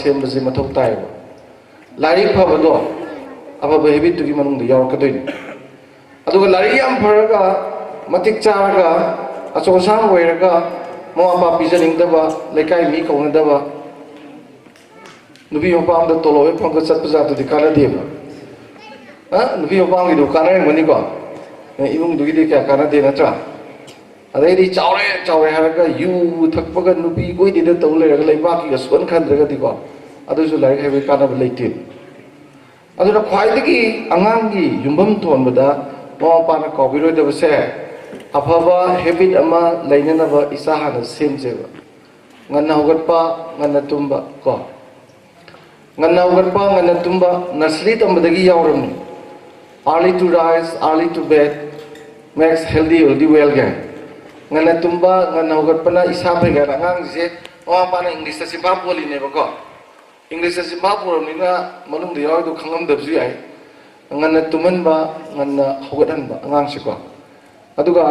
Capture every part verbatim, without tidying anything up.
ꯁꯦꯝꯕꯁꯦ ꯃꯊꯧ ꯇꯥꯏꯌꯦꯕ꯫ ꯂꯥꯏꯔꯤꯛ ꯐꯕꯗꯣ ꯑꯐꯕ ꯍꯦꯕꯤꯠꯇꯨꯒꯤ ꯃꯅꯨꯡꯗ ꯌꯥꯎꯔꯛꯀꯗꯣꯏꯅꯤ꯫ ꯑꯗꯨꯒ ꯂꯥꯏꯔꯤꯛ ꯌꯥꯝ ꯐꯔꯒ, ꯃꯇꯤꯛ ꯆꯥꯔꯒ, ꯑꯆꯧ ꯑꯁꯥꯡ ꯑꯣꯏꯔꯒ, ꯃꯃꯥ ꯃꯄꯥ ꯄꯤꯖꯅꯤꯡꯗꯕ, ꯂꯩꯀꯥꯏ ꯃꯤ ꯀꯧꯅꯗꯕ, ꯅꯨꯄꯤ ꯃꯄꯥꯝꯗ ꯇꯣꯂꯣꯞ ꯍꯦꯛ ꯐꯪꯒ ꯆꯠꯄ ꯖꯥꯠꯇꯨꯗꯤ ꯀꯥꯟꯅꯗꯦꯕ꯫ ꯑ? ꯅꯨꯄꯤ ꯃꯄꯥꯝꯒꯤꯗꯨ ꯀꯥꯟꯅꯔꯝꯒꯅꯤꯀꯣ? ꯑ, ꯏꯃꯨꯡꯗꯨꯒꯤꯗꯤ ꯀꯌꯥ ꯀꯥꯟꯅꯗꯦ, ꯅꯠꯇ꯭ꯔꯥ? ꯑꯗꯩꯗꯤ ꯆꯥꯎꯔꯦ, ꯆꯥꯎꯔꯦ ꯍꯥꯏꯔꯒ ꯌꯨ ꯊꯛꯄꯒ ꯅꯨꯄꯤ ꯀꯣꯏꯗꯦꯗ ꯇꯧ ꯂꯩꯔꯒ ꯂꯩꯕꯥꯛꯀꯤꯒ ꯁꯨꯍꯟꯈꯟꯗ꯭ꯔꯒꯗꯤꯀꯣ, ꯑꯗꯨꯁꯨ ꯂꯥꯏꯔꯤꯛ ꯍꯩꯕꯒꯤ ꯀꯥꯟꯅꯕ ꯂꯩꯇꯦ꯫ ꯑꯗꯨꯅ ꯈ꯭ꯋꯥꯏꯗꯒꯤ ꯑꯉꯥꯡꯒꯤ ꯌꯨꯝꯐꯝ ꯊꯣꯟꯕꯗ ꯃꯃꯥ ꯃꯄꯥꯅ ꯀꯥꯎꯕꯤꯔꯣꯏꯗꯕꯁꯦ, ꯑꯐꯕ ꯍꯦꯕꯤꯠ ꯑꯃ ꯂꯩꯅꯅꯕ ꯏꯆꯥ ꯍꯥꯟꯅ ꯁꯦꯝꯁꯦꯕ꯫ ꯉꯟꯅ ꯍꯧꯒꯠꯄ, ꯉꯟꯅ ꯇꯨꯝꯕ ꯀꯣ꯫ ꯉꯟꯅ ꯍꯧꯒꯠꯄ, ꯉꯟꯅ ꯇꯨꯝꯕ, nursery ꯇꯝꯕꯗꯒꯤ ꯌꯥꯎꯔꯝꯃꯤ꯫ Early to rise, early to bed makes healthy, healthy well ꯒꯥꯏ꯫ ꯉꯟꯅ ꯇꯨꯝꯕ, ꯉꯟꯅ ꯍꯧꯒꯠꯄꯅ ꯏꯁꯥ ꯐꯩ ꯀꯥꯏꯅ ꯑꯉꯥꯡꯁꯦ ꯃꯃꯥ ꯃꯄꯥꯅ ꯏꯪꯂꯤꯁꯇ ꯆꯤꯟꯐꯥ ꯄꯣꯜꯂꯤꯅꯦꯕꯀꯣ꯫ ꯏꯪꯂꯤꯁꯇ ꯆꯤꯟꯐꯥ ꯄꯣꯜꯂꯕꯅꯤꯅ ꯃꯅꯨꯡꯗ ꯌꯥꯎꯔꯤꯗꯣ ꯈꯪꯉꯝꯗꯕꯁꯨ ꯌꯥꯏ꯫ ꯉꯟꯅ ꯇꯨꯝꯍꯟꯕ, ꯉꯟꯅ ꯍꯧꯒꯠꯍꯟꯕ ꯑꯉꯥꯡꯁꯦꯀꯣ꯫ ꯑꯗꯨꯒ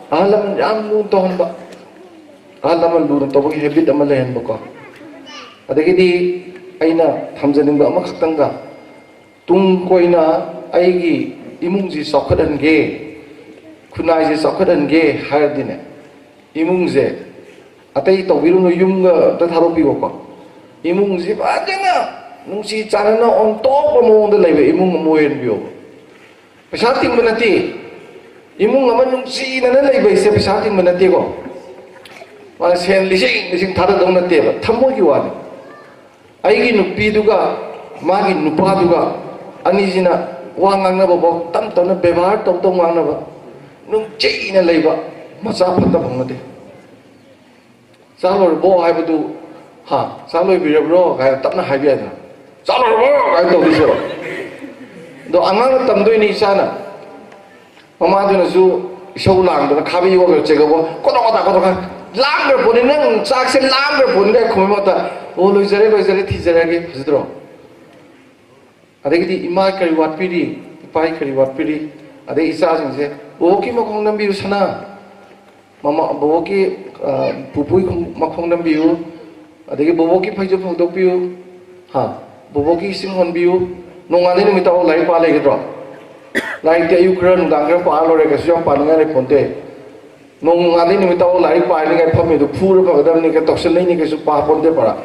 ꯑꯍꯜ ꯂꯃꯟ ꯌꯥꯝ ꯂꯨꯅ ꯇꯧꯍꯟꯕ, ꯑꯍꯜ ꯂꯃꯟ ꯂꯨꯅ ꯇꯧꯕꯒꯤ ꯍꯦꯕꯤꯠ ꯑꯃ ꯂꯩꯍꯟꯕꯀꯣ꯫ ꯑꯗꯒꯤꯗꯤ ꯑꯩꯅ ꯊꯝꯖꯅꯤꯡꯕ ꯑꯃꯈꯛꯇꯪꯒ, ꯇꯨꯡ ꯀꯣꯏꯅ ꯑꯩꯒꯤ ꯏꯃꯨꯡꯁꯤ ꯆꯥꯎꯈꯠꯍꯟꯒꯦ, ꯈꯨꯟꯅꯥꯏꯁꯤ ꯆꯥꯎꯈꯠꯍꯟꯒꯦ ꯍꯥꯏꯔꯗꯤꯅꯦ, ꯏꯃꯨꯡꯁꯦ ꯑꯇꯩ ꯇꯧꯕꯤꯔꯨꯅꯨ, ꯌꯨꯝꯒ ꯑꯝꯇ ꯊꯥꯗꯣꯛꯄꯤꯌꯣꯀꯣ꯫ ꯏꯃꯨꯡꯁꯤ ꯐꯖꯅ ꯅꯨꯡꯁꯤ ꯆꯥꯟꯅꯅ ꯑꯣꯟꯊꯣꯛꯄ ꯃꯑꯣꯡꯗ ꯂꯩꯕ ꯏꯃꯨꯡ ꯑꯃ ꯑꯣꯏꯍꯟꯕꯤꯌꯣꯕ꯫ ꯄꯩꯁꯥ ꯇꯤꯡꯕ ꯅꯠꯇꯦ꯫ ꯏꯃꯨꯡ ꯑꯃ ꯅꯨꯡꯁꯤꯅꯅ ꯂꯩꯕ ꯍꯥꯏꯁꯦ ꯄꯩꯁꯥ ꯇꯤꯡꯕ ꯅꯠꯇꯦꯀꯣ꯫ ꯃꯥꯅ ꯁꯦꯟ ꯂꯤꯁꯤꯡ ꯂꯤꯁꯤꯡ ꯊꯥꯗꯗꯧ ꯅꯠꯇꯦꯕ, ꯊꯃꯣꯏꯒꯤ ꯋꯥꯅꯤ꯫ ꯑꯩꯒꯤ ꯅꯨꯄꯤꯗꯨꯒ ꯃꯥꯒꯤ ꯅꯨꯄꯥꯗꯨꯒ ꯑꯅꯤꯁꯤꯅ ꯋꯥ ꯉꯥꯡꯅꯕꯐꯥꯎ ꯇꯞ ꯇꯞꯅ ꯕꯦꯕꯥꯔ ꯇꯧ ꯇꯧ ꯉꯥꯡꯅꯕ, ꯅꯨꯡꯁꯤꯅ ꯂꯩꯕ, ꯃꯆꯥ ꯐꯠꯇ ꯐꯪꯅꯗꯦ꯫ "ꯆꯥꯛ ꯂꯣꯏꯔꯕꯣ?" ꯍꯥꯏꯕꯗꯨ, "ꯍꯥ, ꯆꯥꯛ ꯂꯣꯏꯕꯤꯔꯕ꯭ꯔꯣ?" ꯀꯥꯏꯅ ꯇꯞꯅ ꯍꯥꯏꯕ ꯌꯥꯏꯗꯅ, "ꯆꯥꯛ ꯂꯣꯏꯔꯕꯣ?" ꯀꯥꯏꯅ ꯇꯧꯗꯣꯏꯁꯦꯕ꯫ ꯑꯗꯣ ꯑꯉꯥꯡꯅ ꯇꯝꯗꯣꯏꯅꯤ ꯏꯆꯥꯅ꯫ ꯃꯃꯥꯗꯨꯅꯁꯨ ꯏꯁꯧ ꯂꯥꯡꯗꯅ ꯈꯥꯕꯩ ꯑꯣꯏꯒꯦꯔꯥ ꯆꯦꯒꯕꯣ, "ꯀꯣꯗꯣꯛ ꯀꯣꯗꯣꯛ ꯀꯣꯗꯣꯛ ꯀꯣꯗꯣꯛ, ꯂꯥꯡꯈ꯭ꯔ ꯄꯣꯠꯅꯤ, ꯅꯪ ꯆꯥꯛꯁꯦ ꯂꯥꯡꯈ꯭ꯔ ꯄꯣꯠꯅꯤ" ꯀꯥꯏꯅ ꯈꯨꯝꯕꯩ ꯃꯍꯨꯠꯇ, "ꯑꯣ, ꯂꯣꯏꯖꯔꯦ, ꯂꯣꯏꯖꯔꯦ, ꯊꯤꯖꯔꯒꯦ", ꯐꯖꯗ꯭ꯔꯣ? ꯑꯗꯒꯤꯗꯤ ꯏꯃꯥ ꯀꯔꯤ ꯋꯥꯠꯄꯤꯔꯤ, ꯏꯄꯥ ꯀꯔꯤ ꯋꯥꯠꯄꯤꯔꯤ, ꯑꯗꯩ ꯏꯆꯥꯁꯤꯡꯁꯦ, "ꯕꯣꯕꯣꯛꯀꯤ ꯃꯈꯣꯡ ꯅꯝꯕꯤꯌꯨ ꯁꯅꯥ, ꯃꯃꯥ, ꯕꯣꯕꯣꯛꯀꯤ, ꯑ, ꯄꯨꯄꯨꯒꯤ ꯈꯣꯡ-, ꯃꯈꯣꯡ ꯅꯝꯕꯤꯌꯨ, ꯑꯗꯒꯤ ꯕꯣꯕꯣꯛꯀꯤ ꯐꯩꯖꯨꯞ ꯐꯧꯗꯣꯛꯄꯤꯌꯨ, ꯍꯥ, ꯕꯣꯕꯣꯛꯀꯤ ꯏꯁꯤꯡ ꯍꯣꯟꯕꯤꯌꯨ꯫ ꯅꯣꯡꯉꯥꯟꯗꯩ ꯅꯨꯃꯤꯠ ꯇꯥꯕꯧ ꯂꯥꯏꯔꯤꯛ ꯄꯥ ꯂꯩꯒꯗ꯭ꯔꯣ? ꯂꯥꯏꯔꯤꯛꯇꯤ ꯑꯌꯨꯛ ꯈꯔ ꯅꯨꯡꯗꯥꯡ ꯈꯔ ꯄꯥꯔ ꯂꯣꯏꯔꯦ, ꯀꯩꯁꯨ ꯌꯥꯝ ꯄꯥꯅꯤꯡꯉꯥꯏ ꯂꯩꯄꯣꯟꯇꯦ꯫ ꯅꯣꯡꯉꯥꯟꯗꯩ ꯅꯨꯃꯤꯠ ꯇꯥꯕꯧ ꯂꯥꯏꯔꯤꯛ ꯄꯥꯔꯤꯉꯥꯏ ꯐꯝꯃꯤꯗꯨ ꯐꯨꯔ ꯐꯒꯗꯕꯅꯤ, ꯀꯩ ꯇꯧꯁꯟꯅꯩꯅꯤ, ꯀꯩꯁꯨ ꯄꯥꯄꯣꯟꯇꯦ ꯄꯔꯥ꯫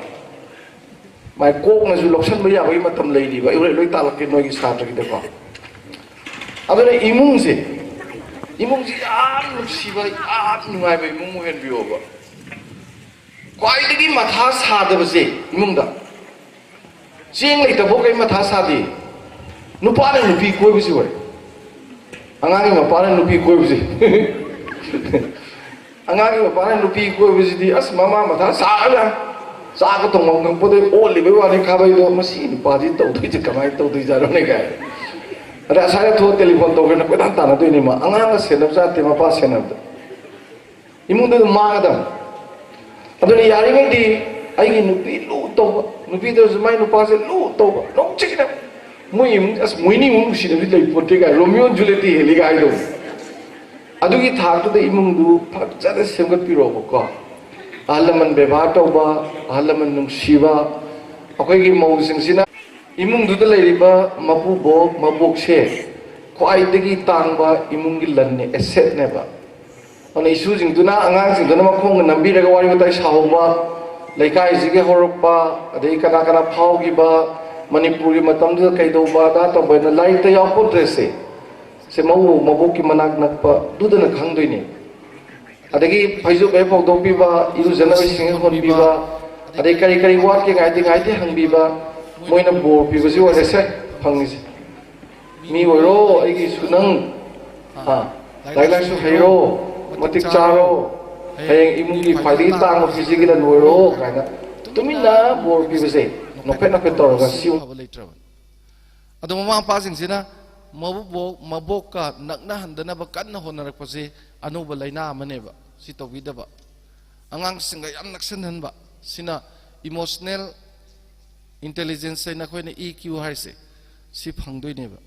ꯃꯥꯏ ꯀꯣꯛꯅꯁꯨ ꯂꯧꯁꯟꯕ ꯌꯥꯕꯒꯤ ꯃꯇꯝ ꯂꯩꯔꯤꯕ, ꯑꯩ ꯍꯣꯔꯦꯟ ꯂꯣꯏ ꯇꯥꯛꯂꯛꯀꯦ ꯅꯣꯏꯒꯤ ꯁꯥꯇ꯭ꯔꯒꯤꯗꯀꯣ꯫ ꯑꯗꯨꯅ ꯏꯃꯨꯡꯁꯦ, ꯏꯃꯨꯡꯁꯤ ꯌꯥꯝ ꯅꯨꯡꯁꯤꯕ, ꯌꯥꯝ ꯅꯨꯡꯉꯥꯏꯕ ꯏꯃꯨꯡ ꯑꯣꯏꯍꯟꯕꯤꯌꯣꯕ꯫ ꯈ꯭ꯋꯥꯏꯗꯒꯤ ꯃꯊꯥ ꯁꯥꯗꯕꯁꯦ ꯏꯃꯨꯡꯗ ꯆꯦꯡ ꯂꯩꯇꯕꯐꯥꯎ ꯀꯩ ꯃꯊꯥ ꯁꯥꯗꯦ꯫ ꯅꯨꯄꯥꯅ ꯅꯨꯄꯤ ꯀꯣꯏꯕꯁꯤ ꯑꯣꯏ꯫ ꯑꯉꯥꯡꯒꯤ ꯃꯄꯥꯅ ꯅꯨꯄꯤ ꯀꯣꯏꯕꯁꯤ꯫ ꯑꯉꯥꯡꯒꯤ ꯃꯄꯥꯅ ꯅꯨꯄꯤ ꯀꯣꯏꯕꯁꯤꯗꯤ ꯑꯁ ꯃꯃꯥ ꯃꯊꯥ ꯁꯥꯔꯒ ꯆꯥꯛꯀ ꯊꯣꯡꯐꯝ ꯈꯪꯄꯣꯠꯇꯦ, ꯑꯣꯠꯂꯤꯕꯩ ꯋꯥꯅꯤ ꯈꯥꯕꯩꯗꯣ꯫ "ꯃꯁꯤ ꯅꯨꯄꯥꯁꯤ ꯇꯧꯗꯣꯏꯁꯦ ꯀꯃꯥꯏꯅ ꯇꯧꯗꯣꯏꯖꯥꯠꯅꯣꯅꯦ?" ꯀꯥꯏ꯫ ꯑꯗ ꯑꯁꯥꯏꯗ ꯊꯣꯛꯑ ꯇꯦꯂꯤꯐꯣꯟ ꯇꯧꯒꯦꯅ ꯀꯣꯏꯇꯥꯟ ꯇꯥꯟꯅꯗꯣꯏꯅꯤ ꯃꯥ꯫ ꯑꯉꯥꯡꯒ ꯁꯦꯟꯅꯕ ꯖꯥꯠ ꯅꯠꯇꯦ ꯃꯄꯥ ꯁꯦꯟꯅꯕꯗ꯫ ꯏꯃꯨꯡꯗ ꯑꯗꯨꯝ ꯃꯥꯡꯒꯗꯕꯅꯤ꯫ ꯑꯗꯨꯅ ꯌꯥꯔꯤꯉꯩꯗꯤ ꯑꯩꯒꯤ ꯅꯨꯄꯤ ꯂꯨ ꯇꯧꯕ, ꯅꯨꯄꯤꯗꯁꯨ ꯃꯥꯏ ꯅꯨꯄꯥꯁꯦ ꯂꯨ ꯇꯧꯕ, ꯅꯣꯡ ꯆꯤꯛꯅ ꯃꯣꯏ ꯏꯃꯨꯡ, "ꯑꯁ, ꯃꯣꯏꯅꯤ ꯏꯃꯨꯡ ꯅꯨꯡꯁꯤꯅꯕꯗꯤ ꯂꯩ ꯄꯣꯠꯇꯦ" ꯀꯥꯏ, "ꯔꯣꯃꯤꯑꯣ ꯖꯨꯂꯦꯠꯇꯤ ꯍꯦꯜꯂꯤ" ꯀꯥꯏ ꯍꯥꯏꯗꯧꯕ꯫ ꯑꯗꯨꯒꯤ ꯊꯥꯛꯇꯨꯗ ꯏꯃꯨꯡꯗꯨ ꯐꯖꯅ ꯁꯦꯝꯒꯠꯄꯤꯔꯣꯕꯀꯣ꯫ ꯑꯍꯜ ꯂꯃꯟ ꯕꯦꯕꯥꯔ ꯇꯧꯕ, ꯑꯍꯜ ꯂꯃꯟ ꯅꯨꯡꯁꯤꯕ, ꯑꯩꯈꯣꯏꯒꯤ ꯃꯧꯁꯤꯡꯁꯤꯅ ꯏꯃꯨꯡꯗꯨꯗ ꯂꯩꯔꯤꯕ ꯃꯄꯨꯕꯣꯛ ꯃꯕꯣꯛꯁꯦ ꯈ꯭ꯋꯥꯏꯗꯒꯤ ꯇꯥꯡꯕ ꯏꯃꯨꯡꯒꯤ ꯂꯟꯅꯦ, ꯑꯦꯁꯦꯠꯅꯦꯕ꯫ ꯑꯗꯨꯅ ꯏꯁꯨꯁꯤꯡꯗꯨꯅ, ꯑꯉꯥꯡꯁꯤꯡꯗꯨꯅ ꯃꯈꯣꯡꯒ ꯅꯝꯕꯤꯔꯒ ꯋꯥꯔꯤ ꯋꯥꯇꯥꯏ ꯁꯥꯍꯧꯕ, ꯂꯩꯀꯥꯏꯁꯤꯒꯤ ꯍꯧꯔꯛꯄ, ꯑꯗꯩ ꯀꯅꯥ ꯀꯅꯥ ꯐꯥꯎꯈꯤꯕ, ꯃꯅꯤꯄꯨꯔꯒꯤ ꯃꯇꯝꯗꯨꯗ ꯀꯩꯗꯧꯕ ꯑꯗꯥ ꯇꯧꯕ ꯍꯥꯏꯅ ꯂꯥꯏꯔꯤꯛꯇ ꯌꯥꯎꯄꯣꯟꯇ꯭ꯔꯦꯁꯦ꯫ ꯁꯦ ꯃꯧ ꯃꯕꯣꯛꯀꯤ ꯃꯅꯥꯛ ꯅꯛꯄꯗꯨꯗꯅ ꯈꯪꯗꯣꯏꯅꯤ꯫ ꯑꯗꯒꯤ ꯐꯩꯖꯨꯞ ꯍꯦꯛ ꯐꯧꯗꯣꯛꯄꯤꯕ, ꯏꯔꯨꯖꯅꯕ ꯏꯁꯤꯡ ꯍꯦꯛ ꯍꯣꯟꯕꯤꯕ, ꯑꯗꯩ ꯀꯔꯤ ꯀꯔꯤ ꯋꯥꯠꯀꯦ ꯉꯥꯏꯗꯤ ꯉꯥꯏꯗꯤ ꯍꯪꯕꯤꯕ, ꯃꯣꯏꯅ ꯕꯣꯔ ꯄꯤꯕꯁꯤ ꯑꯣꯏꯔꯦꯁꯦ ꯐꯪꯉꯤꯁꯦ꯫ "ꯃꯤ ꯑꯣꯏꯔꯣ, ꯑꯩꯒꯤꯁꯨ ꯅꯪ, ꯑꯥ, ꯂꯥꯏꯔꯤꯛ ꯂꯥꯏꯁꯨ ꯍꯩꯔꯣ, ꯃꯇꯤꯛ ꯆꯥꯔꯣ, ꯍꯌꯦꯡ ꯏꯃꯨꯡꯒꯤ ꯈ꯭ꯋꯥꯏꯗꯒꯤ ꯇꯥꯡꯕ ꯐꯤꯖꯤꯒꯤ ꯂꯟ ꯑꯣꯏꯔꯣ" ꯀꯥꯏꯅ ꯇꯨꯃꯤꯟꯅ ꯕꯣꯔ ꯄꯤꯕꯁꯦ ꯅꯣꯛꯐꯦꯠ ꯅꯣꯛꯐꯦꯠ ꯇꯧꯔꯒ ꯁꯤ ꯐꯕ ꯂꯩꯇ꯭ꯔꯕꯅꯤ꯫ ꯑꯗꯣ ꯃꯃꯥ ꯃꯄꯥꯁꯤꯡꯁꯤꯅ ꯃꯕꯣꯛ-, ꯃꯕꯣꯛꯀ ꯅꯛꯅꯍꯟꯗꯅꯕ ꯀꯟꯅ ꯍꯣꯠꯅꯔꯛꯄꯁꯦ ꯑꯅꯧꯕ ꯂꯥꯏꯅꯥ ꯑꯃꯅꯦꯕ꯫ ꯁꯤ ꯇꯧꯕꯤꯗꯕ, ꯑꯉꯥꯡꯁꯤꯡꯒ ꯌꯥꯝ ꯅꯛꯁꯤꯟꯍꯟꯕ, ꯁꯤꯅ emotional intelligence ꯍꯥꯏꯅ ꯑꯩꯈꯣꯏꯅ E Q ꯍꯥꯏꯁꯦ, ꯁꯤ ꯐꯪꯗꯣꯏꯅꯦꯕ꯫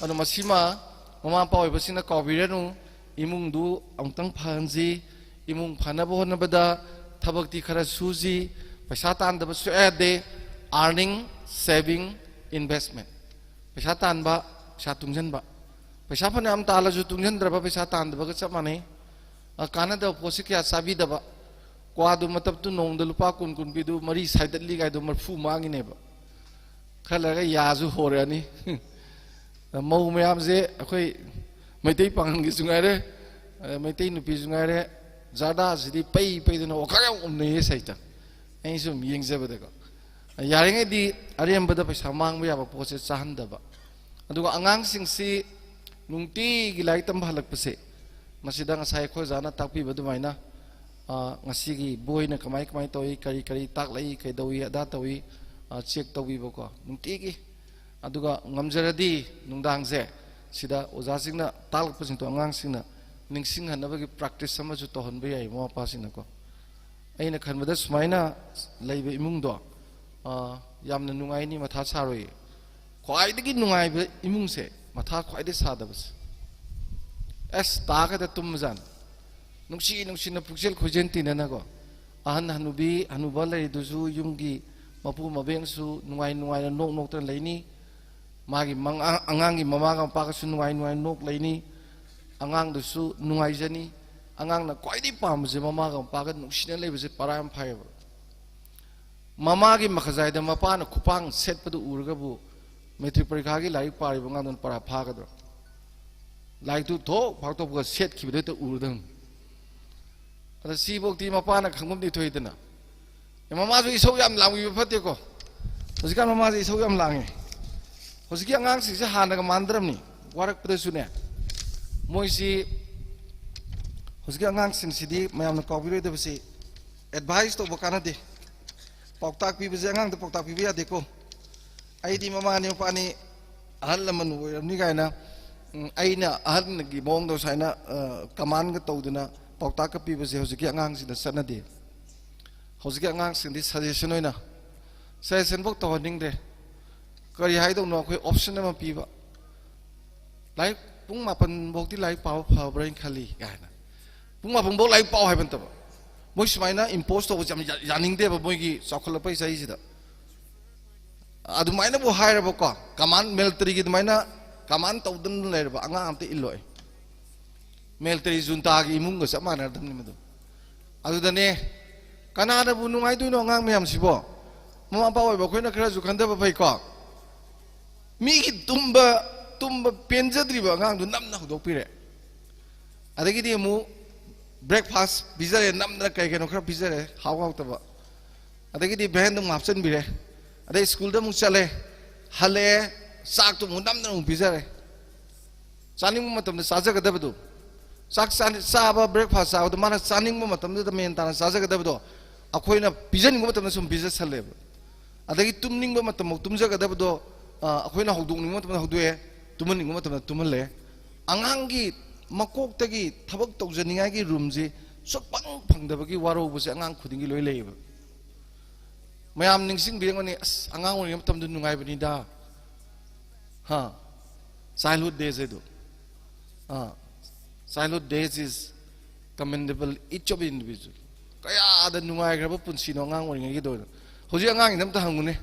ꯑꯗꯣ ꯃꯁꯤꯃ ꯃꯃꯥ ꯃꯄꯥ ꯑꯣꯏꯕꯁꯤꯡꯅ ꯀꯥꯎꯕꯤꯔꯅꯨ꯫ ꯏꯃꯨꯡꯗꯨ ꯑꯃꯨꯛꯇꯪ ꯐꯍꯟꯁꯤ꯫ ꯏꯃꯨꯡ ꯐꯅꯕ ꯍꯣꯠꯅꯕꯗ ꯊꯕꯛꯇꯤ ꯈꯔ ꯁꯨꯁꯤ, ꯄꯩꯁꯥ ꯇꯥꯟꯗꯕ ꯁꯨꯛꯌꯥ ꯌꯥꯗꯦ꯫ Earning, saving, investment. ꯄꯩꯁꯥ ꯇꯥꯟꯕ, ꯄꯩꯁꯥ ꯇꯨꯡꯁꯤꯟꯕ꯫ ꯄꯩꯁꯥ ꯐꯅꯌꯥꯝ ꯇꯥꯜꯂꯁꯨ ꯇꯨꯡꯁꯤꯟꯗ꯭ꯔꯕ ꯄꯩꯁꯥ ꯇꯥꯟꯗꯕꯒ ꯆꯞ ꯃꯥꯟꯅꯩ꯫ ꯑ, ꯀꯥꯟꯅꯗꯕ ꯄꯣꯠꯁꯤ ꯀꯌꯥ ꯆꯥꯕꯤꯗꯕ꯫ ꯀ꯭ꯋꯥꯗꯨ ꯃꯇꯞꯇꯨ ꯅꯣꯡꯃꯗ ꯂꯨꯄꯥ ꯀꯨꯟ ꯀꯨꯟ ꯄꯤꯗꯨ ꯃꯔꯤ ꯁꯥꯏꯗꯠꯂꯤ ꯀꯥꯏꯗꯨ ꯃꯔꯐꯨ ꯃꯥꯡꯉꯤꯅꯦꯕ꯫ ꯈꯔ ꯂꯩꯔꯒ ꯌꯥꯁꯨ ꯍꯣꯔꯛꯑꯅꯤ꯫ ꯃꯧ ꯃꯌꯥꯝꯁꯦ ꯑꯩꯈꯣꯏ ꯃꯩꯇꯩ ꯄꯥꯉꯜꯒꯤꯁꯨ ꯉꯥꯏꯔꯦ, ꯑ, ꯃꯩꯇꯩ ꯅꯨꯄꯤꯁꯨ ꯉꯥꯏꯔꯦ, ꯖꯔꯗꯥꯁꯤꯗꯤ ꯄꯩ ꯄꯩꯗꯅ ꯋꯥꯈꯜ ꯌꯥꯝ ꯎꯝꯅꯩꯌꯦ ꯁꯩꯇ꯫ ꯑꯩꯅ ꯁꯨꯝ ꯌꯦꯡꯖꯕꯗꯀꯣ꯫ ꯌꯥꯔꯤꯉꯩꯗꯤ ꯑꯔꯦꯝꯕꯗ ꯄꯩꯁꯥ ꯃꯥꯡꯕ ꯌꯥꯕ ꯄꯣꯠꯁꯦ ꯆꯥꯍꯟꯗꯕ꯫ ꯑꯗꯨꯒ ꯑꯉꯥꯡꯁꯤꯡꯁꯤ ꯅꯨꯡꯇꯤꯒꯤ ꯂꯥꯏꯔꯤꯛ ꯇꯝꯕ ꯍꯜꯂꯛꯄꯁꯦ, ꯃꯁꯤꯗ ꯉꯁꯥꯏ ꯑꯩꯈꯣꯏ ꯑꯣꯖꯥꯅ ꯇꯥꯛꯄꯤꯕ ꯑꯗꯨꯃꯥꯏꯅ, ꯑ, ꯉꯁꯤꯒꯤ ꯕꯣꯏꯅ ꯀꯃꯥꯏ ꯀꯃꯥꯏ ꯇꯧꯏ, ꯀꯔꯤ ꯀꯔꯤ ꯇꯥꯛꯂꯛꯏ, ꯀꯩꯗꯧꯏ, ꯑꯗꯥ ꯇꯧꯏ, ꯑ, ꯆꯦꯛ ꯇꯧꯕꯤꯕꯀꯣ ꯅꯨꯡꯇꯤꯒꯤ꯫ ꯑꯗꯨꯒ ꯉꯝꯖꯔꯗꯤ ꯅꯨꯡꯗꯥꯡꯁꯦ ꯁꯤꯗ ꯑꯣꯖꯥꯁꯤꯡꯅ ꯇꯥꯛꯂꯛꯄꯁꯤꯡꯗꯣ ꯑꯉꯥꯡꯁꯤꯡꯅ ꯅꯤꯡꯁꯤꯡꯍꯟꯅꯕꯒꯤ ꯄ꯭ꯔꯥꯛꯇꯤꯁ ꯑꯃꯁꯨ ꯇꯧꯍꯟꯕ ꯌꯥꯏ ꯃꯃꯥ ꯃꯄꯥꯁꯤꯡꯅꯀꯣ꯫ ꯑꯩꯅ ꯈꯟꯕꯗ ꯁꯨꯃꯥꯏꯅ ꯂꯩꯕ ꯏꯃꯨꯡꯗꯣ, ꯑ, ꯌꯥꯝꯅ ꯅꯨꯡꯉꯥꯏꯅꯤ, ꯃꯊꯥ ꯁꯥꯔꯣꯏꯌꯦ꯫ ꯈ꯭ꯋꯥꯏꯗꯒꯤ ꯅꯨꯡꯉꯥꯏꯕ ꯏꯃꯨꯡꯁꯦ ꯃꯊꯥ ꯈ꯭ꯋꯥꯏꯗꯒꯤ ꯁꯥꯗꯕꯁꯦ꯫ ꯑꯁ, ꯇꯥꯒꯗ ꯇꯨꯝꯕꯖꯥꯠꯅꯤ꯫ ꯅꯨꯡꯁꯤ ꯅꯨꯡꯁꯤꯅ ꯄꯨꯛꯆꯦꯜ ꯈꯣꯏꯖꯦꯜ ꯇꯤꯟꯅꯅꯀꯣ꯫ ꯑꯍꯟ ꯍꯅꯨꯕꯤ ꯍꯅꯨꯕ ꯂꯩꯔꯤꯗꯨꯁꯨ ꯌꯨꯝꯒꯤ ꯃꯄꯨ ꯃꯕꯦꯡꯁꯨ ꯅꯨꯡꯉꯥꯏ ꯅꯨꯡꯉꯥꯏꯅ ꯅꯣꯛ ꯅꯣꯛꯇꯅ ꯂꯩꯅꯤ꯫ ꯃꯥꯒꯤ ꯃꯉꯥ-, ꯑꯉꯥꯡꯒꯤ ꯃꯃꯥꯒ ꯃꯄꯥꯒꯁꯨ ꯅꯨꯡꯉꯥꯏ ꯅꯨꯡꯉꯥꯏꯅ ꯅꯣꯛ ꯂꯩꯅꯤ꯫ ꯑꯉꯥꯡꯗꯨꯁꯨ ꯅꯨꯡꯉꯥꯏꯖꯅꯤ꯫ ꯑꯉꯥꯡꯅ ꯈ꯭ꯋꯥꯏꯗꯒꯤ ꯄꯥꯝꯕꯁꯦ ꯃꯃꯥꯒ ꯃꯄꯥꯒ ꯅꯨꯡꯁꯤꯅ ꯂꯩꯕꯁꯦ ꯄꯔꯥ ꯌꯥꯝ ꯐꯩꯌꯦꯕ꯫ ꯃꯃꯥꯒꯤ ꯃꯈꯖꯥꯏꯗ ꯃꯄꯥꯅ ꯈꯨꯄꯥꯡ ꯁꯦꯠꯄꯗꯨ ꯎꯔꯒꯕꯨ ꯃꯦꯇ꯭ꯔꯤꯛ ꯄꯔꯤꯈꯥꯒꯤ ꯂꯥꯏꯔꯤꯛ ꯄꯥꯔꯤꯕ ꯑꯉꯥꯡꯗꯨꯅ ꯄꯔꯥ ꯐꯥꯒꯗ꯭ꯔꯣ? ꯂꯥꯏꯔꯤꯛꯇꯨ ꯊꯣꯛ ꯐꯥꯛꯇꯣꯛꯄꯒ ꯁꯦꯠꯈꯤꯕꯗꯣ ꯍꯦꯛꯇ ꯎꯔꯗꯝꯅꯤ꯫ ꯑꯗ ꯁꯤꯐꯧꯗꯤ ꯃꯄꯥꯅ ꯈꯪꯐꯝꯗꯤ ꯊꯣꯛꯏꯗꯅ꯫ ꯑꯦ, ꯃꯃꯥꯁꯨ ꯏꯁꯧ ꯌꯥꯝ ꯂꯥꯡꯕꯤꯕ ꯐꯠꯇꯦꯀꯣ꯫ ꯍꯧꯖꯤꯛꯀꯥꯟ ꯃꯃꯥꯁꯦ ꯏꯁꯧ ꯌꯥꯝ ꯂꯥꯡꯉꯤ꯫ ꯍꯧꯖꯤꯛꯀꯤ ꯑꯉꯥꯡꯁꯤꯡꯁꯦ ꯍꯥꯟꯅꯒ ꯃꯥꯟꯗ꯭ꯔꯕꯅꯤ꯫ ꯋꯥꯔꯛꯄꯗꯁꯨꯅꯦ, ꯃꯣꯏꯁꯤ, ꯍꯧꯖꯤꯛꯀꯤ ꯑꯉꯥꯡꯁꯤꯡꯁꯤꯗꯤ ꯃꯌꯥꯝꯅ ꯀꯥꯎꯕꯤꯔꯣꯏꯗꯕꯁꯤ, ꯑꯦꯗꯚꯥꯏꯁ ꯇꯧꯕ ꯀꯥꯟꯅꯗꯦ꯫ ꯄꯥꯎꯇꯥꯛ ꯄꯤꯕꯁꯦ, ꯑꯉꯥꯡꯗ ꯄꯥꯎꯇꯥꯛ ꯄꯤꯕ ꯌꯥꯗꯦꯀꯣ꯫ ꯑꯩꯗꯤ ꯃꯃꯥꯅꯤ ꯃꯄꯥꯅꯤ, ꯑꯍꯜ ꯂꯃꯟ ꯑꯣꯏꯔꯕꯅꯤ ꯀꯥꯏꯅ, ꯎꯝ, ꯑꯩꯅ ꯑꯍꯜꯒꯤ ꯃꯑꯣꯡꯗ ꯁꯨꯃꯥꯏꯅ, ꯑ, ꯀꯃꯥꯟꯒ ꯇꯧꯗꯅ ꯄꯥꯎꯇꯥꯛꯀ ꯄꯤꯕꯁꯦ ꯍꯧꯖꯤꯛꯀꯤ ꯑꯉꯥꯡꯁꯤꯡꯗ ꯆꯠꯅꯗꯦ꯫ ꯍꯧꯖꯤꯛꯀꯤ ꯑꯉꯥꯡꯁꯤꯡꯗꯤ ꯁꯖꯦꯁꯟ ꯑꯣꯏꯅ, ꯁꯖꯦꯁꯟꯐꯧ ꯇꯧꯍꯟꯅꯤꯡꯗ꯭ꯔꯦ꯫ ꯀꯔꯤ ꯍꯥꯏꯗꯧꯅꯣ, ꯑꯩꯈꯣꯏ ꯑꯣꯞꯁꯟ ꯑꯃ ꯄꯤꯕ꯫ ꯂꯥꯏꯔꯤꯛ ꯄꯨꯡ ꯃꯥꯄꯟ ꯐꯥꯎꯗꯤ ꯂꯥꯏꯔꯤꯛ ꯄꯥꯕ ꯐꯕ꯭ꯔꯥ ꯍꯥꯏꯅ ꯈꯜꯂꯤ ꯀꯥꯏꯅ꯫ ꯄꯨꯡ ꯃꯥꯄꯟ ꯐꯥꯎ ꯂꯥꯏꯔꯤꯛ ꯄꯥꯎ ꯍꯥꯏꯕ ꯅꯠꯇꯕ, ꯃꯣꯏ ꯁꯨꯃꯥꯏꯅ ꯏꯝꯄꯣꯁ ꯇꯧꯕꯁꯦ ꯌꯥꯝ ꯌꯥ- ꯌꯥꯅꯤꯡꯗꯦꯕ ꯃꯣꯏꯒꯤ ꯆꯥꯎꯈꯠꯂꯛꯄꯒꯤ ꯆꯍꯤꯁꯤꯗ꯫ ꯑꯗꯨꯃꯥꯏꯅꯕꯨ ꯍꯥꯏꯔꯕꯀꯣ, ꯀꯃꯥꯟ, ꯃꯤꯂꯤꯇꯔꯤꯒꯤ ꯑꯗꯨꯃꯥꯏꯅ ꯀꯃꯥꯟ ꯇꯧꯗꯅ ꯂꯩꯔꯕ ꯑꯉꯥꯡ ꯑꯝꯇ ꯏꯜꯂꯣꯏ꯫ ꯃꯤꯂꯤꯇꯔꯤ ꯖꯨꯟꯇꯥꯒꯤ ꯏꯃꯨꯡꯒ ꯆꯞ ꯃꯥꯟꯅꯔꯗꯕꯅꯤ ꯃꯗꯨ꯫ ꯑꯗꯨꯗꯅꯦ, ꯀꯅꯥꯅꯕꯨ ꯅꯨꯡꯉꯥꯏꯗꯣꯏꯅꯣ ꯑꯉꯥꯡ ꯃꯌꯥꯝꯁꯤꯕꯣ? ꯃꯃꯥ ꯃꯄꯥ ꯑꯣꯏꯕ ꯑꯩꯈꯣꯏꯅ ꯈꯔꯁꯨ ꯈꯟꯊꯕ ꯐꯩꯀꯣ꯫ ꯃꯤꯒꯤ ꯇꯨꯝꯕ, ꯇꯨꯝꯕ ꯄꯦꯟꯖꯗ꯭ꯔꯤꯕ ꯑꯉꯥꯡꯗꯨ ꯅꯝꯅ ꯍꯧꯗꯣꯛꯄꯤꯔꯦ꯫ ꯑꯗꯒꯤꯗꯤ ꯑꯃꯨꯛ ꯕ꯭ꯔꯦꯛꯐꯥꯁ ꯄꯤꯖꯔꯦ, ꯅꯝꯗꯅ ꯀꯩ ꯀꯩꯅꯣ ꯈꯔ ꯄꯤꯖꯔꯦ, ꯍꯥꯎ ꯍꯥꯎꯇꯕ꯫ ꯑꯗꯒꯤꯗꯤ ꯚꯦꯟꯗ ꯑꯃꯨꯛ ꯍꯥꯞꯆꯤꯟꯕꯤꯔꯦ꯫ ꯑꯗꯩ ꯁ꯭ꯀꯨꯜꯗ ꯑꯃꯨꯛ ꯆꯠꯂꯦ, ꯍꯜꯂꯛꯑꯦ, ꯆꯥꯛꯇꯨ ꯑꯃꯨꯛ ꯅꯝꯗꯅ ꯑꯃꯨꯛ ꯄꯤꯖꯔꯦ꯫ ꯆꯥꯅꯤꯡꯕ ꯃꯇꯝꯗ ꯆꯥꯖꯒꯗꯕꯗꯣ, ꯆꯥꯛ ꯆꯥꯅꯤ-, ꯆꯥꯕ, ꯕ꯭ꯔꯦꯛꯐꯥꯁ ꯆꯥꯕꯗꯣ ꯃꯥꯅ ꯆꯥꯅꯤꯡꯕ ꯃꯇꯝꯗꯨꯗ ꯃꯦꯟ ꯇꯥꯅ ꯆꯥꯖꯒꯗꯕꯗꯣ, ꯑꯩꯈꯣꯏꯅ ꯄꯤꯖꯅꯤꯡꯕ ꯃꯇꯝꯗ ꯁꯨꯝ ꯄꯤꯖꯁꯜꯂꯦꯕ꯫ ꯑꯗꯒꯤ ꯇꯨꯝꯅꯤꯡꯕ ꯃꯇꯝ ꯇꯨꯝꯖꯒꯗꯕꯗꯣ, ꯑ, ꯑꯩꯈꯣꯏꯅ ꯍꯧꯗꯣꯛꯅꯤꯡꯕ ꯃꯇꯝꯗ ꯍꯧꯗꯣꯛꯑꯦ, ꯇꯨꯝꯍꯟꯅꯤꯡꯕ ꯃꯇꯝꯗ ꯇꯨꯝꯍꯜꯂꯦ꯫ ꯑꯉꯥꯡꯒꯤ ꯃꯀꯣꯛꯇꯒꯤ ꯊꯕꯛ ꯇꯧꯖꯅꯤꯡꯉꯥꯏꯒꯤ ꯔꯨꯝꯁꯤ ꯁꯨꯛꯐꯪ ꯐꯪꯗꯕꯒꯤ ꯋꯥꯔꯧꯕꯁꯦ ꯑꯉꯥꯡ ꯈꯨꯗꯤꯡꯒꯤ ꯂꯣꯏ ꯂꯩꯌꯦꯕ꯫ ꯃꯌꯥꯝ ꯅꯤꯡꯁꯤꯡꯕꯤꯔꯝꯒꯅꯤ, "ꯑꯁ, ꯑꯉꯥꯡ ꯑꯣꯏꯔꯤꯉꯩ ꯃꯇꯝꯗ ꯅꯨꯡꯉꯥꯏꯕꯅꯤꯗ"꯫ ꯍꯥ? Childhood days ꯍꯥꯏꯗꯣ꯫ ꯑꯥ, childhood days is commendable each of individual. ꯀꯌꯥꯗ ꯅꯨꯡꯉꯥꯏꯈ꯭ꯔꯕ ꯄꯨꯟꯁꯤꯅꯣ ꯑꯉꯥꯡ ꯑꯣꯏꯔꯤꯉꯩꯒꯤꯗꯣ꯫ ꯍꯧꯖꯤꯛ ꯑꯉꯥꯡꯁꯤꯡꯗ ꯑꯝꯇ ꯍꯪꯉꯨꯅꯦ,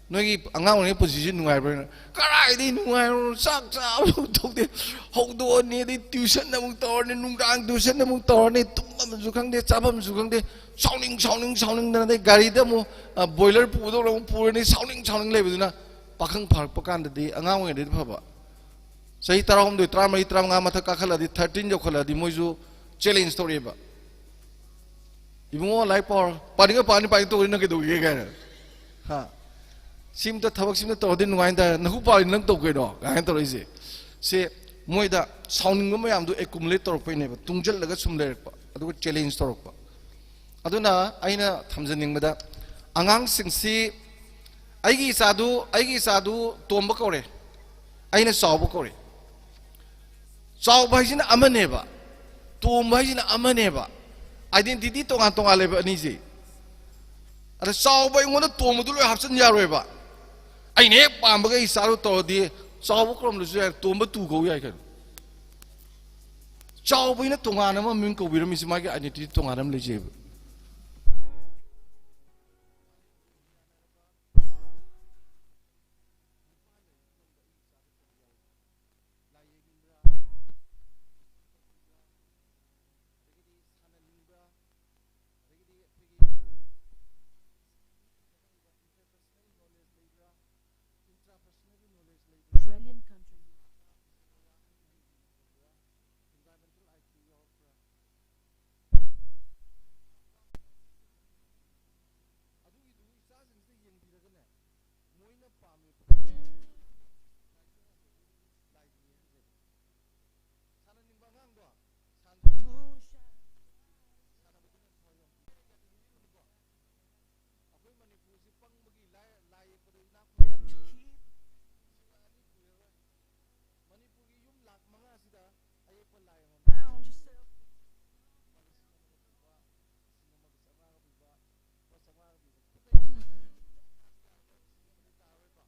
"ꯅꯣꯏꯒꯤ ꯑꯉꯥꯡ ꯑꯣꯏꯔꯤꯉꯩ ꯄꯨꯟꯁꯤꯁꯤ ꯅꯨꯡꯉꯥꯏꯕ꯭ꯔꯥ?" ꯀꯔꯥꯏꯗꯩ ꯅꯨꯡꯉꯥꯏꯕꯅꯣ? ꯆꯥꯛ ꯆꯥꯕ ꯊꯣꯛꯇꯦ, ꯍꯧꯗꯣꯛꯑꯅꯤ, ꯑꯗꯩ ꯇ꯭ꯌꯨꯁꯟ ꯑꯃꯨꯛ ꯇꯧꯔꯅꯤ, ꯅꯨꯡꯗꯥꯡ ꯇ꯭ꯌꯨꯁꯟ ꯑꯃꯨꯛ ꯇꯧꯔꯅꯤ, ꯇꯨꯝꯐꯝꯁꯨ ꯈꯪꯗꯦ, ꯆꯥꯐꯝꯁꯨ ꯈꯪꯗꯦ, ꯁꯥꯎꯅꯤꯡ ꯁꯥꯎꯅꯤꯡ ꯁꯥꯎꯅꯤꯡꯗꯅ, ꯑꯗꯩ ꯒꯥꯔꯤꯗ ꯑꯃꯨꯛ, ꯑ, ꯕꯣꯏꯂꯔ ꯄꯨꯗꯧꯅ ꯑꯃꯨꯛ ꯄꯨꯔꯅꯤ, ꯁꯥꯎꯅꯤꯡ ꯁꯥꯎꯅꯤꯡ ꯂꯩꯕꯗꯨꯅ꯫ ꯄꯥꯈꯪ ꯐꯥꯔꯛꯄ ꯀꯥꯟꯗꯗꯤ, ꯑꯉꯥꯡ ꯑꯣꯏꯔꯤꯉꯩꯗꯗꯤ ꯐꯕ, ꯆꯍꯤ ꯇꯔꯥꯍꯨꯝꯗꯣꯏ, ꯇꯔꯥꯃꯔꯤ, ꯇꯔꯥꯃꯉꯥ ꯃꯊꯛ ꯀꯥꯈꯠꯂꯗꯤ, ꯊꯥꯔꯇꯤꯟ ꯌꯧꯈꯠꯂꯗꯤ ꯃꯣꯏꯁꯨ ꯆꯦꯂꯦꯟꯖ ꯇꯧꯔꯛꯑꯦꯕ꯫ "ꯏꯕꯨꯡꯉꯣ, ꯂꯥꯏꯔꯤꯛ ꯄꯥꯎ, ꯄꯥꯅꯤꯡꯉ ꯄꯥꯅꯤ, ꯄꯥꯅꯤꯡ ꯇꯧꯔꯤ, ꯅꯪ ꯀꯩꯗꯧꯔꯤꯒꯦ?" ꯀꯥꯏꯅ꯫ ꯍꯥ? "ꯁꯤꯝꯇ, ꯊꯕꯛ ꯁꯤꯝꯇ ꯇꯧꯔꯗꯤ ꯅꯨꯡꯉꯥꯏꯅ ꯇꯥꯔꯦ, ꯅꯈꯨ ꯄꯥꯔꯤ ꯅꯪ ꯇꯧ ꯀꯩꯅꯣ?" ꯀꯥꯏꯅ ꯇꯧꯔꯛꯏꯁꯦ꯫ ꯁꯦ, ꯃꯣꯏꯗ ꯁꯥꯎꯅꯤꯡꯕ ꯃꯌꯥꯝꯗꯣ ꯑꯦꯀꯨꯃꯨꯂꯦꯠ ꯇꯧꯔꯛꯄꯩꯅꯦꯕ, ꯇꯨꯡꯁꯤꯜꯂꯒ ꯁꯨꯝ ꯂꯩꯔꯛꯄ, ꯑꯗꯨꯒ ꯆꯦꯂꯦꯟꯖ ꯇꯧꯔꯛꯄ꯫ ꯑꯗꯨꯅ ꯑꯩꯅ ꯊꯝꯖꯅꯤꯡꯕꯗ, ꯑꯉꯥꯡꯁꯤꯡꯁꯤ, ꯑꯩꯒꯤ ꯏꯆꯥꯗꯨ, ꯑꯩꯒꯤ ꯏꯆꯥꯗꯨ ꯇꯣꯝꯕ ꯀꯧꯔꯦ, ꯑꯩꯅ ꯆꯥꯎꯕ ꯀꯧꯔꯦ꯫ ꯆꯥꯎꯕ ꯍꯥꯏꯁꯤꯅ ꯑꯃꯅꯦꯕ, ꯇꯣꯝꯕ ꯍꯥꯏꯁꯤꯅ ꯑꯃꯅꯦꯕ꯫ ꯑꯥꯏꯗꯦꯟꯇꯤꯇꯤ ꯇꯣꯉꯥꯟ ꯇꯣꯉꯥꯟꯂꯦꯕ ꯑꯅꯤꯁꯦ꯫ ꯑꯗ ꯆꯥꯎꯕ ꯑꯩꯉꯣꯟꯗ ꯇꯣꯝꯕꯗꯨ ꯂꯣꯏ ꯍꯥꯞꯆꯤꯟ ꯌꯥꯔꯣꯏꯕ꯫ ꯑꯩꯅ ꯍꯦꯛ ꯄꯥꯝꯕꯒ ꯑꯩ ꯏꯆꯥꯗꯨ ꯇꯧꯔꯗꯤ, ꯆꯥꯎꯕ ꯀꯧꯔꯝꯗ꯭ꯔꯁꯨ ꯌꯥꯏ, ꯇꯣꯝꯕ ꯇꯨ ꯀꯧ ꯌꯥꯏ ꯀꯩꯅꯣ꯫ ꯆꯥꯎꯕꯩꯅ ꯇꯣꯉꯥꯟꯅ ꯑꯃ ꯃꯤꯡ ꯀꯧꯕꯤꯔꯝꯃꯤꯁꯦ, ꯃꯥꯒꯤ ꯑꯥꯏꯗꯦꯟꯇꯤꯇꯤ ꯇꯣꯉꯥꯟꯅ ꯑꯃ ꯂꯩꯖꯩꯑꯕ꯫ ꯄꯥꯝꯃꯤ꯫ ꯂꯥꯏ ꯌꯦꯛꯄꯁꯦ꯫ ꯁꯥꯟꯅꯅꯤꯡꯕ ꯑꯉꯥꯡꯗꯣ ꯁꯥꯟꯅ-, ꯁꯥꯟꯅꯕꯗꯨꯅ ꯊꯋꯥꯏ ꯌꯥꯎꯕ꯫ ꯑꯩꯈꯣꯏ ꯃꯅꯤꯄꯨꯔꯁꯤ ꯄꯪꯕꯒꯤ ꯂꯥꯏ-, ꯂꯥꯏ ꯌꯦꯛꯄꯗ ꯏꯅꯥꯛ ꯈꯨꯟꯕ ꯂꯤꯁꯤꯡ ꯑꯅꯤ ꯀꯨꯏꯔꯔꯣꯏ꯫ ꯃꯅꯤꯄꯨꯔꯒꯤ ꯌꯨꯝ ꯂꯥꯈ ꯃꯉꯥꯁꯤꯗ ꯑꯌꯦꯛꯄ ꯂꯥꯏ ꯑꯃꯃꯝ ꯂꯨꯄꯥ ꯂꯤꯁꯤꯡ ꯑꯃꯒ ꯄꯤꯕ, ꯂꯤꯁꯤꯡ ꯑꯃꯒ ꯆꯥꯝꯃꯉꯥꯒ ꯄꯤꯕ, ꯂꯨꯄꯥ ꯆꯥꯝꯃꯉꯥꯒ ꯄꯤꯕ꯫ ꯇꯥꯔꯔꯣꯏꯀꯣ?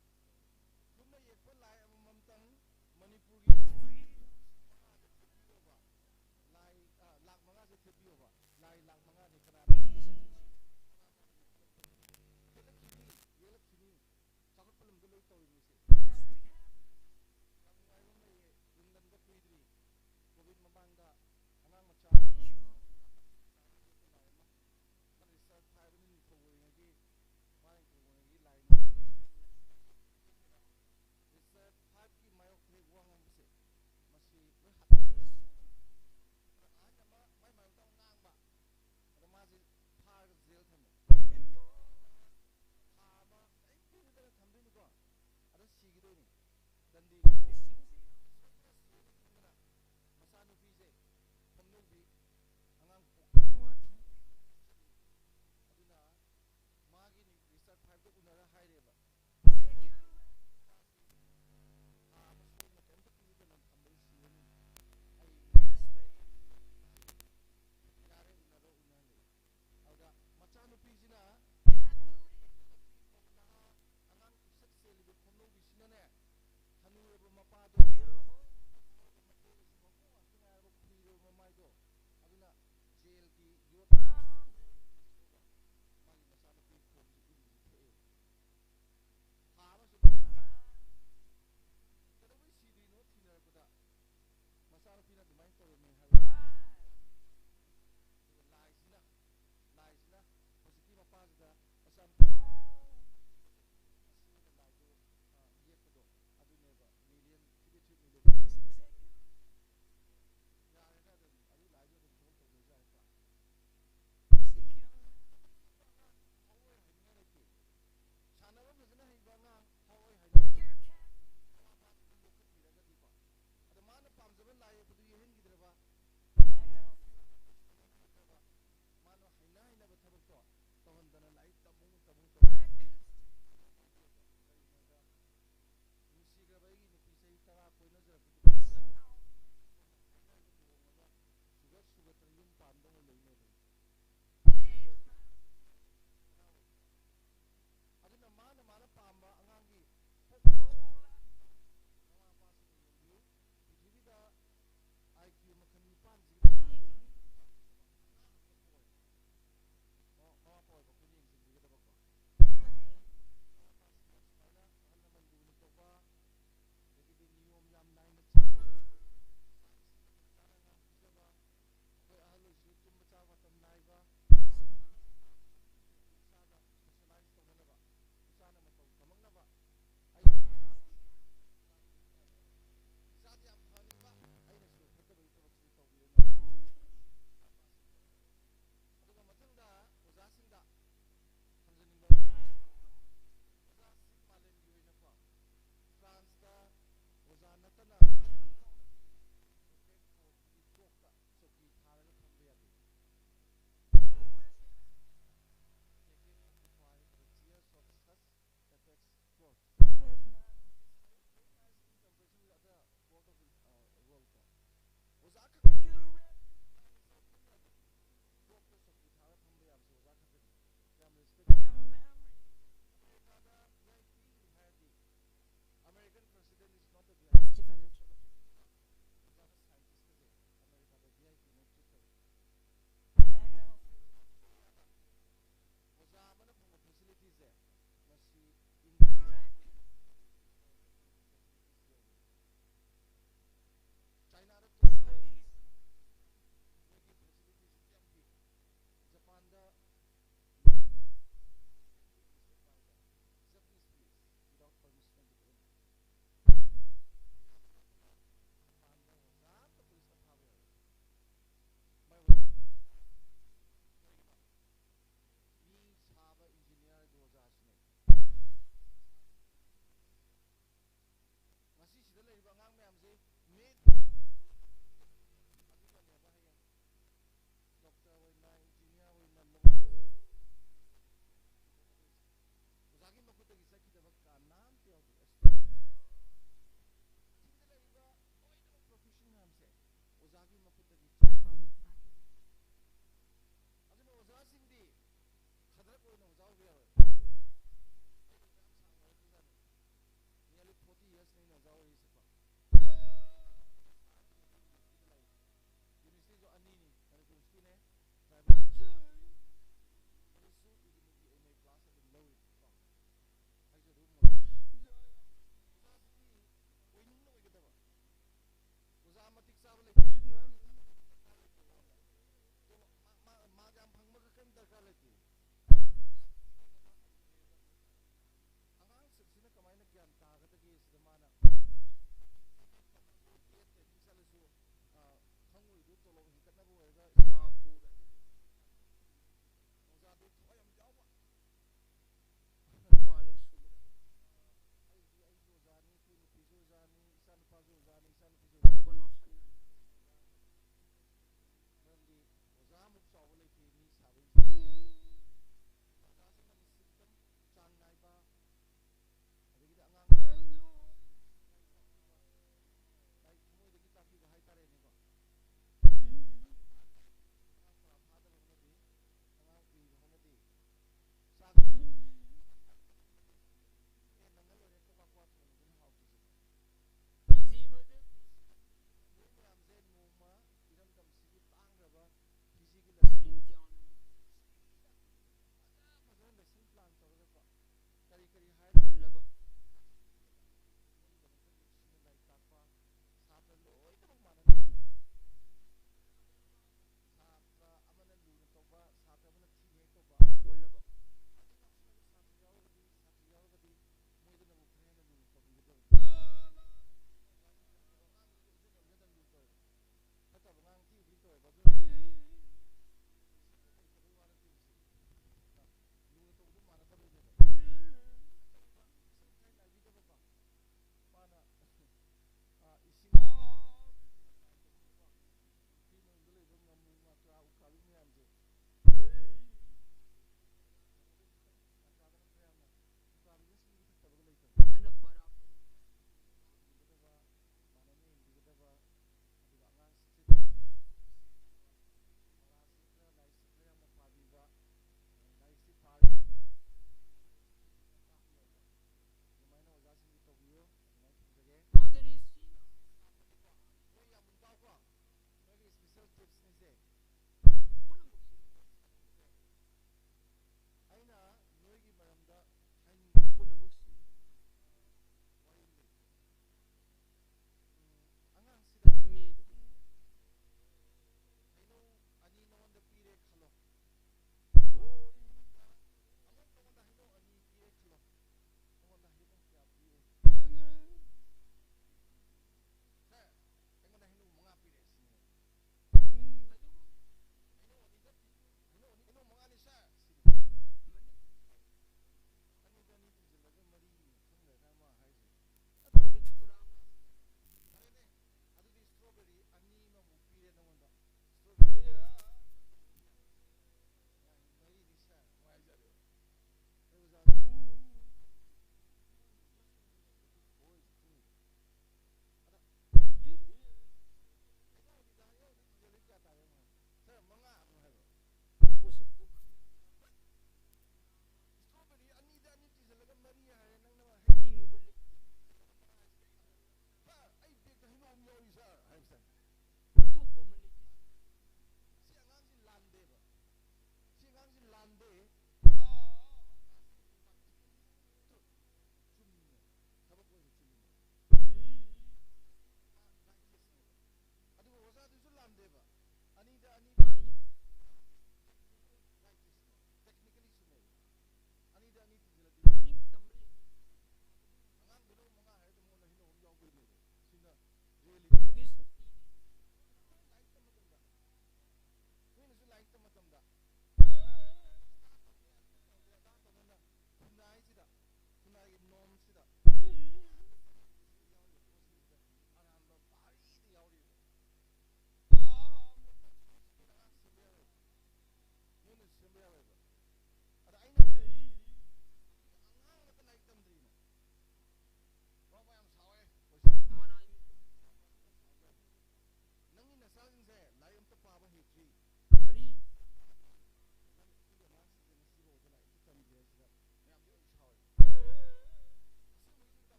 ꯃꯈꯨꯠꯇꯒꯤ ꯆꯥꯛ ꯄꯥꯝꯕ ꯆꯥꯈꯤꯕ꯫ ꯑꯗꯨꯅ ꯑꯣꯖꯥꯁꯤꯡꯗꯤ ꯈꯗ꯭ꯔꯛ ꯑꯣꯏꯅ ꯑꯣꯖꯥ ꯑꯣꯏꯕ ꯌꯥꯔꯣꯏ꯫ ꯑꯩ ꯑꯣꯖꯥ ꯌꯥꯝ ꯁꯥꯡꯅ ꯑꯣꯏꯔꯛꯄꯖꯥꯠꯅꯤ꯫ Nearly forty years ꯅꯤ ꯑꯩꯅ ꯑꯣꯖꯥ ꯑꯣꯏꯔꯤꯁꯦꯀꯣ꯫ University ꯁꯨ ꯑꯅꯤꯅꯤ, ꯃꯅꯤꯄꯨꯔ University ꯅꯦ, ꯇ꯭ꯔꯥꯏꯕꯦꯜ꯫ ꯍꯧꯖꯤꯛꯁꯨ ꯏꯒꯅꯧꯒꯤ M A class ꯑꯗꯨꯝ ꯂꯧꯔꯤꯀꯣ꯫ ꯑꯩꯁꯨ ꯑꯗꯨꯝ ꯑꯣꯖꯥꯁꯤꯗꯤ ꯑꯣꯏꯅꯤꯡꯅ ꯑꯣꯏꯒꯗꯕ꯫ ꯑꯣꯖꯥ ꯃꯇꯤꯛ ꯆꯥꯕ ꯂꯩꯇꯦ꯫ ꯑꯗꯨ ꯃꯥ, ꯃꯥ, ꯃꯥ ꯌꯥꯝ ꯐꯪꯕꯒ ꯀꯔꯤꯝ ꯗꯔꯀꯥꯔ ꯂꯩꯇꯦ꯫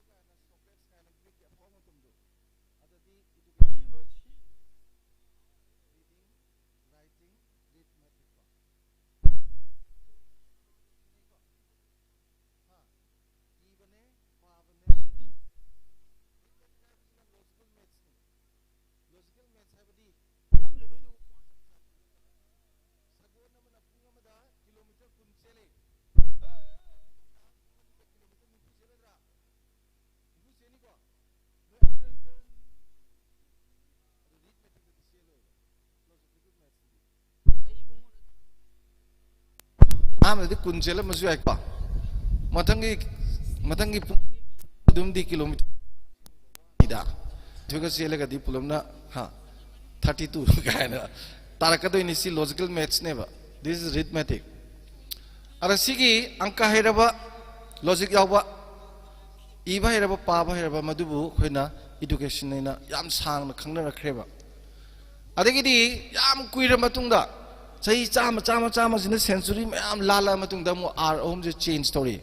ꯀꯥꯏꯅ ꯁꯣꯀ꯭ꯔꯦꯠꯁ ꯀꯥꯏꯅ ꯒ꯭ꯔꯤꯛꯀꯤ ꯑꯐꯥꯎꯕ ꯃꯇꯝꯗꯣ, ꯑꯗꯗꯤ education, reading, writing, arithmetic ꯀꯣ꯫ ꯁꯤꯅꯤꯀꯣ꯫ ꯍꯥ? ꯏꯕꯅꯦ, ꯄꯥꯕꯅꯦ꯫ Arithmetic ꯍꯥꯏꯕꯁꯤꯅ logical maths ꯅꯦ꯫ Logical maths ꯍꯥꯏꯕꯗꯤ ꯁꯒꯣꯜ ꯑꯃꯅ ꯄꯨꯡ ꯑꯃꯗ ꯀꯤꯂꯣꯃꯤꯇꯔ ꯀꯨꯟ ꯆꯦꯜꯂꯦ꯫ ꯀꯤꯂꯣꯃꯤꯇꯔ ꯅꯤꯐꯨ ꯆꯦꯜꯂꯗ꯭ꯔꯥ? ꯅꯤꯐꯨ ꯆꯦꯜꯂꯤꯀꯣ? ꯅꯣꯏ ꯑꯗꯨ arithmetic ꯇꯗꯤ ꯆꯦꯜꯂꯣꯏꯕ꯫ Logical maths ꯇꯗꯤ꯫ ꯑꯍꯥꯟꯕꯗꯗꯤ ꯀꯨꯟ ꯆꯦꯜꯂꯝꯕꯁꯨ ꯌꯥꯏꯀꯣ꯫ ꯃꯊꯪꯒꯤ, ꯃꯊꯪꯒꯤ ꯄꯨꯡ ꯑꯗꯨꯝꯗꯤ ꯀꯤꯂꯣꯃꯤꯇꯔ ꯅꯤꯗ꯫ ꯑꯗꯨꯒ ꯆꯦꯜꯂꯒꯗꯤ ꯄꯨꯂꯞꯅ, ꯍꯥ, thirty two ꯀꯥꯏꯅ ꯇꯥꯔꯛꯀꯗꯣꯏꯅꯤ꯫ ꯁꯤ logical maths ꯅꯦꯕ꯫ This is arithmetic꯫ ꯑꯗ ꯁꯤꯒꯤ ꯑꯪꯀ ꯍꯩꯔꯕ, logic ꯌꯥꯎꯕ, ꯏꯕ ꯍꯩꯔꯕ, ꯄꯥꯕ ꯍꯩꯔꯕ, ꯃꯗꯨꯕꯨ ꯑꯩꯈꯣꯏꯅ education ꯍꯥꯏꯅ ꯌꯥꯝ ꯁꯥꯡꯅ ꯈꯪꯅꯔꯛꯈ꯭ꯔꯦꯕ꯫ ꯑꯗꯒꯤꯗꯤ ꯌꯥꯝ ꯀꯨꯏꯔ ꯃꯇꯨꯡꯗ, ꯆꯍꯤ ꯆꯥꯝꯃ, ꯆꯥꯝꯃ, ꯆꯥꯝꯃꯁꯤꯅ, century ꯃꯌꯥꯝ ꯂꯥꯜꯂꯛꯑ ꯃꯇꯨꯡꯗ ꯑꯃꯨꯛ R ꯑꯍꯨꯝꯁꯦ change ꯇꯧꯔꯛꯏ꯫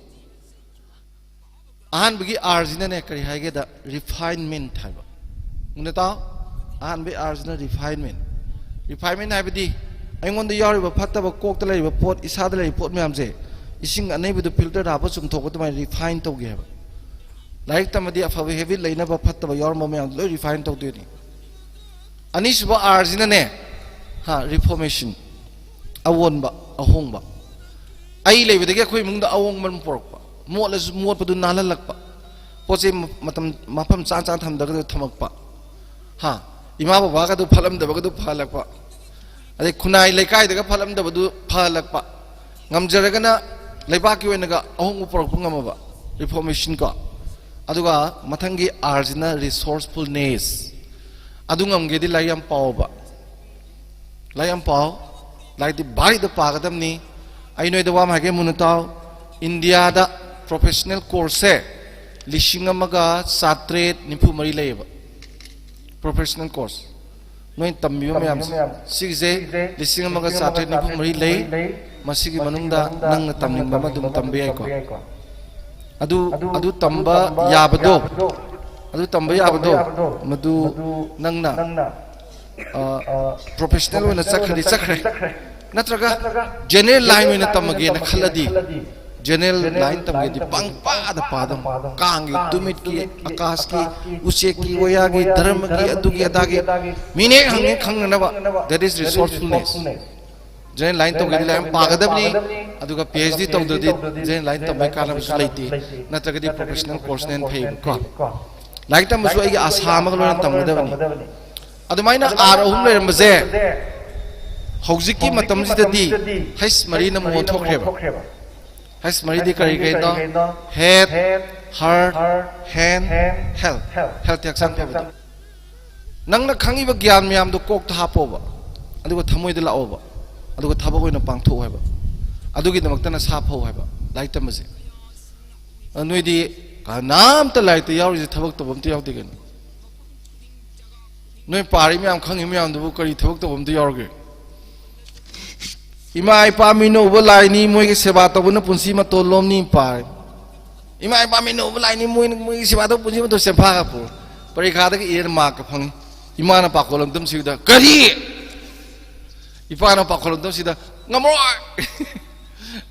ꯑꯍꯥꯟꯕꯒꯤ R ꯁꯤꯅꯅꯦ ꯀꯔꯤ ꯍꯥꯏꯒꯦꯗ, refinement ꯍꯥꯏꯕ꯫ ꯃꯨꯟꯅ ꯇꯥꯎ꯫ ꯑꯍꯥꯟꯕꯒꯤ R ꯁꯤꯅ refinement꯫ Refinement ꯍꯥꯏꯕꯗꯤ ꯑꯩꯉꯣꯟꯗ ꯌꯥꯎꯔꯤꯕ ꯐꯠꯇꯕ, ꯀꯣꯛꯇ ꯂꯩꯔꯤꯕ ꯄꯣꯠ, ꯏꯁꯥꯗ ꯂꯩꯔꯤꯕ ꯄꯣꯠ ꯃꯌꯥꯝꯁꯦ ꯏꯁꯤꯡ ꯑꯅꯩꯕꯗꯨ filter ꯍꯥꯞꯄ ꯆꯨꯝꯊꯣꯛꯄ ꯑꯗꯨꯃꯥꯏꯅ refine ꯇꯧꯒꯦ ꯍꯥꯏꯕ꯫ ꯂꯥꯏꯔꯤꯛ ꯇꯝꯃꯗꯤ ꯑꯐꯕ habit ꯂꯩꯅꯕ, ꯐꯠꯇꯕ ꯌꯥꯎꯔꯝꯕ ꯃꯌꯥꯝꯗꯣ ꯂꯣꯏ refine ꯇꯧꯗꯣꯏꯅꯤ꯫ ꯑꯅꯤꯁꯨꯕ R ꯁꯤꯅꯅꯦ, ꯍꯥ, reformation, ꯑꯑꯣꯟꯕ, ꯑꯍꯣꯡꯕ꯫ ꯑꯩ ꯂꯩꯕꯗꯒꯤ ꯑꯩꯈꯣꯏ ꯏꯃꯨꯡꯗ ꯑꯑꯣꯡꯕ ꯑꯃ ꯄꯨꯔꯛꯄ, ꯃꯣꯠꯂꯁꯨ ꯃꯣꯠꯄꯗꯨ ꯅꯥꯜꯍꯜꯂꯛꯄ, ꯄꯣꯠ ꯆꯩ ꯃ-, ꯃꯇꯝ, ꯃꯐꯝ ꯆꯥ ꯆꯥꯅ ꯊꯝꯗ꯭ꯔꯒꯗꯤ ꯊꯝꯃꯛꯄ, ꯍꯥ, ꯏꯃꯥ ꯕꯕꯥꯒꯗꯨ ꯐꯠꯂꯝꯗꯕꯒꯗꯨ ꯐꯍꯜꯂꯛꯄ, ꯑꯗꯩ ꯈꯨꯟꯅꯥꯏ ꯂꯩꯀꯥꯏꯗꯒ ꯐꯠꯂꯝꯗꯕꯗꯨ ꯐꯍꯜꯂꯛꯄ, ꯉꯝꯖꯔꯒꯅ ꯂꯩꯕꯥꯛꯀꯤ ꯑꯣꯏꯅꯒ ꯑꯍꯣꯡꯕ ꯄꯨꯔꯛꯄ ꯉꯝꯃꯕ, reformation ꯀꯣ꯫ ꯑꯗꯨꯒ ꯃꯊꯪꯒꯤ R ꯁꯤꯅ resourcefulness꯫ ꯑꯗꯨ ꯉꯝꯒꯦꯗꯤ ꯂꯥꯏꯔꯤꯛ ꯌꯥꯝ ꯄꯥꯎꯕ꯫ ꯂꯥꯏꯔꯤꯛ ꯌꯥꯝ ꯄꯥꯎ꯫ ꯂꯥꯏꯔꯤꯛꯇꯤ ꯚꯥꯔꯤꯗ ꯄꯥꯒꯗꯕꯅꯤ꯫ ꯑꯩ ꯅꯣꯏꯗ ꯋꯥ ꯑꯃ ꯍꯥꯏꯒꯦ ꯃꯨꯟꯅ ꯇꯥꯎ꯫ ꯏꯟꯗꯤꯌꯥꯗ professional course ꯁꯦ ꯂꯤꯁꯤꯡ ꯑꯃꯒ ꯆꯥꯇ꯭ꯔꯦꯠ ꯅꯤꯐꯨ ꯃꯔꯤ ꯂꯩꯌꯦꯕ꯫ Professional course꯫ ꯅꯣꯏ ꯇꯝꯕꯤꯕ ꯃꯌꯥꯝꯁꯦ꯫ ꯁꯤꯒꯤꯁꯦ ꯂꯤꯁꯤꯡ ꯑꯃꯒ ꯆꯥꯇ꯭ꯔꯦꯠ ꯅꯤꯐꯨ ꯃꯔꯤ ꯂꯩ꯫ ꯃꯁꯤꯒꯤ ꯃꯅꯨꯡꯗ ꯅꯪꯅ ꯇꯝꯅꯤꯡꯕ ꯑꯃ ꯑꯗꯨꯝ ꯇꯝꯕ ꯌꯥꯏꯀꯣ꯫ ꯑꯗꯨ ꯑꯗꯨ ꯇꯝꯕ ꯌꯥꯕꯗꯣ, ꯑꯗꯨ ꯇꯝꯕ ꯌꯥꯕꯗꯣ, ꯃꯗꯨ ꯅꯪꯅ ꯄ꯭ꯔꯣꯐꯦꯁꯅꯦꯜ ꯑꯣꯏꯅ ꯆꯠꯈ꯭ꯔꯗꯤ ꯆꯠꯈ꯭ꯔꯦ, ꯅꯠꯇ꯭ꯔꯒ ꯖꯦꯅꯦꯔꯦꯜ ꯂꯥꯏꯟ ꯑꯣꯏꯅ ꯇꯝꯃꯒꯦꯅ ꯈꯜꯂꯗꯤ, ꯖꯦꯅꯦꯔꯦꯜ ꯂꯥꯏꯟ ꯇꯝꯒꯦꯗꯤ ꯄꯪꯄꯥꯗ ꯄꯥꯗꯝ, ꯀꯥꯡꯒꯤ, ꯇꯨꯃꯤꯠꯀꯤ, ꯑꯀꯥꯁꯀꯤ, ꯎꯆꯦꯛꯀꯤ, ꯋꯥꯌꯥꯒꯤ, ꯙꯔꯃꯒꯤ, ꯑꯗꯨꯒꯤ ꯑꯗꯥꯒꯤ, ꯃꯤꯅ ꯍꯦꯛ ꯍꯪꯉꯦ ꯈꯪꯅꯅꯕ, that is resourcefulness. General line ꯇꯧꯒꯦꯗꯤ ꯂꯥꯏꯔꯤꯛ ꯌꯥꯝ ꯄꯥꯒꯗꯕꯅꯤ, ꯑꯗꯨꯒ ꯄꯤ ꯑꯩꯆ ꯗꯤ ꯇꯧꯗ꯭ꯔꯗꯤ ꯖꯦꯅꯦꯔꯦꯜ ꯂꯥꯏꯟ ꯇꯝꯕꯒꯤ ꯀꯥꯟꯅꯕꯁꯨ ꯂꯩꯇꯦ, ꯅꯠꯇ꯭ꯔꯒꯗꯤ ꯄ꯭ꯔꯣꯐꯦꯁꯅꯦꯜ ꯀꯣꯔꯁꯅ ꯍꯦꯟꯅ ꯐꯩꯌꯦꯕꯀꯣ꯫ ꯂꯥꯏꯔꯤꯛ ꯇꯝꯕꯁꯨ ꯑꯩꯒꯤ ꯑꯥꯁꯥ ꯑꯃꯒ ꯂꯣꯏꯅ ꯇꯝꯒꯗꯕꯅꯤ꯫ ꯑꯗꯨꯃꯥꯏꯅ ꯑꯥꯔ ꯑꯍꯨꯝ ꯂꯩꯔꯝꯕꯁꯦ ꯍꯧꯖꯤꯛꯀꯤ ꯃꯇꯝꯁꯤꯗꯗꯤ ꯍꯩꯁ ꯃꯔꯤꯅ ꯑꯃꯨꯛ ꯑꯣꯟꯊꯣꯛꯈ꯭ꯔꯦꯕ꯫ ꯍꯩꯁ ꯃꯔꯤꯗꯤ ꯀꯔꯤ ꯀꯔꯤꯅꯣ? Head, heart, hand, health. ꯍꯦꯜꯊꯇꯤ ꯍꯛꯆꯥꯡ ꯐꯕꯗꯣ꯫ ꯅꯪꯅ ꯈꯪꯉꯤꯕ ꯒ꯭ꯌꯥꯟ ꯃꯌꯥꯝꯗꯣ ꯀꯣꯛꯇ ꯍꯥꯞꯄꯣꯕ, ꯑꯗꯨꯒ ꯊꯃꯣꯏꯗ ꯂꯥꯛꯑꯣꯕ, ꯑꯗꯨꯒ ꯊꯕꯛ ꯑꯣꯏꯅ ꯄꯥꯡꯊꯣꯛꯑꯣ ꯍꯥꯏꯕ꯫ ꯑꯗꯨꯒꯤꯗꯃꯛꯇ ꯅꯁꯥ ꯐꯧ ꯍꯥꯏꯕ ꯂꯥꯏꯔꯤꯛ ꯇꯝꯕꯁꯦ꯫ ꯑ, ꯅꯣꯏꯗꯤ ꯀꯅꯥꯝꯇ ꯂꯥꯏꯔꯤꯛꯇ ꯌꯥꯎꯔꯤꯁꯦ ꯊꯕꯛ ꯇꯧꯕ ꯑꯝꯇ ꯌꯥꯎꯗꯦ ꯀꯩꯅꯣ? ꯅꯣꯏ ꯄꯥꯔꯤ ꯃꯌꯥꯝ, ꯈꯪꯉꯤ ꯃꯌꯥꯝꯗꯨꯕꯨ ꯀꯔꯤ ꯊꯕꯛ ꯇꯧꯕ ꯑꯝꯇ ꯌꯥꯎꯔꯒꯦ? "ꯏꯃꯥ ꯏꯄꯥ ꯃꯤꯅ ꯎꯕ ꯂꯥꯏꯅꯤ, ꯃꯣꯏꯒꯤ ꯁꯦꯕꯥ ꯇꯧꯕꯅ ꯄꯨꯟꯁꯤ ꯃꯇꯣꯟ ꯂꯣꯝꯅꯤ" ꯄꯥꯔꯦ꯫ "ꯏꯃꯥ ꯏꯄꯥ ꯃꯤꯅ ꯎꯕ ꯂꯥꯏꯅꯤ, ꯃꯣꯏꯅ, ꯃꯣꯏꯒꯤ ꯁꯦꯕꯥ ꯇꯧꯕ ꯄꯨꯟꯁꯤ ꯃꯇꯣꯟ ꯁꯦꯝꯐꯥ ꯀꯥꯞꯄꯨ"꯫ ꯄꯔꯤꯈꯥꯗꯒ ꯏꯔꯦꯅ ꯃꯥꯔꯛꯀ ꯐꯪꯉꯤ꯫ ꯏꯃꯥꯅ ꯄꯥꯈꯣꯜ ꯑꯝꯇꯝꯁꯤꯗ, "ꯀꯔꯤ?" ꯏꯄꯥꯅ ꯄꯥꯈꯣꯜ ꯑꯝꯇꯝꯁꯤꯗ, "ꯉꯝꯃꯔꯣꯏ!"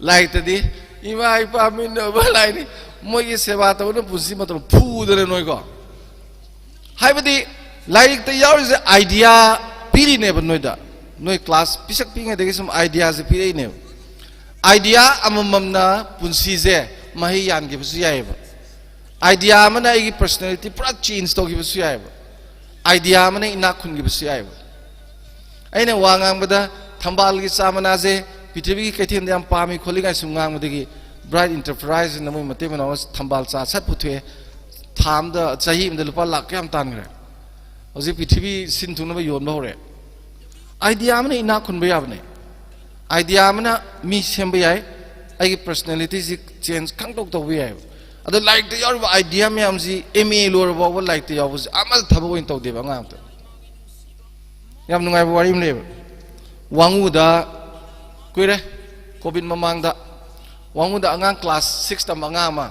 ꯂꯥꯏꯔꯤꯛꯇꯗꯤ, "ꯏꯃꯥ ꯏꯄꯥ ꯃꯤꯅ ꯎꯕ ꯂꯥꯏꯅꯤ, ꯃꯣꯏꯒꯤ ꯁꯦꯕꯥ ꯇꯧꯕꯅ ꯄꯨꯟꯁꯤ ꯃꯇꯣꯟ" ꯐꯨꯗꯅ ꯅꯣꯏꯀꯣ꯫ ꯍꯥꯏꯕꯗꯤ ꯂꯥꯏꯔꯤꯛꯇ ꯌꯥꯎꯔꯤꯁꯦ ꯑꯥꯏꯗꯤꯌꯥ ꯄꯤꯔꯤꯅꯦꯕ ꯅꯣꯏꯗ꯫ ꯅꯣꯏ ꯀ꯭ꯂꯥꯁ ꯄꯤꯁꯛ ꯄꯤꯛꯉꯩꯗꯒꯤ ꯁꯨꯝ ꯑꯥꯏꯗꯤꯌꯥꯁꯦ ꯄꯤꯔꯛꯏꯅꯦꯕ꯫ ꯑꯥꯏꯗꯤꯌꯥ ꯑꯃꯃꯝꯅ ꯄꯨꯟꯁꯤꯁꯦ ꯃꯍꯩ ꯌꯥꯟꯈꯤꯕꯁꯨ ꯌꯥꯏꯑꯕ꯫ ꯑꯥꯏꯗꯤꯌꯥ ꯑꯃꯅ ꯑꯩꯒꯤ ꯄꯔꯁꯅꯦꯂꯤꯇꯤ ꯄꯨꯔꯥ ꯆꯦꯟꯖ ꯇꯧꯈꯤꯕꯁꯨ ꯌꯥꯏꯑꯕ꯫ ꯑꯥꯏꯗꯤꯌꯥ ꯑꯃꯅ ꯏꯅꯥꯛ ꯈꯨꯟꯈꯤꯕꯁꯨ ꯌꯥꯏꯑꯕ꯫ ꯑꯩꯅ ꯋꯥ ꯉꯥꯡꯕꯗ ꯊꯝꯕꯥꯜꯒꯤ ꯆꯥ ꯃꯅꯥꯁꯦ ꯄ꯭ꯔꯤꯊꯤꯕꯤꯒꯤ ꯀꯩꯊꯦꯜꯗ ꯌꯥꯝ ꯄꯥꯝꯃꯤ ꯈꯣꯠꯂꯤ ꯀꯥꯏꯅ ꯁꯨꯝ ꯉꯥꯡꯕꯗꯒꯤ ꯕ꯭ꯔꯥꯏꯠ ꯏꯟꯇꯔꯄ꯭ꯔꯥꯏꯖ ꯍꯥꯏꯅ ꯃꯣꯏ ꯃꯇꯩ ꯃꯅꯥꯎ ꯊꯝꯕꯥꯜ ꯆꯥ ꯁꯠ ꯄꯨꯊꯣꯛꯑꯦ꯫ ꯊꯥ ꯑꯃꯗ, ꯆꯍꯤ ꯑꯃꯗ ꯂꯨꯄꯥ ꯂꯥꯛ ꯀꯌꯥꯝ ꯇꯥꯟꯈ꯭ꯔꯦ? ꯍꯧꯖꯤꯛ ꯄ꯭ꯔꯤꯊꯤꯕꯤ ꯁꯤꯟ ꯊꯨꯡꯅꯕ ꯌꯣꯟꯕ ꯍꯧꯔꯦ꯫ ꯑꯥꯏꯗꯤꯌꯥ ꯑꯃꯅ ꯏꯅꯥꯛ ꯈꯨꯟꯕ ꯌꯥꯕꯅꯦ꯫ ꯑꯥꯏꯗꯤꯌꯥ ꯑꯃꯅ ꯃꯤ ꯁꯦꯝꯕ ꯌꯥꯏ꯫ ꯑꯩꯒꯤ ꯄꯔꯁꯅꯦꯂꯤꯇꯤꯁꯤ ꯆꯦꯟꯖ ꯈꯪꯇꯧ ꯇꯧꯕ ꯌꯥꯏꯑꯕ꯫ ꯑꯗꯣ ꯂꯥꯏꯔꯤꯛꯇ ꯌꯥꯎꯔꯤꯕ ꯑꯥꯏꯗꯤꯌꯥ ꯃꯌꯥꯝꯁꯤ ꯑꯦꯝ ꯑꯦ ꯂꯣꯏꯔ ꯐꯥꯎꯕ ꯂꯥꯏꯔꯤꯛꯇ ꯌꯥꯎꯕꯁꯦ ꯑꯃꯠꯇ ꯊꯕꯛ ꯑꯣꯏꯅ ꯇꯧꯗꯦꯕ ꯑꯉꯥꯡ ꯑꯝꯇ꯫ ꯌꯥꯝ ꯅꯨꯡꯉꯥꯏꯕ ꯋꯥꯔꯤ ꯑꯃ ꯂꯩꯌꯦꯕ꯫ ꯋꯥꯉꯨꯗ ꯀꯨꯏꯔꯦ, ꯀꯣꯚꯤꯗ ꯃꯃꯥꯡꯗ ꯋꯥꯉꯨꯗ ꯑꯉꯥꯡ ꯀ꯭ꯂꯥꯁ ꯁꯤꯛꯁ ꯇꯝꯕ ꯑꯉꯥꯡ ꯑꯃ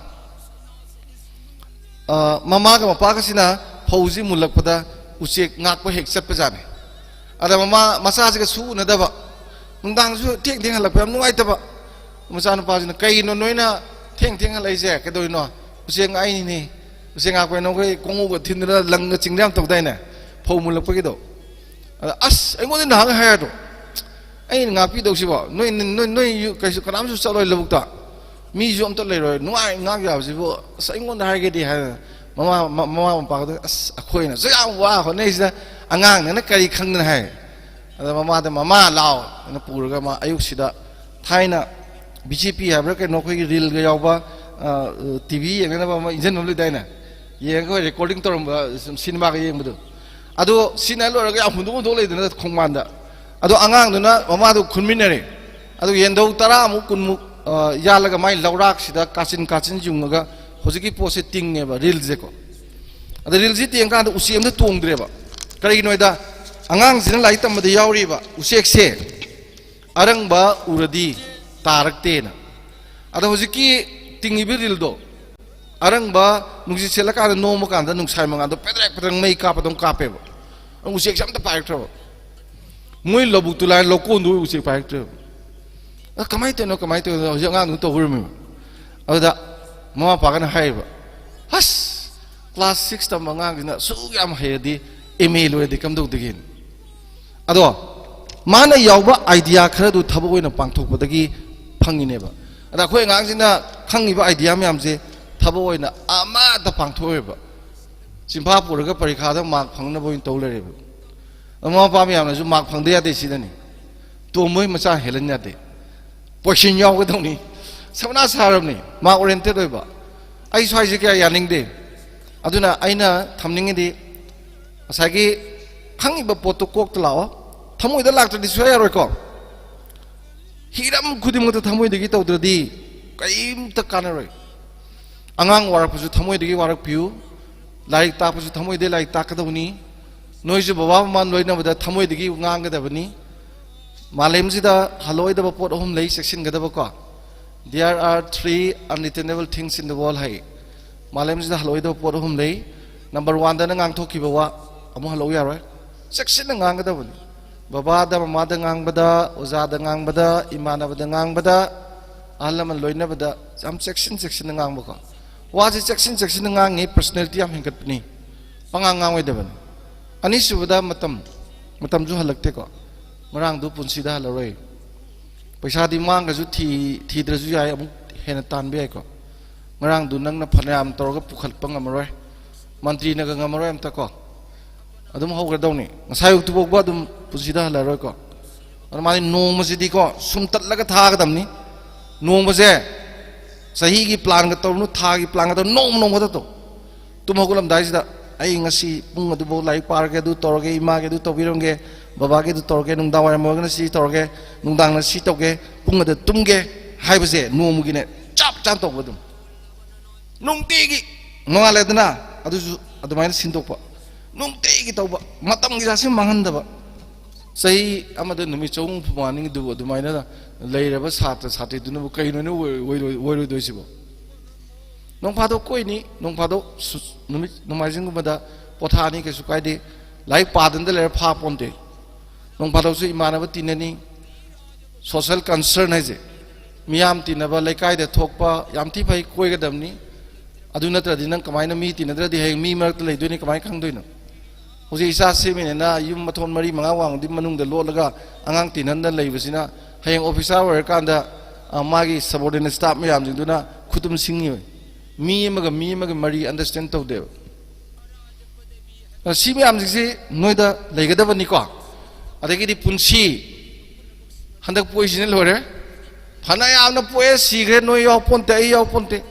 ꯑ, ꯃꯃꯥꯒ ꯃꯄꯥꯒꯁꯤꯅ ꯐꯧꯁꯤ ꯃꯨꯜꯂꯛꯄꯗ ꯎꯆꯦꯛ ꯉꯥꯛꯄ ꯍꯦꯛ ꯆꯠꯄꯖꯥꯠꯅꯤ꯫ ꯑꯗ ꯃꯃꯥ ꯃꯆꯥꯁꯤꯒ ꯁꯨ ꯎꯅꯗꯕ, ꯅꯨꯡꯗꯥꯡꯁꯨ ꯊꯦꯡ ꯊꯦꯡ ꯍꯜꯂꯛꯄ ꯌꯥꯝ ꯅꯨꯡꯉꯥꯏꯇꯕ꯫ ꯃꯆꯥꯅꯨꯄꯥꯁꯤꯅ, "ꯀꯩꯒꯤꯅꯣ ꯅꯣꯏꯅ ꯊꯦꯡ ꯊꯦꯡ ꯍꯜꯂꯛꯏꯁꯦ? ꯀꯩꯗꯧꯔꯤꯅꯣ?" "ꯎꯆꯦꯛ ꯉꯥꯛꯏꯅꯤꯅꯦ꯫ ꯎꯆꯦꯛ ꯉꯥꯛꯄ ꯍꯥꯏꯅ ꯑꯩꯈꯣꯏ ꯀꯣꯡꯉꯨꯒ ꯊꯤꯟꯗꯅ ꯂꯪꯒ ꯆꯤꯡꯗꯅ ꯌꯥꯝ ꯇꯧꯗꯥꯏꯅꯦ, ꯐꯧ ꯃꯨꯜꯂꯛꯄꯒꯤꯗꯣ?" ꯑꯗ, "ꯑꯁ, ꯑꯩꯉꯣꯟꯗ ꯅꯍꯥꯟ ꯍꯥꯏꯔꯗ꯭ꯔꯣ? ꯑꯩꯅ ꯉꯥꯛꯄꯤꯗꯧꯁꯤꯕꯣ? ꯅꯣꯏ, ꯅꯣꯏ, ꯅꯣꯏ ꯀꯩꯁꯨ ꯀꯅꯥꯝꯁꯨ ꯆꯠꯂꯣꯏ ꯂꯧꯕꯨꯛꯇ꯫ ꯃꯤꯁꯨ ꯑꯝꯇ ꯂꯩꯔꯣꯏ꯫ ꯅꯨꯡꯉꯥꯏ ꯉꯥꯛ ꯌꯥꯕꯁꯤꯕꯨ꯫ ꯑꯁ, ꯑꯩꯉꯣꯟꯗ ꯍꯥꯏꯒꯦꯗꯤ" ꯍꯥꯏꯗꯅ ꯃꯃꯥ, ꯃ-, ꯃꯃꯥ ꯃꯄꯥꯒꯗꯣ, "ꯑꯁ, ꯑꯩꯈꯣꯏꯅꯁꯨ ꯌꯥꯝ ꯋꯥ ꯍꯣꯠꯅꯩꯁꯤꯗ ꯑꯉꯥꯡꯅꯅ ꯀꯔꯤ ꯈꯪꯗꯅ" ꯍꯥꯏ꯫ ꯑꯗ ꯃꯃꯥꯗ, "ꯃꯃꯥ ꯂꯥꯛꯑꯣ" ꯍꯥꯏꯅ ꯄꯨꯔꯒ ꯃꯥ ꯑꯌꯨꯛꯁꯤꯗ ꯊꯥꯏꯅ ꯕꯤ ꯖꯦ ꯄꯤ ꯍꯥꯏꯕ꯭ꯔꯥ ꯀꯩꯅꯣ, ꯑꯩꯈꯣꯏꯒꯤ ꯔꯤꯜꯒ ꯌꯥꯎꯕ, ꯑ, ꯇꯤ ꯚꯤ ꯌꯦꯡꯅꯅꯕ ꯑꯃ ꯏꯟꯖꯟꯕ ꯑꯃ ꯂꯩꯗꯥꯏꯅꯦ? ꯌꯦꯡꯉꯒ ꯑꯩꯈꯣꯏ ꯔꯦꯀꯣꯔꯗꯤꯡ ꯇꯧꯔꯝꯕ, ꯁꯨꯝ ꯁꯤꯅꯦꯃꯥꯒ ꯌꯦꯡꯕꯗꯣ꯫ ꯑꯗꯣ ꯁꯤꯅ ꯂꯣꯏꯔꯒ ꯌꯥꯝ ꯍꯨꯟꯗꯣꯛ ꯍꯨꯟꯗꯣꯛ ꯂꯩꯗꯅ ꯈꯣꯡꯕꯥꯟꯗ꯫ ꯑꯗꯣ ꯑꯉꯥꯡꯗꯨꯅ ꯃꯃꯥꯗꯨ ꯈꯨꯟꯃꯤꯟꯅꯔꯦ꯫ ꯑꯗꯣ ꯌꯦꯟꯙꯧ ꯇꯔꯥꯃꯨꯛ, ꯀꯨꯟꯃꯨꯛ, ꯑ, ꯌꯥꯜꯂꯒ ꯃꯥꯏ ꯂꯧꯔꯥꯛꯁꯤꯗ ꯀꯥꯆꯤꯟ ꯀꯥꯆꯤꯟ ꯌꯨꯡꯉꯒ ꯍꯧꯖꯤꯛꯀꯤ ꯄꯣꯠꯁꯦ ꯇꯤꯡꯉꯦꯕ, ꯔꯤꯜꯁꯦꯀꯣ꯫ ꯑꯗ ꯔꯤꯜꯁꯤ ꯇꯤꯡꯉꯀꯥꯟꯗ ꯎꯆꯦꯛ ꯑꯝꯇ ꯇꯣꯡꯗ꯭ꯔꯦꯕ꯫ ꯀꯔꯤꯒꯤꯅꯣ ꯍꯥꯏꯗ, ꯑꯉꯥꯡꯁꯤꯅ ꯂꯥꯏꯔꯤꯛ ꯇꯝꯕꯗ ꯌꯥꯎꯔꯤꯕ ꯎꯆꯦꯛꯁꯦ ꯑꯔꯪꯕ ꯎꯔꯗꯤ ꯇꯥꯔꯛꯇꯦꯅ꯫ ꯑꯗ ꯍꯧꯖꯤꯛꯀꯤ ꯇꯤꯡꯉꯤꯕ ꯔꯤꯜꯗꯣ ꯑꯔꯪꯕ ꯅꯨꯡꯁꯤꯠ ꯁꯦꯠꯂꯀꯥꯟꯗ ꯅꯣꯝꯕ ꯀꯥꯟꯗ ꯅꯨꯡꯁꯥꯏ ꯃꯉꯥꯜꯗꯣ ꯄꯦꯗ꯭ꯔꯦꯛ ꯄꯦꯗ꯭ꯔꯦꯛ ꯃꯩ ꯀꯥꯞꯄꯗꯧꯅ ꯀꯥꯞꯄꯦꯕ꯫ ꯑꯗꯨ ꯎꯆꯦꯛꯁꯦ ꯑꯝꯇ ꯄꯥꯏꯔꯛꯇ꯭ꯔꯕ꯫ ꯃꯣꯏ ꯂꯧꯕꯨꯛꯇꯨ ꯂꯥꯏ ꯂꯧꯀꯣꯟꯗꯨ ꯎꯆꯦꯛ ꯄꯥꯏꯔꯛꯇ꯭ꯔꯦꯕ꯫ ꯑ, ꯀꯃꯥꯏꯅ ꯇꯧꯔꯤꯅꯣ, ꯀꯃꯥꯏꯅ ꯇꯧꯔꯤꯅꯣ? ꯍꯧꯖꯤꯛ ꯑꯉꯥꯡꯗꯨ ꯇꯧꯔꯝꯃꯦꯕ꯫ ꯑꯗꯨꯗ ꯃꯃꯥ ꯃꯄꯥꯒꯅ ꯍꯥꯏꯌꯦꯕ, "ꯑꯁ, ꯀ꯭ꯂꯥꯁ ꯁꯤꯛꯁ ꯇꯝꯕ ꯑꯉꯥꯡꯁꯤꯅ ꯑꯁꯨꯛ ꯌꯥꯝ ꯍꯩꯔꯗꯤ ꯑꯦꯝ ꯑꯦ ꯂꯣꯏꯔꯗꯤ ꯀꯝꯗꯧꯗꯒꯦꯅ?" ꯑꯗꯣ ꯃꯥꯅ ꯌꯥꯎꯕ ꯑꯥꯏꯗꯤꯌꯥ ꯈꯔꯗꯨ ꯊꯕꯛ ꯑꯣꯏꯅ ꯄꯥꯡꯊꯣꯛꯄꯗꯒꯤ ꯐꯪꯉꯤꯅꯦꯕ꯫ ꯑꯗ ꯑꯩꯈꯣꯏ ꯑꯉꯥꯡꯁꯤꯅ ꯈꯪꯉꯤꯕ ꯑꯥꯏꯗꯤꯌꯥ ꯃꯌꯥꯝꯁꯦ ꯊꯕꯛ ꯑꯣꯏꯅ ꯑꯃꯠꯇ ꯄꯥꯡꯊꯣꯛꯑꯣꯏꯕ꯫ ꯆꯤꯟꯐꯥ ꯄꯨꯔꯒ ꯄꯔꯤꯈꯥꯗ ꯃꯥꯔꯛ ꯐꯪꯅꯕ ꯑꯣꯏꯅ ꯇꯧ ꯂꯩꯔꯦꯕ꯫ ꯑꯗꯣ ꯃꯃꯥ ꯃꯄꯥ ꯃꯌꯥꯝꯅꯁꯨ ꯃꯥꯔꯛ ꯐꯪꯗ ꯌꯥꯗꯦ ꯁꯤꯗꯅꯤ꯫ ꯇꯣꯝꯕꯣꯏ ꯃꯆꯥ ꯍꯦꯜꯍꯟ ꯌꯥꯗꯦ꯫ ꯄꯣꯏꯁꯟ ꯌꯥꯎꯒꯗꯧꯅꯤ꯫ ꯁꯕꯅꯥ ꯁꯥꯔꯕꯅꯤ꯫ ꯃꯥꯔꯛ ꯑꯣꯔꯤꯌꯦꯟꯇꯦꯠ ꯑꯣꯏꯕ꯫ ꯑꯩ ꯁ꯭ꯋꯥꯏꯁꯦ ꯀꯌꯥ ꯌꯥꯅꯤꯡꯗꯦ꯫ ꯑꯗꯨꯅ ꯑꯩꯅ ꯊꯝꯅꯤꯡꯉꯤꯗꯤ ꯉꯁꯥꯏꯒꯤ ꯈꯪꯉꯤꯕ ꯄꯣꯠꯇꯣ ꯀꯣꯛꯇ ꯂꯥꯛꯑꯣ꯫ ꯊꯃꯣꯏꯗ ꯂꯥꯛꯇ꯭ꯔꯗꯤ ꯁꯨꯡꯌꯥ ꯌꯥꯔꯣꯏꯀꯣ꯫ ꯍꯤꯔꯝ ꯈꯨꯗꯤꯡꯃꯛꯇ ꯊꯃꯣꯏꯗꯒꯤ ꯇꯧꯗ꯭ꯔꯗꯤ ꯀꯔꯤꯝꯇ ꯀꯥꯟꯅꯔꯣꯏ꯫ ꯑꯉꯥꯡ ꯋꯥꯔꯛꯄꯁꯨ ꯊꯃꯣꯏꯗꯒꯤ ꯋꯥꯔꯛꯄꯤꯌꯨ꯫ ꯂꯥꯏꯔꯤꯛ ꯇꯥꯛꯄꯁꯨ ꯊꯃꯣꯏꯗꯒꯤ ꯂꯥꯏꯔꯤꯛ ꯇꯥꯛꯀꯗꯧꯅꯤ꯫ ꯅꯣꯏꯁꯨ ꯕꯕꯥ ꯃꯃꯥ ꯂꯣꯏꯅꯕꯗ ꯊꯃꯣꯏꯗꯒꯤ ꯉꯥꯡꯒꯗꯕꯅꯤ꯫ ꯃꯥꯂꯦꯝꯁꯤꯗ ꯍꯜꯂꯣꯏꯗꯕ ꯄꯣꯠ ꯑꯍꯨꯝ ꯂꯩ, ꯆꯦꯛꯁꯤꯟꯒꯗꯕꯀꯣ꯫ "There are three unattainable things in the world" ꯍꯥꯏ꯫ ꯃꯥꯂꯦꯝꯁꯤꯗ ꯍꯜꯂꯣꯏꯗꯕ ꯄꯣꯠ ꯑꯍꯨꯝ ꯂꯩ꯫ ꯅꯝꯕꯔ ꯋꯥꯟꯗꯅ ꯉꯥꯡꯊꯣꯛꯈꯤꯕ ꯋꯥ ꯑꯃꯨꯛ ꯍꯜꯂꯧ ꯌꯥꯔꯣꯏ꯫ ꯆꯦꯛꯁꯤꯟꯅ ꯉꯥꯡꯒꯗꯕꯅꯤ꯫ ꯕꯕꯥꯗ, ꯃꯃꯥꯗ ꯉꯥꯡꯕꯗ, ꯑꯣꯖꯥꯗ ꯉꯥꯡꯕꯗ, ꯏꯃꯥꯟꯅꯕꯗ ꯉꯥꯡꯕꯗ, ꯑꯍꯜ ꯂꯃꯟ ꯂꯣꯏꯅꯕꯗ ꯌꯥꯝ ꯆꯦꯛꯁꯤꯟ ꯆꯦꯛꯁꯤꯟꯅ ꯉꯥꯡꯕꯀꯣ꯫ ꯋꯥꯁꯦ ꯆꯦꯛꯁꯤꯟ ꯆꯦꯛꯁꯤꯟꯅ ꯉꯥꯡꯉꯤ, ꯄꯔꯁꯅꯦꯂꯤꯇꯤ ꯌꯥꯝ ꯍꯦꯟꯒꯠꯄꯅꯤ꯫ ꯄꯉꯥꯡ ꯉꯥꯡꯉꯣꯏꯗꯕꯅꯤ꯫ ꯑꯅꯤꯁꯨꯕꯗ ꯃꯇꯝ, ꯃꯇꯝꯁꯨ ꯍꯜꯂꯛꯇꯦꯀꯣ꯫ ꯉꯔꯥꯡꯗꯨ ꯄꯨꯟꯁꯤꯗ ꯍꯜꯂꯔꯣꯏ꯫ ꯄꯩꯁꯥꯗꯤ ꯃꯥꯡꯈ꯭ꯔꯁꯨ ꯊꯤ-, ꯊꯤꯗ꯭ꯔꯁꯨ ꯌꯥꯏ, ꯑꯃꯨꯛ ꯍꯦꯟꯅ ꯇꯥꯟꯕ ꯌꯥꯏꯀꯣ꯫ ꯉꯔꯥꯡꯗꯨ ꯅꯪꯅ ꯐꯅꯌꯥꯝ ꯇꯧꯔꯒ ꯄꯨꯈꯠꯄ ꯉꯝꯃꯔꯣꯏ, ꯃꯟꯇ꯭ꯔꯤꯅꯒ ꯉꯝꯃꯔꯣꯏ ꯑꯝꯇ ꯀꯣ꯫ ꯑꯗꯨꯝ ꯍꯧꯈ꯭ꯔꯗꯧꯅꯤ꯫ ꯉꯁꯥꯏ ꯑꯌꯨꯛꯇꯨꯐꯥꯎꯕ ꯑꯗꯨꯝ ꯄꯨꯟꯁꯤꯗ ꯍꯜꯂꯔꯣꯏꯀꯣ꯫ ꯑꯗꯨ ꯃꯥꯗꯤ ꯅꯣꯡꯃꯁꯤꯗꯤꯀꯣ ꯁꯨꯝꯇꯠꯂꯒ ꯊꯥꯒꯗꯕꯅꯤ꯫ ꯅꯣꯡꯃꯁꯦ ꯆꯍꯤꯒꯤ ꯄ꯭ꯂꯥꯟꯒ ꯇꯧꯔꯨꯅꯨ, ꯊꯥꯒꯤ ꯄ꯭ꯂꯥꯟꯒ ꯇꯧꯔꯨꯅꯨ, ꯅꯣꯡꯃ ꯅꯣꯡꯃꯗ ꯇꯧ꯫ ꯇꯨꯝ ꯍꯧꯒꯠꯂꯝꯗꯥꯏꯁꯤꯗ ꯑꯩ ꯉꯁꯤ ꯄꯨꯡ ꯑꯗꯨꯐꯥꯎ ꯂꯥꯏꯔꯤꯛ ꯄꯥꯔꯒꯦ, ꯑꯗꯨ ꯇꯧꯔꯒꯦ, ꯏꯃꯥꯒꯤ ꯑꯗꯨ ꯇꯧꯕꯤꯔꯝꯒꯦ, ꯕꯕꯥꯒꯤ ꯑꯗꯨ ꯇꯧꯔꯒꯦ, ꯅꯨꯡꯗꯥꯡ ꯋꯥꯏꯔꯝ ꯑꯣꯏꯔꯒꯅ ꯁꯤ ꯇꯧꯔꯒꯦ, ꯅꯨꯡꯗꯥꯡꯅ ꯁꯤ ꯇꯧꯒꯦ, ꯄꯨꯡ ꯑꯗꯨ ꯇꯨꯝꯒꯦ ꯍꯥꯏꯕꯁꯦ ꯅꯣꯡꯃꯒꯤꯅꯦ ꯆꯞ ꯆꯥꯅ ꯇꯧꯕ ꯑꯗꯨꯝ꯫ ꯅꯨꯡꯇꯤꯒꯤ ꯅꯣꯡꯉꯥꯜꯂꯦꯗꯅ, ꯑꯗꯨꯁꯨ ꯑꯗꯨꯃꯥꯏꯅ ꯁꯤꯟꯗꯣꯛꯄ, ꯅꯨꯡꯇꯤꯒꯤ ꯇꯧꯕ, ꯃꯇꯝꯒꯤ ꯆꯥꯁꯤ ꯃꯥꯡꯍꯟꯗꯕ꯫ ꯆꯍꯤ ꯑꯃꯗ ꯅꯨꯃꯤꯠ ꯆꯍꯨꯝ ꯍꯨꯝꯐꯨ ꯃꯉꯥꯅꯤꯗꯨ ꯑꯗꯨꯃꯥꯏꯅ ꯂꯩꯔꯕ ꯁꯥꯇ꯭ꯔ ꯁꯥꯇ꯭ꯔꯤꯗꯨꯅꯕꯨ ꯀꯩꯅꯣꯅꯦ ꯑꯣꯏ-, ꯑꯣꯏꯔꯣꯏ-, ꯑꯣꯏꯔꯣꯏꯗꯣꯏꯁꯤꯕꯣ? ꯅꯣꯡ ꯐꯥꯗꯣꯛ ꯀꯣꯏꯅꯤ, ꯅꯣꯡ ꯐꯥꯗꯣꯛ ꯁꯨ-, ꯅꯨꯃꯤꯠ ꯅꯣꯡꯃꯥꯏꯖꯤꯡꯒꯨꯝꯕꯗ ꯄꯣꯊꯥꯅꯤ, ꯀꯩꯁꯨ ꯀꯥꯏꯗꯦ꯫ ꯂꯥꯏꯔꯤꯛ ꯄꯥꯗꯅꯗ ꯂꯩꯔ ꯐꯥ ꯄꯣꯟꯇꯦ꯫ ꯅꯣꯡ ꯐꯥꯗꯣꯛꯁꯨ ꯏꯃꯥꯟꯅꯕ ꯇꯤꯟꯅꯅꯤ, ꯁꯣꯁꯦꯜ ꯀꯟꯁꯔꯟ ꯍꯥꯏꯁꯦ꯫ ꯃꯤꯌꯥꯝ ꯇꯤꯟꯅꯕ, ꯂꯩꯀꯥꯏꯗ ꯊꯣꯛꯄ ꯌꯥꯝ ꯊꯤ ꯐꯩ, ꯀꯣꯏꯒꯗꯕꯅꯤ꯫ ꯑꯗꯨ ꯅꯠꯇ꯭ꯔꯗꯤ ꯅꯪ ꯀꯃꯥꯏꯅ ꯃꯤ ꯇꯤꯟꯅꯗ꯭ꯔꯗꯤ ꯍꯌꯦꯡ ꯃꯤ ꯃꯔꯛꯇ ꯂꯩꯗꯣꯏꯅꯤ, ꯀꯃꯥꯏꯅ ꯈꯪꯗꯣꯏꯅꯣ? ꯍꯧꯖꯤꯛ ꯏꯆꯥ ꯁꯦꯝꯃꯤꯅꯦꯅ ꯌꯨꯝ ꯃꯊꯣꯟ ꯃꯔꯤ ꯃꯉꯥ ꯋꯥꯡꯃꯗꯤ ꯃꯅꯨꯡꯗ ꯂꯣꯠꯂꯒ ꯑꯉꯥꯡ ꯇꯤꯟꯍꯟꯗꯅ ꯂꯩꯕꯁꯤꯅ ꯍꯌꯦꯡ ꯑꯣꯐꯤꯁꯥꯔ ꯑꯣꯏꯔꯀꯥꯟꯗ, ꯑ, ꯃꯥꯒꯤ ꯁꯕꯑꯣꯔꯗꯤꯅꯦꯠ ꯁ꯭ꯇꯥꯐ ꯃꯌꯥꯝꯁꯤꯡꯗꯨꯅ ꯈꯨꯠꯇꯨꯝ ꯁꯤꯡꯉꯤ꯫ ꯃꯤ ꯑꯃꯒ ꯃꯤ ꯑꯃꯒ ꯃꯔꯤ ꯑꯟꯗꯔꯁ꯭ꯇꯦꯟ ꯇꯧꯗꯦꯕ꯫ ꯑ, ꯁꯤ ꯃꯌꯥꯝꯁꯤꯡꯁꯤ ꯅꯣꯏꯗ ꯂꯩꯒꯗꯕꯅꯤꯀꯣ꯫ ꯑꯗꯒꯤꯗꯤ ꯄꯨꯟꯁꯤ, ꯍꯟꯗꯛ ꯄꯣꯛꯏꯁꯤꯅ ꯂꯣꯏꯔꯦ꯫ ꯐꯅ ꯌꯥꯝꯅ ꯄꯣꯛꯑꯦ, ꯁꯤꯈ꯭ꯔꯦ, ꯅꯣꯏ ꯌꯥꯎ ꯄꯣꯟꯇꯦ, ꯑꯩ ꯌꯥꯎ ꯄꯣꯟꯇꯦ꯫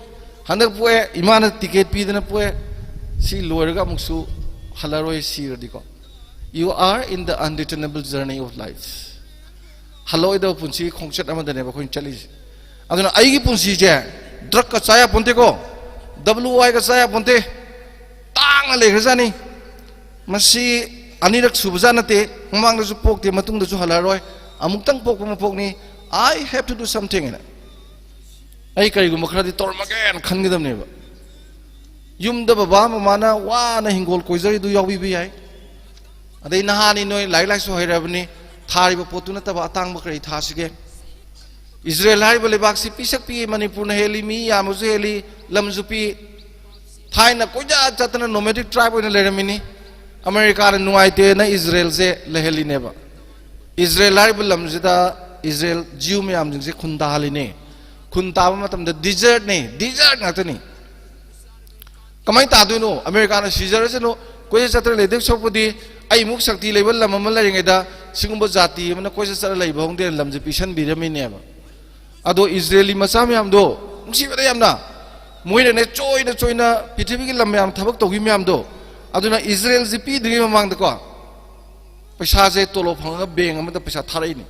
ꯍꯟꯗꯛ ꯄꯣꯛꯑꯦ, ꯏꯃꯥꯅ ꯇꯤꯀꯦꯠ ꯄꯤꯗꯅ ꯄꯣꯛꯑꯦ꯫ ꯁꯤ ꯂꯣꯏꯔꯒ ꯑꯃꯨꯛꯁꯨ ꯍꯜꯂꯔꯣꯏ, ꯁꯤꯔꯗꯤꯀꯣ꯫ You are in the unreturnable journey of life. ꯍꯜꯂꯛꯑꯣꯏꯗꯕ ꯄꯨꯟꯁꯤꯒꯤ ꯈꯣꯡꯆꯠ ꯑꯃꯗꯅꯦꯕ ꯑꯩꯈꯣꯏꯅ ꯆꯠꯂꯤꯁꯦ꯫ ꯑꯗꯨꯅ ꯑꯩꯒꯤ ꯄꯨꯟꯁꯤꯁꯦ ꯗ꯭ꯔꯛꯀ ꯆꯥ ꯌꯥꯄꯣꯟꯇꯦꯀꯣ, ꯗꯕ꯭ꯂꯤꯎ ꯑꯥꯏꯒ ꯆꯥ ꯌꯥꯄꯣꯟꯇꯦ, ꯇꯥꯡꯅ ꯂꯩꯈ꯭ꯔꯖꯥꯠꯅꯤ꯫ ꯃꯁꯤ ꯑꯅꯤꯔꯛ ꯁꯨꯕꯖꯥꯠ ꯅꯠꯇꯦ, ꯃꯃꯥꯡꯗꯁꯨ ꯄꯣꯛꯇꯦ, ꯃꯇꯨꯡꯗꯁꯨ ꯍꯜꯂꯛꯑꯔꯣꯏ, ꯑꯃꯨꯛꯇꯪ ꯄꯣꯛꯄ ꯃꯄꯣꯛꯅꯤ꯫ I have to do something ꯍꯥꯏꯅ ꯑꯩ ꯀꯔꯤꯒꯨꯝꯕ ꯈꯔꯗꯤ ꯇꯧꯔꯝꯃꯒꯦꯅ ꯈꯟꯒꯗꯕꯅꯦꯕ꯫ ꯌꯨꯝꯗ ꯕꯕꯥ ꯃꯃꯥꯅ ꯋꯥꯅ ꯍꯤꯡꯒꯣꯜ ꯀꯣꯏꯖꯔꯤꯗꯨ ꯌꯥꯎꯕꯤꯕ ꯌꯥꯏ꯫ ꯑꯗꯩ ꯅꯍꯥꯅꯤ, ꯅꯣꯏ ꯂꯥꯏꯔꯤꯛ ꯂꯥꯏꯁꯨ ꯍꯩꯔꯕꯅꯤ, ꯊꯥꯔꯤꯕ ꯄꯣꯠꯇꯨ ꯅꯠꯇꯕ ꯑꯇꯥꯡꯕ ꯀꯔꯤ ꯊꯥꯁꯤꯒꯦ? ꯏꯖꯔꯦꯜ ꯍꯥꯏꯔꯤꯕ ꯂꯩꯕꯥꯛꯁꯤ ꯄꯤꯁꯛ ꯄꯤꯛꯏ, ꯃꯅꯤꯄꯨꯔꯅ ꯍꯦꯜꯂꯤ, ꯃꯤ ꯌꯥꯝꯕꯁꯨ ꯍꯦꯜꯂꯤ, ꯂꯝꯁꯨ ꯄꯤꯛꯏ꯫ ꯊꯥꯏꯅ ꯀꯣꯏꯆꯠ ꯆꯠꯇꯅ nomadic tribe ꯑꯣꯏꯅ ꯂꯩꯔꯝꯃꯤꯅꯤ꯫ ꯑꯃꯦꯔꯤꯀꯥꯅ ꯅꯨꯡꯉꯥꯏꯇꯦꯅ ꯏꯖꯔꯦꯜꯁꯦ ꯂꯩꯍꯜꯂꯤꯅꯦꯕ꯫ ꯏꯖꯔꯦꯜ ꯍꯥꯏꯔꯤꯕ ꯂꯝꯁꯤꯗ ꯏꯖꯔꯦꯜ Jew ꯃꯌꯥꯝꯁꯤꯡꯁꯦ ꯈꯨꯟ ꯇꯥꯍꯜꯂꯤꯅꯦ꯫ ꯈꯨꯟ ꯇꯥꯕ ꯃꯇꯝꯗ desertꯅꯦ, desert ꯉꯥꯛꯇꯅꯤ꯫ ꯀꯃꯥꯏꯅ ꯇꯥꯗꯣꯏꯅꯣ? ꯑꯃꯦꯔꯤꯀꯥꯅ ꯁꯤꯖꯔꯁꯅꯨ, ꯀꯣꯏꯆꯠ ꯆꯠꯇꯅ ꯂꯩꯗꯣꯏ ꯁꯔꯨꯛꯄꯨꯗꯤ ꯑꯩꯃꯨꯛ ꯁꯛꯇꯤ ꯂꯩꯕ ꯂꯝ ꯑꯃ ꯂꯩꯔꯤꯉꯩꯗ ꯁꯤꯒꯨꯝꯕ ꯖꯥꯇꯤ ꯑꯃꯅ ꯀꯣꯏꯆꯠ ꯆꯠꯂ ꯂꯩꯕ ꯍꯧꯅꯗꯦꯅ ꯂꯝꯁꯦ ꯄꯤꯁꯟꯕꯤꯔꯝꯃꯤꯅꯦꯕ꯫ ꯑꯗꯣ ꯏꯖꯔꯦꯂꯤ ꯃꯆꯥ ꯃꯌꯥꯝꯗꯣ ꯅꯨꯡꯁꯤꯕꯗ ꯌꯥꯝꯅ, ꯃꯣꯏꯅꯅꯦ ꯆꯣꯏꯅ ꯆꯣꯏꯅ ꯄ꯭ꯔꯤꯊꯤꯕꯤꯒꯤ ꯂꯝ ꯃꯌꯥꯝ ꯊꯕꯛ ꯇꯧꯈꯤ ꯃꯌꯥꯝꯗꯣ, ꯑꯗꯨꯅ ꯏꯖꯔꯦꯜꯁꯤ ꯄꯤꯗ꯭ꯔꯤꯉꯩ ꯃꯃꯥꯡꯗꯀꯣ ꯄꯩꯁꯥꯁꯦ ꯇꯣꯂꯣꯞ ꯐꯪꯉꯒ ꯕꯦꯡ ꯑꯃꯗ ꯄꯩꯁꯥ ꯊꯥꯔꯛꯏꯅꯤ,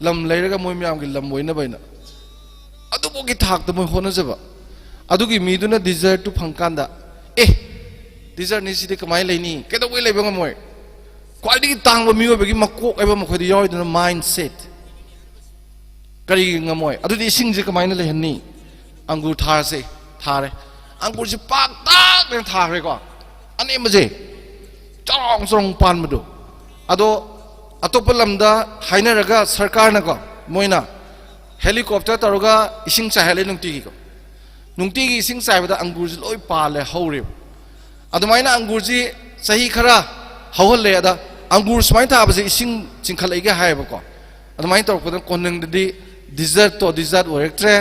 ꯂꯝ ꯂꯩꯔꯒ ꯃꯣꯏ ꯃꯌꯥꯝꯒꯤ ꯂꯝ ꯑꯣꯏꯅꯕ ꯍꯥꯏꯅ꯫ ꯑꯗꯨꯐꯥꯎꯒꯤ ꯊꯥꯛꯇ ꯃꯣꯏ ꯍꯣꯠꯅꯖꯕ꯫ ꯑꯗꯨꯒꯤ ꯃꯤꯗꯨꯅ ꯗꯤꯖꯔꯠꯇꯨ ꯐꯪꯀꯥꯟꯗ, "ꯑꯦ, ꯗꯤꯖꯔꯠꯅꯤ ꯁꯤꯗꯤ ꯀꯃꯥꯏꯅ ꯂꯩꯅꯤ? ꯀꯩꯗꯧꯕꯩ ꯂꯩꯕ ꯉꯝꯃꯣꯏ?" ꯈ꯭ꯋꯥꯏꯗꯒꯤ ꯇꯥꯡꯕ ꯃꯤꯑꯣꯏꯕꯒꯤ ꯃꯀꯣꯛ ꯍꯥꯏꯕ ꯃꯈꯣꯏꯗ ꯌꯥꯎꯔꯤꯗꯨꯅ mindset꯫ ꯀꯔꯤꯒꯤ ꯉꯝꯃꯣꯏ? ꯑꯗꯨꯗꯤ ꯏꯁꯤꯡꯁꯦ ꯀꯃꯥꯏꯅ ꯂꯩꯍꯟꯅꯤ? ꯑꯪꯒꯨꯔ ꯊꯥꯔꯁꯦ꯫ ꯊꯥꯔꯦ꯫ ꯑꯪꯒꯨꯔꯁꯦ ꯄꯥꯛꯇꯛꯅ ꯊꯥꯈ꯭ꯔꯦꯀꯣ, ꯑꯅꯦꯝꯕꯁꯦ ꯆꯔꯣꯡ ꯆꯔꯣꯡ ꯄꯥꯟꯕꯗꯣ꯫ ꯑꯗꯣ ꯑꯇꯣꯞꯄ ꯂꯝꯗ ꯍꯥꯏꯅꯔꯒ ꯁꯔꯀꯥꯔꯅꯀꯣ, ꯃꯣꯏꯅ helicopter ꯇꯧꯔꯒ ꯏꯁꯤꯡ ꯆꯥꯏꯍꯜꯂꯦ ꯅꯨꯡꯇꯤꯒꯤꯀꯣ꯫ ꯅꯨꯡꯇꯤꯒꯤ ꯏꯁꯤꯡ ꯆꯥꯏꯕꯗ ꯑꯪꯒꯨꯔꯁꯦ ꯂꯣꯏ ꯄꯥꯜꯂꯦ, ꯍꯧꯔꯦꯕ꯫ ꯑꯗꯨꯃꯥꯏꯅ ꯑꯪꯒꯨꯔꯁꯤ ꯆꯍꯤ ꯈꯔ ꯍꯧꯍꯜꯂꯦ꯫ ꯑꯗ ꯑꯪꯒꯨꯔ ꯁꯨꯃꯥꯏꯅ ꯊꯥꯕꯁꯦ ꯏꯁꯤꯡ ꯆꯤꯡꯈꯠꯂꯛꯏꯒ ꯍꯥꯏꯌꯦꯕꯀꯣ꯫ ꯑꯗꯨꯃꯥꯏꯅ ꯇꯧꯔꯛꯄꯗ ꯀꯣꯟꯅꯨꯡꯗꯗꯤ ꯗꯤꯖꯔꯠꯇꯣ ꯗꯤꯖꯔꯠ ꯑꯣꯏꯔꯛꯇ꯭ꯔꯦ,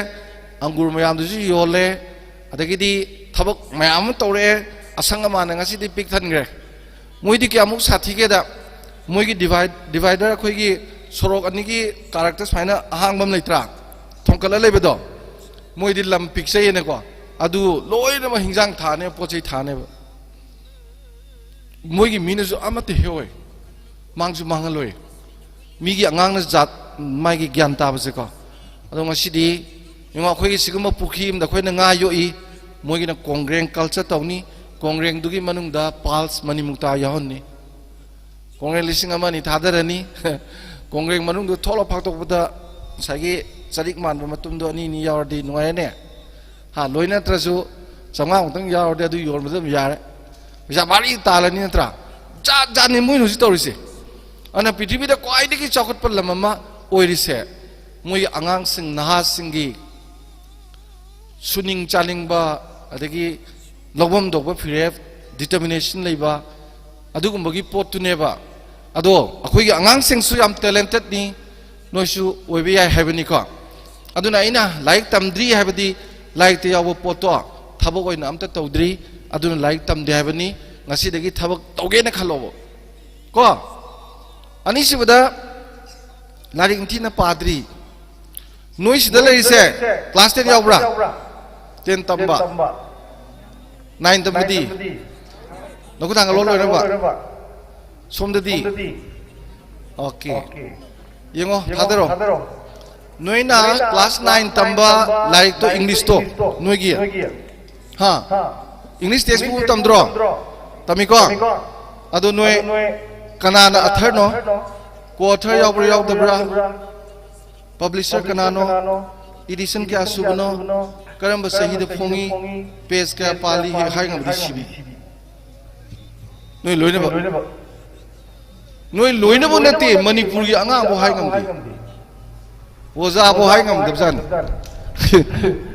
ꯑꯪꯒꯨꯔ ꯃꯌꯥꯝꯗꯨꯁꯨ ꯌꯣꯜꯂꯦ, ꯑꯗꯒꯤꯗꯤ ꯊꯕꯛ ꯃꯌꯥꯝ ꯑꯃ ꯇꯧꯔꯛꯑꯦ꯫ ꯑꯁꯪ ꯑꯃꯥꯟꯅ ꯉꯁꯤꯗꯤ ꯄꯤꯛ ꯊꯟꯈ꯭ꯔꯦ꯫ ꯃꯣꯏꯗꯤ ꯀꯌꯥꯃꯨꯛ ꯁꯥꯊꯤꯒꯦꯗ, ꯃꯣꯏꯒꯤ divide, divider, ꯑꯩꯈꯣꯏꯒꯤ ꯁꯣꯔꯣꯛ ꯑꯅꯤꯒꯤ ꯀꯥꯔꯛꯇ ꯁꯨꯃꯥꯏꯅ ꯑꯍꯥꯡꯕ ꯑꯃ ꯂꯩꯇ꯭ꯔꯥ, ꯊꯣꯡꯀꯠꯂ ꯂꯩꯕꯗꯣ, ꯃꯣꯏꯗꯤ ꯂꯝ ꯄꯤꯛꯆꯩꯌꯦꯅꯀꯣ, ꯑꯗꯨ ꯂꯣꯏꯅꯃꯛ ꯍꯤꯟꯖꯥꯡ ꯊꯥꯅꯦꯕ, ꯄꯣꯠ ꯆꯩ ꯊꯥꯅꯦꯕ꯫ ꯃꯣꯏꯒꯤ ꯃꯤꯅꯁꯨ ꯑꯃꯠꯇ ꯍꯦꯛꯑꯣꯏ, ꯃꯥꯡꯁꯨ ꯃꯥꯡꯍꯜꯂꯣꯏ꯫ ꯃꯤꯒꯤ ꯑꯉꯥꯡꯅ ꯖꯥꯠ, ꯃꯥꯒꯤ ꯒ꯭ꯌꯥꯟ ꯇꯥꯕꯁꯦꯀꯣ꯫ ꯑꯗꯣ ꯉꯁꯤꯗꯤ ꯌꯦꯡꯉꯣ, ꯑꯩꯈꯣꯏꯒꯤ ꯁꯤꯒꯨꯝꯕ ꯄꯨꯈ꯭ꯔꯤ ꯑꯃꯗ ꯑꯩꯈꯣꯏꯅ ꯉꯥ ꯌꯣꯛꯏ, ꯃꯣꯏꯒꯤꯅ ꯀꯣꯡꯒ꯭ꯔꯦꯡ culture ꯇꯧꯅꯤ, ꯀꯣꯡꯒ꯭ꯔꯦꯡꯗꯨꯒꯤ ꯃꯅꯨꯡꯗ pearls ꯃꯅꯤꯃꯨꯛꯇꯥ ꯌꯥꯎꯍꯟꯅꯤ꯫ ꯀꯣꯡꯒ꯭ꯔꯦꯡ ꯂꯤꯁꯤꯡ ꯑꯃ ꯑꯅꯤ ꯊꯥꯗꯔꯅꯤ꯫ ꯀꯣꯡꯒ꯭ꯔꯦꯡ ꯃꯅꯨꯡꯗ ꯊꯣꯛꯂ ꯐꯥꯛꯇꯣꯛꯄꯗ ꯉꯁꯥꯏꯒꯤ ꯆꯔꯤꯛ ꯃꯥꯟꯕ ꯃꯇꯨꯝꯗꯣ ꯑꯅꯤ ꯑꯅꯤ ꯌꯥꯎꯔꯗꯤ ꯅꯨꯡꯉꯥꯏꯔꯅꯦ꯫ ꯍꯥ, ꯂꯣꯏ ꯅꯠꯇ꯭ꯔꯁꯨ ꯆꯥꯝꯃꯉꯥꯃꯨꯛꯇꯪ ꯌꯥꯎꯔꯗꯤ ꯑꯗꯨ ꯌꯣꯟꯕꯗ ꯑꯗꯨꯝ ꯌꯥꯔꯦ, ꯄꯩꯁꯥ ꯚꯥꯔꯤ ꯇꯥꯜꯂꯅꯤ ꯅꯠꯇ꯭ꯔꯥ? ꯖꯥꯠ ꯖꯥꯠꯅꯤ ꯃꯣꯏꯅ ꯍꯧꯖꯤꯛ ꯇꯧꯔꯤꯁꯦ꯫ ꯑꯗꯨꯅ ꯄ꯭ꯔꯤꯊꯤꯕꯤꯗ ꯈ꯭ꯋꯥꯏꯗꯒꯤ ꯆꯥꯎꯈꯠꯄ ꯂꯝ ꯑꯃ ꯑꯣꯏꯔꯤꯁꯦ ꯃꯣꯏꯒꯤ ꯑꯉꯥꯡꯁꯤꯡ, ꯅꯍꯥꯁꯤꯡꯒꯤ ꯁꯨꯅꯤꯡ ꯆꯥꯅꯤꯡꯕ, ꯑꯗꯒꯤ ꯂꯧꯐꯝ ꯊꯣꯛꯄ ꯐꯤꯔꯦꯞ, determination ꯂꯩꯕ, ꯑꯗꯨꯒꯨꯝꯕꯒꯤ ꯄꯣꯠꯇꯨꯅꯦꯕ꯫ ꯑꯗꯣ ꯑꯩꯈꯣꯏꯒꯤ ꯑꯉꯥꯡꯁꯤꯡꯁꯨ ꯌꯥꯝ talentedꯅꯤ, ꯅꯣꯏꯁꯨ ꯑꯣꯏꯕ ꯌꯥꯏ ꯍꯥꯏꯕꯅꯤꯀꯣ꯫ ꯑꯗꯨꯅ ꯑꯩꯅ ꯂꯥꯏꯔꯤꯛ ꯇꯝꯗ꯭ꯔꯤ ꯍꯥꯏꯕꯗꯤ ꯂꯥꯏꯔꯤꯛꯇ ꯌꯥꯎꯕ ꯄꯣꯠꯇꯣ ꯊꯕꯛ ꯑꯣꯏꯅ ꯑꯝꯇ ꯇꯧꯗ꯭ꯔꯤ, ꯑꯗꯨꯅ ꯂꯥꯏꯔꯤꯛ ꯇꯝꯗꯦ ꯍꯥꯏꯕꯅꯤ꯫ ꯉꯁꯤꯗꯒꯤ ꯊꯕꯛ ꯇꯧꯒꯦꯅ ꯈꯜꯂꯣꯕ ꯀꯣ꯫ ꯑꯅꯤꯁꯨꯕꯗ, ꯂꯥꯏꯔꯤꯛ ꯅꯤꯡꯊꯤꯅ ꯄꯥꯗ꯭ꯔꯤ꯫ ꯅꯣꯏ ꯁꯤꯗ ꯂꯩꯔꯤꯁꯦ class ten ꯌꯥꯎꯕ꯭ꯔꯥ? Ten ꯇꯝꯕ? Nine ꯇꯝꯕꯗꯤ? ꯅꯈꯨꯠ ꯊꯥꯡꯒꯠꯂꯣ ꯂꯣꯏꯅꯃꯛ꯫ ꯁꯣꯝꯗꯗꯤ? Okay꯫ ꯌꯦꯡꯉꯣ, ꯊꯥꯗꯔꯣ꯫ ꯅꯣꯏꯅ class nine ꯇꯝꯕ ꯂꯥꯏꯔꯤꯛꯇꯣ, Englishꯇꯣ, ꯅꯣꯏꯒꯤ? ꯍꯥ? English textbook ꯇꯝꯗ꯭ꯔꯣ? ꯇꯝꯃꯤꯀꯣ? ꯑꯗꯣ ꯅꯣꯏ ꯀꯅꯥꯅ authorꯅꯣ? Co-author ꯌꯥꯎꯕ꯭ꯔꯥ ꯌꯥꯎꯗꯕ꯭ꯔꯥ? Publisher ꯀꯅꯥꯅꯣ? Edition ꯀꯌꯥ ꯁꯨꯕꯅꯣ? ꯀꯔꯝꯕ ꯆꯍꯤꯗ ꯐꯣꯡꯉꯤ? Page ꯀꯌꯥ ꯄꯥꯜꯂꯤ? ꯍꯦꯛ ꯍꯥꯏ ꯉꯝꯗꯦ ꯁꯤꯕꯤ꯫ ꯅꯣꯏ ꯂꯣꯏꯅꯃꯛ꯫ ꯅꯣꯏ ꯂꯣꯏꯅꯃꯛ ꯅꯠꯇꯦ, ꯃꯅꯤꯄꯨꯔꯒꯤ ꯑꯉꯥꯡꯕꯨ ꯍꯥꯏ ꯉꯝꯗꯦ꯫ ꯑꯣꯖꯥꯕꯨ ꯍꯥꯏ ꯉꯝꯗꯕꯖꯥꯠꯅꯤ꯫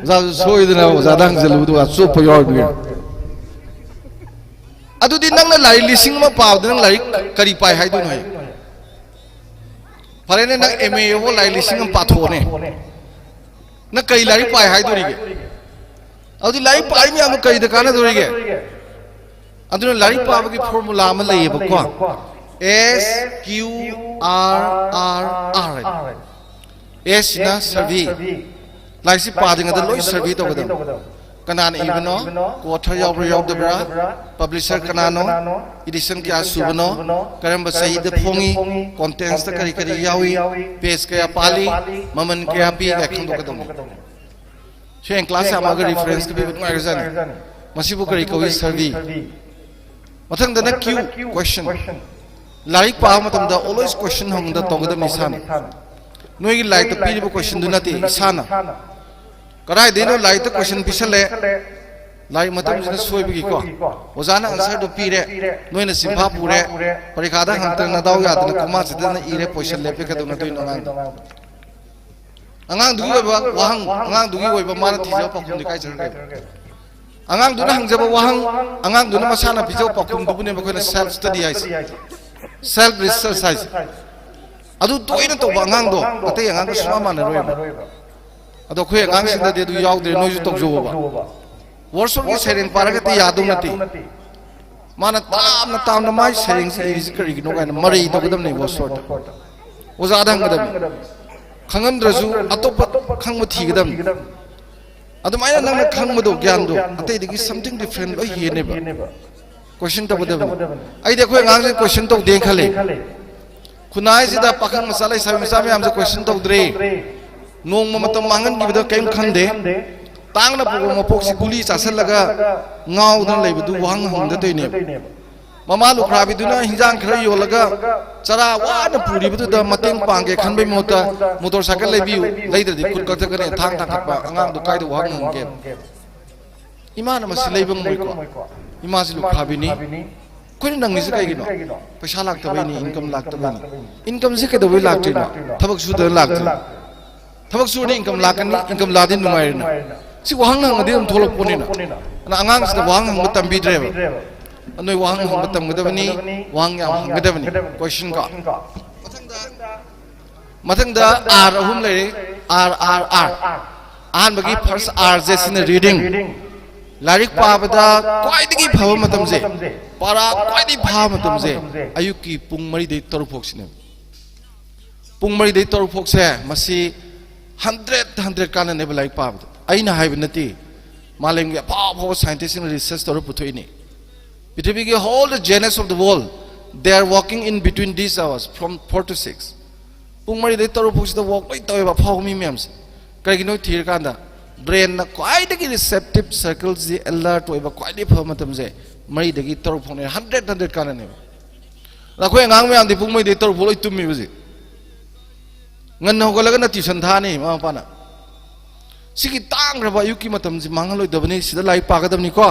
ꯑꯣꯖꯥꯁꯨ ꯁꯣꯏꯗꯅ ꯑꯣꯖꯥꯗ ꯍꯪꯖꯜꯂꯨꯕꯗꯨ ꯑꯆꯨꯞꯄ ꯌꯥꯎꯔꯤꯕꯅꯤ꯫ ꯑꯗꯨꯗꯤ ꯅꯪꯅ ꯂꯥꯏꯔꯤꯛ ꯂꯤꯁꯤꯡ ꯑꯃ ꯄꯥꯕꯗ ꯅꯪ ꯂꯥꯏꯔꯤꯛ ꯀꯔꯤ ꯄꯥꯏ ꯍꯥꯏꯗꯣꯏꯅꯣ ꯍꯥꯏ? ꯐꯔꯦꯅꯦ, ꯅꯪ M A ꯌꯧꯕ ꯂꯥꯏꯔꯤꯛ ꯂꯤꯁꯤꯡ ꯑꯃ ꯄꯥꯊꯣꯛꯑꯣꯅꯦ꯫ ꯅꯪ ꯀꯔꯤ ꯂꯥꯏꯔꯤꯛ ꯄꯥꯏ ꯍꯥꯏꯗꯣꯔꯤꯒꯦ? ꯑꯗꯨꯗꯤ ꯂꯥꯏꯔꯤꯛ ꯄꯥꯔꯤ ꯃꯌꯥꯝꯗꯣ ꯀꯔꯤꯗ ꯀꯥꯟꯅꯗꯣꯔꯤꯒꯦ? ꯑꯗꯨꯅ ꯂꯥꯏꯔꯤꯛ ꯄꯥꯕꯒꯤ formula ꯑꯃ ꯂꯩꯌꯦꯕꯀꯣ꯫ S Q R R R ꯍꯥꯏꯅ꯫ S ꯁꯤꯅ survey꯫ ꯂꯥꯏꯔꯤꯛꯁꯤ ꯄꯥꯗ꯭ꯔꯤꯉꯩꯗ ꯂꯣꯏ survey ꯇꯧꯒꯗꯕ꯫ ꯀꯅꯥꯅ ꯏꯕꯅꯣ? Co-author ꯌꯥꯎꯕ꯭ꯔꯥ ꯌꯥꯎꯗꯕ꯭ꯔꯥ? Publisher ꯀꯅꯥꯅꯣ? Edition ꯀꯌꯥ ꯁꯨꯕꯅꯣ? ꯀꯔꯝꯕ ꯆꯍꯤꯗ ꯐꯣꯡꯉꯤ? Contentsꯇ ꯀꯔꯤ ꯀꯔꯤ ꯌꯥꯎꯏ? Page ꯀꯌꯥ ꯄꯥꯜꯂꯤ? ꯃꯃꯜ ꯀꯌꯥ ꯄꯤ? ꯀꯥꯏ ꯈꯪꯗꯣꯛꯀꯗꯕꯅꯤ꯫ ꯁꯤ ꯍꯌꯦꯡ class ꯌꯥꯝꯃꯒ referenceꯀ ꯄꯤꯕ ꯅꯨꯡꯉꯥꯏꯈ꯭ꯔꯖꯥꯠꯅꯤ꯫ ꯃꯁꯤꯕꯨ ꯀꯔꯤ ꯀꯧꯏ? Survey꯫ ꯃꯊꯪꯗꯅ Q, question꯫ ꯂꯥꯏꯔꯤꯛ ꯄꯥꯕ ꯃꯇꯝꯗ always question ꯍꯪꯗ ꯇꯧꯒꯗꯕꯅꯤ ꯏꯁꯥꯅ꯫ ꯅꯣꯏꯒꯤ ꯂꯥꯏꯔꯤꯛꯇ ꯄꯤꯔꯤꯕ questionꯗꯨ ꯅꯠꯇꯦ, ꯏꯁꯥꯅ꯫ ꯀꯗꯥꯏꯗꯩꯅꯣ ꯂꯥꯏꯔꯤꯛꯇ question ꯄꯤꯁꯜꯂꯦ, ꯂꯥꯏꯔꯤꯛ ꯃꯇꯝꯁꯤꯅ ꯁꯣꯏꯕꯒꯤꯀꯣ, ꯑꯣꯖꯥꯅ ꯑꯟꯁꯔꯗꯨ ꯄꯤꯔꯦ, ꯅꯣꯏꯅ ꯁꯤꯟꯐꯥ ꯄꯨꯔꯦ, ꯄꯔꯤꯈꯥꯗ ꯍꯪꯇꯅ ꯅꯗꯥꯎ ꯌꯥꯗꯅ ꯀꯣꯃꯥ ꯆꯤꯠꯇꯅ ꯏꯔꯦ, ꯄꯣꯏꯁꯜꯂꯦ, ꯄꯦꯛꯀꯗꯧ ꯅꯠꯇꯣꯏꯅꯣ ꯑꯉꯥꯡꯗꯣ? ꯑꯉꯥꯡꯗꯨꯒꯤ ꯑꯣꯏꯕ ꯋꯥꯍꯪ, ꯑꯉꯥꯡꯗꯨꯒꯤ ꯑꯣꯏꯕ ꯃꯥꯅ ꯊꯤꯖꯕ ꯄꯥꯎꯈꯨꯝꯗꯤ ꯀꯥꯏ ꯆꯠꯈ꯭ꯔꯒꯦ? ꯑꯉꯥꯡꯗꯨꯅ ꯍꯪꯖꯕ ꯋꯥꯍꯪ, ꯑꯉꯥꯡꯗꯨꯅ ꯃꯁꯥꯅ ꯄꯤꯖꯕ ꯄꯥꯎꯈꯨꯝꯗꯨꯕꯨꯅꯦꯕ ꯑꯩꯈꯣꯏꯅ ꯁꯦꯜꯐ ꯁ꯭ꯇꯗꯤ ꯍꯥꯏꯁꯦ, ꯁꯦꯜꯐ ꯔꯤꯁꯔꯁ ꯍꯥꯏꯁꯦ꯫ ꯑꯗꯨ ꯇꯣꯏꯅ ꯇꯧꯕ ꯑꯉꯥꯡꯗꯣ ꯑꯇꯩ ꯑꯉꯥꯡꯒ ꯁꯨꯡꯃꯥꯟ ꯃꯥꯟꯅꯔꯣꯏꯕ꯫ ꯑꯗꯣ ꯑꯩꯈꯣꯏ ꯑꯉꯥꯡꯁꯤꯡꯗꯗꯤ ꯑꯗꯨ ꯌꯥꯎꯗ꯭ꯔꯦ, ꯅꯣꯏꯁꯨ ꯇꯧꯖꯧꯕ꯫ ꯋꯥꯔꯁꯣꯠꯀꯤ ꯁꯩꯔꯦꯡ ꯄꯥꯔꯒꯗꯤ ꯌꯥꯗꯧ ꯅꯠꯇꯦ꯫ ꯃꯥꯅ ꯇꯥꯝꯅ ꯇꯥꯝꯅ ꯃꯥꯏ ꯁꯩꯔꯦꯡꯁꯤ ꯏꯔꯤꯁꯤ ꯀꯔꯤꯒꯤꯅꯣ ꯀꯥꯏꯅ ꯃꯔꯩ ꯇꯧꯒꯗꯕꯅꯤ ꯋꯥꯔꯁꯣꯠꯇ꯫ ꯑꯣꯖꯥꯗ ꯍꯪꯒꯗꯕꯅꯤ꯫ ꯈꯪꯉꯝꯗ꯭ꯔꯁꯨ ꯑꯇꯣꯞꯄ ꯈꯪꯕ ꯊꯤꯒꯗꯕꯅꯤ꯫ ꯑꯗꯨꯃꯥꯏꯅ ꯅꯪꯅ ꯈꯪꯕꯗꯣ, ꯒ꯭ꯌꯥꯟꯗꯣ ꯑꯇꯩꯗꯒꯤ something different ꯂꯣꯏ ꯍꯦꯟꯅꯦꯕ꯫ ꯀꯣꯏꯁꯟ ꯇꯧꯒꯗꯕꯅꯤ꯫ ꯑꯩꯗꯤ ꯑꯩꯈꯣꯏ ꯑꯉꯥꯡꯁꯤꯡ ꯀꯣꯏꯁꯟ ꯇꯧꯗꯦꯅ ꯈꯜꯂꯦ꯫ ꯈꯨꯟꯅꯥꯏꯁꯤꯗ ꯄꯥꯈꯪ ꯃꯆꯥ ꯂꯩꯁꯥꯕꯤ ꯃꯆꯥ ꯃꯌꯥꯝꯁꯦ ꯀꯣꯏꯁꯟ ꯇꯧꯗ꯭ꯔꯦ꯫ ꯅꯣꯡꯃ ꯃꯇꯝ ꯃꯥꯡꯍꯟꯈꯤꯕꯗ ꯀꯔꯤꯝ ꯈꯟꯗꯦ꯫ ꯇꯥꯡꯅ ꯄꯨꯕ ꯃꯄꯣꯛꯁꯤ ꯒꯨꯂꯤ ꯆꯥꯁꯤꯜꯂꯒ ꯉꯥꯎꯗꯅ ꯂꯩꯕꯗꯨ ꯋꯥꯍꯪ ꯍꯪꯗꯗꯣꯏꯅꯦꯕ꯫ ꯃꯃꯥ ꯂꯨꯈ꯭ꯔꯥꯕꯤꯗꯨꯅ ꯍꯤꯟꯖꯥꯡ ꯈꯔ ꯌꯣꯜꯂꯒ ꯆꯔꯥ ꯋꯥꯅ ꯄꯨꯔꯤꯕꯗꯨꯗ ꯃꯇꯦꯡ ꯄꯥꯡꯒꯦ ꯈꯟꯕꯩ ꯃꯍꯨꯠꯇ ꯃꯣꯇꯣꯔ ꯁꯥꯏꯀꯜ ꯂꯩꯕꯤꯌꯨ, ꯂꯩꯗ꯭ꯔꯗꯤ ꯈꯨꯠ ꯀꯛꯊꯠꯀꯅꯤ, ꯊꯥꯡ ꯊꯥꯡꯒꯠꯄ ꯑꯉꯥꯡꯗꯣ ꯀꯥꯏꯗ ꯋꯥꯍꯪ ꯍꯪꯒꯦ? ꯏꯃꯥꯅ ꯃꯁꯤ ꯂꯩꯕ ꯉꯝꯃꯣꯏꯀꯣ꯫ ꯏꯃꯥꯁꯤ ꯂꯨꯈ꯭ꯔꯥꯕꯤꯅꯤ꯫ ꯑꯩꯈꯣꯏꯅ ꯅꯪꯉꯤꯁꯦ ꯀꯩꯒꯤꯅꯣ? ꯄꯩꯁꯥ ꯂꯥꯛꯇꯕꯩꯅꯤ, ꯏꯟꯀꯝ ꯂꯥꯛꯇꯕꯩꯅꯤ꯫ ꯏꯟꯀꯝꯁꯦ ꯀꯩꯗꯧꯕꯩ ꯂꯥꯛꯇ꯭ꯔꯤꯅꯣ? ꯊꯕꯛ ꯁꯨꯗꯅ ꯂꯥꯛꯇ꯭ꯔꯤꯅꯣ? ꯊꯕꯛ ꯁꯨꯔꯗꯤ ꯏꯟꯀꯝ ꯂꯥꯛꯀꯅꯤ, ꯏꯟꯀꯝ ꯂꯥꯛꯑꯗꯤ ꯅꯨꯡꯉꯥꯏꯔꯦꯅ꯫ ꯁꯤ ꯋꯥꯍꯪ ꯍꯪꯉꯗꯤ ꯑꯗꯨꯝ ꯊꯣꯛꯂꯛꯄꯅꯤꯅ꯫ ꯑꯗꯨꯅ ꯑꯉꯥꯡꯁꯤꯗ ꯋꯥꯍꯪ ꯍꯪꯕ ꯇꯝꯕꯤꯗ꯭ꯔꯦꯕ꯫ ꯅꯣꯏ ꯋꯥꯍꯪ ꯍꯪꯕ ꯇꯝꯒꯗꯕꯅꯤ, ꯋꯥꯍꯪ ꯌꯥꯝ ꯍꯪꯒꯗꯕꯅꯤ꯫ ꯀꯣꯏꯁꯟ ꯀꯣ꯫ ꯃꯊꯪꯗ ꯑꯥꯔ ꯑꯍꯨꯝ ꯂꯩꯔꯦ꯫ R, R, R. ꯑꯍꯥꯟꯕꯒꯤ ꯐꯥꯔꯁ ꯑꯥꯔꯁꯦ ꯁꯤꯅ ꯔꯤꯗꯤꯡ꯫ ꯂꯥꯏꯔꯤꯛ ꯄꯥꯕꯗ ꯈ꯭ꯋꯥꯏꯗꯒꯤ ꯐꯕ ꯃꯇꯝꯁꯦ, ꯄꯥꯔꯥ ꯈ꯭ꯋꯥꯏꯗꯒꯤ ꯐꯕ ꯃꯇꯝꯁꯦ ꯑꯌꯨꯛꯀꯤ ꯄꯨꯡ ꯃꯔꯤꯗꯩ ꯇꯔꯨꯛ ꯐꯥꯎꯁꯤꯅꯦꯕ꯫ ꯄꯨꯡ ꯃꯔꯤꯗꯩ ꯇꯔꯨꯛ ꯐꯥꯎꯁꯦ ꯃꯁꯤ ꯍꯟꯗ꯭ꯔꯦꯠ ꯍꯟꯗ꯭ꯔꯦꯠ ꯀꯥꯟꯅꯅꯦꯕ ꯂꯥꯏꯔꯤꯛ ꯄꯥꯕꯗ꯫ ꯑꯩꯅ ꯍꯥꯏꯕ ꯅꯠꯇꯦ, ꯃꯥꯂꯦꯝꯒꯤ ꯑꯐꯥꯎ ꯑꯐꯥꯎꯕ ꯁꯥꯏꯟꯇꯤꯁꯁꯤꯡꯅ ꯔꯤꯁꯔꯁ ꯇꯧꯔ ꯄꯨꯊꯣꯛꯏꯅꯤ꯫ ꯄ꯭ꯔꯤꯊꯤꯕꯤꯒꯤ all the genius of the world, they are walking in between these hours from four to six꯫ ꯄꯨꯡ ꯃꯔꯤꯗꯩ ꯇꯔꯨꯛ ꯐꯥꯎꯁꯤꯗ ꯋꯥꯛ ꯂꯣꯏ ꯇꯧꯋꯦꯕ ꯑꯐꯥꯎꯕ ꯃꯤ ꯃꯌꯥꯝꯁꯦ꯫ ꯀꯩꯒꯤꯅꯣ ꯊꯤꯔꯀꯥꯟꯗ ꯕ꯭ꯔꯦꯟꯅ ꯈ꯭ꯋꯥꯏꯗꯒꯤ ꯔꯤꯁꯦꯞꯇꯤꯞ ꯁꯔꯀꯜꯁꯤ ꯑꯦꯂꯔꯠ ꯑꯣꯏꯕ ꯈ꯭ꯋꯥꯏꯗꯒꯤ ꯐꯕ ꯃꯇꯝꯁꯦ ꯃꯔꯤꯗꯒꯤ ꯇꯔꯨꯛ ꯐꯥꯎꯅꯦ, ꯍꯟꯗ꯭ꯔꯦꯠ ꯍꯟꯗ꯭ꯔꯦꯠ ꯀꯥꯟꯅꯅꯦꯕ꯫ ꯑꯗ ꯑꯩꯈꯣꯏ ꯑꯉꯥꯡ ꯃꯌꯥꯝꯗꯤ ꯄꯨꯡ ꯃꯔꯤꯗꯩ ꯇꯔꯨꯛ ꯐꯥꯎ ꯂꯣꯏ ꯇꯨꯝꯃꯤꯕ ꯍꯧꯖꯤꯛ꯫ ꯉꯟꯅ ꯍꯧꯒꯠꯂꯒꯅ ꯇ꯭ꯌꯨꯁꯟ ꯊꯥꯅꯤ ꯃꯃꯥ ꯃꯄꯥꯅ꯫ ꯁꯤꯒꯤ ꯇꯥꯡꯈ꯭ꯔꯕ ꯑꯌꯨꯛꯀꯤ ꯃꯇꯝꯁꯤ ꯃꯥꯡꯍꯜꯂꯣꯏꯗꯕꯅꯤ, ꯁꯤꯗ ꯂꯥꯏꯔꯤꯛ ꯄꯥꯒꯗꯕꯅꯤꯀꯣ꯫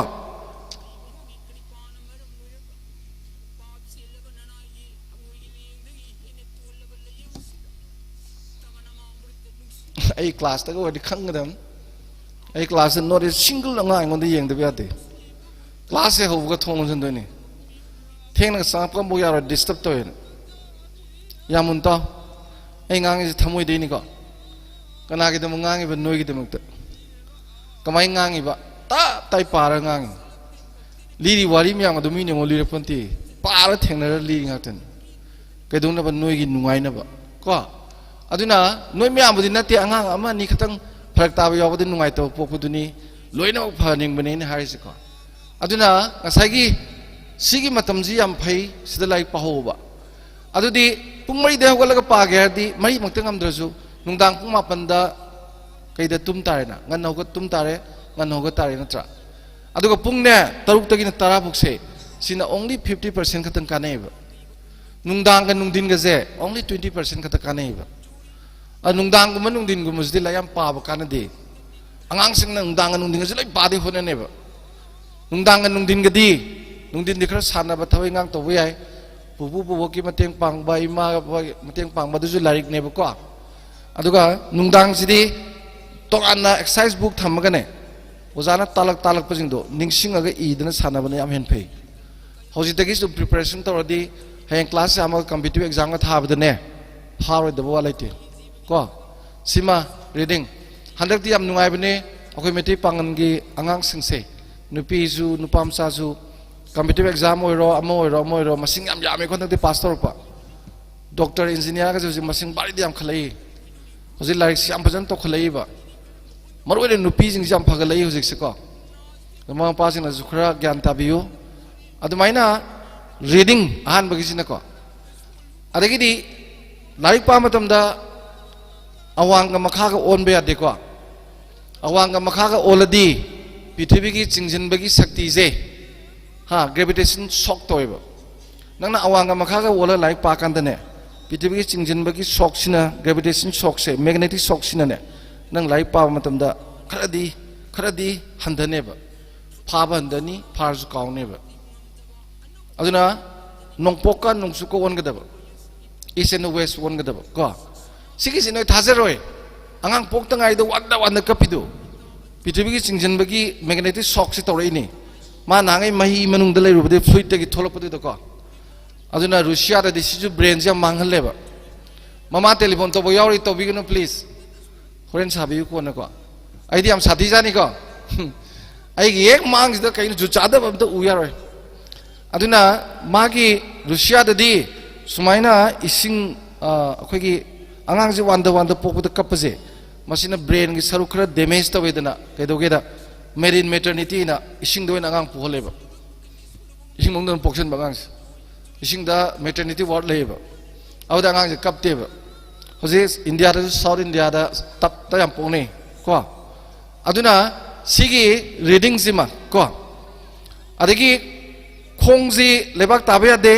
ꯑꯩ ꯀ꯭ꯂꯥꯁꯇꯒ ꯑꯣꯏꯔꯗꯤ ꯈꯪꯒꯗꯕꯅꯤ꯫ ꯑꯩ ꯀ꯭ꯂꯥꯁꯇ not a single ꯑꯉꯥꯡ ꯑꯩꯉꯣꯟꯗ ꯌꯦꯡꯗꯕ ꯌꯥꯗꯦ꯫ ꯀ꯭ꯂꯥꯁꯁꯦ ꯍꯧꯕꯒ ꯊꯣꯡ ꯂꯣꯟꯁꯤꯟꯗꯣꯏꯅꯤ꯫ ꯊꯦꯡꯅꯒ ꯆꯪꯉꯛꯄ ꯑꯃꯐꯥꯎ ꯌꯥꯔꯣꯏ, ꯗꯤꯁꯇꯔꯕ ꯇꯧꯋꯦꯅ꯫ ꯌꯥꯝ ꯃꯨꯟ ꯇꯥꯎ꯫ ꯑꯩ ꯉꯥꯡꯉꯤꯁꯦ ꯊꯃꯣꯏꯗꯩꯅꯤꯀꯣ꯫ ꯀꯅꯥꯒꯤꯗꯃꯛ ꯉꯥꯡꯉꯤꯕ? ꯅꯣꯏꯒꯤꯗꯃꯛꯇ꯫ ꯀꯃꯥꯏꯅ ꯉꯥꯡꯉꯤꯕ? ꯇꯞ ꯇꯥꯏ ꯄꯥꯔꯒ ꯉꯥꯡꯉꯤ꯫ ꯂꯤꯔꯤ ꯋꯥꯔꯤ ꯃꯌꯥꯝ ꯑꯗꯨ ꯃꯤꯅ ꯑꯩꯉꯣꯟꯗ ꯂꯤꯔꯛꯄ ꯅꯠꯇꯦ꯫ ꯄꯥꯔ ꯊꯦꯡꯅꯔ ꯂꯤꯔꯤ ꯉꯥꯛꯇꯅꯤ꯫ ꯀꯩꯗꯧꯅꯕ? ꯅꯣꯏꯒꯤ ꯅꯨꯡꯉꯥꯏꯅꯕ ꯀꯣ꯫ ꯑꯗꯨꯅ ꯅꯣꯏ ꯃꯌꯥꯝꯕꯨꯗꯤ ꯅꯠꯇꯦ, ꯑꯉꯥꯡ ꯑꯃ ꯑꯅꯤ ꯈꯛꯇꯪ ꯐꯔꯛ ꯇꯥꯕ ꯌꯥꯎꯕꯗ ꯅꯨꯡꯉꯥꯏꯇꯕ ꯄꯣꯛꯄꯗꯨꯅꯤ꯫ ꯂꯣꯏꯅꯃꯛ ꯐꯍꯟꯅꯤꯡꯕꯅꯦ ꯑꯩꯅ ꯍꯥꯏꯔꯤꯁꯦꯀꯣ꯫ ꯑꯗꯨꯅ ꯉꯁꯥꯏꯒꯤ ꯁꯤꯒꯤ ꯃꯇꯝꯁꯤ ꯌꯥꯝ ꯐꯩ, ꯁꯤꯗ ꯂꯥꯏꯔꯤꯛ ꯄꯥꯍꯧꯕ꯫ ꯑꯗꯨꯗꯤ ꯄꯨꯡ ꯃꯔꯤꯗ ꯍꯧꯒꯠꯂꯒ ꯄꯥꯒꯦ ꯍꯥꯏꯔꯗꯤ, ꯃꯔꯤꯃꯛꯇ ꯉꯝꯗ꯭ꯔꯁꯨ ꯅꯨꯡꯗꯥꯡ ꯄꯨꯡ ꯃꯥꯄꯟꯗ ꯀꯩꯗ ꯇꯨꯝ ꯇꯥꯔꯦꯅ? ꯉꯟꯅ ꯍꯧꯒꯠ ꯇꯨꯝ ꯇꯥꯔꯦ, ꯉꯟꯅ ꯍꯧꯒꯠ ꯇꯥꯔꯦ, ꯅꯠꯇ꯭ꯔꯥ? ꯑꯗꯨꯒ ꯄꯨꯡꯅꯦ, ꯇꯔꯨꯛꯇꯒꯤꯅ ꯇꯔꯥ ꯐꯥꯎꯁꯦ, ꯁꯤꯅ only fifty percent ꯈꯛꯇꯪ ꯀꯥꯟꯅꯩꯌꯦꯕ꯫ ꯅꯨꯡꯗꯥꯡꯒ ꯅꯨꯡꯊꯤꯟꯒꯁꯦ only twenty percent ꯈꯛꯇ ꯀꯥꯟꯅꯩꯌꯦꯕ꯫ ꯑ, ꯅꯨꯡꯗꯥꯡꯒꯨꯝꯕ ꯅꯨꯡꯊꯤꯟꯒꯨꯝꯕꯁꯤꯗꯤ ꯂꯥꯏꯔꯤꯛ ꯌꯥꯝ ꯄꯥꯕ ꯀꯥꯟꯅꯗꯦ꯫ ꯑꯉꯥꯡꯁꯤꯡꯅ ꯅꯨꯡꯗꯥꯡꯒ ꯅꯨꯡꯊꯤꯟꯒꯁꯦ ꯂꯣꯏ ꯄꯥꯗꯦ ꯍꯣꯠꯅꯅꯦꯕ꯫ ꯅꯨꯡꯗꯥꯡꯒ ꯅꯨꯡꯊꯤꯟꯒꯗꯤ, ꯅꯨꯡꯊꯤꯟꯗꯤ ꯈꯔ ꯁꯥꯟꯅꯕ, ꯊꯕꯛ ꯏꯟꯈꯥꯡ ꯇꯧꯕ ꯌꯥꯏ꯫ ꯄꯨꯄꯨ ꯕꯣꯕꯣꯛꯀꯤ ꯃꯇꯦꯡ ꯄꯥꯡꯕ, ꯏꯃꯥ ꯕꯕꯥꯒꯤ ꯃꯇꯦꯡ ꯄꯥꯡꯕ, ꯑꯗꯨꯁꯨ ꯂꯥꯏꯔꯤꯛꯅꯦꯕꯀꯣ꯫ ꯑꯗꯨꯒ ꯅꯨꯡꯗꯥꯡꯁꯤꯗꯤ ꯇꯣꯉꯥꯟꯅ exercise book ꯊꯝꯃꯒꯅꯦ, ꯑꯣꯖꯥꯅ ꯇꯥꯛꯂꯛ ꯇꯥꯛꯂꯛꯄꯁꯤꯡꯗꯣ ꯅꯤꯡꯁꯤꯡꯉꯒ ꯏꯗꯅ ꯁꯥꯟꯅꯕꯅ ꯌꯥꯝ ꯍꯦꯟꯅ ꯐꯩ꯫ ꯍꯧꯖꯤꯛꯇꯒꯤ ꯁꯨꯝ preparation ꯇꯧꯔꯗꯤ, ꯍꯌꯦꯡ class ꯌꯥꯝꯃꯒ competitive examꯒ ꯊꯥꯕꯗꯅꯦ, ꯐꯥꯔꯣꯏꯗꯕ ꯋꯥ ꯂꯩꯇꯦ ꯀꯣ꯫ ꯁꯤꯃ reading꯫ ꯍꯟꯗꯛꯇꯤ ꯌꯥꯝ ꯅꯨꯡꯉꯥꯏꯕꯅꯦ, ꯑꯩꯈꯣꯏ ꯃꯩꯇꯩ ꯄꯥꯉꯜꯒꯤ ꯑꯉꯥꯡꯁꯤꯡꯁꯦ, ꯅꯨꯄꯤꯁꯨ ꯅꯨꯄꯥ ꯃꯆꯥꯁꯨ, competitive exam ꯑꯣꯏꯔꯣ, ꯑꯃ ꯑꯣꯏꯔꯣ, ꯑꯃ ꯑꯣꯏꯔꯣ, ꯃꯁꯤꯡ ꯌꯥꯝ ꯌꯥꯝꯃꯦꯀꯣ ꯍꯟꯗꯛꯇꯤ pass ꯇꯧꯔꯛꯄ꯫ Doctor, engineerꯒꯁꯦ ꯍꯧꯖꯤꯛ ꯃꯁꯤꯡ ꯚꯥꯔꯤꯗꯤ ꯌꯥꯝꯈꯠꯂꯛꯏ꯫ ꯍꯧꯖꯤꯛ ꯂꯥꯏꯔꯤꯛꯁꯤ ꯌꯥꯝ ꯐꯖꯅ ꯇꯧꯈꯠꯂꯛꯏꯕ꯫ ꯃꯔꯨ ꯑꯣꯏꯅ ꯅꯨꯄꯤꯁꯤꯡꯁꯤ ꯌꯥꯝ ꯐꯒꯠꯂꯛꯏ ꯍꯧꯖꯤꯛꯁꯦꯀꯣ꯫ ꯃꯃꯥ ꯃꯄꯥꯁꯤꯡꯅꯁꯨ ꯈꯔ ꯒ꯭ꯌꯥꯟ ꯇꯥꯕꯤꯌꯨ꯫ ꯑꯗꯨꯃꯥꯏꯅ reading ꯑꯍꯥꯟꯕꯒꯤꯁꯤꯅꯀꯣ꯫ ꯑꯗꯒꯤꯗꯤ ꯂꯥꯏꯔꯤꯛ ꯄꯥꯕ ꯃꯇꯝꯗ ꯑꯋꯥꯡꯒ ꯃꯈꯥꯒ ꯑꯣꯟꯕ ꯌꯥꯗꯦꯀꯣ꯫ ꯑꯋꯥꯡꯒ ꯃꯈꯥꯒ ꯑꯣꯜꯂꯗꯤ ꯄ꯭ꯔꯤꯊꯤꯕꯤꯒꯤ ꯆꯤꯡꯁꯤꯟꯕꯒꯤ ꯁꯛꯇꯤꯁꯦ, ꯍꯥ, gravitation shock ꯇꯧꯋꯦꯕ꯫ ꯅꯪꯅ ꯑꯋꯥꯡꯒ ꯃꯈꯥꯒ ꯑꯣꯜꯂ ꯂꯥꯏꯔꯤꯛ ꯄꯥꯀꯥꯟꯗꯅꯦ, ꯄ꯭ꯔꯤꯊꯤꯕꯤꯒꯤ ꯆꯤꯡꯁꯤꯟꯕꯒꯤ shockꯁꯤꯅ, gravitation shockꯁꯦ, magnetic shockꯁꯤꯅꯅꯦ, ꯅꯪ ꯂꯥꯏꯔꯤꯛ ꯄꯥꯕ ꯃꯇꯝꯗ ꯈꯔꯗꯤ ꯈꯔꯗꯤ ꯍꯟꯊꯅꯦꯕ, ꯐꯥꯕ ꯍꯟꯊꯅꯤ, ꯐꯥꯔꯁꯨ ꯀꯥꯎꯅꯦꯕ꯫ ꯑꯗꯨꯅ ꯅꯣꯡꯄꯣꯛꯀ ꯅꯣꯡꯆꯨꯞꯀ ꯑꯣꯟꯒꯗꯕ, ꯏꯁ ꯑꯦꯟ ꯋꯦꯁ ꯑꯣꯟꯒꯗꯕ ꯀꯣ꯫ ꯁꯤꯒꯤꯁꯤ ꯅꯣꯏ ꯊꯥꯖꯔꯣꯏ꯫ ꯑꯉꯥꯡ ꯄꯣꯛꯇ ꯉꯥꯏꯗ ꯋꯥꯟꯗ ꯋꯥꯟꯗ ꯀꯞꯄꯤꯗꯨ ꯄ꯭ꯔꯤꯊꯤꯕꯤꯒꯤ ꯆꯤꯡꯁꯤꯟꯕꯒꯤ ꯃꯦꯒꯅꯦꯇꯤꯛ ꯁꯣꯛꯁꯤ ꯇꯧꯔꯛꯏꯅꯤ꯫ ꯃꯥ ꯅꯍꯥꯟꯉꯩ ꯃꯍꯤ ꯃꯅꯨꯡꯗ ꯂꯩꯔꯨꯕꯗꯤ ꯐ꯭ꯂꯨꯏꯗꯇꯒꯤ ꯊꯣꯛꯂꯛꯄꯗꯨꯗꯀꯣ꯫ ꯑꯗꯨꯅ ꯔꯨꯁꯤꯌꯥꯗꯗꯤ ꯁꯤꯁꯨ ꯕ꯭ꯔꯦꯟꯁꯦ ꯌꯥꯝ ꯃꯥꯡꯍꯜꯂꯦꯕ꯫ ꯃꯃꯥ ꯇꯦꯂꯤꯐꯣꯟ ꯇꯧꯕ ꯌꯥꯎꯔꯤ, ꯇꯧꯕꯤꯒꯅꯨ ꯄ꯭ꯂꯤꯖ꯫ ꯍꯣꯔꯦꯟ ꯁꯥꯕꯤꯌꯨ ꯀꯣꯟꯅꯀꯣ꯫ ꯑꯩꯗꯤ ꯌꯥꯝ ꯁꯥꯊꯤꯖꯥꯅꯤꯀꯣ꯫ ꯑꯩꯒꯤ ꯍꯦꯛ ꯃꯥꯡꯁꯤꯗ ꯀꯩꯅꯣ ꯖꯨꯠ ꯆꯥꯗꯕ ꯑꯝꯇ ꯎ ꯌꯥꯔꯣꯏ꯫ ꯑꯗꯨꯅ ꯃꯥꯒꯤ ꯔꯨꯁꯤꯌꯥꯗꯗꯤ ꯁꯨꯃꯥꯏꯅ ꯏꯁꯤꯡ, ꯑ, ꯑꯩꯈꯣꯏꯒꯤ ꯑꯉꯥꯡꯁꯦ ꯋꯥꯟꯗ ꯋꯥꯟꯗ ꯄꯣꯛꯄꯗ ꯀꯞꯄꯁꯦ, ꯃꯁꯤꯅ ꯕ꯭ꯔꯦꯟꯒꯤ ꯁꯔꯨꯛ ꯈꯔ ꯗꯦꯃꯦꯖ ꯇꯧꯋꯦꯗꯅ꯫ ꯀꯩꯗꯧꯒꯦꯗ, ꯃꯦꯔꯤꯟ ꯃꯦꯇꯔꯅꯤꯇꯤꯅ ꯏꯁꯤꯡꯗ ꯑꯣꯏꯅ ꯑꯉꯥꯡ ꯄꯣꯛꯍꯜꯂꯦꯕ꯫ ꯏꯁꯤꯡ ꯃꯅꯨꯡꯗ ꯑꯗꯨꯝ ꯄꯣꯛꯁꯟꯕ ꯑꯉꯥꯡꯁꯦ꯫ ꯏꯁꯤꯡꯗ ꯃꯦꯇꯔꯅꯤꯇꯤ ꯋꯥꯔꯗ ꯂꯩꯌꯦꯕ꯫ ꯑꯗꯨꯗ ꯑꯉꯥꯡꯁꯦ ꯀꯞꯇꯦꯕ꯫ ꯍꯧꯖꯤꯛ ꯏꯟꯗꯤꯌꯥꯗꯁꯨ, ꯁꯥꯎꯠ ꯏꯟꯗꯤꯌꯥꯗ ꯇꯞꯇ ꯌꯥꯝ ꯄꯣꯛꯅꯩ ꯀꯣ꯫ ꯑꯗꯨꯅ ꯁꯤꯒꯤ ꯔꯤꯗꯤꯡꯁꯤꯃ ꯀꯣ, ꯑꯗꯒꯤ ꯈꯣꯡꯁꯤ ꯂꯩꯕꯥꯛ ꯇꯥꯕ ꯌꯥꯗꯦ,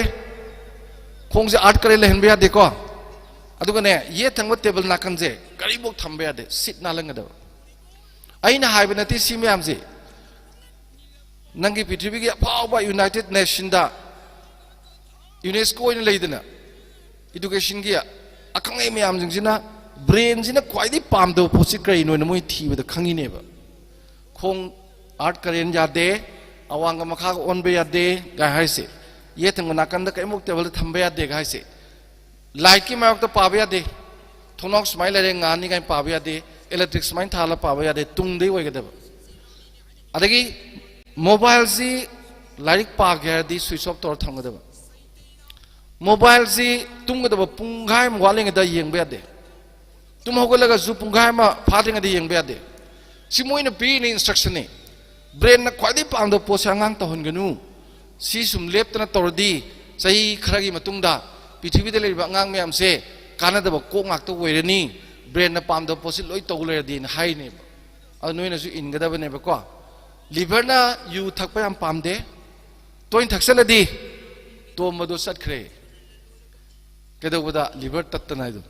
ꯈꯣꯡꯁꯦ ꯑꯥꯔꯠ ꯀꯔꯦꯟ ꯂꯩꯍꯟꯕ ꯌꯥꯗꯦꯀꯣ꯫ ꯑꯗꯨꯒꯅꯦ, ꯌꯦꯠ ꯊꯪꯕ ꯇꯦꯕꯜ ꯅꯥꯀꯟꯁꯦ ꯀꯔꯤꯐꯧ ꯊꯝꯕ ꯌꯥꯗꯦ, ꯁꯤꯠ ꯅꯥꯜꯍꯟꯒꯗꯕ꯫ ꯑꯩꯅ ꯍꯥꯏꯕ ꯅꯠꯇꯦ ꯁꯤ ꯃꯌꯥꯝꯁꯦ, ꯅꯪꯒꯤ ꯄ꯭ꯔꯤꯊꯤꯕꯤꯒꯤ ꯑꯐꯥꯎꯕ ꯌꯨꯅꯥꯏꯇꯦꯠ ꯅꯦꯁꯟꯗ ꯌꯨꯅꯦꯁꯀꯣ ꯑꯣꯏꯅ ꯂꯩꯗꯅ, ꯏꯗꯨꯀꯦꯁꯟꯒꯤ ꯑꯈꯪ ꯑꯍꯩ ꯃꯌꯥꯝꯁꯤꯡꯁꯤꯅ ꯕ꯭ꯔꯦꯟꯁꯤꯅ ꯈ꯭ꯋꯥꯏꯗꯒꯤ ꯄꯥꯝꯗꯕ ꯄꯣꯠꯁꯤ ꯀꯔꯤꯅꯣꯅ ꯃꯣꯏ ꯊꯤꯕꯗ ꯈꯪꯉꯤꯅꯦꯕ꯫ ꯈꯣꯡ ꯑꯥꯔꯠ ꯀꯔꯦꯟ ꯌꯥꯗꯦ, ꯑꯋꯥꯡꯒ ꯃꯈꯥꯒ ꯑꯣꯟꯕ ꯌꯥꯗꯦ ꯀꯥꯏ ꯍꯥꯏꯁꯦ, ꯌꯦꯠ ꯊꯪꯕ ꯅꯥꯀꯟꯗ ꯀꯔꯤꯃꯨꯛ ꯇꯦꯕꯜꯗ ꯊꯝꯕ ꯌꯥꯗꯦ ꯀꯥꯏ ꯍꯥꯏꯁꯦ, ꯂꯥꯏꯠꯀꯤ ꯃꯥꯌꯣꯛꯇ ꯄꯥꯕ ꯌꯥꯗꯦ, ꯊꯣꯡꯅꯥꯎ ꯁꯨꯃꯥꯏꯅ ꯂꯩꯔꯦ ꯉꯥꯅꯤ ꯀꯥꯏꯅ ꯄꯥꯕ ꯌꯥꯗꯦ, ꯏꯂꯦꯛꯇ꯭ꯔꯤꯛ ꯁꯨꯃꯥꯏꯅ ꯊꯥꯜꯂ ꯄꯥꯕ ꯌꯥꯗꯦ, ꯇꯨꯡꯗꯩ ꯑꯣꯏꯒꯗꯕ꯫ ꯑꯗꯒꯤ ꯃꯣꯕꯥꯏꯜꯁꯤ ꯂꯥꯏꯔꯤꯛ ꯄꯥꯒꯦ ꯍꯥꯏꯔꯗꯤ ꯁ꯭ꯋꯤꯆ ꯑꯣꯐ ꯇꯧꯔ ꯊꯝꯒꯗꯕ꯫ ꯃꯣꯕꯥꯏꯜꯁꯤ ꯇꯨꯝꯒꯗꯕ ꯄꯨꯡꯈꯥꯏ ꯑꯃ ꯋꯥꯠꯂꯤꯉꯩꯗ ꯌꯦꯡꯕ ꯌꯥꯗꯦ꯫ ꯇꯨꯝ ꯍꯧꯒꯠꯂꯒꯁꯨ ꯄꯨꯡꯈꯥꯏ ꯑꯃ ꯐꯥꯗ꯭ꯔꯤꯉꯩꯗ ꯌꯦꯡꯕ ꯌꯥꯗꯦ꯫ ꯁꯤ ꯃꯣꯏꯅ ꯄꯤꯔꯤꯅꯤ ꯏꯟꯁꯇ꯭ꯔꯛꯁꯟꯅꯤ꯫ ꯕ꯭ꯔꯦꯟꯅ ꯈ꯭ꯋꯥꯏꯗꯒꯤ ꯄꯥꯝꯗꯕ ꯄꯣꯠꯁꯦ ꯑꯉꯥꯡ ꯇꯧꯍꯟꯒꯅꯨ꯫ ꯁꯤ ꯁꯨꯝ ꯂꯦꯞꯇꯅ ꯇꯧꯔꯗꯤ ꯆꯍꯤ ꯈꯔꯒꯤ ꯃꯇꯨꯡꯗ ꯄ꯭ꯔꯤꯊꯤꯕꯤꯗ ꯂꯩꯔꯤꯕ ꯑꯉꯥꯡ ꯃꯌꯥꯝꯁꯦ ꯀꯥꯟꯅꯗꯕ ꯀꯣꯛ ꯉꯥꯛꯇ ꯑꯣꯏꯔꯅꯤ, ꯕ꯭ꯔꯦꯟꯅ ꯄꯥꯝꯗꯕ ꯄꯣꯠꯁꯤ ꯂꯣꯏ ꯇꯧ ꯂꯩꯔꯗꯤꯅ ꯍꯥꯏꯔꯤꯅꯦꯕ꯫ ꯑꯗꯨ ꯅꯣꯏꯅꯁꯨ ꯏꯟꯒꯗꯕꯅꯦꯕꯀꯣ꯫ ꯂꯤꯚꯔꯅ ꯌꯨ ꯊꯛꯄ ꯌꯥꯝ ꯄꯥꯝꯗꯦ꯫ ꯇꯣꯏꯅ ꯊꯛꯆꯜꯂꯗꯤ ꯇꯣꯝꯕꯗꯣ ꯆꯠꯈ꯭ꯔꯦ꯫ ꯀꯩꯗꯧꯕꯗ? ꯂꯤꯚꯔ ꯇꯠꯇꯅ ꯍꯥꯏꯗꯣ꯫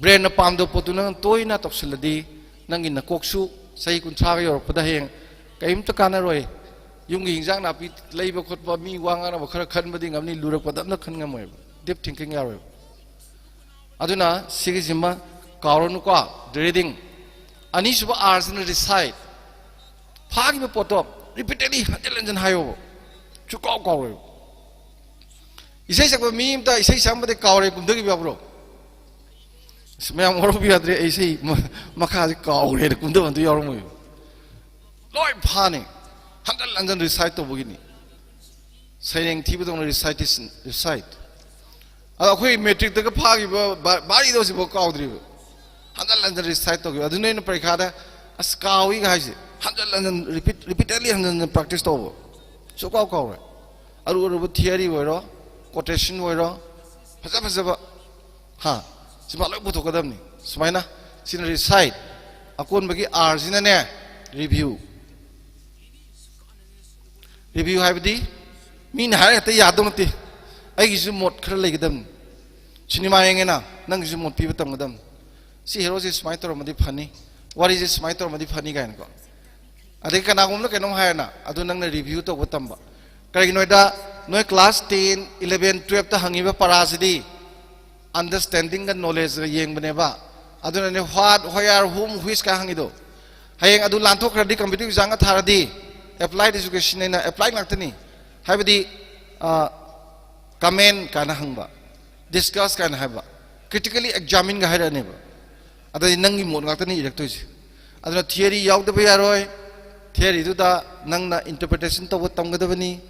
ꯕ꯭ꯔꯦꯟꯅ ꯄꯥꯝꯗꯕ ꯄꯣꯠꯇꯨ ꯅꯪ ꯇꯣꯏꯅ ꯇꯧꯁꯤꯜꯂꯗꯤ, ꯅꯪꯒꯤ ꯅꯀꯣꯛꯁꯨ ꯆꯍꯤ ꯀꯨꯟꯊ꯭ꯔꯥꯒ ꯌꯧꯔꯛꯄꯗ ꯍꯌꯦꯡ ꯀꯔꯤꯝꯇ ꯀꯥꯟꯅꯔꯣꯏ꯫ ꯌꯨꯝꯒꯤ ꯏꯟꯖꯥꯡ ꯅꯥꯄꯤ ꯂꯩꯕ ꯈꯣꯠꯄ, ꯃꯤ ꯋꯥ ꯉꯥꯡꯅꯕ ꯈꯔ ꯈꯟꯕꯗꯤ ꯉꯝꯅꯤ, ꯂꯨꯔꯛꯄꯗ ꯑꯝꯇ ꯈꯟ ꯉꯝꯃꯣꯏꯕ, ꯗꯤꯞ ꯊꯤꯡꯀꯤꯡ ꯌꯥꯔꯣꯏꯕ꯫ ꯑꯗꯨꯅ ꯁꯤꯒꯤꯁꯤꯃ ꯀꯥꯎꯔꯅꯨꯀꯣ, ꯔꯤꯗꯤꯡ꯫ ꯑꯅꯤꯁꯨꯕ ꯑꯥꯔꯁꯤꯅ ꯔꯤꯁꯥꯏꯠ꯫ ꯐꯥꯈꯤꯕ ꯄꯣꯠꯇꯣ ꯔꯤꯄꯤꯇꯦꯗꯂꯤ, ꯍꯟꯖꯤꯟ ꯍꯟꯖꯤꯟ ꯍꯥꯏꯌꯣꯕ, ꯁꯨꯀꯥꯎ ꯀꯥꯎꯔꯣꯏꯕ꯫ ꯏꯁꯩ ꯁꯛꯄ ꯃꯤ ꯑꯃꯇ ꯏꯁꯩ ꯁꯛꯑꯝꯕꯗꯤ ꯀꯥꯎꯔꯦ ꯀꯨꯝꯊꯈꯤꯕ ꯌꯥꯎꯕ꯭ꯔꯣ? ꯑꯁ, ꯃꯌꯥꯝ ꯋꯥꯔꯧꯕ ꯌꯥꯗ꯭ꯔꯦ, ꯑꯩ ꯏꯁꯩ ꯃ-, ꯃꯈꯥꯁꯦ ꯀꯥꯎꯔꯦꯅ ꯀꯨꯝꯊꯕ ꯑꯝꯇ ꯌꯥꯎꯔꯝꯃꯣꯏꯕ꯫ ꯂꯣꯏ ꯐꯥꯅꯤ, ꯍꯟꯖꯤꯟ ꯍꯟꯖꯤꯟ ꯔꯤꯁꯥꯏꯠ ꯇꯧꯕꯒꯤꯅꯤ꯫ ꯁꯩꯔꯦꯡ ꯊꯤꯕꯗꯧꯅ ꯔꯤꯁꯥꯏꯇꯦꯁꯟ, ꯔꯤꯁꯥꯏꯠ꯫ ꯑꯗꯣ ꯑꯩꯈꯣꯏ ꯃꯦꯇ꯭ꯔꯤꯛꯇꯒ ꯐꯥꯈꯤꯕ ꯕꯥ-, ꯕꯥꯔꯤꯗꯣ ꯍꯧꯖꯤꯛꯐꯥꯎ ꯀꯥꯎꯗ꯭ꯔꯤꯕ꯫ ꯍꯟꯖꯤꯟ ꯍꯟꯖꯤꯟ ꯔꯤꯁꯥꯏꯠ ꯇꯧꯈꯤꯕ꯫ ꯑꯗꯨꯅ ꯑꯩꯅ ꯄꯔꯤꯈꯥꯗ "ꯑꯁ, ꯀꯥꯎꯏꯒ" ꯍꯥꯏꯁꯦ, ꯍꯟꯖꯤꯟ ꯍꯟꯖꯤꯟ ꯔꯤꯄꯤꯠ, ꯔꯤꯄꯤꯇꯦꯗꯂꯤ ꯍꯟꯖꯤꯟ ꯍꯟꯖꯤꯟ ꯄ꯭ꯔꯦꯛꯇꯤꯁ ꯇꯧꯕ꯫ ꯁꯨꯀꯥꯎ ꯀꯥꯎꯔꯣꯏ꯫ ꯑꯔꯨ ꯑꯔꯨꯕ ꯊꯤꯑꯣꯔꯤ ꯑꯣꯏꯔꯣ, ꯀꯣꯇꯦꯁꯟ ꯑꯣꯏꯔꯣ, ꯐꯖ ꯐꯖꯕ, ꯍꯥ, ꯁꯤꯃ ꯂꯣꯏ ꯄꯨꯊꯣꯛꯀꯗꯕꯅꯤ꯫ ꯁꯨꯃꯥꯏꯅ, ꯁꯤꯅ ꯔꯤꯁꯥꯏꯠ, ꯑꯀꯣꯟꯕꯒꯤ ꯑꯥꯔꯁꯤꯅꯅꯦ, ꯔꯤꯚ꯭ꯌꯨ꯫ ꯔꯤꯚ꯭ꯌꯨ ꯍꯥꯏꯕꯗꯤ ꯃꯤꯅ ꯍꯥꯏꯔ ꯍꯦꯛꯇ ꯌꯥꯗꯧ ꯅꯠꯇꯦ, ꯑꯩꯒꯤꯁꯨ ꯃꯣꯠ ꯈꯔ ꯂꯩꯒꯗꯕꯅꯤ꯫ ꯁꯤꯅꯦꯃꯥ ꯌꯦꯡꯉꯦꯅ, ꯅꯪꯒꯤꯁꯨ ꯃꯣꯠ ꯄꯤꯕ ꯇꯝꯒꯗꯕꯅꯤ꯫ ꯁꯤ ꯍꯦꯔꯣꯁꯦ ꯁꯨꯃꯥꯏꯅ ꯇꯧꯔꯝꯃꯗꯤ ꯐꯅꯤ, ꯋꯥꯔꯤꯁꯦ ꯁꯨꯃꯥꯏꯅ ꯇꯧꯔꯝꯃꯗꯤ ꯐꯅꯤ ꯀꯥꯏꯅꯀꯣ꯫ ꯑꯗꯒꯤ ꯀꯅꯥꯒꯨꯝꯕꯅ ꯀꯩꯅꯣꯝ ꯍꯥꯏꯔꯅ, ꯑꯗꯨ ꯅꯪꯅ ꯔꯤꯚ꯭ꯌꯨ ꯇꯧꯕ ꯇꯝꯕ꯫ ꯀꯔꯤꯒꯤꯅꯣ ꯍꯥꯏꯗ, ꯅꯣꯏ ꯀ꯭ꯂꯥꯁ ꯇꯦꯟ, ꯏꯂꯚꯦꯟ, ꯇꯨꯌꯦꯜꯞꯇ ꯍꯪꯉꯤꯕ ꯄꯔꯥꯁꯤꯗꯤ ꯑꯟꯗꯔꯁꯇꯦꯟꯗꯤꯡꯒ ꯅꯣꯂꯦꯖꯒ ꯌꯦꯡꯕꯅꯦꯕ꯫ ꯑꯗꯨꯅꯅꯦ what, where, whom, which ꯀꯥꯏ ꯍꯪꯉꯤꯗꯣ꯫ ꯍꯌꯦꯡ ꯑꯗꯨ ꯂꯥꯟꯊꯣꯛꯈ꯭ꯔꯗꯤ, ꯀꯝꯄꯤꯇꯤꯇꯤꯚ ꯑꯦꯛꯖꯥꯝꯒ ꯊꯥꯔꯗꯤ, ꯑꯦꯄ꯭ꯂꯥꯏꯠ ꯑꯦꯖꯨꯀꯦꯁꯟ ꯍꯥꯏꯅ ꯑꯦꯄ꯭ꯂꯥꯏ ꯉꯥꯛꯇꯅꯤ꯫ ꯍꯥꯏꯕꯗꯤ, ꯀꯃꯦꯟ ꯀꯥꯏꯅ ꯍꯪꯕ, ꯗꯤꯁꯀꯁ ꯀꯥꯏꯅ ꯍꯥꯏꯕ, ꯀ꯭ꯔꯤꯇꯤꯀꯦꯂꯤ ꯑꯦꯛꯖꯥꯃꯤꯟꯒ ꯍꯥꯏꯔꯛꯑꯅꯦꯕ꯫ ꯑꯗꯩ ꯅꯪꯒꯤ ꯃꯣꯠ ꯉꯥꯛꯇꯅꯤ ꯏꯔꯛꯇꯣꯏꯁꯦ꯫ ꯑꯗꯨꯅ ꯊꯤꯑꯣꯔꯤ ꯌꯥꯎꯗꯕ ꯌꯥꯔꯣꯏ꯫ ꯊꯤꯑꯣꯔꯤꯗꯨꯗ ꯅꯪꯅ ꯏꯟꯇꯔꯄ꯭ꯔꯤꯇꯦꯁꯟ ꯇꯧꯕ ꯇꯝꯒꯗꯕꯅꯤ꯫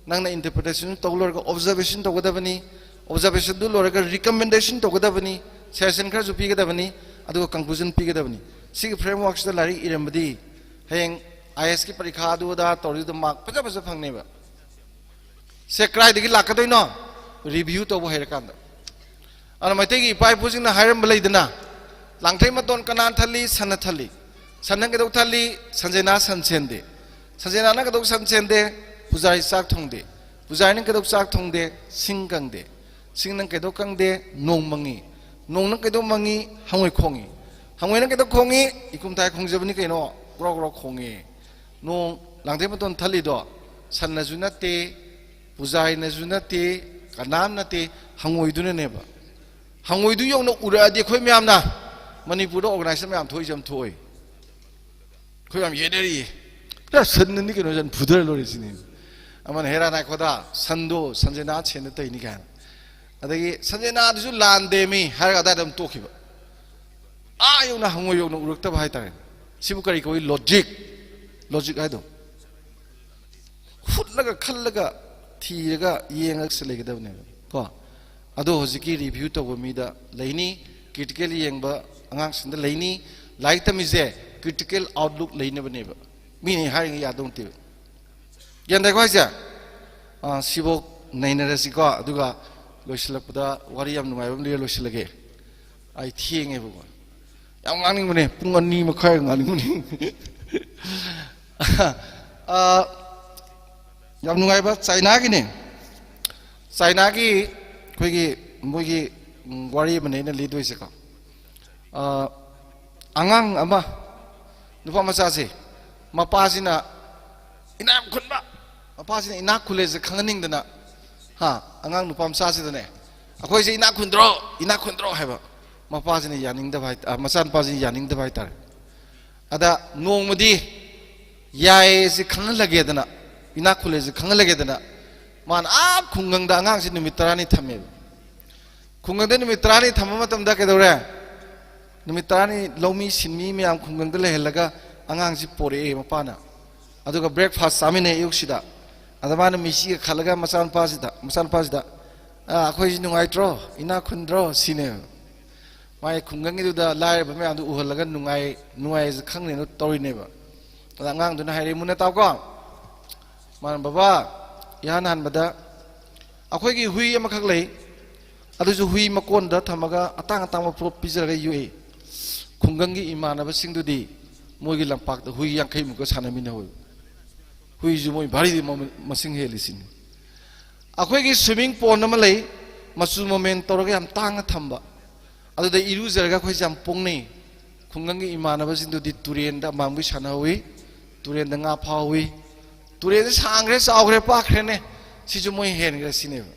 ꯅꯪꯅ ꯏꯟꯇꯔꯄ꯭ꯔꯤꯇꯦꯁꯟ ꯇꯧ ꯂꯣꯏꯔꯒ ꯑꯣꯕꯖꯔꯕꯦꯁꯟ ꯇꯧꯒꯗꯕꯅꯤ꯫ ꯑꯣꯕꯖꯔꯕꯦꯁꯟꯗꯨ ꯂꯣꯏꯔꯒ ꯔꯤꯀꯃꯦꯟꯗꯦꯁꯟ ꯇꯧꯒꯗꯕꯅꯤ꯫ ꯁꯖꯦꯁꯟ ꯈꯔꯁꯨ ꯄꯤꯒꯗꯕꯅꯤ꯫ ꯑꯗꯨꯒ ꯀꯟꯀ꯭ꯂꯨꯖꯟ ꯄꯤꯒꯗꯕꯅꯤ꯫ ꯁꯤꯒꯤ ꯐ꯭ꯔꯦꯝꯋꯥꯔꯛꯁꯤꯗ ꯂꯥꯏꯔꯤꯛ ꯏꯔꯝꯕꯗꯤ ꯍꯌꯦꯡ ꯑꯥꯏ ꯑꯦꯁꯀꯤ ꯄꯔꯤꯈꯥ ꯑꯗꯨ ꯑꯗꯥ ꯇꯧꯔꯤꯗꯨꯗ ꯃꯥꯔꯛ ꯐꯖ ꯐꯖ ꯐꯪꯅꯦꯕ꯫ ꯁꯦ ꯀꯗꯥꯏꯗꯒꯤ ꯂꯥꯛꯀꯗꯣꯏꯅꯣ? ꯔꯤꯚ꯭ꯌꯨ ꯇꯧꯕ ꯍꯩꯔꯀꯥꯟꯗ꯫ ꯑꯗꯨꯅ ꯃꯩꯇꯩꯒꯤ ꯏꯄꯥ ꯏꯄꯨꯁꯤꯡꯅ ꯍꯥꯏꯔꯝꯕ ꯂꯩꯗꯅ, "ꯂꯥꯡꯊ꯭ꯔꯩ ꯃꯇꯣꯟ ꯀꯅꯥ ꯊꯜꯂꯤ? ꯁꯟꯅ ꯊꯜꯂꯤ꯫ ꯁꯟꯅ ꯀꯩꯗꯧ ꯊꯜꯂꯤ? ꯁꯟꯖꯦꯅꯥ ꯁꯟ ꯁꯦꯟꯗꯦ꯫ ꯁꯟꯖꯦꯅꯥꯅ ꯀꯩꯗꯧ ꯁꯟ ꯁꯦꯟꯗꯦ? ꯄꯨꯖꯥꯔꯤ ꯆꯥꯛ ꯊꯣꯡꯗꯦ꯫ ꯄꯨꯖꯥꯔꯤꯅ ꯀꯩꯗꯧ ꯆꯥꯛ ꯊꯣꯡꯗꯦ? ꯁꯤꯡ ꯀꯪꯗꯦ꯫ ꯁꯤꯡꯅ ꯀꯩꯗꯧ ꯀꯪꯗꯦ? ꯅꯣꯡ ꯃꯪꯉꯤ꯫ ꯅꯣꯡꯅ ꯀꯩꯗꯧ ꯃꯪꯉꯤ? ꯍꯪꯉꯣꯏ ꯈꯣꯡꯉꯤ꯫ ꯍꯪꯉꯣꯏꯅ ꯀꯩꯗꯧ ꯈꯣꯡꯉꯤ? ꯏꯀꯨꯝ ꯊꯥꯏ ꯈꯣꯡꯖꯕꯅꯤ ꯀꯩꯅꯣ, ꯒ꯭ꯔꯣ ꯒ꯭ꯔꯣ ꯈꯣꯡꯉꯤ꯫ ꯅꯣꯡ ꯂꯥꯡꯗ꯭ꯔꯩ ꯃꯇꯣꯟ ꯊꯜꯂꯤꯗꯣ ꯁꯟꯅꯁꯨ ꯅꯠꯇꯦ, ꯄꯨꯖꯥꯔꯤꯅꯁꯨ ꯅꯠꯇꯦ, ꯀꯅꯥꯝ ꯅꯠꯇꯦ, ꯍꯪꯉꯣꯏꯗꯨꯅꯅꯦꯕ꯫ ꯍꯪꯉꯣꯏꯗꯨ ꯌꯧꯅ ꯎꯔꯛꯑꯗꯤ ꯑꯩꯈꯣꯏ ꯃꯌꯥꯝꯅ, ꯃꯅꯤꯄꯨꯔꯗ ꯑꯣꯔꯒꯅꯥꯏꯖꯦꯁꯟ ꯃꯌꯥꯝ ꯊꯣꯛꯏꯁꯦ ꯌꯥꯝ ꯊꯣꯛꯑꯣꯏ꯫ ꯑꯩꯈꯣꯏ ꯌꯥꯝ ꯌꯦꯠꯅꯔꯤꯌꯦ꯫ "ꯑꯦ, ꯁꯟꯅꯅꯤ ꯀꯩꯅꯣ, ꯁꯟ ꯐꯨꯊꯔ ꯂꯣꯏꯔꯦ ꯁꯤꯅꯤ"꯫ ꯑꯃꯅ "ꯍꯦꯔꯥ ꯅꯥꯏꯈꯣꯗ, ꯁꯟꯗꯣ ꯁꯟꯖꯦꯅꯥ ꯁꯦꯟꯗ ꯇꯩꯅꯤ" ꯀꯥꯏꯅ꯫ ꯑꯗꯒꯤ "ꯁꯟꯖꯦꯅꯥꯗꯨꯁꯨ ꯂꯥꯟꯗꯦꯃꯤ" ꯍꯥꯏꯔꯒ ꯑꯗꯥꯏꯗ ꯑꯗꯨꯝ ꯇꯣꯛꯈꯤꯕ꯫ ꯑꯥ ꯌꯧꯅ ꯍꯪꯉꯣꯏ ꯌꯧꯅ ꯎꯔꯛꯇꯕ ꯍꯥꯏꯇꯥꯔꯦ꯫ ꯁꯤꯕꯨ ꯀꯔꯤ ꯀꯧꯏ? ꯂꯣꯖꯤꯛ꯫ ꯂꯣꯖꯤꯛ ꯍꯥꯏꯗꯣ꯫ ꯍꯨꯠꯂꯒ ꯈꯜꯂꯒ ꯊꯤꯔꯒ ꯌꯦꯡꯉꯒ ꯂꯩꯒꯗꯕꯅꯦꯕ ꯀꯣ꯫ ꯑꯗꯣ ꯍꯧꯖꯤꯛꯀꯤ ꯔꯤꯚ꯭ꯌꯨ ꯇꯧꯕ ꯃꯤꯗ ꯂꯩꯅꯤ, ꯀ꯭ꯔꯤꯇꯤꯀꯦꯜ ꯌꯦꯡꯕ ꯑꯉꯥꯡꯁꯤꯡꯗ ꯂꯩꯅꯤ꯫ ꯂꯥꯏꯔꯤꯛ ꯇꯝꯃꯤꯁꯦ ꯀ꯭ꯔꯤꯇꯤꯀꯦꯜ ꯑꯥꯎꯠꯂꯨꯛ ꯂꯩꯅꯕꯅꯦꯕ꯫ ꯃꯤꯅ ꯍꯥꯏꯔꯤꯉꯩ ꯌꯥꯗꯧ ꯅꯠꯇꯦꯕ꯫ ꯒ꯭ꯌꯥꯟ ꯇꯥꯏꯀꯣ ꯍꯥꯏꯁꯦ? ꯑꯥ, ꯁꯤꯐꯧ ꯅꯩꯅꯔꯁꯤꯀꯣ꯫ ꯑꯗꯨꯒ ꯂꯣꯏꯁꯤꯜꯂꯛꯄꯗ ꯋꯥꯔꯤ ꯌꯥꯝ ꯅꯨꯡꯉꯥꯏꯕ ꯑꯃ ꯂꯤꯔ ꯂꯣꯏꯁꯤꯜꯂꯒꯦ꯫ ꯑꯩ ꯊꯦꯡꯉꯦꯕꯀꯣ꯫ ꯌꯥꯝ ꯉꯥꯡꯅꯤꯡꯕꯅꯦ, ꯄꯨꯡ ꯑꯅꯤ ꯃꯈꯥꯏ ꯉꯥꯡꯅꯤꯡꯕꯅꯦ꯫ ꯑꯥ, ꯌꯥꯝ ꯅꯨꯡꯉꯥꯏꯕ ꯆꯥꯏꯅꯥꯒꯤꯅꯦ꯫ ꯆꯥꯏꯅꯥꯒꯤ ꯑꯩꯈꯣꯏꯒꯤ ꯃꯣꯏꯒꯤ, ꯎꯝ, ꯋꯥꯔꯤ ꯑꯃꯅꯦ ꯑꯩꯅ ꯂꯤꯗꯣꯏꯁꯦꯀꯣ꯫ ꯑꯥ, ꯑꯉꯥꯡ ꯑꯃ, ꯅꯨꯄꯥ ꯃꯆꯥꯁꯦ, ꯃꯄꯥꯁꯤꯅ ꯏꯅꯥꯛ ꯈꯨꯟꯕ, ꯃꯄꯥꯁꯤꯅ ꯏꯅꯥꯛ ꯈꯨꯜꯂꯦꯁꯦ ꯈꯪꯍꯟꯅꯤꯡꯗꯅ, ꯍꯥ, ꯑꯉꯥꯡ ꯅꯨꯄꯥ ꯃꯆꯥꯁꯤꯗꯅꯦ, "ꯑꯩꯈꯣꯏꯁꯦ ꯏꯅꯥꯛ ꯈꯨꯟꯗ꯭ꯔꯣ, ꯏꯅꯥꯛ ꯈꯨꯟꯗ꯭ꯔꯣ" ꯍꯥꯏꯕ꯫ ꯃꯄꯥꯁꯤꯅ ꯌꯥꯅꯤꯡꯗꯕ ꯍꯥꯏ-, ꯑ, ꯃꯆꯥꯅꯨꯄꯥꯁꯤꯅ ꯌꯥꯅꯤꯡꯗꯕ ꯍꯥꯏꯇꯥꯔꯦ꯫ ꯑꯗ ꯅꯣꯡꯃꯗꯤ ꯌꯥꯏꯌꯦꯁꯦ ꯈꯪꯍꯜꯂꯒꯦꯗꯅ, ꯏꯅꯥꯛ ꯈꯨꯜꯂꯦꯁꯦ ꯈꯪꯍꯜꯂꯒꯦꯗꯅ, ꯃꯥꯅ ꯑꯥ ꯈꯨꯡꯒꯪꯗ ꯑꯉꯥꯡꯁꯤ ꯅꯨꯃꯤꯠ ꯇꯔꯥꯅꯤ ꯊꯝꯃꯦꯕ꯫ ꯈꯨꯡꯒꯪꯗ ꯅꯨꯃꯤꯠ ꯇꯔꯥꯅꯤ ꯊꯝꯕ ꯃꯇꯝꯗ ꯀꯩꯗꯧꯔꯦ? ꯅꯨꯃꯤꯠ ꯇꯔꯥꯅꯤ ꯂꯧꯃꯤ ꯁꯤꯟꯃꯤ ꯃꯌꯥꯝ ꯈꯨꯡꯒꯪꯗ ꯂꯩꯍꯜꯂꯒ ꯑꯉꯥꯡꯁꯤ ꯄꯣꯔꯛꯑꯦ ꯃꯄꯥꯅ꯫ ꯑꯗꯨꯒ ꯕ꯭ꯔꯦꯛꯐꯥꯁ ꯆꯥꯃꯤꯟꯅꯩ ꯑꯌꯨꯛꯁꯤꯗ꯫ ꯑꯗ ꯃꯥꯅ ꯃꯤꯆꯤꯒ ꯈꯜꯂꯒ ꯃꯆꯥꯅꯨꯄꯥꯁꯤꯗ, ꯃꯆꯥꯅꯨꯄꯥꯁꯤꯗ, "ꯑꯥ, ꯑꯩꯈꯣꯏꯁꯤ ꯅꯨꯡꯉꯥꯏꯇ꯭ꯔꯣ? ꯏꯅꯥꯛ ꯈꯨꯟꯗ꯭ꯔꯣ?" ꯁꯤꯅꯦꯕ꯫ ꯃꯥꯒꯤ ꯈꯨꯡꯒꯪꯒꯤꯗꯨꯗ ꯂꯥꯏꯔꯕ ꯃꯌꯥꯝꯗꯨ ꯎꯍꯜꯂꯒ ꯅꯨꯡꯉꯥꯏ, ꯅꯨꯡꯉꯥꯏꯁꯦ ꯈꯪꯅꯦꯅ ꯇꯧꯔꯤꯅꯦꯕ꯫ ꯑꯗ ꯑꯉꯥꯡꯗꯨꯅ ꯍꯥꯏꯔꯦ, "ꯃꯨꯟꯅ ꯇꯥꯎꯀꯣ"꯫ ꯃꯥꯅ, "ꯕꯕꯥ, ꯏꯍꯥꯟ ꯍꯥꯟꯕꯗ ꯑꯩꯈꯣꯏꯒꯤ ꯍꯨꯏ ꯑꯃꯈꯛ ꯂꯩ꯫ ꯑꯗꯨꯁꯨ ꯍꯨꯏ ꯃꯀꯣꯟꯗ ꯊꯝꯃꯒ ꯑꯇꯥꯡ ꯑꯇꯥꯡꯕ ꯄꯣꯠ ꯄꯤꯖꯔꯒ ꯌꯣꯛꯏ꯫ ꯈꯨꯡꯒꯪꯒꯤ ꯏꯃꯥꯟꯅꯕꯁꯤꯡꯗꯨꯗꯤ ꯃꯣꯏꯒꯤ ꯂꯝꯄꯥꯛꯇ ꯍꯨꯏ ꯌꯥꯡꯈꯩꯃꯨꯛꯀ ꯁꯥꯟꯅꯃꯤꯟꯅꯍꯧꯋꯦꯕ꯫ ꯍꯨꯏꯁꯨ ꯃꯣꯏ ꯚꯥꯔꯤꯗꯤ ꯃꯃꯜ-, ꯃꯁꯤꯡ ꯍꯦꯜꯂꯤꯁꯤꯅꯤ꯫ ꯑꯩꯈꯣꯏꯒꯤ ꯁ꯭ꯋꯤꯃꯤꯡ ꯄꯣꯟ ꯑꯃ ꯂꯩ, ꯃꯆꯨ ꯃꯃꯦꯟ ꯇꯧꯔꯒ ꯌꯥꯝ ꯇꯥꯡꯅ ꯊꯝꯕ꯫ ꯑꯗꯨꯗ ꯏꯔꯨꯖꯔꯒ ꯑꯩꯈꯣꯏꯁꯦ ꯌꯥꯝ ꯄꯣꯡꯅꯩ꯫ ꯈꯨꯡꯒꯪꯒꯤ ꯏꯃꯥꯟꯅꯕꯁꯤꯡꯗꯨꯗꯤ ꯇꯨꯔꯦꯟꯗ ꯑꯃꯥꯡꯕꯤ ꯁꯥꯟꯅꯍꯧꯋꯤ, ꯇꯨꯔꯦꯟꯗ ꯉꯥ ꯐꯥꯍꯧꯋꯤ꯫ ꯇꯨꯔꯦꯟꯁꯦ ꯁꯥꯡꯈ꯭ꯔꯦ, ꯆꯥꯎꯈ꯭ꯔꯦ, ꯄꯥꯛꯈ꯭ꯔꯦꯅꯦ꯫ ꯁꯤꯁꯨ ꯃꯣꯏ ꯍꯦꯟꯈ꯭ꯔꯦ ꯁꯤꯅꯦꯕ꯫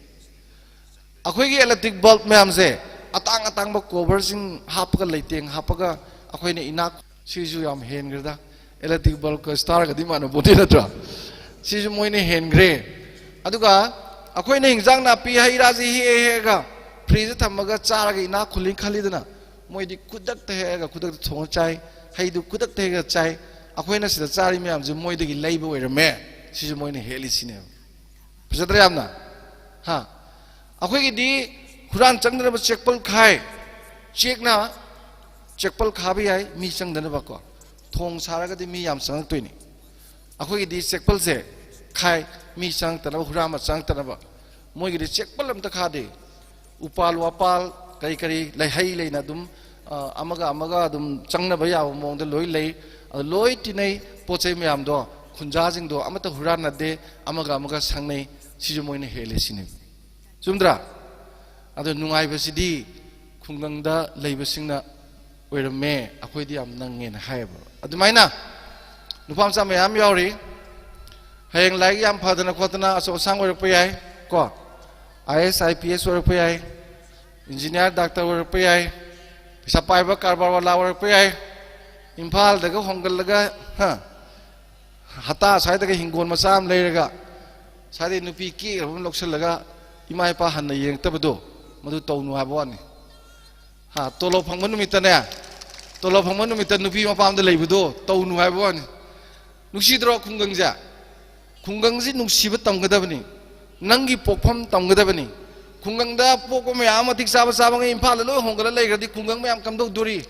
ꯑꯩꯈꯣꯏꯒꯤ electric bulb ꯃꯌꯥꯝꯁꯦ, ꯑꯇꯥꯡ ꯑꯇꯥꯡꯕ coverꯁꯤꯡ ꯍꯥꯞꯄꯒ, ꯂꯩꯇꯦꯡ ꯍꯥꯞꯄꯒ, ꯑꯩꯈꯣꯏꯅ ꯏꯅꯥꯛ, ꯁꯤꯁꯨ ꯌꯥꯝ ꯍꯦꯟꯈ꯭ꯔꯦꯗ꯫ Electric bulbꯀ starꯒꯗꯤ ꯃꯥꯟꯅ ꯄꯣꯠꯇꯦ ꯅꯠꯇ꯭ꯔꯥ? ꯁꯤꯁꯨ ꯃꯣꯏꯅ ꯍꯦꯟꯈ꯭ꯔꯦ꯫ ꯑꯗꯨꯒ ꯑꯩꯈꯣꯏꯅ ꯍꯤꯟꯖꯥꯡ ꯅꯥꯄꯤ ꯍꯩ ꯔꯥꯁꯤ ꯍꯦꯛꯑ ꯍꯦꯛꯑꯒ fridgeꯇ ꯊꯝꯃꯒ ꯆꯥꯔꯒ ꯏꯅꯥꯛ ꯈꯨꯜꯂꯤ ꯈꯜꯂꯤꯗꯅ, ꯃꯣꯏꯗꯤ ꯈꯨꯗꯛꯇ ꯍꯦꯛꯑꯒ ꯈꯨꯗꯛꯇ ꯊꯣꯡꯉ ꯆꯥꯏ꯫ ꯍꯩꯗꯨ ꯈꯨꯗꯛꯇ ꯍꯦꯛꯑ ꯆꯥꯏ꯫ ꯑꯩꯈꯣꯏꯅ ꯁꯤꯗ ꯆꯥꯔꯤ ꯃꯌꯥꯝꯁꯦ ꯃꯣꯏꯗꯒꯤ ꯂꯩꯕ ꯑꯣꯏꯔꯝꯃꯦ꯫ ꯁꯤꯁꯨ ꯃꯣꯏꯅ ꯍꯦꯜꯂꯤꯁꯤꯅꯦꯕ꯫ ꯐꯖꯗ꯭ꯔꯥ ꯌꯥꯝꯅ? ꯍꯥ? ꯑꯩꯈꯣꯏꯒꯤꯗꯤ ꯍꯨꯔꯥꯟ ꯆꯪꯗꯅꯕ ꯆꯦꯛꯄꯜ ꯈꯥꯏ꯫ ꯆꯦꯛꯅ ꯆꯦꯛꯄꯜ ꯈꯥꯕ ꯌꯥꯏ, ꯃꯤ ꯆꯪꯗꯅꯕꯀꯣ꯫ ꯊꯣꯡ ꯁꯥꯔꯒꯗꯤ ꯃꯤ ꯌꯥꯝ ꯆꯪꯉꯛꯇꯣꯏꯅꯤ꯫ ꯑꯩꯈꯣꯏꯒꯤꯗꯤ ꯆꯦꯛꯄꯜꯁꯦ ꯈꯥꯏ, ꯃꯤ ꯆꯪꯉꯛꯇꯅꯕ, ꯍꯨꯔꯥꯟꯕ ꯆꯪꯉꯛꯇꯅꯕ꯫ ꯃꯣꯏꯒꯤꯗꯤ ꯆꯦꯛꯄꯜ ꯑꯝꯇ ꯈꯥꯗꯦ꯫ ꯎꯄꯥꯜ ꯋꯥꯄꯥꯜ, ꯀꯔꯤ ꯀꯔꯤ, ꯂꯩꯍꯩ ꯂꯩꯅ ꯑꯗꯨꯝ, ꯑ, ꯑꯃꯒ ꯑꯃꯒ ꯑꯗꯨꯝ ꯆꯪꯅꯕ ꯌꯥꯕ ꯃꯑꯣꯡꯗ ꯂꯣꯏ ꯂꯩ꯫ ꯑꯗꯨ ꯂꯣꯏ ꯇꯤꯟꯅꯩ꯫ ꯄꯣꯠ ꯆꯩ ꯃꯌꯥꯝꯗꯣ, ꯈꯨꯟꯖꯥꯁꯤꯡꯗꯣ ꯑꯃꯠꯇ ꯍꯨꯔꯥꯟꯅꯗꯦ, ꯑꯃꯒ ꯑꯃꯒ ꯁꯪꯅꯩ꯫ ꯁꯤꯁꯨ ꯃꯣꯏꯅ ꯍꯦꯜꯂꯦ ꯁꯤꯅꯦꯕ꯫ ꯆꯨꯝꯗ꯭ꯔꯥ? ꯑꯗꯣ ꯅꯨꯡꯉꯥꯏꯕꯁꯤꯗꯤ ꯈꯨꯡꯒꯪꯗ ꯂꯩꯕꯁꯤꯡꯅ ꯑꯣꯏꯔꯝꯃꯦ, ꯑꯩꯈꯣꯏꯗꯤ ꯌꯥꯝ ꯅꯪꯉꯦꯅ ꯍꯥꯏꯌꯦꯕ꯫ ꯑꯗꯨꯃꯥꯏꯅ ꯅꯨꯄꯥ ꯃꯆꯥ ꯃꯌꯥꯝ ꯌꯥꯎꯔꯤ꯫ ꯍꯌꯦꯡ ꯂꯥꯏꯔꯤꯛ ꯌꯥꯝ ꯐꯗꯅ ꯈꯣꯠꯇꯅ ꯑꯆꯧ ꯑꯁꯥꯡ ꯑꯣꯏꯔꯛꯄ ꯌꯥꯏ ꯀꯣ, IAS IPS ꯑꯣꯏꯔꯛꯄ ꯌꯥꯏ, engineer doctor ꯑꯣꯏꯔꯛꯄ ꯌꯥꯏ, ꯄꯩꯁꯥ ꯄꯥꯏꯕ ꯀꯔꯕꯥꯔ ꯋꯥꯂꯥ ꯑꯣꯏꯔꯛꯄ ꯌꯥꯏ꯫ ꯏꯝꯐꯥꯜꯗꯒ ꯍꯣꯡꯒꯠꯂꯒ, ꯍꯥ, ꯍꯇꯥ ꯁ꯭ꯋꯥꯏꯗꯒ ꯍꯤꯡꯒꯣꯜ ꯃꯆꯥ ꯑꯃ ꯂꯩꯔꯒ, ꯁ꯭ꯋꯥꯏꯗꯩ ꯅꯨꯄꯤ ꯀꯦꯈ꯭ꯔꯕ ꯑꯃ ꯂꯧꯁꯤꯜꯂꯒ ꯏꯃꯥ ꯏꯄꯥ ꯍꯟꯅ ꯌꯦꯡꯉꯛꯇꯕꯗꯣ, ꯃꯗꯨ ꯇꯧꯅꯨ ꯍꯥꯏꯕ ꯋꯥꯅꯤ꯫ ꯍꯥ, ꯇꯣꯂꯣꯞ ꯐꯪꯕ ꯅꯨꯃꯤꯠꯇꯅꯦ, ꯇꯣꯂꯣꯞ ꯐꯪꯕ ꯅꯨꯃꯤꯠꯇ ꯅꯨꯄꯤ ꯃꯄꯥꯝꯗ ꯂꯩꯕꯗꯣ ꯇꯧꯅꯨ ꯍꯥꯏꯕ ꯋꯥꯅꯤ꯫ ꯅꯨꯡꯁꯤꯗ꯭ꯔꯣ ꯈꯨꯡꯒꯪꯁꯦ? ꯈꯨꯡꯒꯪꯁꯤ ꯅꯨꯡꯁꯤꯕ ꯇꯝꯒꯗꯕꯅꯤ꯫ ꯅꯪꯒꯤ ꯄꯣꯛꯐꯝ ꯇꯝꯒꯗꯕꯅꯤ꯫ ꯈꯨꯡꯒꯪꯗ ꯄꯣꯛꯄ ꯃꯌꯥꯝ ꯑꯃ ꯃꯇꯤꯛ ꯆꯥꯕ ꯆꯥꯕꯉꯩ ꯏꯝꯐꯥꯜꯗ ꯂꯣꯏ ꯍꯣꯡꯒꯠꯂ ꯂꯩꯈ꯭ꯔꯗꯤ ꯈꯨꯡꯒꯪ ꯃꯌꯥꯝ ꯀꯝꯗꯧꯗꯣꯔꯤ?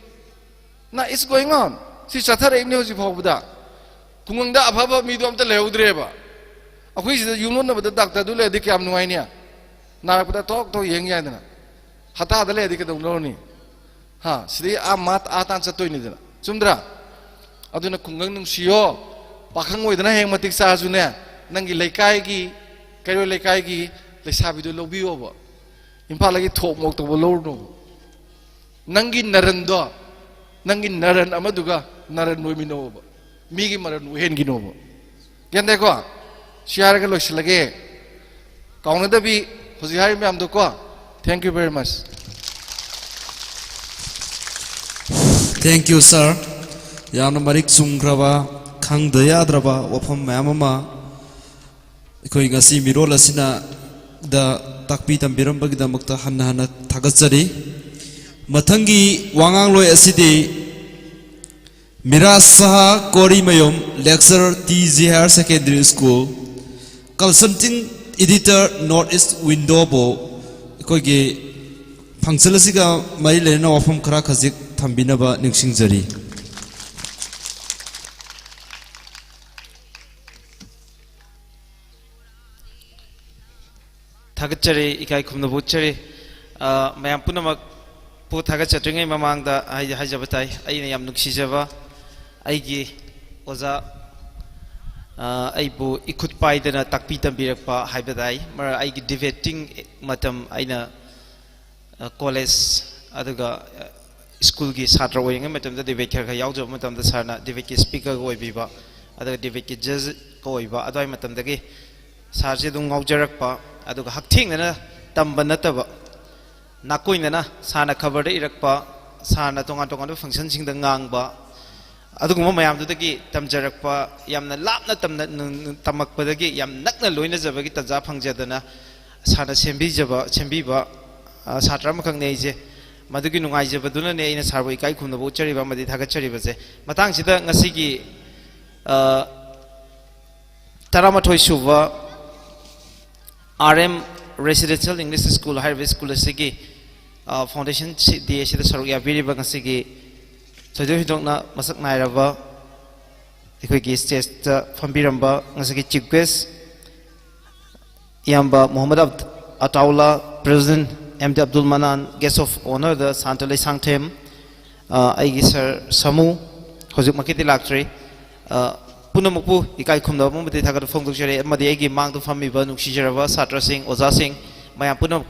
Now it's going on. ꯁꯤ ꯆꯠꯊꯔꯛꯏꯕꯅꯤ ꯍꯧꯖꯤꯛ ꯐꯥꯎꯕꯗ꯫ ꯈꯨꯡꯒꯪꯗ ꯑꯐꯕ ꯃꯤꯗꯣ ꯑꯝꯇ ꯂꯩꯍꯧꯗ꯭ꯔꯦꯕ꯫ ꯑꯩꯈꯣꯏ ꯁꯤꯗ ꯌꯨꯝꯂꯣꯟꯅꯕꯗ ꯗꯥꯛꯇꯔꯗꯨ ꯂꯩꯔꯗꯤ ꯀꯌꯥꯝ ꯅꯨꯡꯉꯥꯏꯅꯤ? ꯅꯥꯔꯛꯄꯗ ꯊꯣꯛ ꯊꯣꯛ ꯌꯦꯡ ꯌꯥꯏꯗꯅ꯫ ꯍꯇꯥꯗ ꯂꯩꯔꯗꯤ ꯀꯩꯗꯧꯅꯔꯨꯅꯤ? ꯍꯥ, ꯁꯤꯗꯩ ꯑꯥ ꯃꯥ ꯑꯥ ꯇꯥꯟ ꯆꯠꯇꯣꯏꯅꯤꯗꯅ꯫ ꯆꯨꯝꯗ꯭ꯔꯥ? ꯑꯗꯨꯅ ꯈꯨꯡꯒꯪ ꯅꯨꯡꯁꯤꯌꯣ꯫ ꯄꯥꯈꯪ ꯑꯣꯏꯗꯅ ꯍꯌꯦꯡ ꯃꯇꯤꯛ ꯆꯥꯔꯁꯨꯅꯦ, ꯅꯪꯒꯤ ꯂꯩꯀꯥꯏꯒꯤ, ꯀꯩꯔꯣꯏ ꯂꯩꯀꯥꯏꯒꯤ ꯂꯩꯁꯥꯕꯤꯗꯨ ꯂꯧꯕꯤꯌꯣꯕ꯫ ꯏꯝꯐꯥꯜꯗꯒꯤ ꯊꯣꯛ ꯃꯣꯛ ꯇꯧꯕ ꯂꯧꯔꯨꯅꯣꯕ꯫ ꯅꯪꯒꯤ ꯅꯔꯟꯗꯣ, ꯅꯪꯒꯤ ꯅꯔꯟ ꯑꯃꯗꯨꯒ ꯅꯔꯟ ꯑꯣꯏꯃꯤꯟꯅꯧꯕ, ꯃꯤꯒꯤ ꯃꯔꯟ ꯑꯣꯏꯍꯟꯒꯤꯅꯣꯕ꯫ ꯒ꯭ꯌꯥꯟ ꯇꯥꯏꯀꯣ? ꯁꯤ ꯍꯥꯏꯔꯒ ꯂꯣꯏꯁꯤꯜꯂꯒꯦ꯫ ꯀꯥꯎꯅꯗꯕꯤ ꯍꯧꯖꯤꯛ ꯍꯥꯏꯔꯤꯕ ꯃꯌꯥꯝꯗꯣ ꯀꯣ꯫ Thank you very much. Thank you, sir. ꯌꯥꯝꯅ ꯃꯔꯤꯛ ꯆꯨꯝꯈ꯭ꯔꯕ, ꯈꯪꯗ ꯌꯥꯗ꯭ꯔꯕ ꯋꯥꯐꯝ ꯃꯌꯥꯝ ꯑꯃ ꯑꯩꯈꯣꯏ ꯉꯁꯤ ꯃꯤꯔꯣꯜ ꯑꯁꯤꯅ ꯗ ꯇꯥꯛꯄꯤ ꯇꯝꯕꯤꯔꯝꯕꯒꯤꯗꯃꯛꯇ ꯍꯟꯅ ꯍꯟꯅ ꯊꯥꯒꯠꯆꯔꯤ꯫ ꯃꯊꯪꯒꯤ ꯋꯥꯉꯥꯡꯂꯣꯏ ꯑꯁꯤꯗꯤ ꯃꯤꯔꯥꯖ ꯁꯍꯥ ꯀꯣꯔꯤꯃꯌꯨꯝ, lecturer, T J Higher Secondary School, consulting editor, North East Window ꯕꯨ ꯑꯩꯈꯣꯏꯒꯤ function ꯑꯁꯤꯒ ꯃꯔꯤ ꯂꯩꯅꯅ ꯋꯥꯐꯝ ꯈꯔ ꯈꯖꯤꯛ ꯊꯝꯕꯤꯅꯕ ꯅꯤꯡꯁꯤꯡꯖꯔꯤ꯫ ꯊꯥꯒꯠꯆꯔꯤ, ꯏꯀꯥꯏ ꯈꯨꯝꯅꯕ ꯎꯠꯆꯔꯤ꯫ ꯑ, ꯃꯌꯥꯝ ꯄꯨꯝꯅꯃꯛꯄꯨ ꯊꯥꯒꯠꯆꯗ꯭ꯔꯤꯉꯩ ꯃꯃꯥꯡꯗ ꯍꯥꯏ-, ꯍꯥꯏꯖꯕ ꯇꯥꯏ, ꯑꯩꯅ ꯌꯥꯝ ꯅꯨꯡꯁꯤꯖꯕ ꯑꯩꯒꯤ ꯑꯣꯖꯥ, ꯑ, ꯑꯩꯕꯨ ꯏꯈꯨꯠ ꯄꯥꯏꯗꯅ ꯇꯥꯛꯄꯤ ꯇꯝꯕꯤꯔꯛꯄ ꯍꯥꯏꯕ ꯇꯥꯏ꯫ ꯃꯔ-, ꯑꯩꯒꯤ debating ꯃꯇꯝ ꯑꯩꯅ ꯑ, ꯀꯣꯂꯦꯖ ꯑꯗꯨꯒ, ꯑ, ꯁ꯭ꯀꯨꯜꯒꯤ ꯁꯥꯇ꯭ꯔ ꯑꯣꯏꯔꯤꯉꯩ ꯃꯇꯝꯗ debate ꯈꯔ ꯈꯔ ꯌꯥꯎꯖꯕ ꯃꯇꯝꯗ ꯁꯥꯔꯅ debateꯀꯤ speakerꯒ ꯑꯣꯏꯕꯤꯕ, ꯑꯗꯨꯒ debateꯀꯤ judgeꯀ ꯑꯣꯏꯕ, ꯑꯗꯨꯋꯥꯏ ꯃꯇꯝꯗꯒꯤ ꯁꯥꯔꯁꯦ ꯑꯗꯨꯝ ꯉꯥꯎꯖꯔꯛꯄ, ꯑꯗꯨꯒ ꯍꯛꯊꯦꯡꯅꯅ ꯇꯝꯕ ꯅꯠꯇꯕ, ꯅꯥꯀꯣꯏꯅꯅ ꯁꯥꯔꯅ ꯈꯕꯔꯗ ꯏꯔꯛꯄ, ꯁꯥꯔꯅ ꯇꯣꯉꯥꯟ ꯇꯣꯉꯥꯟꯕ functionꯁꯤꯡꯗ ꯉꯥꯡꯕ, ꯑꯗꯨꯒꯨꯝꯕ ꯃꯌꯥꯝꯗꯨꯗꯒꯤ ꯇꯝꯖꯔꯛꯄ, ꯌꯥꯝꯅ ꯂꯥꯞꯅ ꯇꯝꯅ-, ꯇꯝꯃꯛꯄꯗꯒꯤ ꯌꯥꯝ ꯅꯛꯅ ꯂꯣꯏꯅꯖꯕꯒꯤ ꯇꯟꯖꯥ ꯐꯪꯖꯗꯅ ꯁꯥꯔꯅ ꯁꯦꯝꯕꯤꯖꯕ, ꯁꯦꯝꯕꯤꯕ, ꯑ, ꯁꯥꯇ꯭ꯔ ꯑꯃꯈꯛꯅꯤ ꯑꯩꯁꯦ꯫ ꯃꯗꯨꯒꯤ ꯅꯨꯡꯉꯥꯏꯖꯕꯗꯨꯅꯅꯦ ꯑꯩꯅ ꯁꯥꯔꯕꯨ ꯏꯀꯥꯏ ꯈꯨꯝꯅꯕ ꯎꯠꯆꯔꯤꯕ ꯑꯃꯗꯤ ꯊꯥꯒꯠꯆꯔꯤꯕꯁꯦ꯫ ꯃꯇꯥꯡꯁꯤꯗ ꯉꯁꯤꯒꯤ, ꯑ, ꯇꯔꯥꯃꯥꯊꯣꯏ ꯁꯨꯕ R M Residential English School ꯍꯥꯏꯔꯤꯕ ꯁ꯭ꯀꯨꯜ ꯑꯁꯤꯒꯤ, ꯑ, foundation day ꯑꯁꯤꯗ ꯁꯔꯨꯛ ꯌꯥꯕꯤꯔꯤꯕ ꯉꯁꯤꯒꯤ ꯊꯣꯏꯗꯣꯛ ꯍꯦꯟꯗꯣꯛꯅ ꯃꯁꯛ ꯅꯥꯏꯔꯕ ꯑꯩꯈꯣꯏꯒꯤ stageꯇ ꯐꯝꯕꯤꯔꯝꯕ ꯉꯁꯤꯒꯤ chief guest ꯏꯌꯥꯝꯕ ꯃꯣꯍꯝꯃꯗ ꯑꯕ-, Ataulla, President M D Abdul Manan, guest of honourꯗ ꯁꯥꯟꯇ ꯂꯩꯁꯥꯡꯊꯦꯝ, ꯑ, ꯑꯩꯒꯤ sir ꯁꯥꯃꯨ, ꯍꯧꯖꯤꯛꯃꯛꯀꯤꯗꯤ ꯂꯥꯛꯇ꯭ꯔꯤ꯫ ꯑ, ꯄꯨꯝꯅꯃꯛꯄꯨ ꯏꯀꯥꯏ ꯈꯨꯝꯅꯕ ꯑꯃꯗꯤ ꯊꯥꯒꯠꯄ ꯐꯣꯡꯗꯣꯛꯆꯔꯤ, ꯑꯃꯗꯤ ꯑꯩꯒꯤ ꯃꯥꯡꯗ ꯐꯝꯃꯤꯕ ꯅꯨꯡꯁꯤꯖꯔꯕ ꯁꯥꯇ꯭ꯔꯁꯤꯡ, ꯑꯣꯖꯥꯁꯤꯡ, ꯃꯌꯥꯝ ꯄꯨꯝꯅꯃꯛ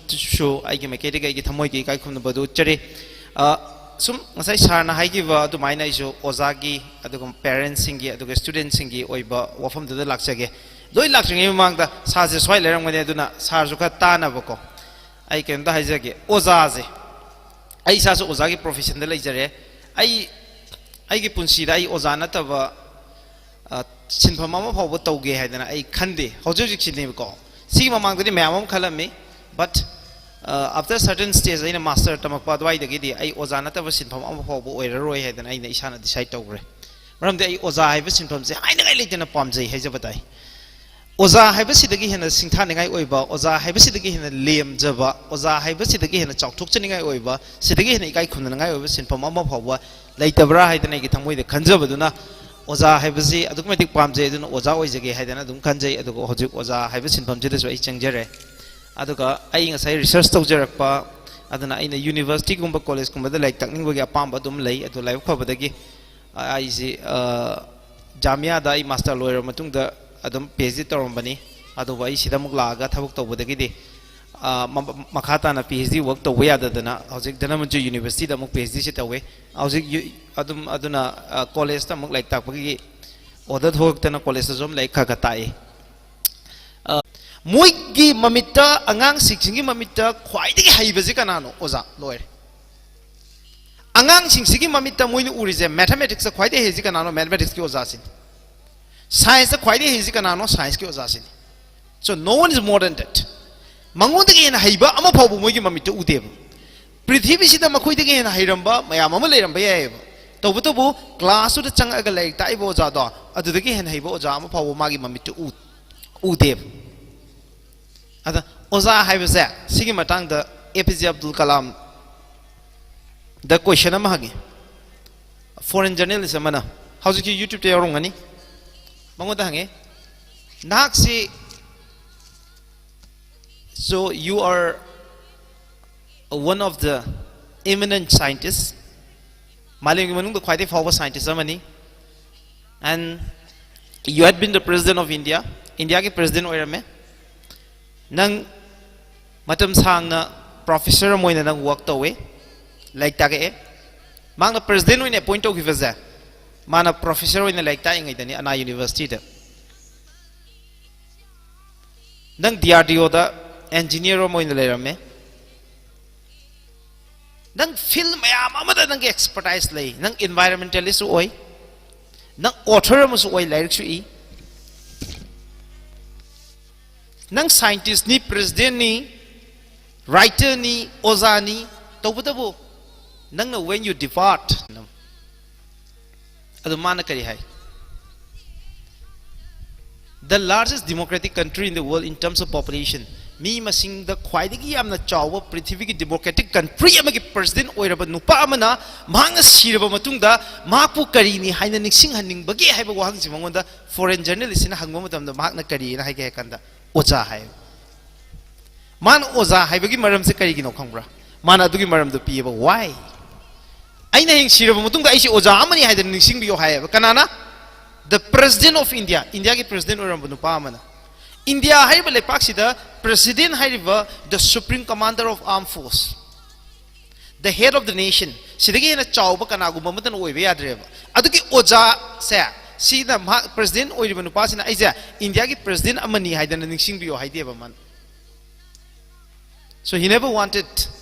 ꯁꯨ ꯑꯩꯒꯤ ꯃꯥꯏꯀꯩꯗꯒꯤ ꯑꯩꯒꯤ ꯊꯃꯣꯏꯒꯤ ꯏꯀꯥꯏ ꯈꯨꯝꯅꯕꯗꯨ ꯎꯠꯆꯔꯤ꯫ ꯑ, ꯁꯨꯝ ꯉꯁꯥꯏ ꯁꯥꯔꯅ ꯍꯥꯏꯈꯤꯕ ꯑꯗꯨꯃꯥꯏꯅ ꯑꯩꯁꯨ ꯑꯣꯖꯥꯒꯤ, ꯑꯗꯨꯒ ꯄꯦꯔꯦꯟꯁꯁꯤꯡꯒꯤ, ꯑꯗꯨꯒ ꯁ꯭ꯇꯨꯗꯦꯟꯠꯁꯤꯡꯒꯤ ꯑꯣꯏꯕ ꯋꯥꯐꯝꯗꯨꯗ ꯂꯥꯛꯆꯒꯦ꯫ ꯂꯣꯏ ꯂꯥꯛꯇ꯭ꯔꯤꯉꯩ ꯃꯃꯥꯡꯗ ꯁꯥꯔꯁꯦ ꯁ꯭ꯋꯥꯏ ꯂꯩꯔꯝꯒꯅꯤ, ꯑꯗꯨꯅ ꯁꯥꯔꯁꯨ ꯈꯔ ꯇꯥꯅꯕꯀꯣ꯫ ꯑꯩ ꯀꯩꯅꯣꯝꯇ ꯍꯥꯏꯖꯒꯦ꯫ ꯑꯣꯖꯥꯁꯦ, ꯑꯩ ꯏꯁꯥꯁꯨ ꯑꯣꯖꯥꯒꯤ ꯄ꯭ꯔꯣꯐꯦꯁꯟꯗ ꯂꯩꯖꯔꯦ꯫ ꯑꯩ, ꯑꯩꯒꯤ ꯄꯨꯟꯁꯤꯗ ꯑꯩ ꯑꯣꯖꯥ ꯅꯠꯇꯕ, ꯑ, ꯁꯤꯟꯐꯝ ꯑꯃ ꯐꯥꯎꯕ ꯇꯧꯒꯦ ꯍꯥꯏꯗꯅ ꯑꯩ ꯈꯟꯗꯦ꯫ ꯍꯧꯖꯤꯛ ꯍꯧꯖꯤꯛꯁꯤꯅꯦꯕꯀꯣ꯫ ꯁꯤꯒꯤ ꯃꯃꯥꯡꯗꯗꯤ ꯃꯌꯥꯝ ꯑꯃ ꯈꯜꯂꯝꯃꯤ꯫ But, ꯑ, after certain stage, ꯑꯩꯅ ꯃꯥꯁꯇꯔ ꯇꯝꯃꯛꯄ ꯑꯗꯨꯋꯥꯏꯗꯒꯤꯗꯤ ꯑꯩ ꯑꯣꯖꯥ ꯅꯠꯇꯕ ꯁꯤꯟꯐꯝ ꯑꯃ ꯐꯥꯎꯕ ꯑꯣꯏꯔꯔꯣꯏ ꯍꯥꯏꯗꯅ ꯑꯩꯅ ꯏꯁꯥꯅ ꯗꯤꯁꯥꯏꯗ ꯇꯧꯈ꯭ꯔꯦ꯫ ꯃꯔꯝꯗꯤ ꯑꯩ ꯑꯣꯖꯥ ꯍꯥꯏꯕ ꯁꯤꯟꯐꯝꯁꯦ ꯍꯥꯏꯅꯉꯥꯏ ꯂꯩꯇꯅ ꯄꯥꯝꯖꯩ ꯍꯥꯏꯖꯕ ꯇꯥꯏ꯫ ꯑꯣꯖꯥ ꯍꯥꯏꯕꯁꯤꯗꯒꯤ ꯍꯦꯟꯅ ꯁꯤꯡꯊꯥꯅꯤꯡꯉꯥꯏ ꯑꯣꯏꯕ, ꯑꯣꯖꯥ ꯍꯥꯏꯕꯁꯤꯗꯒꯤ ꯍꯦꯟꯅ ꯂꯦꯝꯖꯕ, ꯑꯣꯖꯥ ꯍꯥꯏꯕꯁꯤꯗꯒꯤ ꯍꯦꯟꯅ ꯆꯥꯎꯊꯣꯛꯆꯅꯤꯡꯉꯥꯏ ꯑꯣꯏꯕ, ꯁꯤꯗꯒꯤ ꯍꯦꯟꯅ ꯏꯀꯥꯏ ꯈꯨꯝꯅꯅꯤꯡꯉꯥꯏ ꯑꯣꯏꯕ ꯁꯤꯟꯐꯝ ꯑꯃ ꯐꯥꯎꯕ ꯂꯩꯇꯕ꯭ꯔꯥ ꯍꯥꯏꯗꯅ ꯑꯩꯒꯤ ꯊꯃꯣꯏꯗ ꯈꯟꯖꯕꯗꯨꯅ ꯑꯣꯖꯥ ꯍꯥꯏꯕꯁꯤ ꯑꯗꯨꯛꯀꯤ ꯃꯇꯤꯛ ꯄꯥꯝꯖꯩ꯫ ꯑꯗꯨꯅ ꯑꯣꯖꯥ ꯑꯣꯏꯖꯒꯦ ꯍꯥꯏꯗꯅ ꯑꯗꯨꯝ ꯈꯟꯖꯩ꯫ ꯑꯗꯨꯒ ꯍꯧꯖꯤꯛ ꯑꯣꯖꯥ ꯍꯥꯏꯕ ꯁꯤꯟꯐꯝꯁꯤꯗꯁꯨ ꯑꯩ ꯆꯪꯖꯔꯦ꯫ ꯑꯗꯨꯒ ꯑꯩ ꯉꯁꯥꯏ ꯔꯤꯁꯔꯁ ꯇꯧꯖꯔꯛꯄ, ꯑꯗꯨꯅ ꯑꯩꯅ ꯌꯨꯅꯤꯚꯔꯁꯤꯇꯤꯒꯨꯝꯕ ꯀꯣꯂꯦꯖꯀꯨꯝꯕꯗ ꯂꯥꯏꯔꯤꯛ ꯇꯥꯛꯅꯤꯡꯕꯒꯤ ꯑꯄꯥꯝꯕ ꯑꯗꯨꯝ ꯂꯩ꯫ ꯑꯗꯨ ꯂꯥꯏꯕꯛ ꯐꯕꯗꯒꯤ ꯑꯩꯁꯤ, ꯑ, ꯖꯥꯃꯤꯌꯥꯗ ꯑꯩ ꯃꯥꯁꯇꯔ ꯂꯣꯏꯔꯕ ꯃꯇꯨꯡꯗ ꯑꯗꯨꯝ ꯄꯤ ꯑꯩꯆ ꯗꯤ ꯇꯧꯔꯝꯕꯅꯤ꯫ ꯑꯗꯨꯕꯨ ꯑꯩ ꯁꯤꯗ ꯑꯃꯨꯛ ꯂꯥꯛꯑꯒ ꯊꯕꯛ ꯇꯧꯕꯗꯒꯤꯗꯤ, ꯑ, ꯃ-, ꯃꯈꯥ ꯇꯥꯅ ꯄꯤ ꯑꯩꯆ ꯗꯤ ꯋꯥꯔꯛ ꯇꯧꯕ ꯌꯥꯗꯗꯅ ꯍꯧꯖꯤꯛ ꯙꯅꯃꯟꯖꯨꯔ ꯌꯨꯅꯤꯚꯔꯁꯤꯇꯤꯗ ꯑꯃꯨꯛ ꯄꯤ ꯑꯩꯆ ꯗꯤꯁꯤ ꯇꯧꯋꯦ꯫ ꯍꯧꯖꯤꯛ ꯌꯨ-, ꯑꯗꯨꯝ, ꯑꯗꯨꯅ, ꯑ, ꯀꯣꯂꯦꯖꯇ ꯑꯃꯨꯛ ꯂꯥꯏꯔꯤꯛ ꯇꯥꯛꯄꯒꯤ ꯑꯣꯔꯗꯔ ꯊꯣꯛꯂꯛꯇꯅ ꯀꯣꯂꯦꯖꯇꯁꯨ ꯑꯗꯨꯝ ꯂꯥꯏꯔꯤꯛ ꯈꯔ ꯈꯔ ꯇꯥꯛꯏ꯫ ꯑ, ꯃꯣꯏꯒꯤ ꯃꯃꯤꯠꯇ, ꯑꯉꯥꯡꯁꯤꯡꯁꯤꯒꯤ ꯃꯃꯤꯠꯇ ꯈ꯭ꯋꯥꯏꯗꯒꯤ ꯍꯩꯕꯁꯤ ꯀꯅꯥꯅꯣ? ꯑꯣꯖꯥ꯫ ꯂꯣꯏꯔꯦ꯫ ꯑꯉꯥꯡꯁꯤꯡꯁꯤꯒꯤ ꯃꯃꯤꯠꯇ ꯃꯣꯏꯅ ꯎꯔꯤꯁꯦ, ꯃꯦꯊꯃꯦꯇꯤꯛꯁꯇ ꯈ꯭ꯋꯥꯏꯗꯒꯤ ꯍꯩꯁꯤ ꯀꯅꯥꯅꯣ? ꯃꯦꯊꯃꯦꯇꯤꯛꯁꯀꯤ ꯑꯣꯖꯥꯁꯤꯅꯤ꯫ ꯁꯥꯏꯟꯁꯇ ꯈ꯭ꯋꯥꯏꯗꯒꯤ ꯍꯩꯁꯤ ꯀꯅꯥꯅꯣ? ꯁꯥꯏꯟꯁꯀꯤ ꯑꯣꯖꯥꯁꯤꯅꯤ꯫ So no one is more than that. ꯃꯉꯣꯟꯗꯒꯤ ꯍꯦꯟꯅ ꯍꯩꯕ ꯑꯃ ꯐꯥꯎꯕ ꯃꯣꯏꯒꯤ ꯃꯃꯤꯠꯇ ꯎꯗꯦꯕ꯫ ꯄ꯭ꯔꯤꯊꯤꯕꯤꯁꯤꯗ ꯃꯈꯣꯏꯗꯒꯤ ꯍꯦꯟꯅ ꯍꯩꯔꯝꯕ ꯃꯌꯥꯝ ꯑꯃ ꯂꯩꯔꯝꯕ ꯌꯥꯏꯑꯕ꯫ ꯇꯧꯕꯇꯕꯨ ꯀ꯭ꯂꯥꯁꯇꯨꯗ ꯆꯪꯉꯛꯑꯒ ꯂꯥꯏꯔꯤꯛ ꯇꯥꯛꯏꯕ ꯑꯣꯖꯥꯗꯣ, ꯑꯗꯨꯗꯒꯤ ꯍꯦꯟꯅ ꯍꯩꯕ ꯑꯣꯖꯥ ꯑꯃ ꯐꯥꯎꯕ ꯃꯥꯒꯤ ꯃꯃꯤꯠꯇ ꯎ-, ꯎꯗꯦꯕ꯫ ꯑꯗ ꯑꯣꯖꯥ ꯍꯥꯏꯕꯁꯦ, ꯁꯤꯒꯤ ꯃꯇꯥꯡꯗ ꯑꯦ ꯄꯤ ꯖꯦ ꯑꯕꯗꯨꯜ ꯀꯂꯥꯝꯗ ꯀꯣꯏꯁꯟ ꯑꯃ ꯍꯪꯉꯤ꯫ ꯐꯣꯔꯦꯟ ꯖꯔꯅꯦꯂꯤꯁ ꯑꯃꯅ, ꯍꯧꯖꯤꯛꯀꯤ ꯌꯨꯇ꯭ꯌꯨꯕꯇ ꯌꯥꯎꯔꯝꯒꯅꯤ, ꯃꯉꯣꯟꯗ ꯍꯪꯉꯤ, "ꯅꯍꯥꯛꯁꯤ, so you are one of the eminent scientists, ꯃꯥꯂꯦꯝꯒꯤ ꯃꯅꯨꯡꯗ ꯈ꯭ꯋꯥꯏꯗꯒꯤ ꯐꯥꯎꯕ ꯁꯥꯏꯟꯇꯤꯁ ꯑꯃꯅꯤ, and you had been the president of India, ꯏꯟꯗꯤꯌꯥꯒꯤ ꯄ꯭ꯔꯦꯁꯤꯗꯦꯟ ꯑꯣꯏꯔꯝꯃꯦ꯫ ꯅꯪ ꯃꯇꯝ ꯁꯥꯡꯅ ꯄ꯭ꯔꯣꯐꯦꯁꯔ ꯑꯃ ꯑꯣꯏꯅ ꯅꯪ ꯋꯥꯔꯛ ꯇꯧꯋꯦ, ꯂꯥꯏꯔꯤꯛ ꯇꯥꯛꯂꯛꯑꯦ꯫ ꯃꯍꯥꯛꯅ ꯄ꯭ꯔꯦꯁꯤꯗꯦꯟ ꯑꯣꯏꯅ ꯑꯦꯄꯣꯏꯟꯠ ꯇꯧꯈꯤꯕꯁꯦ, ꯃꯥꯅ ꯄ꯭ꯔꯣꯐꯦꯁꯔ ꯑꯣꯏꯅ ꯂꯥꯏꯔꯤꯛ ꯇꯥꯛꯏꯉꯩꯗꯅꯤ ꯑꯅꯥ ꯌꯨꯅꯤꯚꯔꯁꯤꯇꯤꯗ꯫ ꯅꯪ ꯗꯤ ꯑꯥꯔ ꯗꯤ ꯑꯣꯗ ꯑꯦꯟꯖꯤꯅꯤꯌꯔ ꯑꯃ ꯑꯣꯏꯅ ꯂꯩꯔꯝꯃꯦ꯫ ꯅꯪ ꯐꯤꯜ ꯃꯌꯥꯝ ꯑꯃꯗ ꯅꯪꯒꯤ ꯑꯦꯛꯁꯄꯔꯇꯥꯏꯁ ꯂꯩ꯫ ꯅꯪ ꯏꯟꯚꯥꯏꯔꯣꯟꯃꯦꯟꯇꯦꯂꯤꯁꯁꯨ ꯑꯣꯏ, ꯅꯪ ꯑꯣꯊꯔ ꯑꯃꯁꯨ ꯑꯣꯏ, ꯂꯥꯏꯔꯤꯛꯁꯨ ꯏ꯫ ꯅꯪ ꯁꯥꯏꯟꯇꯤꯁꯅꯤ, ꯄ꯭ꯔꯦꯁꯤꯗꯦꯟꯅꯤ, ꯔꯥꯏꯇꯔꯅꯤ, ꯑꯣꯖꯥꯅꯤ꯫ ꯇꯧꯕꯇꯕꯨ ꯅꯪꯅ, when you depart, ꯑꯗꯨ ꯃꯥꯅ ꯀꯔꯤ ꯍꯥꯏ? The largest democratic country in the world in terms of population, ꯃꯤ ꯃꯁꯤꯡꯗ ꯈ꯭ꯋꯥꯏꯗꯒꯤ ꯌꯥꯝꯅ ꯆꯥꯎꯕ ꯄ꯭ꯔꯤꯊꯤꯕꯤꯒꯤ ꯗꯦꯃꯣꯀ꯭ꯔꯦꯇꯤꯛ ꯀꯟꯇ꯭ꯔꯤ ꯑꯃꯒꯤ ꯄ꯭ꯔꯦꯁꯤꯗꯦꯟ ꯑꯣꯏꯔꯕ ꯅꯨꯄꯥ ꯑꯃꯅ ꯃꯍꯥꯛꯅ ꯁꯤꯔꯕ ꯃꯇꯨꯡꯗ ꯃꯍꯥꯛꯄꯨ ꯀꯔꯤꯅꯤ ꯍꯥꯏꯅ ꯅꯤꯡꯁꯤꯡꯍꯟꯅꯤꯡꯕꯒꯦ ꯍꯥꯏꯕ ꯋꯥꯍꯪꯁꯤ ꯃꯉꯣꯟꯗ ꯐꯣꯔꯦꯟ ꯖꯔꯅꯦꯂꯤꯁꯁꯤꯅ ꯍꯪꯕ ꯃꯇꯝꯗ ꯃꯍꯥꯛꯅ ꯀꯔꯤꯅ ꯍꯥꯏꯒꯦ ꯍꯥꯏ ꯀꯥꯟꯗ, "ꯑꯣꯖꯥ" ꯍꯥꯏ꯫ ꯃꯥꯅ ꯑꯣꯖꯥ ꯍꯥꯏꯕꯒꯤ ꯃꯔꯝꯁꯦ ꯀꯔꯤꯒꯤꯅꯣ ꯈꯪꯕ꯭ꯔꯥ? ꯃꯥꯅ ꯑꯗꯨꯒꯤ ꯃꯔꯝꯗꯣ ꯄꯤꯌꯦꯕ꯫ Why? "ꯑꯩꯅ ꯍꯌꯦꯡ ꯁꯤꯔꯕ ꯃꯇꯨꯡꯗ ꯑꯩꯁꯦ ꯑꯣꯖꯥ ꯑꯃꯅꯤ ꯍꯥꯏꯗꯅ ꯅꯤꯡꯁꯤꯡꯕꯤꯌꯣ" ꯍꯥꯏꯌꯦꯕ꯫ ꯀꯅꯥꯅ? The President of India, ꯏꯟꯗꯤꯌꯥꯒꯤ ꯄ꯭ꯔꯦꯁꯤꯗꯦꯟ ꯑꯣꯏꯔꯝꯕ ꯅꯨꯄꯥ ꯑꯃꯅ꯫ ꯏꯟꯗꯤꯌꯥ ꯍꯥꯏꯔꯤꯕ ꯂꯩꯄꯥꯛꯁꯤꯗ ꯄ꯭ꯔꯦꯁꯤꯗꯦꯟ ꯍꯥꯏꯔꯤꯕ, the supreme commander of armed force, the head of the nation, ꯁꯤꯗꯒꯤ ꯍꯦꯟꯅ ꯆꯥꯎꯕ ꯀꯅꯥꯒꯨꯝꯕ ꯑꯃꯠꯇꯅ ꯑꯣꯏꯕ ꯌꯥꯗ꯭ꯔꯦꯕ꯫ ꯑꯗꯨꯒꯤ ꯑꯣꯖꯥꯁꯦ, ꯁꯤꯅ ꯃꯍꯥꯛ ꯄ꯭ꯔꯦꯁꯤꯗꯦꯟ ꯑꯣꯏꯔꯤꯕ ꯅꯨꯄꯥꯁꯤꯅ ꯑꯩꯁꯦ ꯏꯟꯗꯤꯌꯥꯒꯤ ꯄ꯭ꯔꯦꯁꯤꯗꯦꯟ ꯑꯃꯅꯤ ꯍꯥꯏꯗꯅ ꯅꯤꯡꯁꯤꯡꯕꯤꯌꯣ ꯍꯥꯏꯗꯦꯕ ꯃꯥꯅ꯫ So he never wanted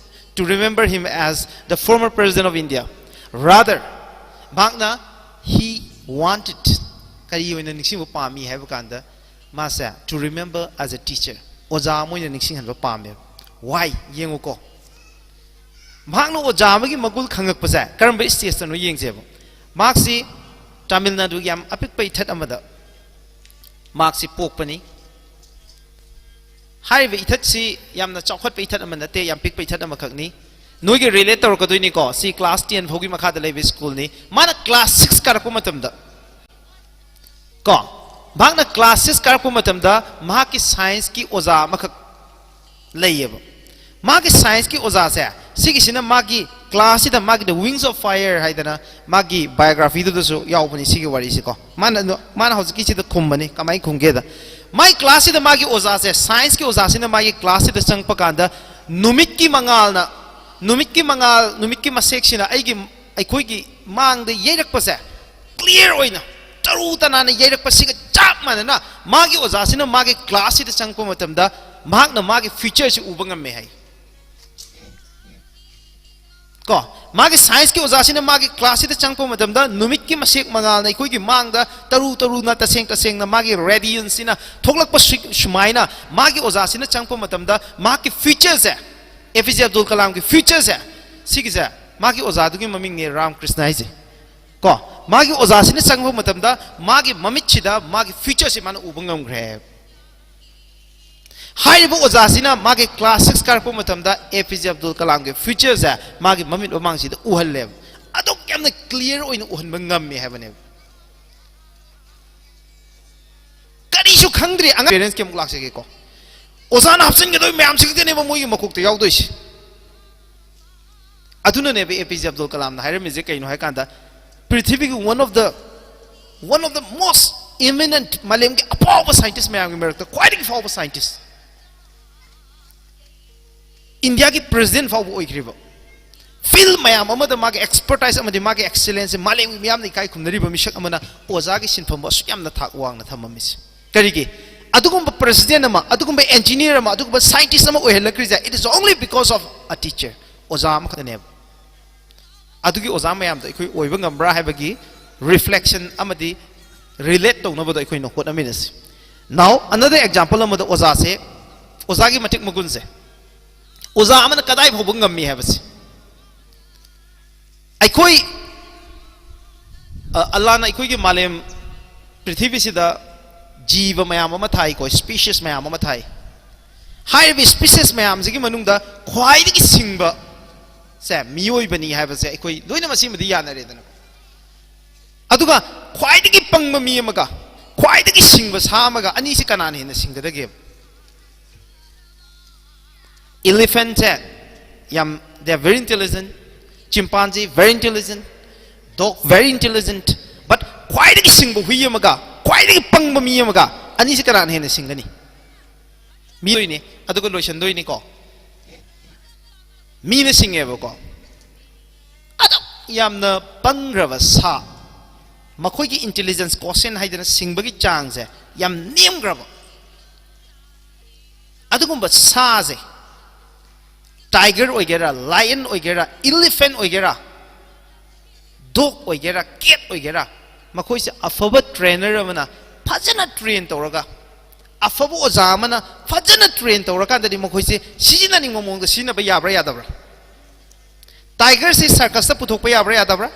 to remember him as the former president of India. Rather, ꯃꯍꯥꯛꯅ, he wanted, ꯀꯔꯤ ꯑꯣꯏꯅ ꯅꯤꯡꯁꯤꯡꯕ ꯄꯥꯝꯃꯤ ꯍꯥꯏꯕ ꯀꯥꯟꯗ, ꯃꯥꯁꯦ to remember as a teacher, ꯑꯣꯖꯥ ꯑꯃ ꯑꯣꯏꯅ ꯅꯤꯡꯁꯤꯡꯍꯟꯕ ꯄꯥꯝꯃꯦꯕ꯫ Why? ꯌꯦꯡꯉꯨꯀꯣ, ꯃꯍꯥꯛꯅ ꯑꯣꯖꯥ ꯑꯃꯒꯤ ꯃꯒꯨꯟ ꯈꯪꯉꯛꯄꯁꯦ ꯀꯔꯝꯕ ꯁ꯭ꯇꯦꯖꯇꯅꯣ ꯌꯦꯡꯁꯦꯕ꯫ ꯃꯍꯥꯛꯁꯤ ꯇꯥꯃꯤꯜ ꯅꯥꯗꯨꯒꯤ ꯌꯥꯝ ꯑꯄꯤꯛꯄ ꯏꯊꯠ ꯑꯃꯗ ꯃꯍꯥꯛꯁꯤ ꯄꯣꯛꯄꯅꯤ꯫ ꯍꯥꯏꯔꯤꯕ ꯏꯊꯠꯁꯤ ꯌꯥꯝꯅ ꯆꯥꯎꯈꯠꯄ ꯏꯊꯠ ꯑꯃ ꯅꯠꯇꯦ, ꯌꯥꯝ ꯄꯤꯛꯄ ꯏꯊꯠ ꯑꯃꯈꯛꯅꯤ꯫ ꯅꯣꯏꯒ ꯔꯤꯂꯦꯠ ꯇꯧꯔꯛꯀꯗꯣꯏꯅꯤꯀꯣ꯫ ꯁꯤ ꯀ꯭ꯂꯥꯁ ꯇꯦꯟ ꯐꯥꯎꯒꯤ ꯃꯈꯥꯗ ꯂꯩꯕ ꯁ꯭ꯀꯨꯜꯅꯤ꯫ ꯃꯥꯅ ꯀ꯭ꯂꯥꯁ ꯁꯤꯛꯁ ꯀꯥꯔꯛꯄ ꯃꯇꯝꯗ, ꯀꯣ, ꯃꯍꯥꯛꯅ ꯀ꯭ꯂꯥꯁ ꯁꯤꯛꯁ ꯀꯥꯔꯛꯄ ꯃꯇꯝꯗ ꯃꯍꯥꯛꯀꯤ ꯁꯥꯏꯟꯁꯀꯤ ꯑꯣꯖꯥ ꯑꯃꯈꯛ ꯂꯩꯌꯦꯕ꯫ ꯃꯥꯒꯤ ꯁꯥꯏꯟꯁꯀꯤ ꯑꯣꯖꯥꯁꯦ, ꯁꯤꯒꯤꯁꯤꯅ ꯃꯥꯒꯤ ꯀ꯭ꯂꯥꯁꯁꯤꯗ ꯃꯥꯒꯤ The Wings of Fire ꯍꯥꯏꯗꯅ ꯃꯥꯒꯤ ꯕꯥꯏꯑꯣꯒ꯭ꯔꯥꯐꯤꯗꯨꯗꯁꯨ ꯌꯥꯎꯕꯅꯤ ꯁꯤꯒꯤ ꯋꯥꯔꯤꯁꯤꯀꯣ꯫ ꯃꯥꯅ, ꯃꯥꯅ ꯍꯧꯖꯤꯛꯀꯤꯁꯤꯗ ꯈꯨꯝꯕꯅꯤ꯫ ꯀꯃꯥꯏꯅ ꯈꯨꯝꯒꯦꯗ, ꯃꯥꯏ ꯀ꯭ꯂꯥꯁꯁꯤꯗ ꯃꯥꯒꯤ ꯑꯣꯖꯥꯁꯦ, ꯁꯥꯏꯟꯁꯀꯤ ꯑꯣꯖꯥꯁꯤꯅ ꯃꯥꯒꯤ ꯀ꯭ꯂꯥꯁꯁꯤꯗ ꯆꯪꯉꯛꯄ ꯀꯥꯟꯗ, ꯅꯨꯃꯤꯠꯀꯤ ꯃꯉꯥꯜꯅ, ꯅꯨꯃꯤꯠꯀꯤ ꯃꯉꯥꯜ, ꯅꯨꯃꯤꯠꯀꯤ ꯃꯁꯦꯛꯁꯤꯅ ꯑꯩꯒꯤ, ꯑꯩꯈꯣꯏꯒꯤ ꯃꯥꯡꯗ ꯌꯩꯔꯛꯄꯁꯦ, ꯀ꯭ꯂꯤꯌꯥꯔ ꯑꯣꯏꯅ ꯇꯔꯨ ꯇꯅꯥꯟꯅ ꯌꯩꯔꯛꯄꯁꯤꯒ ꯆꯞ ꯃꯥꯟꯅꯅ ꯃꯥꯒꯤ ꯑꯣꯖꯥꯁꯤꯅ ꯃꯥꯒꯤ ꯀ꯭ꯂꯥꯁꯁꯤꯗ ꯆꯪꯉꯛꯄ ꯃꯇꯝꯗ ꯃꯍꯥꯛꯅ ꯃꯥꯒꯤ ꯐ꯭ꯌꯨꯆꯔꯁꯤ ꯎꯕ ꯉꯝꯃꯦ ꯍꯥꯏ꯫ ꯀꯣ, ꯃꯥꯒꯤ ꯁꯥꯏꯟꯁꯀꯤ ꯑꯣꯖꯥꯁꯤꯅ ꯃꯥꯒꯤ ꯀ꯭ꯂꯥꯁꯁꯤꯗ ꯆꯪꯉꯛꯄ ꯃꯇꯝꯗ ꯅꯨꯃꯤꯠꯀꯤ ꯃꯁꯦꯛ ꯃꯉꯥꯜꯅ ꯑꯩꯈꯣꯏꯒꯤ ꯃꯥꯡꯗ ꯇꯔꯨ ꯇꯔꯨꯅ, ꯇꯁꯦꯡ ꯇꯁꯦꯡꯅ ꯃꯥꯒꯤ ꯔꯦꯗꯤꯌꯟꯁꯁꯤꯅ ꯊꯣꯛꯂꯛꯄ ꯁꯨ-, ꯁꯨꯃꯥꯏꯅ ꯃꯥꯒꯤ ꯑꯣꯖꯥꯁꯤꯅ ꯆꯪꯉꯛꯄ ꯃꯇꯝꯗ ꯃꯍꯥꯛꯀꯤ ꯐ꯭ꯌꯨꯆꯔꯁꯦ, ꯑꯦ ꯄꯤ ꯖꯦ ꯑꯕꯗꯨꯜ ꯀꯂꯥꯝꯒꯤ ꯐ꯭ꯌꯨꯆꯔꯁꯦ, ꯁꯤꯒꯤꯁꯦ ꯃꯥꯒꯤ ꯑꯣꯖꯥꯗꯨꯒꯤ ꯃꯃꯤꯡꯅꯦ ꯔꯥꯝ ꯀ꯭ꯔꯤꯁꯅ ꯍꯥꯏꯁꯦ꯫ ꯀꯣ, ꯃꯥꯒꯤ ꯑꯣꯖꯥꯁꯤꯅ ꯆꯪꯉꯛꯄ ꯃꯇꯝꯗ ꯃꯥꯒꯤ ꯃꯃꯤꯠꯁꯤꯗ ꯃꯥꯒꯤ ꯐ꯭ꯌꯨꯆꯔꯁꯤ ꯃꯥꯅ ꯎꯕ ꯉꯝꯈ꯭ꯔꯦ꯫ ꯍꯥꯏꯔꯤꯕ ꯑꯣꯖꯥꯁꯤꯅ ꯃꯥꯒꯤ ꯀ꯭ꯂꯥꯁ ꯁꯤꯛꯁ ꯀꯥꯔꯛꯄ ꯃꯇꯝꯗ ꯑꯦ ꯄꯤ ꯖꯦ ꯑꯕꯗꯨꯜ ꯀꯂꯥꯝꯒꯤ ꯐ꯭ꯌꯨꯆꯔꯁꯦ ꯃꯥꯒꯤ ꯃꯃꯤꯠ ꯃꯃꯥꯡꯁꯤꯗ ꯎꯍꯜꯂꯦꯕ꯫ ꯑꯗꯨꯛ ꯌꯥꯝꯅ ꯀ꯭ꯂꯤꯌꯥꯔ ꯑꯣꯏꯅ ꯎꯍꯟꯕ ꯉꯝꯃꯦ ꯍꯥꯏꯕꯅꯦꯕ꯫ ꯀꯔꯤꯁꯨ ꯈꯪꯗ꯭ꯔꯤ ꯑꯉꯥꯡ꯫ ꯄꯦꯔꯦꯟꯁꯀꯤ ꯑꯃꯨꯛ ꯂꯥꯛꯆꯒꯦꯀꯣ꯫ ꯑꯣꯖꯥꯅ ꯍꯥꯞꯆꯤꯟꯒꯗꯣꯏ ꯃꯌꯥꯝꯁꯤ ꯈꯛꯇꯅꯦꯕ ꯃꯣꯏꯒꯤ ꯃꯀꯣꯛꯇ ꯌꯥꯎꯗꯣꯏꯁꯦ꯫ ꯑꯗꯨꯅꯅꯦꯕ ꯑꯦ ꯄꯤ ꯖꯦ ꯑꯕꯗꯨꯜ ꯀꯂꯥꯝꯅ ꯍꯥꯏꯔꯝꯃꯤꯁꯦ ꯀꯩꯅꯣ ꯍꯥꯏꯀꯥꯟꯗ, ꯄ꯭ꯔꯤꯊꯤꯕꯤꯒꯤ one of the, one of the most eminent, ꯃꯥꯂꯦꯝꯒꯤ ꯑꯐꯥꯎꯕ ꯁꯥꯏꯟꯇꯤꯁ ꯃꯌꯥꯝꯒꯤ ꯃꯔꯛꯇ ꯈ꯭ꯋꯥꯏꯗꯒꯤ ꯐꯥꯎꯕ ꯁꯥꯏꯟꯇꯤꯁ, ꯏꯟꯗꯤꯌꯥꯒꯤ ꯄ꯭ꯔꯦꯁꯤꯗꯦꯟꯠ ꯐꯥꯎꯕ ꯑꯣꯏꯈ꯭ꯔꯤꯕ, ꯐꯤꯜꯗ ꯃꯌꯥꯝ ꯑꯃꯗ ꯃꯥꯒꯤ ꯑꯦꯛꯁꯄꯔꯇꯥꯏꯁ ꯑꯃꯗꯤ ꯃꯥꯒꯤ ꯑꯦꯛꯁꯤꯂꯦꯟꯁꯁꯦ ꯃꯥꯂꯦꯝꯒꯤ ꯃꯤꯌꯥꯝꯅ ꯏꯀꯥꯏ ꯈꯨꯝꯅꯔꯤꯕ ꯃꯤꯁꯛ ꯑꯃꯅ ꯑꯣꯖꯥꯒꯤ ꯁꯤꯟꯐꯝꯕꯨ ꯑꯁꯨꯛ ꯌꯥꯝꯅ ꯊꯥꯛ ꯋꯥꯡꯅ ꯊꯝꯃꯝꯃꯤꯁꯦ ꯀꯔꯤꯒꯤ? ꯑꯗꯨꯒꯨꯝꯕ ꯄ꯭ꯔꯦꯁꯤꯗꯦꯟꯠ ꯑꯃ, ꯑꯗꯨꯒꯨꯝꯕ ꯏꯟꯖꯤꯅꯤꯌꯔ ꯑꯃ, ꯑꯗꯨꯒꯨꯝꯕ ꯁꯥꯏꯟꯇꯤꯁ ꯑꯃ ꯑꯣꯏꯍꯜꯂꯛꯈ꯭ꯔꯤꯁꯦ, it is only because of a teacher. ꯑꯣꯖꯥ ꯑꯃꯈꯛꯇꯅꯦꯕ꯫ ꯑꯗꯨꯒꯤ ꯑꯣꯖꯥ ꯃꯌꯥꯝꯗꯣ ꯑꯩꯈꯣꯏ ꯑꯣꯏꯕ ꯉꯝꯕ꯭ꯔꯥ ꯍꯥꯏꯕꯒꯤ ꯔꯤꯐ꯭ꯂꯦꯛꯁꯟ ꯑꯃꯗꯤ ꯔꯤꯂꯦꯠ ꯇꯧꯅꯕꯗꯣ ꯑꯩꯈꯣꯏꯅ ꯍꯣꯠꯅꯃꯤꯟꯅꯁꯤ꯫ Now, another example ꯑꯃꯗ ꯑꯣꯖꯥꯁꯦ, ꯑꯣꯖꯥꯒꯤ ꯃꯇꯤꯛ ꯃꯒꯨꯟꯁꯦ, ꯑꯣꯖꯥ ꯑꯃꯅ ꯀꯗꯥꯏ ꯐꯥꯎꯕ ꯉꯝꯃꯤ ꯍꯥꯏꯕꯁꯦ꯫ ꯑꯩꯈꯣꯏ, ꯑ, ꯑꯜꯂꯥꯅ ꯑꯩꯈꯣꯏꯒꯤ ꯃꯥꯂꯦꯝ ꯄ꯭ꯔꯤꯊꯤꯕꯤꯁꯤꯗ ꯖꯤꯕ ꯃꯌꯥꯝ ꯑꯃ ꯊꯥꯏꯀꯣ, ꯁ꯭ꯄꯤꯁꯤꯁ ꯃꯌꯥꯝ ꯑꯃ ꯊꯥꯏ꯫ ꯍꯥꯏꯔꯤꯕ ꯁ꯭ꯄꯤꯁꯤꯁ ꯃꯌꯥꯝꯁꯤꯒꯤ ꯃꯅꯨꯡꯗ ꯈ꯭ꯋꯥꯏꯗꯒꯤ ꯁꯤꯡꯕ ꯁꯦ ꯃꯤꯑꯣꯏꯕꯅꯤ ꯍꯥꯏꯕꯁꯦ ꯑꯩꯈꯣꯏ ꯂꯣꯏꯅ ꯃꯁꯤꯃꯗꯤ ꯌꯥꯅꯔꯦꯗꯅ꯫ ꯑꯗꯨꯒ ꯈ꯭ꯋꯥꯏꯗꯒꯤ ꯄꯪꯕ ꯃꯤ ꯑꯃꯒ ꯈ꯭ꯋꯥꯏꯗꯒꯤ ꯁꯤꯡꯕ ꯁꯥ ꯑꯃꯒ ꯑꯅꯤꯁꯤ ꯀꯅꯥꯅ ꯍꯦꯟꯅ ꯁꯤꯡꯒꯗꯒꯦꯕ? Elephantꯁꯦ ꯌꯥꯝ, they are very intelligent. Chimpanzee very intelligent. Dog very intelligent. But ꯈ꯭ꯋꯥꯏꯗꯒꯤ ꯁꯤꯡꯕ ꯍꯨꯏ ꯑꯃꯒ ꯈ꯭ꯋꯥꯏꯗꯒꯤ ꯄꯪꯕ ꯃꯤ ꯑꯃꯒ ꯑꯅꯤꯁꯤ ꯀꯅꯥꯅ ꯍꯦꯟꯅ ꯁꯤꯡꯒꯅꯤ? ꯃꯤꯗꯣꯏꯅꯤ꯫ ꯑꯗꯨꯒ ꯂꯣꯏꯁꯟꯗꯣꯏꯅꯤꯀꯣ꯫ ꯃꯤꯅ ꯁꯤꯡꯉꯦꯕꯀꯣ꯫ ꯑꯗꯨꯛ ꯌꯥꯝꯅ ꯄꯪꯈ꯭ꯔꯕ ꯁꯥ, ꯃꯈꯣꯏꯒꯤ intelligence quotient ꯍꯥꯏꯗꯅ ꯁꯤꯡꯕꯒꯤ ꯆꯥꯡꯁꯦ ꯌꯥꯝ ꯅꯦꯝꯈ꯭ꯔꯕ ꯑꯗꯨꯒꯨꯝꯕ ꯁꯥꯁꯦ, tiger ꯑꯣꯏꯒꯦꯔꯥ, lion ꯑꯣꯏꯒꯦꯔꯥ, elephant ꯑꯣꯏꯒꯦꯔꯥ, dog ꯑꯣꯏꯒꯦꯔꯥ, cat ꯑꯣꯏꯒꯦꯔꯥ, ꯃꯈꯣꯏꯁꯦ ꯑꯐꯕ trainer ꯑꯃꯅ ꯐꯖꯅ train ꯇꯧꯔꯒ, ꯑꯐꯕ ꯑꯣꯖꯥ ꯑꯃꯅ ꯐꯖꯅ train ꯇꯧꯔꯀꯥꯟꯗꯗꯤ ꯃꯈꯣꯏꯁꯦ ꯁꯤꯖꯤꯟꯅꯅꯤꯡꯕ ꯃꯑꯣꯡꯗ ꯁꯤꯖꯤꯟꯅꯕ ꯌꯥꯕ꯭ꯔꯥ ꯌꯥꯗꯕ꯭ꯔꯥ? Tigerꯁꯤ circusꯇ ꯄꯨꯊꯣꯛꯄ ꯌꯥꯕ꯭ꯔꯥ ꯌꯥꯗꯕ꯭ꯔꯥ?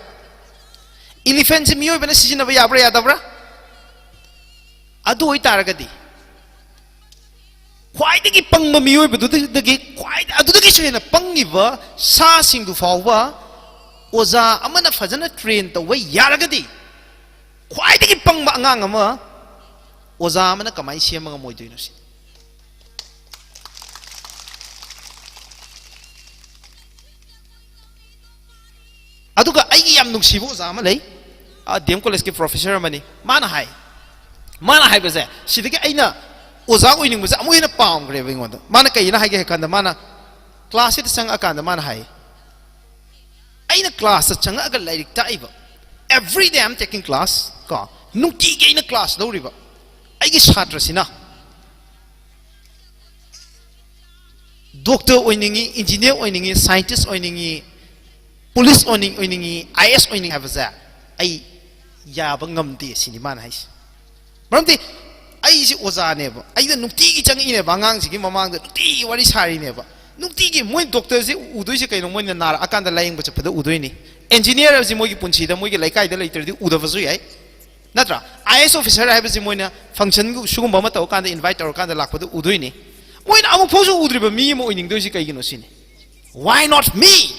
Elephantꯁꯤ ꯃꯤꯑꯣꯏꯕꯅ ꯁꯤꯖꯤꯟꯅꯕ ꯌꯥꯕ꯭ꯔꯥ ꯌꯥꯗꯕ꯭ꯔꯥ? ꯑꯗꯨ ꯑꯣꯏꯇꯥꯔꯒꯗꯤ ꯈ꯭ꯋꯥꯏꯗꯒꯤ ꯄꯪꯕ ꯃꯤꯑꯣꯏꯕꯗꯨꯗꯒꯤ ꯈ꯭ꯋꯥꯏ-, ꯑꯗꯨꯗꯒꯤꯁꯨ ꯍꯦꯟꯅ ꯄꯪꯉꯤꯕ ꯁꯥꯁꯤꯡꯗꯨ ꯐꯥꯎꯕ ꯑꯣꯖꯥ ꯑꯃꯅ ꯐꯖꯅ train ꯇꯧꯕ ꯌꯥꯔꯒꯗꯤ, ꯈ꯭ꯋꯥꯏꯗꯒꯤ ꯄꯪꯕ ꯑꯉꯥꯡ ꯑꯃ ꯑꯣꯖꯥ ꯑꯃꯅ ꯀꯃꯥꯏꯅ ꯁꯦꯝꯕ ꯉꯝꯃꯣꯏꯗꯣꯏꯅꯣ ꯁꯤ? ꯑꯗꯨꯒ ꯑꯩꯒꯤ ꯌꯥꯝ ꯅꯨꯡꯁꯤꯕ ꯑꯣꯖꯥ ꯑꯃ ꯂꯩ, ꯗꯤ ꯑꯦꯝ ꯀꯣꯂꯦꯖꯀꯤ professor ꯑꯃꯅꯤ꯫ ꯃꯥꯅ ꯍꯥꯏ, ꯃꯥꯅ ꯍꯥꯏꯕꯁꯦ, ꯁꯤꯗꯒꯤ ꯑꯩꯅ ꯑꯣꯖꯥ ꯑꯣꯏꯅꯤꯡꯕꯁꯦ ꯑꯃꯨꯛ ꯍꯦꯟꯅ ꯄꯥꯝꯈ꯭ꯔꯦꯕ ꯑꯩꯉꯣꯟꯗ꯫ ꯃꯥꯅ ꯀꯩꯅꯣ ꯍꯥꯏꯒꯦ ꯍꯥꯏ ꯀꯥꯟꯗ, ꯃꯥꯅ classꯁꯤꯗ ꯆꯪꯉꯛꯑꯀꯥꯟꯗ ꯃꯥꯅ ꯍꯥꯏ, "ꯑꯩꯅ classꯇ ꯆꯪꯉꯛꯑꯒ ꯂꯥꯏꯔꯤꯛ ꯇꯥꯛꯏꯕ, every day I'm taking class, ꯀꯣ, ꯅꯨꯡꯇꯤꯒꯤ ꯑꯩꯅ class ꯂꯧꯔꯤꯕ ꯑꯩꯒꯤ ꯁꯥꯇ꯭ꯔꯁꯤꯅ doctor ꯑꯣꯏꯅꯤꯡꯉꯤ, engineer ꯑꯣꯏꯅꯤꯡꯉꯤ, scientist ꯑꯣꯏꯅꯤꯡꯉꯤ, police ꯑꯣꯏꯅꯤꯡ-, ꯑꯣꯏꯅꯤꯡꯉꯤ, I A S ꯑꯣꯏꯅꯤꯡꯉꯤ ꯍꯥꯏꯕꯁꯦ ꯑꯩ ꯌꯥꯕ ꯉꯝꯗꯦ" ꯁꯤꯅꯤ ꯃꯥꯅ ꯍꯥꯏꯁꯦ꯫ ꯃꯔꯝꯗꯤ ꯑꯩꯁꯤ ꯑꯣꯖꯥꯅꯦꯕ, ꯑꯩꯅ ꯅꯨꯡꯇꯤꯒꯤ ꯆꯪꯉꯛꯏꯅꯦꯕ, ꯑꯉꯥꯡꯁꯤꯒꯤ ꯃꯃꯥꯡꯗ ꯅꯨꯡꯇꯤꯒꯤ ꯋꯥꯔꯤ ꯁꯥꯔꯤꯅꯦꯕ, ꯅꯨꯡꯇꯤꯒꯤ꯫ ꯃꯣꯏ doctorꯁꯤ ꯎꯗꯣꯏꯁꯦ ꯀꯩꯅꯣ? ꯃꯣꯏꯅ ꯅꯥꯔꯛꯑꯀꯥꯟꯗ ꯂꯥꯌꯦꯡꯕ ꯆꯠꯄꯗ ꯎꯗꯣꯏꯅꯤ꯫ Engineer ꯍꯥꯏꯕꯁꯤ ꯃꯣꯏꯒꯤ ꯄꯨꯟꯁꯤꯗ ꯃꯣꯏꯒꯤ ꯂꯩꯀꯥꯏꯗ ꯂꯩꯇ꯭ꯔꯗꯤ ꯎꯗꯕꯁꯨ ꯌꯥꯏ, ꯅꯠꯇ꯭ꯔꯥ? I A S officer ꯍꯥꯏꯕꯁꯤ ꯃꯣꯏꯅ function ꯁꯤꯒꯨꯝꯕ ꯑꯃ ꯇꯧꯔꯀꯥꯟꯗ invite ꯇꯧꯔꯀꯥꯟꯗ ꯂꯥꯛꯄꯗ ꯎꯗꯣꯏꯅꯤ꯫ ꯃꯣꯏꯅ ꯑꯃꯨꯛ ꯐꯥꯎꯁꯨ ꯎꯗ꯭ꯔꯤꯕ ꯃꯤ ꯑꯃ ꯑꯣꯏꯅꯤꯡꯗꯣꯏꯁꯤ ꯀꯩꯒꯤꯅꯣ ꯁꯤꯅꯤ꯫ Why not me?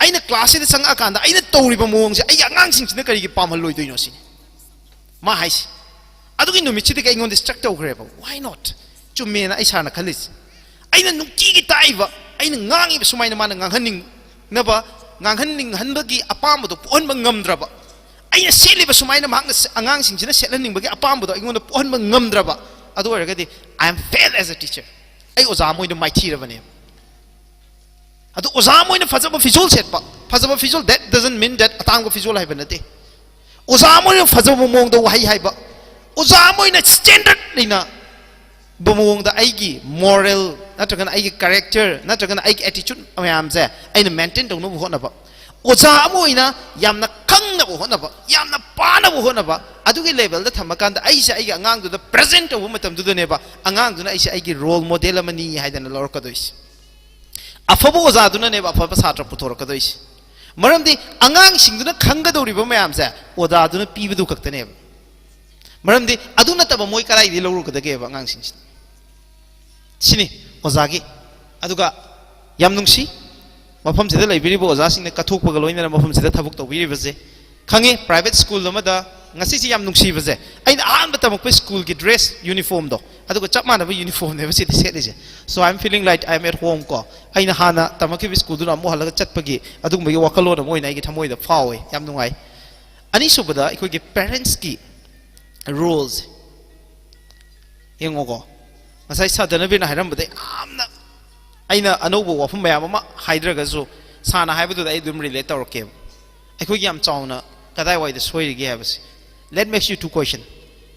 ꯑꯩꯅ classꯁꯤꯗ ꯆꯪꯉꯛꯑꯀꯥꯟꯗ ꯑꯩꯅ ꯇꯧꯔꯤꯕ ꯃꯑꯣꯡꯁꯦ ꯑꯩꯒꯤ ꯑꯉꯥꯡꯁꯤꯡꯁꯤꯅ ꯀꯔꯤꯒꯤ ꯄꯥꯝꯍꯜꯂꯣꯏꯗꯣꯏꯅꯣ ꯁꯤꯅꯤ ꯃꯥ ꯍꯥꯏꯁꯦ꯫ ꯑꯗꯨꯒꯤ ꯅꯨꯃꯤꯠꯁꯤꯗꯒꯤ ꯑꯩꯉꯣꯟꯗ struck ꯇꯧꯈ꯭ꯔꯦꯕ꯫ Why not? ꯆꯨꯝꯃꯦꯅ ꯑꯩ ꯁꯥꯔꯅ ꯈꯜꯂꯤꯁꯦ꯫ ꯑꯩꯅ ꯅꯨꯡꯇꯤꯒꯤ ꯇꯥꯛꯏꯕ, ꯑꯩꯅ ꯉꯥꯡꯉꯤꯕ ꯁꯨꯃꯥꯏꯅ ꯃꯥꯅ ꯉꯥꯡꯍꯟꯅꯤꯡꯅꯕ, ꯉꯥꯡꯍꯟꯅꯤꯡꯍꯟꯕꯒꯤ ꯑꯄꯥꯝꯕꯗꯣ ꯄꯣꯛꯍꯟꯕ ꯉꯝꯗ꯭ꯔꯕ, ꯑꯩꯅ ꯁꯦꯠꯂꯤꯕ ꯁꯨꯃꯥꯏꯅ ꯃꯍꯥꯛꯅ ꯁꯦ-, ꯑꯉꯥꯡꯁꯤꯡꯁꯤꯅ ꯁꯦꯠꯍꯟꯅꯤꯡꯕꯒꯤ ꯑꯄꯥꯝꯕꯗꯣ ꯑꯩꯉꯣꯟꯗ ꯄꯣꯛꯍꯟꯕ ꯉꯝꯗ꯭ꯔꯕ, ꯑꯗꯨ ꯑꯣꯏꯔꯒꯗꯤ I am fail as a teacher. ꯑꯩ ꯑꯣꯖꯥ ꯑꯃ ꯑꯣꯏꯅ ꯃꯥꯏꯊꯤꯔꯕꯅꯦꯕ꯫ ꯑꯗꯨ ꯑꯣꯖꯥ ꯑꯃ ꯑꯣꯏꯅ ꯐꯖꯕ ꯐꯤꯖꯣꯜ ꯁꯦꯠꯄ, ꯐꯖꯕ ꯐꯤꯖꯣꯜ, that doesn't mean that ꯑꯇꯥꯡꯕ ꯐꯤꯖꯣꯜ ꯍꯥꯏꯕ ꯅꯠꯇꯦ꯫ ꯑꯣꯖꯥ ꯑꯃ ꯑꯣꯏꯅ ꯐꯖꯕ ꯃꯑꯣꯡꯗ ꯋꯥꯍꯩ ꯍꯥꯏꯕ, ꯑꯣꯖꯥ ꯑꯃ ꯑꯣꯏꯅ standard ꯂꯩꯅꯕ ꯃꯑꯣꯡꯗ ꯑꯩꯒꯤ moral ꯅꯠꯇ꯭ꯔꯒꯅ ꯑꯩꯒꯤ character ꯅꯠꯇ꯭ꯔꯒꯅ ꯑꯩꯒꯤ attitude ꯃꯌꯥꯝꯁꯦ ꯑꯩꯅ maintain ꯇꯧꯅꯕ ꯍꯣꯠꯅꯕ, ꯑꯣꯖꯥ ꯑꯃ ꯑꯣꯏꯅ ꯌꯥꯝꯅ ꯈꯪꯅꯕ ꯍꯣꯠꯅꯕ, ꯌꯥꯝꯅ ꯄꯥꯅꯕ ꯍꯣꯠꯅꯕ, ꯑꯗꯨꯒꯤ levelꯗ ꯊꯝꯃꯀꯥꯟꯗ ꯑꯩꯁꯦ ꯑꯩꯒꯤ ꯑꯉꯥꯡꯗꯨꯗ present ꯇꯧꯕ ꯃꯇꯝꯗꯨꯗꯅꯦꯕ ꯑꯉꯥꯡꯗꯨꯅ ꯑꯩꯁꯦ ꯑꯩꯒꯤ role model ꯑꯃꯅꯤ ꯍꯥꯏꯗꯅ ꯂꯧꯔꯛꯀꯗꯣꯏꯁꯦ꯫ ꯑꯐꯕ ꯑꯣꯖꯥꯗꯨꯅꯅꯦꯕ ꯑꯐꯕ ꯁꯥꯇ꯭ꯔ ꯄꯨꯊꯣꯔꯛꯀꯗꯣꯏꯁꯦ꯫ ꯃꯔꯝꯗꯤ ꯑꯉꯥꯡꯁꯤꯡꯗꯨꯅ ꯈꯪꯒꯗꯧꯔꯤꯕ ꯃꯌꯥꯝꯁꯦ ꯑꯣꯖꯥꯗꯨꯅ ꯄꯤꯕꯗꯨ ꯈꯛꯇꯅꯦꯕ꯫ ꯃꯔꯝꯗꯤ ꯑꯗꯨ ꯅꯠꯇꯕ ꯃꯣꯏ ꯀꯗꯥꯏꯗꯒꯤ ꯂꯧꯔꯨꯒꯗꯒꯦꯕ ꯑꯉꯥꯡꯁꯤꯡꯁꯤꯅ? ꯁꯤꯅꯤ ꯑꯣꯖꯥꯒꯤ꯫ ꯑꯗꯨꯒ ꯌꯥꯝ ꯅꯨꯡꯁꯤ, ꯃꯐꯝꯁꯤꯗ ꯂꯩꯕꯤꯔꯤꯕ ꯑꯣꯖꯥꯁꯤꯡꯅ ꯀꯠꯊꯣꯛꯄꯒ ꯂꯣꯏꯅꯅ ꯃꯐꯝꯁꯤꯗ ꯊꯕꯛ ꯇꯧꯕꯤꯔꯤꯕꯁꯦ꯫ ꯈꯪꯉꯤ, private school ꯑꯃꯗ ꯉꯁꯤꯁꯤ ꯌꯥꯝ ꯅꯨꯡꯁꯤꯕꯁꯦ, ꯑꯩꯅ ꯑꯍꯥꯟꯕ ꯇꯝꯃꯛꯄ schoolꯒꯤ dress uniformꯗꯣ, ꯑꯗꯨꯒ ꯆꯞ ꯃꯥꯟꯅꯕ uniformꯅꯦꯕ ꯁꯤꯗ ꯁꯦꯠꯂꯤꯁꯦ꯫ So I am feeling like I am at home ꯀꯣ꯫ ꯑꯩꯅ ꯍꯥꯟꯅ ꯇꯝꯃꯛꯈꯤꯕ schoolꯗꯨꯅ ꯑꯃꯨꯛ ꯍꯜꯂꯒ ꯆꯠꯄꯒꯤ ꯑꯗꯨꯒꯨꯝꯕꯒꯤ ꯋꯥꯈꯜꯂꯣꯟ ꯑꯃ ꯑꯣꯏꯅ ꯑꯩꯒꯤ ꯊꯃꯣꯏꯗ ꯐꯥꯎꯋꯦ꯫ ꯌꯥꯝ ꯅꯨꯡꯉꯥꯏ꯫ ꯑꯅꯤꯁꯨꯕꯗ ꯑꯩꯈꯣꯏꯒꯤ parentsꯀꯤ roleꯁꯦ ꯌꯦꯡꯉꯣꯀꯣ꯫ ꯉꯁꯥꯏ ꯁꯥꯗꯅꯕꯤꯔꯅ ꯍꯥꯏꯔꯝꯕꯗ ꯌꯥꯝꯅ, ꯑꯩꯅ ꯑꯅꯧꯕ ꯋꯥꯐꯝ ꯃꯌꯥꯝ ꯑꯃ ꯍꯥꯏꯗ꯭ꯔꯒꯁꯨ ꯁꯥꯅ ꯍꯥꯏꯕꯗꯨꯗ ꯑꯩ ꯑꯗꯨꯝ relate ꯇꯧꯔꯛꯀꯦꯕ꯫ ꯑꯩꯈꯣꯏꯒꯤ ꯌꯥꯝ ꯆꯥꯎꯅ ꯀꯗꯥꯏꯋꯥꯏꯗ ꯁꯣꯏꯔꯤꯒꯦ ꯍꯥꯏꯕꯁꯦ꯫ Let me ask you two question.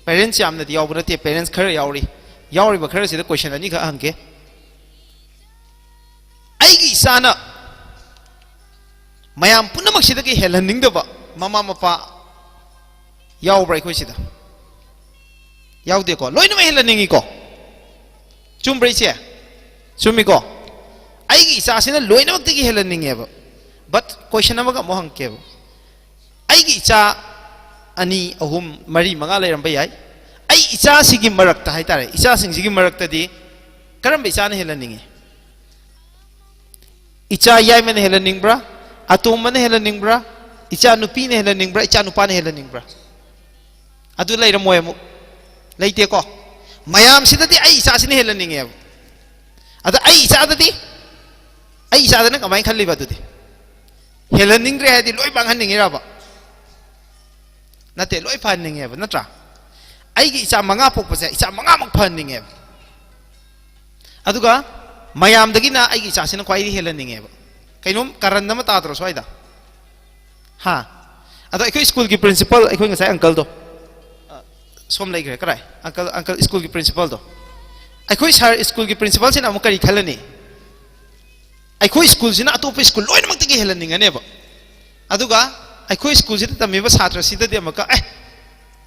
Parents ꯌꯥꯝꯅꯗꯤ ꯌꯥꯎꯕ ꯅꯠꯇꯦ, parents ꯈꯔ ꯌꯥꯎꯔꯤ꯫ ꯌꯥꯎꯔꯤꯕ ꯈꯔꯁꯤꯗ question ꯑꯅꯤꯈꯛ ꯍꯪꯒꯦ꯫ ꯑꯩꯒꯤ ꯏꯆꯥꯅ ꯃꯌꯥꯝ ꯄꯨꯝꯅꯃꯛꯁꯤꯗꯒꯤ ꯍꯦꯜꯍꯟꯅꯤꯡꯗꯕ ꯃꯃꯥ ꯃꯄꯥ ꯌꯥꯎꯕ꯭ꯔꯥ ꯑꯩꯈꯣꯏ ꯁꯤꯗ? ꯌꯥꯎꯗꯦꯀꯣ? ꯂꯣꯏꯅꯃꯛ ꯍꯦꯜꯍꯟꯅꯤꯡꯉꯤꯀꯣ? ꯆꯨꯝꯕ꯭ꯔꯥ ꯏꯆꯦ? ꯆꯨꯝꯃꯤꯀꯣ? ꯑꯩꯒꯤ ꯏꯆꯥꯁꯤꯅ ꯂꯣꯏꯅꯃꯛꯇꯒꯤ ꯍꯦꯜꯍꯟꯅꯤꯡꯉꯦꯕ꯫ But question ꯑꯃꯒ ꯑꯃꯨꯛ ꯍꯪꯉꯛꯀꯦꯕ꯫ ꯑꯩꯒꯤ ꯏꯆꯥ ꯑꯅꯤ, ꯑꯍꯨꯝ, ꯃꯔꯤ, ꯃꯉꯥ ꯂꯩꯔꯝꯕ ꯌꯥꯏ꯫ ꯑꯩ ꯏꯆꯥꯁꯤꯒꯤ ꯃꯔꯛꯇ ꯍꯥꯏꯇꯥꯔꯦ, ꯏꯆꯥꯁꯤꯡꯁꯤꯒꯤ ꯃꯔꯛꯇꯗꯤ ꯀꯔꯝꯕ ꯏꯆꯥꯅ ꯍꯦꯜꯍꯟꯅꯤꯡꯉꯤ? ꯏꯆꯥ ꯌꯥꯏꯃꯅ ꯍꯦꯜꯍꯟꯅꯤꯡꯕ꯭ꯔꯥ? ꯑꯇꯣꯝꯕꯅ ꯍꯦꯜꯍꯟꯅꯤꯡꯕ꯭ꯔꯥ? ꯏꯆꯥ ꯅꯨꯄꯤꯅ ꯍꯦꯜꯍꯟꯅꯤꯡꯕ꯭ꯔꯥ? ꯏꯆꯥ ꯅꯨꯄꯥꯅ ꯍꯦꯜꯍꯟꯅꯤꯡꯕ꯭ꯔꯥ? ꯑꯗꯨ ꯂꯩꯔꯝꯃꯣꯏ ꯑꯃꯨꯛ꯫ ꯂꯩꯇꯦꯀꯣ? ꯃꯌꯥꯝꯁꯤꯗꯗꯤ ꯑꯩ ꯏꯆꯥꯁꯤꯅ ꯍꯦꯜꯍꯟꯅꯤꯡꯉꯦꯕ꯫ ꯑꯗ ꯑꯩ ꯏꯆꯥꯗꯗꯤ, ꯑꯩ ꯏꯆꯥꯗꯅ ꯀꯃꯥꯏꯅ ꯈꯜꯂꯤꯕ ꯑꯗꯨꯗꯤ? ꯍꯦꯜꯍꯟꯅꯤꯡꯗ꯭ꯔꯦ ꯍꯥꯏꯗꯤ ꯂꯣꯏ ꯃꯥꯡꯍꯟꯅꯤꯡꯉꯤꯔꯕ? ꯅꯠꯇꯦ, ꯂꯣꯏ ꯐꯍꯟꯅꯤꯡꯉꯦꯕ, ꯅꯠꯇ꯭ꯔꯥ? ꯑꯩꯒꯤ ꯏꯆꯥ ꯃꯉꯥ ꯄꯣꯛꯄꯁꯦ, ꯏꯆꯥ ꯃꯉꯥꯃꯛ ꯐꯍꯟꯅꯤꯡꯉꯦꯕ꯫ ꯑꯗꯨꯒ ꯃꯌꯥꯝꯗꯒꯤꯅ ꯑꯩꯒꯤ ꯏꯆꯥꯁꯤꯅ ꯈ꯭ꯋꯥꯏꯗꯒꯤ ꯍꯦꯜꯍꯟꯅꯤꯡꯉꯦꯕ꯫ ꯀꯩꯅꯣꯝ ꯀꯔꯟ ꯑꯃ ꯇꯥꯗ꯭ꯔꯣ ꯁ꯭ꯋꯥꯏꯗ? ꯍꯥ? ꯑꯗꯣ ꯑꯩꯈꯣꯏ ꯁ꯭ꯀꯨꯜꯒꯤ ꯄ꯭ꯔꯤꯟꯁꯤꯄꯜ, ꯑꯩꯈꯣꯏ ꯉꯁꯥꯏ ꯑꯪꯀꯜꯗꯣ, ꯑ, ꯁꯣꯝ ꯂꯩꯈ꯭ꯔꯦ, ꯀꯔꯥꯏ? ꯑꯪꯀꯜ, ꯑꯪꯀꯜ, ꯁ꯭ꯀꯨꯜꯒꯤ ꯄ꯭ꯔꯤꯟꯁꯤꯄꯜꯗꯣ, ꯑꯩꯈꯣꯏ ꯁꯥꯔ ꯁ꯭ꯀꯨꯜꯒꯤ ꯄ꯭ꯔꯤꯟꯁꯤꯄꯜꯁꯤꯅ ꯑꯃꯨꯛ ꯀꯔꯤ ꯈꯜꯂꯅꯤ? ꯑꯩꯈꯣꯏ ꯁ꯭ꯀꯨꯜꯁꯤꯅ ꯑꯇꯣꯞꯄ ꯁ꯭ꯀꯨꯜ ꯂꯣꯏꯅꯃꯛꯇꯒꯤ ꯍꯦꯜꯍꯟꯅꯤꯡꯉꯅꯦꯕ꯫ ꯑꯗꯨꯒ ꯑꯩꯈꯣꯏ ꯁ꯭ꯀꯨꯜꯁꯤꯗ ꯇꯝꯃꯤꯕ ꯁꯥꯇ꯭ꯔꯁꯤꯗꯗꯤ ꯑꯃꯨꯛꯀ, "ꯑꯦ,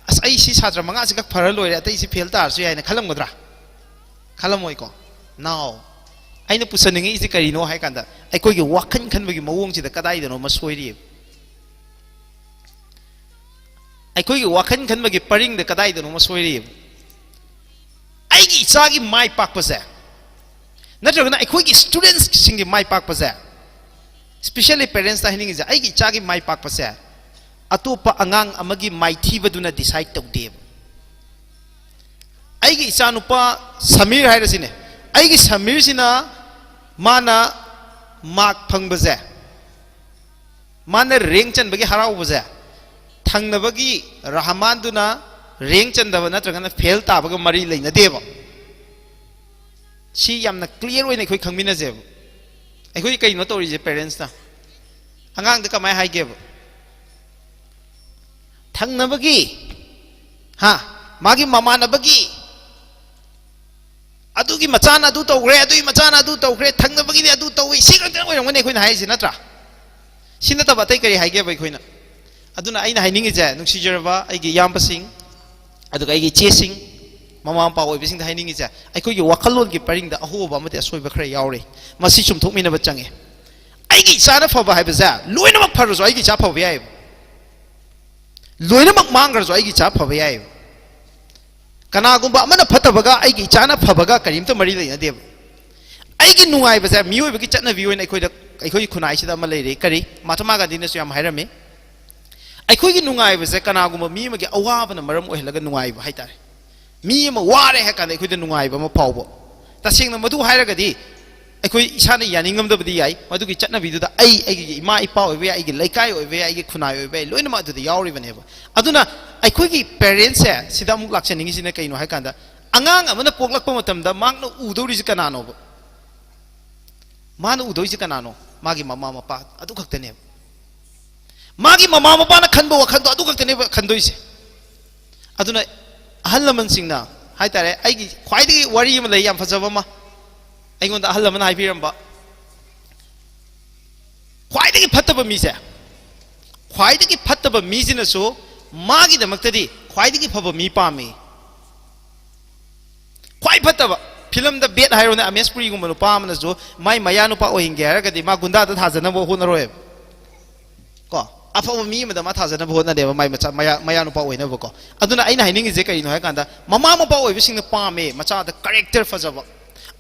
ꯑꯁ, ꯑꯩ ꯁꯤ ꯁꯥꯇ꯭ꯔ ꯃꯉꯥꯁꯤ ꯈꯛ ꯐꯔ ꯂꯣꯏꯔꯦ, ꯑꯇꯩꯁꯤ ꯐꯦꯜ ꯇꯥꯔꯁꯨ ꯌꯥꯏꯅ" ꯈꯜꯂꯝꯒꯗ꯭ꯔꯥ? ꯈꯜꯂꯝꯃꯣꯏꯀꯣ꯫ ꯅꯥꯎ, ꯑꯩꯅ ꯄꯨꯁꯟꯅꯤꯡꯉꯛꯏꯁꯦ ꯀꯔꯤꯅꯣ ꯍꯥꯏ ꯀꯥꯟꯗ, ꯑꯩꯈꯣꯏꯒꯤ ꯋꯥꯈꯜ ꯈꯟꯕꯒꯤ ꯃꯑꯣꯡꯁꯤꯗ ꯀꯗꯥꯏꯗꯅꯣꯃ ꯁꯣꯏꯔꯤꯑꯕ꯫ ꯑꯩꯈꯣꯏꯒꯤ ꯋꯥꯈꯜ ꯈꯟꯕꯒꯤ ꯄꯔꯤꯡꯗ ꯀꯗꯥꯏꯗꯅꯣꯃ ꯁꯣꯏꯔꯤꯑꯕ꯫ ꯑꯩꯒꯤ ꯏꯆꯥꯒꯤ ꯃꯥꯏ ꯄꯥꯛꯄꯁꯦ, ꯅꯠꯇ꯭ꯔꯒꯅ ꯑꯩꯈꯣꯏꯒꯤ ꯁ꯭ꯇꯨꯗꯦꯟꯠꯁꯁꯤꯡꯒꯤ ꯃꯥꯏ ꯄꯥꯛꯄꯁꯦ, ꯁ꯭ꯄꯤꯁꯦꯜꯂꯤ ꯄꯦꯔꯦꯟꯠꯁꯇ ꯍꯥꯏꯅꯤꯡꯉꯤꯁꯦ, ꯑꯩꯒꯤ ꯏꯆꯥꯒꯤ ꯃꯥꯏ ꯄꯥꯛꯄꯁꯦ ꯑꯇꯣꯞꯄ ꯑꯉꯥꯡ ꯑꯃꯒꯤ ꯃꯥꯏꯊꯤꯕꯗꯨꯅ ꯗꯤꯁꯥꯏꯗ ꯇꯧꯗꯦꯕ꯫ ꯑꯩꯒꯤ ꯏꯆꯥꯅꯨꯄꯥ ꯁꯃꯤꯔ ꯍꯥꯏꯔꯁꯤꯅꯦ, ꯑꯩꯒꯤ ꯁꯃꯤꯔꯁꯤꯅ ꯃꯥꯅ ꯃꯥꯔꯛ ꯐꯪꯕꯁꯦ, ꯃꯥꯅ ꯔꯦꯡ ꯆꯟꯕꯒꯤ ꯍꯔꯥꯎꯕꯁꯦ, ꯊꯪꯅꯕꯒꯤ ꯔꯍꯃꯥꯟꯗꯨꯅ ꯔꯦꯡ ꯆꯟꯗꯕ ꯅꯠꯇ꯭ꯔꯒꯅ ꯐꯦꯜ ꯇꯥꯕꯒ ꯃꯔꯤ ꯂꯩꯅꯗꯦꯕ꯫ ꯁꯤ ꯌꯥꯝꯅ ꯀ꯭ꯂꯤꯌꯥꯔ ꯑꯣꯏꯅ ꯑꯩꯈꯣꯏ ꯈꯪꯃꯤꯟꯅꯁꯦꯕ꯫ ꯑꯩꯈꯣꯏ ꯀꯩꯅꯣ ꯇꯧꯔꯤꯁꯦ ꯄꯦꯔꯦꯟꯠꯁꯅ? ꯑꯉꯥꯡꯗ ꯀꯃꯥꯏꯅ ꯍꯥꯏꯒꯦꯕ? ꯊꯪꯅꯕꯒꯤ, ꯍꯥ, ꯃꯥꯒꯤ ꯃꯃꯥꯟꯅꯕꯒꯤ, ꯑꯗꯨꯒꯤ ꯃꯆꯥꯅ ꯑꯗꯨ ꯇꯧꯈ꯭ꯔꯦ, ꯑꯗꯨꯒꯤ ꯃꯆꯥꯅ ꯑꯗꯨ ꯇꯧꯈ꯭ꯔꯦ, ꯊꯪꯅꯕꯒꯤꯗꯤ ꯑꯗꯨ ꯇꯧꯏ, ꯁꯤ ꯈꯛꯇꯪ ꯑꯣꯏꯔꯝꯒꯅꯤ ꯑꯩꯈꯣꯏꯅ ꯍꯥꯏꯔꯤꯁꯦ, ꯅꯠꯇ꯭ꯔꯥ? ꯁꯤ ꯅꯠꯇꯕ ꯑꯇꯩ ꯀꯔꯤ ꯍꯥꯏꯒꯦꯕ ꯑꯩꯈꯣꯏꯅ? ꯑꯗꯨꯅ ꯑꯩꯅ ꯍꯥꯏꯅꯤꯡꯉꯤꯁꯦ, ꯅꯨꯡꯁꯤꯖꯔꯕ ꯑꯩꯒꯤ ꯏꯌꯥꯝꯕꯁꯤꯡ, ꯑꯗꯨꯒ ꯑꯩꯒꯤ ꯏꯆꯦꯁꯤꯡ, ꯃꯃꯥ ꯃꯄꯥ ꯑꯣꯏꯕꯁꯤꯡꯗ ꯍꯥꯏꯅꯤꯡꯉꯤꯁꯦ, ꯑꯩꯈꯣꯏꯒꯤ ꯋꯥꯈꯜꯂꯣꯟꯒꯤ ꯄꯔꯤꯡꯗ ꯑꯍꯣꯕ ꯑꯃꯗꯤ ꯑꯁꯣꯏꯕ ꯈꯔ ꯌꯥꯎꯔꯤ꯫ ꯃꯁꯤ ꯆꯨꯝꯊꯣꯛꯃꯤꯟꯅꯕ ꯆꯪꯉꯤ꯫ ꯑꯩꯒꯤ ꯏꯆꯥꯅ ꯐꯕ ꯍꯥꯏꯕꯁꯦ, ꯂꯣꯏꯅꯃꯛ ꯐꯔꯁꯨ ꯑꯩꯒꯤ ꯏꯆꯥ ꯐꯕ ꯌꯥꯏꯌꯦꯕ꯫ ꯂꯣꯏꯅꯃꯛ ꯃꯥꯡꯈ꯭ꯔꯁꯨ ꯑꯩꯒꯤ ꯏꯆꯥ ꯐꯕ ꯌꯥꯏꯌꯦꯕ꯫ ꯀꯅꯥꯒꯨꯝꯕ ꯑꯃꯅ ꯐꯠꯇꯕꯒ ꯑꯩꯒꯤ ꯏꯆꯥꯅ ꯐꯕꯒ ꯀꯔꯤꯝꯇ ꯃꯔꯤ ꯂꯩꯅꯗꯦꯕ꯫ ꯑꯩꯒꯤ ꯅꯨꯡꯉꯥꯏꯕꯁꯦ, ꯃꯤꯑꯣꯏꯕꯒꯤ ꯆꯠꯅꯕꯤ ꯑꯣꯏꯅ ꯑꯩꯈꯣꯏꯗ, ꯑꯩꯈꯣꯏꯒꯤ ꯈꯨꯟꯅꯥꯏꯁꯤꯗ ꯑꯃ ꯂꯩꯔꯦ, ꯀꯔꯤ, ꯃꯍꯥꯇꯃꯥ ꯒꯥꯟꯙꯤꯅꯁꯨ ꯌꯥꯝ ꯍꯥꯏꯔꯝꯃꯤ, ꯑꯩꯈꯣꯏꯒꯤ ꯅꯨꯡꯉꯥꯏꯕꯁꯦ ꯀꯅꯥꯒꯨꯝꯕ ꯃꯤ ꯑꯃꯒꯤ ꯑꯋꯥꯕꯅ ꯃꯔꯝ ꯑꯣꯏꯍꯜꯂꯒ ꯅꯨꯡꯉꯥꯏꯕ ꯍꯥꯏꯇꯥꯔꯦ꯫ ꯃꯤ ꯑꯃ ꯋꯥꯔꯦ ꯍꯥꯏ ꯀꯥꯟꯗ ꯑꯩꯈꯣꯏꯗ ꯅꯨꯡꯉꯥꯏꯕ ꯑꯃ ꯐꯥꯎꯕ꯫ ꯇꯁꯦꯡꯅ ꯃꯗꯨ ꯍꯥꯏꯔꯒꯗꯤ, ꯑꯩꯈꯣꯏ ꯏꯁꯥꯅ ꯌꯥꯅꯤꯡꯉꯝꯗꯕꯗꯤ ꯌꯥꯏ, ꯃꯗꯨꯒꯤ ꯆꯠꯅꯕꯤꯗꯨꯗ ꯑꯩ, ꯑꯩꯒꯤ ꯏꯃꯥ ꯏꯄꯥ ꯑꯣꯏꯕ ꯌꯥꯏ, ꯑꯩꯒꯤ ꯂꯩꯀꯥꯏ ꯑꯣꯏꯕ ꯌꯥꯏ, ꯑꯩꯒꯤ ꯈꯨꯟꯅꯥꯏ ꯑꯣꯏꯕ ꯌꯥꯏ, ꯂꯣꯏꯅꯃꯛ ꯑꯗꯨꯗ ꯌꯥꯎꯔꯤꯕꯅꯦꯕ꯫ ꯑꯗꯨꯅ ꯑꯩꯈꯣꯏꯒꯤ ꯄꯦꯔꯦꯟꯁꯁꯦ ꯁꯤꯗ ꯑꯃꯨꯛ ꯂꯥꯛꯆꯅꯤꯡꯉꯤꯁꯤꯅ ꯀꯩꯅꯣ ꯍꯥꯏ ꯀꯥꯟꯗ, ꯑꯉꯥꯡ ꯑꯃꯅ ꯄꯣꯛꯂꯛꯄ ꯃꯇꯝꯗ ꯃꯍꯥꯛꯅ ꯎꯗꯧꯔꯤꯁꯤ ꯀꯅꯥꯅꯣꯕ? ꯃꯥꯅ ꯎꯗꯣꯏꯁꯤ ꯀꯅꯥꯅꯣ? ꯃꯥꯒꯤ ꯃꯃꯥ ꯃꯄꯥ ꯑꯗꯨ ꯈꯛꯇꯅꯦꯕ꯫ ꯃꯥꯒꯤ ꯃꯃꯥ ꯃꯄꯥꯅ ꯈꯟꯕ ꯋꯥꯈꯜꯗꯣ ꯑꯗꯨ ꯈꯛꯇꯅꯦꯕ ꯈꯟꯗꯣꯏꯁꯦ꯫ ꯑꯗꯨꯅ ꯑꯍꯜ ꯂꯃꯟꯁꯤꯡꯅ ꯍꯥꯏꯇꯥꯔꯦ, ꯑꯩꯒꯤ ꯈ꯭ꯋꯥꯏꯗꯒꯤ ꯋꯥꯔꯤ ꯑꯃ ꯂꯩ ꯌꯥꯝ ꯐꯖꯕ ꯑꯃ, ꯑꯩꯉꯣꯟꯗ ꯑꯍꯜ ꯑꯃꯅ ꯍꯥꯏꯕꯤꯔꯝꯕ, ꯈ꯭ꯋꯥꯏꯗꯒꯤ ꯐꯠꯇꯕ ꯃꯤꯁꯦ, ꯈ꯭ꯋꯥꯏꯗꯒꯤ ꯐꯠꯇꯕ ꯃꯤꯁꯤꯅꯁꯨ ꯃꯥꯒꯤꯗꯃꯛꯇꯗꯤ ꯈ꯭ꯋꯥꯏꯗꯒꯤ ꯐꯕ ꯃꯤ ꯄꯥꯝꯃꯤ꯫ ꯈ꯭ꯋꯥꯏ ꯐꯠꯇꯕ ꯐꯤꯂꯝꯗ ꯕꯦꯠ ꯍꯥꯏꯔꯣꯅꯦ, ꯑꯃꯦꯁ ꯄꯨꯔꯤꯒꯨꯝꯕ ꯅꯨꯄꯥ ꯑꯃꯅꯁꯨ ꯃꯥꯏ ꯃꯌꯥ ꯅꯨꯄꯥ ꯑꯣꯏꯍꯟꯒꯦ ꯍꯥꯏꯔꯒꯗꯤ ꯃꯥ ꯒꯨꯟꯗꯥꯗ ꯊꯥꯖꯅꯕ ꯍꯣꯠꯅꯔꯣꯏꯕ꯫ ꯀꯣ, ꯑꯐꯕ ꯃꯤ ꯑꯃꯗ ꯃꯥ ꯊꯥꯖꯅꯕ ꯍꯣꯠꯅꯗꯦꯕ, ꯃꯥꯏ ꯃꯆꯥ, ꯃꯌꯥ, ꯃꯌꯥ ꯅꯨꯄꯥ ꯑꯣꯏꯅꯕꯀꯣ꯫ ꯑꯗꯨꯅ ꯑꯩꯅ ꯍꯥꯏꯅꯤꯡꯉꯤꯁꯦ ꯀꯔꯤꯅꯣ ꯍꯥꯏ ꯀꯥꯟꯗ, ꯃꯃꯥ ꯃꯄꯥ ꯑꯣꯏꯕꯁꯤꯡꯅ ꯄꯥꯝꯃꯦ ꯃꯆꯥꯗ ꯀꯦꯔꯦꯛꯇꯔ ꯐꯖꯕ,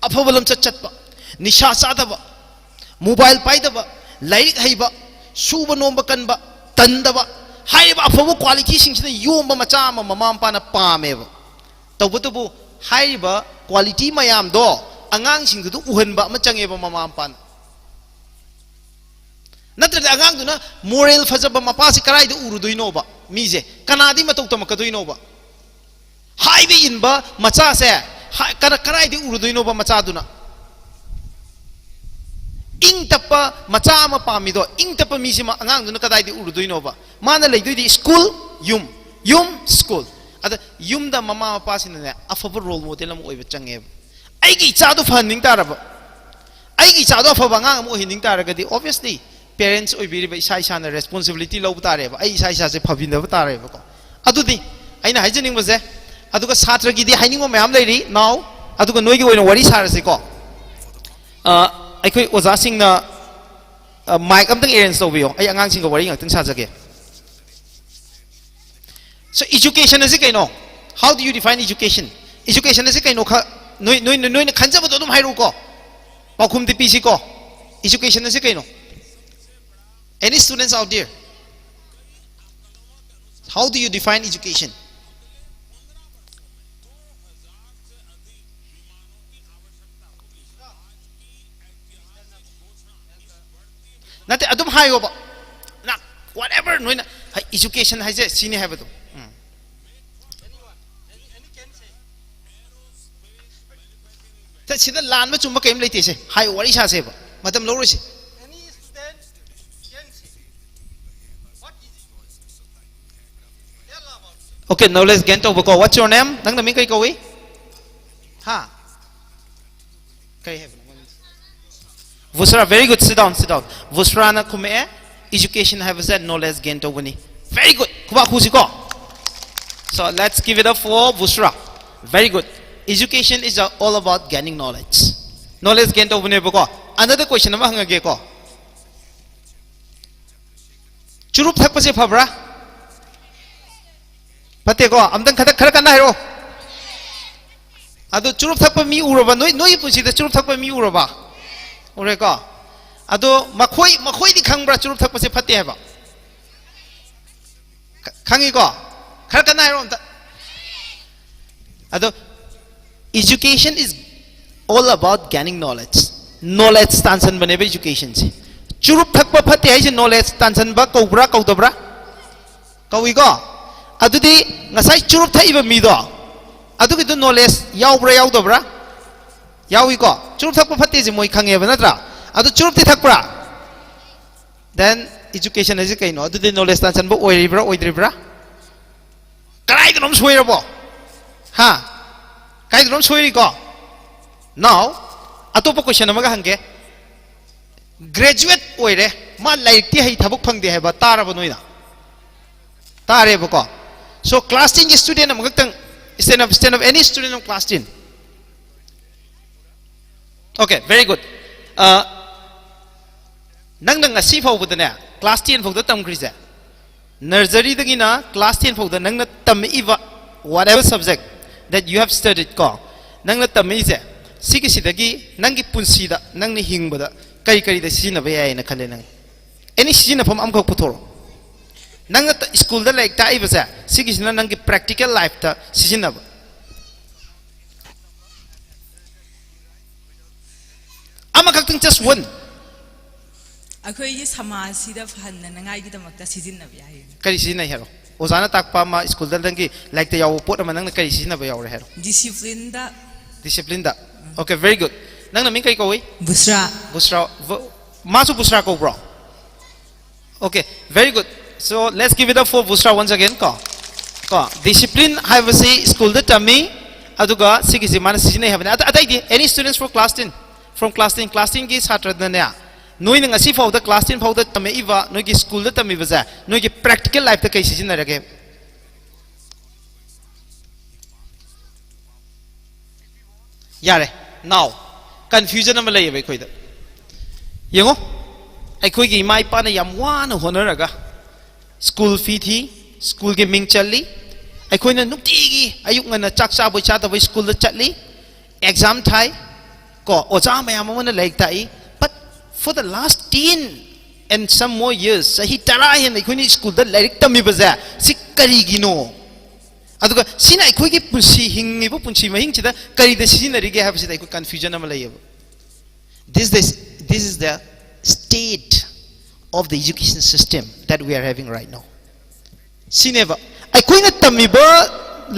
ꯑꯐꯕ ꯂꯝꯆꯠ ꯆꯠꯄ, ꯅꯤꯁꯥ ꯆꯥꯗꯕ, ꯃꯣꯕꯥꯏꯜ ꯄꯥꯏꯗꯕ, ꯂꯥꯏꯔꯤꯛ ꯍꯩꯕ, ꯁꯨꯕ ꯅꯣꯝꯕ ꯀꯟꯕ, ꯇꯟꯗꯕ, ꯍꯥꯏꯔꯤꯕ ꯑꯐꯕ ꯀ꯭ꯋꯥꯂꯤꯇꯤꯁꯤꯡꯁꯤꯅ ꯌꯣꯝꯕ ꯃꯆꯥ ꯑꯃ ꯃꯃꯥ ꯃꯄꯥꯅ ꯄꯥꯝꯃꯦꯕ꯫ ꯇꯧꯕꯇꯕꯨ ꯍꯥꯏꯔꯤꯕ ꯀ꯭ꯋꯥꯂꯤꯇꯤ ꯃꯌꯥꯝꯗꯣ ꯑꯉꯥꯡꯁꯤꯡꯗꯨꯗ ꯎꯍꯟꯕ ꯑꯃ ꯆꯪꯉꯦꯕ ꯃꯃꯥ ꯃꯄꯥꯅ꯫ ꯅꯠꯇ꯭ꯔꯗꯤ ꯑꯉꯥꯡꯗꯨꯅ ꯃꯣꯔꯦꯜ ꯐꯖꯕ ꯃꯄꯥꯁꯤ ꯀꯗꯥꯏꯗ ꯎꯔꯨꯗꯣꯏꯅꯣꯕ? ꯃꯤꯁꯦ ꯀꯅꯥꯗꯤ ꯃꯇꯧ ꯇꯝꯃꯛꯀꯗꯣꯏꯅꯣꯕ? ꯍꯥꯏꯕ ꯏꯟꯕ ꯃꯆꯥꯁꯦ ꯍꯥ-, ꯀꯔ-, ꯀꯗꯥꯏꯗ ꯎꯔꯨꯗꯣꯏꯅꯣꯕ ꯃꯆꯥꯗꯨꯅ? ꯏꯪ ꯇꯞꯄ ꯃꯆꯥ ꯑꯃ ꯄꯥꯝꯃꯤꯗꯣ, ꯏꯪ ꯇꯞꯄ ꯃꯤꯁꯤꯃ ꯑꯉꯥꯡꯗꯨꯅ ꯀꯗꯥꯏꯗ ꯎꯔꯨꯗꯣꯏꯅꯣꯕ? ꯃꯥꯅ ꯂꯩꯗꯣꯏꯗꯤ ꯁ꯭ꯀꯨꯜ, ꯌꯨꯝ, ꯌꯨꯝ, ꯁ꯭ꯀꯨꯜ꯫ ꯑꯗ ꯌꯨꯝꯗ ꯃꯃꯥ ꯃꯄꯥꯁꯤꯡꯅꯅꯦ ꯑꯐꯕ ꯔꯣꯜ ꯃꯣꯗꯦꯜ ꯑꯃ ꯑꯣꯏꯕ ꯆꯪꯉꯦꯕ꯫ ꯑꯩꯒꯤ ꯏꯆꯥꯗꯣ ꯐꯍꯟꯅꯤꯡ ꯇꯥꯔꯕ, ꯑꯩꯒꯤ ꯏꯆꯥꯗꯣ ꯑꯐꯕ ꯑꯉꯥꯡ ꯑꯃ ꯑꯣꯏꯍꯟꯅꯤꯡ ꯇꯥꯔꯒꯗꯤ, obviously, ꯄꯦꯔꯦꯟꯁ ꯑꯣꯏꯕꯤꯔꯤꯕ ꯏꯁꯥ ꯏꯁꯥꯅ ꯔꯦꯁꯄꯣꯟꯁꯤꯕꯤꯂꯤꯇꯤ ꯂꯧꯕ ꯇꯥꯔꯦꯕ, ꯑꯩ ꯏꯁꯥ ꯏꯁꯥꯁꯦ ꯐꯕꯤꯅꯕ ꯇꯥꯔꯦꯕꯀꯣ꯫ ꯑꯗꯨꯗꯤ ꯑꯩꯅ ꯍꯥꯏꯖꯅꯤꯡꯕꯁꯦ, ꯑꯗꯨꯒ ꯁꯥꯇ꯭ꯔꯒꯤꯗꯤ ꯍꯥꯏꯅꯤꯡꯕ ꯃꯌꯥꯝ ꯂꯩꯔꯤ ꯅꯥꯎ, ꯑꯗꯨꯒ ꯅꯣꯏꯒꯤ ꯑꯣꯏꯅ ꯋꯥꯔꯤ ꯁꯥꯔꯁꯤꯀꯣ꯫ ꯑ, ꯑꯩꯈꯣꯏ ꯑꯣꯖꯥꯁꯤꯡꯅ, ꯑ, ꯃꯥꯏꯛ ꯑꯝꯇꯪ ꯑꯦꯔꯦꯟꯖ ꯇꯧꯕꯤꯌꯣ, ꯑꯩ ꯑꯉꯥꯡꯁꯤꯡꯒ ꯋꯥꯔꯤ ꯉꯥꯛꯇꯪ ꯁꯥꯖꯒꯦ꯫ So, education ꯑꯁꯤ ꯀꯩꯅꯣ? How do you define education? Education ꯑꯁꯤ ꯀꯩꯅꯣ ꯈ-, ꯅꯣꯏ, ꯅꯣꯏ, ꯅꯣꯏꯅ ꯈꯟꯖꯕꯗꯣ ꯑꯗꯨꯝ ꯍꯥꯏꯔꯛꯎꯀꯣ꯫ ꯄꯥꯎꯈꯨꯝꯗꯤ ꯄꯤꯁꯤꯀꯣ꯫ Education ꯑꯁꯤ ꯀꯩꯅꯣ? Any students out there? How do you define education? ꯅꯠꯇꯦ, ꯑꯗꯨꯝ ꯍꯥꯏꯌꯣꯕ꯫ ꯅ whatever ꯅꯣꯏꯅ education ꯍꯥꯏꯁꯦ ꯁꯤꯅꯤ ꯍꯥꯏꯕꯗꯣ꯫ ꯎꯝ꯫ ꯁꯤꯗ ꯂꯥꯟꯕ ꯆꯨꯝꯕ ꯀꯔꯤꯝ ꯂꯩꯇꯦꯁꯦ꯫ ꯍꯥꯏ, ꯋꯥꯔꯤ ꯁꯥꯁꯦꯕ꯫ ꯃꯇꯝ ꯂꯧꯔꯣꯏꯁꯦ꯫ Okay, knowledge gain ꯇꯧꯕꯀꯣ꯫ What's your name? ꯅꯪ ꯅꯃꯤꯡ ꯀꯩ ꯀꯧꯏ? ꯍꯥ? ꯀꯩ ꯍꯥꯏꯕꯅꯣ? Busra, very good. Sit down, sit down. Busraꯅ ꯈꯨꯝꯃꯛꯑꯦ, education ꯍꯥꯏꯕꯁꯦ knowledge gain ꯇꯧꯕꯅꯤ꯫ Very good. ꯈꯨꯕꯥꯛ ꯈꯨꯁꯤꯀꯣ꯫ So let's give it up for Busra. Very good. Education is all about gaining knowledge. Knowledge gain ꯇꯧꯕꯅꯦꯕꯀꯣ꯫ Another question ꯑꯃ ꯍꯪꯉꯒꯦꯀꯣ꯫ ꯆꯨꯔꯨꯞ ꯊꯛꯄꯁꯦ ꯐꯕ꯭ꯔꯥ? ꯐꯠꯇꯦꯀꯣ? ꯑꯝꯇꯪ ꯈꯔ, ꯈꯔ ꯀꯟꯅ ꯍꯥꯏꯔꯛꯑꯣ꯫ ꯑꯗꯣ ꯆꯨꯔꯨꯞ ꯊꯛꯄ ꯃꯤ ꯎꯔꯕ? ꯅꯣꯏ, ꯅꯣꯏꯒꯤ ꯄꯨꯟꯁꯤꯗ ꯆꯨꯔꯨꯞ ꯊꯛꯄ ꯃꯤ ꯎꯔꯕ? ꯎꯔꯦꯀꯣ? ꯑꯗꯣ ꯃꯈꯣꯏ, ꯃꯈꯣꯏꯗꯤ ꯈꯪꯕ꯭ꯔꯥ ꯆꯨꯔꯨꯞ ꯊꯛꯄꯁꯦ ꯐꯠꯇꯦ ꯍꯥꯏꯕ? ꯈ-, ꯈꯪꯉꯤꯀꯣ? ꯈꯔ ꯀꯟꯅ ꯍꯥꯏꯔꯛꯑꯣ ꯑꯝꯇ꯫ ꯑꯗꯣ education is all about gaining knowledge. Knowledge ꯇꯥꯟꯁꯤꯟꯕꯅꯦꯕ educationꯁꯦ꯫ ꯆꯨꯔꯨꯞ ꯊꯛꯄ ꯐꯠꯇꯦ ꯍꯥꯏꯁꯦ knowledge ꯇꯥꯟꯁꯤꯟꯕ ꯀꯧꯕ꯭ꯔꯥ ꯀꯧꯗꯕ꯭ꯔꯥ? ꯀꯧꯏꯀꯣ? ꯑꯗꯨꯗꯤ ꯉꯁꯥꯏ ꯆꯨꯔꯨꯞ ꯊꯛꯏꯕ ꯃꯤꯗꯣ, ꯑꯗꯨꯒꯤꯗꯣ knowledge ꯌꯥꯎꯕ꯭ꯔꯥ ꯌꯥꯎꯗꯕ꯭ꯔꯥ? ꯌꯥꯎꯏꯀꯣ? ꯆꯨꯔꯨꯞ ꯊꯛꯄ ꯐꯠꯇꯦꯁꯦ ꯃꯣꯏ ꯈꯪꯉꯦꯕ ꯅꯠꯇ꯭ꯔꯥ? ꯑꯗꯨ ꯆꯨꯔꯨꯞꯇꯤ ꯊꯛꯄ꯭ꯔꯥ? Then education ꯍꯥꯏꯁꯦ ꯀꯩꯅꯣ? ꯑꯗꯨꯗꯤ knowledge ꯇꯥꯟꯁꯤꯟꯕ ꯑꯣꯏꯔꯤꯕ꯭ꯔꯥ ꯑꯣꯏꯗ꯭ꯔꯤꯕ꯭ꯔꯥ? ꯀꯗꯥꯏꯗꯅꯣꯝ ꯁꯣꯏꯔꯕꯣ? ꯍꯥ? ꯀꯥꯏꯗꯅꯣꯝ ꯁꯣꯏꯔꯤꯀꯣ? Now ꯑꯇꯣꯞꯄ question ꯑꯃꯒ ꯍꯪꯒꯦ꯫ Graduate ꯑꯣꯏꯔꯦ, ꯃꯥ ꯂꯥꯏꯔꯤꯛꯇꯤ ꯍꯩ, ꯊꯕꯛ ꯐꯪꯗꯦ ꯍꯥꯏꯕ ꯇꯥꯔꯕ ꯅꯣꯏꯅ? ꯇꯥꯔꯦꯕꯀꯣ꯫ So class ten ꯒꯤ student ꯑꯃꯈꯛꯇꯪ, stand up, stand up, any student of class ten. Okay, very good. ꯑ, ꯅꯪꯅ ꯉꯁꯤ ꯐꯥꯎꯕꯗꯅꯦ, class ten ꯐꯥꯎꯗ ꯇꯝꯈ꯭ꯔꯤꯁꯦ, nurseryꯗꯒꯤꯅ class ten ꯐꯥꯎꯗ ꯅꯪꯅ ꯇꯝꯃꯛꯏꯕ whatever subject that you have studied ꯀꯣ, ꯅꯪꯅ ꯇꯝꯃꯛꯏꯁꯦ, ꯁꯤꯒꯤꯁꯤꯗꯒꯤ ꯅꯪꯒꯤ ꯄꯨꯟꯁꯤꯗ, ꯅꯪꯅ ꯍꯤꯡꯕꯗ ꯀꯔꯤ ꯀꯔꯤꯗ ꯁꯤꯖꯤꯟꯅꯕ ꯌꯥꯏꯅ ꯈꯜꯂꯦ ꯅꯪ? Any ꯁꯤꯖꯤꯟꯅꯐꯝ ꯑꯃꯈꯛ ꯄꯨꯊꯣꯔꯛꯑꯣ꯫ ꯅꯪꯅ ꯁ꯭ꯀꯨꯜꯗ ꯂꯥꯏꯔꯤꯛ ꯇꯥꯛꯏꯕꯁꯦ, ꯁꯤꯒꯤꯁꯤꯅ ꯅꯪꯒꯤ practical lifeꯇ ꯁꯤꯖꯤꯟꯅꯕ꯫ ꯑꯃꯈꯛꯇꯪ, just one. ꯑꯩꯈꯣꯏꯒꯤ ꯁꯃꯥꯖꯁꯤꯗ ꯐꯍꯟꯅꯅꯉꯥꯏꯒꯤꯗꯃꯛꯇ ꯁꯤꯖꯤꯟꯅꯕ ꯌꯥꯏ꯫ ꯀꯔꯤ ꯁꯤꯖꯤꯟꯅꯩ ꯍꯥꯏꯔꯣ? ꯑꯣꯖꯥꯅ ꯇꯥꯛꯄ ꯑꯃ, ꯁ꯭ꯀꯨꯜꯗ ꯅꯪꯒꯤ ꯂꯥꯏꯔꯤꯛꯇ ꯌꯥꯎꯕ ꯄꯣꯠ ꯑꯃ ꯅꯪꯅ ꯀꯔꯤ ꯁꯤꯖꯤꯟꯅꯕ ꯌꯥꯎꯔꯦ ꯍꯥꯏꯔꯣ? ꯗꯤꯁꯤꯄ꯭ꯂꯤꯟꯗ ꯗꯤꯁꯤꯄ꯭ꯂꯤꯟꯗ. Okay, very good. ꯅꯪꯅ ꯃꯤꯡ ꯀꯔꯤ ꯀꯧꯏ? ꯕꯨꯁ꯭ꯔꯥ ꯕꯨꯁ꯭ꯔꯥ. ꯕꯨ- ꯃꯥꯁꯨ ꯕꯨꯁ꯭ꯔꯥ ꯀꯧꯕ꯭ꯔꯣ? Okay, very good. So let's give it up for ꯕꯨꯁ꯭ꯔꯥ once again ꯀꯣ. ꯀꯣ, ꯗꯤꯁꯤꯄ꯭ꯂꯤꯟ ꯍꯥꯏꯕꯁꯤ ꯁ꯭ꯀꯨꯜꯗ ꯇꯝꯃꯤ, ꯑꯗꯨꯒ ꯁꯤꯒꯤꯁꯤ ꯃꯥꯅ ꯁꯤꯖꯤꯟꯅꯩ ꯍꯥꯏꯕꯅꯤ꯫ ꯑꯇ- ꯑꯇꯩꯗꯤ, any students from class ten? From class ten, class ten ꯒꯤ ꯁꯥꯇ꯭ꯔꯗꯅꯦ, ꯅꯣꯏꯅ ꯉꯁꯤ ꯐꯥꯎꯗ class ten ꯐꯥꯎꯗ ꯇꯝꯃꯛꯏꯕ ꯅꯣꯏꯒꯤ ꯁ꯭ꯀꯨꯜꯗ ꯇꯝꯃꯤꯕꯁꯦ, ꯅꯣꯏꯒꯤ practical lifeꯇ ꯀꯩ ꯁꯤꯖꯤꯟꯅꯔꯒꯦ? ꯌꯥꯔꯦ, now confusion ꯑꯃ ꯂꯩꯌꯦꯕ ꯑꯩꯈꯣꯏꯗ꯫ ꯌꯦꯡꯉꯣ, ꯑꯩꯈꯣꯏꯒꯤ ꯏꯃꯥ ꯏꯄꯥꯅ ꯌꯥꯝ ꯋꯥꯅ ꯍꯣꯠꯅꯔꯒ ꯁ꯭ꯀꯨꯜ ꯐꯤ ꯊꯤ, ꯁ꯭ꯀꯨꯜꯒꯤ ꯃꯤꯡ ꯆꯜꯂꯤ꯫ ꯑꯩꯈꯣꯏꯅ ꯅꯨꯡꯇꯤꯒꯤ ꯑꯌꯨꯛ ꯉꯟꯅ ꯆꯥꯛ ꯆꯥꯕꯣꯏ ꯆꯥꯗꯕꯣꯏ ꯁ꯭ꯀꯨꯜꯗ ꯆꯠꯂꯤ, ꯑꯦꯛꯖꯥꯝ ꯊꯥꯏ, ꯀꯣ, ꯑꯣꯖꯥ ꯃꯌꯥꯝ ꯑꯃꯅ ꯂꯥꯏꯔꯤꯛ ꯇꯥꯛꯏ꯫ But for the last ten and some more years, ꯆꯍꯤ ꯇꯔꯥ ꯍꯦꯟꯅ ꯑꯩꯈꯣꯏꯅ ꯁ꯭ꯀꯨꯜꯗ ꯂꯥꯏꯔꯤꯛ ꯇꯝꯃꯤꯕꯁꯦ, ꯁꯤ ꯀꯔꯤꯒꯤꯅꯣ? ꯑꯗꯨꯒ ꯁꯤꯅ ꯑꯩꯈꯣꯏꯒꯤ ꯄꯨꯟꯁꯤ, ꯍꯤꯡꯉꯤꯕ ꯄꯨꯟꯁꯤ ꯃꯍꯤꯡꯁꯤꯗ ꯀꯔꯤꯗ ꯁꯤꯖꯤꯟꯅꯔꯤꯒꯦ ꯍꯥꯏꯕꯁꯤꯗ ꯑꯩꯈꯣꯏ confusion ꯑꯃ ꯂꯩꯌꯦꯕ꯫ This, this, this is the state of the education system that we are having right now. ꯁꯤꯅꯦꯕ ꯑꯩꯈꯣꯏꯅ ꯇꯝꯃꯤꯕ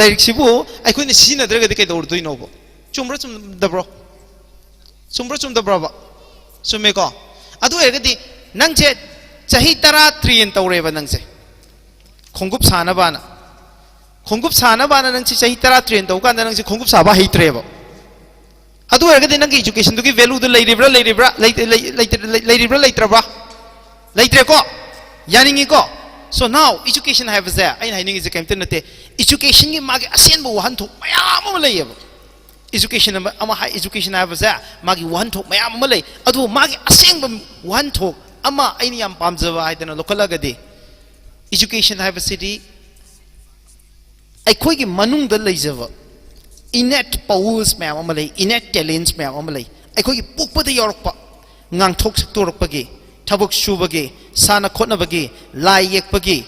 ꯂꯥꯏꯔꯤꯛꯁꯤꯕꯨ ꯑꯩꯈꯣꯏꯅ ꯁꯤꯖꯤꯟꯅꯗ꯭ꯔꯒꯗꯤ ꯀꯩꯗꯧꯔꯗꯣꯏꯅꯣꯕ? ꯆꯨꯝꯕ꯭ꯔꯥ ꯆꯨꯝꯗꯕ꯭ꯔꯣ? ꯆꯨꯝꯕ꯭ꯔꯥ ꯆꯨꯝꯗꯕ꯭ꯔꯕ? ꯆꯨꯝꯃꯦꯀꯣ? ꯑꯗꯨ ꯑꯣꯏꯔꯒꯗꯤ ꯅꯪꯁꯦ ꯆꯍꯤ ꯇꯔꯥ train ꯇꯧꯔꯦꯕ ꯅꯪꯁꯦ, ꯈꯣꯡꯎꯞ ꯁꯥꯅꯕꯅ꯫ ꯈꯣꯡꯎꯞ ꯁꯥꯅꯕꯅ ꯅꯪꯁꯤ ꯆꯍꯤ ꯇꯔꯥ train ꯇꯧꯕ ꯀꯥꯟꯗ ꯅꯪꯁꯤ ꯈꯣꯡꯎꯞ ꯁꯥꯕ ꯍꯩꯇ꯭ꯔꯦꯕ꯫ ꯑꯗꯨ ꯑꯣꯏꯔꯒꯗꯤ ꯅꯪꯒꯤ educationꯗꯨꯒꯤ valueꯗꯨ ꯂꯩꯔꯤꯕ꯭ꯔꯥ, ꯂꯩꯔꯤꯕ꯭ꯔꯥ, ꯂꯩꯇ- ꯂꯩ- ꯂꯩꯇ- ꯂꯩ- ꯂꯩꯔꯤꯕ꯭ꯔꯥ, ꯂꯩꯇ꯭ꯔꯕ꯭ꯔꯥ? ꯂꯩꯇ꯭ꯔꯦꯀꯣ? ꯌꯥꯅꯤꯡꯉꯤꯀꯣ? So now education ꯍꯥꯏꯕꯁꯦ ꯑꯩꯅ ꯍꯥꯏꯅꯤꯡꯉꯤꯁꯦ ꯀꯩꯝꯇ ꯅꯠꯇꯦ, educationꯒꯤ ꯃꯥꯒꯤ ꯑꯁꯦꯡꯕ ꯋꯥꯍꯟꯊꯣꯛ ꯃꯌꯥꯝ ꯑꯃ ꯂꯩꯌꯦꯕ꯫ Education ꯑꯃ, ꯑꯃ ꯍꯥꯏ, education ꯍꯥꯏꯕꯁꯦ ꯃꯥꯒꯤ ꯋꯥꯍꯟꯊꯣꯛ ꯃꯌꯥꯝ ꯑꯃ ꯂꯩ꯫ ꯑꯗꯨꯕꯨ ꯃꯥꯒꯤ ꯑꯁꯦꯡꯕ ꯋꯥꯍꯟꯊꯣꯛ ꯑꯃ ꯑꯩꯅ ꯌꯥꯝ ꯄꯥꯝꯖꯕ ꯍꯥꯏꯗꯅ ꯂꯧꯈꯠꯂꯒꯗꯤ, education ꯍꯥꯏꯕꯁꯤꯗꯤ ꯑꯩꯈꯣꯏꯒꯤ ꯃꯅꯨꯡꯗ ꯂꯩꯖꯕ innate powers ꯃꯌꯥꯝ ꯑꯃ ꯂꯩ, innate talents ꯃꯌꯥꯝ ꯑꯃ ꯂꯩ꯫ ꯑꯩꯈꯣꯏꯒꯤ ꯄꯣꯛꯄꯗ ꯌꯥꯎꯔꯛꯄ, ꯉꯥꯡꯊꯣꯛ ꯁꯛꯇꯣꯔꯛꯄꯒꯤ, ꯊꯕꯛ ꯁꯨꯕꯒꯤ, ꯁꯥꯟꯅ ꯈꯣꯠꯅꯕꯒꯤ, ꯂꯥꯏ ꯌꯦꯛꯄꯒꯤ,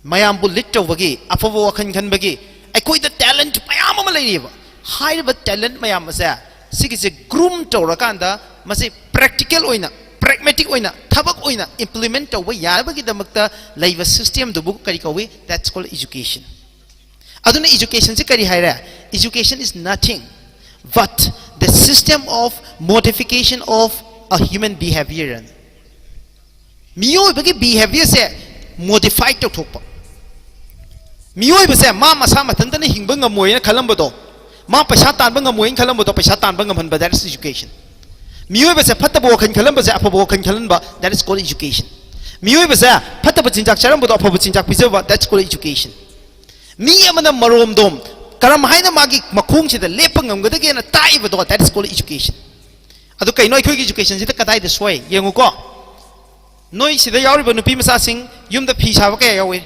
ꯃꯌꯥꯝꯕꯨ lead ꯇꯧꯕꯒꯤ, ꯑꯐꯕ ꯋꯥꯈꯜ ꯈꯟꯕꯒꯤ, ꯑꯩꯈꯣꯏꯗ talent ꯃꯌꯥꯝ ꯑꯃ ꯂꯩꯔꯤꯕ꯫ ꯍꯥꯏꯔꯤꯕ talent ꯃꯌꯥꯝ ꯑꯁꯦ, ꯁꯤꯒꯤꯁꯦ groom ꯇꯧꯔꯀꯥꯟꯗ ꯃꯁꯤ practical ꯑꯣꯏꯅ, ꯄ꯭ꯔꯦꯒꯃꯦꯇꯤꯛ ꯑꯣꯏꯅ ꯊꯕꯛ ꯑꯣꯏꯅ ꯏꯝꯄ꯭ꯂꯤꯃꯦꯟ ꯇꯧꯕ ꯌꯥꯅꯕꯒꯤꯗꯃꯛꯇ ꯂꯩꯕ ꯁꯤꯁꯇꯦꯝꯗꯨꯕꯨ ꯀꯔꯤ ꯀꯧꯏ? That's called education. ꯑꯗꯨꯅ ꯏꯖꯨꯀꯦꯁꯟꯁꯤ ꯀꯔꯤ ꯍꯥꯏꯔꯦ? Education is nothing but the system of modification of a human behavior. ꯃꯤꯑꯣꯏꯕꯒꯤ ꯕꯤꯍꯦꯕꯤꯌꯔꯁꯦ ꯃꯣꯗꯤꯐꯥꯏ ꯇꯧꯊꯣꯛꯄ꯫ ꯃꯤꯑꯣꯏꯕꯁꯦ ꯃꯥ ꯃꯁꯥ ꯃꯊꯟꯇꯅ ꯍꯤꯡꯕ ꯉꯝꯃꯣꯏꯅ ꯈꯜꯂꯝꯕꯗꯣ, ꯃꯥ ꯄꯩꯁꯥ ꯇꯥꯟꯕ ꯉꯝꯃꯣꯏꯅ ꯈꯜꯂꯝꯕꯗꯣ ꯄꯩꯁꯥ ꯇꯥꯟꯕ ꯉꯝꯍꯟꯕ, that is education. ꯃꯤꯑꯣꯏꯕꯁꯦ ꯐꯠꯇꯕ ꯋꯥꯈꯜ ꯈꯜꯂꯝꯕꯁꯦ ꯑꯐꯕ ꯋꯥꯈꯜ ꯈꯜꯍꯟꯕ, that is called education. ꯃꯤꯑꯣꯏꯕꯁꯦ ꯐꯠꯇꯕ ꯆꯤꯟꯖꯥꯛ ꯆꯥꯔꯝꯕꯗꯣ ꯑꯐꯕ ꯆꯤꯟꯖꯥꯛ ꯄꯤꯖꯕ, that's called education. ꯃꯤ ꯑꯃꯅ ꯃꯔꯣꯝꯗꯣꯝ ꯀꯔꯝ ꯍꯥꯏꯅ ꯃꯥꯒꯤ ꯃꯈꯣꯡꯁꯤꯗ ꯂꯦꯞꯄ ꯉꯝꯒꯗꯒꯦꯅ ꯇꯥꯛꯏꯕꯗꯣ, that is called education. ꯑꯗꯨ ꯀꯩꯅꯣ ꯑꯩꯈꯣꯏꯒꯤ ꯏꯖꯨꯀꯦꯁꯟꯁꯤꯗ ꯀꯗꯥꯏꯗ ꯁꯣꯏ? ꯌꯦꯡꯉꯨꯀꯣ, ꯅꯣꯏ ꯁꯤꯗ ꯌꯥꯎꯔꯤꯕ ꯅꯨꯄꯤ ꯃꯆꯥꯁꯤꯡ ꯌꯨꯝꯗ ꯐꯤ ꯁꯥꯕ ꯀꯌꯥ ꯌꯥꯎꯏ?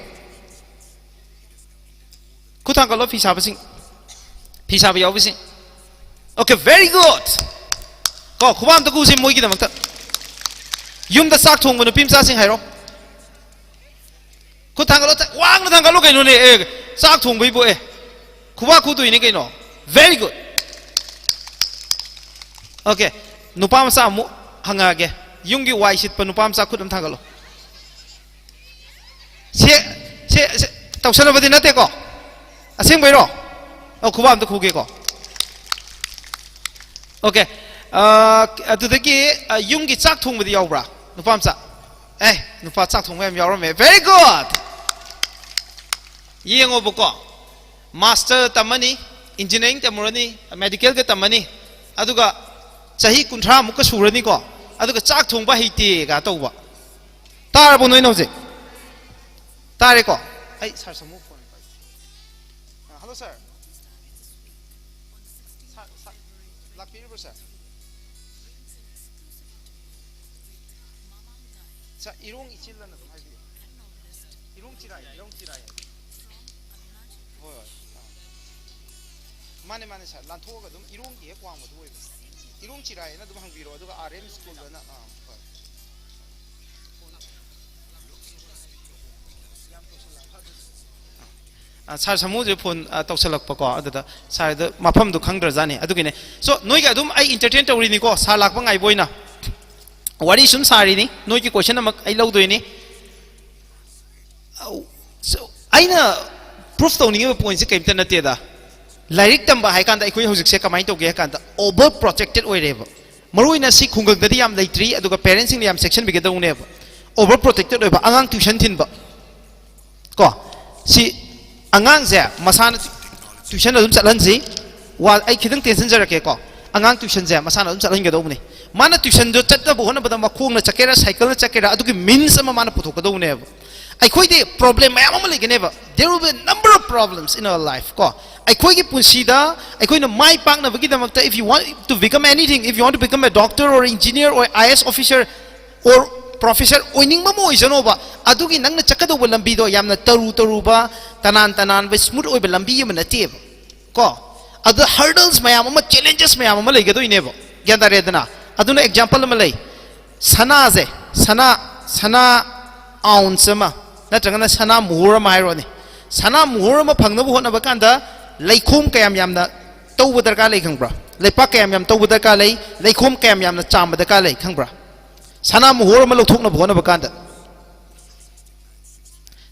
ꯈꯨꯠ ꯊꯥꯡꯒꯠꯂꯣ, ꯐꯤ ꯁꯥꯕꯁꯤꯡ, ꯐꯤ ꯁꯥꯕ ꯌꯥꯎꯕꯁꯤꯡ꯫ Okay, very good. ꯀꯣ, ꯈꯨꯕꯥꯛ ꯑꯝꯇ ꯈꯨꯁꯦ ꯃꯣꯏꯒꯤꯗꯃꯛꯇ꯫ ꯌꯨꯝꯗ ꯆꯥꯛ ꯊꯣꯡꯕ ꯅꯨꯄꯤ ꯃꯆꯥꯁꯤꯡ ꯍꯥꯏꯔꯣ꯫ ꯈꯨꯠ ꯊꯥꯡꯒꯠꯂꯣ, ꯊ-, ꯋꯥꯡꯅ ꯊꯥꯡꯒꯠꯂꯣ ꯀꯩꯅꯣꯅꯦ꯫ ꯑꯦ, ꯆꯥꯛ ꯊꯣꯡꯕꯩꯕꯨ, ꯑꯦ, ꯈꯨꯕꯥꯛ ꯈꯨꯗꯣꯏꯅꯤ ꯀꯩꯅꯣ꯫ Very good. Okay, ꯅꯨꯄꯥ ꯃꯆꯥ ꯑꯃꯨꯛ ꯍꯪꯉꯛꯑꯒꯦ꯫ ꯌꯨꯝꯒꯤ ꯋꯥꯏ ꯁꯤꯠꯄ ꯅꯨꯄꯥ ꯃꯆꯥ ꯈꯨꯠ ꯑꯃ ꯊꯥꯡꯒꯠꯂꯣ꯫ ꯁꯦ, ꯁꯦ, ꯁꯦ, ꯇꯧꯁꯟꯅꯕꯗꯤ ꯅꯠꯇꯦꯀꯣ? ꯑꯁꯦꯡꯕꯩꯔꯣ? ꯑꯣ, ꯈꯨꯕꯥꯛ ꯑꯝꯇ ꯈꯨꯒꯦꯀꯣ꯫ Okay, ꯑ, ꯑꯗꯨꯗꯒꯤ, ꯑ, ꯌꯨꯝꯒꯤ ꯆꯥꯛ ꯊꯣꯡꯕꯗꯤ ꯌꯥꯎꯕ꯭ꯔꯥ? ꯅꯨꯄꯥ ꯃꯆꯥ꯫ ꯑꯦ, ꯅꯨꯄꯥ ꯆꯥꯛ ꯊꯣꯡꯕ ꯌꯥꯝ ꯌꯥꯎꯔꯝꯃꯦ꯫ Very good. ꯌꯦꯡꯉꯣꯕꯀꯣ, ꯃꯥꯁꯇꯔ ꯇꯝꯃꯅꯤ, ꯏꯟꯖꯤꯅꯤꯌꯥꯔꯤꯡ ꯇꯝꯃꯨꯔꯅꯤ, ꯃꯦꯗꯤꯀꯦꯜꯒ ꯇꯝꯃꯅꯤ, ꯑꯗꯨꯒ ꯆꯍꯤ ꯀꯨꯟꯊ꯭ꯔꯥꯃꯨꯛꯀ ꯁꯨꯔꯅꯤꯀꯣ, ꯑꯗꯨꯒ ꯆꯥꯛ ꯊꯣꯡꯕ ꯍꯩꯇꯦꯒ ꯇꯧꯕ꯫ ꯇꯥꯔꯕꯣ ꯅꯣꯏꯅ ꯍꯧꯖꯤꯛ? ꯇꯥꯔꯦꯀꯣ? ꯑꯩ ꯁꯥꯔ ꯁꯥꯃꯨ ꯐꯣꯟ ꯄꯥꯏ-, ꯑ, ꯍꯜꯂꯣ ꯁꯥꯔ꯫ ꯁꯥꯔ, ꯁꯥꯔ, ꯂꯥꯛꯄꯤꯔꯤꯕ꯭ꯔꯣ ꯁꯥꯔ? ꯁꯥꯔ, ꯏꯔꯣꯡ ꯏꯆꯤꯜꯂꯅ ꯑꯗꯨꯝ ꯍꯥꯏꯕꯤꯌꯨ꯫ ꯏꯔꯣꯡ ꯆꯤꯔꯥꯏ, ꯏꯔꯣꯡ ꯆꯤꯔꯥꯏ ꯍꯥꯏꯕꯤꯌꯨ꯫ ꯍꯣꯏ, ꯍꯣꯏ꯫ ꯑꯥ꯫ ꯃꯥꯅꯦ, ꯃꯥꯅꯦ ꯁꯥꯔ, ꯂꯥꯟꯊꯣꯛꯑꯒ ꯑꯗꯨꯝ ꯏꯔꯣꯡꯒꯤ ꯍꯦꯛ ꯋꯥꯡꯃꯗꯨ ꯑꯣꯏꯕꯅꯦ꯫ ꯏꯔꯣꯡ ꯆꯤꯔꯥꯏ ꯍꯥꯏꯅ ꯑꯗꯨꯝ ꯍꯪꯕꯤꯔꯣ, ꯑꯗꯨꯒ ꯑꯥꯔ ꯑꯦꯝ ꯁ꯭ꯀꯨꯜꯗꯅ, ꯑꯥ, ꯍꯣꯏ꯫ ꯑ, ꯁꯥꯔ ꯁꯥꯃꯨꯁꯦ ꯐꯣꯟ, ꯑ, ꯇꯧꯁꯜꯂꯛꯄꯀꯣ, ꯑꯗꯨꯗ ꯁꯥꯔꯗ ꯃꯐꯝꯗꯣ ꯈꯪꯗ꯭ꯔꯖꯥꯠꯅꯤ, ꯑꯗꯨꯒꯤꯅꯦ꯫ So, ꯅꯣꯏꯒꯤ ꯑꯗꯨꯝ ꯑꯩ ꯏꯟꯇꯔꯇꯦꯟ ꯇꯧꯔꯤꯅꯤꯀꯣ, ꯁꯥꯔ ꯂꯥꯛꯄ ꯉꯥꯏꯕ ꯑꯣꯏꯅ꯫ ꯋꯥꯔꯤ ꯁꯨꯝ ꯁꯥꯔꯤꯅꯤ, ꯅꯣꯏꯒꯤ ꯀꯣꯏꯁꯟ ꯑꯃ ꯑꯩ ꯂꯧꯗꯣꯏꯅꯤ꯫ ꯑꯧ, so, ꯑꯩꯅ ꯄ꯭ꯔꯨꯐ ꯇꯧꯅꯤꯡꯉꯤꯕ ꯄꯣꯏꯟꯁꯦ ꯀꯔꯤꯝꯇ ꯅꯠꯇꯦꯗ꯫ ꯂꯥꯏꯔꯤꯛ ꯇꯝꯕ ꯍꯥꯏ ꯀꯥꯟꯗ ꯑꯩꯈꯣꯏ ꯍꯧꯖꯤꯛꯁꯦ ꯀꯃꯥꯏꯅ ꯇꯧꯒꯦ ꯍꯥꯏ ꯀꯥꯟꯗ, ꯑꯣꯚꯔ ꯄ꯭ꯔꯣꯇꯦꯛꯇꯦꯠ ꯑꯣꯏꯔꯦꯕ꯫ ꯃꯔꯨꯑꯣꯏꯅ ꯁꯤ ꯈꯨꯡꯒꯪꯗꯗꯤ ꯌꯥꯝ ꯂꯩꯇ꯭ꯔꯤ, ꯑꯗꯨꯒ ꯄꯦꯔꯦꯟꯁꯁꯤꯡꯅ ꯌꯥꯝ ꯆꯦꯛꯁꯤꯟꯕꯤꯒꯗꯧꯅꯦꯕ꯫ ꯑꯣꯚꯔ ꯄ꯭ꯔꯣꯇꯦꯛꯇꯦꯠ ꯑꯣꯏꯕ, ꯑꯉꯥꯡ ꯇ꯭ꯌꯨꯁꯟ ꯊꯤꯟꯕ, ꯀꯣ꯫ ꯁꯤ ꯑꯉꯥꯡꯁꯦ ꯃꯁꯥꯅ ꯇ꯭ꯌꯨꯁꯟ ꯑꯗꯨꯝ ꯆꯠꯍꯟꯁꯤ꯫ ꯋꯥ, ꯑꯩ ꯈꯤꯇꯪ ꯇꯦꯟꯁꯤꯟꯖꯔꯛꯀꯦꯀꯣ꯫ ꯑꯉꯥꯡ ꯇ꯭ꯌꯨꯁꯟꯁꯦ ꯃꯁꯥꯅ ꯑꯗꯨꯝ ꯆꯠꯍꯟꯒꯗꯧꯕꯅꯤ꯫ ꯃꯥꯅ ꯇ꯭ꯌꯨꯁꯟꯗꯣ ꯆꯠꯅꯕ ꯍꯣꯠꯅꯕꯗ ꯃꯈꯣꯡꯅ ꯆꯠꯀꯦꯔꯥ, ꯁꯥꯏꯀꯜꯅ ꯆꯠꯀꯦꯔꯥ, ꯑꯗꯨꯒꯤ ꯃꯤꯟꯁ ꯑꯃ ꯃꯥꯅ ꯄꯨꯊꯣꯛꯀꯗꯧꯕꯅꯦꯕ꯫ ꯑꯩꯈꯣꯏꯗꯤ ꯄ꯭ꯔꯣꯕ꯭ꯂꯦꯝ ꯃꯌꯥꯝ ꯑꯃ ꯂꯩꯒꯅꯦꯕ꯫ There will be a number of problems in our life, ꯀꯣ꯫ ꯑꯩꯈꯣꯏꯒꯤ ꯄꯨꯟꯁꯤꯗ ꯑꯩꯈꯣꯏꯅ ꯃꯥꯏ ꯄꯥꯛꯅꯕꯒꯤꯗꯃꯛꯇ, if you want to become anything, if you want to become a doctor or engineer or I A S officer or professor ꯑꯣꯏꯅꯤꯡꯕ ꯑꯃ ꯑꯣꯏꯖꯅꯣꯕ, ꯑꯗꯨꯒꯤ ꯅꯪꯅ ꯆꯠꯀꯗꯧꯕ ꯂꯝꯕꯤꯗꯣ ꯌꯥꯝꯅ ꯇꯔꯨ ꯇꯔꯨꯕ, ꯇꯅꯥꯟ ꯇꯅꯥꯟꯕ, ꯁ꯭ꯃꯨꯠ ꯑꯣꯏꯕ ꯂꯝꯕꯤ ꯑꯃ ꯅꯠꯇꯦꯕ, ꯀꯣ꯫ ꯑꯗꯨ ꯍꯔꯗꯜꯁ ꯃꯌꯥꯝ ꯑꯃ, ꯆꯦꯂꯦꯟꯖꯦꯁ ꯃꯌꯥꯝ ꯑꯃ ꯂꯩꯒꯗꯣꯏꯅꯦꯕ꯫ ꯒ꯭ꯌꯥꯟ ꯇꯥꯔꯦꯗꯅ? ꯑꯗꯨꯅ ꯑꯦꯛꯖꯥꯝꯄꯜ ꯑꯃ ꯂꯩ꯫ ꯁꯅꯥꯁꯦ, ꯁꯅꯥ, ꯁꯅꯥ ꯑꯥꯎꯟꯁ ꯑꯃ, ꯅꯠꯇ꯭ꯔꯒꯅ ꯁꯅꯥ ꯃꯨꯍꯨꯔ ꯑꯃ ꯍꯥꯏꯔꯣꯅꯦ꯫ ꯁꯅꯥ ꯃꯨꯍꯨꯔ ꯑꯃ ꯐꯪꯅꯕ ꯍꯣꯠꯅꯕ ꯀꯥꯟꯗ ꯂꯩꯈꯣꯝ ꯀꯌꯥꯝ ꯌꯥꯝꯅ ꯇꯧꯕ ꯗꯔꯀꯥꯔ ꯂꯩ, ꯈꯪꯕ꯭ꯔꯥ? ꯂꯩꯄꯥꯛ ꯀꯌꯥꯝ ꯌꯥꯝ ꯇꯧꯕ ꯗꯔꯀꯥꯔ ꯂꯩ, ꯂꯩꯈꯣꯝ ꯀꯌꯥꯝ ꯌꯥꯝꯅ ꯆꯥꯝꯕ ꯗꯔꯀꯥꯔ ꯂꯩ, ꯈꯪꯕ꯭ꯔꯥ? ꯁꯅꯥ ꯃꯨꯍꯨꯔ ꯑꯃ ꯂꯧꯊꯣꯛꯅꯕ ꯍꯣꯠꯅꯕ ꯀꯥꯟꯗ,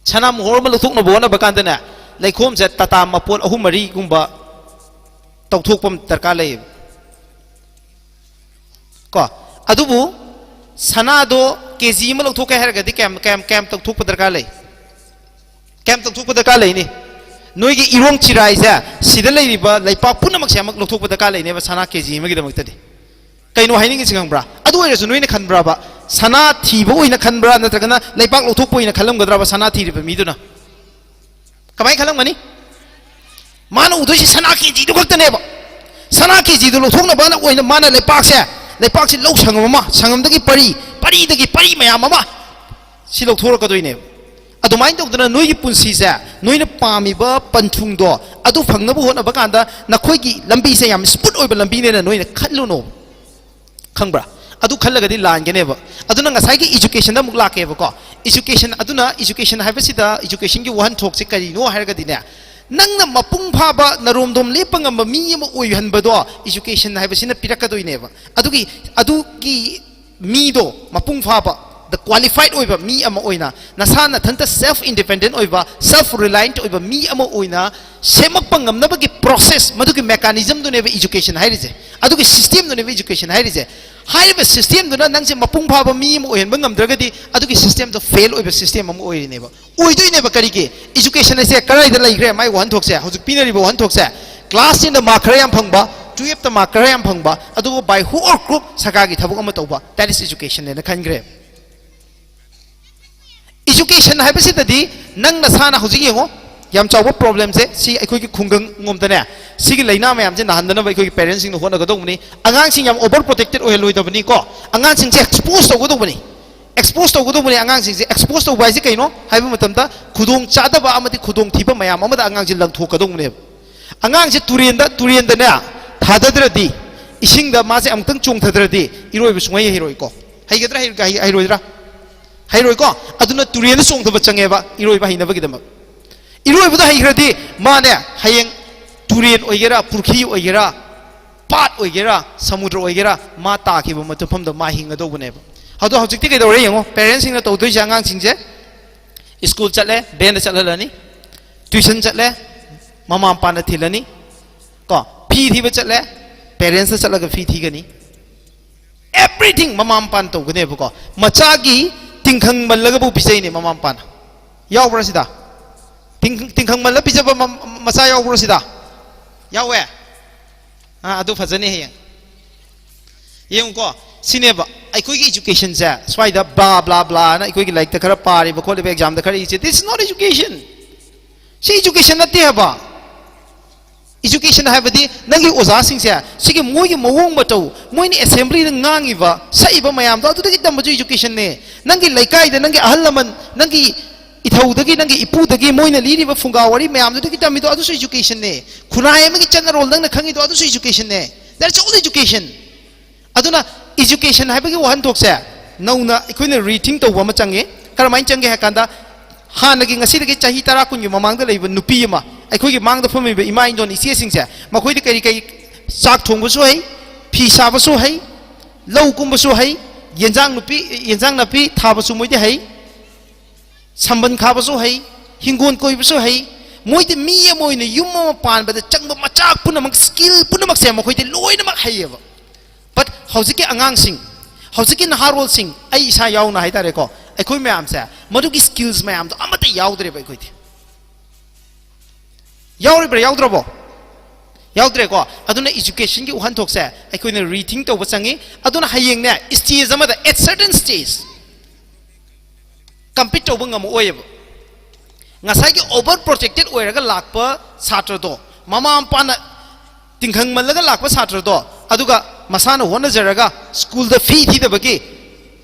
ꯁꯅꯥ ꯃꯨꯍꯨꯔ ꯑꯃ ꯂꯧꯊꯣꯛꯅꯕ ꯍꯣꯠꯅꯕ ꯀꯥꯟꯗꯅꯦ, ꯂꯩꯈꯣꯝꯁꯦ ꯇꯥꯇꯥ ꯃꯄꯣꯠ ꯑꯍꯨꯝ ꯃꯔꯤꯒꯨꯝꯕ ꯇꯧꯊꯣꯛꯄ ꯑꯃ ꯗꯔꯀꯥꯔ ꯂꯩꯌꯦꯕ, ꯀꯣ꯫ ꯑꯗꯨꯕꯨ ꯁꯅꯥꯗꯣ ꯀꯦ ꯖꯤ ꯑꯃ ꯂꯧꯊꯣꯛꯀꯦ ꯍꯥꯏꯔꯒꯗꯤ ꯀꯌꯥꯝ, ꯀꯌꯥꯝ, ꯀꯌꯥꯝ ꯇꯧꯊꯣꯛꯄ ꯗꯔꯀꯥꯔ ꯂꯩ? ꯀꯌꯥꯝ ꯇꯧꯊꯣꯛꯄ ꯗꯔꯀꯥꯔ ꯂꯩꯅꯤ? ꯅꯣꯏꯒꯤ ꯏꯔꯣꯡ ꯆꯤꯔꯥꯏꯁꯦ, ꯁꯤꯗ ꯂꯩꯔꯤꯕ ꯂꯩꯄꯥꯛ ꯄꯨꯝꯅꯃꯛꯁꯦ ꯑꯃꯨꯛ ꯂꯧꯊꯣꯛꯄ ꯗꯔꯀꯥꯔ ꯂꯩꯅꯦꯕ, ꯁꯅꯥ ꯀꯦ ꯖꯤ ꯑꯃꯒꯤꯗꯃꯛꯇꯗꯤ꯫ ꯀꯩꯅꯣ ꯍꯥꯏꯅꯤꯡꯉꯤꯁꯤ ꯈꯪꯕ꯭ꯔꯥ? ꯑꯗꯨ ꯑꯣꯏꯔꯁꯨ ꯅꯣꯏꯅ ꯈꯟꯕ꯭ꯔꯕ, ꯁꯅꯥ ꯊꯤꯕ ꯑꯣꯏꯅ ꯈꯟꯕ꯭ꯔꯥ, ꯅꯠꯇ꯭ꯔꯒꯅ ꯂꯩꯄꯥꯛ ꯂꯧꯊꯣꯛꯄ ꯑꯣꯏꯅ ꯈꯜꯂꯝꯒꯗ꯭ꯔꯕ, ꯁꯅꯥ ꯊꯤꯔꯤꯕ ꯃꯤꯗꯨꯅ? ꯀꯃꯥꯏꯅ ꯈꯜꯂꯝꯒꯅꯤ? ꯃꯥꯅ ꯎꯗꯣꯏꯁꯤ ꯁꯅꯥ ꯀꯦ ꯖꯤꯗꯨ ꯈꯛꯇꯅꯦꯕ꯫ ꯁꯅꯥ ꯀꯦ ꯖꯤꯗꯨ ꯂꯧꯊꯣꯛꯅꯕꯅ ꯑꯣꯏꯅ ꯃꯥꯅ ꯂꯩꯄꯥꯛꯁꯦ, ꯂꯩꯄꯥꯛꯁꯤ ꯂꯧ ꯁꯪꯉꯝ ꯑꯃ, ꯁꯪꯉꯝꯗꯒꯤ ꯄꯔꯤ, ꯄꯔꯤꯗꯒꯤ ꯄꯔꯤ ꯃꯌꯥꯝ ꯑꯃ, ꯁꯤ ꯂꯧꯊꯣꯔꯛꯀꯗꯣꯏꯅꯦꯕ꯫ ꯑꯗꯨꯃꯥꯏꯅ ꯇꯧꯗꯅ ꯅꯣꯏꯒꯤ ꯄꯨꯟꯁꯤꯁꯦ, ꯅꯣꯏꯅ ꯄꯥꯝꯃꯤꯕ ꯄꯟꯊꯨꯡꯗꯣ ꯑꯗꯨ ꯐꯪꯅꯕ ꯍꯣꯠꯅꯕ ꯀꯥꯟꯗ ꯅꯈꯣꯏꯒꯤ ꯂꯝꯕꯤꯁꯦ ꯌꯥꯝ ꯁ꯭ꯃꯨꯠ ꯑꯣꯏꯕ ꯂꯝꯕꯤꯅꯦꯅ ꯅꯣꯏꯅ ꯈꯜꯂꯨꯅꯣ꯫ ꯈꯪꯕ꯭ꯔꯥ? ꯑꯗꯨ ꯈꯜꯂꯒꯗꯤ ꯂꯥꯟꯒꯅꯦꯕ꯫ ꯑꯗꯨꯅ ꯉꯁꯥꯏꯒꯤ ꯏꯖꯨꯀꯦꯁꯟꯗ ꯑꯃꯨꯛ ꯂꯥꯛꯀꯦꯕꯀꯣ꯫ ꯏꯖꯨꯀꯦꯁꯟ ꯑꯗꯨꯅ, ꯏꯖꯨꯀꯦꯁꯟ ꯍꯥꯏꯕꯁꯤꯗ, ꯏꯖꯨꯀꯦꯁꯟꯒꯤ ꯋꯥꯍꯟꯊꯣꯛꯁꯦ ꯀꯔꯤꯅꯣ ꯍꯥꯏꯔꯒꯗꯤꯅꯦ, ꯅꯪꯅ ꯃꯄꯨꯡ ꯐꯥꯕ ꯅꯔꯣꯝꯗꯣꯝ ꯂꯦꯞꯄ ꯉꯝꯕ ꯃꯤ ꯑꯃ ꯑꯣꯏꯍꯟꯕꯗꯣ ꯏꯖꯨꯀꯦꯁꯟ ꯍꯥꯏꯕꯁꯤꯅ ꯄꯤꯔꯛꯀꯗꯣꯏꯅꯦꯕ꯫ ꯑꯗꯨꯒꯤ, ꯑꯗꯨꯒꯤ ꯃꯤꯗꯣ ꯃꯄꯨꯡ ꯐꯥꯕ, the qualified ꯑꯣꯏꯕ ꯃꯤ ꯑꯃ ꯑꯣꯏꯅ, ꯅꯁꯥ ꯅꯊꯟꯇ self independent ꯑꯣꯏꯕ, self reliant ꯑꯣꯏꯕ ꯃꯤ ꯑꯃ ꯑꯣꯏꯅ ꯁꯦꯝꯃꯛꯄ ꯉꯝꯅꯕꯒꯤ process, ꯃꯗꯨꯒꯤ mechanism ꯗꯨꯅꯦꯕ education ꯍꯥꯏꯔꯤꯁꯦ꯫ ꯑꯗꯨꯒꯤ system ꯗꯨꯅꯦꯕ education ꯍꯥꯏꯔꯤꯁꯦ꯫ ꯍꯥꯏꯔꯤꯕ system ꯗꯨꯅ ꯅꯪꯁꯦ ꯃꯄꯨꯡ ꯐꯥꯕ ꯃꯤ ꯑꯃ ꯑꯣꯏꯍꯟꯕ ꯉꯝꯗ꯭ꯔꯒꯗꯤ, ꯑꯗꯨꯒꯤ system ꯗꯣ fail ꯑꯣꯏꯕ system ꯑꯃ ꯑꯣꯏꯔꯤꯅꯦꯕ, ꯑꯣꯏꯗꯣꯏꯅꯦꯕ꯫ ꯀꯔꯤꯒꯤ? Education ꯍꯥꯏꯁꯦ ꯀꯗꯥꯏꯗ ꯂꯩꯈ꯭ꯔꯦ? ꯃꯥꯏ ꯋꯥꯍꯟꯊꯣꯛꯁꯦ, ꯍꯧꯖꯤꯛ ꯄꯤꯅꯔꯤꯕ ꯋꯥꯍꯟꯊꯣꯛꯁꯦ, class ten ꯗ mark ꯈꯔ ꯌꯥꯝ ꯐꯪꯕ, twelve ꯇ mark ꯈꯔ ꯌꯥꯝ ꯐꯪꯕ, ꯑꯗꯨꯒ by hook or crook ꯁꯔꯀꯥꯔꯒꯤ ꯊꯕꯛ ꯑꯃ ꯇꯧꯕ, that is education ꯅꯦꯅ ꯈꯟꯈ꯭ꯔꯦ꯫ Education ꯍꯥꯏꯕꯁꯤꯗꯗꯤ ꯅꯪ ꯅꯁꯥꯅ ꯍꯧꯖꯤꯛ ꯌꯦꯡꯉꯣ, ꯌꯥꯝ ꯆꯥꯎꯕ problem ꯁꯦ ꯁꯤ ꯑꯩꯈꯣꯏꯒꯤ ꯈꯨꯡꯒꯪ ꯂꯣꯝꯗꯅꯦ, ꯁꯤꯒꯤ ꯂꯥꯏꯅꯥ ꯃꯌꯥꯝꯁꯦ ꯅꯥꯍꯟꯗꯅꯕ ꯑꯩꯈꯣꯏꯒꯤ parents ꯁꯤꯡꯅ ꯍꯣꯠꯅꯒꯗꯧꯕꯅꯤ꯫ ꯑꯉꯥꯡꯁꯤꯡ ꯌꯥꯝ over protected ꯑꯣꯏꯍꯜꯂꯣꯏꯗꯕꯅꯤꯀꯣ꯫ ꯑꯉꯥꯡꯁꯤꯡꯁꯦ expose ꯇꯧꯒꯗꯧꯕꯅꯤ, expose ꯇꯧꯒꯗꯧꯕꯅꯤ ꯑꯉꯥꯡꯁꯤꯡꯁꯦ꯫ Expose ꯇꯧꯕ ꯍꯥꯏꯁꯦ ꯀꯩꯅꯣ ꯍꯥꯏꯕ ꯃꯇꯝꯗ, ꯈꯨꯗꯣꯡ ꯆꯥꯗꯕ ꯑꯃꯗꯤ ꯈꯨꯗꯣꯡꯊꯤꯕ ꯃꯌꯥꯝ ꯑꯃꯗ ꯑꯉꯥꯡꯁꯦ ꯂꯪꯊꯣꯛꯀꯗꯧꯕꯅꯦꯕ꯫ ꯑꯉꯥꯡꯁꯦ ꯇꯨꯔꯦꯟꯗ, ꯇꯨꯔꯦꯟꯗꯅꯦ ꯊꯥꯗꯗ꯭ꯔꯗꯤ, ꯏꯁꯤꯡꯗ ꯃꯥꯁꯦ ꯑꯃꯨꯛꯇꯪ ꯆꯣꯡꯊꯗ꯭ꯔꯗꯤ ꯏꯔꯣꯏꯕ ꯁꯨꯡꯍꯩ ꯍꯩꯔꯣꯏꯀꯣ꯫ ꯍꯩꯒꯗ꯭ꯔꯥ? ꯍꯩ-, ꯍꯩ-, ꯍꯩꯔꯣꯏꯗ꯭ꯔꯥ? ꯍꯩꯔꯣꯏꯀꯣ꯫ ꯑꯗꯨꯅ ꯇꯨꯔꯦꯟꯗ ꯆꯣꯡꯊꯕ ꯆꯪꯉꯦꯕ ꯏꯔꯣꯏꯕ ꯍꯩꯅꯕꯒꯤꯗꯃꯛ꯫ ꯏꯔꯣꯏꯕꯗ ꯍꯩꯈ꯭ꯔꯗꯤ ꯃꯥꯅꯦ, ꯍꯌꯦꯡ ꯇꯨꯔꯦꯟ ꯑꯣꯏꯒꯦꯔꯥ, ꯄꯨꯈ꯭ꯔꯤ ꯑꯣꯏꯒꯦꯔꯥ, ꯄꯥꯠ ꯑꯣꯏꯒꯦꯔꯥ, ꯁꯃꯨꯗ꯭ꯔ ꯑꯣꯏꯒꯦꯔꯥ, ꯃꯥ ꯇꯥꯈꯤꯕ ꯃꯐꯝꯗ ꯃꯥ ꯍꯤꯡꯒꯗꯧꯕꯅꯦꯕ꯫ ꯑꯗꯣ ꯍꯧꯖꯤꯛꯇꯤ ꯀꯩꯗꯧꯔꯦ ꯌꯦꯡꯉꯣ, parents ꯁꯤꯡꯅ ꯇꯧꯗꯣꯏꯁꯦ, ꯑꯉꯥꯡꯁꯤꯡꯁꯦ school ꯆꯠꯂꯦ, van ꯗ ꯆꯠꯍꯜꯂꯅꯤ, tuition ꯆꯠꯂꯦ, ꯃꯃꯥ ꯃꯄꯥꯅ ꯊꯤꯜꯂꯅꯤ, ꯀꯣ, ꯐꯤ ꯊꯤꯕ ꯆꯠꯂꯦ, parents ꯇ ꯆꯠꯂꯒ ꯐꯤ ꯊꯤꯒꯅꯤ, everything ꯃꯃꯥ ꯃꯄꯥꯅ ꯇꯧꯒꯅꯦꯕꯀꯣ꯫ ꯃꯆꯥꯒꯤ ꯇꯤꯡꯈꯪ ꯃꯜꯂꯒꯕꯨ ꯄꯤꯖꯩꯅꯦ ꯃꯃꯥ ꯃꯄꯥꯅ꯫ ꯌꯥꯎꯕ꯭ꯔꯥ ꯁꯤꯗ? ꯇꯤꯡ-, ꯇꯤꯡꯈꯪ ꯃꯜꯂ ꯄꯤꯖꯕ ꯃ-, ꯃꯆꯥ ꯌꯥꯎꯕ꯭ꯔꯣ ꯁꯤꯗ? ꯌꯥꯎꯋꯦ? ꯑꯥ, ꯑꯗꯨ ꯐꯖꯅꯤ ꯍꯌꯦꯡ꯫ ꯌꯦꯡꯉꯨꯀꯣ, ꯁꯤꯅꯦꯕ ꯑꯩꯈꯣꯏꯒꯤ education ꯁꯦ꯫ ꯁ꯭ꯋꯥꯏꯗ blah blah blah ꯅ ꯑꯩꯈꯣꯏꯒꯤ ꯂꯥꯏꯔꯤꯛꯇ ꯈꯔ ꯄꯥꯔꯤꯕ ꯈꯣꯠꯂꯤꯕ, exam ꯗ ꯈꯔ ꯏꯁꯦ, this is not education. ꯁꯤ education ꯅꯠꯇꯦ ꯍꯥꯏꯕ꯫ Education ꯍꯥꯏꯕꯗꯤ ꯅꯪꯒꯤ ꯑꯣꯖꯥꯁꯤꯡꯁꯦ, ꯁꯤꯒꯤ ꯃꯣꯏꯒꯤ ꯃꯑꯣꯡ ꯃꯇꯧ, ꯃꯣꯏꯅ assembly ꯗ ꯉꯥꯡꯉꯤꯕ, ꯁꯛꯏꯕ ꯃꯌꯥꯝꯗꯣ, ꯑꯗꯨꯗꯒꯤ ꯇꯝꯕꯁꯨ education ꯅꯦ꯫ ꯅꯪꯒꯤ ꯂꯩꯀꯥꯏꯗ ꯅꯪꯒꯤ ꯑꯍꯜ ꯂꯃꯟ, ꯅꯪꯒꯤ ꯏꯊꯧꯗꯒꯤ, ꯅꯪꯒꯤ ꯏꯄꯨꯗꯒꯤ ꯃꯣꯏꯅ ꯂꯤꯔꯤꯕ ꯐꯨꯡꯒꯥ ꯋꯥꯔꯤ ꯃꯌꯥꯝꯗꯨꯗꯒꯤ ꯇꯝꯃꯤꯗꯣ, ꯑꯗꯨꯁꯨ education ꯅꯦ꯫ ꯈꯨꯟꯅꯥꯏ ꯑꯃꯒꯤ ꯆꯠꯅꯔꯣꯜ ꯅꯪꯅ ꯈꯪꯉꯤꯗꯣ, ꯑꯗꯨꯁꯨ education ꯅꯦ꯫ That's all education. ꯑꯗꯨꯅ education ꯍꯥꯏꯕꯒꯤ ꯋꯥꯍꯟꯊꯣꯛꯁꯦ ꯅꯧꯅ ꯑꯩꯈꯣꯏꯅ rethink ꯇꯧꯕ ꯑꯃ ꯆꯪꯉꯤ꯫ ꯀꯔꯝꯍꯥꯏꯅ ꯆꯪꯒꯦ ꯍꯥꯏ ꯀꯥꯟꯗ, ꯍꯥꯟꯅꯒꯤ, ꯉꯁꯤꯗꯒꯤ ꯆꯍꯤ ꯇꯔꯥ ꯀꯨꯟꯒꯤ ꯃꯃꯥꯡꯗ ꯂꯩꯕ ꯅꯨꯄꯤ ꯑꯃ, ꯑꯩꯈꯣꯏꯒꯤ ꯃꯥꯡꯗ ꯐꯝꯃꯤꯕ ꯏꯃꯥ ꯏꯟꯗꯣꯟ ꯏꯆꯦꯁꯤꯡꯁꯦ, ꯃꯈꯣꯏꯗꯤ ꯀꯔꯤ ꯀꯔꯤ, ꯆꯥꯛ ꯊꯣꯡꯕꯁꯨ ꯍꯩ, ꯐꯤ ꯁꯥꯕꯁꯨ ꯍꯩ, ꯂꯧ ꯀꯨꯝꯕꯁꯨ ꯍꯩ, ꯌꯦꯟꯖꯥꯡ ꯅꯨꯄꯤ, ꯌꯦꯟꯖꯥꯡ ꯅꯥꯄꯤ ꯊꯥꯕꯁꯨ ꯃꯣꯏꯗꯤ ꯍꯩ, ꯁꯝꯕꯜ ꯈꯥꯕꯁꯨ ꯍꯩ, ꯍꯤꯡꯒꯣꯜ ꯀꯣꯏꯕꯁꯨ ꯍꯩ꯫ ꯃꯣꯏꯗꯤ ꯃꯤ ꯑꯃ ꯑꯣꯏꯅ ꯌꯨꯝ ꯑꯃ ꯄꯥꯟꯕꯗ ꯆꯪꯕ ꯃꯆꯥꯛ ꯄꯨꯝꯅꯃꯛ, ꯁ꯭ꯀꯤꯜ ꯄꯨꯝꯅꯃꯛꯁꯦ ꯃꯈꯣꯏꯗꯤ ꯂꯣꯏꯅꯃꯛ ꯍꯩꯌꯦꯕ꯫ ꯕꯠ ꯍꯧꯖꯤꯛꯀꯤ ꯑꯉꯥꯡꯁꯤꯡ, ꯍꯧꯖꯤꯛꯀꯤ ꯅꯍꯥꯔꯣꯜꯁꯤꯡ, ꯑꯩ ꯏꯁꯥ ꯌꯥꯎꯅ ꯍꯥꯏꯇꯥꯔꯦꯀꯣ, ꯑꯩꯈꯣꯏ ꯃꯌꯥꯝꯁꯦ ꯃꯗꯨꯒꯤ ꯁ꯭ꯀꯤꯜꯁ ꯃꯌꯥꯝꯗꯣ ꯑꯃꯠꯇ ꯌꯥꯎꯗ꯭ꯔꯦꯕ ꯑꯩꯈꯣꯏꯗꯤ꯫ ꯌꯥꯎꯔꯤꯕ꯭ꯔꯥ, ꯌꯥꯎꯗ꯭ꯔꯕꯣ? ꯌꯥꯎꯗ꯭ꯔꯦꯀꯣ꯫ ꯑꯗꯨꯅ ꯏꯖꯨꯀꯦꯁꯟꯒꯤ ꯋꯥꯍꯟꯊꯣꯛꯁꯦ ꯑꯩꯈꯣꯏꯅ ꯔꯤꯊꯤꯡ ꯇꯧꯕ ꯆꯪꯉꯤ꯫ ꯑꯗꯨꯅ ꯍꯌꯦꯡꯅꯦ, ꯁ꯭ꯇꯦꯖ ꯑꯃꯗ, at certain stage, ꯀꯝꯄꯤꯠ ꯇꯧꯕ ꯉꯝꯃꯛꯑꯣꯏꯕ꯫ ꯉꯁꯥꯏꯒꯤ ꯑꯣꯚꯔ ꯄ꯭ꯔꯣꯇꯦꯛꯇꯦꯠ ꯑꯣꯏꯔꯒ ꯂꯥꯛꯄ ꯁꯥꯇ꯭ꯔꯗꯣ, ꯃꯃꯥ ꯃꯄꯥꯅ ꯇꯤꯡꯈꯪꯃꯜꯂꯒ ꯂꯥꯛꯄ ꯁꯥꯇ꯭ꯔꯗꯣ, ꯑꯗꯨꯒ ꯃꯁꯥꯅ ꯍꯣꯠꯅꯖꯔꯒ ꯁ꯭ꯀꯨꯜꯗ ꯐꯤ ꯊꯤꯗꯕꯒꯤ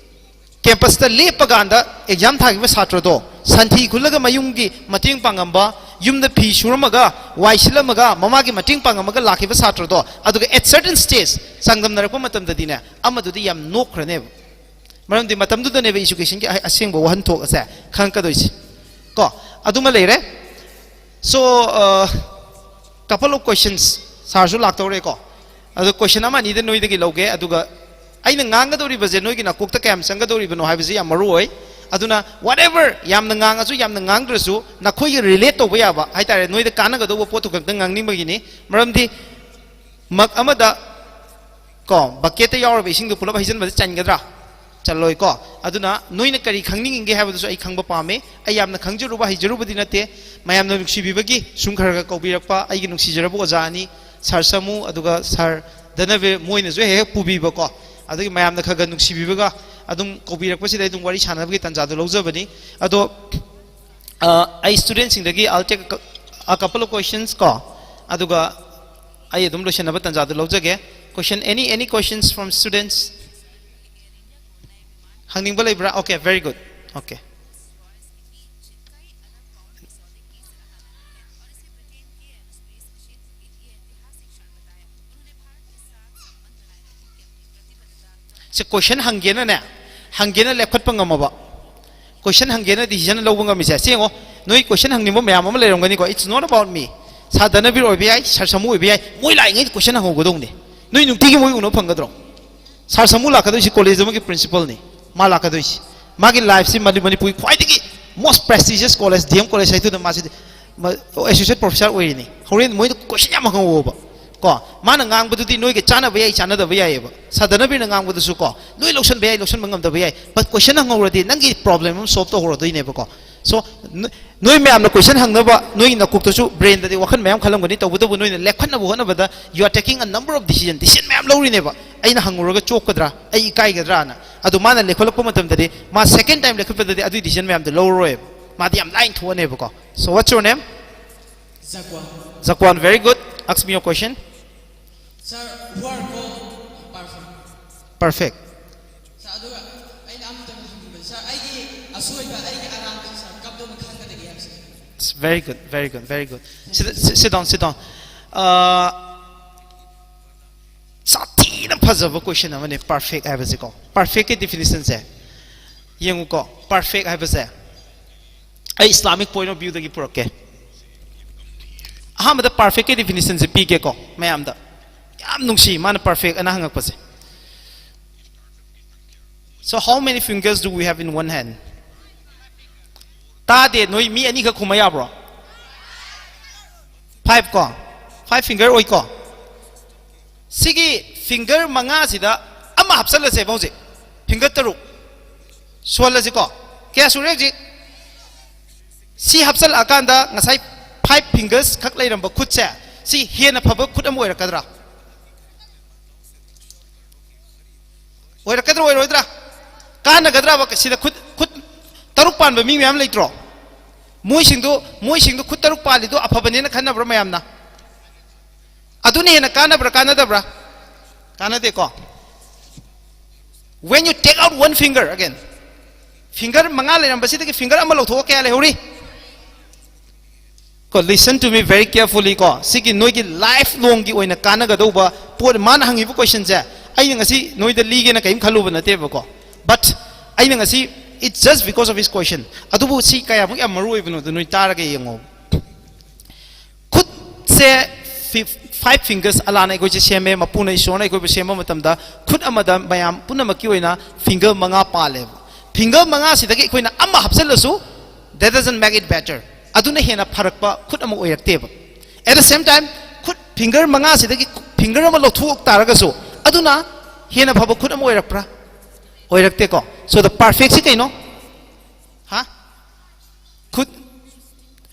ꯀꯦꯝꯄꯁꯇ ꯂꯦꯞꯄ ꯀꯥꯟꯗ ꯑꯦꯛꯖꯥꯝ ꯊꯥꯈꯤꯕ ꯁꯥꯇ꯭ꯔꯗꯣ, ꯁꯟꯊꯤ ꯈꯨꯜꯂꯒ ꯃꯌꯨꯝꯒꯤ ꯃꯇꯦꯡ ꯄꯥꯡꯉꯝꯕ, ꯌꯨꯝꯗ ꯐꯤ ꯁꯨꯔꯝꯃꯒ, ꯋꯥꯏ ꯁꯤꯠꯂꯝꯃꯒ, ꯃꯃꯥꯒꯤ ꯃꯇꯦꯡ ꯄꯥꯡꯉꯝꯃꯒ ꯂꯥꯛꯈꯤꯕ ꯁꯥꯇ꯭ꯔꯗꯣ, ꯑꯗꯨꯒ at certain stage ꯆꯥꯡꯗꯝꯅꯔꯛꯄ ꯃꯇꯝꯗꯗꯤꯅꯦ, ꯑꯃꯗꯨꯗꯤ ꯌꯥꯝ ꯅꯣꯛꯈ꯭ꯔꯅꯦꯕ꯫ ꯃꯔꯝꯗꯤ ꯃꯇꯝꯗꯨꯗꯅꯦꯕ ꯏꯖꯨꯀꯦꯁꯟꯒꯤ ꯑ-, ꯑꯁꯦꯡꯕ ꯋꯥꯍꯟꯊꯣꯛ ꯑꯁꯦ ꯈꯪꯉꯛꯀꯗꯣꯏꯁꯦ꯫ ꯀꯣ, ꯑꯗꯨꯃ ꯂꯩꯔꯦ꯫ So, uh, couple of questions, ꯁꯥꯔꯁꯨ ꯂꯥꯛꯇꯧꯔꯦꯀꯣ꯫ ꯑꯗꯣ ꯀꯣꯏꯁꯟ ꯑꯃ ꯑꯅꯤꯗ ꯅꯣꯏꯗꯒꯤ ꯂꯧꯒꯦ, ꯑꯗꯨꯒ ꯑꯩꯅ ꯉꯥꯡꯒꯗꯧꯔꯤꯕꯁꯦ ꯅꯣꯏꯒꯤ ꯅꯥꯀꯣꯛꯇ ꯀꯌꯥꯝ ꯆꯪꯒꯗꯧꯔꯤꯕꯅꯣ ꯍꯥꯏꯕꯁꯤ ꯌꯥꯝ ꯃꯔꯨ ꯑꯣꯏ꯫ ꯑꯗꯨꯅ whatever, ꯌꯥꯝꯅ ꯉꯥꯡꯉꯁꯨ ꯌꯥꯝꯅ ꯉꯥꯡꯗ꯭ꯔꯁꯨ, ꯅꯈꯣꯏꯒꯤ ꯔꯤꯂꯦꯠ ꯇꯧꯕ ꯌꯥꯕ ꯍꯥꯏꯇꯥꯔꯦ, ꯅꯣꯏꯗ ꯀꯥꯟꯅꯒꯗꯧꯕ ꯄꯣꯠꯇꯨ ꯈꯛꯇ ꯉꯥꯡꯅꯤꯡꯕꯒꯤꯅꯤ꯫ ꯃꯔꯝꯗꯤ ꯃꯛ ꯑꯃꯗ ꯀꯣ, ꯕꯛꯀꯦꯠꯇ ꯌꯥꯎꯔꯕ ꯏꯁꯤꯡꯗꯨ ꯄꯨꯂꯞ ꯍꯩꯖꯤꯟꯕꯗ ꯆꯟꯒꯗ꯭ꯔꯥ? ꯆꯜꯂꯣꯏꯀꯣ꯫ ꯑꯗꯨꯅ ꯅꯣꯏꯅ ꯀꯔꯤ ꯈꯪꯅꯤꯡꯉꯤꯒꯦ ꯍꯥꯏꯕꯗꯨꯁꯨ ꯑꯩ ꯈꯪꯕ ꯄꯥꯝꯃꯤ꯫ ꯑꯩ ꯌꯥꯝꯅ ꯈꯪꯖꯔꯨꯕ, ꯍꯩꯖꯔꯨꯕꯗꯤ ꯅꯠꯇꯦ꯫ ꯃꯌꯥꯝꯅ ꯅꯨꯡꯁꯤꯕꯤꯕꯒꯤ ꯁꯨꯝ ꯈꯔ ꯈꯔ ꯀꯧꯕꯤꯔꯛꯄ ꯑꯩꯒꯤ ꯅꯨꯡꯁꯤꯖꯔꯕ ꯑꯣꯖꯥ ꯑꯅꯤ, ꯁꯥꯔ ꯁꯥꯃꯨ ꯑꯗꯨꯒ ꯁꯥꯔ ꯙꯅꯕꯤꯔ, ꯃꯣꯏꯅꯁꯨ ꯍꯦꯛ ꯍꯦꯛ ꯄꯨꯕꯤꯕꯀꯣ꯫ ꯑꯗꯨꯒꯤ ꯃꯌꯥꯝꯅ ꯈꯔ ꯈꯔ ꯅꯨꯡꯁꯤꯕꯤꯕꯒ ꯑꯗꯨꯝ ꯀꯧꯕꯤꯔꯛꯄꯁꯤꯗ ꯑꯩ ꯑꯗꯨꯝ ꯋꯥꯔꯤ ꯁꯥꯟꯅꯕꯒꯤ ꯇꯥꯟꯖꯥꯗꯨ ꯂꯧꯖꯕꯅꯤ꯫ ꯑꯗꯣ, ꯑ, ꯑꯩ ꯁ꯭ꯇꯨꯗꯦꯟꯠꯁꯤꯡꯗꯒꯤ, I'll take a cou-, a couple of questions ꯀꯣ, ꯑꯗꯨꯒ ꯑꯩ ꯑꯗꯨꯝ ꯂꯣꯏꯁꯤꯟꯅꯕ ꯇꯥꯟꯖꯥꯗꯨ ꯂꯧꯖꯒꯦ꯫ Question, any, any questions from students? ꯍꯪꯅꯤꯡꯕ ꯂꯩꯕ꯭ꯔꯥ? Okay, very good. Okay. ꯁꯦ, ꯀꯣꯏꯁꯟ ꯍꯪꯒꯦꯅꯅꯦ, ꯍꯪꯒꯦꯅ ꯂꯦꯞꯈꯠꯄ ꯉꯝꯃꯕ, ꯀꯣꯏꯁꯟ ꯍꯪꯒꯦꯅ ꯗꯤꯁꯤꯖꯟ ꯂꯧꯕ ꯉꯝꯃꯤꯁꯦ, ꯁꯤ ꯌꯦꯡꯉꯣ꯫ ꯅꯣꯏ ꯀꯣꯏꯁꯟ ꯍꯪꯅꯤꯡꯕ ꯃꯌꯥꯝ ꯑꯃ ꯂꯩꯔꯝꯒꯅꯤꯀꯣ꯫ It's not about me. ꯁꯥꯔ ꯙꯅꯕꯤꯔ ꯑꯣꯏꯕ ꯌꯥꯏ, ꯁꯥꯔ ꯁꯥꯃꯨ ꯑꯣꯏꯕ ꯌꯥꯏ, ꯃꯣꯏ ꯂꯥꯛꯏꯉꯩꯗ ꯀꯣꯏꯁꯟ ꯍꯪꯍꯧꯒꯗꯧꯅꯦ꯫ ꯅꯣꯏ ꯅꯨꯡꯇꯤꯒꯤ ꯃꯣꯏ ꯎꯅꯕ ꯐꯪꯒꯗ꯭ꯔꯣ? ꯁꯥꯔ ꯁꯥꯃꯨ ꯂꯥꯛꯀꯗꯣꯏꯁꯤ ꯀꯣꯂꯦꯖ ꯑꯃꯒꯤ ꯄ꯭ꯔꯤꯟꯁꯤꯄꯜꯅꯤ꯫ ꯃꯥ ꯂꯥꯛꯀꯗꯣꯏꯁꯤ, ꯃꯥꯒꯤ ꯂꯥꯏꯐꯁꯤ ꯃꯅꯤ- ꯃꯅꯤꯄꯨꯔꯒꯤ ꯈ꯭ꯋꯥꯏꯗꯒꯤ most prestigious college, D M College ꯍꯥꯏꯗꯨꯅ ꯃꯥꯁꯤꯗꯤ ꯑꯦꯁꯣꯁꯤꯌꯦꯠ ꯄ꯭ꯔꯣꯐꯦꯁꯔ ꯑꯣꯏꯔꯤꯅꯤ꯫ ꯍꯣꯔꯦꯟ ꯃꯣꯏꯗ ꯀꯣꯏꯁꯟ ꯌꯥꯝ ꯍꯪꯍꯧꯋꯣꯕ꯫ ꯀꯣ, ꯃꯥꯅ ꯉꯥꯡꯕꯗꯨꯗꯤ ꯅꯣꯏꯒ ꯆꯥꯟꯅꯕ ꯌꯥꯏ, ꯆꯥꯟꯅꯗꯕ ꯌꯥꯏꯑꯕ꯫ ꯁꯥꯗꯅꯕꯤꯅ ꯉꯥꯡꯕꯗꯨꯁꯨ ꯀꯣ, ꯂꯣꯏ ꯂꯧꯁꯟꯕ ꯌꯥꯏ, ꯂꯧꯁꯟꯕ ꯉꯝꯗꯕ ꯌꯥꯏ꯫ But ꯀꯣꯏꯁꯟ ꯍꯪꯍꯧꯔꯗꯤ ꯅꯪꯒꯤ ꯄ꯭ꯔꯣꯕ꯭ꯂꯦꯝ ꯑꯃ ꯁꯣꯜꯕ ꯇꯧꯍꯧꯔꯗꯣꯏꯅꯦꯕꯀꯣ꯫ So, ꯅ- ꯅꯣꯏ ꯃꯌꯥꯝꯅ ꯀꯣꯏꯁꯟ ꯍꯪꯅꯕ ꯅꯣꯏꯒꯤ ꯅꯀꯣꯛꯇꯁꯨ, ꯕ꯭ꯔꯦꯟꯗꯗꯤ ꯋꯥꯈꯜ ꯃꯌꯥꯝ ꯈꯜꯂꯝꯒꯅꯤ꯫ ꯇꯧꯕꯇꯕꯨ ꯅꯣꯏꯅ ꯂꯦꯞꯈꯠꯅꯕ ꯍꯣꯠꯅꯕꯗ you are taking a number of decision, decision ꯃꯌꯥꯝ ꯂꯧꯔꯤꯅꯦꯕ꯫ ꯑꯩꯅ ꯍꯪꯉꯨꯔꯒ ꯆꯣꯞꯀꯗ꯭ꯔꯥ, ꯑꯩ ꯏꯀꯥꯏꯒꯗ꯭ꯔꯥꯅ꯫ ꯑꯗꯨ ꯃꯥꯅ ꯂꯦꯞꯈꯠꯂꯛꯄ ꯃꯇꯝꯗꯗꯤ, ꯃꯥ second time ꯂꯦꯞꯈꯠꯄꯗꯗꯤ ꯑꯗꯨꯒꯤ decision ꯃꯌꯥꯝꯗꯣ ꯂꯧꯔꯔꯣꯏꯕ꯫ ꯃꯥꯗꯤ ꯌꯥꯝ ꯂꯥꯏꯅ ꯊꯣꯛꯑꯅꯦꯕꯀꯣ꯫ So what's your name? Zakwan. Zakwan, very good. Ask me your question. Sir, who are called perfect? Perfect. Sir, ꯑꯗꯨꯒ ꯑꯩꯅ ꯑꯃꯇꯪ ꯍꯪꯅꯤꯡꯕ, sir, ꯑꯩꯒꯤ ꯑꯁꯣꯏꯕ, ꯑꯩꯒꯤ ꯑꯔꯥꯟꯕ, sir, ꯀꯝꯗꯧꯅ ꯈꯪꯒꯗꯒꯦ ꯍꯥꯏꯕꯁꯦ? It's very good, very good, very good. Sit, sit, sit down, sit down. Uh, ꯁꯥꯊꯤꯅ ꯐꯖꯕ ꯀꯣꯏꯁꯟ ꯑꯃꯅꯦ ꯄꯔꯐꯦꯛ ꯍꯥꯏꯕꯁꯦꯀꯣ꯫ ꯄꯔꯐꯦꯛꯀꯤ ꯗꯤꯐꯤꯅꯤꯁꯟꯁꯦ ꯌꯦꯡꯉꯨꯀꯣ꯫ ꯄꯔꯐꯦꯛ ꯍꯥꯏꯕꯁꯦ ꯑꯩ ꯏꯁꯂꯥꯃꯤꯛ ꯄꯣꯏꯟ ꯑꯣꯐ ꯚ꯭ꯌꯨꯗꯒꯤ ꯄꯨꯔꯛꯀꯦ꯫ ꯑꯍꯥꯟꯕꯗ ꯄꯔꯐꯦꯛꯀꯤ ꯗꯤꯐꯤꯅꯤꯁꯟꯁꯦ ꯄꯤꯒꯦꯀꯣ ꯃꯌꯥꯝꯗ꯫ ꯌꯥꯝ ꯅꯨꯡꯁꯤ ꯃꯥꯅ ꯄꯔꯐꯦꯛ ꯑꯅ ꯍꯪꯉꯛꯄꯁꯦ꯫ So how many fingers do we have in one hand? ꯇꯥꯗꯦ, ꯅꯣꯏ ꯃꯤ ꯑꯅꯤꯈꯛ ꯈꯨꯝꯕ ꯌꯥꯕ꯭ꯔꯣ? Five ꯀꯣ? Five finger ꯑꯣꯏꯀꯣ? ꯁꯤꯒꯤ finger ꯃꯉꯥꯁꯤꯗ ꯑꯃ ꯍꯥꯞꯆꯜꯂꯁꯦꯕ ꯍꯧꯖꯤꯛ꯫ Finger ꯇꯔꯨꯛ ꯁꯨꯍꯜꯂꯁꯤꯀꯣ꯫ ꯀꯌꯥ ꯁꯨꯔꯦ ꯍꯧꯖꯤꯛ? ꯁꯤ ꯍꯥꯞꯆꯜꯂꯛꯑꯀꯥꯟꯗ ꯉꯁꯥꯏ five fingers ꯈꯛ ꯂꯩꯔꯝꯕ ꯈꯨꯠꯁꯦ, ꯁꯤ ꯍꯦꯟꯅ ꯐꯕ ꯈꯨꯠ ꯑꯃ ꯑꯣꯏꯔꯛꯀꯗ꯭ꯔꯥ? ꯑꯣꯏꯔꯛꯀꯗ꯭ꯔꯥ ꯑꯣꯏꯔꯣꯏꯗ꯭ꯔꯥ? ꯀꯥꯟꯅꯒꯗ꯭ꯔꯕ? ꯁꯤꯗ ꯈꯨꯠ, ꯈꯨꯠ ꯇꯔꯨꯛ ꯄꯥꯟꯕ ꯃꯤ ꯃꯌꯥꯝ ꯂꯩꯇ꯭ꯔꯣ? ꯃꯣꯏꯁꯤꯡꯗꯨ, ꯃꯣꯏꯁꯤꯡꯗꯨ ꯈꯨꯠ ꯇꯔꯨꯛ ꯄꯥꯜꯂꯤꯗꯣ ꯑꯐꯕꯅꯦꯅ ꯈꯟꯅꯕ꯭ꯔꯥ ꯃꯌꯥꯝꯅ? ꯑꯗꯨꯅ ꯍꯦꯟꯅ ꯀꯥꯟꯅꯕ꯭ꯔꯥ ꯀꯥꯟꯅꯗꯕ꯭ꯔꯥ? ꯀꯥꯟꯅꯗꯦꯀꯣ? When you take out one finger again, finger ꯃꯉꯥ ꯂꯩꯔꯝꯕꯁꯤꯗꯒꯤ finger ꯑꯃ ꯂꯧꯊꯣꯛꯑ ꯀꯌꯥ ꯂꯩꯍꯧꯔꯤ? ꯀꯣ, listen to me very carefully ꯀꯣ꯫ ꯁꯤꯒꯤ ꯅꯣꯏꯒꯤ life longꯒꯤ ꯑꯣꯏꯅ ꯀꯥꯟꯅꯒꯗꯧꯕ ꯄꯣꯠ, ꯃꯥꯅ ꯍꯪꯉꯤꯕ questionꯁꯦ ꯑꯩꯅ ꯉꯁꯤ ꯅꯣꯏꯗ ꯂꯤꯒꯦꯅ ꯀꯔꯤꯝ ꯈꯜꯂꯨꯕ ꯅꯠꯇꯦꯕꯀꯣ꯫ But ꯑꯩꯅ ꯉꯁꯤ, it's just because of his question꯫ ꯑꯗꯨꯕꯨ ꯁꯤ ꯀꯌꯥꯃꯨꯛ ꯌꯥꯝ ꯃꯔꯨ ꯑꯣꯏꯕꯅꯣꯗꯣ ꯅꯣꯏ ꯇꯥꯔꯒ ꯌꯦꯡꯉꯣ꯫ ꯈꯨꯠꯁꯦ five, Five fingers ꯑꯜꯂꯥꯅ ꯑꯩꯈꯣꯏꯁꯦ ꯁꯦꯝꯃꯦ, ꯃꯄꯨꯅ ꯏꯁꯣꯔꯅ ꯑꯩꯈꯣꯏꯕꯨ ꯁꯦꯝꯕ ꯃꯇꯝꯗ ꯈꯨꯠ ꯑꯃꯗ ꯃꯌꯥꯝ ꯄꯨꯝꯅꯃꯛꯀꯤ ꯑꯣꯏꯅ finger ꯃꯉꯥ ꯄꯥꯜꯂꯦꯕ꯫ Finger ꯃꯉꯥꯁꯤꯗꯒꯤ ꯑꯩꯈꯣꯏꯅ ꯑꯃ ꯍꯥꯞꯆꯤꯜꯂꯁꯨ, that doesn't make it better. ꯑꯗꯨꯅ ꯍꯦꯟꯅ ꯐꯔꯛꯄ ꯈꯨꯠ ꯑꯃ ꯑꯣꯏꯔꯛꯇꯦꯕ꯫ At the same time, ꯈꯨꯠ finger ꯃꯉꯥꯁꯤꯗꯒꯤ finger ꯑꯃ ꯂꯧꯊꯣꯛ ꯇꯥꯔꯒꯁꯨ ꯑꯗꯨꯅ ꯍꯦꯟꯅ ꯐꯕ ꯈꯨꯠ ꯑꯃ ꯑꯣꯏꯔꯛꯄ꯭ꯔꯥ? ꯑꯣꯏꯔꯛꯇꯦꯀꯣ꯫ So the perfect ꯁꯤ ꯀꯩꯅꯣ? ꯍꯥ? ꯈꯨꯠ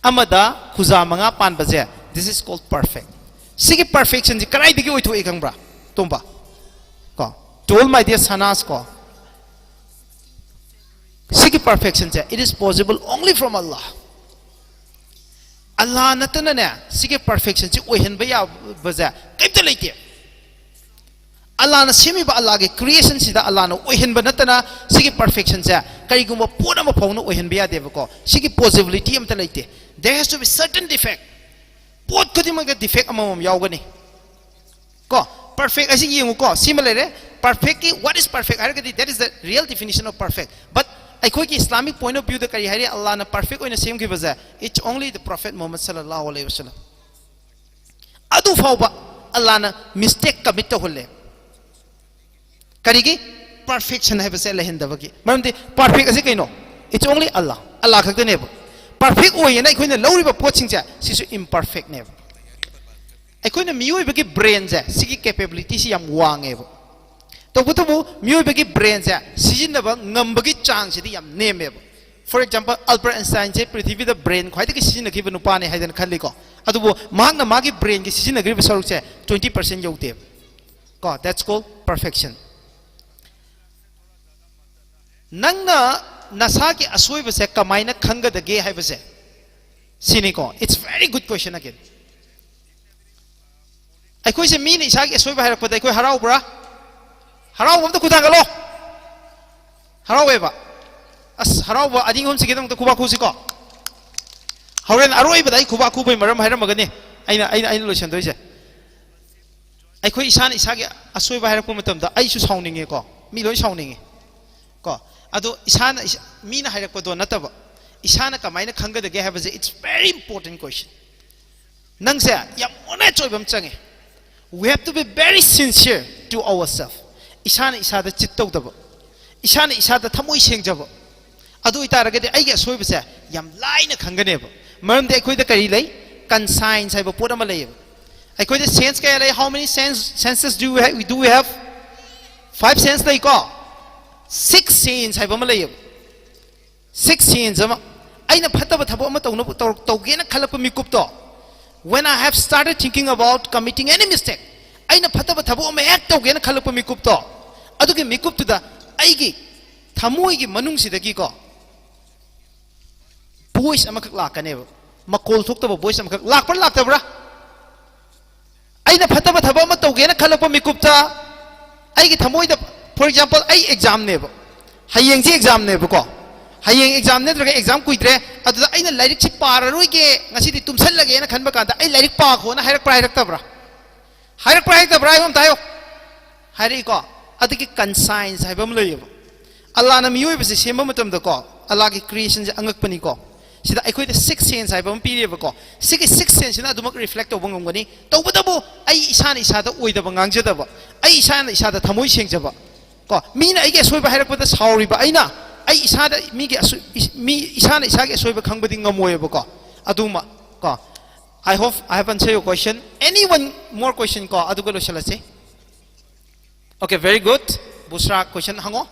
ꯑꯃꯗ ꯈꯨꯖꯥ ꯃꯉꯥ ꯄꯥꯟꯕꯁꯦ, this is called perfect. ꯁꯤꯒꯤ perfection ꯁꯤ ꯀꯗꯥꯏꯗꯒꯤ ꯑꯣꯏꯊꯣꯛꯏ ꯈꯪꯕ꯭ꯔꯥ, ꯇꯣꯝꯕ? ꯀꯣ, to all my dear Sanas ꯀꯣ, ꯁꯤꯒꯤ perfection say, it is possible only from Allah. ꯑꯜꯂꯥ ꯅꯠꯇꯅꯅꯦ ꯁꯤꯒꯤ perfection ꯁꯤ ꯑꯣꯏꯍꯟꯕ ꯌꯥꯕꯁꯦ ꯀꯩꯝꯇ ꯂꯩꯇꯦ꯫ ꯑꯜꯂꯥꯅ ꯁꯦꯝꯃꯤꯕ ꯑꯜꯂꯥꯒꯤ creation ꯁꯤꯗ ꯑꯜꯂꯥꯅ ꯑꯣꯏꯍꯟꯕ ꯅꯠꯇꯅ ꯁꯤꯒꯤ perfection ꯁꯦ ꯀꯔꯤꯒꯨꯝꯕ ꯄꯣꯠ ꯑꯃ ꯐꯥꯎꯅ ꯑꯣꯏꯍꯟꯕ ꯌꯥꯗꯦꯕꯀꯣ꯫ ꯁꯤꯒꯤ possibility ꯑꯝꯇ ꯂꯩꯇꯦ꯫ There has to be certain defect. ꯄꯣꯠ ꯈꯨꯗꯤꯡꯃꯛꯇ defect ꯑꯃꯃꯝ ꯌꯥꯎꯒꯅꯤ꯫ ꯀꯣ, perfect ꯑꯁꯤ ꯌꯦꯡꯉꯨꯀꯣ, ꯁꯤꯃ ꯂꯩꯔꯦ꯫ Perfect ꯀꯤ, what is perfect ꯍꯥꯏꯔꯒꯗꯤ, that is the real definition of perfect. But ꯑꯩꯈꯣꯏꯒꯤ Islamic point of view ꯗ ꯀꯔꯤ ꯍꯥꯏꯔꯤ? ꯑꯜꯂꯥꯅ perfect ꯑꯣꯏꯅ ꯁꯦꯝꯈꯤꯕꯁꯦ, it's only the Prophet Muhammad sallallahu alaihi wasallam. ꯑꯗꯨ ꯐꯥꯎꯕ ꯑꯜꯂꯥꯅ mistake commit ꯇꯧꯍꯜꯂꯦ꯫ ꯀꯔꯤꯒꯤ? Perfection ꯍꯥꯏꯕꯁꯦ ꯂꯩꯍꯟꯗꯕꯒꯤ꯫ ꯃꯔꯝꯗꯤ perfect ꯑꯁꯤ ꯀꯩꯅꯣ? It's only Allah. ꯑꯜꯂꯥ ꯈꯛꯇꯅꯦꯕ꯫ Perfect ꯑꯣꯏꯌꯦꯅ ꯑꯩꯈꯣꯏꯅ ꯂꯧꯔꯤꯕ ꯄꯣꯠꯁꯤꯡꯁꯦ, ꯁꯤꯁꯨ imperfect ꯅꯦꯕ꯫ ꯑꯩꯈꯣꯏꯅ ꯃꯤꯑꯣꯏꯕꯒꯤ brain ꯁꯦ, ꯁꯤꯒꯤ capability ꯁꯤ ꯌꯥꯝ ꯋꯥꯡꯉꯦꯕ꯫ ꯇꯧꯕꯇꯕꯨ ꯃꯤꯑꯣꯏꯕꯒꯤ brain ꯁꯦ ꯁꯤꯖꯤꯟꯅꯕ ꯉꯝꯕꯒꯤ ꯆꯥꯡꯁꯤꯗꯤ ꯌꯥꯝ ꯅꯦꯝꯃꯦꯕ꯫ For example, Albert Einstein ꯁꯦ ꯄ꯭ꯔꯤꯊꯤꯕꯤꯗ brain ꯈ꯭ꯋꯥꯏꯗꯒꯤ ꯁꯤꯖꯤꯟꯅꯈꯤꯕ ꯅꯨꯄꯥꯅꯦ ꯍꯥꯏꯗꯅ ꯈꯜꯂꯤꯀꯣ꯫ ꯑꯗꯨꯕꯨ ꯃꯍꯥꯛꯅ ꯃꯥꯒꯤ brain ꯒꯤ ꯁꯤꯖꯤꯟꯅꯈ꯭ꯔꯤꯕ ꯁꯔꯨꯛꯁꯦ twenty percent ꯌꯧꯗꯦꯕ꯫ ꯀꯣ, that's called perfection. ꯅꯪꯅ ꯅꯁꯥꯒꯤ ꯑꯁꯣꯏꯕꯁꯦ ꯀꯃꯥꯏꯅ ꯈꯪꯒꯗꯒꯦ ꯍꯥꯏꯕꯁꯦ ꯁꯤꯅꯤꯀꯣ꯫ It's very good question again. ꯑꯩꯈꯣꯏꯁꯦ ꯃꯤꯅ ꯏꯁꯥꯒꯤ ꯑꯁꯣꯏꯕ ꯍꯥꯏꯔꯛꯄꯗ ꯑꯩꯈꯣꯏ ꯍꯔꯥꯎꯕ꯭ꯔꯥ? ꯍꯔꯥꯎꯕ ꯑꯝꯇ ꯈꯨꯠ ꯊꯥꯡꯒꯠꯂꯣ꯫ ꯍꯔꯥꯎꯋꯦꯕ꯫ ꯑꯁ, ꯍꯔꯥꯎꯕ ꯑꯅꯤ ꯑꯍꯨꯝꯁꯤꯒꯤꯗꯃꯛꯇ ꯈꯨꯕꯥꯛ ꯈꯨꯁꯤꯀꯣ꯫ ꯍꯣꯔꯦꯟ ꯑꯔꯣꯏꯕꯗ ꯑꯩ ꯈꯨꯕꯥꯛ ꯈꯨꯕꯩ ꯃꯔꯝ ꯍꯥꯏꯔꯝꯃꯒꯅꯤ꯫ ꯑꯩꯅ, ꯑꯩꯅ, ꯑꯩꯅ ꯂꯣꯏꯁꯟꯗꯣꯏꯁꯦ꯫ ꯑꯩꯈꯣꯏ ꯏꯁꯥꯅ ꯏꯁꯥꯒꯤ ꯑꯁꯣꯏꯕ ꯍꯥꯏꯔꯛꯄ ꯃꯇꯝꯗ ꯑꯩꯁꯨ ꯁꯥꯎꯅꯤꯡꯉꯦꯀꯣ꯫ ꯃꯤ ꯂꯣꯏ ꯁꯥꯎꯅꯤꯡꯉꯦ꯫ ꯀꯣ꯫ ꯑꯗꯣ ꯏꯁꯥꯅ, ꯏꯁꯥ-, ꯃꯤꯅ ꯍꯥꯏꯔꯛꯄꯗꯣ ꯅꯠꯇꯕ, ꯏꯁꯥꯅ ꯀꯃꯥꯏꯅ ꯈꯪꯒꯗꯒꯦ ꯍꯥꯏꯕꯁꯦ, it's very important question. ꯅꯪꯁꯦ ꯌꯥꯝ ꯑꯣꯅꯦꯁ ꯑꯣꯏꯕ ꯑꯃ ꯆꯪꯉꯦ. We have to be very sincere to ourselves. ꯏꯁꯥꯅ ꯏꯁꯥꯗ ꯆꯤꯠ ꯇꯧꯗꯕ, ꯏꯁꯥꯅ ꯏꯁꯥꯗ ꯊꯃꯣꯏ ꯁꯦꯡꯖꯕ. ꯑꯗꯨ ꯑꯣꯏꯇꯥꯔꯒꯗꯤ ꯑꯩꯒꯤ ꯑꯁꯣꯏꯕꯁꯦ ꯌꯥꯝ ꯂꯥꯏꯅ ꯈꯪꯒꯅꯦꯕ. ꯃꯔꯝꯗꯤ ꯑꯩꯈꯣꯏꯗ ꯀꯔꯤ ꯂꯩ? Conscience ꯍꯥꯏꯕ ꯄꯣꯠ ꯑꯃ ꯂꯩꯌꯦꯕ. ꯑꯩꯈꯣꯏꯗ sense ꯀꯌꯥ ꯂꯩ? How many sense, senses do we have? Do we have? Five sense ꯂꯩꯀꯣ. Six sense ꯍꯥꯏꯕ ꯑꯃ ꯂꯩꯌꯦꯕ. Six sense ꯑꯃ. ꯑꯩꯅ ꯐꯠꯇꯕ ꯊꯕꯛ ꯑꯃ ꯇꯧꯅꯕ ꯇꯧ- ꯇꯧꯒꯦꯅ ꯈꯜꯂꯛꯄ ꯃꯤꯀꯨꯞꯇꯣ, when I have started thinking about committing any mistake, ꯑꯩꯅ ꯐꯠꯇꯕ ꯊꯕꯛ ꯑꯃ ꯍꯦꯛ ꯇꯧꯒꯦꯅ ꯈꯜꯂꯛꯄ ꯃꯤꯀꯨꯞꯇꯣ, ꯑꯗꯨꯒꯤ ꯃꯤꯀꯨꯞꯇꯨꯗ ꯑꯩꯒꯤ ꯊꯃꯣꯏꯒꯤ ꯃꯅꯨꯡꯁꯤꯗꯒꯤꯀꯣ voice ꯑꯃꯈꯛ ꯂꯥꯛꯀꯅꯦꯕ. ꯃꯈꯣꯜ ꯊꯣꯛꯇꯕ voice ꯑꯃꯈꯛ ꯂꯥꯛꯄ꯭ꯔꯥ ꯂꯥꯛꯇꯕ꯭ꯔꯥ? ꯑꯩꯅ ꯐꯠꯇꯕ ꯊꯕꯛ ꯑꯃ ꯇꯧꯒꯦꯅ ꯈꯜꯂꯛꯄ ꯃꯤꯀꯨꯞꯇ ꯑꯩꯒꯤ ꯊꯃꯣꯏꯗ, for example, ꯑꯩ examꯅꯦꯕ, ꯍꯌꯦꯡꯁꯤ examꯅꯦꯕꯀꯣ, ꯍꯌꯦꯡ exam ꯅꯠꯇ꯭ꯔꯒ exam ꯀꯨꯏꯗ꯭ꯔꯦ, ꯑꯗꯨꯗ ꯑꯩꯅ ꯂꯥꯏꯔꯤꯛꯁꯤ ꯄꯥꯔꯔꯣꯏꯒꯦ, ꯉꯁꯤꯗꯤ ꯇꯨꯝꯁꯜꯂꯒꯦꯅ ꯈꯟꯕ ꯀꯥꯟꯗ ꯑꯩ ꯂꯥꯏꯔꯤꯛ ꯄꯥꯈꯣꯅ ꯍꯥꯏꯔꯛꯄ꯭ꯔꯥ ꯍꯥꯏꯔꯛꯇꯕ꯭ꯔꯥ? ꯍꯥꯏꯔꯛꯄ꯭ꯔꯥ ꯍꯥꯏꯔꯛꯇꯕ꯭ꯔꯥ? ꯑꯩꯉꯣꯟꯗ ꯍꯥꯏꯌꯣ꯫ ꯍꯥꯏꯔꯛꯏꯀꯣ꯫ ꯑꯗꯒꯤ conscience ꯍꯥꯏꯕ ꯑꯃ ꯂꯩꯌꯦꯕ꯫ ꯑꯜꯂꯥꯅ ꯃꯤꯑꯣꯏꯕꯁꯦ ꯁꯦꯝꯕ ꯃꯇꯝꯗꯀꯣ, ꯑꯜꯂꯥꯒꯤ creationꯁꯦ ꯑꯉꯛꯄꯅꯤꯀꯣ꯫ ꯁꯤꯗ ꯑꯩꯈꯣꯏꯗ six sense ꯍꯥꯏꯕ ꯑꯃ ꯄꯤꯔꯤꯕꯀꯣ꯫ ꯁꯤꯒꯤ six senseꯁꯤꯅ ꯑꯗꯨꯃꯛ reflect ꯇꯧꯕ ꯉꯝꯒꯅꯤ꯫ ꯇꯧꯕꯇꯕꯨ ꯑꯩ ꯏꯁꯥꯅ ꯏꯁꯥꯗ ꯑꯣꯏꯗꯕ ꯉꯥꯡꯖꯗꯕ, ꯑꯩ ꯏꯁꯥꯅ ꯏꯁꯥꯗ ꯊꯃꯣꯏ ꯁꯦꯡꯖꯕ ꯀꯣ꯫ ꯃꯤꯅ ꯑꯩꯒꯤ ꯑꯁꯣꯏꯕ ꯍꯥꯏꯔꯛꯄꯗ ꯁꯥꯎꯔꯤꯕ ꯑꯩꯅ, ꯑꯩ ꯏꯁꯥꯗ ꯃꯤꯒꯤ ꯑꯁꯣꯏ-, ꯏꯁ-, ꯃꯤ, ꯏꯁꯥꯅ ꯏꯁꯥꯒꯤ ꯑꯁꯣꯏꯕ ꯈꯪꯕꯗꯤ ꯉꯝꯃꯣꯏꯕꯀꯣ꯫ ꯑꯗꯨꯃ ꯀꯣ꯫ I hope I have answered your question. Anyone more question ꯀꯣ? ꯑꯗꯨꯒ ꯂꯣꯏꯁꯤꯜꯂꯁꯤ꯫ Okay, very good. ꯕꯨꯁ꯭ꯔꯥ, question ꯍꯪꯉꯣ꯫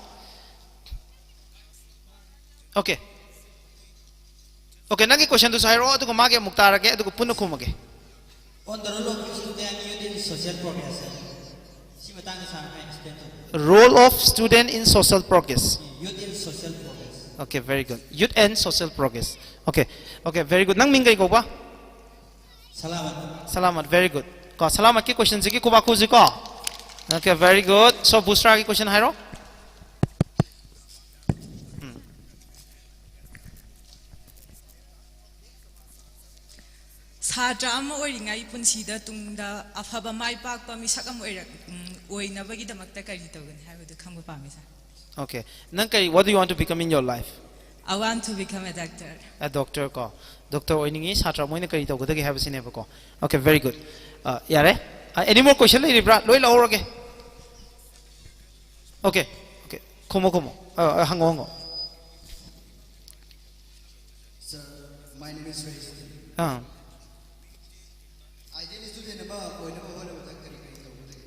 Okay. Okay, ꯅꯪꯒꯤ questionꯗꯨꯁꯨ ꯍꯥꯏꯔꯛꯑꯣ, ꯑꯗꯨꯒ ꯃꯥꯒꯤ ꯑꯃꯨꯛ ꯇꯥꯔꯒꯦ, ꯑꯗꯨꯒ ꯄꯨꯟꯅ ꯈꯨꯝꯃꯒꯦ꯫ On the role of student youth in social progress. ꯁꯤ ꯃꯇꯥꯡꯗ ꯁꯥꯔ ꯈꯔ explain ꯇꯧꯕꯤꯌꯨ꯫ Role of student in social progress. Youth in social progress. Okay, very good. Youth and social progress. Okay, okay, very good. ꯅꯪ ꯃꯤꯡ ꯀꯩ ꯀꯧꯕ? ꯁꯂꯥꯃꯠ꯫ ꯁꯂꯥꯃꯠ, very good. ꯀꯣ, ꯁꯂꯥꯃꯠꯀꯤ questionꯁꯤꯒꯤ ꯈꯨꯕꯥꯛ ꯈꯨꯁꯤꯀꯣ꯫ Okay, very good. So, ꯕꯨꯁ꯭ꯔꯥꯒꯤ question ꯍꯥꯏꯔꯣ꯫ ꯎꯝ꯫ ꯁꯥꯇ꯭ꯔ ꯑꯃ ꯑꯣꯏꯔꯤꯉꯩ ꯄꯨꯟꯁꯤꯗ ꯇꯨꯡꯗ ꯑꯐꯕ ꯃꯥꯏ ꯄꯥꯛꯄ ꯃꯤꯁꯛ ꯑꯃ ꯑꯣꯏꯔꯛ-, ꯎꯝ, ꯑꯣꯏꯅꯕꯒꯤꯗꯃꯛꯇ ꯀꯔꯤ ꯇꯧꯒꯅꯤ ꯍꯥꯏꯕꯗꯨ ꯈꯪꯕ ꯄꯥꯝꯃꯤ, ꯁꯥꯔ꯫ Okay. ꯅꯪ ꯀꯔꯤ, what do you want to become in your life? I want to become a doctor. ꯑ ꯗꯣꯛꯇꯔ ꯀꯣ, ꯗꯣꯛꯇꯔ ꯑꯣꯏꯅꯤꯡꯉꯤ, ꯁꯥꯇ꯭ꯔ ꯃꯣꯏꯅ ꯀꯔꯤ ꯇꯧꯒꯗꯒꯦ ꯍꯥꯏꯕꯁꯤꯅꯦꯕꯀꯣ꯫ Okay, very good. ꯑ, ꯌꯥꯔꯦ꯫ ꯑ, any more question ꯂꯩꯔꯤꯕ꯭ꯔꯥ? ꯂꯣꯏ ꯂꯧꯍꯧꯔꯒꯦ꯫ Okay, okay. ꯈꯨꯝꯃꯣ, ꯈꯨꯝꯃꯣ꯫ ꯑ, ꯑ, ꯍꯪꯉꯣ, ꯍꯪꯉꯣ꯫ Sir, my name is Raisin. Ah. Ideal student ꯑꯃ ꯑꯣꯏꯅꯕ ꯍꯣꯠꯅꯕꯗ ꯀꯔꯤ ꯀꯔꯤ ꯇꯧꯒꯗꯒꯦ?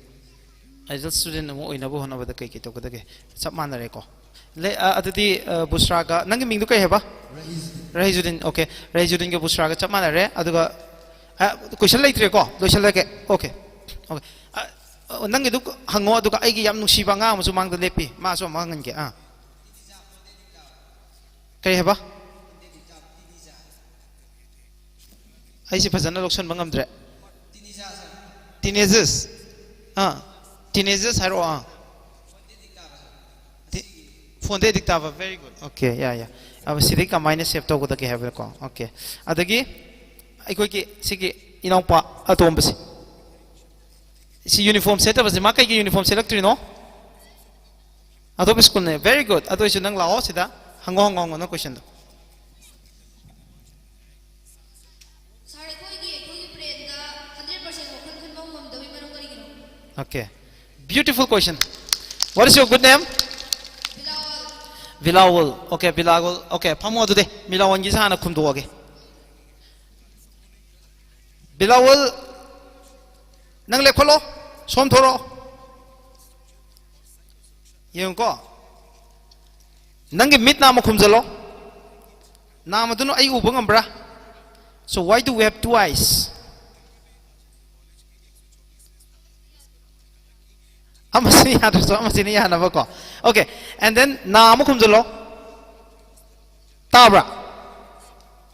Ideal student ꯑꯃ ꯑꯣꯏꯅꯕ ꯍꯣꯠꯅꯕꯗ ꯀꯩ ꯀꯩ ꯇꯧꯒꯗꯒꯦ? ꯆꯞ ꯃꯥꯟꯅꯔꯦꯀꯣ꯫ ꯂꯩ, ꯑ, ꯑꯗꯨꯗꯤ, ꯑ, ꯕꯨꯁ꯭ꯔꯥꯒ, ꯅꯪꯒꯤ ꯃꯤꯡꯗꯨ ꯀꯩ ꯍꯥꯏꯕ? ꯔꯍꯤꯁ ꯔꯍꯤꯖꯨꯗꯤꯟ, okay. ꯔꯍꯤꯖꯨꯗꯤꯟꯒ ꯕꯨꯁ꯭ꯔꯥꯒ ꯆꯞ ꯃꯥꯟꯅꯔꯦ꯫ ꯑꯗꯨꯒ, ꯑ, question ꯂꯩꯇ꯭ꯔꯦꯀꯣ? ꯂꯣꯏꯁꯤꯜꯂꯒꯦ꯫ Okay, okay. ꯑ, ꯑ, ꯅꯪꯒꯤꯗꯨ ꯍꯪꯉꯣ, ꯑꯗꯨꯒ ꯑꯩꯒꯤ ꯌꯥꯝ ꯅꯨꯡꯁꯤꯕ ꯑꯉꯥꯡ ꯑꯃꯁꯨ ꯃꯥꯡꯗ ꯂꯦꯞꯄꯤ, ꯃꯥꯁꯨ ꯑꯃꯨꯛ ꯍꯪꯍꯟꯒꯦ꯫ ꯑꯥ꯫ ꯀꯔꯤ ꯍꯥꯏꯕ? ꯑꯩꯁꯦ ꯐꯖꯅ ꯂꯧꯁꯟꯕ ꯉꯝꯗ꯭ꯔꯦ꯫ Teenagers. ꯑꯥ, teenagers ꯍꯥꯏꯔꯛꯑꯣ꯫ ꯑꯥ꯫ Phone ꯗ addict ꯇꯥꯕ, very good. Okay, yeah, yeah. ꯑ, ꯁꯤꯗꯩ ꯀꯃꯥꯏꯅ save ꯇꯧꯒꯗꯒꯦ ꯍꯥꯏꯕꯀꯣ? Okay. ꯑꯗꯒꯤ ꯑꯩꯈꯣꯏꯒꯤ ꯁꯤꯒꯤ ꯏꯅꯥꯎꯄꯥ ꯑꯇꯣꯝꯕꯁꯦ, ꯁꯤ uniform ꯁꯦꯠꯇꯕꯁꯦ, ꯃꯥ ꯀꯩꯒꯤ uniform ꯁꯦꯠꯂꯛꯇ꯭ꯔꯤꯅꯣ? ꯑꯇꯣꯞꯄ school ꯅꯦ꯫ Very good. ꯑꯗꯨ ꯑꯣꯏꯁꯨ ꯅꯪ ꯂꯥꯛꯑꯣ ꯁꯤꯗ, ꯍꯪꯉꯣ, ꯍꯪꯉꯣ, ꯍꯪꯉꯣ, ꯅꯪ question ꯗꯣ꯫ ꯁꯥꯔ, ꯑꯩꯈꯣꯏꯒꯤ ꯑꯩꯈꯣꯏꯒꯤ brain ꯗ hundred percent ꯋꯥꯈꯜ ꯈꯟꯕ ꯉꯝꯗꯕꯒꯤ ꯃꯔꯝ ꯀꯔꯤꯒꯤꯅꯣ? Okay. Beautiful question. What is your good name? ꯕꯤꯂꯥꯋꯜ꯫ Bilawal. Okay, Bilawal. Okay, ꯐꯝꯃꯣ ꯑꯗꯨꯗꯤ꯫ ꯕꯤꯂꯥꯋꯜꯒꯤꯁꯦ ꯍꯥꯟꯅ ꯈꯨꯝꯗꯣꯛꯑꯒꯦ꯫ ꯕꯤꯂꯥꯋꯜ, ꯅꯪ ꯂꯦꯞꯈꯠꯂꯣ꯫ ꯁꯣꯝ ꯊꯣꯔꯛꯑꯣ꯫ ꯌꯦꯡꯉꯨꯀꯣ꯫ ꯅꯪꯒꯤ ꯃꯤꯠ ꯅꯥꯝꯃ ꯈꯨꯝꯖꯤꯜꯂꯣ꯫ ꯅꯥꯝꯃꯗꯨꯅ ꯑꯩ ꯎꯕ ꯉꯝꯕ꯭ꯔꯥ? So why do we have two eyes? ꯑꯃꯁꯤꯅ ꯌꯥꯗ꯭ꯔꯁꯨ ꯑꯃꯁꯤꯅ ꯌꯥꯅꯕꯀꯣ꯫ Okay, and then ꯅꯥ ꯑꯃ ꯈꯨꯝꯖꯤꯜꯂꯣ꯫ ꯇꯥꯕ꯭ꯔꯥ?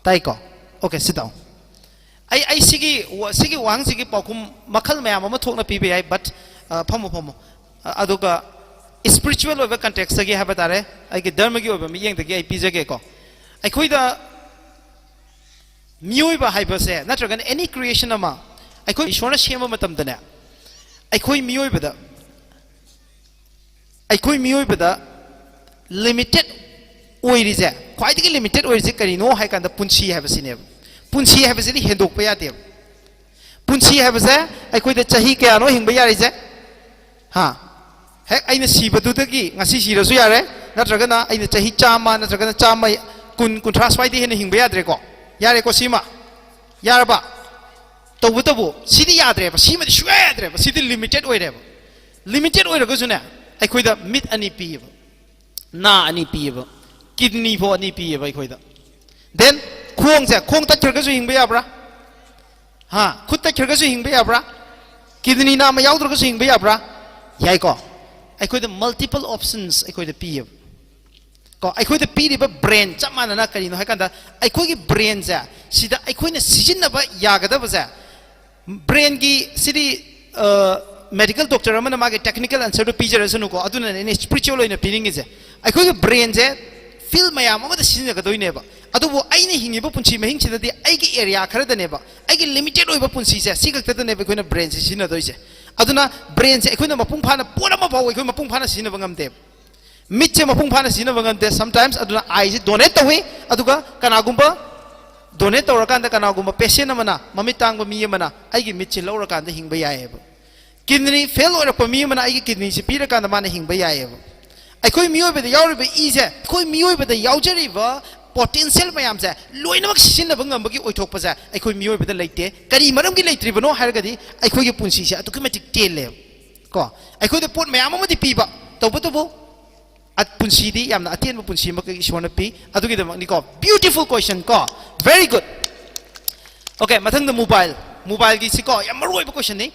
ꯇꯥꯏꯀꯣ? Okay, sit down. ꯑꯩ, ꯑꯩ ꯁꯤꯒꯤ ꯋꯥ-, ꯁꯤꯒꯤ ꯋꯥꯍꯪꯁꯤꯒꯤ ꯄꯥꯎꯈꯨꯝ ꯃꯈꯜ ꯃꯌꯥꯝ ꯑꯃ ꯊꯣꯛꯅ ꯄꯤꯕ ꯌꯥꯏ, but, ꯑ, ꯐꯝꯃꯣ, ꯐꯝꯃꯣ꯫ ꯑ, ꯑꯗꯨꯒ spiritual ꯑꯣꯏꯕ context ꯇꯒꯤ ꯍꯥꯏꯕ ꯇꯥꯔꯦ, ꯑꯩꯒꯤ ꯙꯔꯃꯒꯤ ꯑꯣꯏꯕ ꯃꯤꯠꯌꯦꯡꯗꯒꯤ ꯑꯩ ꯄꯤꯖꯒꯦꯀꯣ꯫ ꯑꯩꯈꯣꯏꯗ ꯃꯤꯑꯣꯏꯕ ꯍꯥꯏꯕꯁꯦ, ꯅꯠꯇ꯭ꯔꯒꯅ any creation ꯑꯃ ꯑꯩꯈꯣꯏ ꯏꯁꯣꯔꯅ ꯁꯦꯝꯕ ꯃꯇꯝꯗꯅꯦ, ꯑꯩꯈꯣꯏ ꯃꯤꯑꯣꯏꯕꯗ, ꯑꯩꯈꯣꯏ ꯃꯤꯑꯣꯏꯕꯗ limited ꯑꯣꯏꯔꯤꯁꯦ ꯈ꯭ꯋꯥꯏꯗꯒꯤ ꯂꯤꯃꯤꯇꯦꯠ ꯑꯣꯏꯔꯤꯁꯦ ꯀꯔꯤꯅꯣ ꯍꯥꯏ ꯀꯥꯟꯗ ꯄꯨꯟꯁꯤ ꯍꯥꯏꯕꯁꯤꯅꯦꯕ꯫ ꯄꯨꯟꯁꯤ ꯍꯥꯏꯕꯁꯤꯗꯤ ꯍꯦꯟꯗꯣꯛꯄ ꯌꯥꯗꯦꯕ꯫ ꯄꯨꯟꯁꯤ ꯍꯥꯏꯕꯁꯦ ꯑꯩꯈꯣꯏꯗ ꯆꯍꯤ ꯀꯌꯥꯅꯣ ꯍꯤꯡꯕ ꯌꯥꯔꯤꯁꯦ? ꯍꯥ? ꯍꯦꯛ ꯑꯩꯅ ꯁꯤꯕꯗꯨꯗꯒꯤ ꯉꯁꯤ ꯁꯤꯔꯁꯨ ꯌꯥꯔꯦ, ꯅꯠꯇ꯭ꯔꯒꯅ ꯑꯩꯅ ꯆꯍꯤ ꯆꯥꯝꯃ ꯅꯠꯇ꯭ꯔꯒꯅ ꯆꯥꯝꯃ ꯀꯨꯟ, ꯀꯨꯟꯊ꯭ꯔꯥ ꯁ꯭ꯋꯥꯏꯗꯩ ꯍꯦꯟꯅ ꯍꯤꯡꯕ ꯌꯥꯗ꯭ꯔꯦꯀꯣ꯫ ꯌꯥꯔꯦꯀꯣ ꯁꯤꯃ? ꯌꯥꯔꯕ? ꯇꯧꯕꯇꯕꯨ ꯁꯤꯗꯤ ꯌꯥꯗ꯭ꯔꯦꯕ, ꯁꯤꯃꯗꯤ ꯁꯨꯡꯌꯥ ꯌꯥꯗ꯭ꯔꯦꯕ, ꯁꯤꯗꯤ ꯂꯤꯃꯤꯇꯦꯠ ꯑꯣꯏꯔꯦꯕ꯫ ꯂꯤꯃꯤꯇꯦꯠ ꯑꯣꯏꯔꯒꯁꯨꯅꯦ, ꯑꯩꯈꯣꯏꯗ ꯃꯤꯠ ꯑꯅꯤ ꯄꯤꯌꯦꯕ, ꯅꯥ ꯑꯅꯤ ꯄꯤꯌꯦꯕ, ꯀꯤꯗꯅꯤ ꯐꯥꯎ ꯑꯅꯤ ꯄꯤꯌꯦꯕ ꯑꯩꯈꯣꯏꯗ꯫ ꯗꯦꯟ ꯈꯣꯡꯁꯦ, ꯈꯣꯡ ꯇꯠꯈ꯭ꯔꯒꯁꯨ ꯍꯤꯡꯕ ꯌꯥꯕ꯭ꯔꯥ? ꯍꯥ? ꯈꯨꯠ ꯇꯠꯈ꯭ꯔꯒꯁꯨ ꯍꯤꯡꯕ ꯌꯥꯕ꯭ꯔꯥ? ꯀꯤꯗꯅꯤ ꯅꯥꯝꯃ ꯌꯥꯎꯗ꯭ꯔꯒꯁꯨ ꯍꯤꯡꯕ ꯌꯥꯕ꯭ꯔꯥ? ꯌꯥꯏꯀꯣ꯫ ꯑꯩꯈꯣꯏꯗ ꯃꯜꯇꯤꯄꯜ ꯑꯣꯞꯁꯟꯁ ꯑꯩꯈꯣꯏꯗ ꯄꯤꯌꯦꯕ꯫ ꯀꯣ, ꯑꯩꯈꯣꯏꯗ ꯄꯤꯔꯤꯕ ꯕ꯭ꯔꯦꯟ ꯆꯞ ꯃꯥꯟꯅꯅ ꯀꯔꯤꯅꯣ ꯍꯥꯏ ꯀꯥꯟꯗ, ꯑꯩꯈꯣꯏꯒꯤ ꯕ꯭ꯔꯦꯟꯁꯦ, ꯁꯤꯗ ꯑꯩꯈꯣꯏꯅ ꯁꯤꯖꯤꯟꯅꯕ ꯌꯥꯒꯗꯕꯁꯦ, ꯕ꯭ꯔꯦꯟꯒꯤ ꯁꯤꯗꯤ, ꯃꯦꯗꯤꯀꯦꯜ ꯗꯣꯛꯇꯔ ꯑꯃꯅ ꯃꯥꯒꯤ ꯇꯦꯛꯅꯤꯀꯦꯜ ꯑꯟꯁꯔꯗꯨ ꯄꯤꯖꯔꯁꯅꯨꯀꯣ, ꯑꯗꯨꯅꯅꯦ ꯑꯩꯅ ꯁ꯭ꯄꯤꯔꯤꯆꯨꯋꯦꯜ ꯑꯣꯏꯅ ꯄꯤꯅꯤꯡꯉꯤꯁꯦ꯫ ꯑꯩꯈꯣꯏꯒꯤ ꯕ꯭ꯔꯦꯟꯁꯦ ꯐꯤꯜ ꯃꯌꯥꯝ ꯑꯃꯗ ꯁꯤꯖꯤꯟꯅꯒꯗꯣꯏꯅꯦꯕ꯫ ꯑꯗꯨꯕꯨ ꯑꯩꯅ ꯍꯤꯡꯉꯤꯕ ꯄꯨꯟꯁꯤ ꯃꯍꯤꯡꯁꯤꯗꯗꯤ ꯑꯩꯒꯤ ꯑꯦꯔꯤꯌꯥ ꯈꯔꯗꯅꯦꯕ, ꯑꯩꯒꯤ ꯂꯤꯃꯤꯇꯦꯠ ꯑꯣꯏꯕ ꯄꯨꯟꯁꯤꯁꯦ ꯁꯤ ꯈꯛꯇꯗꯅꯦꯕ ꯑꯩꯈꯣꯏꯅ ꯕ꯭ꯔꯦꯟꯁꯦ ꯁꯤꯖꯤꯟꯅꯗꯣꯏꯁꯦ꯫ ꯑꯗꯨꯅ ꯕ꯭ꯔꯦꯟꯁꯦ ꯑꯩꯈꯣꯏꯅ ꯃꯄꯨꯡ ꯐꯥꯅ ꯄꯣꯠ ꯑꯃ ꯐꯥꯎꯕ ꯑꯩꯈꯣꯏ ꯃꯄꯨꯡ ꯐꯥꯅ ꯁꯤꯖꯤꯟꯅꯕ ꯉꯝꯗꯦꯕ꯫ ꯃꯤꯠꯁꯦ ꯃꯄꯨꯡ ꯐꯥꯅ ꯁꯤꯖꯤꯟꯅꯕ ꯉꯝꯗꯦ꯫ Sometimes ꯑꯗꯨꯅ ꯑꯥꯏꯁꯦ ꯗꯣꯅꯦꯠ ꯇꯧꯏ, ꯑꯗꯨꯒ ꯀꯅꯥꯒꯨꯝꯕ ꯗꯣꯅꯦꯠ ꯇꯧꯔꯀꯥꯟꯗ ꯀꯅꯥꯒꯨꯝꯕ ꯄꯦꯁꯦꯟ ꯑꯃꯅ, ꯃꯃꯤꯠ ꯇꯥꯡꯕ ꯃꯤ ꯑꯃꯅ ꯑꯩꯒꯤ ꯃꯤꯠꯁꯦ ꯂꯧꯔꯀꯥꯟꯗ ꯍꯤꯡꯕ ꯌꯥꯏꯑꯕ꯫ ꯀꯤꯗꯅꯤ ꯐꯦꯜ ꯑꯣꯏꯔꯛꯄ ꯃꯤ ꯑꯃꯅ ꯑꯩꯒꯤ ꯀꯤꯗꯅꯤꯁꯦ ꯄꯤꯔꯀꯥꯟꯗ ꯃꯥꯅ ꯍꯤꯡꯕ ꯌꯥꯏꯑꯕ꯫ ꯑꯩꯈꯣꯏ ꯃꯤꯑꯣꯏꯕꯗ ꯌꯥꯎꯔꯤꯕ ꯏꯁꯦ, ꯑꯩꯈꯣꯏ ꯃꯤꯑꯣꯏꯕꯗ ꯌꯥꯎꯖꯔꯤꯕ ꯄꯣꯇꯦꯟꯁꯤꯌꯦꯜ ꯃꯌꯥꯝꯁꯦ ꯂꯣꯏꯅꯃꯛ ꯁꯤꯖꯤꯟꯅꯕ ꯉꯝꯕꯒꯤ ꯑꯣꯏꯊꯣꯛꯄꯁꯦ ꯑꯩꯈꯣꯏ ꯃꯤꯑꯣꯏꯕꯗ ꯂꯩꯇꯦ꯫ ꯀꯔꯤ ꯃꯔꯝꯒꯤ ꯂꯩꯇ꯭ꯔꯤꯕꯅꯣ ꯍꯥꯏꯔꯒꯗꯤ ꯑꯩꯈꯣꯏꯒꯤ ꯄꯨꯟꯁꯤꯁꯦ ꯑꯗꯨꯛꯀꯤ ꯃꯇꯤꯛ ꯇꯦꯜꯂꯦꯕ꯫ ꯀꯣ, ꯑꯩꯈꯣꯏꯗ ꯄꯣꯠ ꯃꯌꯥꯝ ꯑꯃꯗꯤ ꯄꯤꯕ, ꯇꯧꯕꯇꯕꯨ ꯑ-, ꯄꯨꯟꯁꯤꯗꯤ ꯌꯥꯝꯅ ꯑꯇꯦꯟꯕ ꯄꯨꯟꯁꯤ ꯑꯃꯈꯛ ꯏꯁꯣꯔꯅ ꯄꯤ꯫ ꯑꯗꯨꯒꯤꯗꯃꯛꯅꯤꯀꯣ꯫ Beautiful question ꯀꯣ꯫ Very good꯫ Okay, ꯃꯊꯪꯗ ꯃꯣꯕꯥꯏꯜ꯫ ꯃꯣꯕꯥꯏꯜꯒꯤꯁꯤꯀꯣ ꯌꯥꯝ ꯃꯔꯨ ꯑꯣꯏꯕ ꯀꯣꯏꯁꯟꯅꯤ꯫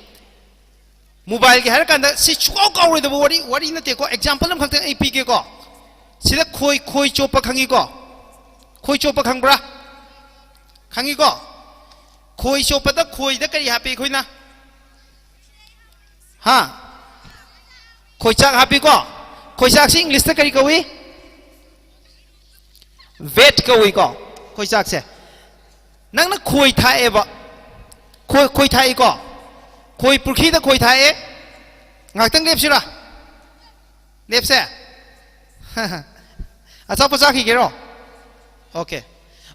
ꯃꯣꯕꯥꯏꯜꯒꯤ ꯍꯥꯏꯔ ꯀꯥꯟꯗ ꯁꯤ ꯁꯨꯡꯀꯥꯎ ꯀꯥꯎꯔꯣꯏꯗꯕ ꯋꯥꯔꯤ, ꯋꯥꯔꯤ ꯅꯠꯇꯦꯀꯣ꯫ ꯑꯦꯛꯖꯥꯝꯄꯜ ꯑꯃꯈꯛꯇꯪ ꯑꯩ ꯄꯤꯒꯦꯀꯣ꯫ ꯁꯤꯗ ꯈꯣꯏ, ꯈꯣꯏ ꯆꯣꯞꯄ ꯈꯪꯉꯤꯀꯣ? ꯈꯣꯏ ꯆꯣꯞꯄ ꯈꯪꯕ꯭ꯔꯥ? ꯈꯪꯉꯤꯀꯣ? ꯈꯣꯏ ꯆꯣꯞꯄꯗ ꯈꯣꯏꯗ ꯀꯔꯤ ꯍꯥꯞꯄꯤ ꯑꯩꯈꯣꯏꯅ? ꯍꯥ? ꯈꯣꯏꯆꯥꯛ ꯍꯥꯞꯄꯤꯀꯣ? ꯈꯣꯏꯆꯥꯛꯁꯤ ꯏꯪꯂꯤꯁꯇ ꯀꯔꯤ ꯀꯧꯏ? ꯋꯦꯠ ꯀꯧꯏꯀꯣ? ꯈꯣꯏꯆꯥꯛꯁꯦ꯫ ꯅꯪꯅ ꯈꯣꯏ ꯊꯥꯛꯑꯦꯕ꯫ ꯈꯣꯏ, ꯈꯣꯏ ꯊꯥꯛꯏꯀꯣ? ꯈꯣꯏ ꯄꯨꯈ꯭ꯔꯤꯗ ꯈꯣꯏ ꯊꯥꯛꯑꯦ꯫ ꯉꯥꯛꯇꯪ ꯂꯦꯞꯁꯤꯔꯥ? ꯂꯦꯞꯁꯦ? ꯑꯆꯥꯄꯣꯠ ꯆꯥꯈꯤꯒꯦꯔꯣ? ꯑꯣꯀꯦ꯫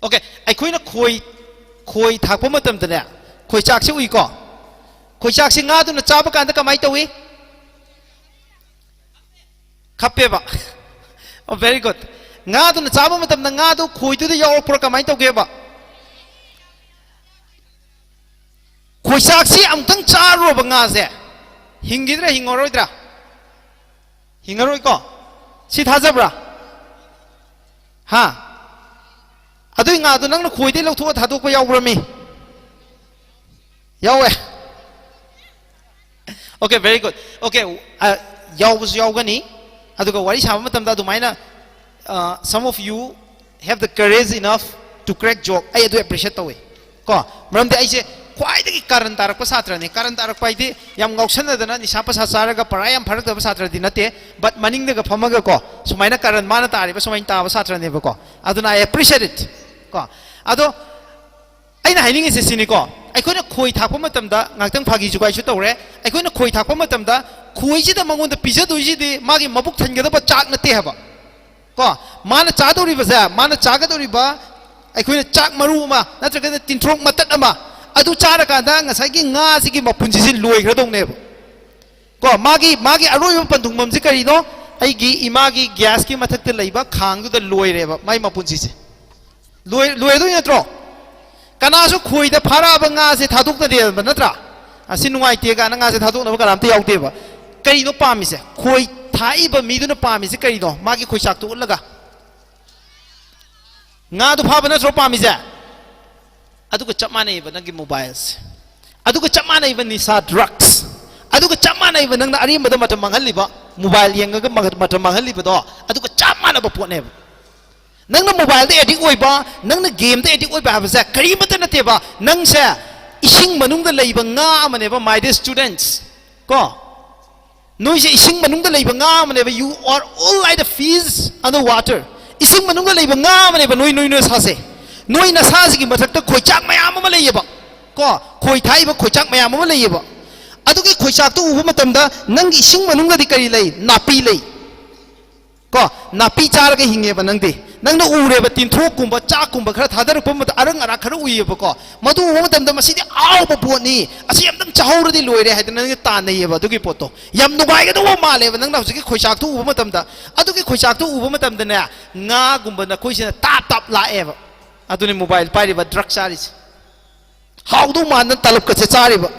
ꯑꯣꯀꯦ꯫ ꯑꯩꯈꯣꯏꯅ ꯈꯣꯏ, ꯈꯣꯏ ꯊꯥꯛꯄ ꯃꯇꯝꯗꯅꯦ, ꯈꯣꯏꯆꯥꯛꯁꯤ ꯎꯏꯀꯣ? ꯈꯣꯏꯆꯥꯛꯁꯤ ꯉꯥꯗꯨꯅ ꯆꯥꯕ ꯀꯥꯟꯗ ꯀꯃꯥꯏꯅ ꯇꯧꯏ? ꯈꯞꯄꯦꯕ꯫ Oh, very good. ꯉꯥꯗꯨꯅ ꯆꯥꯕ ꯃꯇꯝꯗ ꯉꯥꯗꯨ ꯈꯣꯏꯗꯨꯗ ꯌꯥꯎꯔꯛꯄ꯭ꯔꯥ, ꯀꯃꯥꯏꯅ ꯇꯧꯒꯦꯕ? ꯈꯣꯏꯆꯥꯛꯁꯤ ꯑꯃꯨꯛꯇꯪ ꯆꯥꯔꯨꯔꯕ ꯉꯥꯁꯦ, ꯍꯤꯡꯈꯤꯗ꯭ꯔꯥ, ꯍꯤꯡꯉꯔꯣꯏꯗ꯭ꯔꯥ? ꯍꯤꯡꯉꯔꯣꯏꯀꯣ? ꯁꯤ ꯊꯥꯖꯕ꯭ꯔꯥ? ꯍꯥ? ꯑꯗꯨꯏ ꯉꯥꯗꯣ ꯅꯪꯅ ꯈꯣꯏꯗꯩ ꯂꯧꯊꯣꯛꯑ ꯊꯥꯗꯣꯛꯄ ꯌꯥꯎꯕ꯭ꯔꯃꯤ? ꯌꯥꯎꯋꯦ꯫ Okay, very good. Okay, ꯑ, ꯌꯥꯎꯕꯁꯨ ꯌꯥꯎꯒꯅꯤ꯫ ꯑꯗꯨꯒ ꯋꯥꯔꯤ ꯁꯥꯕ ꯃꯇꯝꯗ ꯑꯗꯨꯃꯥꯏꯅ, ꯑ, some of you have the courage enough to crack joke. ꯑꯩ ꯑꯗꯨ appreciate ꯇꯧꯋꯤ꯫ ꯀꯣ, ꯃꯔꯝꯗꯤ ꯑꯩꯁꯦ ꯈ꯭ꯋꯥꯏꯗꯒꯤ ꯀꯥꯔꯟ ꯇꯥꯔꯛꯄ ꯁꯥꯇ꯭ꯔꯅꯤ꯫ ꯀꯥꯔꯟ ꯇꯥꯔꯛꯄ ꯍꯥꯏꯗꯤ ꯌꯥꯝ ꯉꯥꯎꯁꯟꯅꯗꯅ ꯅꯤꯁꯥ ꯄꯁꯥ ꯆꯥꯔꯒ ꯄꯔꯥ ꯌꯥꯝ ꯐꯔꯛꯇꯕ ꯁꯥꯇ꯭ꯔꯗꯤ ꯅꯠꯇꯦ, but ꯃꯅꯤꯡꯗꯒ ꯐꯝꯃꯒ ꯀꯣ, ꯁꯨꯃꯥꯏꯅ ꯀꯥꯔꯟ ꯃꯥꯅ ꯇꯥꯔꯤꯕ ꯁꯨꯃꯥꯏꯅ ꯇꯥꯕ ꯁꯥꯇ꯭ꯔꯅꯦꯕꯀꯣ꯫ ꯑꯗꯨꯅ I appreciate it꯫ ꯀꯣ, ꯑꯗꯣ ꯑꯩꯅ ꯍꯥꯏꯅꯤꯡꯉꯤꯁꯦ ꯁꯤꯅꯤꯀꯣ, ꯑꯩꯈꯣꯏꯅ ꯈꯣꯏ ꯊꯥꯛꯄ ꯃꯇꯝꯗ, ꯉꯥꯏꯍꯥꯛꯇꯪ ꯐꯥꯒꯤ ꯖꯨꯒꯥꯏꯁꯨ ꯇꯧꯔꯦ, ꯑꯩꯈꯣꯏꯅ ꯈꯣꯏ ꯊꯥꯛꯄ ꯃꯇꯝꯗ ꯈꯣꯏꯁꯤꯗ ꯃꯉꯣꯟꯗ ꯄꯤꯖꯗꯣꯏꯁꯤꯗꯤ ꯃꯥꯒꯤ ꯃꯕꯨꯛ ꯊꯟꯒꯗꯕ ꯆꯥꯛ ꯅꯠꯇꯦ ꯍꯥꯏꯕ꯫ ꯀꯣ, ꯃꯥꯅ ꯆꯥꯗꯧꯔꯤꯕꯁꯦ, ꯃꯥꯅ ꯆꯥꯒꯗꯧꯔꯤꯕ ꯑꯩꯈꯣꯏꯅ ꯆꯥꯛ ꯃꯔꯨ ꯑꯃ ꯅꯠꯇ꯭ꯔꯒꯅ ꯇꯤꯟꯊ꯭ꯔꯣꯛ ꯃꯇꯠ ꯑꯃ, ꯑꯗꯨ ꯆꯥꯔꯀꯥꯟꯗ ꯉꯁꯥꯏꯒꯤ ꯉꯥꯁꯤꯒꯤ ꯃꯄꯨꯟꯁꯤꯁꯤ ꯂꯣꯏꯈ꯭ꯔꯗꯧꯅꯦꯕ꯫ ꯀꯣ, ꯃꯥꯒꯤ, ꯃꯥꯒꯤ ꯑꯔꯣꯏꯕ ꯄꯟꯊꯨꯡꯐꯝꯁꯤ ꯀꯔꯤꯅꯣ? ꯑꯩꯒꯤ ꯏꯃꯥꯒꯤ ꯒ꯭ꯌꯥꯁꯀꯤ ꯃꯊꯛꯇ ꯂꯩꯕ ꯈꯥꯡꯗꯨꯗ ꯂꯣꯏꯔꯦꯕ ꯃꯥꯏ ꯃꯄꯨꯟꯁꯤꯁꯦ꯫ ꯂꯣꯏ-, ꯂꯣꯏꯔꯗꯣꯏ ꯅꯠꯇ꯭ꯔꯣ? ꯀꯅꯥꯁꯨ ꯈꯣꯏꯗ ꯐꯥꯔꯛꯑꯕ ꯉꯥꯁꯦ ꯊꯥꯗꯣꯛꯅꯗꯦꯕ ꯅꯠꯇ꯭ꯔꯥ? ꯑꯁꯤ ꯅꯨꯡꯉꯥꯏꯇꯦ ꯀꯥꯏꯅ ꯉꯥꯁꯦ ꯊꯥꯗꯣꯛꯅꯕ ꯀꯅꯥꯝꯇ ꯌꯥꯎꯗꯦꯕ꯫ ꯀꯔꯤꯅꯣ ꯄꯥꯝꯃꯤꯁꯦ? ꯈꯣꯏ ꯊꯥꯛꯏꯕ ꯃꯤꯗꯨꯅ ꯄꯥꯝꯃꯤꯁꯦ ꯀꯔꯤꯅꯣ? ꯃꯥꯒꯤ ꯈꯣꯏꯆꯥꯛꯇꯨ ꯎꯠꯂꯒ ꯉꯥꯗꯨ ꯐꯥꯕ ꯅꯠꯇ꯭ꯔꯣ ꯄꯥꯝꯃꯤꯁꯦ? ꯑꯗꯨꯒ ꯆꯞ ꯃꯥꯟꯅꯩꯕ ꯅꯪꯒꯤ ꯃꯣꯕꯥꯏꯜꯁꯦ꯫ ꯑꯗꯨꯒ ꯆꯞ ꯃꯥꯟꯅꯩꯕ ꯅꯤꯁꯥ, ꯗ꯭ꯔꯛꯁ꯫ ꯑꯗꯨꯒ ꯆꯞ ꯃꯥꯟꯅꯩꯕ ꯅꯪꯅ ꯑꯔꯦꯝꯕꯗ ꯃꯇꯝ ꯃꯥꯡꯍꯜꯂꯤꯕ, ꯃꯣꯕꯥꯏꯜ ꯌꯦꯡꯉꯒ ꯃ-, ꯃꯇꯝ ꯃꯥꯡꯍꯜꯂꯤꯕꯗꯣ, ꯑꯗꯨꯒ ꯆꯞ ꯃꯥꯟꯅꯕ ꯄꯣꯠꯅꯦꯕ꯫ ꯅꯪꯅ ꯃꯣꯕꯥꯏꯜꯗ ꯑꯦꯗꯤꯛ ꯑꯣꯏꯕ, ꯅꯪꯅ ꯒꯦꯝꯗ ꯑꯦꯗꯤꯛ ꯑꯣꯏꯕ ꯍꯥꯏꯕꯁꯦ ꯀꯔꯤꯃꯠꯇ ꯅꯠꯇꯦꯕ꯫ ꯅꯪꯁꯦ ꯏꯁꯤꯡ ꯃꯅꯨꯡꯗ ꯂꯩꯕ ꯉꯥ ꯑꯃꯅꯦꯕ, my dear students꯫ ꯀꯣ? ꯅꯣꯏꯁꯦ ꯏꯁꯤꯡ ꯃꯅꯨꯡꯗ ꯂꯩꯕ ꯉꯥ ꯑꯃꯅꯦꯕ, you are all like the fish under water꯫ ꯏꯁꯤꯡ ꯃꯅꯨꯡꯗ ꯂꯩꯕ ꯉꯥ ꯑꯃꯅꯦꯕ ꯅꯣꯏ, ꯅꯣꯏ, ꯅꯣꯏ ꯅꯁꯥꯁꯦ꯫ ꯅꯣꯏ ꯅꯁꯥꯁꯤꯒꯤ ꯃꯊꯛꯇ ꯈꯣꯏꯆꯥꯛ ꯃꯌꯥꯝ ꯑꯃ ꯂꯩꯌꯦꯕ꯫ ꯀꯣ? ꯈꯣꯏ ꯊꯥꯛꯏꯕ ꯈꯣꯏꯆꯥꯛ ꯃꯌꯥꯝ ꯑꯃ ꯂꯩꯌꯦꯕ꯫ ꯑꯗꯨꯒꯤ ꯈꯣꯏꯆꯥꯛꯇꯨ ꯎꯕ ꯃꯇꯝꯗ ꯅꯪꯒꯤ ꯏꯁꯤꯡ ꯃꯅꯨꯡꯗꯗꯤ ꯀꯔꯤ ꯂꯩ? ꯅꯥꯄꯤ ꯂꯩ꯫ ꯀꯣ, ꯅꯥꯄꯤ ꯆꯥꯔꯒ ꯍꯤꯡꯉꯦꯕ ꯅꯪꯗꯤ꯫ ꯅꯪꯅ ꯎꯔꯦꯕ, ꯇꯤꯟꯊ꯭ꯔꯣꯛꯀꯨꯝꯕ, ꯆꯥꯛꯀꯨꯝꯕ ꯈꯔ ꯊꯥꯗꯔꯛꯄ ꯃꯇꯝꯗ ꯑꯔꯪ ꯑꯔꯥꯛ ꯈꯔ ꯎꯏꯌꯦꯕꯀꯣ꯫ ꯃꯗꯨ ꯎꯕ ꯃꯇꯝꯗ "ꯃꯁꯤꯗꯤ ꯑꯍꯥꯎꯕ ꯄꯣꯠꯅꯤ, ꯑꯁꯤ ꯑꯝꯇꯪ ꯆꯥꯍꯧꯔꯗꯤ ꯂꯣꯏꯔꯦ" ꯍꯥꯏꯗꯅ ꯅꯪꯗꯤ ꯇꯥꯟꯅꯩꯌꯦꯕ ꯑꯗꯨꯒꯤ ꯄꯣꯠꯇꯣ꯫ ꯌꯥꯝ ꯅꯨꯡꯉꯥꯏꯒꯗꯧꯕ ꯃꯥꯜꯂꯦꯕ ꯅꯪꯅ ꯍꯧꯖꯤꯛꯀꯤ ꯈꯣꯏꯆꯥꯛꯇꯣ ꯎꯕ ꯃꯇꯝꯗ꯫ ꯑꯗꯨꯒꯤ ꯈꯣꯏꯆꯥꯛꯇꯣ ꯎꯕ ꯃꯇꯝꯗꯅꯦ, ꯉꯥꯒꯨꯝꯕ ꯅꯈꯣꯏꯁꯤꯅ ꯇꯥꯞ ꯇꯥꯞ ꯂꯥꯛꯑꯦꯕ꯫ ꯑꯗꯨꯅꯤ mobile ꯄꯥꯏꯔꯤꯕ, drug ꯆꯥꯔꯤꯁꯦ꯫ ꯍꯥꯎꯗꯧ ꯃꯥꯟꯗꯅ ꯇꯂꯞꯀꯁꯦ ꯆꯥꯔꯤꯕ,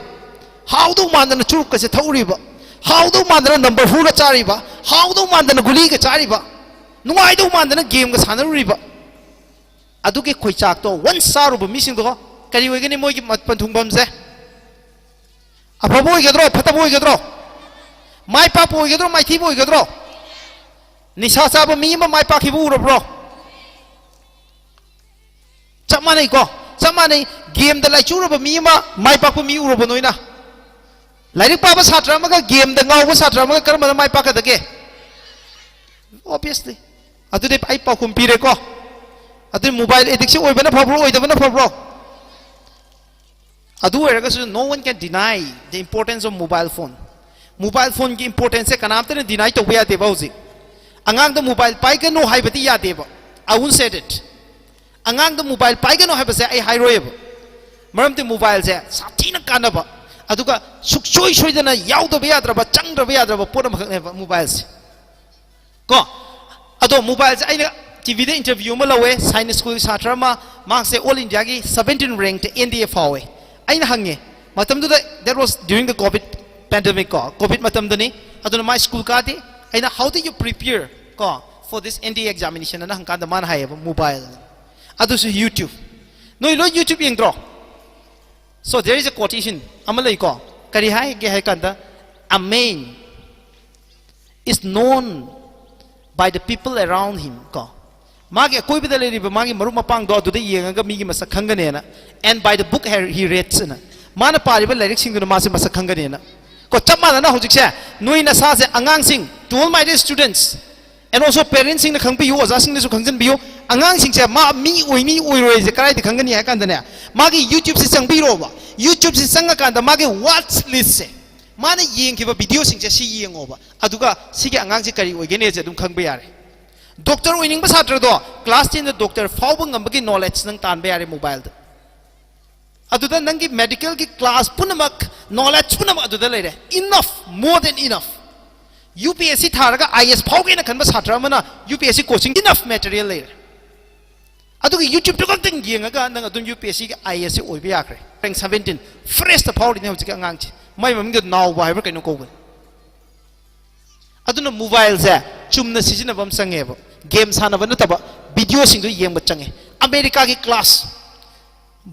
ꯍꯥꯎꯗꯧ ꯃꯥꯟꯗꯅ ꯆꯨꯔꯨꯞꯀꯁꯦ ꯊꯛꯎꯔꯤꯕ, ꯍꯥꯎꯗꯧ ꯃꯥꯟꯗꯅ number fourꯒ ꯆꯥꯔꯤꯕ, ꯍꯥꯎꯗꯧ ꯃꯥꯟꯗꯅ ꯒꯨꯂꯤꯒ ꯆꯥꯔꯤꯕ, ꯅꯨꯡꯉꯥꯏꯗꯧ ꯃꯥꯟꯗꯅ gameꯒ ꯁꯥꯟꯅꯔꯨꯔꯤꯕ꯫ ꯑꯗꯨꯒꯤ ꯈꯣꯏꯆꯥꯛꯇꯣ once ꯆꯥꯔꯨꯕ ꯃꯤꯁꯤꯡꯗꯣ ꯀꯔꯤ ꯑꯣꯏꯒꯅꯤ ꯃꯣꯏꯒꯤ ꯃ-, ꯄꯟꯊꯨꯡꯐꯝꯁꯦ? ꯑꯐꯕ ꯑꯣꯏꯒꯗ꯭ꯔꯣ? ꯐꯠꯇꯕ ꯑꯣꯏꯒꯗ꯭ꯔꯣ? ꯃꯥꯏ ꯄꯥꯛꯄ ꯑꯣꯏꯒꯗ꯭ꯔꯣ? ꯃꯥꯏꯊꯤꯕ ꯑꯣꯏꯒꯗ꯭ꯔꯣ? ꯅꯤꯁꯥ ꯆꯥꯕ ꯃꯤ ꯑꯃ ꯃꯥꯏ ꯄꯥꯛꯈꯤꯕ ꯎꯔꯕ꯭ꯔꯣ? ꯆꯞ ꯃꯥꯟꯅꯩꯀꯣ? ꯆꯞ ꯃꯥꯟꯅꯩ꯫ Gameꯗ ꯂꯥꯏꯆꯨꯔꯕ ꯃꯤ ꯑꯃ ꯃꯥꯏ ꯄꯥꯛꯄ ꯃꯤ ꯎꯔꯕꯣ ꯅꯣꯏꯅ? ꯂꯥꯏꯔꯤꯛ ꯄꯥꯕ ꯁꯥꯇ꯭ꯔ ꯑꯃꯒ gameꯗ ꯉꯥꯎꯕ ꯁꯥꯇ꯭ꯔ ꯑꯃꯒ ꯀꯔꯝꯕꯅ ꯃꯥꯏ ꯄꯥꯛꯀꯗꯒꯦ? Obviously꯫ ꯑꯗꯨꯗꯤ ꯑꯩ ꯄꯥꯎꯈꯨꯝ ꯄꯤꯔꯦꯀꯣ꯫ ꯑꯗꯨꯗꯤ mobile addictꯁꯦ ꯑꯣꯏꯕꯅ ꯐꯕ꯭ꯔꯣ, ꯑꯣꯏꯗꯕꯅ ꯐꯕ꯭ꯔꯣ? ꯑꯗꯨ ꯑꯣꯏꯔꯒꯁꯨ no one can deny the importance of mobile phone꯫ Mobile phoneꯒꯤ importanceꯁꯦ ꯀꯅꯥꯝꯇꯅ deny ꯇꯧꯕ ꯌꯥꯗꯦꯕ ꯍꯧꯖꯤꯛ꯫ ꯑꯉꯥꯡꯗ mobile ꯄꯥꯏꯒꯅꯨ ꯍꯥꯏꯕꯗꯤ ꯌꯥꯗꯦꯕ꯫ I won't say that꯫ ꯑꯉꯥꯡꯗ mobile ꯄꯥꯏꯒꯅꯨ ꯍꯥꯏꯕꯁꯦ ꯑꯩ ꯍꯥꯏꯔꯣꯏꯕ꯫ ꯃꯔꯝꯗꯤ mobileꯁꯦ ꯁꯥꯊꯤꯅ ꯀꯥꯟꯅꯕ, ꯑꯗꯨꯒ ꯁꯨꯛꯁꯣꯏ ꯁꯣꯏꯗꯅ ꯌꯥꯎꯗꯕ ꯌꯥꯗ꯭ꯔꯕ, ꯆꯪꯗ꯭ꯔꯕ ꯌꯥꯗ꯭ꯔꯕ ꯄꯣꯠ ꯑꯃꯈꯛꯅꯦꯕ mobileꯁꯦ꯫ ꯀꯣ? ꯑꯗꯣ mobileꯁꯦ ꯑꯩꯅ TVꯗ interview ꯑꯃ ꯂꯧꯋꯦ, science school ꯁꯥꯇ꯭ꯔ ꯑꯃ, ꯃꯍꯥꯛꯁꯦ all Indiaꯒꯤ seventeen ranked NDA ꯐꯥꯎꯋꯦ꯫ ꯑꯩꯅ ꯍꯪꯉꯦ, ꯃꯇꯝꯗꯨꯗ, that was during the COVID pandemic ꯀꯣ, COVID ꯃꯇꯝꯗꯅꯤ꯫ ꯑꯗꯨꯅ ꯃꯥ school ꯀꯥꯗꯦ꯫ ꯑꯩꯅ, "How do you prepare ꯀꯣ, for this NDA examination?" ꯑꯅ ꯍꯪꯀꯥꯟꯗ ꯃꯥꯅ ꯍꯥꯏꯌꯦꯕ, "Mobile꯫ ꯑꯗꯨꯁꯨ YouTube꯫ ꯅꯣꯏ ꯂꯣꯏ YouTube ꯌꯦꯡꯗ꯭ꯔꯣ?" So there is a quotation ꯑꯃ ꯂꯩꯀꯣ꯫ ꯀꯔꯤ ꯍꯥꯏꯒꯦ ꯍꯥꯏ ꯀꯥꯟꯗ, "A man is known by the people around him" ꯀꯣ꯫ ꯃꯥꯒꯤ ꯑꯀꯣꯏꯕꯗ ꯂꯩꯔꯤꯕ ꯃꯥꯒꯤ ꯃꯔꯨꯞ ꯃꯄꯥꯡꯗꯣ ꯑꯗꯨꯗ ꯌꯦꯡꯉꯒ ꯃꯤꯒꯤ ꯃꯁꯛ ꯈꯪꯒꯅꯦꯅ꯫ "And by the book he reads" ꯑꯅ꯫ ꯃꯥꯅ ꯄꯥꯔꯤꯕ ꯂꯥꯏꯔꯤꯛꯁꯤꯡꯗꯨꯅ ꯃꯥꯁꯦ ꯃꯁꯛ ꯈꯪꯒꯅꯦꯅ꯫ ꯀꯣ, ꯆꯞ ꯃꯥꯟꯅꯅ ꯍꯧꯖꯤꯛꯁꯦ ꯅꯣꯏ ꯅꯁꯥꯁꯦ ꯑꯉꯥꯡꯁꯤꯡ, to all my dear students, and also parentsꯁꯤꯡꯅ ꯈꯪꯕꯤꯌꯨ, ꯑꯣꯖꯥꯁꯤꯡꯅꯁꯨ ꯈꯪꯖꯤꯟꯕꯤꯌꯨ꯫ ꯑꯉꯥꯡꯁꯤꯡꯁꯦ ꯃꯥ ꯃꯤ ꯑꯣꯏꯅꯤ ꯑꯣꯏꯔꯣꯏꯁꯦ ꯀꯗꯥꯏꯗ ꯈꯪꯒꯅꯤ ꯍꯥꯏ ꯀꯥꯟꯗꯅꯦ, ꯃꯥꯒꯤ YouTubeꯁꯦ ꯆꯪꯕꯤꯔꯣꯕ꯫ YouTubeꯁꯦ ꯆꯪꯉꯀꯥꯟꯗ ꯃꯥꯒꯤ watch listꯁꯦ, ꯃꯥꯅ ꯌꯦꯡꯈꯤꯕ ꯚꯤꯗꯤꯑꯣꯁꯤꯡꯁꯦ ꯁꯤ ꯌꯦꯡꯉꯣꯕ, ꯑꯗꯨꯒ ꯁꯤꯒꯤ ꯑꯉꯥꯡꯁꯦ ꯀꯔꯤ ꯑꯣꯏꯒꯅꯤꯁꯦ ꯑꯗꯨꯝ ꯈꯪꯕ ꯌꯥꯔꯦ꯫ ꯗꯣꯛꯇꯔ ꯑꯣꯏꯅꯤꯡꯕ ꯁꯥꯇ꯭ꯔꯗꯣ ꯀ꯭ꯂꯥꯁ ꯇꯦꯟꯗ ꯗꯣꯛꯇꯔ ꯐꯥꯎꯕ ꯉꯝꯕꯒꯤ ꯅꯣꯂꯦꯖ ꯅꯪ ꯇꯥꯟꯕ ꯌꯥꯔꯦ ꯃꯣꯕꯥꯏꯜꯗ꯫ ꯑꯗꯨꯗ ꯅꯪꯒꯤ ꯃꯦꯗꯤꯀꯦꯜꯒꯤ ꯀ꯭ꯂꯥꯁ ꯄꯨꯝꯅꯃꯛ, ꯅꯣꯂꯦꯖ ꯄꯨꯝꯅꯃꯛ ꯑꯗꯨꯗ ꯂꯩꯔꯦ꯫ Enough, more than enough. U P S C ꯊꯥꯔꯒ ꯑꯥꯏ ꯑꯦꯁ ꯐꯥꯎꯒꯦꯅ ꯈꯟꯕ ꯁꯥꯇ꯭ꯔ ꯑꯃꯅ ꯌꯨ ꯄꯤ ꯑꯦꯁ ꯁꯤ ꯀꯣꯆꯤꯡ enough material ꯂꯩꯔꯦ꯫ ꯑꯗꯨꯒ ꯌꯨꯇ꯭ꯌꯨꯕꯇꯨ ꯈꯛꯇꯪ ꯌꯦꯡꯉꯒ ꯅꯪ ꯑꯗꯨꯝ ꯌꯨ ꯄꯤ ꯑꯦꯁ ꯁꯤꯒꯤ ꯑꯥꯏ ꯑꯦꯁ ꯁꯤ ꯑꯣꯏꯕ ꯌꯥꯈ꯭ꯔꯦ꯫ ꯔꯦꯡ ꯁꯕꯦꯟꯇꯤꯟ, ꯐ꯭ꯔꯦꯁꯇ ꯐꯥꯎꯔꯤꯅꯦ ꯍꯧꯖꯤꯛꯀꯤ ꯑꯉꯥꯡꯁꯦ꯫ ꯃꯥꯏ ꯃꯃꯤꯡꯗꯣ ꯅꯥꯎꯕ ꯍꯥꯏꯕ꯭ꯔꯥ ꯀꯩꯅꯣ ꯀꯧꯕꯅꯤ꯫ ꯑꯗꯨꯅ ꯃꯣꯕꯥꯏꯜꯁꯦ ꯆꯨꯝꯅ ꯁꯤꯖꯤꯟꯅꯕ ꯑꯃ ꯆꯪꯉꯦꯕ, ꯒꯦꯝ ꯁꯥꯟꯅꯕ ꯅꯠꯇꯕ, ꯚꯤꯗꯤꯑꯣꯁꯤꯡꯗꯣ ꯌꯦꯡꯕ ꯆꯪꯉꯦ꯫ ꯑꯃꯦꯔꯤꯀꯥꯒꯤ ꯀ꯭ꯂꯥꯁ,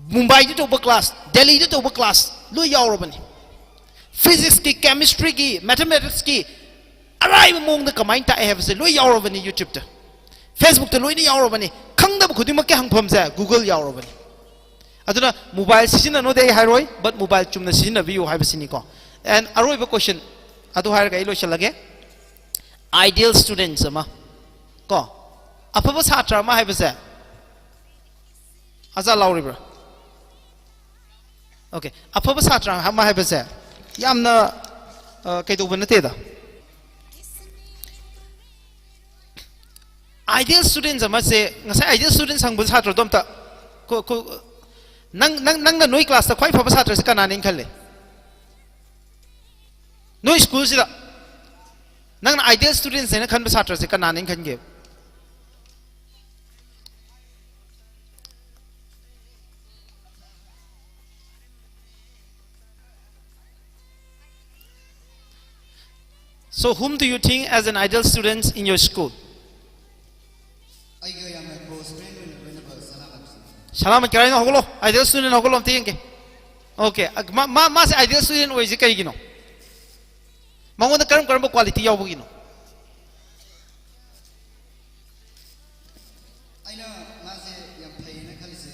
ꯃꯨꯝꯕꯥꯏꯗ ꯇꯧꯕ ꯀ꯭ꯂꯥꯁ, ꯗꯦꯜꯂꯤꯗ ꯇꯧꯕ ꯀ꯭ꯂꯥꯁ ꯂꯣꯏ ꯌꯥꯎꯔꯕꯅꯤ꯫ ꯐꯤꯖꯤꯛꯁꯀꯤ, ꯀꯦꯃꯤꯁꯇ꯭ꯔꯤꯒꯤ, ꯃꯦꯊꯃꯦꯇꯤꯛꯁꯀꯤ ꯑꯔꯥꯏꯕ ꯃꯑꯣꯡꯗ ꯀꯃꯥꯏꯅ ꯇꯥꯛꯑꯦ ꯍꯥꯏꯕꯁꯦ ꯂꯣꯏ ꯌꯥꯎꯔꯕꯅꯤ ꯌꯨꯇ꯭ꯌꯨꯕꯇ, ꯐꯦꯁꯕꯨꯛꯇ ꯂꯣꯏꯅ ꯌꯥꯎꯔꯕꯅꯤ꯫ ꯈꯪꯗꯕ ꯈꯨꯗꯤꯡꯃꯛꯀꯤ ꯍꯪꯐꯝꯁꯦ ꯒꯨꯒꯜ ꯌꯥꯎꯔꯕꯅꯤ꯫ ꯑꯗꯨꯅ ꯃꯣꯕꯥꯏꯜ ꯁꯤꯖꯤꯟꯅꯅꯣꯗꯤ ꯑꯩ ꯍꯥꯏꯔꯣꯏ, but ꯃꯣꯕꯥꯏꯜ ꯆꯨꯝꯅ ꯁꯤꯖꯤꯟꯅꯕꯤꯌꯨ ꯍꯥꯏꯕꯁꯤꯅꯤꯀꯣ꯫ And ꯑꯔꯣꯏꯕ ꯀꯣꯏꯁꯟ ꯑꯗꯨ ꯍꯥꯏꯔꯒ ꯑꯩ ꯂꯣꯏꯁꯤꯜꯂꯒꯦ꯫ ꯑꯥꯏꯗꯤꯌꯦꯜ ꯁ꯭ꯇꯨꯗꯦꯟꯠꯁ ꯑꯃ, ꯀꯣ, ꯑꯐꯕ ꯁꯥꯇ꯭ꯔ ꯑꯃ ꯍꯥꯏꯕꯁꯦ, ꯑꯖꯥ ꯂꯥꯎꯔꯤꯕ꯭ꯔꯥ? ꯑꯣꯀꯦ, ꯑꯐꯕ ꯁꯥꯇ꯭ꯔ ꯑꯃ ꯍꯥꯏꯕꯁꯦ ꯌꯥꯝꯅ, ꯑ, ꯀꯩꯗꯧꯕ ꯅꯠꯇꯦꯗ꯫ ꯑꯥꯏꯗꯤꯌꯦꯜ ꯁ꯭ꯇꯨꯗꯦꯟꯠꯁ ꯑꯃꯁꯦ, ꯉꯁꯥꯏ ꯑꯥꯏꯗꯤꯌꯦꯜ ꯁ꯭ꯇꯨꯗꯦꯟꯠꯁ ꯍꯪꯕ ꯁꯥꯇ꯭ꯔꯗꯣ ꯑꯝꯇ, ꯀꯣ-, ꯀꯣ-, ꯅꯪ, ꯅꯪ, ꯅꯪꯅ ꯅꯣꯏ ꯀ꯭ꯂꯥꯁꯇ ꯈ꯭ꯋꯥꯏ ꯐꯕ ꯁꯥꯇ꯭ꯔꯁꯦ ꯀꯅꯥꯅꯦꯅ ꯈꯜꯂꯦ? ꯅꯣꯏ ꯁ꯭ꯀꯨꯜꯁꯤꯗ ꯅꯪꯅ ꯑꯥꯏꯗꯤꯌꯦꯜ ꯁ꯭ꯇꯨꯗꯦꯟꯠꯁ ꯍꯥꯏꯅ ꯈꯟꯕ ꯁꯥꯇ꯭ꯔꯁꯦ ꯀꯅꯥꯅꯦꯅ ꯈꯟꯒꯦ? So whom do you think as an ideal student in your school? ꯑꯩꯒ ꯌꯥꯝꯅ ꯀ꯭ꯂꯣꯁ ꯐ꯭ꯔꯦꯟ ꯑꯣꯏꯅ ꯂꯣꯏꯅꯕ ꯁꯅꯥꯃꯍꯤ꯫ ꯁꯅꯥꯃꯍꯤ ꯀꯔꯥꯏꯅꯣ? ꯍꯧꯒꯠꯂꯣ, ꯑꯥꯏꯗꯤꯌꯦꯜ ꯁ꯭ꯇꯨꯗꯦꯟꯠ ꯍꯧꯒꯠꯂꯣ, ꯑꯝꯇ ꯌꯦꯡꯒꯦ꯫ ꯑꯣꯀꯦ, ꯑ, ꯃꯥ, ꯃꯥ, ꯃꯥꯁꯦ ꯑꯥꯏꯗꯤꯌꯦꯜ ꯁ꯭ꯇꯨꯗꯦꯟꯠ ꯑꯣꯏꯔꯤꯁꯦ ꯀꯩꯒꯤꯅꯣ? ꯃꯉꯣꯟꯗ ꯀꯔꯝ ꯀꯔꯝꯕ ꯀ꯭ꯋꯥꯂꯤꯇꯤ ꯌꯥꯎꯕꯒꯤꯅꯣ? ꯑꯩꯅ ꯃꯥꯁꯦ ꯌꯥꯝ ꯐꯩꯌꯦꯅ ꯈꯜꯂꯤꯁꯦ,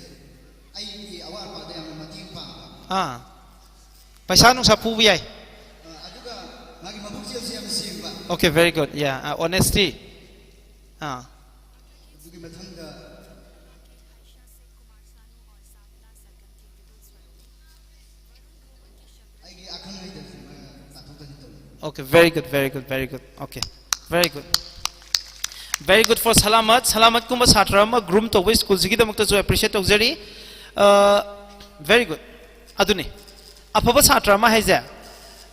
ꯑꯩꯒꯤ ꯑꯋꯥꯠ ꯑꯄꯥꯗ ꯌꯥꯝꯅ ꯃꯇꯦꯡ ꯄꯥꯡꯕ꯫ ꯑꯥ, ꯄꯩꯁꯥ ꯅꯨꯡꯁꯥ ꯄꯨꯕ ꯌꯥꯏ꯫ ꯑ, ꯑꯗꯨꯒ ꯃꯥꯒꯤ ꯃꯕꯨꯛꯆꯦꯜꯁꯨ ꯌꯥꯝ ꯁꯦꯡꯕ꯫ Okay, very good. Yeah, uh, honesty. ꯑꯥ꯫ ꯑꯗꯨꯒꯤ ꯃꯊꯪꯗ ꯑꯩꯒꯤ ꯑꯈꯪ ꯑꯍꯩꯗꯁꯨ ꯃꯥꯅ Okay, very good, very good, very good. Okay, very good. Very good for Salamat. Salamat ꯀꯨꯝꯕ ꯁꯥꯇ꯭ꯔ ꯑꯃ groom ꯇꯧꯕ ꯁ꯭ꯀꯨꯜꯁꯤꯒꯤꯗꯃꯛꯇꯁꯨ appreciate ꯇꯧꯖꯔꯤ. Very good. ꯑꯗꯨꯅꯤ, ꯑꯐꯕ ꯁꯥꯇ꯭ꯔ ꯑꯃ ꯍꯥꯏꯁꯦ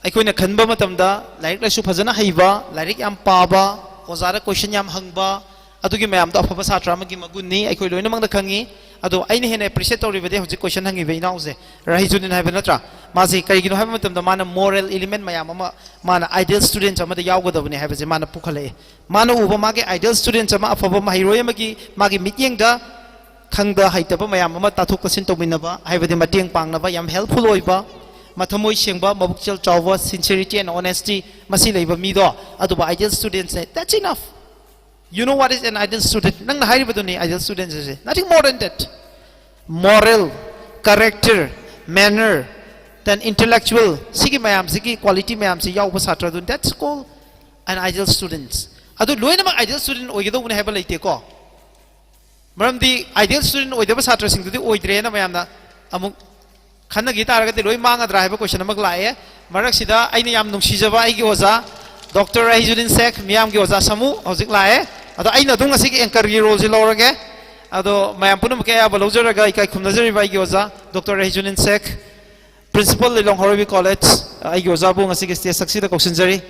ꯑꯩꯈꯣꯏꯅ ꯈꯟꯕ ꯃꯇꯝꯗ ꯂꯥꯏꯔꯤꯛ ꯂꯥꯏꯁꯨ ꯐꯖꯅ ꯍꯩꯕ, ꯂꯥꯏꯔꯤꯛ ꯌꯥꯝ ꯄꯥꯕ, ꯑꯣꯖꯥꯗ question ꯌꯥꯝ ꯍꯪꯕ, ꯑꯗꯨꯒꯤ ꯃꯌꯥꯝꯗꯣ ꯑꯐꯕ ꯁꯥꯇ꯭ꯔ ꯑꯃꯒꯤ ꯃꯒꯨꯟꯅꯤ, ꯑꯩꯈꯣꯏ ꯂꯣꯏꯅꯃꯛꯅ ꯈꯪꯉꯤ꯫ ꯑꯗꯣ ꯑꯩꯅ ꯍꯦꯟꯅ appreciate ꯇꯧꯔꯤꯕꯗꯤ ꯍꯧꯖꯤꯛ question ꯍꯪꯉꯤꯕ ꯏꯅꯥꯎꯁꯦ, ꯔꯥꯍꯤꯖꯨꯗꯤꯟ ꯍꯥꯏꯕ ꯅꯠꯇ꯭ꯔꯥ? ꯃꯥꯁꯤ ꯀꯔꯤꯒꯤꯅꯣ ꯍꯥꯏꯕ ꯃꯇꯝꯗ ꯃꯥꯅ moral element ꯃꯌꯥꯝ ꯑꯃ, ꯃꯥꯅ ideal students ꯑꯃꯗ ꯌꯥꯎꯒꯗꯕꯅꯤ ꯍꯥꯏꯕꯁꯦ ꯃꯥꯅ ꯄꯨꯈꯠꯂꯛꯑꯦ꯫ ꯃꯥꯅ ꯎꯕ ꯃꯥꯒꯤ ideal students ꯑꯃ, ꯑꯐꯕ ꯃꯍꯩꯔꯣꯏ ꯑꯃꯒꯤ ꯃꯥꯒꯤ ꯃꯤꯠꯌꯦꯡꯗ ꯈꯪꯗ ꯍꯩꯇꯕ ꯃꯌꯥꯝ ꯑꯃ ꯇꯥꯊꯣꯛ ꯇꯥꯁꯤꯟ ꯇꯧꯃꯤꯟꯅꯕ, ꯍꯥꯏꯕꯗꯤ ꯃꯇꯦꯡ ꯄꯥꯡꯅꯕ, ꯌꯥꯝ helpful ꯑꯣꯏꯕ, ꯃꯊꯃꯣꯏ ꯁꯦꯡꯕ, ꯃꯕꯨꯛꯆꯦꯜ ꯆꯥꯎꯕ, sincerity and honesty ꯃꯁꯤ ꯂꯩꯕ ꯃꯤꯗꯣ, ꯑꯗꯨꯕꯨ ideal studentsꯅꯦ꯫ That's enough. You know what is an ideal student? ꯅꯪꯅ ꯍꯥꯏꯔꯤꯕꯗꯨꯅꯤ ideal students ꯍꯥꯏꯁꯦ꯫ Nothing more than that. Moral, character, manner, then intellectual, ꯁꯤꯒꯤ ꯃꯌꯥꯝꯁꯤꯒꯤ quality ꯃꯌꯥꯝꯁꯤ ꯌꯥꯎꯕ ꯁꯥꯇ꯭ꯔꯗꯨ, that's called an ideal students. ꯑꯗꯨ ꯂꯣꯏꯅꯃꯛ ideal student ꯑꯣꯏꯒꯗꯧꯕꯅꯤ ꯍꯥꯏꯕ ꯂꯩꯇꯦꯀꯣ꯫ ꯃꯔꯝꯗꯤ ideal student ꯑꯣꯏꯗꯕ ꯁꯥꯇ꯭ꯔꯁꯤꯡꯗꯨꯗꯤ ꯑꯣꯏꯗ꯭ꯔꯦꯅ ꯃꯌꯥꯝꯅ ꯑꯃꯨꯛ ꯈꯟꯅꯈꯤ ꯇꯥꯔꯒꯗꯤ ꯂꯣꯏ ꯃꯥꯡꯒꯗ꯭ꯔꯥ ꯍꯥꯏꯕ question ꯑꯃ ꯂꯥꯛꯑꯦ꯫ ꯃꯔꯛꯁꯤꯗ ꯑꯩꯅ ꯌꯥꯝ ꯅꯨꯡꯁꯤꯖꯕ ꯑꯩꯒꯤ ꯑꯣꯖꯥ ꯗꯣꯛꯇꯔ ꯔꯍꯤꯖꯨꯗꯤꯟ ꯁꯦꯈ, ꯃꯤꯌꯥꯝꯒꯤ ꯑꯣꯖꯥ ꯁꯥꯃꯨ ꯍꯧꯖꯤꯛ ꯂꯥꯛꯑꯦ꯫ ꯑꯗꯣ ꯑꯩꯅ ꯑꯗꯨꯝ ꯉꯁꯤꯒꯤ anchorꯒꯤ roleꯁꯤ ꯂꯧꯔꯒꯦ꯫ ꯑꯗꯣ ꯃꯌꯥꯝ ꯄꯨꯝꯅꯃꯛꯀꯤ ꯑꯌꯥꯕ ꯂꯧꯖꯔꯒ ꯏꯀꯥꯏ ꯈꯨꯝꯅꯖꯔꯤꯕ ꯑꯩꯒꯤ ꯑꯣꯖꯥ ꯗꯣꯛꯇꯔ ꯔꯍꯤꯖꯨꯗꯤꯟ ꯁꯦꯈ, principal ꯂꯤꯂꯣꯡ ꯍꯥꯔꯣꯏꯕꯤ college, ꯑꯩꯒꯤ ꯑꯣꯖꯥꯕꯨ ꯉꯁꯤꯒꯤ stage ꯁꯛꯁꯤꯗ ꯀꯧꯁꯤꯟꯖꯔꯤ꯫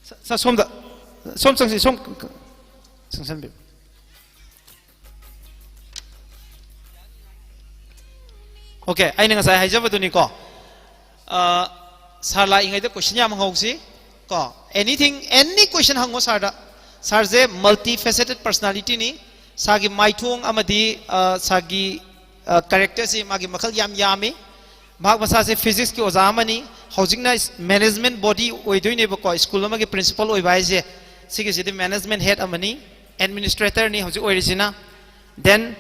ꯁ-, ꯁ-, ꯁꯣꯝꯗ, ꯁꯣꯝ ꯆꯪꯁꯤ, ꯁꯣꯝ ꯆꯪꯁꯟꯕꯤꯌꯨ꯫ Okay, ꯑꯩꯅ ꯉꯁꯥꯏ ꯍꯥꯏꯖꯕꯗꯨꯅꯤꯀꯣ, ꯑ, sir ꯂꯥꯛꯏꯉꯩꯗ question ꯌꯥꯝ ꯍꯪꯍꯧꯁꯤ ꯀꯣ꯫ Anything, any question ꯍꯪꯉꯣ sirꯗ꯫ Sirꯁꯦ multifaceted personalityꯅꯤ꯫ Sirꯒꯤ ꯃꯥꯏꯊꯣꯡ ꯑꯃꯗꯤ, ꯑ, sirꯒꯤ, ꯑ, characterꯁꯤ ꯃꯥꯒꯤ ꯃꯈꯜ ꯌꯥꯝ ꯌꯥꯝꯃꯤ꯫ ꯃꯍꯥꯛ ꯃꯁꯥꯁꯦ physicsꯀꯤ ꯑꯣꯖꯥ ꯑꯃꯅꯤ꯫ ꯍꯧꯖꯤꯛꯅ management body ꯑꯣꯏꯗꯣꯏꯅꯦꯕꯀꯣ, ꯁ꯭ꯀꯨꯜ ꯑꯃꯒꯤ principal ꯑꯣꯏꯕ ꯍꯥꯏꯁꯦ꯫ ꯁꯤꯒꯤꯁꯤꯗꯤ management head ꯑꯃꯅꯤ, administratorꯅꯤ ꯍꯧꯖꯤꯛ ꯑꯣꯏꯔꯤꯁꯤꯅ꯫ Then,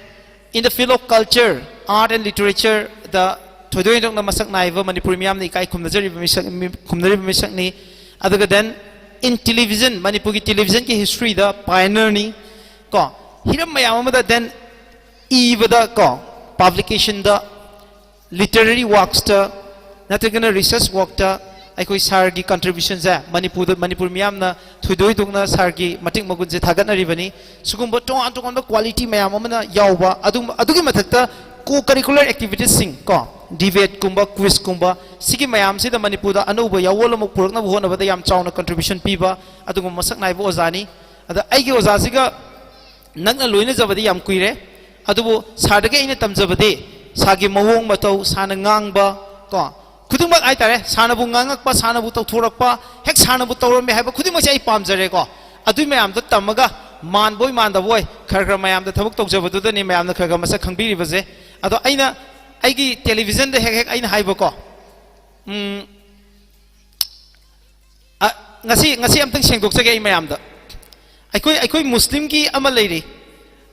in the field of culture, art and literature ꯗ ꯊꯣꯏꯗꯣꯛ ꯍꯦꯟꯗꯣꯛꯅ ꯃꯁꯛ ꯅꯥꯏꯕ ꯃꯅꯤꯄꯨꯔꯤ ꯃꯤꯌꯥꯝꯅ ꯏꯀꯥꯏ ꯈꯨꯝꯅꯖꯔꯤꯕ ꯃꯤꯁꯛ, ꯃꯤ-, ꯈꯨꯝꯅꯔꯤꯕ ꯃꯤꯁꯛꯅꯤ꯫ ꯑꯗꯨꯒ then, in television, ꯃꯅꯤꯄꯨꯔꯒꯤ televisionꯒꯤ historyꯗ pioneerꯅꯤ꯫ ꯀꯣ, ꯍꯤꯔꯝ ꯃꯌꯥꯝ ꯑꯃꯗ then ꯏꯕꯗ ꯀꯣ, ꯄꯕ꯭ꯂꯤꯀꯦꯁꯟꯗ, ꯂꯤꯇꯔꯦꯔꯤ ꯋꯥꯔꯛꯁꯇ, ꯅꯠꯇ꯭ꯔꯒꯅ ꯔꯤꯁꯔꯁ ꯋꯥꯔꯛꯇ ꯑꯩꯈꯣꯏ ꯁꯥꯔꯒꯤ ꯀꯟꯇ꯭ꯔꯤꯕ꯭ꯌꯨꯁꯟꯁꯦ ꯃꯅꯤꯄꯨꯔꯗ, ꯃꯅꯤꯄꯨꯔ ꯃꯤꯌꯥꯝꯅ ꯊꯣꯏꯗꯣꯛ ꯍꯦꯟꯗꯣꯛꯅ ꯁꯥꯔꯒꯤ ꯃꯇꯤꯛ ꯃꯒꯨꯟꯁꯦ ꯊꯥꯒꯠꯅꯔꯤꯕꯅꯤ꯫ ꯁꯤꯒꯨꯝꯕ ꯇꯣꯉꯥꯟ ꯇꯣꯉꯥꯟꯕ ꯀ꯭ꯋꯥꯂꯤꯇꯤ ꯃꯌꯥꯝ ꯑꯃꯅ ꯌꯥꯎꯕ, ꯑꯗꯨꯝ, ꯑꯗꯨꯒꯤ ꯃꯊꯛꯇ ꯀꯣ ꯀꯔꯤꯀꯨꯂꯔ ꯑꯦꯛꯇꯤꯚꯤꯇꯤꯁꯁꯤꯡ ꯀꯣ, ꯗꯤꯕꯦꯠꯀꯨꯝꯕ, ꯀ꯭ꯋꯤꯖꯀꯨꯝꯕ, ꯁꯤꯒꯤ ꯃꯌꯥꯝꯁꯤꯗ ꯃꯅꯤꯄꯨꯔꯗ ꯑꯅꯧꯕ ꯌꯥꯋꯣꯜ ꯑꯃ ꯄꯨꯔꯛꯅꯕ ꯍꯣꯠꯅꯕꯗ ꯌꯥꯝ ꯆꯥꯎꯅ ꯀꯟꯇ꯭ꯔꯤꯕ꯭ꯌꯨꯁꯟ ꯄꯤꯕ ꯑꯗꯨꯒꯨꯝꯕ ꯃꯁꯛ ꯅꯥꯏꯕ ꯑꯣꯖꯥꯅꯤ꯫ ꯑꯗ ꯑꯩꯒꯤ ꯑꯣꯖꯥꯁꯤꯒ ꯅꯛꯅ ꯂꯣꯏꯅꯖꯕꯗꯤ ꯌꯥꯝ ꯀꯨꯏꯔꯦ, ꯑꯗꯨꯕꯨ ꯁꯥꯔꯗꯒꯤ ꯑꯩꯅ ꯇꯝꯖꯕꯗꯤ ꯁꯥꯔꯒꯤ ꯃꯑꯣꯡ ꯃꯇꯧ, ꯁꯥꯔꯅ ꯉꯥꯡꯕ ꯀꯣ, ꯈꯨꯗꯤꯡꯃꯛ ꯍꯥꯏꯇꯥꯔꯦ, ꯁꯥꯔꯅꯕꯨ ꯉꯥꯡꯉꯛꯄ, ꯁꯥꯔꯅꯕꯨ ꯇꯧꯊꯣꯔꯛꯄ, ꯍꯦꯛ ꯁꯥꯔꯅꯕꯨ ꯇꯧꯔꯝꯃꯦ ꯍꯥꯏꯕ ꯈꯨꯗꯤꯡꯃꯛꯁꯦ ꯑꯩ ꯄꯥꯝꯖꯔꯦꯀꯣ꯫ ꯑꯗꯨꯏ ꯃꯌꯥꯝꯗꯣ ꯇꯝꯃꯒ ꯃꯥꯟꯕꯣꯏ ꯃꯥꯟꯗꯕꯣꯏ ꯈꯔ ꯈꯔ ꯃꯌꯥꯝꯗ ꯊꯕꯛ ꯇꯧꯖꯕꯗꯨꯗꯅꯤ ꯃꯌꯥꯝꯅ ꯈꯔ ꯈꯔ ꯃꯁꯛ ꯈꯪꯕꯤꯔꯤꯕꯁꯦ꯫ ꯑꯗꯣ ꯑꯩꯅ ꯑꯩꯒꯤ ꯇꯦꯂꯤꯚꯤꯖꯟꯗ ꯍꯦꯛ ꯍꯦꯛ ꯑꯩꯅ ꯍꯥꯏꯕꯀꯣ, ꯎꯝ, ꯑ, ꯉꯁꯤ, ꯉꯁꯤ ꯑꯝꯇꯪ ꯁꯦꯡꯗꯣꯛꯆꯒꯦ ꯑꯩ ꯃꯌꯥꯝꯗ꯫ ꯑꯩꯈꯣꯏ, ꯑꯩꯈꯣꯏ ꯃꯨꯁꯂꯤꯝꯒꯤ ꯑꯃ ꯂꯩꯔꯤ꯫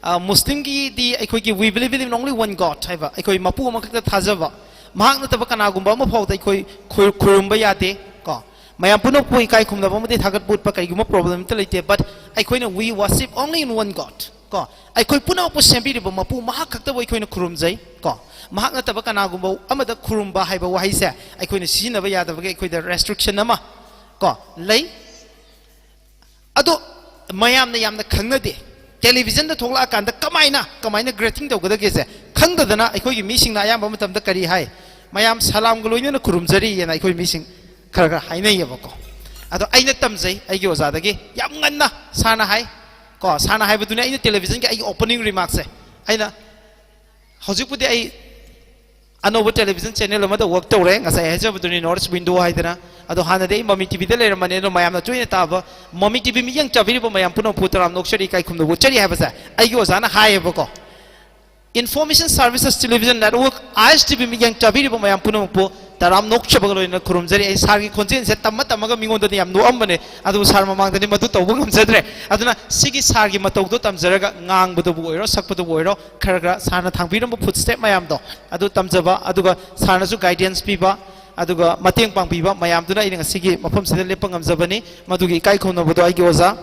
ꯑ, ꯃꯨꯁꯂꯤꯝꯒꯤꯗꯤ ꯑꯩꯈꯣꯏꯒꯤ "We believe in only one God" ꯍꯥꯏꯕ, ꯑꯩꯈꯣꯏ ꯃꯄꯨ ꯑꯃꯈꯛꯇ ꯊꯥꯖꯕ, ꯃꯍꯥꯛ ꯅꯠꯇꯕ ꯀꯅꯥꯒꯨꯝꯕ ꯑꯃ ꯐꯥꯎꯗ ꯑꯩꯈꯣꯏ ꯈꯨ-, ꯈꯨꯔꯨꯝꯕ ꯌꯥꯗꯦ ꯀꯣ꯫ ꯃꯌꯥꯝ ꯄꯨꯝꯅꯃꯛꯄꯨ ꯏꯀꯥꯏ ꯈꯨꯝꯅꯕ ꯑꯃꯗꯤ ꯊꯥꯒꯠꯄ ꯎꯠꯄ ꯀꯔꯤꯒꯨꯝꯕ ꯄ꯭ꯔꯣꯕ꯭ꯂꯦꯝ ꯑꯃꯠꯇ ꯂꯩꯇꯦ, but ꯑꯩꯈꯣꯏꯅ "We worship only in one God" ꯀꯣ꯫ ꯑꯩꯈꯣꯏ ꯄꯨꯝꯅꯃꯛꯄꯨ ꯁꯦꯝꯕꯤꯔꯤꯕ ꯃꯄꯨ ꯃꯍꯥꯛ ꯈꯛꯇꯕꯨ ꯑꯩꯈꯣꯏꯅ ꯈꯨꯔꯨꯝꯖꯩ ꯀꯣ꯫ ꯃꯍꯥꯛ ꯅꯠꯇꯕ ꯀꯅꯥꯒꯨꯝꯕ ꯑꯃꯗ ꯈꯨꯔꯨꯝꯕ ꯍꯥꯏꯕ ꯋꯥꯍꯩꯁꯦ ꯑꯩꯈꯣꯏꯅ ꯁꯤꯖꯤꯟꯅꯕ ꯌꯥꯗꯕꯒꯤ ꯑꯩꯈꯣꯏꯗ ꯔꯦꯁꯇ꯭ꯔꯤꯛꯁꯟ ꯑꯃ ꯀꯣ ꯂꯩ꯫ ꯑꯗꯣ ꯃꯌꯥꯝꯅ ꯌꯥꯝꯅ ꯈꯪꯅꯗꯦ꯫ ꯇꯦꯂꯤꯚꯤꯖꯟꯗ ꯊꯣꯛꯂꯛꯑꯀꯥꯟꯗ ꯀꯃꯥꯏꯅ, ꯀꯃꯥꯏꯅ ꯒ꯭ꯔꯦꯇꯤꯡ ꯇꯧꯒꯗꯒꯦꯁꯦ ꯈꯪꯗꯗꯅ ꯑꯩꯈꯣꯏꯒꯤ ꯃꯤꯁꯤꯡꯅ ꯑꯌꯥꯝꯕ ꯃꯇꯝꯗ ꯀꯔꯤ ꯍꯥꯏ? "ꯃꯌꯥꯝ ꯁꯂꯥꯝꯒ ꯂꯣꯏꯅꯅ ꯈꯨꯔꯨꯝꯖꯔꯤ" ꯍꯥꯏꯅ ꯑꯩꯈꯣꯏ ꯃꯤꯁꯤꯡ ꯈꯔ ꯈꯔ ꯍꯥꯏꯅꯩꯌꯦꯕꯀꯣ꯫ ꯑꯗꯣ ꯑꯩꯅ ꯇꯝꯖꯩ ꯑꯩꯒꯤ ꯑꯣꯖꯥꯗꯒꯤ ꯌꯥꯝ ꯉꯟꯅ ꯁꯥꯔꯅ ꯍꯥꯏ ꯀꯣ, ꯁꯥꯔꯅ ꯍꯥꯏꯕꯗꯨꯅꯤ ꯑꯩꯅ ꯇꯦꯂꯤꯚꯤꯖꯟꯒꯤ ꯑꯩꯒꯤ ꯑꯣꯄꯅꯤꯡ ꯔꯤꯃꯥꯔꯛꯁꯦ꯫ ꯑꯩꯅ ꯍꯧꯖꯤꯛꯄꯨꯗꯤ ꯑꯩ ꯑꯅꯧꯕ ꯇꯦꯂꯤꯚꯤꯖꯟ ꯆꯦꯅꯦꯜ ꯑꯃꯗ ꯋꯔꯛ ꯇꯧꯔꯦ, ꯉꯁꯥꯏ ꯍꯥꯏꯖꯕꯗꯨꯅꯤ, ꯅꯣꯔꯠ ꯏꯁ ꯋꯤꯟꯗꯣ ꯍꯥꯏꯗꯅ꯫ ꯑꯗꯣ ꯍꯥꯟꯅꯗꯤ ꯑꯩ ꯃꯃꯤ ꯇꯤꯚꯤꯗ ꯂꯩꯔꯝꯕꯅꯦ, ꯑꯗꯣ ꯃꯌꯥꯝꯅ ꯇꯣꯏꯅ ꯇꯥꯕ ꯃꯃꯤ ꯇꯤꯚꯤ ꯃꯤꯠꯌꯦꯡ ꯆꯥꯕꯤꯔꯤꯕ ꯃꯌꯥꯝ ꯄꯨꯝꯅꯃꯛꯄꯨ ꯇꯔꯥꯝꯅ ꯑꯣꯛꯆꯔꯤ, ꯏꯀꯥꯏ ꯈꯨꯝꯅꯕ ꯎꯠꯆꯔꯤ ꯍꯥꯏꯕꯁꯦ ꯑꯩꯒꯤ ꯑꯣꯖꯥꯅ ꯍꯥꯏꯌꯦꯕꯀꯣ꯫ Information Services Television Network, "ꯑꯥꯏ ꯑꯦꯁ ꯇꯤ ꯚꯤ" ꯃꯤꯠꯌꯦꯡ ꯆꯥꯕꯤꯔꯤꯕ ꯃꯌꯥꯝ ꯄꯨꯝꯅꯃꯛꯄꯨ ꯇꯔꯥꯝꯅ ꯑꯣꯛꯆꯕꯒ ꯂꯣꯏꯅꯅ ꯈꯨꯔꯨꯝꯖꯔꯤ꯫ ꯑꯩ ꯁꯥꯔꯒꯤ ꯈꯣꯟꯖꯦꯜꯁꯦ ꯇꯝꯃ ꯇꯝꯃꯒ ꯃꯤꯉꯣꯟꯗꯗꯤ ꯌꯥꯝ ꯅꯣꯛꯑꯝꯕꯅꯦ, ꯑꯗꯨꯕꯨ ꯁꯥꯔ ꯃꯃꯥꯡꯗꯗꯤ ꯃꯗꯨ ꯇꯧꯕ ꯉꯝꯖꯗ꯭ꯔꯦ꯫ ꯑꯗꯨꯅ ꯁꯤꯒꯤ ꯁꯥꯔꯒꯤ ꯃꯇꯧꯗꯣ ꯇꯝꯖꯔꯒ ꯉꯥꯡꯕꯗꯕꯨ ꯑꯣꯏꯔꯣ, ꯁꯛꯄꯗꯕꯨ ꯑꯣꯏꯔꯣ, ꯈꯔ ꯈꯔ ꯁꯥꯔꯅ ꯊꯥꯡꯕꯤꯔꯝꯕ ꯐꯨꯠ ꯁ꯭ꯇꯦꯞ ꯃꯌꯥꯝꯗꯣ ꯑꯗꯨ ꯇꯝꯖꯕ, ꯑꯗꯨꯒ ꯁꯥꯔꯅꯁꯨ ꯒꯥꯏꯗꯦꯟꯁ ꯄꯤꯕ, ꯑꯗꯨꯒ ꯃꯇꯦꯡ ꯄꯥꯡꯕꯤꯕ ꯃꯌꯥꯝꯗꯨꯅ ꯑꯩꯅ ꯉꯁꯤꯒꯤ ꯃꯐꯝꯁꯤꯗ ꯂꯦꯞꯄ ꯉꯝꯖꯕꯅꯤ꯫ ꯃꯗꯨꯒꯤ ꯏꯀꯥꯏ ꯈꯨꯝꯅꯕꯗꯣ ꯑꯩꯒꯤ ꯑꯣꯖꯥ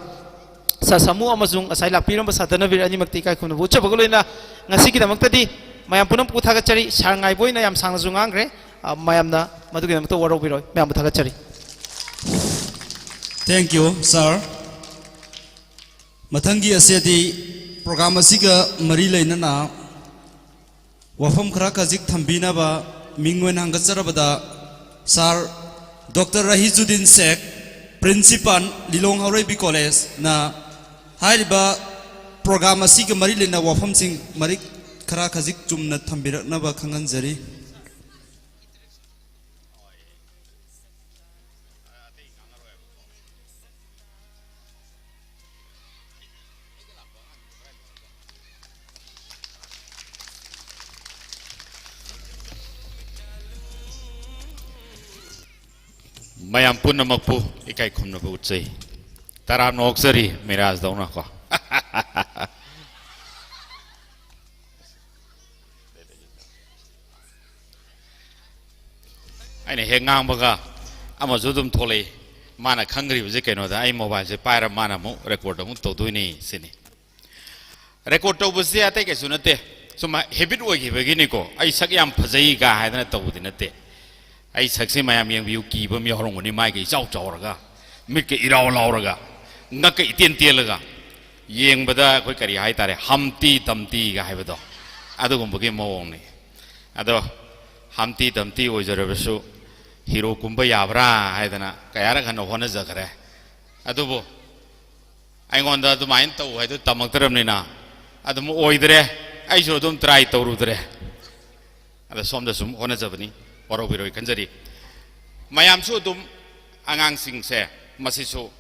ꯁꯥꯔ ꯁꯥꯃꯨ ꯑꯃꯁꯨꯡ ꯉꯁꯥꯏ ꯂꯥꯛꯄꯤꯔꯝꯕ ꯁꯗꯅꯕꯤꯔ ꯑꯅꯤꯃꯛꯇ ꯏꯀꯥꯏ ꯈꯨꯝꯅꯕ ꯎꯠꯆꯕꯒ ꯂꯣꯏꯅꯅ ꯉꯁꯤꯒꯤꯗꯃꯛꯇꯗꯤ ꯃꯌꯥꯝ ꯄꯨꯝꯅꯃꯛꯄꯨ ꯊꯥꯒꯠꯆꯔꯤ꯫ ꯁꯥꯔ ꯉꯥꯏꯕ ꯑꯣꯏꯅ ꯌꯥꯝ ꯁꯥꯡꯅꯁꯨ ꯉꯥꯡꯈ꯭ꯔꯦ꯫ ꯑ, ꯃꯌꯥꯝꯅ ꯃꯗꯨꯒꯤꯗꯃꯛꯇ ꯋꯥꯔꯧꯕꯤꯔꯣꯏ꯫ ꯃꯌꯥꯝꯕꯨ ꯊꯥꯒꯠꯆꯔꯤ꯫ Thank you, sir. ꯃꯊꯪꯒꯤ ꯑꯁꯤꯗꯤ program ꯑꯁꯤꯒ ꯃꯔꯤ ꯂꯩꯅꯅ ꯋꯥꯐꯝ ꯈꯔ ꯈꯖꯤꯛ ꯊꯝꯕꯤꯅꯕ ꯃꯤꯡ ꯑꯣꯏꯅ ꯍꯪꯒꯠꯆꯔꯕꯗ, ꯁꯥꯔ ꯗꯣꯛꯇꯔ ꯔꯍꯤꯖꯨꯗꯤꯟ ꯁꯦꯈ, Principal, ꯂꯤꯂꯣꯡ ꯍꯥꯎꯔꯩꯕꯤ ꯀꯣꯂꯦꯖꯅ ꯍꯥꯏꯔꯤꯕ program ꯑꯁꯤꯒ ꯃꯔꯤ ꯂꯩꯅꯕ ꯋꯥꯐꯝꯁꯤꯡ ꯃꯔꯤꯛ ꯈꯔ ꯈꯖꯤꯛ ꯆꯨꯝꯅ ꯊꯝꯕꯤꯔꯛꯅꯕ ꯈꯪꯍꯟꯖꯔꯤ꯫ ꯃꯌꯥꯝ ꯄꯨꯝꯅꯃꯛꯄꯨ ꯏꯀꯥꯏ ꯈꯨꯝꯅꯕ ꯎꯠꯆꯩ꯫ ꯇꯔꯥꯝꯅ ꯑꯣꯛꯆꯔꯤ ꯃꯤꯔꯥꯖꯗꯧꯅꯀꯣ꯫ ꯑꯩꯅ ꯍꯦꯛ ꯉꯥꯡꯕꯒ ꯑꯃꯁꯨ ꯑꯗꯨꯝ ꯊꯣꯛꯂꯛꯏ꯫ ꯃꯥꯅ ꯈꯪꯈ꯭ꯔꯤꯕꯁꯦ ꯀꯩꯅꯣꯗ ꯑꯩ mobileꯁꯦ ꯄꯥꯏꯔ ꯃꯥꯅ ꯑꯃꯨꯛ record ꯑꯃꯨꯛ ꯇꯧꯗꯣꯏꯅꯤ ꯁꯤꯅꯤ꯫ Record ꯇꯧꯕꯁꯦ ꯑꯇꯩ ꯀꯩꯁꯨ ꯅꯠꯇꯦ, ꯁꯨꯝ habit ꯑꯣꯏꯈꯤꯕꯒꯤꯅꯤꯀꯣ꯫ ꯑꯩ ꯁꯛ ꯌꯥꯝ ꯐꯖꯩꯒ ꯍꯥꯏꯗꯅ ꯇꯧꯕꯗꯤ ꯅꯠꯇꯦ꯫ ꯑꯩ ꯁꯛꯁꯦ ꯃꯌꯥꯝ ꯌꯦꯡꯕꯤꯌꯨ, ꯀꯤꯕ ꯑꯃ ꯌꯥꯎꯔꯝꯒꯅꯤ, ꯃꯥꯏꯒ ꯏꯆꯥꯎ ꯆꯥꯎꯔꯒ, ꯃꯤꯠꯀ ꯏꯔꯥꯎ ꯂꯥꯎꯔꯒ, ꯉꯛꯀ ꯏꯇꯦꯟ ꯇꯦꯜꯂꯒ, ꯌꯦꯡꯕꯗ ꯑꯩꯈꯣꯏ ꯀꯔꯤ ꯍꯥꯏꯇꯥꯔꯦ, ꯍꯝꯇꯤ ꯗꯝꯇꯤꯒ ꯍꯥꯏꯕꯗꯣ, ꯑꯗꯨꯒꯨꯝꯕꯒꯤ ꯃꯑꯣꯡꯅꯤ꯫ ꯑꯗꯣ ꯍꯝꯇꯤ ꯗꯝꯇꯤ ꯑꯣꯏꯖꯔꯕꯁꯨ hero ꯀꯨꯝꯕ ꯌꯥꯕ꯭ꯔꯥ ꯍꯥꯏꯗꯅ ꯀꯌꯥꯔꯛ ꯍꯟꯅ ꯍꯣꯠꯅꯖꯈ꯭ꯔꯦ꯫ ꯑꯗꯨꯕꯨ ꯑꯩꯉꯣꯟꯗ ꯑꯗꯨꯃꯥꯏꯅ ꯇꯧ ꯍꯥꯏꯗꯨ ꯇꯝꯃꯛꯇ꯭ꯔꯕꯅꯤꯅ ꯑꯗꯨꯝ ꯑꯣꯏꯗ꯭ꯔꯦ꯫ ꯑꯩꯁꯨ ꯑꯗꯨꯝ try ꯇꯧꯔꯨꯗ꯭ꯔꯦ꯫ ꯑꯗ ꯁꯣꯝꯗ ꯁꯨꯝ ꯍꯣꯠꯅꯖꯕꯅꯤ, ꯋꯥꯔꯧꯕꯤꯔꯣꯏ ꯈꯟꯖꯔꯤ꯫ ꯃꯌꯥꯝꯁꯨ ꯑꯗꯨꯝ, ꯑꯉꯥꯡꯁꯤꯡꯁꯦ, ꯃꯁꯤꯁꯨ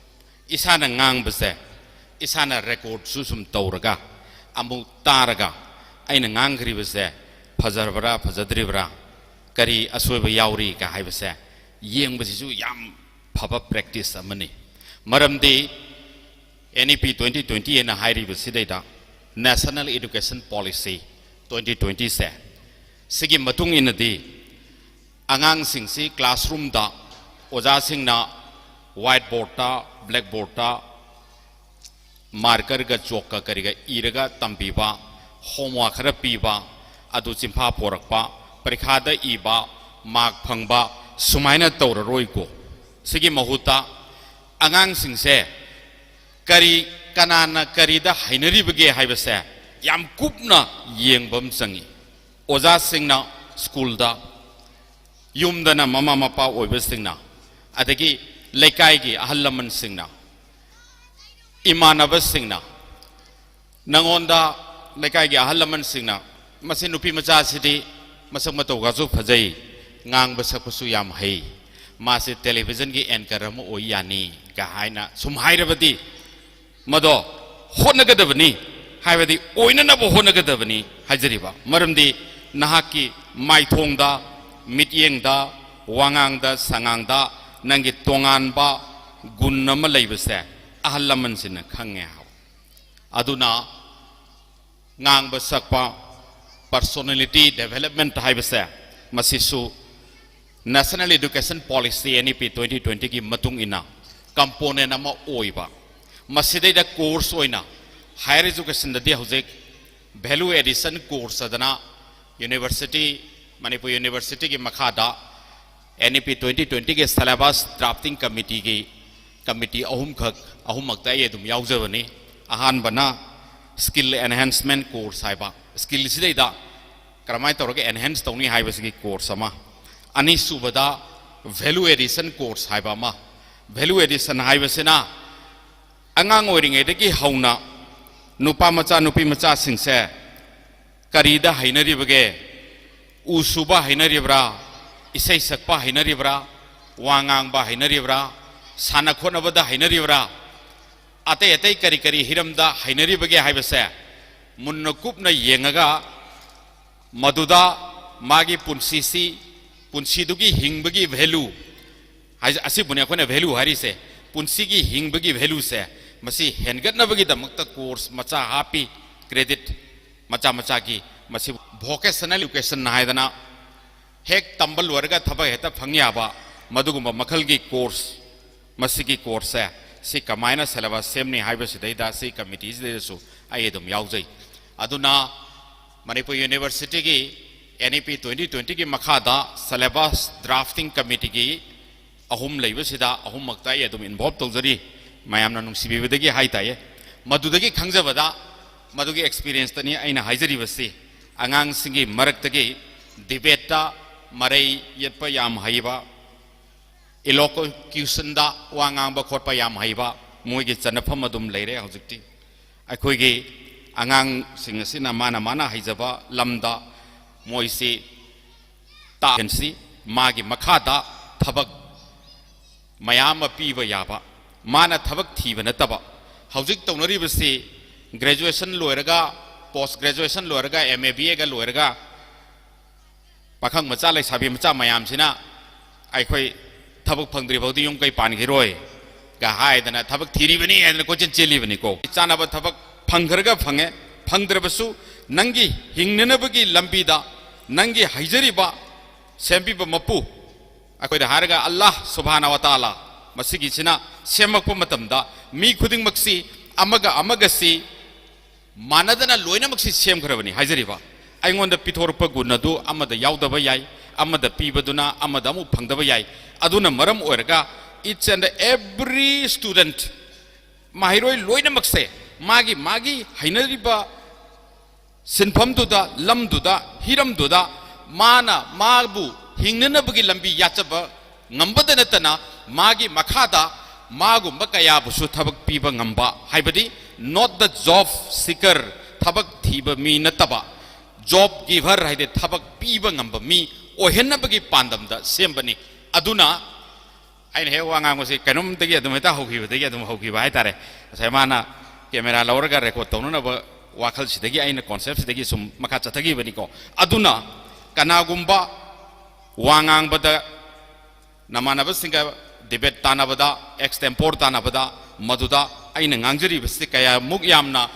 ꯏꯁꯥꯅ ꯉꯥꯡꯕꯁꯦ ꯏꯁꯥꯅ recordꯁꯨ ꯁꯨꯝ ꯇꯧꯔꯒ, ꯑꯃꯨꯛ ꯇꯥꯔꯒ, ꯑꯩꯅ ꯉꯥꯡꯈ꯭ꯔꯤꯕꯁꯦ ꯐꯖꯔꯕ꯭ꯔꯥ ꯐꯖꯗ꯭ꯔꯤꯕ꯭ꯔꯥ, ꯀꯔꯤ ꯑꯁꯣꯏꯕ ꯌꯥꯎꯔꯤꯒ ꯍꯥꯏꯕꯁꯦ ꯌꯦꯡꯕꯁꯤꯁꯨ ꯌꯥꯝ ꯐꯕ practice ꯑꯃꯅꯤ꯫ ꯃꯔꯝꯗꯤ NEP twenty twenty ꯍꯥꯏꯅ ꯍꯥꯏꯔꯤꯕꯁꯤꯗꯩꯗ, National Education Policy twenty twentyꯁꯦ, ꯁꯤꯒꯤ ꯃꯇꯨꯡ ꯏꯟꯅꯗꯤ ꯑꯉꯥꯡꯁꯤꯡꯁꯤ classroomꯗ ꯑꯣꯖꯥꯁꯤꯡꯅ whiteboardꯇ, blackboardꯇ ꯃꯥꯔꯀꯔꯒ ꯆꯣꯛꯀ ꯀꯔꯤꯒ ꯏꯔꯒ ꯇꯝꯕꯤꯕ, ꯍꯣꯝꯋꯥꯔꯛ ꯈꯔ ꯄꯤꯕ, ꯑꯗꯨ ꯆꯤꯟꯐꯥ ꯄꯣꯔꯛꯄ, ꯄꯔꯤꯈꯥꯗ ꯏꯕ, ꯃꯥꯔꯛ ꯐꯪꯕ, ꯁꯨꯃꯥꯏꯅ ꯇꯧꯔꯔꯣꯏꯀꯣ꯫ ꯁꯤꯒꯤ ꯃꯍꯨꯠꯇ ꯑꯉꯥꯡꯁꯤꯡꯁꯦ ꯀꯔꯤ, ꯀꯅꯥꯅ ꯀꯔꯤꯗ ꯍꯩꯅꯔꯤꯕꯒꯦ ꯍꯥꯏꯕꯁꯦ ꯌꯥꯝ ꯀꯨꯞꯅ ꯌꯦꯡꯕ ꯑꯃ ꯆꯪꯉꯤ꯫ ꯑꯣꯖꯥꯁꯤꯡꯅ ꯁ꯭ꯀꯨꯜꯗ, ꯌꯨꯝꯗꯅ ꯃꯃꯥ ꯃꯄꯥ ꯑꯣꯏꯕꯁꯤꯡꯅ, ꯑꯗꯒꯤ ꯂꯩꯀꯥꯏꯒꯤ ꯑꯍꯜ ꯂꯃꯟꯁꯤꯡꯅ, ꯏꯃꯥꯟꯅꯕꯁꯤꯡꯅ, ꯅꯉꯣꯟꯗ ꯂꯩꯀꯥꯏꯒꯤ ꯑꯍꯜ ꯂꯃꯟꯁꯤꯡꯅ, "ꯃꯁꯤ ꯅꯨꯄꯤ ꯃꯆꯥꯁꯤꯗꯤ ꯃꯁꯛ ꯃꯇꯧꯒꯁꯨ ꯐꯖꯩ, ꯉꯥꯡꯕ ꯁꯛꯄꯁꯨ ꯌꯥꯝ ꯍꯩ, ꯃꯥꯁꯤ ꯇꯦꯂꯤꯚꯤꯖꯟꯒꯤ ꯑꯦꯡꯀꯔ ꯑꯃ ꯑꯣꯏ ꯌꯥꯅꯤ" ꯀ ꯍꯥꯏꯅ ꯁꯨꯝ ꯍꯥꯏꯔꯕꯗꯤ, ꯃꯗꯣ ꯍꯣꯠꯅꯒꯗꯕꯅꯤ, ꯍꯥꯏꯕꯗꯤ ꯑꯣꯏꯅꯅꯕ ꯍꯣꯠꯅꯒꯗꯕꯅꯤ ꯍꯥꯏꯖꯔꯤꯕ꯫ ꯃꯔꯝꯗꯤ ꯅꯍꯥꯛꯀꯤ ꯃꯥꯏꯊꯣꯡꯗ, ꯃꯤꯠꯌꯦꯡꯗ, ꯋꯥꯉꯥꯡꯗ, ꯁꯉꯥꯡꯗ ꯅꯪꯒꯤ ꯇꯣꯉꯥꯟꯕ ꯒꯨꯟ ꯑꯃ ꯂꯩꯕꯁꯦ ꯑꯍꯜ ꯂꯃꯟꯁꯤꯡꯅ ꯈꯪꯉꯦ ꯍꯥꯏꯕ꯫ ꯑꯗꯨꯅ ꯉꯥꯡꯕ ꯁꯛꯄ, personality development ꯍꯥꯏꯕꯁꯦ, ꯃꯁꯤꯁꯨ National Education Policy, N E P twenty twenty ꯒꯤ ꯃꯇꯨꯡ ꯏꯟꯅ component ꯑꯃ ꯑꯣꯏꯕ꯫ ꯃꯁꯤꯗꯩꯗ course ꯑꯣꯏꯅ higher educationꯗꯗꯤ ꯍꯧꯖꯤꯛ value addition course ꯑꯗꯅ university, ꯃꯅꯤꯄꯨꯔ Universityꯒꯤ ꯃꯈꯥꯗ N E P twenty twentyꯒꯤ syllabus drafting committeeꯒꯤ committee ꯑꯍꯨꯝꯈꯛ, ꯑꯍꯨꯝꯃꯛꯇ ꯑꯩ ꯑꯗꯨꯝ ꯌꯥꯎꯖꯕꯅꯤ꯫ ꯑꯍꯥꯟꯕꯅ skill enhancement course ꯍꯥꯏꯕ, skillꯁꯤꯗꯩꯗ ꯀꯔꯝꯍꯥꯏꯅ ꯇꯧꯔꯒ enhance ꯇꯧꯅꯤ ꯍꯥꯏꯕꯁꯤꯒꯤ course ꯑꯃ, ꯑꯅꯤꯁꯨꯕꯗ value addition course ꯍꯥꯏꯕ ꯑꯃ꯫ Value addition ꯍꯥꯏꯕꯁꯤꯅ ꯑꯉꯥꯡ ꯑꯣꯏꯔꯤꯉꯩꯗꯒꯤ ꯍꯧꯅ ꯅꯨꯄꯥ ꯃꯆꯥ ꯅꯨꯄꯤ ꯃꯆꯥꯁꯤꯡꯁꯦ ꯀꯔꯤꯗ ꯍꯩꯅꯔꯤꯕꯒꯦ? ꯎ ꯁꯨꯕ ꯍꯩꯅꯔꯤꯕ꯭ꯔꯥ? ꯏꯁꯩ ꯁꯛꯄ ꯍꯩꯅꯔꯤꯕ꯭ꯔꯥ? ꯋꯥ ꯉꯥꯡꯕ ꯍꯩꯅꯔꯤꯕ꯭ꯔꯥ? ꯁꯥꯟꯅ ꯈꯣꯠꯅꯕꯗ ꯍꯩꯅꯔꯤꯕ꯭ꯔꯥ? ꯑꯇꯩ ꯑꯇꯩ ꯀꯔꯤ ꯀꯔꯤ ꯍꯤꯔꯝꯗ ꯍꯩꯅꯔꯤꯕꯒꯦ ꯍꯥꯏꯕꯁꯦ ꯃꯨꯟꯅ ꯀꯨꯞꯅ ꯌꯦꯡꯉꯒ, ꯃꯗꯨꯗ ꯃꯥꯒꯤ ꯄꯨꯟꯁꯤꯁꯤ, ꯄꯨꯟꯁꯤꯗꯨꯒꯤ ꯍꯤꯡꯕꯒꯤ value ꯍꯥꯏ-, ꯑꯁꯤꯕꯨꯅꯤ ꯑꯩꯈꯣꯏꯅ value ꯍꯥꯏꯔꯤꯁꯦ꯫ ꯄꯨꯟꯁꯤꯒꯤ ꯍꯤꯡꯕꯒꯤ valueꯁꯦ, ꯃꯁꯤ ꯍꯦꯟꯒꯠꯅꯕꯒꯤꯗꯃꯛꯇ course ꯃꯆꯥ ꯍꯥꯞꯄꯤ, credit ꯃꯆꯥ ꯃꯆꯥꯒꯤ꯫ ꯃꯁꯤ vocational education ꯍꯥꯏꯗꯅ ꯍꯦꯛ ꯇꯝꯕ ꯂꯣꯏꯔꯒ ꯊꯕꯛ ꯍꯦꯛꯇ ꯐꯪ ꯌꯥꯕ ꯃꯗꯨꯒꯨꯝꯕ ꯃꯈꯜꯒꯤ course, ꯃꯁꯤꯒꯤ courseꯁꯦ ꯁꯤ ꯀꯃꯥꯏꯅ syllabus ꯁꯦꯝꯅꯤ ꯍꯥꯏꯕꯁꯤꯗꯩꯗ ꯁꯤ committee ꯁꯤꯗꯩꯗꯁꯨ ꯑꯩ ꯑꯗꯨꯝ ꯌꯥꯎꯖꯩ꯫ ꯑꯗꯨꯅ ꯃꯅꯤꯄꯨꯔ University ꯒꯤ N E P twenty twenty ꯒꯤ ꯃꯈꯥꯗ syllabus drafting committee ꯒꯤ ꯑꯍꯨꯝ ꯂꯩꯕꯁꯤꯗ ꯑꯍꯨꯝꯃꯛꯇ ꯑꯩ ꯑꯗꯨꯝ involve ꯇꯧꯖꯔꯤ꯫ ꯃꯌꯥꯝꯅ ꯅꯨꯡꯁꯤꯕꯤꯕꯗꯒꯤ ꯍꯥꯏꯇꯥꯏꯌꯦ꯫ ꯃꯗꯨꯗꯒꯤ ꯈꯪꯖꯕꯗ, ꯃꯗꯨꯒꯤ experience ꯇꯅꯤ ꯑꯩꯅ ꯍꯥꯏꯖꯔꯤꯕꯁꯤ꯫ ꯑꯉꯥꯡꯁꯤꯡꯒꯤ ꯃꯔꯛꯇꯒꯤ debate ꯇ ꯃꯔꯩ ꯌꯦꯠꯄ ꯌꯥꯝ ꯍꯩꯕ, elocution ꯗ ꯋꯥ ꯉꯥꯡꯕ ꯈꯣꯠꯄ ꯌꯥꯝ ꯍꯩꯕ, ꯃꯣꯏꯒꯤ ꯆꯟꯅꯐꯝ ꯑꯗꯨꯝ ꯂꯩꯔꯦ꯫ ꯍꯧꯖꯤꯛꯇꯤ ꯑꯩꯈꯣꯏꯒꯤ ꯑꯉꯥꯡꯁꯤꯡ ꯑꯁꯤꯅ ꯃꯥꯅ ꯃꯥꯅ ꯍꯩꯖꯕ ꯂꯝꯗ ꯃꯣꯏꯁꯤ ꯇꯥꯛꯍꯟꯁꯤ꯫ ꯃꯥꯒꯤ ꯃꯈꯥꯗ ꯊꯕꯛ ꯃꯌꯥꯝ ꯑꯃ ꯄꯤꯕ ꯌꯥꯕ, ꯃꯥꯅ ꯊꯕꯛ ꯊꯤꯕ ꯅꯠꯇꯕ꯫ ꯍꯧꯖꯤꯛ ꯇꯧꯅꯔꯤꯕꯁꯤ graduation ꯂꯣꯏꯔꯒ, post graduation ꯂꯣꯏꯔꯒ, M A B A ꯒ ꯂꯣꯏꯔꯒ ꯄꯥꯈꯪ ꯃꯆꯥ ꯂꯩꯁꯥꯕꯤ ꯃꯆꯥ ꯃꯌꯥꯝꯁꯤꯅ ꯑꯩꯈꯣꯏ ꯊꯕꯛ ꯐꯪꯗ꯭ꯔꯤ ꯐꯥꯎꯗꯤ ꯌꯨꯝ ꯀꯩ ꯄꯥꯟꯈꯤꯔꯣꯏ ꯒ ꯍꯥꯏꯗꯅ ꯊꯕꯛ ꯊꯤꯔꯤꯕꯅꯤ ꯍꯥꯏꯗꯅ ꯀꯣꯏꯆꯦꯟ ꯆꯦꯜꯂꯤꯕꯅꯤꯀꯣ꯫ ꯆꯥꯅꯕ ꯊꯕꯛ ꯐꯪꯈ꯭ꯔꯒ ꯐꯪꯉꯦ, ꯐꯪꯗ꯭ꯔꯕꯁꯨ ꯅꯪꯒꯤ ꯍꯤꯡꯅꯅꯕꯒꯤ ꯂꯝꯕꯤꯗ ꯅꯪꯒꯤ ꯍꯩꯖꯔꯤꯕ ꯁꯦꯝꯕꯤꯕ ꯃꯄꯨ, ꯑꯩꯈꯣꯏꯗ ꯍꯥꯏꯔꯒ ꯑꯜꯂꯥꯍ ꯁꯨꯕꯍꯥꯅ ꯋ ꯇꯥꯂꯥ, ꯃꯁꯤꯒꯤꯁꯤꯅ ꯁꯦꯝꯃꯛꯄ ꯃꯇꯝꯗ ꯃꯤ ꯈꯨꯗꯤꯡꯃꯛꯁꯤ ꯑꯃꯒ ꯑꯃꯒꯁꯤ ꯃꯥꯟꯅꯗꯅ ꯂꯣꯏꯅꯃꯛꯁꯤ ꯁꯦꯝꯈ꯭ꯔꯕꯅꯤ꯫ ꯍꯥꯏꯖꯔꯤꯕ ꯑꯩꯉꯣꯟꯗ ꯄꯤꯊꯣꯔꯛꯄ ꯒꯨꯟ ꯑꯗꯨ ꯑꯃꯗ ꯌꯥꯎꯗꯕ ꯌꯥꯏ, ꯑꯃꯗ ꯄꯤꯕꯗꯨꯅ ꯑꯃꯗ ꯑꯃꯨꯛ ꯐꯪꯗꯕ ꯌꯥꯏ꯫ ꯑꯗꯨꯅ ꯃꯔꯝ ꯑꯣꯏꯔꯒ each and every student, ꯃꯍꯩꯔꯣꯏ ꯂꯣꯏꯅꯃꯛꯁꯦ ꯃꯥꯒꯤ ꯃꯥꯒꯤ ꯍꯩꯅꯔꯤꯕ ꯁꯤꯟꯐꯝꯗꯨꯗ, ꯂꯝꯗꯨꯗ, ꯍꯤꯔꯝꯗꯨꯗ ꯃꯥꯅ ꯃꯥꯕꯨ ꯍꯤꯡꯅꯅꯕꯒꯤ ꯂꯝꯕꯤ ꯌꯥꯠꯆꯕ ꯉꯝꯕꯗ ꯅꯠꯇꯅ ꯃꯥꯒꯤ ꯃꯈꯥꯗ ꯃꯥꯒꯨꯝꯕ ꯀꯌꯥꯕꯨꯁꯨ ꯊꯕꯛ ꯄꯤꯕ ꯉꯝꯕ, ꯍꯥꯏꯕꯗꯤ not the job seeker, ꯊꯕꯛ ꯊꯤꯕ ꯃꯤ ꯅꯠꯇꯕ, job giver ꯍꯥꯏꯗꯤ ꯊꯕꯛ ꯄꯤꯕ ꯉꯝꯕ ꯃꯤ ꯑꯣꯏꯍꯟꯅꯕꯒꯤ ꯄꯥꯟꯗꯝꯗ ꯁꯦꯝꯕꯅꯤ꯫ ꯑꯗꯨꯅ ꯑꯩꯅ ꯍꯦꯛ ꯋꯥ ꯉꯥꯡꯕꯁꯤ ꯀꯩꯅꯣꯝꯗꯒꯤ ꯑꯗꯨꯝ ꯍꯦꯛꯇ ꯍꯧꯈꯤꯕꯗꯒꯤ ꯑꯗꯨꯝ ꯍꯧꯈꯤꯕ ꯍꯥꯏꯇꯥꯔꯦ꯫ ꯉꯁꯥꯏ ꯃꯥꯅ camera ꯂꯧꯔꯒ record ꯇꯧꯅꯅꯕ ꯋꯥꯈꯜꯁꯤꯗꯒꯤ ꯑꯩꯅ concept ꯁꯤꯗꯒꯤ ꯁꯨꯝ ꯃꯈꯥ ꯆꯠꯊꯈꯤꯕꯅꯤꯀꯣ꯫ ꯑꯗꯨꯅ ꯀꯅꯥꯒꯨꯝꯕ ꯋꯥ ꯉꯥꯡꯕꯗ ꯅꯃꯥꯟꯅꯕꯁꯤꯡꯒ debate ꯇꯥꯟꯅꯕꯗ, extempore ꯇꯥꯟꯅꯕꯗ, ꯃꯗꯨꯗ ꯑꯩꯅ ꯉꯥꯡꯖꯔꯤꯕꯁꯤ ꯀꯌꯥꯃꯨꯛ ꯌꯥꯝꯅ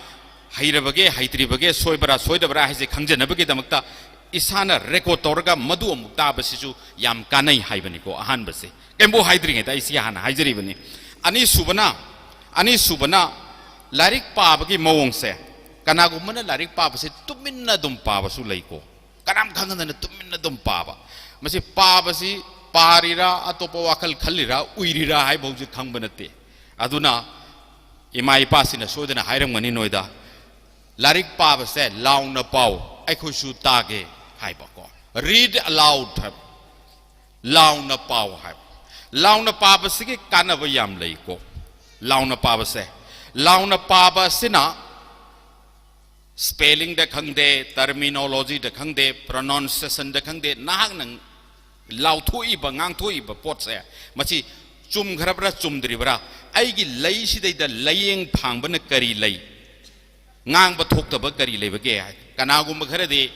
ꯍꯩꯔꯕꯒꯦ, ꯍꯩꯇ꯭ꯔꯤꯕꯒꯦ, ꯁꯣꯏꯕ꯭ꯔꯥ ꯁꯣꯏꯗꯕ꯭ꯔꯥ ꯍꯥꯏꯁꯦ ꯈꯪꯖꯅꯕꯒꯤꯗꯃꯛꯇ ꯏꯁꯥꯅ record ꯇꯧꯔꯒ ꯃꯗꯨ ꯑꯃꯨꯛ ꯇꯥꯕꯁꯤꯁꯨ ꯌꯥꯝ ꯀꯥꯟꯅꯩ ꯍꯥꯏꯕꯅꯤꯀꯣ꯫ ꯑꯍꯥꯟꯕꯁꯦ ꯀꯩꯝꯕꯨ ꯍꯥꯏꯗ꯭ꯔꯤꯉꯩꯗ ꯑꯩ ꯁꯤ ꯍꯥꯟꯅ ꯍꯥꯏꯖꯔꯤꯕꯅꯤ꯫ ꯑꯅꯤꯁꯨꯕꯅ, ꯑꯅꯤꯁꯨꯕꯅ ꯂꯥꯏꯔꯤꯛ ꯄꯥꯕꯒꯤ ꯃꯑꯣꯡꯁꯦ, ꯀꯅꯥꯒꯨꯝꯕꯅ ꯂꯥꯏꯔꯤꯛ ꯄꯥꯕꯁꯦ ꯇꯨꯃꯤꯟꯅ ꯑꯗꯨꯝ ꯄꯥꯕꯁꯨ ꯂꯩꯀꯣ꯫ ꯀꯅꯥꯝ ꯈꯪꯗꯅ ꯇꯨꯃꯤꯟꯅ ꯑꯗꯨꯝ ꯄꯥꯕ꯫ ꯃꯁꯤ ꯄꯥꯕꯁꯤ ꯄꯥꯔꯤꯔꯥ, ꯑꯇꯣꯞꯄ ꯋꯥꯈꯜ ꯈꯜꯂꯤꯔꯥ, ꯎꯏꯔꯤꯔꯥ ꯍꯥꯏꯕ ꯍꯧꯖꯤꯛ ꯈꯪꯕ ꯅꯠꯇꯦ꯫ ꯑꯗꯨꯅ ꯏꯃꯥ ꯏꯄꯥꯁꯤꯅ ꯁꯣꯏꯗꯅ ꯍꯥꯏꯔꯝꯒꯅꯤ ꯅꯣꯏꯗ, "ꯂꯥꯏꯔꯤꯛ ꯄꯥꯕꯁꯦ ꯂꯥꯎꯅ ꯄꯥꯎ, ꯑꯩꯈꯣꯏꯁꯨ ꯇꯥꯒꯦ" ꯍꯥꯏꯕꯀꯣ꯫ "Read aloud" ꯍꯥꯏꯕ, ꯂꯥꯎꯅ ꯄꯥꯎ ꯍꯥꯏꯕ꯫ ꯂꯥꯎꯅ ꯄꯥꯕꯁꯤꯒꯤ ꯀꯥꯟꯅꯕ ꯌꯥꯝ ꯂꯩꯀꯣ꯫ ꯂꯥꯎꯅ ꯄꯥꯕꯁꯦ, ꯂꯥꯎꯅ ꯄꯥꯕ ꯑꯁꯤꯅ spellingꯗ ꯈꯪꯗꯦ, terminologyꯗ ꯈꯪꯗꯦ, pronunciationꯗ ꯈꯪꯗꯦ, ꯅꯍꯥꯛꯅ ꯂꯥꯎꯊꯣꯛꯏꯕ, ꯉꯥꯡꯊꯣꯛꯏꯕ ꯄꯣꯠꯁꯦ, ꯃꯁꯤ ꯆꯨꯝꯈ꯭ꯔꯕ꯭ꯔꯥ ꯆꯨꯝꯗ꯭ꯔꯤꯕ꯭ꯔꯥ, ꯑꯩꯒꯤ ꯂꯩꯁꯤꯗꯩꯗ ꯂꯥꯏꯌꯦꯡ ꯐꯥꯡꯕꯅ ꯀꯔꯤ ꯂꯩ, ꯉꯥꯡꯕ ꯊꯣꯛꯇꯕ ꯀꯔꯤ ꯂꯩꯕꯒꯦ ꯍꯥꯏ꯫ ꯀꯅꯥꯒꯨꯝꯕ ꯈꯔꯗꯤ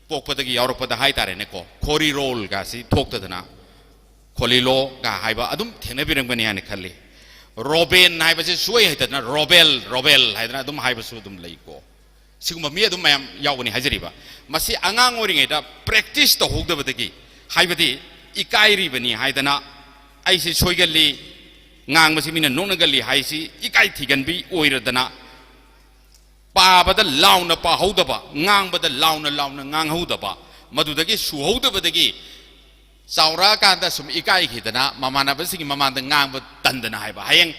ꯄꯣꯛꯄꯗꯒꯤ ꯌꯥꯎꯔꯛꯄꯗ ꯍꯥꯏꯇꯥꯔꯦꯅꯦꯀꯣ, ꯈꯣꯔꯤꯔꯣꯜꯒꯁꯤ ꯊꯣꯛꯇꯗꯅ ꯈꯣꯂꯤꯂꯣꯒ ꯍꯥꯏꯕ ꯑꯗꯨꯝ ꯊꯦꯡꯅꯕꯤꯔꯝꯒꯅꯤ ꯍꯥꯏꯅ ꯈꯜꯂꯤ꯫ ꯔꯣꯕꯦꯟ ꯍꯥꯏꯕꯁꯤ ꯁꯨꯡꯍꯩ ꯍꯩꯇꯗꯅ ꯔꯣꯕꯦꯜ, ꯔꯣꯕꯦꯜ ꯍꯥꯏꯗꯅ ꯑꯗꯨꯝ ꯍꯥꯏꯕꯁꯨ ꯑꯗꯨꯝ ꯂꯩꯀꯣ꯫ ꯁꯤꯒꯨꯝꯕ ꯃꯤ ꯑꯗꯨꯝ ꯃꯌꯥꯝ ꯌꯥꯎꯒꯅꯤ ꯍꯥꯏꯖꯔꯤꯕ꯫ ꯃꯁꯤ ꯑꯉꯥꯡ ꯑꯣꯏꯔꯤꯉꯩꯗ practice ꯇꯧꯍꯧꯗꯕꯗꯒꯤ, ꯍꯥꯏꯕꯗꯤ ꯏꯀꯥꯏꯔꯤꯕꯅꯤ ꯍꯥꯏꯗꯅ, "ꯑꯩꯁꯤ ꯁꯣꯏꯒꯜꯂꯤ, ꯉꯥꯡꯕꯁꯤ ꯃꯤꯅ ꯅꯣꯛꯅꯒꯜꯂꯤ" ꯍꯥꯏꯁꯤ ꯏꯀꯥꯏ ꯊꯤꯒꯟꯕꯤ ꯑꯣꯏꯔꯗꯅ, ꯄꯥꯕꯗ ꯂꯥꯎꯅ ꯄꯥꯍꯧꯗꯕ, ꯉꯥꯡꯕꯗ ꯂꯥꯎꯅ ꯂꯥꯎꯅ ꯉꯥꯡꯍꯧꯗꯕ, ꯃꯗꯨꯗꯒꯤ ꯁꯨꯍꯧꯗꯕꯗꯒꯤ ꯆꯥꯎꯔꯛꯑꯀꯥꯟꯗ ꯁꯨꯝ ꯏꯀꯥꯏꯈꯤꯗꯅ ꯃꯃꯥꯟꯅꯕꯁꯤꯡꯒꯤ ꯃꯃꯥꯡꯗ ꯉꯥꯡꯕ ꯇꯟꯗꯅ ꯍꯥꯏꯕ꯫ ꯍꯌꯦꯡ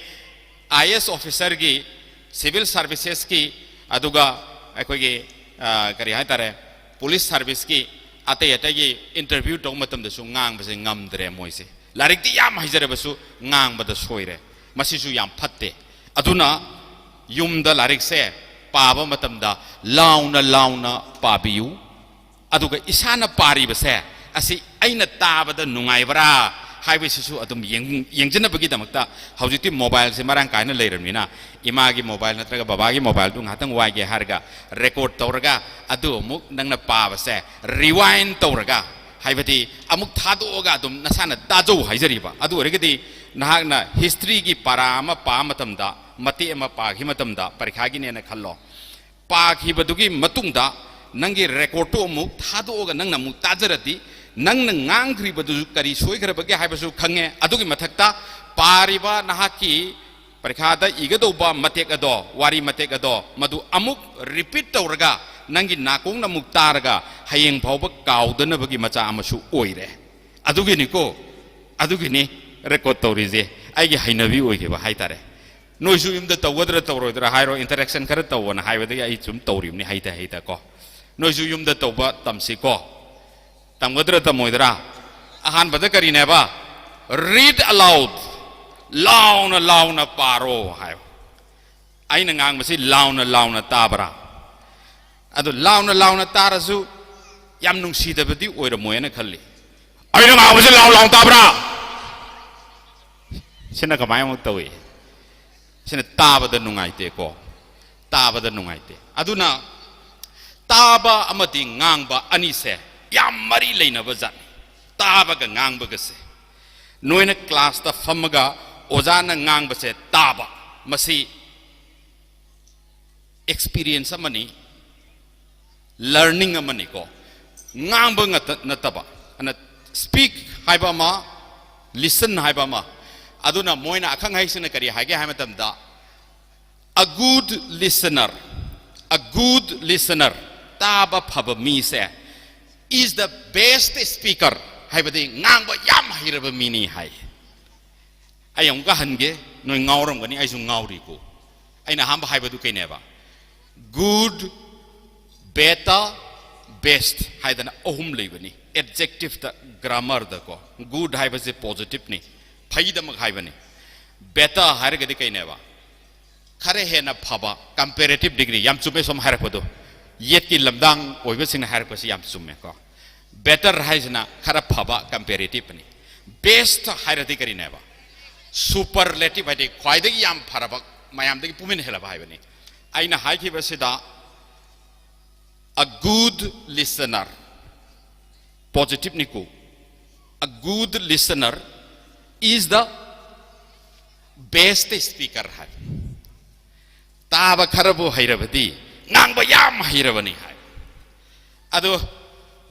IAS officerꯒꯤ, civil servicesꯀꯤ, ꯑꯗꯨꯒ ꯑꯩꯈꯣꯏꯒꯤ, ꯑ, ꯀꯔꯤ ꯍꯥꯏꯇꯥꯔꯦ, police serviceꯀꯤ, ꯑꯇꯩ ꯑꯇꯩꯒꯤ interview ꯇꯧꯕ ꯃꯇꯝꯗꯁꯨ ꯉꯥꯡꯕꯁꯦ ꯉꯝꯗ꯭ꯔꯦ ꯃꯣꯏꯁꯦ꯫ ꯂꯥꯏꯔꯤꯛꯇꯤ ꯌꯥꯝ ꯍꯩꯖꯔꯕꯁꯨ ꯉꯥꯡꯕꯗ ꯁꯣꯏꯔꯦ꯫ ꯃꯁꯤꯁꯨ ꯌꯥꯝ ꯐꯠꯇꯦ꯫ ꯑꯗꯨꯅ ꯌꯨꯝꯗ ꯂꯥꯏꯔꯤꯛꯁꯦ ꯄꯥꯕ ꯃꯇꯝꯗ ꯂꯥꯎꯅ ꯂꯥꯎꯅ ꯄꯥꯕꯤꯌꯨ꯫ ꯑꯗꯨꯒ ꯏꯁꯥꯅ ꯄꯥꯔꯤꯕꯁꯦ ꯑꯁꯤ ꯑꯩꯅ ꯇꯥꯕꯗ ꯅꯨꯡꯉꯥꯏꯕ꯭ꯔꯥ ꯍꯥꯏꯕꯁꯤꯁꯨ ꯑꯗꯨꯝ ꯌꯦꯡ-, ꯌꯦꯡꯖꯅꯕꯒꯤꯗꯃꯛꯇ ꯍꯧꯖꯤꯛꯇꯤ mobileꯁꯦ ꯃꯔꯥꯡ ꯀꯥꯏꯅ ꯂꯩꯔꯕꯅꯤꯅ, ꯏꯃꯥꯒꯤ mobile ꯅꯠꯇ꯭ꯔꯒ ꯕꯕꯥꯒꯤ mobileꯗꯨ ꯉꯥꯏꯍꯥꯛꯇꯪ ꯋꯥꯏꯒꯦ ꯍꯥꯏꯔꯒ record ꯇꯧꯔꯒ, ꯑꯗꯨ ꯑꯃꯨꯛ ꯅꯪꯅ ꯄꯥꯕꯁꯦ rewind ꯇꯧꯔꯒ, ꯍꯥꯏꯕꯗꯤ ꯑꯃꯨꯛ ꯊꯥꯗꯣꯛꯑꯒ ꯑꯗꯨꯝ ꯅꯁꯥꯅ ꯇꯥꯖꯧ ꯍꯥꯏꯖꯔꯤꯕ꯫ ꯑꯗꯨ ꯑꯣꯏꯔꯒꯗꯤ ꯅꯍꯥꯛꯅ historyꯒꯤ ꯄꯥꯔꯥ ꯑꯃ ꯄꯥꯕ ꯃꯇꯝꯗ, ꯃꯇꯦꯛ ꯑꯃ ꯄꯥꯈꯤꯕ ꯃꯇꯝꯗ, ꯄꯔꯤꯈꯥꯒꯤꯅꯦꯅ ꯈꯜꯂꯣ, ꯄꯥꯈꯤꯕꯗꯨꯒꯤ ꯃꯇꯨꯡꯗ ꯅꯪꯒꯤ recordꯇꯨ ꯑꯃꯨꯛ ꯊꯥꯗꯣꯛꯑꯒ ꯅꯪꯅ ꯑꯃꯨꯛ ꯇꯥꯖꯔꯗꯤ, ꯅꯪꯅ ꯉꯥꯡꯈ꯭ꯔꯤꯕꯗꯨꯁꯨ ꯀꯔꯤ ꯁꯣꯏꯈ꯭ꯔꯕꯒꯦ ꯍꯥꯏꯕꯁꯨ ꯈꯪꯉꯦ꯫ ꯑꯗꯨꯒꯤ ꯃꯊꯛꯇ ꯄꯥꯔꯤꯕ ꯅꯍꯥꯛꯀꯤ ꯄꯔꯤꯈꯥꯗ ꯏꯒꯗꯧꯕ ꯃꯇꯦꯛ ꯑꯗꯣ, ꯋꯥꯔꯤ ꯃꯇꯦꯛ ꯑꯗꯣ, ꯃꯗꯨ ꯑꯃꯨꯛ ꯔꯤꯄꯤꯠ ꯇꯧꯔꯒ ꯅꯪꯒꯤ ꯅꯥꯀꯣꯡꯅ ꯑꯃꯨꯛ ꯇꯥꯔꯒ ꯍꯌꯦꯡ ꯐꯥꯎꯕ ꯀꯥꯎꯗꯅꯕꯒꯤ ꯃꯆꯥꯛ ꯑꯃꯁꯨ ꯑꯣꯏꯔꯦ꯫ ꯑꯗꯨꯒꯤꯅꯤꯀꯣ, ꯑꯗꯨꯒꯤꯅꯤ ꯔꯦꯀꯣꯔꯠ ꯇꯧꯔꯤꯁꯦ꯫ ꯑꯩꯒꯤ ꯍꯩꯅꯕꯤ ꯑꯣꯏꯈꯤꯕ ꯍꯥꯏꯇꯥꯔꯦ꯫ ꯅꯣꯏꯁꯨ ꯌꯨꯝꯗ ꯇꯧꯒꯗ꯭ꯔꯥ ꯇꯧꯔꯣꯏꯗ꯭ꯔꯥ ꯍꯥꯏꯔꯣ, ꯏꯟꯇꯔꯦꯛꯁꯟ ꯈꯔ ꯇꯧꯑꯣꯅ ꯍꯥꯏꯕꯗꯒꯤ ꯑꯩ ꯁꯨꯝ ꯇꯧꯔꯤꯕꯅꯤ, ꯍꯩꯇ ꯍꯩꯇ ꯀꯣ꯫ ꯅꯣꯏꯁꯨ ꯌꯨꯝꯗ ꯇꯧꯕ ꯇꯝꯁꯤꯀꯣ꯫ ꯇꯝꯒꯗ꯭ꯔꯥ ꯇꯝꯃꯣꯏꯗ꯭ꯔꯥ? ꯑꯍꯥꯟꯕꯗ ꯀꯔꯤꯅꯦꯕ? Read aloud. ꯂꯥꯎꯅ ꯂꯥꯎꯅ ꯄꯥꯔꯣ ꯍꯥꯏ꯫ ꯑꯩꯅ ꯉꯥꯡꯕꯁꯤ ꯂꯥꯎꯅ ꯂꯥꯎꯅ ꯇꯥꯕ꯭ꯔꯥ? ꯑꯗꯨ ꯂꯥꯎꯅ ꯂꯥꯎꯅ ꯇꯥꯔꯁꯨ ꯌꯥꯝ ꯅꯨꯡꯁꯤꯗꯕꯗꯤ ꯑꯣꯏꯔꯝꯃꯣꯏꯅ ꯈꯜꯂꯤ꯫ ꯑꯩꯅ ꯉꯥꯡꯕꯁꯤ ꯂꯥꯎ ꯂꯥꯎ ꯇꯥꯕ꯭ꯔꯥ? ꯁꯤꯅ ꯀꯃꯥꯏꯅ ꯑꯃꯨꯛ ꯇꯧꯏ? ꯁꯤꯅ ꯇꯥꯕꯗ ꯅꯨꯡꯉꯥꯏꯇꯦꯀꯣ, ꯇꯥꯕꯗ ꯅꯨꯡꯉꯥꯏꯇꯦ꯫ ꯑꯗꯨꯅ ꯇꯥꯕ ꯑꯃꯗꯤ ꯉꯥꯡꯕ ꯑꯅꯤꯁꯦ ꯌꯥꯝ ꯃꯔꯤ ꯂꯩꯅꯕ ꯖꯥꯠꯅꯤ, ꯇꯥꯕꯒ ꯉꯥꯡꯕꯒꯁꯦ꯫ ꯅꯣꯏꯅ ꯀ꯭ꯂꯥꯁꯇ ꯐꯝꯃꯒ ꯑꯣꯖꯥꯅ ꯉꯥꯡꯕꯁꯦ ꯇꯥꯕ, ꯃꯁꯤ ꯑꯦꯛꯁꯄꯤꯔꯤꯌꯦꯟꯁ ꯑꯃꯅꯤ, ꯂꯔꯅꯤꯡ ꯑꯃꯅꯤꯀꯣ꯫ ꯉꯥꯡꯕ ꯉꯛꯇ ꯅꯠꯇꯕ, ꯑꯗꯨꯅ ꯁ꯭ꯄꯤꯛ ꯍꯥꯏꯕ ꯑꯃ, ꯂꯤꯁꯟ ꯍꯥꯏꯕ ꯑꯃ꯫ ꯑꯗꯨꯅ ꯃꯣꯏꯅ ꯑꯈꯪ ꯑꯍꯩꯁꯤꯡꯅ ꯀꯔꯤ ꯍꯥꯏꯒꯦ ꯍꯥꯏꯕ ꯃꯇꯝꯗ, a good listener, a good listener, ꯇꯥꯕ ꯐꯕ ꯃꯤꯁꯦ is the best speaker, ꯍꯥꯏꯕꯗꯤ ꯉꯥꯡꯕ ꯌꯥꯝ ꯍꯩꯔꯕ ꯃꯤꯅꯤ ꯍꯥꯏ꯫ ꯑꯩ ꯑꯃꯨꯛꯀ ꯍꯟꯒꯦ, ꯅꯣꯏ ꯉꯥꯎꯔꯝꯒꯅꯤ, ꯑꯩꯁꯨ ꯉꯥꯎꯔꯤꯀꯣ꯫ ꯑꯩꯅ ꯑꯍꯥꯟꯕ ꯍꯥꯏꯕꯗꯨ ꯀꯩꯅꯦꯕ? Good, better, best ꯍꯥꯏꯗꯅ ꯑꯍꯨꯝ ꯂꯩꯕꯅꯤ꯫ ꯑꯦꯗꯖꯦꯛꯇꯤꯚꯇ, ꯒ꯭ꯔꯥꯃꯔꯗꯀꯣ꯫ Good ꯍꯥꯏꯕꯁꯦ ꯄꯣꯖꯤꯇꯤꯚꯅꯤ, ꯐꯩꯗꯃꯛ ꯍꯥꯏꯕꯅꯤ꯫ Better ꯍꯥꯏꯔꯒꯗꯤ ꯀꯩꯅꯦꯕ? ꯈꯔ ꯍꯦꯟꯅ ꯐꯕ, ꯀꯝꯄꯦꯔꯦꯇꯤꯚ ꯗꯤꯒ꯭ꯔꯤ꯫ ꯌꯥꯝ ꯆꯨꯝꯃꯦ, ꯁꯣꯝ ꯍꯥꯏꯔꯛꯄꯗꯣ꯫ ꯌꯦꯠꯀꯤ ꯂꯝꯗꯥꯡ ꯑꯣꯏꯕꯁꯤꯡꯅ ꯍꯥꯏꯔꯛꯄꯁꯤ ꯌꯥꯝ ꯆꯨꯝꯃꯦꯀꯣ꯫ ꯕꯦꯇꯔ ꯍꯥꯏꯁꯤꯅ ꯈꯔ ꯐꯕ, ꯀꯝꯄꯦꯔꯦꯇꯤꯚꯅꯤ꯫ ꯕꯦꯁ ꯍꯥꯏꯔꯗꯤ ꯀꯔꯤꯅꯦꯕ? ꯁꯨꯄꯔꯂꯦꯇꯤꯚ ꯍꯥꯏꯗꯤ ꯈ꯭ꯋꯥꯏꯗꯒꯤ ꯌꯥꯝ ꯐꯔꯕ, ꯃꯌꯥꯝꯗꯒꯤ ꯄꯨꯝꯍꯦꯟ ꯍꯦꯜꯂꯕ ꯍꯥꯏꯕꯅꯤ꯫ ꯑꯩꯅ ꯍꯥꯏꯈꯤꯕꯁꯤꯗ, a good listener, ꯄꯣꯖꯤꯇꯤꯚꯅꯤꯀꯣ꯫ A good listener is the best speaker ꯍꯥꯏ꯫ ꯇꯥꯕ ꯈꯔꯕꯨ ꯍꯩꯔꯕꯗꯤ ꯉꯥꯡꯕ ꯌꯥꯝ ꯍꯩꯔꯕꯅꯤ ꯍꯥꯏ꯫ ꯑꯗꯣ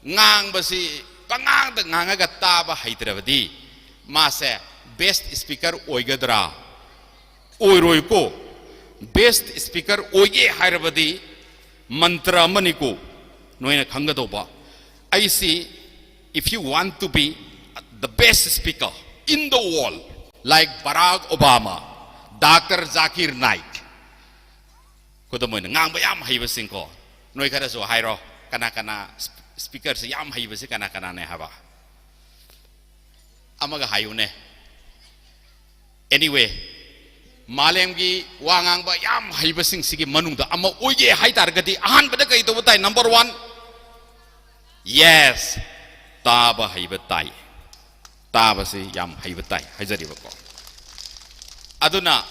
ꯉꯥꯡꯕꯁꯤ ꯄꯉꯥꯡꯗ ꯉꯥꯡꯉꯒ ꯇꯥꯕ ꯍꯩꯇ꯭ꯔꯕꯗꯤ ꯃꯥꯁꯦ Best speaker ꯑꯣꯏꯒꯗ꯭ꯔꯥ? ꯑꯣꯏꯔꯣꯏꯀꯣ꯫ Best speaker ꯑꯣꯏꯒꯦ ꯍꯥꯏꯔꯕꯗꯤ ꯃꯟꯇ꯭ꯔ ꯑꯃꯅꯤꯀꯣ ꯅꯣꯏꯅ ꯈꯪꯒꯗꯧꯕ꯫ ꯑꯩꯁꯤ, if you want to be the best speaker in the world, like Barack Obama, Doctor Zakir Naik, ꯈꯨꯗꯝ ꯑꯣꯏꯅ, ꯉꯥꯡꯕ ꯌꯥꯝ ꯍꯩꯕꯁꯤꯡꯀꯣ, ꯅꯣꯏ ꯈꯔꯁꯨ ꯍꯥꯏꯔꯣ, ꯀꯅꯥ ꯀꯅꯥ speakerꯁꯤ ꯌꯥꯝ ꯍꯩꯕꯁꯤ ꯀꯅꯥ ꯀꯅꯥꯅꯦ ꯍꯥꯏꯕ? ꯑꯃꯒ ꯍꯥꯏꯌꯨꯅꯦ꯫ Anyway, ꯃꯥꯂꯦꯝꯒꯤ ꯋꯥ ꯉꯥꯡꯕ ꯌꯥꯝ ꯍꯩꯕꯁꯤꯡꯁꯤꯒꯤ ꯃꯅꯨꯡꯗ ꯑꯃ ꯑꯣꯏꯒꯦ ꯍꯥꯏ ꯇꯥꯔꯒꯗꯤ ꯑꯍꯥꯟꯕꯗ ꯀꯩ ꯇꯧꯕ ꯇꯥꯏ? Number one, yes, ꯇꯥꯕ ꯍꯩꯕ ꯇꯥꯏ꯫ ꯇꯥꯕꯁꯤ ꯌꯥꯝ ꯍꯩꯕ ꯇꯥꯏ ꯍꯥꯏꯖꯔꯤꯕꯀꯣ꯫ ꯑꯗꯨꯅ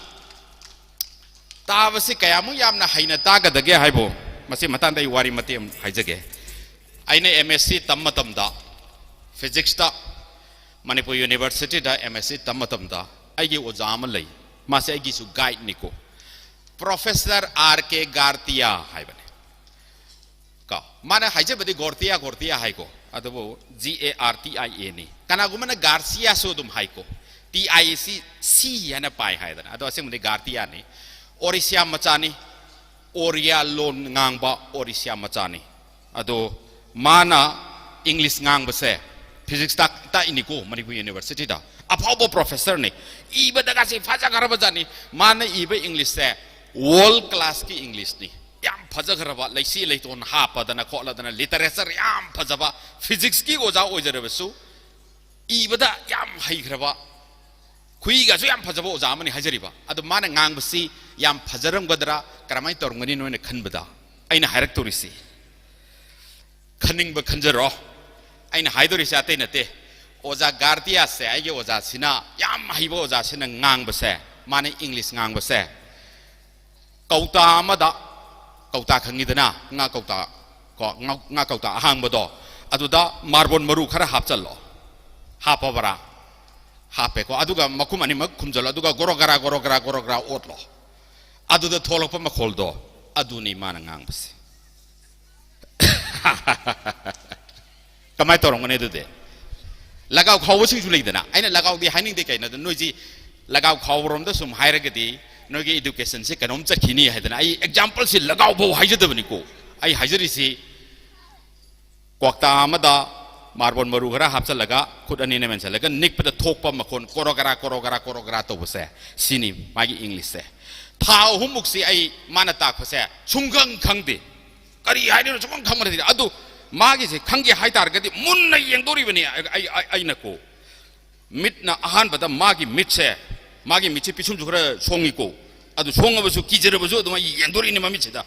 ꯇꯥꯕꯁꯤ ꯀꯌꯥꯃꯨꯛ ꯌꯥꯝꯅ ꯍꯩꯅ ꯇꯥꯒꯗꯒꯦ ꯍꯥꯏꯕꯨ, ꯃꯁꯤ ꯃꯇꯥꯡꯗ ꯑꯩ ꯋꯥꯔꯤ ꯃꯇꯦꯛ ꯑꯃ ꯍꯥꯏꯖꯒꯦ꯫ ꯑꯩꯅ M Sc ꯇꯝ ꯃꯇꯝꯗ, physicsꯇ, ꯃꯅꯤꯄꯨꯔ Universityꯗ M Sc ꯇꯝ ꯃꯇꯝꯗ, ꯑꯩꯒꯤ ꯑꯣꯖꯥ ꯑꯃ ꯂꯩ꯫ ꯃꯥꯁꯦ ꯑꯩꯒꯤꯁꯨ guideꯅꯤꯀꯣ꯫ Professor R K Gartia ꯍꯥꯏꯕꯅꯦ꯫ ꯀꯣ, ꯃꯥꯅ ꯍꯥꯏꯖꯕꯗꯤ ꯒꯣꯔꯇꯤꯌꯥ, ꯒꯣꯔꯇꯤꯌꯥ ꯍꯥꯏꯀꯣ, ꯑꯗꯨꯕꯨ G A R T I Aꯅꯤ꯫ ꯀꯅꯥꯒꯨꯝꯕꯅ ꯒꯥꯔꯁꯤꯌꯥꯁꯨ ꯑꯗꯨꯝ ꯍꯥꯏꯀꯣ, T I C C ꯍꯥꯏꯅ ꯄꯥꯏ ꯍꯥꯏꯗꯅ꯫ ꯑꯗꯣ ꯑꯁꯦꯡꯕꯗꯤ ꯒꯥꯔꯇꯤꯌꯥꯅꯤ꯫ ꯑꯣꯔꯤꯁꯤꯌꯥ ꯃꯆꯥꯅꯤ, ꯑꯣꯔꯤꯌꯥ ꯂꯣꯟ ꯉꯥꯡꯕ ꯑꯣꯔꯤꯁꯤꯌꯥ ꯃꯆꯥꯅꯤ꯫ ꯑꯗꯣ ꯃꯥꯅ English ꯉꯥꯡꯕꯁꯦ, physics ꯇꯥꯛ-, ꯇꯥꯛꯏꯅꯤꯀꯣ ꯃꯅꯤꯄꯨꯔ Universityꯗ, ꯑꯐꯥꯎꯕ professorꯅꯤ꯫ ꯏꯕꯗꯒꯁꯤ ꯐꯖꯈ꯭ꯔꯕ ꯖꯥꯠꯅꯤ꯫ ꯃꯥꯅ ꯏꯕ Englishꯁꯦ world classꯀꯤ Englishꯅꯤ꯫ ꯌꯥꯝ ꯐꯖꯈ꯭ꯔꯕ, ꯂꯩꯁꯤ ꯂꯩꯇꯣꯟ ꯍꯥꯞꯄꯗꯅ ꯈꯣꯠꯂꯗꯅ, literature ꯌꯥꯝ ꯐꯖꯕ, physicsꯀꯤ ꯑꯣꯖꯥ ꯑꯣꯏꯖꯔꯕꯁꯨ, ꯏꯕꯗ ꯌꯥꯝ ꯍꯩꯈ꯭ꯔꯕ, ꯈꯨꯏꯒꯁꯨ ꯌꯥꯝ ꯐꯖꯕ ꯑꯣꯖꯥ ꯑꯃꯅꯤ ꯍꯥꯏꯖꯔꯤꯕ꯫ ꯑꯗꯣ ꯃꯥꯅ ꯉꯥꯡꯕꯁꯤ ꯌꯥꯝ ꯐꯖꯔꯝꯒꯗ꯭ꯔꯥ, ꯀꯔꯝꯍꯥꯏꯅ ꯇꯧꯔꯝꯒꯅꯤ ꯅꯣꯏꯅ ꯈꯟꯕꯗ? ꯑꯩꯅ ꯍꯥꯏꯔꯛꯇꯧꯔꯤꯁꯤ, ꯈꯟꯅꯤꯡꯕ ꯈꯟꯖꯔꯣ꯫ ꯑꯩꯅ ꯍꯥꯏꯗꯣꯔꯤꯁꯦ ꯑꯇꯩ ꯅꯠꯇꯦ꯫ ꯑꯣꯖꯥ ꯒꯥꯔꯇꯤꯌꯥꯁꯦ, ꯑꯩꯒꯤ ꯑꯣꯖꯥꯁꯤꯅ, ꯌꯥꯝ ꯍꯩꯕ ꯑꯣꯖꯥꯁꯤꯅ ꯉꯥꯡꯕꯁꯦ, ꯃꯥꯅ English ꯉꯥꯡꯕꯁꯦ, ꯀꯧꯇꯥ ꯑꯃꯗ, ꯀꯧꯇꯥ ꯈꯪꯉꯤꯗꯅ, ꯉꯥ ꯀꯧꯇꯥ, ꯀꯣ, ꯉꯥ, ꯉꯥ ꯀꯧꯇꯥ ꯑꯍꯥꯡꯕꯗꯣ, ꯑꯗꯨꯗ marble ꯃꯔꯨ ꯈꯔ ꯍꯥꯞꯆꯜꯂꯣ꯫ ꯍꯥꯞꯄꯕ꯭ꯔꯥ? ꯍꯥꯞꯄꯦꯀꯣ꯫ ꯑꯗꯨꯒ ꯃꯈꯨꯝ ꯑꯅꯤꯃꯛ ꯈꯨꯝꯖꯜꯂꯣ꯫ ꯑꯗꯨꯒ ꯒꯣꯔꯣ ꯒꯔꯥ, ꯒꯣꯔꯣ ꯒꯔꯥ, ꯒꯣꯔꯣ ꯒꯔꯥ ꯑꯣꯠꯂꯣ꯫ ꯑꯗꯨꯗ ꯊꯣꯛꯂꯛꯄ ꯃꯈꯣꯜꯗꯣ, ꯑꯗꯨꯅꯤ ꯃꯥꯅ ꯉꯥꯡꯕꯁꯦ꯫ ꯀꯃꯥꯏꯅ ꯇꯧꯔꯝꯒꯅꯤ ꯑꯗꯨꯗꯤ? ꯂꯒꯥꯎ ꯈꯥꯎꯕꯁꯤꯡꯁꯨ ꯂꯩꯗꯅ, ꯑꯩꯅ ꯂꯒꯥꯎꯗꯤ ꯍꯥꯏꯅꯤꯡꯗꯦ, ꯀꯩꯅꯣꯗ ꯅꯣꯏꯁꯤ ꯂꯒꯥꯎ ꯈꯥꯎꯕꯔꯣꯝꯗ ꯁꯨꯝ ꯍꯥꯏꯔꯒꯗꯤ ꯅꯣꯏꯒꯤ education ꯁꯦ ꯀꯩꯅꯣꯝ ꯆꯠꯈꯤꯅꯤ ꯍꯥꯏꯗꯅ꯫ ꯑꯩ example ꯁꯤ ꯂꯒꯥꯎ ꯐꯥꯎ ꯍꯥꯏꯖꯗꯕꯅꯤꯀꯣ, ꯑꯩ ꯍꯥꯏꯖꯔꯤꯁꯤ ꯀ꯭ꯋꯥꯛꯇꯥ ꯑꯃꯗ marble ꯃꯔꯨ ꯈꯔ ꯍꯥꯞꯆꯜꯂꯒ ꯈꯨꯠ ꯑꯅꯤꯅ ꯃꯦꯟꯁꯜꯂꯒ ꯅꯤꯛꯄꯗ ꯊꯣꯛꯄ ꯃꯈꯣꯟ ꯀꯣꯔꯣꯒꯔꯥ ꯀꯣꯔꯣꯒꯔꯥ ꯀꯣꯔꯣꯒꯔꯥ ꯇꯧꯕꯁꯦ, ꯁꯤꯅꯤ ꯃꯥꯒꯤ English ꯁꯦ꯫ ꯊꯥ ꯑꯍꯨꯝꯃꯨꯛꯁꯤ ꯑꯩ ꯃꯥꯅ ꯇꯥꯛꯄꯁꯦ ꯁꯨꯡꯈꯪ ꯈꯪꯗꯦ, ꯀꯔꯤ ꯍꯥꯏꯗꯣꯏꯅꯣ ꯁꯨꯡꯈꯪ ꯈꯪꯕ ꯅꯠꯇꯦ꯫ ꯑꯗꯨ ꯃꯥꯒꯤꯁꯦ ꯈꯪꯒꯦ ꯍꯥꯏꯇꯥꯔꯒꯗꯤ ꯃꯨꯟꯅ ꯌꯦꯡꯗꯣꯔꯤꯕꯅꯤ ꯑꯩ, ꯑꯩ, ꯑꯩ, ꯑꯩꯅꯀꯣ꯫ ꯃꯤꯠꯅ ꯑꯍꯥꯟꯕꯗ ꯃꯥꯒꯤ ꯃꯤꯠꯁꯦ, ꯃꯥꯒꯤ ꯃꯤꯠꯁꯦ ꯄꯤꯁꯨꯝꯁꯨ ꯈꯔ ꯁꯣꯡꯉꯤꯀꯣ꯫ ꯑꯗꯨ ꯁꯣꯡꯉꯕꯁꯨ ꯀꯤꯖꯔꯕꯁꯨ ꯑꯗꯨꯝ ꯑꯩ ꯌꯦꯡꯗꯣꯔꯤꯅꯤ ꯃꯃꯤꯠꯁꯤꯗ꯫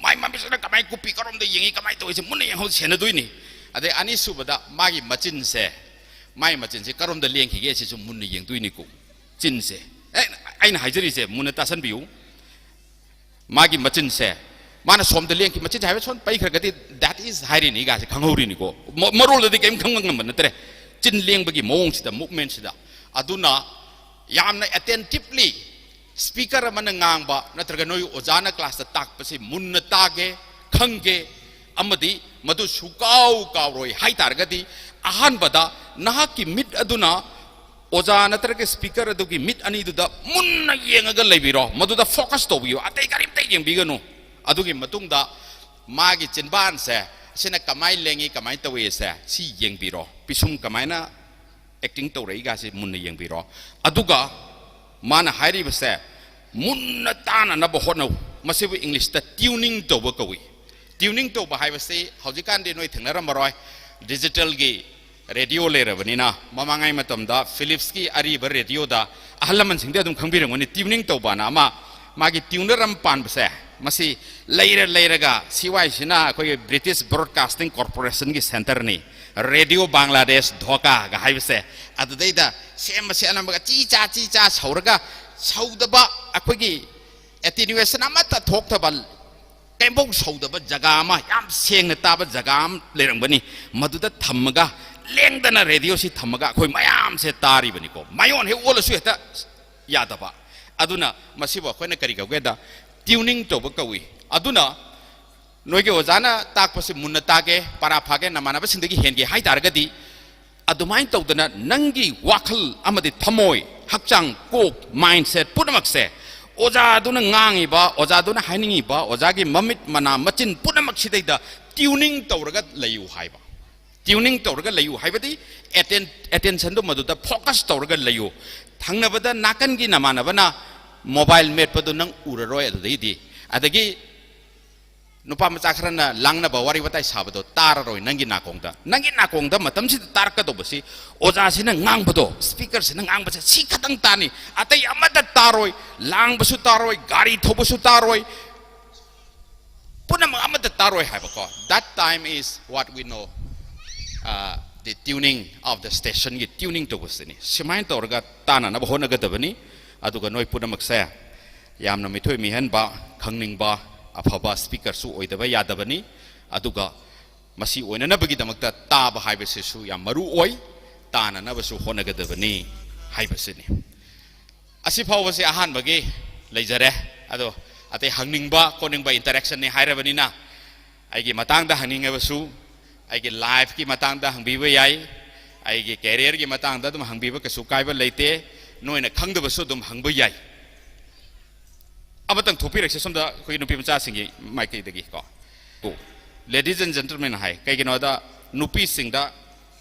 ꯃꯥꯏ ꯃꯃꯤꯠꯁꯤꯅ ꯀꯃꯥꯏꯅ ꯀꯨꯞꯄꯤ, ꯀꯔꯣꯝꯗ ꯌꯦꯡꯉꯤ, ꯀꯃꯥꯏꯅ ꯇꯧꯏꯁꯦ ꯃꯨꯟꯅ ꯌꯦꯡꯍꯧ ꯁꯦꯟꯅꯗꯣꯏꯅꯤ꯫ ꯑꯗꯩ ꯑꯅꯤꯁꯨꯕꯗ ꯃꯥꯒꯤ ꯃꯆꯤꯟꯁꯦ, ꯃꯥꯏ ꯃꯆꯤꯟꯁꯦ ꯀꯔꯣꯝꯗ ꯂꯦꯡꯈꯤꯒꯦ ꯁꯤꯁꯨ ꯃꯨꯟꯅ ꯌꯦꯡꯗꯣꯏꯅꯤꯀꯣ꯫ ꯆꯤꯟꯁꯦ, ꯑꯦ, ꯑꯩꯅ ꯍꯥꯏꯖꯔꯤꯁꯦ ꯃꯨꯟꯅ ꯇꯥꯁꯟꯕꯤꯌꯨ꯫ ꯃꯥꯒꯤ ꯃꯆꯤꯟꯁꯦ, ꯃꯥꯅ ꯁꯣꯝꯗ ꯂꯦꯡꯈꯤ, ꯃꯆꯤꯟꯁꯦ ꯍꯥꯏꯐꯦꯠ ꯁꯣꯝ ꯄꯩꯈ꯭ꯔꯒꯗꯤ that is ꯍꯥꯏꯔꯤꯅꯤ ꯀꯥꯏꯁꯦ ꯈꯪꯍꯧꯔꯤꯅꯤꯀꯣ꯫ ꯃ-, ꯃꯔꯣꯜꯗꯗꯤ ꯀꯔꯤꯝ ꯈꯪꯕ ꯉꯝꯕ ꯅꯠꯇ꯭ꯔꯦ꯫ ꯆꯤꯟ ꯂꯦꯡꯕꯒꯤ ꯃꯑꯣꯡꯁꯤꯗ, movement ꯁꯤꯗ꯫ ꯑꯗꯨꯅ ꯌꯥꯝꯅ attentively speaker ꯑꯃꯅ ꯉꯥꯡꯕ ꯅꯠꯇ꯭ꯔꯒ ꯅꯣꯏ ꯑꯣꯖꯥꯅ class ꯇ ꯇꯥꯛꯄꯁꯤ ꯃꯨꯟꯅ ꯇꯥꯒꯦ, ꯈꯪꯒꯦ, ꯑꯃꯗꯤ ꯃꯗꯨ ꯁꯨꯀꯥꯎ ꯀꯥꯎꯔꯣꯏ ꯍꯥꯏ ꯇꯥꯔꯒꯗꯤ, ꯑꯍꯥꯟꯕꯗ ꯅꯍꯥꯛꯀꯤ ꯃꯤꯠ ꯑꯗꯨꯅ ꯑꯣꯖꯥ ꯅꯠꯇ꯭ꯔꯒ speaker ꯑꯗꯨꯒꯤ ꯃꯤꯠ ꯑꯅꯤꯗꯨꯗ ꯃꯨꯟꯅ ꯌꯦꯡꯉꯒ ꯂꯩꯕꯤꯔꯣ, ꯃꯗꯨꯗ focus ꯇꯧꯕꯤꯌꯨ, ꯑꯇꯩ ꯀꯔꯤꯝꯇ ꯌꯦꯡꯕꯤꯒꯅꯨ꯫ ꯑꯗꯨꯒꯤ ꯃꯇꯨꯡꯗ ꯃꯥꯒꯤ ꯆꯤꯟꯕꯥꯟꯁꯦ, ꯑꯁꯤꯅ ꯀꯃꯥꯏꯅ ꯂꯦꯡꯉꯤ, ꯀꯃꯥꯏꯅ ꯇꯧꯏ ꯁꯦ ꯁꯤ ꯌꯦꯡꯕꯤꯔꯣ, ꯄꯤꯁꯨꯝ ꯀꯃꯥꯏꯅ acting ꯇꯧꯔꯛꯏꯒꯁꯤ ꯃꯨꯟꯅ ꯌꯦꯡꯕꯤꯔꯣ꯫ ꯑꯗꯨꯒ ꯃꯥꯅ ꯍꯥꯏꯔꯤꯕꯁꯦ ꯃꯨꯟꯅ ꯇꯥꯅꯅꯕ ꯍꯣꯠꯅꯧ꯫ ꯃꯁꯤꯕꯨ English ꯇ tuning ꯇꯧꯕ ꯀꯧꯏ꯫ Tuning ꯇꯧꯕ ꯍꯥꯏꯕꯁꯤ ꯍꯧꯖꯤꯛꯀꯥꯟꯗꯤ ꯅꯣꯏ ꯊꯦꯡꯅꯔꯝꯃꯔꯣꯏ, digital ꯒꯤ radio ꯂꯩꯔꯕꯅꯤꯅ꯫ ꯃꯃꯥꯡꯉꯩ ꯃꯇꯝꯗ Philips ꯀꯤ ꯑꯔꯤꯕ radio ꯗ ꯑꯍꯜ ꯂꯃꯟꯁꯤꯡꯗꯤ ꯑꯗꯨꯝ ꯈꯪꯕꯤꯔꯝꯒꯅꯤ, tuning ꯇꯧꯕꯅ ꯑꯃ, ꯃꯥꯒꯤ tuner ꯑꯃ ꯄꯥꯟꯕꯁꯦ꯫ ꯃꯁꯤ ꯂꯩꯔ ꯂꯩꯔꯒ C Y C ꯅ, ꯑꯩꯈꯣꯏꯒꯤ British Broadcasting Corporation ꯒꯤ centre ꯅꯤ, Radio Bangladesh Dhaka ꯒ ꯍꯥꯏꯕꯁꯦ꯫ ꯑꯗꯨꯗꯩꯗ ꯁꯦꯝꯕ ꯁꯦꯝꯂꯝꯕꯒ ꯆꯤ ꯆꯥ ꯆꯤ ꯆꯥ ꯁꯧꯔꯒ, ꯁꯧꯗꯕ, ꯑꯩꯈꯣꯏꯒꯤ attenuation ꯑꯃꯠꯇ ꯊꯣꯛꯇꯕ, ꯀꯩꯝꯐꯧ ꯁꯧꯗꯕ ꯖꯒꯥ ꯑꯃ, ꯌꯥꯝ ꯁꯦꯡꯅ ꯇꯥꯕ ꯖꯒꯥ ꯑꯃ ꯂꯩꯔꯝꯒꯅꯤ꯫ ꯃꯗꯨꯗ ꯊꯝꯃꯒ, ꯂꯦꯡꯗꯅ radio ꯁꯤ ꯊꯝꯃꯒ ꯑꯩꯈꯣꯏ ꯃꯌꯥꯝꯁꯦ ꯇꯥꯔꯤꯕꯅꯤꯀꯣ꯫ ꯃꯥꯏꯑꯣꯟ ꯍꯦꯛ ꯑꯣꯜꯂꯁꯨ ꯍꯦꯛꯇ ꯌꯥꯗꯕ꯫ ꯑꯗꯨꯅ ꯃꯁꯤꯕꯨ ꯑꯩꯈꯣꯏꯅ ꯀꯔꯤ ꯀꯧꯒꯦꯗ, tuning ꯇꯧꯕ ꯀꯧꯏ꯫ ꯑꯗꯨꯅ ꯅꯣꯏꯒꯤ ꯑꯣꯖꯥꯅ ꯇꯥꯛꯄꯁꯤ ꯃꯨꯟꯅ ꯇꯥꯒꯦ, ꯄꯔꯥ ꯐꯥꯒꯦ, ꯅꯃꯥꯟꯅꯕꯁꯤꯡꯗꯒꯤ ꯍꯦꯟꯒꯦ ꯍꯥꯏ ꯇꯥꯔꯒꯗꯤ, ꯑꯗꯨꯃꯥꯏꯅ ꯇꯧꯗꯅ ꯅꯪꯒꯤ ꯋꯥꯈꯜ ꯑꯃꯗꯤ ꯊꯃꯣꯏ, ꯍꯛꯆꯥꯡ, ꯀꯣꯛ, mindset ꯄꯨꯝꯅꯃꯛꯁꯦ ꯑꯣꯖꯥꯗꯨꯅ ꯉꯥꯡꯉꯤꯕ, ꯑꯣꯖꯥꯗꯨꯅ ꯍꯥꯏꯅꯤꯡꯉꯤꯕ, ꯑꯣꯖꯥꯒꯤ ꯃꯃꯤꯠ ꯃꯅꯥ ꯃꯆꯤꯟ ꯄꯨꯝꯅꯃꯛꯁꯤꯗꯩꯗ tuning ꯇꯧꯔꯒ ꯂꯩꯌꯨ ꯍꯥꯏꯕ꯫ Tuning ꯇꯧꯔꯒ ꯂꯩꯌꯨ ꯍꯥꯏꯕꯗꯤ attentionꯗꯨ ꯃꯗꯨꯗ focus ꯇꯧꯔꯒ ꯂꯩꯌꯨ꯫ ꯊꯪꯅꯕꯗ ꯅꯥꯀꯟꯒꯤ ꯅꯃꯥꯟꯅꯕꯅ mobile ꯃꯦꯠꯄꯗꯨ ꯅꯪ ꯎꯔꯔꯣꯏ ꯑꯗꯨꯗꯩꯗꯤ꯫ ꯑꯗꯒꯤ ꯅꯨꯄꯥ ꯃꯆꯥ ꯈꯔꯅ ꯂꯥꯡꯅꯕ ꯋꯥꯔꯤ ꯋꯥꯇꯥꯏ ꯁꯥꯕꯗꯣ ꯇꯥꯔꯔꯣꯏ ꯅꯪꯒꯤ ꯅꯥꯀꯣꯡꯗ꯫ ꯅꯪꯒꯤ ꯅꯥꯀꯣꯡꯗ ꯃꯇꯝꯁꯤꯗ ꯇꯥꯔꯛꯀꯗꯧꯕꯁꯤ ꯑꯣꯖꯥꯁꯤꯅ ꯉꯥꯡꯕꯗꯣ, speakerꯁꯤꯅ ꯉꯥꯡꯕꯁꯦ ꯁꯤ ꯈꯛꯇꯪ ꯇꯥꯅꯤ, ꯑꯇꯩ ꯑꯃꯠꯇ ꯇꯥꯔꯣꯏ꯫ ꯂꯥꯡꯕꯁꯨ ꯇꯥꯔꯣꯏ, ꯒꯥꯔꯤ ꯊꯧꯕꯁꯨ ꯇꯥꯔꯣꯏ, ꯄꯨꯝꯅꯃꯛ ꯑꯃꯠꯇ ꯇꯥꯔꯣꯏ ꯍꯥꯏꯕꯀꯣ꯫ That time is what we know, uh, the tuning of the stationꯒꯤ tuning ꯇꯧꯕꯁꯤꯅꯤ꯫ ꯁꯨꯃꯥꯏꯅ ꯇꯧꯔꯒ ꯇꯥꯅꯅꯕ ꯍꯣꯠꯅꯒꯗꯕꯅꯤ꯫ ꯑꯗꯨꯒ ꯅꯣꯏ ꯄꯨꯝꯅꯃꯛꯁꯦ ꯌꯥꯝꯅ ꯃꯤꯊꯣꯏ ꯃꯤꯍꯦꯟꯕ, ꯈꯪꯅꯤꯡꯕ, ꯑꯐꯕ speakerꯁꯨ ꯑꯣꯏꯗꯕ ꯌꯥꯗꯕꯅꯤ꯫ ꯑꯗꯨꯒ ꯃꯁꯤ ꯑꯣꯏꯅꯅꯕꯒꯤꯗꯃꯛꯇ ꯇꯥꯕ ꯍꯥꯏꯕꯁꯤꯁꯨ ꯌꯥꯝ ꯃꯔꯨ ꯑꯣꯏ, ꯇꯥꯅꯅꯕꯁꯨ ꯍꯣꯠꯅꯒꯗꯕꯅꯤ ꯍꯥꯏꯕꯁꯤꯅꯤ꯫ ꯑꯁꯤ ꯐꯥꯎꯕꯁꯦ ꯑꯍꯥꯟꯕꯒꯤ ꯂꯩꯖꯔꯦ꯫ ꯑꯗꯣ ꯑꯇꯩ ꯍꯪꯅꯤꯡꯕ ꯈꯣꯠꯅꯤꯡꯕ interactionꯅꯤ ꯍꯥꯏꯔꯕꯅꯤꯅ, ꯑꯩꯒꯤ ꯃꯇꯥꯡꯗ ꯍꯪꯅꯤꯡꯉꯕꯁꯨ, ꯑꯩꯒꯤ lifeꯀꯤ ꯃꯇꯥꯡꯗ ꯍꯪꯕꯤꯕ ꯌꯥꯏ, ꯑꯩꯒꯤ careerꯒꯤ ꯃꯇꯥꯡꯗ ꯑꯗꯨꯝ ꯍꯪꯕꯤꯕ ꯀꯩꯁꯨ ꯀꯥꯏꯕ ꯂꯩꯇꯦ꯫ ꯅꯣꯏꯅ ꯈꯪꯗꯕꯁꯨ ꯑꯗꯨꯝ ꯍꯪꯕ ꯌꯥꯏ꯫ ꯑꯃꯇꯪ ꯊꯣꯛꯄꯤꯔꯛꯁꯦ ꯁꯣꯝꯗ ꯑꯩꯈꯣꯏꯒꯤ ꯅꯨꯄꯤ ꯃꯆꯥꯁꯤꯡꯒꯤ ꯃꯥꯏꯀꯩꯗꯒꯤ ꯀꯣ꯫ Ladies and gentlemen ꯍꯥꯏ꯫ ꯀꯩꯒꯤꯅꯣꯗ ꯅꯨꯄꯤꯁꯤꯡꯗ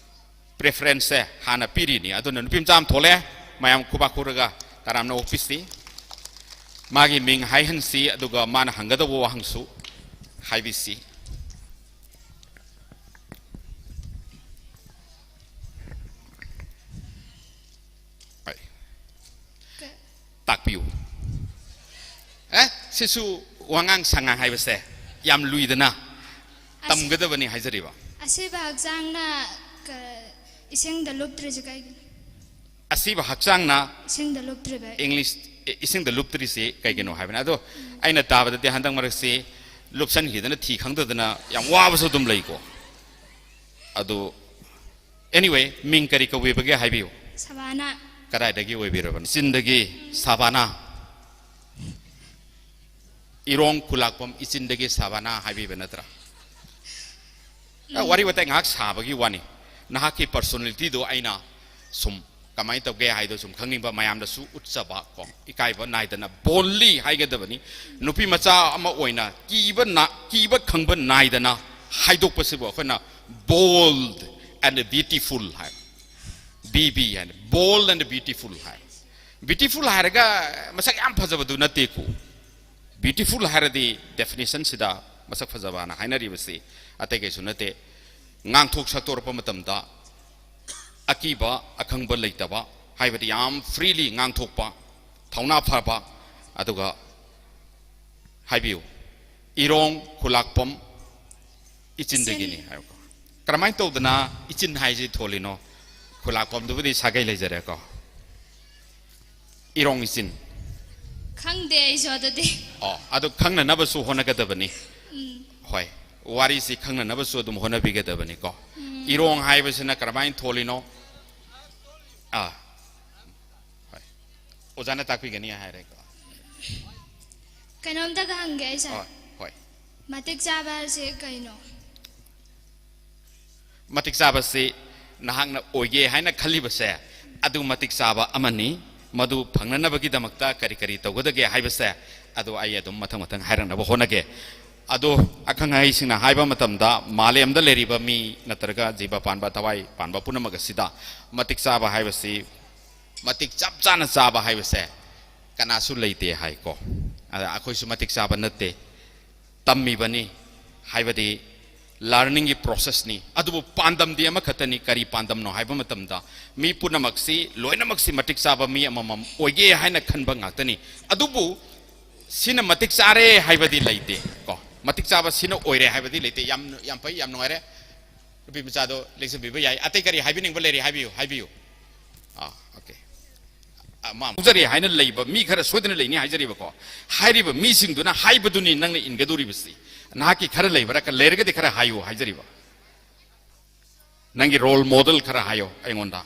preferenceꯁꯦ ꯍꯥꯟꯅ ꯄꯤꯔꯤꯅꯤ꯫ ꯑꯗꯨꯅ ꯅꯨꯄꯤ ꯃꯆꯥ ꯑꯃ ꯊꯣꯛꯂꯛꯑꯦ, ꯃꯌꯥꯝ ꯈꯨꯕꯥꯛ ꯈꯨꯔꯒ ꯇꯔꯥꯝꯅ ꯑꯣꯛꯄꯤꯁꯤ꯫ ꯃꯥꯒꯤ ꯃꯤꯡ ꯍꯥꯏꯍꯟꯁꯤ, ꯑꯗꯨꯒ ꯃꯥꯅ ꯍꯪꯒꯗꯧꯕ ꯋꯥꯍꯪꯁꯨ ꯍꯥꯏꯕꯤꯁꯤ꯫ ꯍꯣꯏ꯫ ꯀ- ꯇꯥꯛꯄꯤꯌꯨ꯫ ꯑꯦ, ꯁꯤꯁꯨ ꯋꯥꯉꯥꯡ ꯁꯉꯥꯡ ꯍꯥꯏꯕꯁꯦ ꯌꯥꯝ ꯂꯨꯏꯗꯅ, ꯑꯁ- ꯇꯝꯒꯗꯕꯅꯤ ꯍꯥꯏꯖꯔꯤꯕ꯫ ꯑꯁꯤꯕ ꯍꯛꯆꯥꯡꯅ ꯀ-, ꯏꯁꯤꯡꯗ ꯂꯨꯞꯇ꯭ꯔꯤꯁꯦ ꯀꯩꯒꯤꯅꯣ? ꯑꯁꯤꯕ ꯍꯛꯆꯥꯡꯅ ꯏꯁꯤꯡꯗ ꯂꯨꯞꯇ꯭ꯔꯤꯕ꯫ English, ꯏ-, ꯏꯁꯤꯡꯗ ꯂꯨꯞꯇ꯭ꯔꯤꯁꯤ ꯀꯩꯒꯤꯅꯣ ꯍꯥꯏꯕꯅꯤ꯫ ꯑꯗꯣ ꯑꯩꯅ ꯇꯥꯕꯗꯗꯤ ꯍꯟꯗꯛ ꯃꯔꯛꯁꯤ ꯂꯨꯞꯁꯟꯈꯤꯗꯅ ꯊꯤ ꯈꯪꯗꯗꯅ ꯌꯥꯝ ꯋꯥꯕꯁꯨ ꯑꯗꯨꯝ ꯂꯩꯀꯣ꯫ ꯑꯗꯨ anyway, ꯃꯤꯡ ꯀꯔꯤ ꯀꯧꯕꯤꯕꯒꯦ ꯍꯥꯏꯕꯤꯌꯨ꯫ ꯁꯕꯥꯅꯥ꯫ ꯀꯗꯥꯏꯗꯒꯤ ꯑꯣꯏꯕꯤꯔꯕꯅꯣ? ꯏꯆꯤꯟꯗꯒꯤ ꯁꯕꯥꯅꯥ꯫ ꯏꯔꯣꯡ ꯈꯨꯂꯥꯛꯄꯝ ꯏꯆꯤꯟꯗꯒꯤ ꯁꯕꯥꯅꯥ ꯍꯥꯏꯕꯤꯕ ꯅꯠꯇ꯭ꯔꯥ? ꯑ, ꯋꯥꯔꯤ ꯋꯥꯇꯥꯏ ꯉꯥꯏꯍꯥꯛ ꯁꯥꯕꯒꯤ ꯋꯥꯅꯤ꯫ ꯅꯍꯥꯛꯀꯤ personality ꯗꯣ ꯑꯩꯅ ꯁꯨꯝ ꯀꯃꯥꯏꯅ ꯇꯧꯒꯦ ꯍꯥꯏꯗꯣ ꯁꯨꯝ ꯈꯪꯅꯤꯡꯕ, ꯃꯌꯥꯝꯗꯁꯨ ꯎꯠꯆꯕ ꯀꯣ, ꯏꯀꯥꯏꯕ ꯅꯥꯏꯗꯅ boldly ꯍꯥꯏꯒꯗꯕꯅꯤ꯫ ꯅꯨꯄꯤ ꯃꯆꯥ ꯑꯃ ꯑꯣꯏꯅ ꯀꯤꯕ ꯅꯥ-, ꯀꯤꯕ ꯈꯪꯕ ꯅꯥꯏꯗꯅ ꯍꯥꯏꯗꯣꯛꯄꯁꯤꯕꯨ ꯑꯩꯈꯣꯏꯅ bold and beautiful high. B B ꯍꯥꯏꯅ bold and beautiful high. Beautiful ꯍꯥꯏꯔꯒ ꯃꯁꯛ ꯌꯥꯝ ꯐꯖꯕꯗꯨ ꯅꯠꯇꯦꯀꯣ꯫ Beautiful ꯍꯥꯏꯔꯗꯤ definition ꯁꯤꯗ ꯃꯁꯛ ꯐꯖꯕꯅ ꯍꯥꯏꯅꯔꯤꯕꯁꯤ ꯑꯇꯩ ꯀꯩꯁꯨ ꯅꯠꯇꯦ꯫ ꯉꯥꯡꯊꯣꯛ ꯁꯛꯇꯣꯔꯛꯄ ꯃꯇꯝꯗ ꯑꯀꯤꯕ ꯑꯈꯪꯕ ꯂꯩꯇꯕ, ꯍꯥꯏꯕꯗꯤ ꯌꯥꯝ freely ꯉꯥꯡꯊꯣꯛꯄ, ꯊꯧꯅꯥ ꯐꯕ, ꯑꯗꯨꯒ ꯍꯥꯏꯕꯤꯌꯨ, ꯏꯔꯣꯡ ꯈꯨꯂꯥꯛꯄꯝ ꯏꯆꯤꯟꯗꯒꯤꯅꯤ ꯏꯆꯤꯟ꯫ ꯍꯥꯏꯕꯀꯣ꯫ ꯀꯔꯝꯍꯥꯏꯅ ꯇꯧꯗꯅ ꯏꯆꯤꯟ ꯍꯥꯏꯁꯤ ꯊꯣꯜꯂꯤꯅꯣ? ꯈꯨꯂꯥꯛꯄꯝꯗꯨꯕꯨꯗꯤ ꯁꯥꯒꯩ ꯂꯩꯖꯔꯦꯀꯣ꯫ ꯏꯔꯣꯡ ꯏꯆꯤꯟ꯫ ꯈꯪꯗꯦ ꯑꯩꯁꯨ ꯑꯗꯨꯗꯤ꯫ ꯑꯣ, ꯑꯗꯨ ꯈꯪꯅꯅꯕꯁꯨ ꯍꯣꯠꯅꯒꯗꯕꯅꯤ꯫ ꯎꯝ꯫ ꯍꯣꯏ, ꯋꯥꯔꯤꯁꯤ ꯈꯪꯅꯅꯕꯁꯨ ꯑꯗꯨꯝ ꯍꯣꯠꯅꯕꯤꯒꯗꯕꯅꯤꯀꯣ꯫ ꯎꯝ꯫ ꯏꯔꯣꯡ ꯍꯥꯏꯕꯁꯤꯅ ꯀꯔꯝꯍꯥꯏꯅ ꯊꯣꯜꯂꯤꯅꯣ? ꯑꯥ, ꯍꯣꯏ, ꯑꯣꯖꯥꯅ ꯇꯥꯛꯄꯤꯒꯅꯤ ꯍꯥꯏꯔꯦꯀꯣ꯫ ꯀꯩꯅꯣꯝꯇꯒ ꯍꯪꯒꯦ ꯑꯩꯁꯦ꯫ ꯍꯣꯏ, ꯍꯣꯏ꯫ ꯃꯇꯤꯛ ꯆꯥꯕ ꯍꯥꯏꯁꯦ ꯀꯩꯅꯣ? ꯃꯇꯤꯛ ꯆꯥꯕꯁꯤ ꯅꯍꯥꯛꯅ ꯑꯣꯏꯒꯦ ꯍꯥꯏꯅ ꯈꯜꯂꯤꯕꯁꯦ, ꯑꯗꯨ ꯃꯇꯤꯛ ꯆꯥꯕ ꯑꯃꯅꯤ꯫ ꯃꯗꯨ ꯐꯪꯅꯅꯕꯒꯤꯗꯃꯛꯇ ꯀꯔꯤ ꯀꯔꯤ ꯇꯧꯒꯗꯒꯦ ꯍꯥꯏꯕꯁꯦ, ꯑꯗꯨ ꯑꯩ ꯑꯗꯨꯝ ꯃꯊꯪ ꯃꯊꯪ ꯍꯥꯏꯔꯛꯅꯕ ꯍꯣꯠꯅꯒꯦ꯫ ꯑꯗꯣ ꯑꯈꯪ ꯑꯍꯩꯁꯤꯡꯅ ꯍꯥꯏꯕ ꯃꯇꯝꯗ, ꯃꯥꯂꯦꯝꯗ ꯂꯩꯔꯤꯕ ꯃꯤ ꯅꯠꯇ꯭ꯔꯒ ꯖꯤꯕ ꯄꯥꯟꯕ, ꯊꯋꯥꯏ ꯄꯥꯟꯕ ꯄꯨꯝꯅꯃꯛ ꯑꯁꯤꯗ ꯃꯇꯤꯛ ꯆꯥꯕ ꯍꯥꯏꯕꯁꯤ, ꯃꯇꯤꯛ ꯆꯞ ꯆꯥꯅ ꯆꯥꯕ ꯍꯥꯏꯕꯁꯦ ꯀꯅꯥꯁꯨ ꯂꯩꯇꯦ ꯍꯥꯏꯀꯣ꯫ ꯑꯗ ꯑꯩꯈꯣꯏꯁꯨ ꯃꯇꯤꯛ ꯆꯥꯕ ꯅꯠꯇꯦ, ꯇꯝꯃꯤꯕꯅꯤ, ꯍꯥꯏꯕꯗꯤ learning ꯒꯤ process ꯅꯤ꯫ ꯑꯗꯨꯕꯨ ꯄꯥꯟꯗꯝꯗꯤ ꯑꯃꯈꯛꯇꯅꯤ꯫ ꯀꯔꯤ ꯄꯥꯟꯗꯝꯅꯣ ꯍꯥꯏꯕ ꯃꯇꯝꯗ, ꯃꯤ ꯄꯨꯝꯅꯃꯛꯁꯤ, ꯂꯣꯏꯅꯃꯛꯁꯤ ꯃꯇꯤꯛ ꯆꯥꯕ ꯃꯤ ꯑꯃꯃꯝ ꯑꯣꯏꯒꯦ ꯍꯥꯏꯅ ꯈꯟꯕ ꯉꯥꯛꯇꯅꯤ꯫ ꯑꯗꯨꯕꯨ ꯁꯤꯅ ꯃꯇꯤꯛ ꯆꯥꯔꯦ ꯍꯥꯏꯕꯗꯤ ꯂꯩꯇꯦ ꯀꯣ꯫ ꯃꯇꯤꯛ ꯆꯥꯕ ꯁꯤꯅ ꯑꯣꯏꯔꯦ ꯍꯥꯏꯕꯗꯤ ꯂꯩꯇꯦ꯫ ꯌꯥꯝ, ꯌꯥꯝ ꯐꯩ, ꯌꯥꯝ ꯅꯨꯡꯉꯥꯏꯔꯦ꯫ ꯅꯨꯄꯤ ꯃꯆꯥꯗꯣ ꯂꯦꯡꯁꯤꯟꯕꯤꯕ ꯌꯥꯏ꯫ ꯑꯇꯩ ꯀꯔꯤ ꯍꯥꯏꯕꯤꯅꯤꯡꯕ ꯂꯩꯔꯤ? ꯍꯥꯏꯕꯤꯌꯨ, ꯍꯥꯏꯕꯤꯌꯨ꯫ ꯑꯥ, okay꯫ ꯑ, ꯃꯥ ꯍꯧꯖꯔꯤ ꯍꯥꯏꯅ ꯂꯩꯕ ꯃꯤ ꯈꯔ ꯁꯣꯏꯗꯅ ꯂꯩꯅꯤ ꯍꯥꯏꯖꯔꯤꯕꯀꯣ꯫ ꯍꯥꯏꯔꯤꯕ ꯃꯤꯁꯤꯡꯗꯨꯅ ꯍꯥꯏꯕꯗꯨꯅꯤ ꯅꯪꯅ ꯏꯟꯒꯗꯧꯔꯤꯕꯁꯤ꯫ ꯅꯍꯥꯛꯀꯤ ꯈꯔ ꯂꯩꯕ꯭ꯔꯥ? ꯂꯩꯔꯒꯗꯤ ꯈꯔ ꯍꯥꯏꯌꯨ ꯍꯥꯏꯖꯔꯤꯕ꯫ ꯅꯪꯒꯤ role model ꯈꯔ ꯍꯥꯏꯌꯣ ꯑꯩꯉꯣꯟꯗ꯫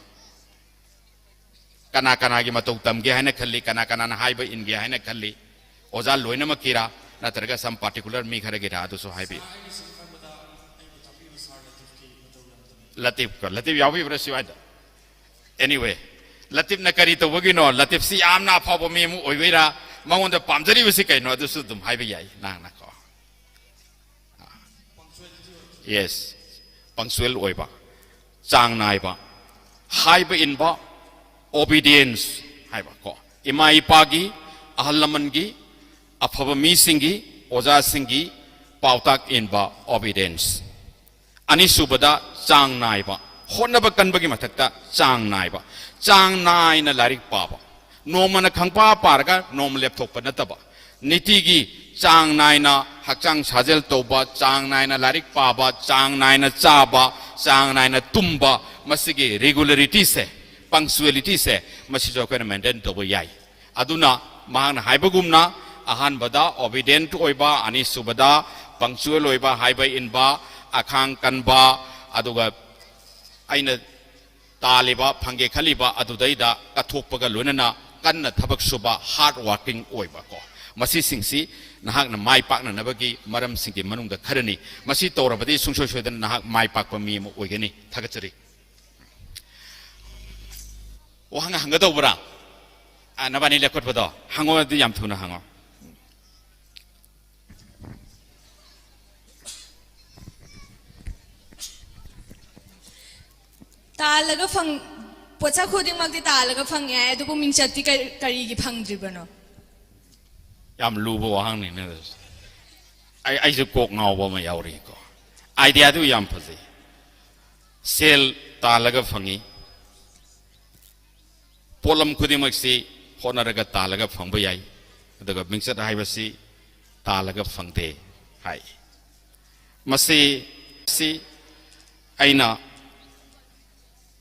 ꯀꯅꯥ ꯀꯅꯥꯒꯤ ꯃꯇꯧ ꯇꯝꯒꯦ ꯍꯥꯏꯅ ꯈꯜꯂꯤ? ꯀꯅꯥ ꯀꯅꯥꯅ ꯍꯥꯏꯕ ꯏꯟꯒꯦ ꯍꯥꯏꯅ ꯈꯜꯂꯤ? ꯑꯣꯖꯥ ꯂꯣꯏꯅꯃꯛꯀꯤꯔꯥ, ꯅꯠꯇ꯭ꯔꯒ some particular ꯃꯤ ꯈꯔꯒꯤꯔꯥ? ꯑꯗꯨꯁꯨ ꯍꯥꯏꯕꯤꯌꯨ꯫ ꯂꯇꯤꯐꯀ, ꯂꯇꯤꯐ ꯌꯥꯎꯕꯤꯕ꯭ꯔꯥ ꯁꯤ ꯋꯥꯏꯗ? Anyway, ꯂꯇꯤꯐꯅ ꯀꯔꯤ ꯇꯧꯕꯒꯤꯅꯣ? ꯂꯇꯤꯐꯁꯤ ꯌꯥꯝꯅ ꯑꯐꯕ ꯃꯤ ꯑꯃ ꯑꯣꯏꯕꯩꯔꯥ? ꯃꯉꯣꯟꯗ ꯄꯥꯝꯖꯔꯤꯕꯁꯤ ꯀꯩꯅꯣ? ꯑꯗꯨꯁꯨ ꯑꯗꯨꯝ ꯍꯥꯏꯕ ꯌꯥꯏ ꯅꯍꯥꯛꯅꯀꯣ꯫ Yes, punctual ꯑꯣꯏꯕ, ꯆꯥꯡ ꯅꯥꯏꯕ, ꯍꯥꯏꯕ ꯏꯟꯕ, obedience ꯍꯥꯏꯕ ꯀꯣ, ꯏꯃꯥ ꯏꯄꯥꯒꯤ, ꯑꯍꯜ ꯂꯃꯟꯒꯤ, ꯑꯐꯕ ꯃꯤꯁꯤꯡꯒꯤ, ꯑꯣꯖꯥꯁꯤꯡꯒꯤ ꯄꯥꯎꯇꯥꯛ ꯏꯟꯕ, obedience꯫ ꯑꯅꯤꯁꯨꯕꯗ, ꯆꯥꯡ ꯅꯥꯏꯕ, ꯍꯣꯠꯅꯕ ꯀꯟꯕꯒꯤ ꯃꯊꯛꯇ ꯆꯥꯡ ꯅꯥꯏꯕ, ꯆꯥꯡ ꯅꯥꯏꯅ ꯂꯥꯏꯔꯤꯛ ꯄꯥꯕ, ꯅꯣꯡꯃꯅ ꯈꯪꯄꯥ ꯄꯥꯔꯒ ꯅꯣꯡꯃ ꯂꯦꯞꯊꯣꯛꯄ ꯅꯠꯇꯕ, ꯅꯤꯇꯤꯒꯤ ꯆꯥꯡ ꯅꯥꯏꯅ ꯍꯛꯆꯥꯡ ꯁꯥꯖꯦꯜ ꯇꯧꯕ, ꯆꯥꯡ ꯅꯥꯏꯅ ꯂꯥꯏꯔꯤꯛ ꯄꯥꯕ, ꯆꯥꯡ ꯅꯥꯏꯅ ꯆꯥꯕ, ꯆꯥꯡ ꯅꯥꯏꯅ ꯇꯨꯝꯕ, ꯃꯁꯤꯒꯤ regularityꯁꯦ, punctualityꯁꯦ, ꯃꯁꯤꯁꯨ ꯑꯩꯈꯣꯏꯅ maintain ꯇꯧꯕ ꯌꯥꯏ꯫ ꯑꯗꯨꯅ ꯃꯍꯥꯛꯅ ꯍꯥꯏꯕꯒꯨꯝꯅ, ꯑꯍꯥꯟꯕꯗ obedient ꯑꯣꯏꯕ, ꯑꯅꯤꯁꯨꯕꯗ punctual ꯑꯣꯏꯕ, ꯍꯥꯏꯕ ꯏꯟꯕ, ꯑꯈꯥꯡ ꯀꯟꯕ, ꯑꯗꯨꯒ ꯑꯩꯅ ꯇꯥꯜꯂꯤꯕ, ꯐꯪꯒꯦ ꯈꯜꯂꯤꯕ ꯑꯗꯨꯗꯩꯗ ꯀꯠꯊꯣꯛꯄꯒ ꯂꯣꯏꯅꯅ ꯀꯟꯅ ꯊꯕꯛ ꯁꯨꯕ, hard working ꯑꯣꯏꯕ ꯀꯣ, ꯃꯁꯤꯁꯤꯡꯁꯤ ꯅꯍꯥꯛꯅ ꯃꯥꯏ ꯄꯥꯛꯅꯅꯕꯒꯤ ꯃꯔꯝꯁꯤꯡꯒꯤ ꯃꯅꯨꯡꯗ ꯈꯔꯅꯤ꯫ ꯃꯁꯤ ꯇꯧꯔꯕꯗꯤ ꯁꯨꯡꯁꯣꯏ ꯁꯣꯏꯗꯅ ꯅꯍꯥꯛ ꯃꯥꯏ ꯄꯥꯛꯄ ꯃꯤ ꯑꯃ ꯑꯣꯏꯒꯅꯤ꯫ ꯊꯥꯒꯠꯆꯔꯤ꯫ ꯋꯥꯍꯪ ꯍꯪꯒꯗꯧꯕ꯭ꯔꯥ? ꯑ, ꯅꯕꯥꯅꯤ ꯂꯦꯞꯈꯠꯄꯗꯣ ꯍꯪꯉꯣꯗꯤ ꯌꯥꯝ ꯊꯨꯅ ꯍꯪꯉꯣ꯫ ꯇꯥꯜꯂꯒ ꯐꯪ ꯄꯣꯠꯁꯛ ꯈꯨꯗꯤꯡꯃꯛꯇꯤ ꯇꯥꯜꯂꯒ ꯐꯪꯉꯦ ꯍꯥꯏ, ꯑꯗꯨꯕꯨ ꯃꯤꯡꯆꯠꯇꯤ ꯀꯔꯤ- ꯀꯔꯤꯒꯤ ꯐꯪꯗ꯭ꯔꯤꯕꯅꯣ? ꯌꯥꯝ ꯂꯨꯕ ꯋꯥꯍꯪꯅꯤꯅꯦ꯫ ꯑꯩ ꯑꯩꯁꯨ ꯀꯣꯛ ꯉꯥꯎꯕ ꯑꯃ ꯌꯥꯎꯔꯤꯀꯣ꯫ Ideaꯗꯨ ꯌꯥꯝ ꯐꯖꯩ꯫ ꯁꯦꯜ ꯇꯥꯜꯂꯒ ꯐꯪꯉꯤ꯫ ꯄꯣꯠꯂꯝ ꯈꯨꯗꯤꯡꯃꯛꯁꯤ ꯍꯣꯠꯅꯔꯒ ꯇꯥꯜꯂꯒ ꯐꯪꯕ ꯌꯥꯏ, ꯑꯗꯨꯒ ꯃꯤꯡꯆꯠ ꯍꯥꯏꯕꯁꯤ ꯇꯥꯜꯂꯒ ꯐꯪꯗꯦ ꯍꯥꯏ꯫ ꯃꯁꯤ ꯁꯤ ꯑꯩꯅ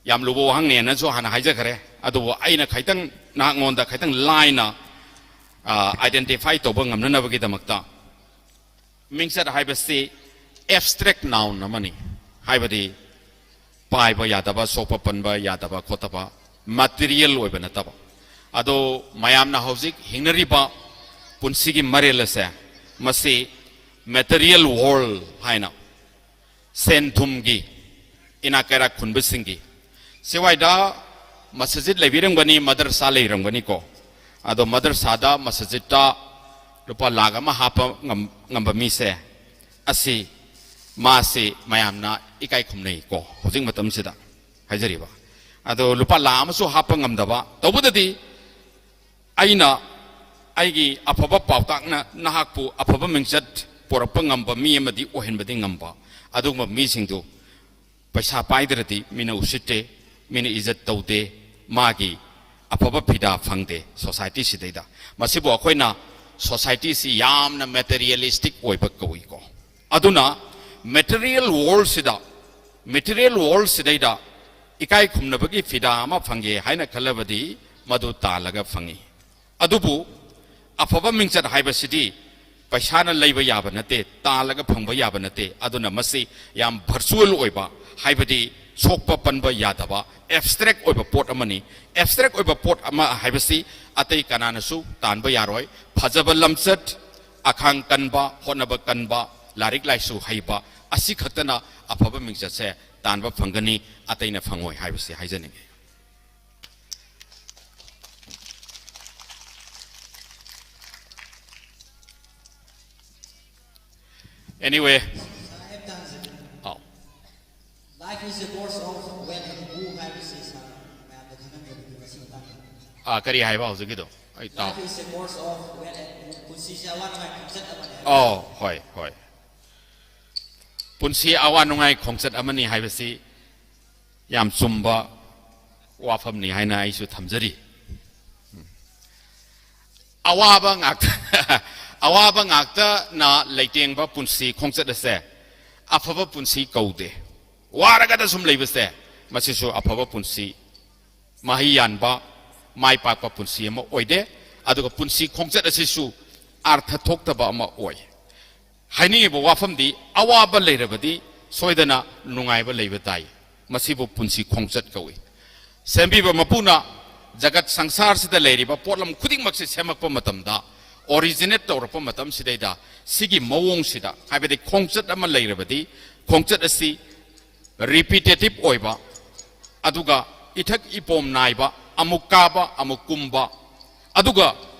ꯌꯥꯝ ꯂꯨꯕ ꯋꯥꯍꯪꯅꯦꯅꯁꯨ ꯍꯥꯟꯅ ꯍꯥꯏꯖꯈ꯭ꯔꯦ꯫ ꯑꯗꯨꯕꯨ ꯑꯩꯅ ꯈꯤꯇꯪ ꯅꯍꯥꯛꯉꯣꯟꯗ ꯈꯤꯇꯪ ꯂꯥꯏꯅ, ꯑ, identify ꯇꯧꯕ ꯉꯝꯅꯅꯕꯒꯤꯗꯃꯛꯇ, ꯃꯤꯡꯆꯠ ꯍꯥꯏꯕꯁꯤ abstract noun ꯑꯃꯅꯤ, ꯍꯥꯏꯕꯗꯤ ꯄꯥꯏꯕ ꯌꯥꯗꯕ, ꯁꯣꯛꯄ ꯄꯟꯕ ꯌꯥꯗꯕ ꯈꯣꯠꯇꯕ, material ꯑꯣꯏꯕ ꯅꯠꯇꯕ꯫ ꯑꯗꯣ ꯃꯌꯥꯝꯅ ꯍꯧꯖꯤꯛ ꯍꯤꯡꯅꯔꯤꯕ ꯄꯨꯟꯁꯤꯒꯤ ꯃꯔꯦꯜ ꯑꯁꯦ, ꯃꯁꯤ material world ꯍꯥꯏꯅ, ꯁꯦꯟ ꯊꯨꯝꯒꯤ, ꯏꯅꯥꯛ ꯀꯩꯔꯥꯛ ꯈꯨꯟꯕꯁꯤꯡꯒꯤ꯫ ꯁꯤꯋꯥꯏꯗ ꯃꯁꯖꯤꯗ ꯂꯩꯕꯤꯔꯝꯒꯅꯤ, ꯃꯗꯔꯁꯥ ꯂꯩꯔꯝꯒꯅꯤꯀꯣ꯫ ꯑꯗꯣ ꯃꯗꯔꯁꯥꯗ, ꯃꯁꯖꯤꯗꯇ ꯂꯨꯄꯥ ꯂꯥꯈ ꯑꯃ ꯍꯥꯞꯄ ꯉꯝ-, ꯉꯝꯕ ꯃꯤꯁꯦ, ꯑꯁꯤ, ꯃꯥꯁꯤ ꯃꯌꯥꯝꯅ ꯏꯀꯥꯏ ꯈꯨꯝꯅꯩꯀꯣ, ꯍꯧꯖꯤꯛ ꯃꯇꯝꯁꯤꯗ ꯍꯥꯏꯖꯔꯤꯕ꯫ ꯑꯗꯣ ꯂꯨꯄꯥ ꯂꯥꯈ ꯑꯃꯁꯨ ꯍꯥꯞꯄ ꯉꯝꯗꯕ, ꯇꯧꯕꯗꯗꯤ ꯑꯩꯅ ꯑꯩꯒꯤ ꯑꯐꯕ ꯄꯥꯎꯇꯥꯛꯅ ꯅꯍꯥꯛꯄꯨ ꯑꯐꯕ ꯃꯤꯡꯆꯠ ꯄꯨꯔꯛꯄ ꯉꯝꯕ ꯃꯤ ꯑꯃꯗꯤ ꯑꯣꯏꯍꯟꯕꯗꯤ ꯉꯝꯕ, ꯑꯗꯨꯒꯨꯝꯕ ꯃꯤꯁꯤꯡꯗꯨ ꯄꯩꯁꯥ ꯄꯥꯏꯗ꯭ꯔꯗꯤ ꯃꯤꯅ ꯎꯁꯤꯠꯇꯦ, ꯃꯤꯅ ꯏꯖꯠ ꯇꯧꯗꯦ, ꯃꯥꯒꯤ ꯑꯐꯕ ꯐꯤꯗꯥ ꯐꯪꯗꯦ ꯁꯣꯁꯥꯏꯇꯤꯁꯤꯗꯩꯗ꯫ ꯃꯁꯤꯕꯨ ꯑꯩꯈꯣꯏꯅ ꯁꯣꯁꯥꯏꯇꯤꯁꯤ ꯌꯥꯝꯅ ꯃꯦꯇꯔꯤꯌꯦꯂꯤꯁꯇꯤꯛ ꯑꯣꯏꯕ ꯀꯧꯏꯀꯣ꯫ ꯑꯗꯨꯅ ꯃꯦꯇꯔꯤꯌꯦꯜ ꯋꯥꯔꯜꯁꯤꯗ, ꯃꯦꯇꯔꯤꯌꯦꯜ ꯋꯥꯔꯜꯁꯤꯗꯩꯗ ꯏꯀꯥꯏ ꯈꯨꯝꯅꯕꯒꯤ ꯐꯤꯗꯥ ꯑꯃ ꯐꯪꯒꯦ ꯍꯥꯏꯅ ꯈꯜꯂꯕꯗꯤ ꯃꯗꯨ ꯇꯥꯜꯂꯒ ꯐꯪꯏ꯫ ꯑꯗꯨꯕꯨ ꯑꯐꯕ ꯃꯤꯡꯆꯠ ꯍꯥꯏꯕꯁꯤꯗꯤ ꯄꯩꯁꯥꯅ ꯂꯩꯕ ꯌꯥꯕ ꯅꯠꯇꯦ, ꯇꯥꯜꯂꯒ ꯐꯪꯕ ꯌꯥꯕ ꯅꯠꯇꯦ꯫ ꯑꯗꯨꯅ ꯃꯁꯤ ꯌꯥꯝ ꯚꯔꯆꯨꯋꯦꯜ ꯑꯣꯏꯕ, ꯍꯥꯏꯕꯗꯤ ꯁꯣꯛꯄ ꯄꯟꯕ ꯌꯥꯗꯕ ꯑꯦꯞꯁꯇ꯭ꯔꯦꯛ ꯑꯣꯏꯕ ꯄꯣꯠ ꯑꯃꯅꯤ꯫ ꯑꯦꯞꯁꯇ꯭ꯔꯦꯛ ꯑꯣꯏꯕ ꯄꯣꯠ ꯑꯃ ꯍꯥꯏꯕꯁꯤ ꯑꯇꯩ ꯀꯅꯥꯅꯁꯨ ꯇꯥꯟꯕ ꯌꯥꯔꯣꯏ꯫ ꯐꯖꯕ ꯂꯝꯆꯠ, ꯑꯈꯥꯡ ꯀꯟꯕ, ꯍꯣꯠꯅꯕ ꯀꯟꯕ, ꯂꯥꯏꯔꯤꯛ ꯂꯥꯏꯁꯨ ꯍꯩꯕ, ꯑꯁꯤ ꯈꯛꯇꯅ ꯑꯐꯕ ꯃꯤꯡꯆꯠꯁꯦ ꯇꯥꯟꯕ ꯐꯪꯒꯅꯤ, ꯑꯇꯩꯅ ꯐꯪꯉꯣꯏ ꯍꯥꯏꯕꯁꯤ ꯍꯥꯏꯖꯅꯤꯡꯉꯤ꯫ Anyway. ꯑꯧ꯫ Life is a course of wet and blue ꯍꯥꯏꯕꯁꯤ ꯁꯥꯔ ꯃꯌꯥꯝꯗ ꯈꯪꯍꯟꯖꯕꯒꯤ ꯉꯁꯤ ꯃꯇꯥꯡꯗ꯫ ꯑꯥ, ꯀꯔꯤ ꯍꯥꯏꯕ ꯍꯧꯖꯤꯛꯀꯤꯗꯣ? ꯑꯩ ꯇꯥꯎ꯫ Life is a course of wet and blue. ꯄꯨꯟꯁꯤꯁꯦ ꯑꯋꯥ ꯅꯨꯡꯉꯥꯏ ꯈꯣꯡꯆꯠ ꯑꯃꯅꯤ ꯍꯥꯏꯕꯁꯤ꯫ ꯑꯣ, ꯍꯣꯏ, ꯍꯣꯏ꯫ ꯄꯨꯟꯁꯤ ꯑꯋꯥ ꯅꯨꯡꯉꯥꯏ ꯈꯣꯡꯆꯠ ꯑꯃꯅꯤ ꯍꯥꯏꯕꯁꯤ ꯌꯥꯝ ꯆꯨꯝꯕ ꯋꯥꯐꯝꯅꯤ ꯍꯥꯏꯅ ꯑꯩꯁꯨ ꯊꯝꯖꯔꯤ꯫ ꯑꯋꯥꯕ ꯉꯥꯛꯇ, ꯑꯋꯥꯕ ꯉꯥꯛꯇꯅ ꯂꯩꯇꯦꯡꯕ ꯄꯨꯟꯁꯤ ꯈꯣꯡꯆꯠ ꯑꯁꯦ ꯑꯐꯕ ꯄꯨꯟꯁꯤ ꯀꯧꯗꯦ꯫ ꯋꯥꯔꯒꯗ ꯁꯨꯝ ꯂꯩꯕꯁꯦ, ꯃꯁꯤꯁꯨ ꯑꯐꯕ ꯄꯨꯟꯁꯤ, ꯃꯍꯩ ꯌꯥꯟꯕ, ꯃꯥꯏ ꯄꯥꯛꯄ ꯄꯨꯟꯁꯤ ꯑꯃ ꯑꯣꯏꯗꯦ꯫ ꯑꯗꯨꯒ ꯄꯨꯟꯁꯤ ꯈꯣꯡꯆꯠ ꯑꯁꯤꯁꯨ ꯑꯥꯔꯊ ꯊꯣꯛꯇꯕ ꯑꯃ ꯑꯣꯏ꯫ ꯍꯥꯏꯅꯤꯡꯉꯤꯕ ꯋꯥꯐꯝꯗꯤ, ꯑꯋꯥꯕ ꯂꯩꯔꯕꯗꯤ ꯁꯣꯏꯗꯅ ꯅꯨꯡꯉꯥꯏꯕ ꯂꯩꯕ ꯇꯥꯏ꯫ ꯃꯁꯤꯕꯨ ꯄꯨꯟꯁꯤ ꯈꯣꯡꯆꯠ ꯀꯧꯏ꯫ ꯁꯦꯝꯕꯤꯕ ꯃꯄꯨꯅ ꯖꯒꯠ ꯁꯪꯁꯥꯔꯁꯤꯗ ꯂꯩꯔꯤꯕ ꯄꯣꯠꯂꯝ ꯈꯨꯗꯤꯡꯃꯛꯁꯤ ꯁꯦꯝꯃꯛꯄ ꯃꯇꯝꯗ, ꯑꯣꯔꯤꯖꯤꯅꯦꯠ ꯇꯧꯔꯛꯄ ꯃꯇꯝꯁꯤꯗꯩꯗ, ꯁꯤꯒꯤ ꯃꯑꯣꯡꯁꯤꯗ, ꯍꯥꯏꯕꯗꯤ ꯈꯣꯡꯆꯠ ꯑꯃ ꯂꯩꯔꯕꯗꯤ, ꯈꯣꯡꯆꯠ ꯑꯁꯤ ꯔꯤꯄꯤꯇꯦꯇꯤꯞ ꯑꯣꯏꯕ, ꯑꯗꯨꯒ ꯏꯊꯛ ꯏꯄꯣꯝ ꯅꯥꯏꯕ, ꯑꯃꯨꯛ ꯀꯥꯕ ꯑꯃꯨꯛ ꯀꯨꯝꯕ, ꯑꯗꯨꯒ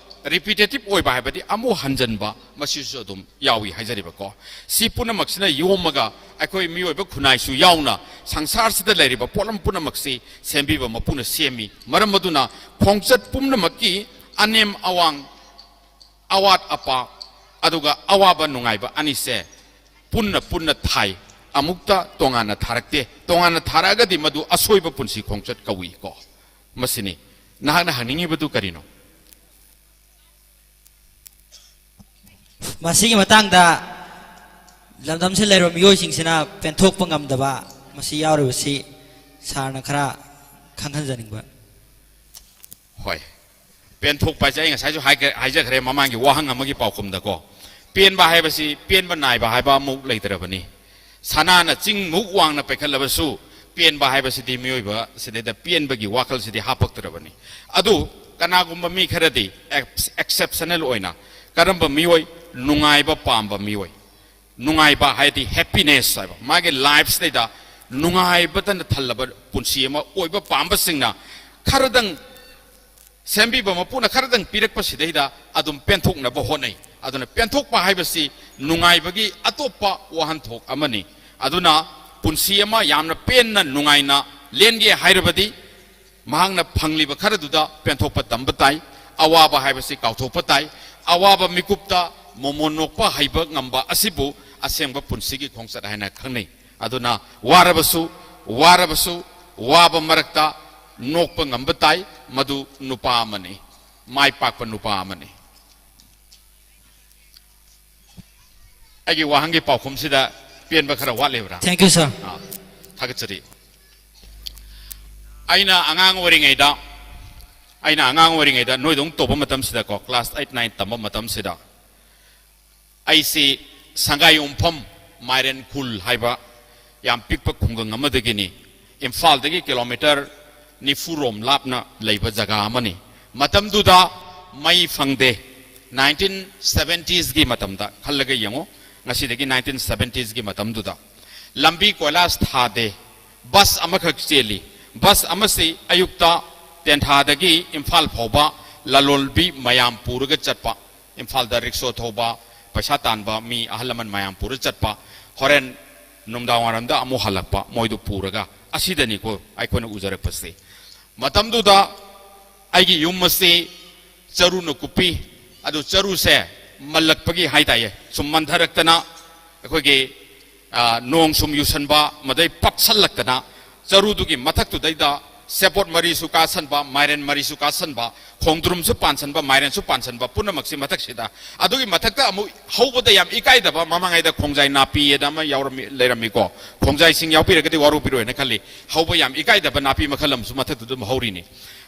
ꯔꯤꯄꯤꯇꯦꯇꯤꯞ ꯑꯣꯏꯕ ꯍꯥꯏꯕꯗꯤ ꯑꯃꯨꯛ ꯍꯟꯖꯟꯕ, ꯃꯁꯤꯁꯨ ꯑꯗꯨꯝ ꯌꯥꯎꯏ ꯍꯥꯏꯖꯔꯤꯕꯀꯣ꯫ ꯁꯤ ꯄꯨꯝꯅꯃꯛꯁꯤꯅ ꯌꯣꯝꯃꯒ ꯑꯩꯈꯣꯏ ꯃꯤꯑꯣꯏꯕ ꯈꯨꯟꯅꯥꯏꯁꯨ ꯌꯥꯎꯅ ꯁꯪꯁꯥꯔꯁꯤꯗ ꯂꯩꯔꯤꯕ ꯄꯣꯠꯂꯝ ꯄꯨꯝꯅꯃꯛꯁꯤ ꯁꯦꯝꯕꯤꯕ ꯃꯄꯨꯅ ꯁꯦꯝꯃꯤ꯫ ꯃꯔꯝ ꯑꯗꯨꯅ ꯈꯣꯡꯆꯠ ꯄꯨꯝꯅꯃꯛꯀꯤ ꯑꯅꯦꯝ ꯑꯋꯥꯡ, ꯑꯋꯥꯠ ꯑꯄꯥ, ꯑꯗꯨꯒ ꯑꯋꯥꯕ ꯅꯨꯡꯉꯥꯏꯕ ꯑꯅꯤꯁꯦ ꯄꯨꯟꯅ ꯄꯨꯟꯅ ꯊꯥꯏ꯫ ꯑꯃꯨꯛꯇ ꯇꯣꯉꯥꯟꯅ ꯊꯥꯔꯛꯇꯦ꯫ ꯇꯣꯉꯥꯟꯅ ꯊꯥꯔꯛꯑꯒꯗꯤ ꯃꯗꯨ ꯑꯁꯣꯏꯕ ꯄꯨꯟꯁꯤ ꯈꯣꯡꯆꯠ ꯀꯧꯏ ꯀꯣ꯫ ꯃꯁꯤꯅꯤ꯫ ꯅꯍꯥꯛꯅ ꯍꯪꯅꯤꯡꯉꯤꯕꯗꯨ ꯀꯔꯤꯅꯣ? ꯃꯁꯤꯒꯤ ꯃꯇꯥꯡꯗ ꯂꯝꯗꯝꯁꯤꯗ ꯂꯩꯔꯤꯕ ꯃꯤꯑꯣꯏꯁꯤꯡꯁꯤꯅ ꯄꯦꯟꯊꯣꯛꯄ ꯉꯝꯗꯕ ꯃꯁꯤ ꯌꯥꯎꯔꯤꯕꯁꯤ ꯁꯥꯔꯅ ꯈꯔ ꯈꯪꯍꯟꯖꯅꯤꯡꯕ꯫ ꯍꯣꯏ, ꯄꯦꯟꯊꯣꯛꯄ ꯍꯥꯏꯁꯦ ꯑꯩ ꯉꯁꯥꯏꯁꯨ ꯍꯥꯏꯈ꯭ꯔꯦ, ꯍꯥꯏꯖꯈ꯭ꯔꯦ ꯃꯃꯥꯡꯒꯤ ꯋꯥꯍꯪ ꯑꯃꯒꯤ ꯄꯥꯎꯈꯨꯝꯗꯀꯣ꯫ ꯄꯦꯟꯕ ꯍꯥꯏꯕꯁꯤ ꯄꯦꯟꯕ ꯅꯥꯏꯕ ꯍꯥꯏꯕ ꯑꯃꯨꯛ ꯂꯩꯇ꯭ꯔꯕꯅꯤ꯫ ꯁꯅꯥꯅ ꯆꯤꯡꯃꯨꯛ ꯋꯥꯡꯅ ꯄꯥꯏꯈꯠꯂꯕꯁꯨ ꯄꯦꯟꯕ ꯍꯥꯏꯕꯁꯤꯗꯤ ꯃꯤꯑꯣꯏꯕ ꯁꯤꯗꯩꯗ ꯄꯦꯟꯕꯒꯤ ꯋꯥꯈꯜꯁꯤꯗꯤ ꯍꯥꯞꯄꯛꯇ꯭ꯔꯕꯅꯤ꯫ ꯑꯗꯨ ꯀꯅꯥꯒꯨꯝꯕ ꯃꯤ ꯈꯔꯗꯤ ꯑꯦꯛꯁ-, ꯑꯦꯛꯁꯦꯞꯁꯅꯦꯜ ꯑꯣꯏꯅ ꯀꯔꯝꯕ ꯃꯤꯑꯣꯏ? ꯅꯨꯡꯉꯥꯏꯕ ꯄꯥꯝꯕ ꯃꯤꯑꯣꯏ꯫ ꯅꯨꯡꯉꯥꯏꯕ ꯍꯥꯏꯗꯤ ꯍꯦꯄꯤꯅꯦꯁ ꯍꯥꯏꯕ, ꯃꯥꯒꯤ ꯂꯥꯏꯐꯁꯤꯗꯩꯗ ꯅꯨꯡꯉꯥꯏꯕꯇꯅ ꯊꯜꯂꯕ ꯄꯨꯟꯁꯤ ꯑꯃ ꯑꯣꯏꯕ ꯄꯥꯝꯕꯁꯤꯡꯅ ꯈꯔꯗꯪ ꯁꯦꯝꯕꯤꯕ ꯃꯄꯨꯅ ꯈꯔꯗꯪ ꯄꯤꯔꯛꯄꯁꯤꯗꯩꯗ ꯑꯗꯨꯝ ꯄꯦꯟꯊꯣꯛꯅꯕ ꯍꯣꯠꯅꯩ꯫ ꯑꯗꯨꯅ ꯄꯦꯟꯊꯣꯛꯄ ꯍꯥꯏꯕꯁꯤ ꯅꯨꯡꯉꯥꯏꯕꯒꯤ ꯑꯇꯣꯞꯄ ꯋꯥꯍꯟꯊꯣꯛ ꯑꯃꯅꯤ꯫ ꯑꯗꯨꯅ ꯄꯨꯟꯁꯤ ꯑꯃ ꯌꯥꯝꯅ ꯄꯦꯟꯅ ꯅꯨꯡꯉꯥꯏꯅ ꯂꯦꯟꯒꯦ ꯍꯥꯏꯔꯕꯗꯤ ꯃꯍꯥꯛꯅ ꯐꯪꯂꯤꯕ ꯈꯔꯗꯨꯗ ꯄꯦꯟꯊꯣꯛꯄ ꯇꯝꯕ ꯇꯥꯏ꯫ ꯑꯋꯥꯕ ꯍꯥꯏꯕꯁꯤ ꯀꯥꯎꯊꯣꯛꯄ ꯇꯥꯏ꯫ ꯑꯋꯥꯕ ꯃꯤꯀꯨꯞꯇ ꯃꯣꯃꯣꯟ ꯅꯣꯛꯄ ꯍꯩꯕ ꯉꯝꯕ ꯑꯁꯤꯕꯨ ꯑꯁꯦꯡꯕ ꯄꯨꯟꯁꯤꯒꯤ ꯈꯣꯡꯆꯠ ꯍꯥꯏꯅ ꯈꯪꯅꯩ꯫ ꯑꯗꯨꯅ ꯋꯥꯔꯕꯁꯨ, ꯋꯥꯔꯕꯁꯨ, ꯋꯥꯕ ꯃꯔꯛꯇ ꯅꯣꯛꯄ ꯉꯝꯕ ꯇꯥꯏ, ꯃꯗꯨ ꯅꯨꯄꯥ ꯑꯃꯅꯤ, ꯃꯥꯏ ꯄꯥꯛꯄ ꯅꯨꯄꯥ ꯑꯃꯅꯤ꯫ ꯑꯩꯒꯤ ꯋꯥꯍꯪꯒꯤ ꯄꯥꯎꯈꯨꯝꯁꯤꯗ ꯄꯦꯟꯕ ꯈꯔ ꯋꯥꯠꯂꯤꯕ꯭ꯔꯥ? Thank you, sir. ꯑꯥ, ꯊꯥꯒꯠꯆꯔꯤ꯫ ꯑꯩꯅ ꯑꯉꯥꯡ ꯑꯣꯏꯔꯤꯉꯩꯗ, ꯑꯩꯅ ꯑꯉꯥꯡ ꯑꯣꯏꯔꯤꯉꯩꯗ ꯅꯣꯏꯗꯧ ꯇꯧꯕ ꯃꯇꯝꯁꯤꯗꯀꯣ, ꯀ꯭ꯂꯥꯁ ꯑꯩꯠ ꯅꯥꯏꯟ ꯇꯝꯕ ꯃꯇꯝꯁꯤꯗ, ꯑꯩꯁꯤ ꯁꯪꯒꯥꯏ ꯌꯨꯝꯐꯝ ꯃꯥꯏꯔꯦꯟ ꯈꯨꯜ ꯍꯥꯏꯕ ꯌꯥꯝ ꯄꯤꯛꯄ ꯈꯨꯡꯒꯪ ꯑꯃꯗꯒꯤꯅꯤ꯫ ꯏꯝꯐꯥꯜꯗꯒꯤ ꯀꯤꯂꯣꯃꯤꯇꯔ ꯅꯤꯐꯨ ꯔꯣꯝ ꯂꯥꯞꯅ ꯂꯩꯕ ꯖꯒꯥ ꯑꯃꯅꯤ꯫ ꯃꯇꯝꯗꯨꯗ ꯃꯩ ꯐꯪꯗꯦ꯫ ꯅꯥꯏꯟꯇꯤꯟ ꯁꯚꯦꯟꯇꯤꯁꯀꯤ ꯃꯇꯝꯗ ꯈꯜꯂꯒ ꯌꯦꯡꯉꯨ, ꯉꯁꯤꯗꯒꯤ ꯅꯥꯏꯟꯇꯤꯟ ꯁꯚꯦꯟꯇꯤꯁꯀꯤ ꯃꯇꯝꯗꯨꯗ꯫ ꯂꯝꯕꯤ ꯀꯣꯏꯂꯥꯁ ꯊꯥꯗꯦ, ꯕꯁ ꯑꯃꯈꯛ ꯆꯦꯜꯂꯤ꯫ ꯕꯁ ꯑꯃꯁꯤ ꯑꯌꯨꯛꯇ ꯇꯦꯟꯊꯥꯗꯒꯤ ꯏꯝꯐꯥꯜ ꯐꯥꯎꯕ ꯂꯂꯣꯟꯕꯤ ꯃꯌꯥꯝ ꯄꯨꯔꯒ ꯆꯠꯄ, ꯏꯝꯐꯥꯜꯗ ꯔꯤꯛꯁꯣ ꯊꯧꯕ, ꯄꯩꯁꯥ ꯇꯥꯟꯕ ꯃꯤ ꯑꯍꯜ ꯂꯃꯟ ꯃꯌꯥꯝ ꯄꯨꯔ ꯆꯠꯄ, ꯍꯣꯔꯦꯟ ꯅꯨꯡꯗꯥꯡ ꯋꯥꯏꯔꯝꯗ ꯑꯃꯨꯛ ꯍꯜꯂꯛꯄ, ꯃꯣꯏꯗꯨ ꯄꯨꯔꯒ꯫ ꯑꯁꯤꯗꯅꯤꯀꯣ ꯑꯩꯈꯣꯏꯅ ꯎꯖꯔꯛꯄꯁꯦ꯫ ꯃꯇꯝꯗꯨꯗ ꯑꯩꯒꯤ ꯌꯨꯝ ꯑꯁꯤ ꯆꯔꯨꯅ ꯀꯨꯞꯄꯤ꯫ ꯑꯗꯨ ꯆꯔꯨꯁꯦ ꯃꯜꯂꯛꯄꯒꯤ ꯍꯥꯏꯇꯥꯏꯌꯦ, ꯁꯨꯝ ꯃꯟꯊꯔꯛꯇꯅ ꯑꯩꯈꯣꯏꯒꯤ, ꯑ, ꯅꯣꯡ ꯁꯨꯝ ꯌꯨꯁꯟꯕ, ꯃꯗꯩ ꯄꯛꯁꯜꯂꯛꯇꯅ ꯆꯔꯨꯗꯨꯒꯤ ꯃꯊꯛꯇꯨꯗꯩꯗ ꯁꯦꯕꯣꯠ ꯃꯔꯤꯁꯨ ꯀꯥꯁꯟꯕ, ꯃꯥꯏꯔꯦꯟ ꯃꯔꯤꯁꯨ ꯀꯥꯁꯟꯕ, ꯈꯣꯡꯗ꯭ꯔꯨꯝꯁꯨ ꯄꯥꯟꯁꯟꯕ, ꯃꯥꯏꯔꯦꯟꯁꯨ ꯄꯥꯟꯁꯟꯕ, ꯄꯨꯝꯅꯃꯛꯁꯤ ꯃꯊꯛꯁꯤꯗ꯫ ꯑꯗꯨꯒꯤ ꯃꯊꯛꯇ ꯑꯃꯨꯛ ꯍꯧꯕꯗ ꯌꯥꯝ ꯏꯀꯥꯏꯗꯕ, ꯃꯃꯥꯡꯉꯩꯗ ꯈꯣꯡꯖꯥꯏ ꯅꯥꯄꯤ ꯑꯅ ꯑꯃ ꯌꯥꯎꯔꯝꯃꯤ, ꯂꯩꯔꯝꯃꯤꯀꯣ꯫ ꯈꯣꯡꯖꯥꯏꯁꯤꯡ ꯌꯥꯎꯕꯤꯔꯒꯗꯤ ꯋꯥꯔꯧꯕꯤꯔꯣꯏꯅ ꯈꯜꯂꯤ꯫ ꯍꯧꯕ ꯌꯥꯝ ꯏꯀꯥꯏꯗꯕ ꯅꯥꯄꯤ ꯃꯈꯜ ꯑꯃꯁꯨ ꯃꯊꯛꯇꯨꯗ ꯑꯗꯨꯝ ꯍꯧꯔꯤꯅꯤ꯫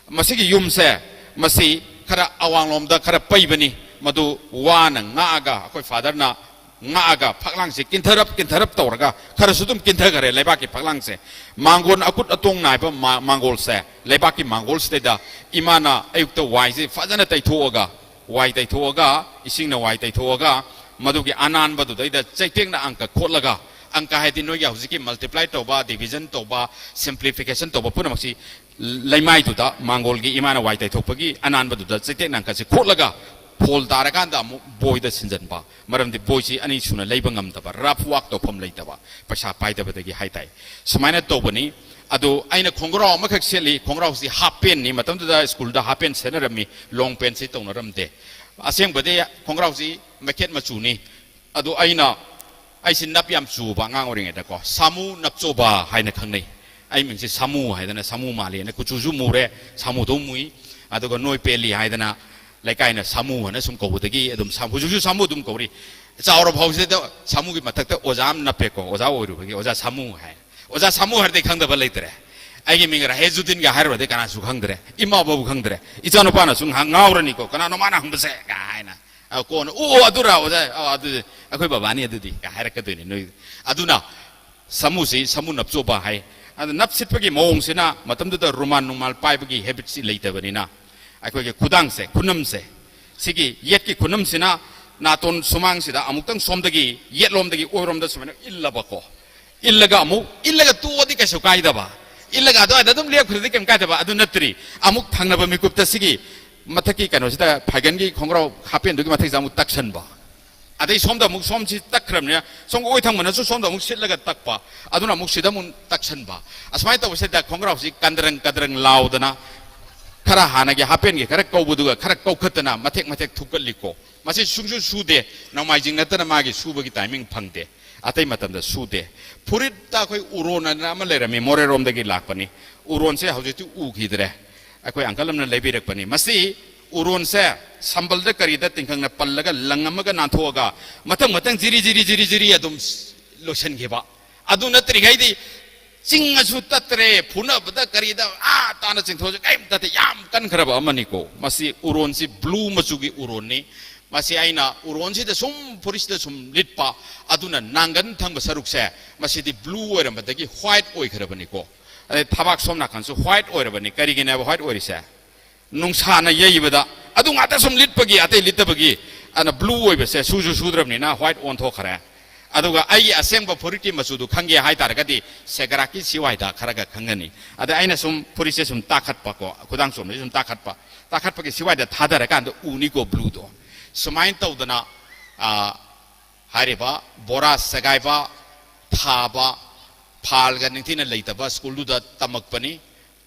ꯃꯁꯤꯒꯤ ꯌꯨꯝꯁꯦ, ꯃꯁꯤ ꯈꯔ ꯑꯋꯥꯡꯂꯣꯝꯗ ꯈꯔ ꯄꯩꯕꯅꯤ꯫ ꯃꯗꯨ ꯋꯥꯅ ꯉꯥꯛꯑꯒ, ꯑꯩꯈꯣꯏ ꯐꯥꯗꯔꯅ ꯉꯥꯛꯑꯒ, ꯐꯛꯂꯥꯡꯁꯦ ꯀꯤꯟꯊꯔꯞ ꯀꯤꯟꯊꯔꯞ ꯇꯧꯔꯒ, ꯈꯔꯁꯨ ꯑꯗꯨꯝ ꯀꯤꯟꯊꯈꯔꯦ ꯂꯩꯕꯥꯛꯀꯤ ꯐꯛꯂꯥꯡꯁꯦ꯫ ꯃꯥꯡꯒꯣꯟ ꯑꯀꯨꯠ ꯑꯇꯣꯡ ꯅꯥꯏꯕ ꯃꯥ-, ꯃꯥꯡꯒꯣꯜꯁꯦ, ꯂꯩꯕꯥꯛꯀꯤ ꯃꯥꯡꯒꯣꯜꯁꯤꯗꯩꯗ ꯏꯃꯥꯅ ꯑꯌꯨꯛꯇ ꯋꯥꯏꯁꯦ ꯐꯖꯅ ꯇꯩꯊꯣꯛꯑꯒ, ꯋꯥꯏ ꯇꯩꯊꯣꯛꯑꯒ, ꯏꯁꯤꯡꯅ ꯋꯥꯏ ꯇꯩꯊꯣꯛꯑꯒ, ꯃꯗꯨꯒꯤ ꯑꯅꯥꯟꯕꯗꯨꯗꯩꯗ ꯆꯩꯇꯦꯛꯅ ꯑꯪꯀ ꯈꯣꯠꯂꯒ, ꯑꯪꯀ ꯍꯥꯏꯗꯤ ꯅꯣꯏꯒꯤ ꯍꯧꯖꯤꯛꯀꯤ multiply ꯇꯧꯕ, division ꯇꯧꯕ, simplification ꯇꯧꯕ ꯄꯨꯝꯅꯃꯛꯁꯤ ꯂꯩꯃꯥꯏꯗꯨꯗ, ꯃꯥꯡꯒꯣꯜꯒꯤ ꯏꯃꯥꯅ ꯋꯥꯏ ꯇꯩꯊꯣꯛꯄꯒꯤ ꯑꯅꯥꯟꯕꯗꯨꯗ ꯆꯩꯇꯦꯛꯅ ꯑꯪꯀꯁꯤ ꯈꯣꯠꯂꯒ, ꯐꯣꯜ ꯇꯥꯔꯀꯥꯟꯗ ꯑꯃꯨꯛ ꯕꯣꯏꯗ ꯁꯤꯟꯖꯟꯕ꯫ ꯃꯔꯝꯗꯤ ꯕꯣꯏꯁꯤ ꯑꯅꯤ ꯁꯨꯅ ꯂꯩꯕ ꯉꯝꯗꯕ, rough work ꯇꯧꯐꯝ ꯂꯩꯇꯕ, ꯄꯩꯁꯥ ꯄꯥꯏꯗꯕꯗꯒꯤ ꯍꯥꯏꯇꯥꯏ꯫ ꯁꯨꯃꯥꯏꯅ ꯇꯧꯕꯅꯤ꯫ ꯑꯗꯣ ꯑꯩꯅ ꯈꯣꯡꯒ꯭ꯔꯥꯎ ꯑꯃꯈꯛ ꯁꯦꯠꯂꯤ, ꯈꯣꯡꯒ꯭ꯔꯥꯎꯁꯤ half pant ꯅꯤ, ꯃꯇꯝꯗꯨꯗ ꯁ꯭ꯀꯨꯜꯗ half pant ꯁꯦꯠꯅꯔꯝꯃꯤ, long pant ꯁꯤ ꯇꯧꯅꯔꯝꯗꯦ꯫ ꯑꯁꯦꯡꯕꯗꯤ ꯈꯣꯡꯒ꯭ꯔꯥꯎꯁꯤ ꯃꯩꯈꯦꯠ ꯃꯆꯨꯅꯤ꯫ ꯑꯗꯣ ꯑꯩꯅ, ꯑꯩꯁꯤ ꯅꯞ ꯌꯥꯝ ꯆꯨꯕ ꯑꯉꯥꯡ ꯑꯣꯏꯔꯤꯉꯩꯗꯀꯣ, ꯁꯥꯃꯨ ꯅꯞꯆꯣꯕ ꯍꯥꯏꯅ ꯈꯪꯅꯩ꯫ ꯑꯩ ꯃꯤꯡꯁꯤ ꯁꯥꯃꯨ ꯍꯥꯏꯗꯅ, ꯁꯥꯃꯨ ꯃꯥꯜꯂꯦꯅ, ꯀꯨꯆꯨꯁꯨ ꯃꯨꯔꯦ, ꯁꯥꯃꯨꯗꯧ ꯃꯨꯏ, ꯑꯗꯨꯒ ꯅꯣꯏ ꯄꯦꯜꯂꯤ ꯍꯥꯏꯗꯅ ꯂꯩꯀꯥꯏꯅ ꯁꯥꯃꯨ ꯍꯥꯏꯅ ꯁꯨꯝ ꯀꯧꯕꯗꯒꯤ ꯑꯗꯨꯝ ꯁꯥꯃꯨ, ꯍꯧꯖꯤꯛꯁꯨ ꯁꯥꯃꯨ ꯑꯗꯨꯝ ꯀꯧꯔꯤ꯫ ꯆꯥꯎꯔ ꯐꯥꯎꯁꯤꯗ ꯁꯥꯃꯨꯒꯤ ꯃꯊꯛꯇ ꯑꯣꯖꯥ ꯑꯃ ꯅꯞꯄꯦꯀꯣ, ꯑꯣꯖꯥ ꯑꯣꯏꯔꯨꯕꯒꯤ, "ꯑꯣꯖꯥ ꯁꯥꯃꯨ" ꯍꯥꯏ꯫ ꯑꯣꯖꯥ ꯁꯥꯃꯨ ꯍꯥꯏꯔꯗꯤ ꯈꯪꯗꯕ ꯂꯩꯇ꯭ꯔꯦ꯫ ꯑꯩꯒꯤ ꯃꯤꯡ ꯔꯥꯍꯦꯖꯨꯗꯤꯟꯒ ꯍꯥꯏꯔꯨꯔꯗꯤ ꯀꯅꯥꯁꯨ ꯈꯪꯗ꯭ꯔꯦ, ꯏꯃꯥ ꯕꯥꯕꯨ ꯈꯪꯗ꯭ꯔꯦ, ꯏꯆꯥꯅꯨꯄꯥꯅꯁꯨ ꯉꯥꯏꯍꯥꯛ ꯉꯥꯎꯔꯅꯤꯀꯣ, "ꯀꯅꯥꯅꯣ ꯃꯥꯅ ꯍꯪꯕꯁꯦ?" ꯀꯥꯏꯅ꯫ ꯑ, ꯀꯣꯟꯅ, "ꯑꯣ, ꯑꯣ, ꯑꯗꯨꯔꯥ ꯑꯣꯖꯥ? ꯑ, ꯑꯗꯨꯗꯤ ꯑꯩꯈꯣꯏ ꯕꯕꯥꯅꯤ ꯑꯗꯨꯗꯤ" ꯀꯥꯏ ꯍꯥꯏꯔꯛꯀꯗꯣꯏꯅꯤ ꯅꯣꯏ꯫ ꯑꯗꯨꯅ ꯁꯥꯃꯨꯁꯤ ꯁꯥꯃꯨ ꯅꯞꯆꯣꯕ ꯍꯥꯏ꯫ ꯑꯗ ꯅꯞ ꯁꯤꯠꯄꯒꯤ ꯃꯑꯣꯡꯁꯤꯅ ꯃꯇꯝꯗꯨꯗ ꯔꯨꯃꯥꯟ ꯅꯨꯡꯃꯥꯜ ꯄꯥꯏꯕꯒꯤ habit ꯁꯤ ꯂꯩꯇꯕꯅꯤꯅ, ꯑꯩꯈꯣꯏꯒꯤ ꯈꯨꯗꯥꯡꯁꯦ, ꯈꯨꯅꯝꯁꯦ, ꯁꯤꯒꯤ ꯌꯦꯠꯀꯤ ꯈꯨꯅꯝꯁꯤꯅ ꯅꯥꯇꯣꯟ ꯁꯨꯃꯥꯡꯁꯤꯗ ꯑꯃꯨꯛꯇꯪ ꯁꯣꯝꯗꯒꯤ ꯌꯦꯠꯂꯣꯝꯗꯒꯤ ꯑꯣꯏꯔꯣꯝꯗ ꯁꯨꯃꯥꯏꯅ ꯏꯜꯂꯕꯀꯣ, ꯏꯜꯂꯒ ꯑꯃꯨꯛ, ꯏꯜꯂꯒ ꯇꯣꯛꯑꯗꯤ ꯀꯩꯁꯨ ꯀꯥꯏꯗꯕ, ꯏꯜꯂꯒ ꯑꯗꯨꯋꯥꯏꯗ ꯑꯗꯨꯝ ꯂꯦꯞꯈ꯭ꯔꯗꯤ ꯀꯩꯝ ꯀꯥꯏꯗꯕ꯫ ꯑꯗꯨ ꯅꯠꯇ꯭ꯔꯤ, ꯑꯃꯨꯛ ꯊꯪꯅꯕ ꯃꯤꯀꯨꯞꯇ ꯁꯤꯒꯤ ꯃꯊꯛꯀꯤ ꯀꯩꯅꯣꯁꯤꯗ, ꯐꯥꯏꯒꯟꯒꯤ ꯈꯣꯡꯒ꯭ꯔꯥꯎ ꯍꯥꯞꯄꯦꯟꯗꯨꯒꯤ ꯃꯊꯛꯁꯤꯗ ꯑꯃꯨꯛ ꯇꯛꯁꯟꯕ, ꯑꯗꯩ ꯁꯣꯝꯗ ꯑꯃꯨꯛ, ꯁꯣꯝꯁꯤ ꯇꯛꯈ꯭ꯔꯕꯅꯤꯅ ꯁꯣꯝꯒꯤ ꯑꯣꯏ ꯊꯪꯕꯅꯁꯨ ꯁꯣꯝꯗ ꯑꯃꯨꯛ ꯁꯤꯠꯂꯒ ꯇꯛꯄ, ꯑꯗꯨꯅ ꯑꯃꯨꯛ ꯁꯤꯗ ꯑꯃꯨꯛ ꯇꯛꯁꯟꯕ꯫ ꯑꯁꯨꯃꯥꯏꯅ ꯇꯧꯕꯁꯤꯗ ꯈꯣꯡꯒ꯭ꯔꯥꯎꯁꯤ ꯀꯟꯗ꯭ꯔꯪ ꯀꯟꯗ꯭ꯔꯪ ꯂꯥꯎꯗꯅ, ꯈꯔ ꯍꯥꯟꯅꯒꯤ ꯍꯥꯞꯄꯦꯟꯒꯤ ꯈꯔ ꯀꯧꯕꯗꯨꯒ ꯈꯔ ꯀꯧꯈꯠꯇꯅ ꯃꯊꯦꯛ ꯃꯊꯦꯛ ꯊꯨꯞꯀꯠꯂꯤꯀꯣ꯫ ꯃꯁꯤ ꯁꯨꯡꯁꯨ ꯁꯨꯗꯦ, ꯅꯣꯡꯃꯥꯏꯖꯤꯡ ꯅꯠꯇꯅ ꯃꯥꯒꯤ ꯁꯨꯕꯒꯤ ꯇꯥꯏꯃꯤꯡ ꯐꯪꯗꯦ꯫ ꯑꯇꯩ ꯃꯇꯝꯗ ꯁꯨꯗꯦ꯫ ꯐꯨꯔꯤꯠꯇ ꯑꯩꯈꯣꯏ ꯎꯔꯣꯟ ꯑꯅ ꯑꯃ ꯂꯩꯔꯝꯃꯤ, ꯃꯣꯔꯦꯔꯣꯝꯗꯒꯤ ꯂꯥꯛꯄꯅꯤ꯫ ꯎꯔꯣꯟꯁꯦ ꯍꯧꯖꯤꯛꯇꯤ ꯎꯈꯤꯗ꯭ꯔꯦ꯫ ꯑꯩꯈꯣꯏ ꯑꯪꯀꯜ ꯑꯃꯅ ꯂꯩꯕꯤꯔꯛꯄꯅꯤ꯫ ꯃꯁꯤ ꯎꯔꯣꯟꯁꯦ ꯁꯝꯕꯜꯗ ꯀꯔꯤꯗ ꯇꯤꯡꯈꯪꯅ ꯄꯜꯂꯒ ꯂꯪ ꯑꯃꯒ ꯅꯥꯟꯊꯣꯛꯑꯒ ꯃꯊꯪ ꯃꯊꯪ ꯖꯤꯔꯤ ꯖꯤꯔꯤ ꯖꯤꯔꯤ ꯖꯤꯔꯤ ꯑꯗꯨꯝ ꯂꯣꯏꯁꯤꯟꯈꯤꯕ꯫ ꯑꯗꯨ ꯅꯠꯇ꯭ꯔꯤꯉꯩꯗꯤ ꯆꯤꯡꯉꯁꯨ ꯇꯠꯇ꯭ꯔꯦ, ꯐꯨꯅꯕꯗ ꯀꯔꯤꯗ ꯑꯥ ꯇꯥꯅ ꯆꯤꯡꯊꯣꯛꯑꯁꯨ ꯀꯔꯤꯝ ꯇꯠꯇꯦ꯫ ꯌꯥꯝ ꯀꯟꯈ꯭ꯔꯕ ꯑꯃꯅꯤꯀꯣ꯫ ꯃꯁꯤ ꯎꯔꯣꯟꯁꯤ ꯕ꯭ꯂꯨ ꯃꯆꯨꯒꯤ ꯎꯔꯣꯟꯅꯤ꯫ ꯃꯁꯤ ꯑꯩꯅ ꯎꯔꯣꯟꯁꯤꯗ ꯁꯨꯝ, ꯐꯨꯔꯤꯠꯁꯤꯗ ꯁꯨꯝ ꯂꯤꯠꯄ, ꯑꯗꯨꯅ ꯅꯥꯡꯒꯟ ꯊꯪꯕ ꯁꯔꯨꯛꯁꯦ ꯃꯁꯤꯗꯤ ꯕ꯭ꯂꯨ ꯑꯣꯏꯔꯝꯕꯗꯒꯤ ꯋꯥꯏꯠ ꯑꯣꯏꯈ꯭ꯔꯕꯅꯤꯀꯣ꯫ ꯑꯗꯩ ꯊꯕꯥꯛ ꯁꯣꯝ ꯅꯥꯀꯟꯁꯨ ꯋꯥꯏꯠ ꯑꯣꯏꯔꯕꯅꯤ꯫ ꯀꯔꯤꯒꯤꯅꯦꯕ ꯋꯥꯏꯠ ꯑꯣꯏꯔꯤꯁꯦ? ꯅꯨꯡꯁꯥꯅ ꯌꯩꯕꯗ ꯑꯗꯨ ꯉꯥꯛꯇ ꯁꯨꯝ ꯂꯤꯠꯄꯒꯤ, ꯑꯇꯩ ꯂꯤꯠꯇꯕꯒꯤ, ꯑꯗꯨꯅ ꯕ꯭ꯂꯨ ꯑꯣꯏꯕꯁꯦ ꯁꯨꯁꯨ ꯁꯨꯗ꯭ꯔꯕꯅꯤꯅ ꯋꯥꯏꯠ ꯑꯣꯟꯊꯣꯛꯈ꯭ꯔꯦ꯫ ꯑꯗꯨꯒ ꯑꯩꯒꯤ ꯑꯁꯦꯡꯕ ꯐꯨꯔꯤꯠꯀꯤ ꯃꯆꯨꯗꯨ ꯈꯪꯒꯦ ꯍꯥꯏꯇꯥꯔꯒꯗꯤ ꯁꯦꯒ꯭ꯔꯥꯛꯀꯤ ꯁꯤꯋꯥꯏꯗ ꯈꯔꯒ ꯈꯪꯒꯅꯤ꯫ ꯑꯗ ꯑꯩꯅ ꯁꯨꯝ ꯐꯨꯔꯤꯠꯁꯦ ꯁꯨꯝ ꯇꯥꯈꯠꯄꯀꯣ, ꯈꯨꯗꯥꯡ ꯆꯣꯝꯕꯁꯦ ꯁꯨꯝ ꯇꯥꯈꯠꯄ, ꯇꯥꯈꯠꯄꯒꯤ ꯁꯤꯋꯥꯏꯗ ꯊꯥꯗꯔꯀꯥꯟꯗ ꯎꯅꯤꯀꯣ ꯕ꯭ꯂꯨꯗꯣ꯫ ꯁꯨꯃꯥꯏꯅ ꯇꯧꯗꯅ, ꯑ, ꯍꯥꯏꯔꯤꯕ ꯕꯣꯔꯥ ꯁꯦꯒꯥꯏꯕ, ꯊꯥꯕ, ꯐꯥꯜꯒ ꯅꯤꯡꯊꯤꯅ ꯂꯩꯇꯕ ꯁ꯭ꯀꯨꯜꯗꯨꯗ ꯇꯝꯃꯛꯄꯅꯤ꯫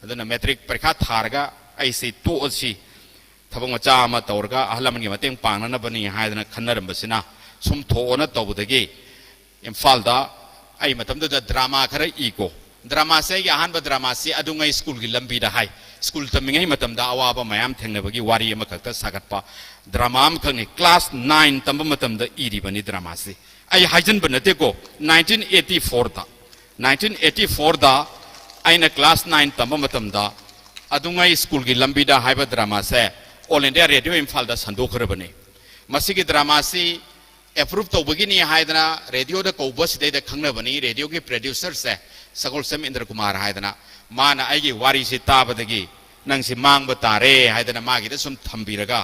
ꯑꯗꯨꯅ ꯃꯦꯇ꯭ꯔꯤꯛ ꯄꯔꯤꯈꯥ ꯊꯥꯔꯒ ꯑꯩꯁꯤ ꯇꯣꯛꯑꯁꯤ, ꯊꯕꯛ ꯃꯆꯥ ꯑꯃ ꯇꯧꯔꯒ ꯑꯍꯜ ꯂꯃꯟꯒꯤ ꯃꯇꯦꯡ ꯄꯥꯡꯅꯅꯕꯅꯤ ꯍꯥꯏꯗꯅ ꯈꯟꯅꯔꯝꯕꯁꯤꯅ ꯁꯨꯝ ꯊꯣꯛꯑꯣꯅ ꯇꯧꯕꯗꯒꯤ ꯏꯝꯐꯥꯜꯗ ꯑꯩ ꯃꯇꯝꯗꯨꯗ ꯗ꯭ꯔꯃꯥ ꯈꯔ ꯏꯀꯣ꯫ ꯗ꯭ꯔꯃꯥꯁꯦ, ꯑꯩꯒꯤ ꯑꯍꯥꯟꯕ ꯗ꯭ꯔꯃꯥꯁꯤ ꯑꯗꯨꯉꯩ ꯁ꯭ꯀꯨꯜꯒꯤ ꯂꯝꯕꯤꯗ ꯍꯥꯏ꯫ ꯁ꯭ꯀꯨꯜ ꯇꯝꯃꯤꯉꯩ ꯃꯇꯝꯗ ꯑꯋꯥꯕ ꯃꯌꯥꯝ ꯊꯦꯡꯅꯕꯒꯤ ꯋꯥꯔꯤ ꯑꯃꯈꯛꯇ ꯁꯥꯒꯠꯄ ꯗ꯭ꯔꯃꯥ ꯑꯃꯈꯛꯅꯤ꯫ ꯀ꯭ꯂꯥꯁ ꯅꯥꯏꯟ ꯇꯝꯕ ꯃꯇꯝꯗ ꯏꯔꯤꯕꯅꯤ ꯗ꯭ꯔꯃꯥꯁꯤ꯫ ꯑꯩ ꯍꯥꯏꯖꯤꯟꯕ ꯅꯠꯇꯦꯀꯣ, ꯅꯥꯏꯟꯇꯤꯟ ꯑꯩꯠꯇꯤ ꯐꯣꯔꯗ, ꯅꯥꯏꯟꯇꯤꯟ ꯑꯩꯠꯇꯤ ꯐꯣꯔꯗ ꯑꯩꯅ ꯀ꯭ꯂꯥꯁ ꯅꯥꯏꯟ ꯇꯝꯕ ꯃꯇꯝꯗ ꯑꯗꯨꯉꯩ ꯁ꯭ꯀꯨꯜꯒꯤ ꯂꯝꯕꯤꯗ ꯍꯥꯏꯕ ꯗ꯭ꯔꯃꯥꯁꯦ ꯑꯣꯜ ꯏꯟꯗꯤꯌꯥ ꯔꯦꯗꯤꯑꯣ ꯏꯝꯐꯥꯜꯗ ꯁꯟꯗꯣꯛꯈ꯭ꯔꯕꯅꯤ꯫ ꯃꯁꯤꯒꯤ ꯗ꯭ꯔꯃꯥꯁꯤ ꯑꯦꯄ꯭ꯔꯨꯞ ꯇꯧꯕꯒꯤꯅꯤ ꯍꯥꯏꯗꯅ ꯔꯦꯗꯤꯑꯣꯗ ꯀꯧꯕ ꯁꯤꯗꯩꯗ ꯈꯪꯅꯕꯅꯤ꯫ ꯔꯦꯗꯤꯑꯣꯒꯤ ꯄ꯭ꯔꯗ꯭ꯌꯨꯁꯔꯁꯦ ꯁꯒꯣꯜꯁꯦꯝ ꯏꯟꯗ꯭ꯔ ꯀꯨꯃꯥꯔ ꯍꯥꯏꯗꯅ, ꯃꯥꯅ ꯑꯩꯒꯤ ꯋꯥꯔꯤꯁꯤ ꯇꯥꯕꯗꯒꯤ ꯅꯪꯁꯤ ꯃꯥꯡꯕ ꯇꯥꯔꯦ ꯍꯥꯏꯗꯅ ꯃꯥꯒꯤꯗ ꯁꯨꯝ ꯊꯝꯕꯤꯔꯒ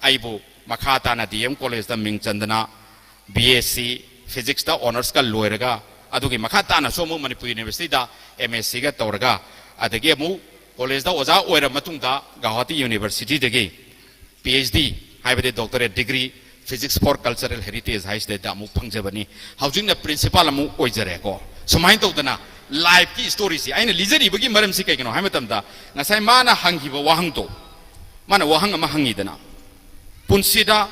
ꯑꯩꯕꯨ ꯃꯈꯥ ꯇꯥꯅ ꯗꯤ ꯑꯦꯝ ꯀꯣꯂꯦꯖꯇ ꯃꯤꯡ ꯆꯟꯗꯅ ꯕꯤ ꯑꯦꯁ ꯁꯤ ꯐꯤꯖꯤꯛꯁꯇ ꯑꯣꯅꯔꯁꯀ ꯂꯣꯏꯔꯒ ꯑꯗꯨꯒꯤ ꯃꯈꯥ ꯇꯥꯅꯁꯨ ꯑꯃꯨꯛ ꯃꯅꯤꯄꯨꯔ ꯌꯨꯅꯤꯚꯔꯁꯤꯇꯤꯗ ꯑꯦꯝ ꯑꯦꯁ ꯁꯤꯒ ꯇꯧꯔꯒ, ꯑꯗꯒꯤ ꯑꯃꯨꯛ ꯀꯣꯂꯦꯖꯇ ꯑꯣꯖꯥ ꯑꯣꯏꯔ ꯃꯇꯨꯡꯗ ꯒꯧꯍꯥꯇꯤ ꯌꯨꯅꯤꯚꯔꯁꯤꯇꯤꯗꯒꯤ ꯄꯤ ꯑꯩꯆ ꯗꯤ, ꯍꯥꯏꯕꯗꯤ doctorate degree, Physics for Cultural Heritage ꯍꯥꯏꯁꯤꯗꯩꯗ ꯑꯃꯨꯛ ꯐꯪꯖꯕꯅꯤ꯫ ꯍꯧꯖꯤꯛꯅ ꯄ꯭ꯔꯤꯟꯁꯤꯄꯥꯜ ꯑꯃꯨꯛ ꯑꯣꯏꯖꯔꯦꯀꯣ꯫ ꯁꯨꯃꯥꯏꯅ ꯇꯧꯗꯅ ꯂꯥꯏꯐꯀꯤ ꯏꯁꯇꯣꯔꯤꯁꯤ ꯑꯩꯅ ꯂꯤꯖꯔꯤꯕꯒꯤ ꯃꯔꯝꯁꯤ ꯀꯩꯒꯤꯅꯣ ꯍꯥꯏꯕ ꯃꯇꯝꯗ, ꯉꯁꯥꯏ ꯃꯥꯅ ꯍꯪꯈꯤꯕ ꯋꯥꯍꯪꯗꯣ, ꯃꯥꯅ ꯋꯥꯍꯪ ꯑꯃ ꯍꯪꯉꯤꯗꯅ, ꯄꯨꯟꯁꯤꯗ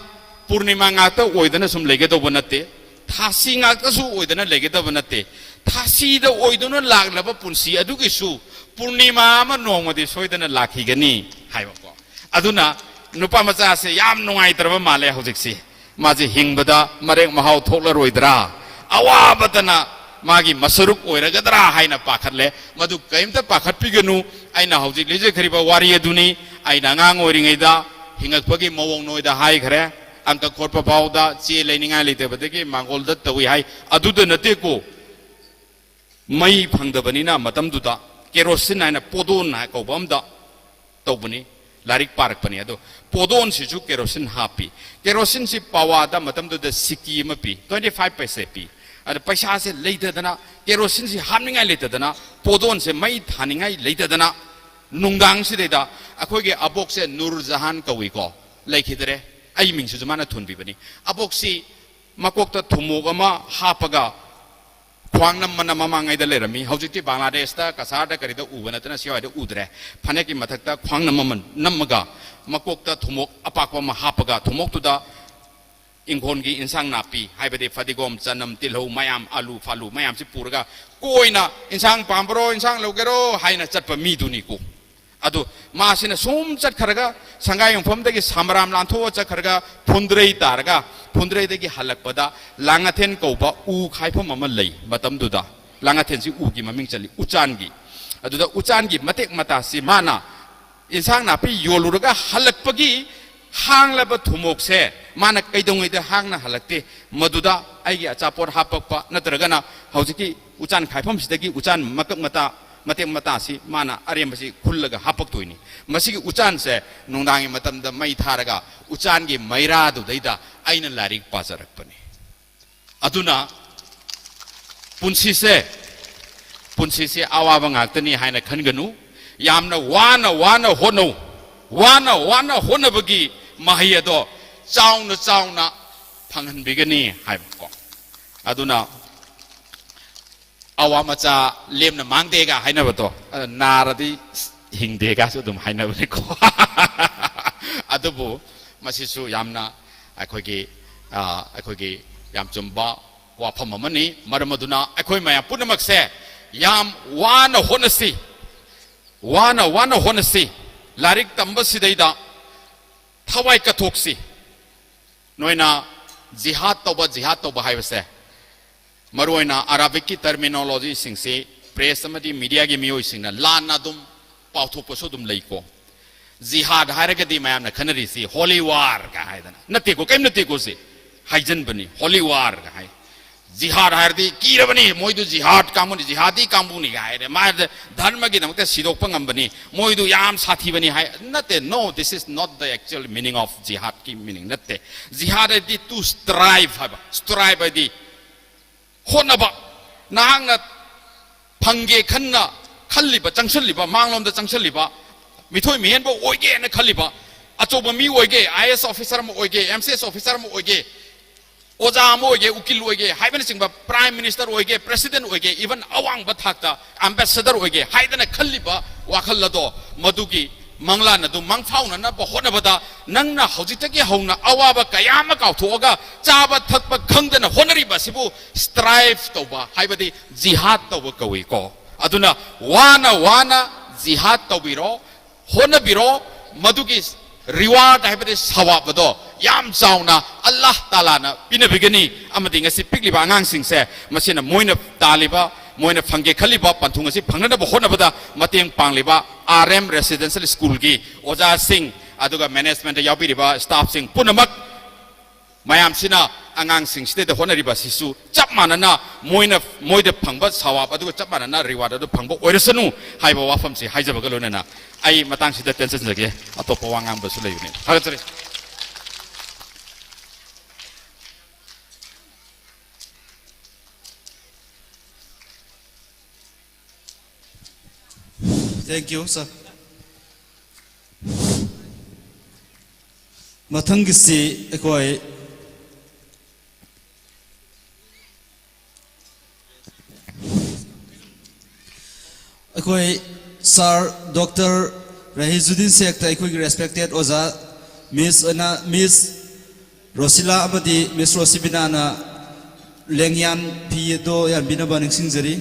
ꯄꯨꯔꯅꯤꯃꯥ ꯉꯥꯛꯇ ꯑꯣꯏꯗꯅ ꯁꯨꯝ ꯂꯩꯒꯗꯧꯕ ꯅꯠꯇꯦ, ꯊꯥꯁꯤ ꯉꯥꯛꯇꯁꯨ ꯑꯣꯏꯗꯅ ꯂꯩꯒꯗꯕ ꯅꯠꯇꯦ, ꯊꯥꯁꯤꯗ ꯑꯣꯏꯗꯨꯅ ꯂꯥꯛꯂꯕ ꯄꯨꯟꯁꯤ ꯑꯗꯨꯒꯤꯁꯨ ꯄꯨꯔꯅꯤꯃꯥ ꯑꯃ ꯅꯣꯡꯃꯗꯤ ꯁꯣꯏꯗꯅ ꯂꯥꯛꯈꯤꯒꯅꯤ ꯍꯥꯏꯕꯀꯣ꯫ ꯑꯗꯨꯅ ꯅꯨꯄꯥ ꯃꯆꯥꯁꯦ ꯌꯥꯝ ꯅꯨꯡꯉꯥꯏꯇ꯭ꯔꯕ ꯃꯥꯜꯂꯦ ꯍꯧꯖꯤꯛꯁꯤ꯫ ꯃꯥꯁꯦ ꯍꯤꯡꯕꯗ ꯃꯔꯦꯛ ꯃꯍꯥꯎ ꯊꯣꯛꯂꯔꯣꯏꯗ꯭ꯔꯥ, ꯑꯋꯥꯕꯇꯅ ꯃꯥꯒꯤ ꯃꯁꯔꯨꯛ ꯑꯣꯏꯔꯒꯗ꯭ꯔꯥ ꯍꯥꯏꯅ ꯄꯥꯈꯠꯂꯦ꯫ ꯃꯗꯨ ꯀꯔꯤꯝꯇ ꯄꯥꯈꯠꯄꯤꯒꯅꯨ꯫ ꯑꯩꯅ ꯍꯧꯖꯤꯛ ꯂꯤꯖꯈ꯭ꯔꯤꯕ ꯋꯥꯔꯤ ꯑꯗꯨꯅꯤ꯫ ꯑꯩꯅ ꯑꯉꯥꯡ ꯑꯣꯏꯔꯤꯉꯩꯗ ꯍꯤꯡꯉꯛꯄꯒꯤ ꯃꯑꯣꯡ ꯅꯣꯏꯗ ꯍꯥꯏꯈ꯭ꯔꯦ꯫ ꯑꯪꯀ ꯈꯣꯠꯄ ꯐꯥꯎꯗ ꯆꯦ ꯂꯩꯅꯤꯡꯉꯥꯏ ꯂꯩꯇꯕꯗꯒꯤ ꯃꯥꯡꯒꯣꯜꯗ ꯇꯧꯏ ꯍꯥꯏ꯫ ꯑꯗꯨꯗ ꯅꯠꯇꯦꯀꯣ, ꯃꯩ ꯐꯪꯗꯕꯅꯤꯅ ꯃꯇꯝꯗꯨꯗ ꯀꯦꯔꯣꯁꯤꯟ ꯍꯥꯏꯅ ꯄꯣꯗꯣꯟ ꯍꯥꯏ ꯀꯧꯕ ꯑꯃꯗ ꯇꯧꯕꯅꯤ, ꯂꯥꯏꯔꯤꯛ ꯄꯥꯔꯛꯄꯅꯤ꯫ ꯑꯗꯣ ꯄꯣꯗꯣꯟꯁꯤꯁꯨ ꯀꯦꯔꯣꯁꯤꯟ ꯍꯥꯞꯄꯤ꯫ ꯀꯦꯔꯣꯁꯤꯟꯁꯤ ꯄꯋꯥꯗ ꯃꯇꯝꯗꯨꯗ ꯁꯤꯀꯤ ꯑꯃ ꯄꯤ, twenty five ꯄꯩꯁꯦ ꯄꯤ꯫ ꯑꯗ ꯄꯩꯁꯥꯁꯦ ꯂꯩꯇꯗꯅ, ꯀꯦꯔꯣꯁꯤꯟꯁꯤ ꯍꯥꯞꯅꯤꯡꯉꯥꯏ ꯂꯩꯇꯗꯅ, ꯄꯣꯗꯣꯟꯁꯦ ꯃꯩ ꯊꯥꯅꯤꯡꯉꯥꯏ ꯂꯩꯇꯗꯅ, ꯅꯨꯡꯗꯥꯡꯁꯤꯗꯩꯗ ꯑꯩꯈꯣꯏꯒꯤ ꯑꯕꯣꯛꯁꯦ ꯅꯨꯔ ꯖꯍꯥꯟ ꯀꯧꯏꯀꯣ, ꯂꯩꯈꯤꯗ꯭ꯔꯦ꯫ ꯑꯩ ꯃꯤꯡꯁꯤꯁꯨ ꯃꯥꯅ ꯊꯣꯟꯕꯤꯕꯅꯤ꯫ ꯑꯕꯣꯛꯁꯤ ꯃꯀꯣꯛꯇ ꯊꯨꯝꯃꯣꯛ ꯑꯃ ꯍꯥꯞꯄꯒ ꯈ꯭ꯋꯥꯡ ꯅꯝꯃꯅ ꯃꯃꯥꯡꯉꯩꯗ ꯂꯩꯔꯝꯃꯤ꯫ ꯍꯧꯖꯤꯛꯇꯤ ꯕꯪꯒ꯭ꯂꯥꯗꯦꯁꯇ, ꯀꯁꯥꯔꯗ, ꯀꯔꯤꯗ ꯎꯕ ꯅꯠꯇꯅ ꯁꯤꯋꯥꯏꯗ ꯎꯗ꯭ꯔꯦ꯫ ꯐꯅꯦꯛꯀꯤ ꯃꯊꯛꯇ ꯈ꯭ꯋꯥꯡ ꯅꯝꯃꯃ ꯅꯝꯃꯒ ꯃꯀꯣꯛꯇ ꯊꯨꯝꯃꯣꯛ ꯑꯄꯥꯛꯄ ꯑꯃ ꯍꯥꯞꯄꯒ, ꯊꯨꯝꯃꯣꯛꯇꯨꯗ ꯏꯪꯈꯣꯜꯒꯤ ꯏꯟꯁꯥꯡ ꯅꯥꯄꯤ, ꯍꯥꯏꯕꯗꯤ ꯐꯗꯤꯒꯣꯝ, ꯆꯅꯝ, ꯇꯤꯜꯍꯧ ꯃꯌꯥꯝ, ꯑꯂꯨ ꯐꯥꯂꯨ ꯃꯌꯥꯝꯁꯤ ꯄꯨꯔꯒ ꯀꯣꯏꯅ "ꯏꯟꯁꯥꯡ ꯄꯥꯝꯕ꯭ꯔꯣ, ꯏꯟꯁꯥꯡ ꯂꯧꯒꯦꯔꯣ?" ꯍꯥꯏꯅ ꯆꯠꯄ ꯃꯤꯗꯨꯅꯤꯀꯣ꯫ ꯑꯗꯨ ꯃꯥꯁꯤꯅ ꯁꯨꯝ ꯆꯠꯈ꯭ꯔꯒ, ꯁꯪꯒꯥꯏ ꯌꯨꯝꯐꯝꯗꯒꯤ ꯁꯥꯃꯔꯥꯝ ꯂꯥꯟꯊꯣꯛꯑ ꯆꯠꯈ꯭ꯔꯒ, ꯐꯨꯟꯗ꯭ꯔꯩ ꯇꯥꯔꯒ, ꯐꯨꯟꯗ꯭ꯔꯩꯗꯒꯤ ꯍꯜꯂꯛꯄꯗ ꯂꯥꯡꯉꯊꯦꯟ ꯀꯧꯕ ꯎ ꯈꯥꯏꯐꯝ ꯑꯃ ꯂꯩ꯫ ꯃꯇꯝꯗꯨꯗ ꯂꯥꯡꯉꯊꯦꯟꯁꯤ ꯎꯒꯤ ꯃꯃꯤꯡ ꯆꯠꯂꯤ, ꯎꯆꯥꯟꯒꯤ꯫ ꯑꯗꯨꯗ ꯎꯆꯥꯟꯒꯤ ꯃꯇꯦꯛ ꯃꯇꯥꯁꯤ ꯃꯥꯅ ꯏꯟꯁꯥꯡ ꯅꯥꯄꯤ ꯌꯣꯜꯂꯨꯔꯒ ꯍꯜꯂꯛꯄꯒꯤ ꯍꯥꯡꯂꯕ ꯊꯨꯝꯃꯣꯛꯁꯦ ꯃꯥꯅ ꯀꯩꯗꯧꯉꯩꯗ ꯍꯥꯡꯅ ꯍꯜꯂꯛꯇꯦ꯫ ꯃꯗꯨꯗ ꯑꯩꯒꯤ ꯑꯆꯥꯄꯣꯠ ꯍꯥꯞꯄꯛꯄ ꯅꯠꯇ꯭ꯔꯒꯅ ꯍꯧꯖꯤꯛꯀꯤ ꯎꯆꯥꯟ ꯈꯥꯏꯐꯝꯁꯤꯗꯒꯤ ꯎꯆꯥꯟ ꯃꯀꯛ ꯃꯇꯥ, ꯃꯇꯦꯛ ꯃꯇꯥꯁꯤ ꯃꯥꯅ ꯑꯔꯦꯝꯕꯁꯤ ꯈꯨꯜꯂꯒ ꯍꯥꯞꯄꯛꯇꯣꯏꯅꯤ꯫ ꯃꯁꯤꯒꯤ ꯎꯆꯥꯟꯁꯦ ꯅꯨꯡꯗꯥꯡꯒꯤ ꯃꯇꯝꯗ ꯃꯩ ꯊꯥꯔꯒ ꯎꯆꯥꯟꯒꯤ ꯃꯩꯔꯥꯗꯨꯗꯩꯗ ꯑꯩꯅ ꯂꯥꯏꯔꯤꯛ ꯄꯥꯖꯔꯛꯄꯅꯤ꯫ ꯑꯗꯨꯅ ꯄꯨꯟꯁꯤꯁꯦ, ꯄꯨꯟꯁꯤꯁꯦ ꯑꯋꯥꯕ ꯉꯥꯛꯇꯅꯤ ꯍꯥꯏꯅ ꯈꯟꯒꯅꯨ꯫ ꯌꯥꯝꯅ ꯋꯥꯅ ꯋꯥꯅ ꯍꯣꯠꯅꯧ꯫ ꯋꯥꯅ ꯋꯥꯅ ꯍꯣꯠꯅꯕꯒꯤ ꯃꯍꯩ ꯑꯗꯣ ꯆꯥꯎꯅ ꯆꯥꯎꯅ ꯐꯪꯍꯟꯕꯤꯒꯅꯤ ꯍꯥꯏꯕꯀꯣ꯫ ꯑꯗꯨꯅ ꯑꯋꯥ ꯃꯆꯥ ꯂꯦꯝꯅ ꯃꯥꯡꯗꯦꯒ ꯍꯥꯏꯅꯕꯗꯣ, ꯑ, ꯅꯥꯔꯗꯤ ꯍꯤꯡꯗꯦꯒꯁꯨ ꯑꯗꯨꯝ ꯍꯥꯏꯅꯕꯅꯤꯀꯣ꯫ ꯑꯗꯨꯕꯨ ꯃꯁꯤꯁꯨ ꯌꯥꯝꯅ ꯑꯩꯈꯣꯏꯒꯤ, ꯑ, ꯑꯩꯈꯣꯏꯒꯤ ꯌꯥꯝ ꯆꯨꯝꯕ ꯋꯥꯐꯝ ꯑꯃꯅꯤ꯫ ꯃꯔꯝ ꯑꯗꯨꯅ ꯑꯩꯈꯣꯏ ꯃꯌꯥꯝ ꯄꯨꯝꯅꯃꯛꯁꯦ ꯌꯥꯝ ꯋꯥꯅ ꯍꯣꯠꯅꯁꯤ, ꯋꯥꯅ ꯋꯥꯅ ꯍꯣꯠꯅꯁꯤ, ꯂꯥꯏꯔꯤꯛ ꯇꯝꯕꯁꯤꯗꯩꯗ ꯊꯋꯥꯏ ꯀꯠꯊꯣꯛꯁꯤ꯫ ꯅꯣꯏꯅ ꯖꯤꯍꯥꯗ ꯇꯧꯕ, ꯖꯤꯍꯥꯗ ꯇꯧꯕ ꯍꯥꯏꯕꯁꯦ, ꯃꯔꯨꯑꯣꯏꯅ ꯑꯔꯥꯕꯤꯛꯀꯤ ꯇꯔꯃꯤꯅꯣꯂꯣꯖꯤꯁꯤꯡꯁꯤ ꯄ꯭ꯔꯦꯁ ꯑꯃꯗꯤ ꯃꯤꯗꯤꯌꯥꯒꯤ ꯃꯤꯑꯣꯏꯁꯤꯡꯅ ꯂꯥꯟꯅ ꯑꯗꯨꯝ ꯄꯥꯎꯊꯣꯛꯄꯁꯨ ꯑꯗꯨꯝ ꯂꯩꯀꯣ꯫ ꯖꯤꯍꯥꯗ ꯍꯥꯏꯔꯒꯗꯤ ꯃꯌꯥꯝꯅ ꯈꯟꯅꯔꯤꯁꯤ ꯍꯣꯂꯤ ꯋꯥꯔꯒ ꯍꯥꯏꯗꯅ, ꯅꯠꯇꯦꯀꯣ, ꯀꯔꯤꯝ ꯅꯠꯇꯦꯀꯣ, ꯁꯤ ꯍꯥꯏꯖꯤꯟꯕꯅꯤ, ꯍꯣꯂꯤ ꯋꯥꯔꯒ ꯍꯥꯏ꯫ ꯖꯤꯍꯥꯗ ꯍꯥꯏꯔꯗꯤ ꯀꯤꯔꯕꯅꯤ, ꯃꯣꯏꯗꯨ ꯖꯤꯍꯥꯗ ꯀꯥꯡꯕꯨꯅꯤ, ꯖꯤꯍꯥꯗꯤ ꯀꯥꯡꯕꯨꯅꯤ ꯍꯥꯏꯔꯦ, ꯃꯥ ꯙꯔꯃꯒꯤꯗꯃꯛꯇ ꯁꯤꯗꯣꯛꯄ ꯉꯝꯕꯅꯤ, ꯃꯣꯏꯗꯨ ꯌꯥꯝ ꯁꯥꯊꯤꯕꯅꯤ ꯍꯥꯏ꯫ ꯅꯠꯇꯦ, no, this is not the actual meaning of ꯖꯤꯍꯥꯗꯀꯤ meaning ꯅꯠꯇꯦ꯫ ꯖꯤꯍꯥꯗ ꯍꯥꯏꯗꯤ to strive ꯍꯥꯏꯕ, strive ꯍꯥꯏꯗꯤ ꯍꯣꯠꯅꯕ꯫ ꯅꯍꯥꯛꯅ ꯐꯪꯒꯦ ꯈꯟꯅ ꯈꯜꯂꯤꯕ, ꯆꯪꯁꯤꯜꯂꯤꯕ, ꯃꯥꯡꯂꯣꯝꯗ ꯆꯪꯁꯤꯜꯂꯤꯕ, ꯃꯤꯊꯣꯏ ꯃꯤꯍꯦꯟꯕ ꯑꯣꯏꯒꯦꯅ ꯈꯜꯂꯤꯕ, ꯑꯆꯧꯕ ꯃꯤ ꯑꯣꯏꯒꯦ, ꯑꯥꯏ ꯑꯦꯁ ꯑꯣꯐꯤꯁꯥꯔ ꯑꯃ ꯑꯣꯏꯒꯦ, ꯑꯦꯝ ꯁꯤ ꯑꯦꯁ ꯑꯣꯐꯤꯁꯥꯔ ꯑꯃ ꯑꯣꯏꯒꯦ, ꯑꯣꯖꯥ ꯑꯃ ꯑꯣꯏꯒꯦ, ꯎꯀꯤꯜ ꯑꯣꯏꯒꯦ ꯍꯥꯏꯕꯅꯆꯤꯡꯕ, ꯄ꯭ꯔꯥꯏꯝ ꯃꯤꯅꯤꯁꯇꯔ ꯑꯣꯏꯒꯦ, ꯄ꯭ꯔꯦꯁꯤꯗꯦꯟ ꯑꯣꯏꯒꯦ, ꯏꯚꯟ ꯑꯋꯥꯡꯕ ꯊꯥꯛꯇ ꯑꯦꯝꯕꯦꯁꯦꯗꯔ ꯑꯣꯏꯒꯦ ꯍꯥꯏꯗꯅ ꯈꯜꯂꯤꯕ ꯋꯥꯈꯜ ꯑꯗꯣ, ꯃꯗꯨꯒꯤ ꯃꯪꯂꯥꯟ ꯑꯗꯨ ꯃꯪꯐꯥꯎꯅꯅꯕ ꯍꯣꯠꯅꯕꯗ ꯅꯪꯅ ꯍꯧꯖꯤꯛꯇꯒꯤ ꯍꯧꯅ ꯑꯋꯥꯕ ꯀꯌꯥ ꯑꯃ ꯀꯥꯎꯊꯣꯛꯑꯒ ꯆꯥꯕ ꯊꯛꯄ ꯈꯪꯗꯅ ꯍꯣꯠꯅꯔꯤꯕ ꯑꯁꯤꯕꯨ ꯁ꯭ꯇ꯭ꯔꯥꯏꯚ ꯇꯧꯕ ꯍꯥꯏꯕꯗꯤ ꯖꯤꯍꯥꯗ ꯇꯧꯕ ꯀꯧꯏꯀꯣ꯫ ꯑꯗꯨꯅ ꯋꯥꯅ ꯋꯥꯅ ꯖꯤꯍꯥꯗ ꯇꯧꯕꯤꯔꯣ, ꯍꯣꯠꯅꯕꯤꯔꯣ, ꯃꯗꯨꯒꯤ ꯔꯤꯋꯥꯔꯗ ꯍꯥꯏꯕꯗꯤ ꯁꯋꯥꯕ ꯑꯗꯣ ꯌꯥꯝ ꯆꯥꯎꯅ ꯑꯜꯂꯥꯍ ꯇꯥꯂꯥꯅ ꯄꯤꯅꯕꯤꯒꯅꯤ꯫ ꯑꯃꯗꯤ ꯉꯁꯤ ꯄꯤꯛꯂꯤꯕ ꯑꯉꯥꯡꯁꯤꯡꯁꯦ, ꯃꯁꯤꯅ ꯃꯣꯏꯅ ꯇꯥꯜꯂꯤꯕ, ꯃꯣꯏꯅ ꯐꯪꯒꯦ ꯈꯜꯂꯤꯕ ꯄꯟꯊꯨꯡ ꯑꯁꯤ ꯐꯪꯅꯅꯕ ꯍꯣꯠꯅꯕꯗ ꯃꯇꯦꯡ ꯄꯥꯡꯂꯤꯕ ꯑꯥꯔ ꯑꯦꯝ ꯔꯦꯁꯤꯗꯦꯟꯁꯤꯌꯦꯜ ꯁ꯭ꯀꯨꯜꯒꯤ ꯑꯣꯖꯥꯁꯤꯡ, ꯑꯗꯨꯒ ꯃꯦꯅꯦꯖꯃꯦꯟꯗ ꯌꯥꯎꯕꯤꯔꯤꯕ ꯁ꯭ꯇꯥꯐꯁꯤꯡ ꯄꯨꯝꯅꯃꯛ, ꯃꯌꯥꯝꯁꯤꯅ ꯑꯉꯥꯡꯁꯤꯡꯁꯤꯗ ꯍꯣꯠꯅꯔꯤꯕ ꯑꯁꯤꯁꯨ ꯆꯞ ꯃꯥꯟꯅꯅ ꯃꯣꯏꯅ, ꯃꯣꯏꯗ ꯐꯪꯕ ꯁꯋꯥꯕ ꯑꯗꯨꯒ ꯆꯞ ꯃꯥꯟꯅꯅ ꯔꯤꯋꯥꯔꯗ ꯑꯗꯨ ꯐꯪꯕ ꯑꯣꯏꯔꯁꯅꯨ ꯍꯥꯏꯕ ꯋꯥꯐꯝꯁꯤ ꯍꯥꯏꯖꯕꯒ ꯂꯣꯏꯅꯅ ꯑꯩ ꯃꯇꯥꯡꯁꯤꯗ ꯇꯦꯟꯁꯤꯟꯖꯒꯦ꯫ ꯑꯇꯣꯞꯄ ꯋꯥ ꯉꯥꯡꯕꯁꯨ ꯂꯩꯕꯅꯤ꯫ ꯊꯥꯒꯠꯆꯔꯤ꯫ Thank you, sir. ꯃꯊꯪꯒꯤꯁꯤ ꯑꯩꯈꯣꯏ ꯑꯩꯈꯣꯏ ꯁꯥꯔ ꯗꯣꯛꯇꯔ ꯔꯍꯤꯖꯨꯗꯤꯟ ꯁꯦꯈꯇ ꯑꯩꯈꯣꯏꯒꯤ ꯔꯦꯁꯄꯦꯛꯇꯦꯠ ꯑꯣꯖꯥ ꯃꯤꯁ ꯑꯣꯏꯅ ꯃꯤꯁ ꯔꯣꯁꯤꯂꯥ ꯑꯃꯗꯤ ꯃꯤꯁ ꯔꯣꯁꯤꯕꯤꯅꯥꯅ ꯂꯦꯡꯌꯥꯟ ꯐꯤ ꯑꯗꯣ ꯌꯥꯟꯕꯤꯅꯕ ꯅꯤꯡꯁꯤꯡꯖꯔꯤ꯫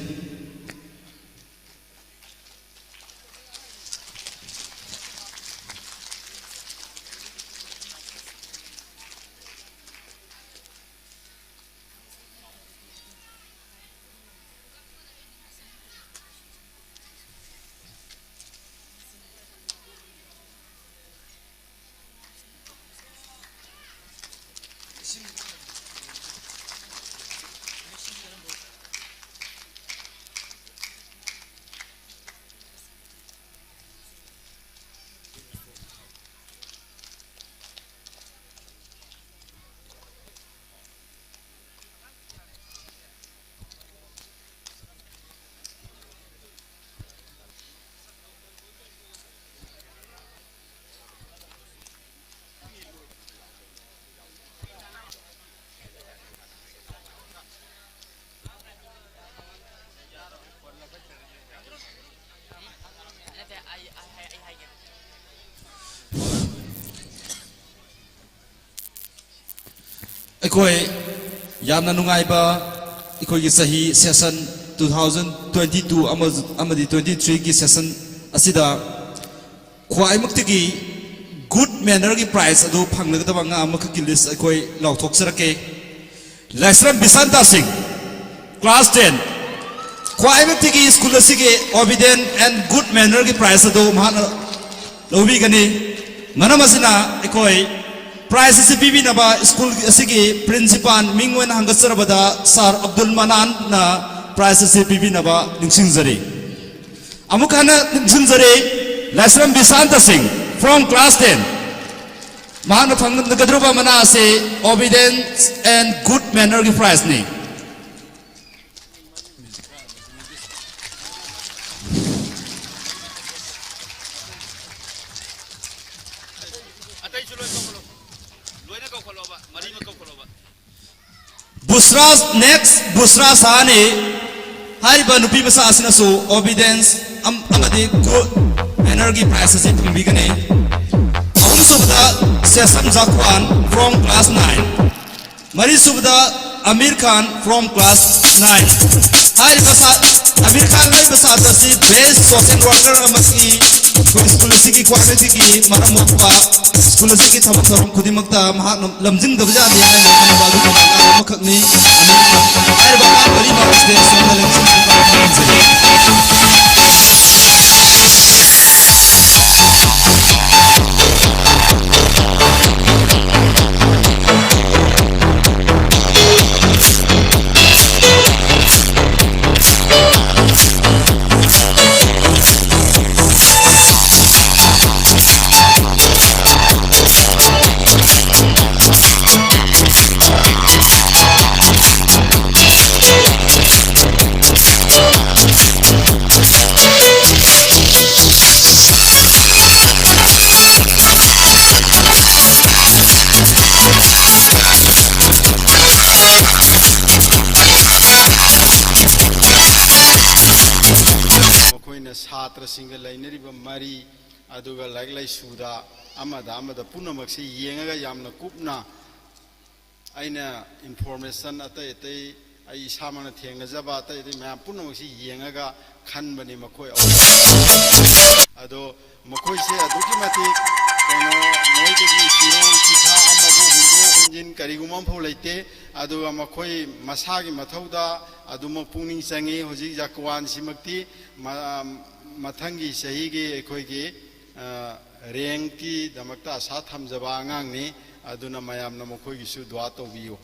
ꯑꯩꯈꯣꯏ ꯌꯥꯝꯅ ꯅꯨꯡꯉꯥꯏꯕ ꯑꯩꯈꯣꯏꯒꯤ ꯆꯍꯤ session two thousand twenty two ꯑꯃ-, ꯑꯃꯗꯤ twenty three ꯒꯤ session ꯑꯁꯤꯗ ꯈ꯭ꯋꯥꯏꯃꯛꯇꯒꯤ good manner ꯒꯤ prize ꯑꯗꯨ ꯐꯪꯂꯒꯗꯕ ꯑꯉꯥꯡ ꯑꯃꯈꯛꯀꯤ list ꯑꯩꯈꯣꯏ ꯂꯥꯎꯊꯣꯛꯆꯔꯛꯀꯦ꯫ ꯂꯥꯏꯁ꯭ꯔꯝ ꯕꯤꯁꯥꯟꯇꯥ ꯁꯤꯡ, class ten꯫ ꯈ꯭ꯋꯥꯏꯃꯛꯇꯒꯤ school ꯑꯁꯤꯒꯤ obedient and good manner ꯒꯤ prize ꯑꯗꯨ ꯃꯍꯥꯛꯅ ꯂꯧꯕꯤꯒꯅꯤ꯫ ꯃꯔꯝ ꯑꯁꯤꯅ ꯑꯩꯈꯣꯏ prize ꯑꯁꯤ ꯄꯤꯕꯤꯅꯕ school ꯑꯁꯤꯒꯤ principal ꯃꯤꯡ ꯑꯣꯏꯅ ꯍꯪꯒꯠꯆꯔꯕꯗ sir ꯑꯕꯗꯨꯜ ꯃꯅꯥꯟꯅ prize ꯑꯁꯤ ꯄꯤꯕꯤꯅꯕ ꯅꯤꯡꯁꯤꯡꯖꯔꯤ꯫ ꯑꯃꯨꯛ ꯍꯟꯅ ꯅꯤꯡꯁꯤꯡꯖꯔꯤ, ꯂꯥꯏꯁ꯭ꯔꯝ ꯕꯤꯁꯥꯟꯇ ꯁꯤꯡ from class ten꯫ ꯃꯍꯥꯛꯅ ꯐꯪꯒꯗꯧꯔꯤꯕ ꯃꯅꯥ ꯑꯁꯤ obedience and good manner ꯒꯤ prize ꯅꯤ꯫ ꯑꯩꯁꯨ ꯂꯣꯏ ꯀꯧꯈꯠꯂꯣ꯫ ꯂꯣꯏꯅ ꯀꯧꯈꯠꯂꯣꯕ, ꯃꯔꯤꯃꯛ ꯀꯧꯈꯠꯂꯣꯕ꯫ ꯕꯨꯁ꯭ꯔꯥ, next ꯕꯨꯁ꯭ꯔꯥ ꯁꯥꯍꯅꯤ꯫ ꯍꯥꯏꯔꯤꯕ ꯅꯨꯄꯤ ꯃꯆꯥ ꯑꯁꯤꯅꯁꯨ obedience ꯑꯝ-, ꯑꯃꯗꯤ good manner ꯒꯤ prize ꯑꯁꯤ ꯐꯪꯕꯤꯒꯅꯤ꯫ ꯑꯍꯨꯝꯁꯨꯕꯗ ꯁꯦꯁꯝ ꯖꯥꯈ꯭ꯋꯥꯟ from class nine꯫ ꯃꯔꯤꯁꯨꯕꯗ ꯑꯃꯤꯔ ꯈꯥꯟ from class nine꯫ ꯍꯥꯏꯔꯤꯕ ꯁꯥ-, ꯑꯃꯤꯔ ꯈꯥꯟ ꯍꯥꯏꯔꯤꯕ ꯁꯥꯇ꯭ꯔ ꯑꯁꯤ best social worker ꯑꯃꯗꯤ ꯑꯩꯈꯣꯏ ꯁ꯭ꯀꯨꯜ ꯑꯁꯤꯒꯤ ꯈ꯭ꯋꯥꯏꯗꯒꯤ ꯃꯔꯝ ꯃꯣꯛꯄ, ꯁ꯭ꯀꯨꯜ ꯑꯁꯤꯒꯤ ꯊꯕꯛ ꯊꯧꯔꯝ ꯈꯨꯗꯤꯡꯃꯛꯇ ꯃꯍꯥꯛꯅ ꯂꯝꯖꯤꯡꯗꯕ ꯌꯥꯗꯦ ꯍꯥꯏꯅ ꯈꯟꯅꯕ ꯑꯗꯨꯒꯨꯝꯕ ꯑꯉꯥꯡ ꯑꯃꯈꯛꯅꯤ꯫ ꯍꯥꯏꯔꯤꯕ ꯑꯉꯥꯡ ꯃꯔꯤꯃꯛ stage ꯁꯣꯝꯗ ꯂꯦꯡꯁꯤꯟꯕꯤꯕ ꯄꯥꯝꯖꯩ꯫ ꯃꯈꯣꯏꯅ ꯁꯥꯇ꯭ꯔꯁꯤꯡꯒ ꯂꯩꯅꯔꯤꯕ ꯃꯔꯤ, ꯑꯗꯨꯒ ꯂꯥꯏꯔꯤꯛ ꯂꯥꯏꯁꯨꯗ ꯑꯃꯗ ꯑꯃꯗ ꯄꯨꯝꯅꯃꯛꯁꯤ ꯌꯦꯡꯉꯒ ꯌꯥꯝꯅ ꯀꯨꯞꯅ ꯑꯩꯅ information ꯑꯇꯩ ꯑꯇꯩ ꯑꯩ ꯏꯁꯥꯃꯛꯅ ꯊꯦꯡꯅꯖꯕ ꯑꯇꯩ ꯑꯇꯩ ꯃꯌꯥꯝ ꯄꯨꯝꯅꯃꯛꯁꯤ ꯌꯦꯡꯉꯒ ꯈꯟꯕꯅꯤ ꯃꯈꯣꯏ ꯑꯍꯨꯝ꯫ ꯑꯗꯣ ꯃꯈꯣꯏꯁꯦ ꯑꯗꯨꯛꯀꯤ ꯃꯇꯤꯛ ꯀꯩꯅꯣ, ꯃꯣꯏꯗꯒꯤ ꯐꯤꯔꯣꯜ ꯐꯤꯁꯥ ꯑꯃꯕꯨ ꯍꯨꯟꯗꯣꯛ ꯍꯨꯟꯖꯤꯟ ꯀꯔꯤꯒꯨꯝꯕ ꯑꯃꯐꯥꯎ ꯂꯩꯇꯦ꯫ ꯑꯗꯨꯒ ꯃꯈꯣꯏ ꯃꯁꯥꯒꯤ ꯃꯊꯧꯗ ꯑꯗꯨꯃꯛ ꯄꯨꯛꯅꯤꯡ ꯆꯪꯉꯤ꯫ ꯍꯧꯖꯤꯛ ꯖꯥꯀ꯭ꯋꯥꯟꯁꯤꯃꯛꯇꯤ ꯃ-, ꯃꯊꯪꯒꯤ ꯆꯍꯤꯒꯤ ꯑꯩꯈꯣꯏꯒꯤ, ꯑ, rank ꯀꯤꯗꯃꯛꯇ ꯑꯁꯥ ꯊꯝꯖꯕ ꯑꯉꯥꯡꯅꯤ꯫ ꯑꯗꯨꯅ ꯃꯌꯥꯝꯅ ꯃꯈꯣꯏꯒꯤꯁꯨ ꯗꯨꯋꯥ ꯇꯧꯕꯤꯌꯨ꯫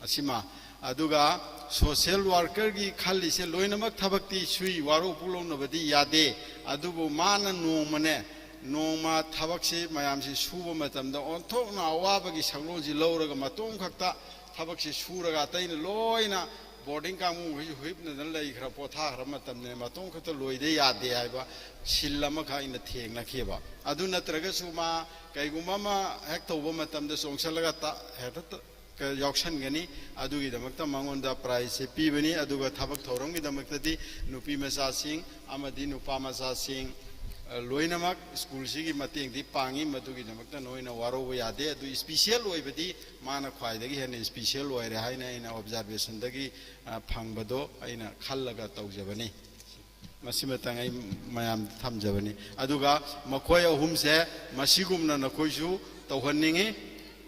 ꯑꯁꯤꯃ, ꯑꯗꯨꯒ social worker ꯒꯤ ꯈꯜꯂꯤꯁꯦ ꯂꯣꯏꯅꯃꯛ ꯊꯕꯛꯇꯤ ꯁꯨꯏ, ꯋꯥꯔꯧ ꯄꯨꯛꯂꯧꯅꯕꯗꯤ ꯌꯥꯗꯦ꯫ ꯑꯗꯨꯕꯨ ꯃꯥꯅ ꯅꯣꯡꯃꯅꯦ, ꯅꯣꯡꯃ ꯊꯕꯛꯁꯤ ꯃꯌꯥꯝꯁꯤ ꯁꯨꯕ ꯃꯇꯝꯗ ꯑꯣꯟꯊꯣꯛꯅ ꯑꯋꯥꯕꯒꯤ ꯁꯛꯂꯣꯟꯁꯤ ꯂꯧꯔꯒ ꯃꯇꯣꯝ ꯈꯛꯇ ꯊꯕꯛꯁꯤ ꯁꯨꯔꯒ ꯑꯇꯩꯅ ꯂꯣꯏꯅ ꯕꯣꯔꯗꯤꯡ ꯀꯥꯡꯕꯨꯈꯩꯁꯨ ꯍꯨꯏꯞꯅꯗꯅ ꯂꯩꯈ꯭ꯔ, ꯄꯣꯊꯥꯈ꯭ꯔ ꯃꯇꯝꯅꯦ, ꯃꯇꯣꯝ ꯈꯛꯇ ꯂꯣꯏꯗ ꯌꯥꯗꯦ ꯍꯥꯏꯕ ꯁꯤꯜ ꯑꯃꯈꯛ ꯑꯩꯅ ꯊꯦꯡꯅꯈꯤꯕ꯫ ꯑꯗꯨ ꯅꯠꯇ꯭ꯔꯒꯁꯨ ꯃꯥ ꯀꯩꯒꯨꯝꯕ ꯑꯃ ꯍꯦꯛ ꯇꯧꯕ ꯃꯇꯝꯗ ꯆꯣꯡꯁꯜꯂꯒ ꯇ-, ꯍꯦꯛꯇ ꯇ-, ꯀ-, ꯌꯥꯎꯁꯟꯒꯅꯤ꯫ ꯑꯗꯨꯒꯤꯗꯃꯛꯇ ꯃꯉꯣꯟꯗ ꯄ꯭ꯔꯥꯏꯖꯁꯦ ꯄꯤꯕꯅꯤ꯫ ꯑꯗꯨꯒ ꯊꯕꯛ ꯊꯧꯔꯝꯒꯤꯗꯃꯛꯇꯗꯤ ꯅꯨꯄꯤ ꯃꯆꯥꯁꯤꯡ ꯑꯃꯗꯤ ꯅꯨꯄꯥ ꯃꯆꯥꯁꯤꯡ, ꯑ, ꯂꯣꯏꯅꯃꯛ ꯁ꯭ꯀꯨꯜꯁꯤꯒꯤ ꯃꯇꯦꯡꯗꯤ ꯄꯥꯡꯉꯤ꯫ ꯃꯗꯨꯒꯤꯗꯃꯛꯇ ꯅꯣꯏꯅ ꯋꯥꯔꯧꯕ ꯌꯥꯗꯦ꯫ ꯑꯗꯨ ꯏꯁꯄꯤꯁꯦꯜ ꯑꯣꯏꯕꯗꯤ ꯃꯥꯅ ꯈ꯭ꯋꯥꯏꯗꯒꯤ ꯍꯦꯟꯅ ꯏꯁꯄꯤꯁꯦꯜ ꯑꯣꯏꯔꯦ ꯍꯥꯏꯅ ꯑꯩꯅ ꯑꯣꯕꯖꯥꯔꯕꯦꯁꯟꯗꯒꯤ, ꯑ, ꯐꯪꯕꯗꯣ ꯑꯩꯅ ꯈꯜꯂꯒ ꯇꯧꯖꯕꯅꯤ꯫ ꯃꯁꯤꯃꯇꯪ ꯑꯩ ꯃꯌꯥꯝꯗ ꯊꯝꯖꯕꯅꯤ꯫ ꯑꯗꯨꯒ ꯃꯈꯣꯏ ꯑꯍꯨꯝꯁꯦ ꯃꯁꯤꯒꯨꯝꯅ ꯅꯈꯣꯏꯁꯨ ꯇꯧꯍꯟꯅꯤꯡꯉꯤ꯫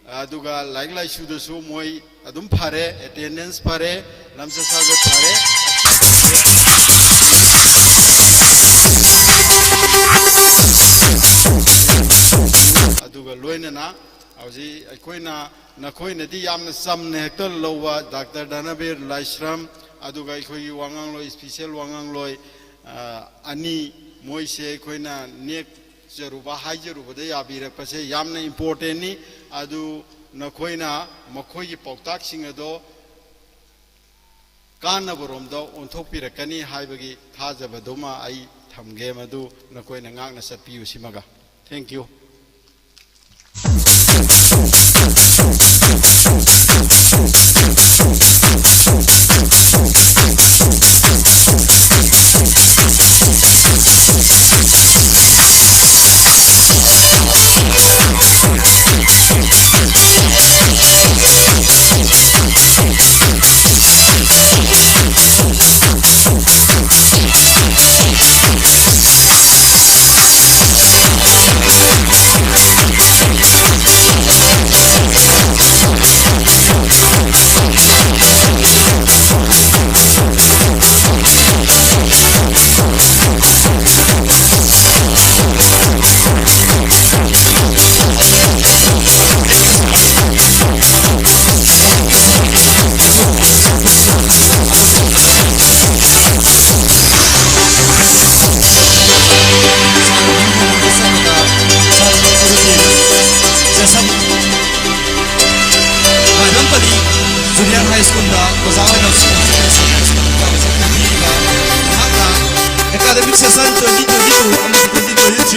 ꯑꯗꯨꯒ ꯂꯥꯏꯔꯤꯛ ꯂꯥꯏꯁꯨꯗꯁꯨ ꯃꯣꯏ ꯑꯗꯨꯝ ꯐꯔꯦ, ꯑꯦꯇꯦꯟꯗꯦꯟꯁ ꯐꯔꯦ, ꯂꯝꯆꯠ ꯁꯥꯖꯠ ꯐꯔꯦ꯫ ꯑꯗꯨꯒ ꯂꯣꯏꯅꯅ ꯍꯧꯖꯤꯛ ꯑꯩꯈꯣꯏꯅ, ꯅꯈꯣꯏꯅꯗꯤ ꯌꯥꯝꯅ ꯆꯝꯅ ꯍꯦꯛꯇ ꯂꯧꯕ ꯗꯥꯛꯇꯔ ꯙꯅꯕꯤꯔ ꯂꯥꯏꯁ꯭ꯔꯝ, ꯑꯗꯨꯒ ꯑꯩꯈꯣꯏꯒꯤ ꯋꯥꯉꯥꯡꯂꯣꯏ, ꯏꯁꯄꯤꯁꯦꯜ ꯋꯥꯉꯥꯡꯂꯣꯏ, ꯑ, ꯑꯅꯤ, ꯃꯣꯏꯁꯦ ꯑꯩꯈꯣꯏꯅ ꯅꯦꯛꯆꯔꯨꯕ, ꯍꯥꯏꯖꯔꯨꯕꯗ ꯌꯥꯕꯤꯔꯛꯄꯁꯦ ꯌꯥꯝꯅ ꯏꯝꯄꯣꯔꯇꯦꯟꯅꯤ꯫ ꯑꯗꯨ ꯅꯈꯣꯏꯅ ꯃꯈꯣꯏꯒꯤ ꯄꯥꯎꯇꯥꯛꯁꯤꯡ ꯑꯗꯣ ꯀꯥꯟꯅꯕꯔꯣꯝꯗ ꯑꯣꯟꯊꯣꯛꯄꯤꯔꯛꯀꯅꯤ ꯍꯥꯏꯕꯒꯤ ꯊꯥꯖꯕꯗꯨꯃ ꯑꯩ ꯊꯝꯒꯦ, ꯃꯗꯨ ꯅꯈꯣꯏꯅ ꯉꯥꯛꯅ ꯆꯠꯄꯤꯌꯨ꯫ ꯁꯤꯃꯒ, thank you꯫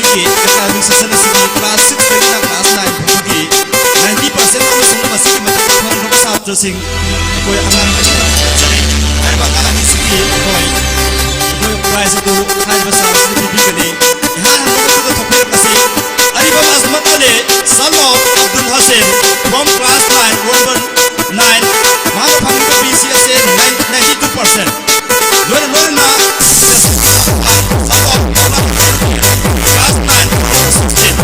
ꯑꯩꯈꯣꯏꯒꯤ academic session ꯑꯁꯤꯒꯤ class six ꯇꯒꯤꯅ class nine ꯐꯥꯎꯕꯒꯤ ninety percent ꯑꯃꯁꯨꯡ ꯃꯁꯤꯒꯤ ꯃꯊꯛꯇ ꯐꯪꯈ꯭ꯔꯕ ꯁꯥꯇ꯭ꯔꯁꯤꯡ ꯑꯩꯈꯣꯏ ꯑꯉꯥꯡ ꯑꯅꯤꯈꯛ ꯈꯟꯖꯔꯤ꯫ ꯍꯥꯏꯔꯤꯕ ꯑꯉꯥꯡ ꯑꯅꯤꯁꯤꯒꯤ ꯑꯩꯈꯣꯏ ꯑꯩꯈꯣꯏ prize ꯑꯗꯨ ꯍꯥꯏꯔꯤꯕ ꯁꯥꯔꯁꯤꯅ ꯄꯤꯕꯤꯒꯅꯤ꯫ ꯏꯍꯥꯟ ꯍꯥꯟꯕ ꯃꯊꯛꯇ ꯊꯣꯛꯄꯤꯔꯛꯄꯁꯤ ꯑꯔꯤꯕꯝ ꯑꯖꯃꯠ ꯑꯂꯤ, son of Abdul Hussain, from class nine, Roman nine, ꯃꯍꯥꯛꯅ ꯐꯪꯂꯤꯕ B C ꯑꯁꯤ ninety two percent꯫ ꯂꯣꯏꯅ ꯂꯣꯏꯅꯅ class nine, Roman sixteen,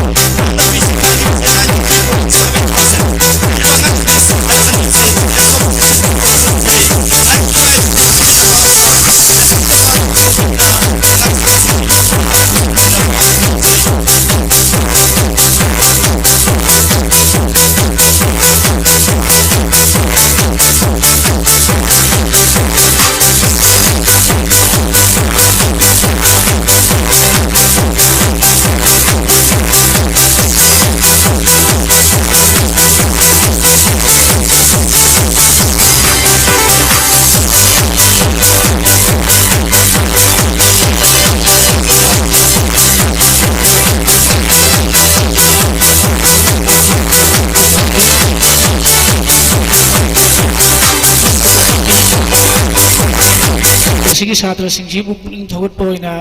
ꯃꯁꯤꯒꯤ ꯁꯥꯇ꯭ꯔꯁꯤꯡꯁꯤꯕꯨ ꯄꯨꯛꯅꯤꯡ ꯊꯧꯒꯠꯄ ꯑꯣꯏꯅ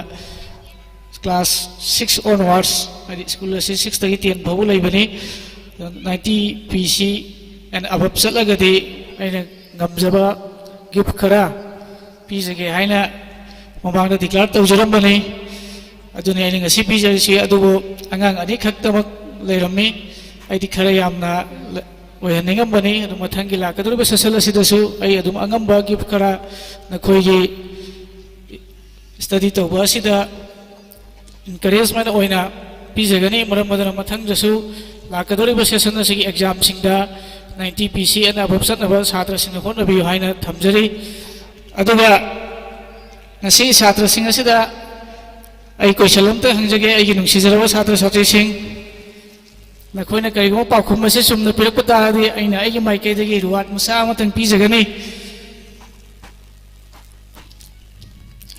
class six onwards, ꯍꯥꯏꯗꯤ school ꯑꯁꯤ six ꯇꯒꯤ ten ꯐꯥꯎꯕ ꯂꯩꯕꯅꯤ, ninety P C and above ꯆꯠꯂꯒꯗꯤ ꯑꯩꯅ ꯉꯝꯖꯕ gift ꯈꯔ ꯄꯤꯖꯒꯦ ꯍꯥꯏꯅ ꯃꯃꯥꯡꯗ declare ꯇꯧꯖꯔꯝꯕꯅꯤ꯫ ꯑꯗꯨꯅꯤ ꯑꯩꯅ ꯉꯁꯤ ꯄꯤꯖꯔꯤꯁꯤ꯫ ꯑꯗꯨꯕꯨ ꯑꯉꯥꯡ ꯑꯅꯤꯈꯛꯇꯃꯛ ꯂꯩꯔꯝꯃꯤ꯫ ꯑꯩꯗꯤ ꯈꯔ ꯌꯥꯝꯅ ꯂ-, ꯑꯣꯏꯍꯟꯅꯤꯡꯉꯝꯕꯅꯤ꯫ ꯑꯗꯨ ꯃꯊꯪꯒꯤ ꯂꯥꯛꯀꯗꯧꯔꯤꯕ session ꯑꯁꯤꯗꯁꯨ ꯑꯩ ꯑꯗꯨꯝ ꯑꯉꯝꯕ gift ꯈꯔ ꯅꯈꯣꯏꯒꯤ study ꯇꯧꯕ ꯑꯁꯤꯗ encouragement ꯑꯣꯏꯅ ꯄꯤꯖꯒꯅꯤ꯫ ꯃꯔꯝ ꯑꯗꯨꯅ ꯃꯊꯪꯗꯁꯨ ꯂꯥꯛꯀꯗꯧꯔꯤꯕ session ꯑꯁꯤꯒꯤ exam ꯁꯤꯡꯗ ninety P C and above ꯆꯠꯅꯕ ꯁꯥꯇ꯭ꯔꯁꯤꯡꯅ ꯍꯣꯠꯅꯕꯤꯌꯨ ꯍꯥꯏꯅ ꯊꯝꯖꯔꯤ꯫ ꯑꯗꯨꯒ ꯉꯁꯤ ꯁꯥꯇ꯭ꯔꯁꯤꯡ ꯑꯁꯤꯗ ꯑꯩ question ꯑꯝꯇ ꯍꯪꯖꯒꯦ, ꯑꯩꯒꯤ ꯅꯨꯡꯁꯤꯖꯔꯕ ꯁꯥꯇ꯭ꯔ ꯁꯥꯇ꯭ꯔꯤꯁꯤꯡ꯫ ꯅꯈꯣꯏꯅ ꯀꯔꯤꯒꯨꯝꯕ ꯄꯥꯎꯈꯨꯝ ꯑꯁꯤ ꯆꯨꯝꯅ ꯄꯤꯔꯛꯄ ꯇꯥꯔꯗꯤ, ꯑꯩꯅ ꯑꯩꯒꯤ ꯃꯥꯏꯀꯩꯗꯒꯤ reward ꯃꯆꯥ ꯑꯃꯇꯪ ꯄꯤꯖꯒꯅꯤ꯫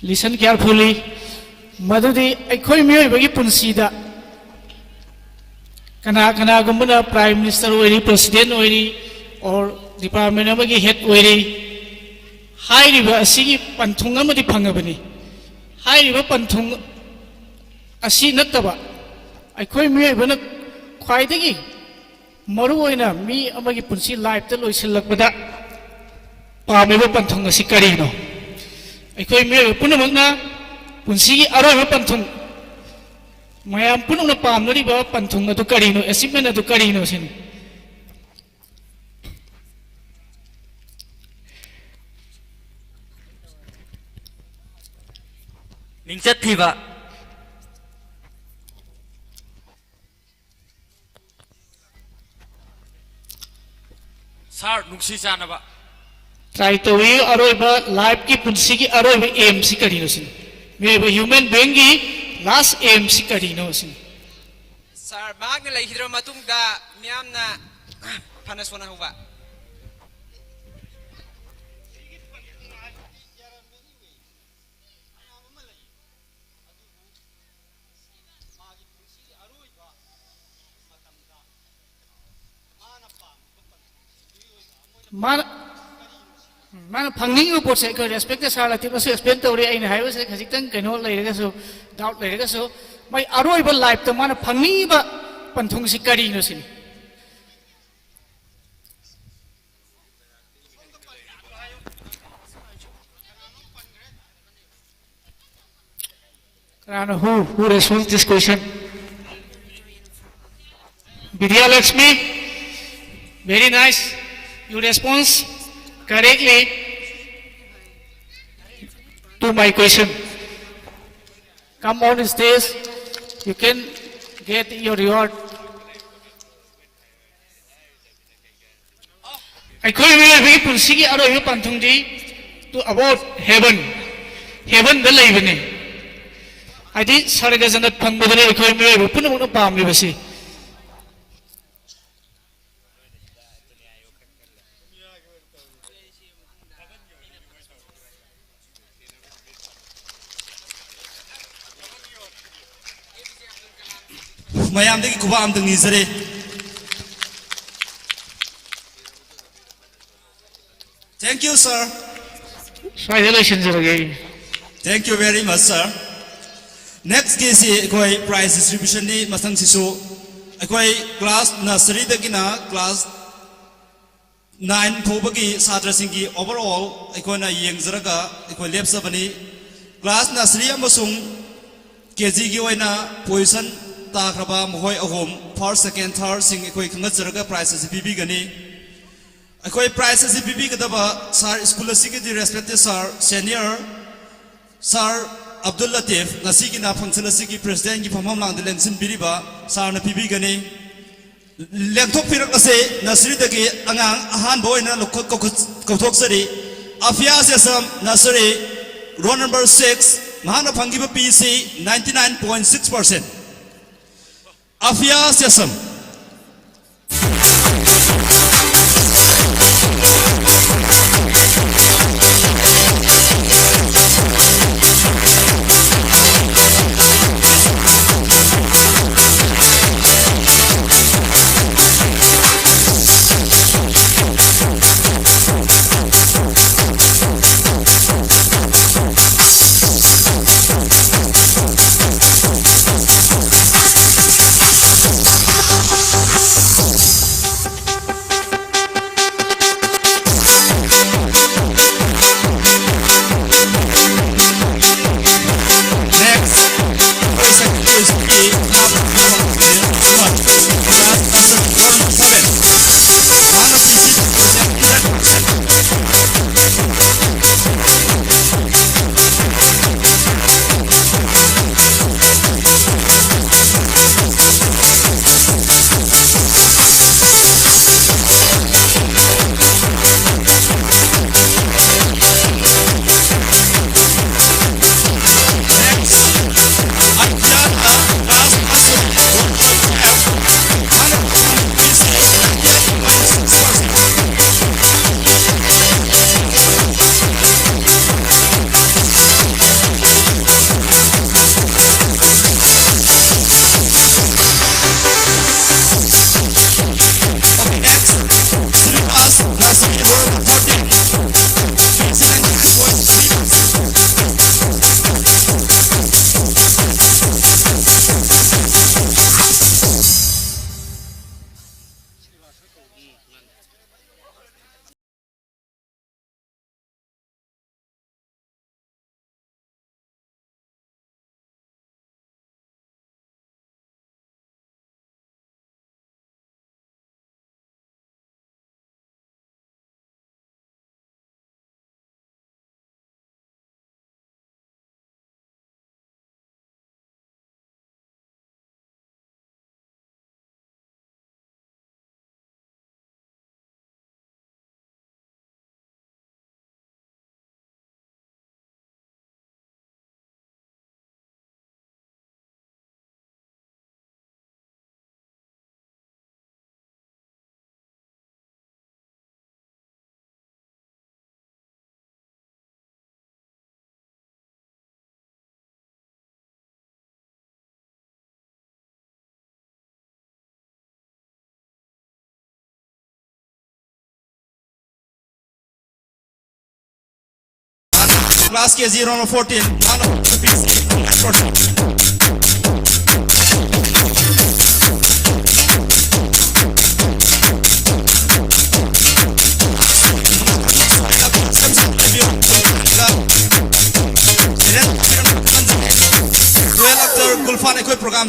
Listen carefully. ꯃꯗꯨꯗꯤ ꯑꯩꯈꯣꯏ ꯃꯤꯑꯣꯏꯕꯒꯤ ꯄꯨꯟꯁꯤꯗ ꯀꯅꯥ ꯀꯅꯥꯒꯨꯝꯕꯅ Prime Minister ꯑꯣꯏꯔꯤ, President ꯑꯣꯏꯔꯤ, or department ꯑꯃꯒꯤ head ꯑꯣꯏꯔꯤ, ꯍꯥꯏꯔꯤꯕ ꯑꯁꯤꯒꯤ ꯄꯟꯊꯨꯡ ꯑꯃꯗꯤ ꯐꯪꯉꯕꯅꯤ꯫ ꯍꯥꯏꯔꯤꯕ ꯄꯟꯊꯨꯡ ꯑꯁꯤ ꯅꯠꯇꯕ ꯑꯩꯈꯣꯏ ꯃꯤꯑꯣꯏꯕꯅ ꯈ꯭ꯋꯥꯏꯗꯒꯤ ꯃꯔꯨꯑꯣꯏꯅ ꯃꯤ ꯑꯃꯒꯤ ꯄꯨꯟꯁꯤ, life ꯇ ꯂꯣꯏꯁꯤꯜꯂꯛꯄꯗ ꯄꯥꯝꯃꯤꯕ ꯄꯟꯊꯨꯡ ꯑꯁꯤ ꯀꯔꯤꯅꯣ? ꯑꯩꯈꯣꯏ ꯃꯤꯑꯣꯏꯕ ꯄꯨꯝꯅꯃꯛꯅ ꯄꯨꯟꯁꯤꯒꯤ ꯑꯔꯣꯏꯕ ꯄꯟꯊꯨꯡ, ꯃꯌꯥꯝ ꯄꯨꯝꯅꯃꯛꯅ ꯄꯥꯝꯅꯔꯤꯕ ꯄꯟꯊꯨꯡ ꯑꯗꯨ ꯀꯔꯤꯅꯣ, achievement ꯑꯗꯨ ꯀꯔꯤꯅꯣ ꯁꯤꯅꯤ꯫ ꯃꯤꯡꯆꯠ ꯊꯤꯕ꯫ Sir, ꯅꯨꯡꯁꯤ ꯆꯥꯟꯅꯕ꯫ Try ꯇꯧꯏ, ꯑꯔꯣꯏꯕ life ꯀꯤ, ꯄꯨꯟꯁꯤꯒꯤ ꯑꯔꯣꯏꯕ aim ꯁꯤ ꯀꯔꯤꯅꯣ ꯁꯤꯅꯤ꯫ ꯃꯤꯑꯣꯏꯕ human being ꯒꯤ last aim ꯁꯤ ꯀꯔꯤꯅꯣ ꯁꯤꯅꯤ꯫ Sir, ꯃꯍꯥꯛꯅ ꯂꯩꯈꯤꯗ꯭ꯔꯕ ꯃꯇꯨꯡꯗ ꯃꯤꯌꯥꯝꯅ ꯐꯅ ꯁꯣꯟꯅꯍꯧꯕ꯫ ꯃꯥꯅ, ꯃꯥꯅ ꯐꯪꯅꯤꯡꯉꯤꯕ ꯄꯣꯠꯁꯦ ꯑꯩꯈꯣꯏ respect ꯇ sir ꯂꯇꯤꯐꯅꯁꯨ explain ꯇꯧꯔꯦ, ꯑꯩꯅ ꯍꯥꯏꯕꯁꯦ ꯈꯖꯤꯛꯇꯪ ꯀꯩꯅꯣ ꯂꯩꯔꯒꯁꯨ, doubt ꯂꯩꯔꯒꯁꯨ, ꯃꯥꯏ ꯑꯔꯣꯏꯕ life ꯇ ꯃꯥꯅ ꯐꯪꯅꯤꯡꯉꯤꯕ ꯄꯟꯊꯨꯡꯁꯤ ꯀꯔꯤꯅꯣ ꯁꯤꯅꯤ꯫ ꯀꯅꯥꯅꯣ? Who, who responds this question? Vidya Lakshmi, very nice. You response correctly to my question. Come on stage. You can get your reward. ꯑꯩꯈꯣꯏ ꯃꯤꯑꯣꯏꯕꯒꯤ ꯄꯨꯟꯁꯤꯒꯤ ꯑꯔꯣꯏꯕ ꯄꯟꯊꯨꯡꯗꯤ to about heaven, heaven ꯗ ꯂꯩꯕꯅꯤ꯫ ꯍꯥꯏꯗꯤ ꯁꯔꯒ ꯖꯅꯠ ꯐꯪꯕꯗꯨꯅꯤ ꯑꯩꯈꯣꯏ ꯃꯤꯑꯣꯏꯕ ꯄꯨꯝꯅꯃꯛꯅ ꯄꯥꯝꯂꯤꯕꯁꯤ꯫ ꯃꯌꯥꯝꯗꯒꯤ ꯈꯨꯕꯥꯛ ꯑꯝꯇꯪ ꯅꯤꯖꯔꯤ꯫ Thank you, sir. ꯁ꯭ꯋꯥꯏꯗ ꯂꯣꯏꯁꯤꯟꯖꯔꯒꯦ꯫ Thank you very much, sir. Next ꯒꯤꯁꯤ ꯑꯩꯈꯣꯏ prize distribution ꯅꯤ꯫ ꯃꯊꯪꯁꯤꯁꯨ ꯑꯩꯈꯣꯏ class nursery ꯗꯒꯤꯅ class nine ꯐꯥꯎꯕꯒꯤ ꯁꯥꯇ꯭ꯔꯁꯤꯡꯒꯤ overall ꯑꯩꯈꯣꯏꯅ ꯌꯦꯡꯖꯔꯒ ꯑꯩꯈꯣꯏ ꯂꯦꯞꯆꯕꯅꯤ꯫ Class nursery ꯑꯃꯁꯨꯡ KG ꯒꯤ ꯑꯣꯏꯅ position ꯇꯥꯈ꯭ꯔꯕ ꯃꯈꯣꯏ ꯑꯍꯨꯝ, first, second, third ꯁꯤꯡ ꯑꯩꯈꯣꯏ ꯈꯪꯒꯠꯆꯔꯒ prize ꯑꯁꯤ ꯄꯤꯕꯤꯒꯅꯤ꯫ ꯑꯩꯈꯣꯏ prize ꯑꯁꯤ ꯄꯤꯕꯤꯒꯗꯕ sir, school ꯑꯁꯤꯒꯤ respected sir, senior sir Abdul ꯂꯇꯤꯐ, ꯉꯁꯤꯒꯤꯅ function ꯑꯁꯤꯒꯤ president ꯀꯤ ꯐꯝꯐꯝ ꯂꯥꯡꯗ ꯂꯦꯡꯁꯤꯟꯕꯤꯔꯤꯕ sir ꯅ ꯄꯤꯕꯤꯒꯅꯤ꯫ ꯂꯦꯡꯊꯣꯛꯄꯤꯔꯛꯂꯁꯦ꯫ Nursery ꯗꯒꯤ ꯑꯉꯥꯡ ꯑꯍꯥꯟꯕ ꯑꯣꯏꯅ ꯂꯧꯈꯠ-, ꯀꯧꯈꯠ-, ꯀꯧꯊꯣꯛꯆꯔꯤ꯫ ꯑꯐꯤꯌꯥ sesame, nursery, roll number six, ꯃꯍꯥꯛꯅ ꯐꯪꯈꯤꯕ P C ninety nine point six percent꯫ ꯑꯐꯤꯌꯥ sesame. Class K G round of fourteen, round of fourteen. Well, after Gulfan ꯑꯩꯈꯣꯏ program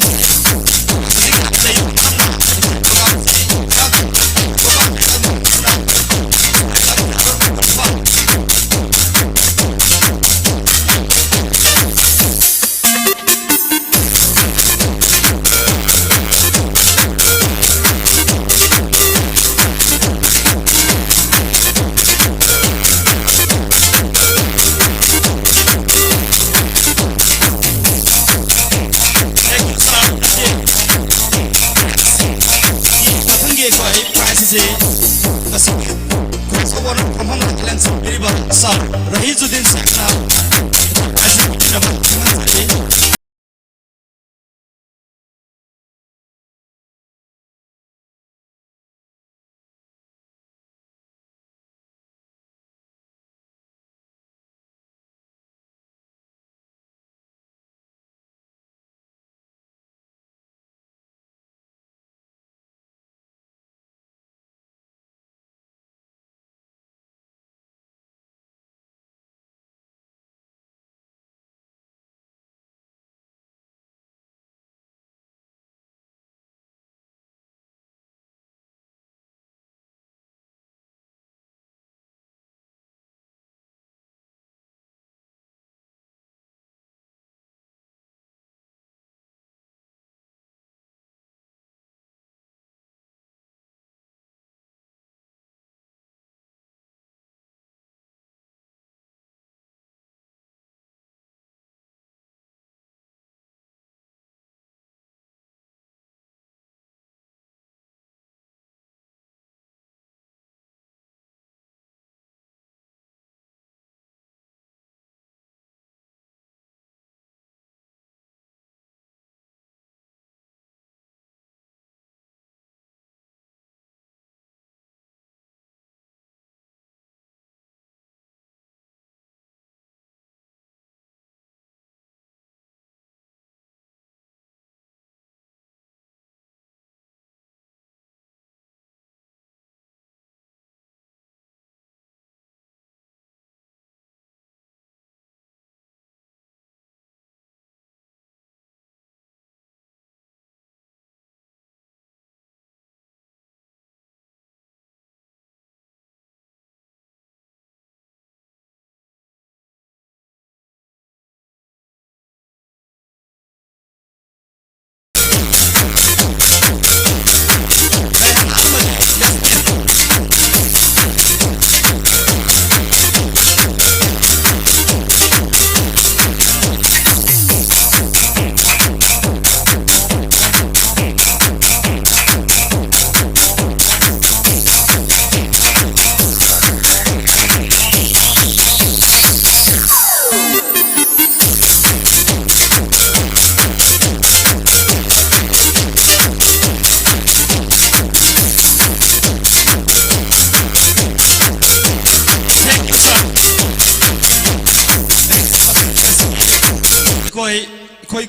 ꯃꯊꯪꯒꯤ ꯑꯩꯈꯣꯏ prize ꯑꯁꯤ ꯉꯁꯤꯒꯤ Cross Over ꯐꯝꯐꯝ ꯂꯦꯟꯁꯤꯟꯕꯤꯔꯤꯕ Sir ꯔꯍꯤꯖꯨꯗꯤꯟ Sirꯅ prize ꯄꯤꯅꯕ ꯈꯪꯍꯟꯖꯔꯤ꯫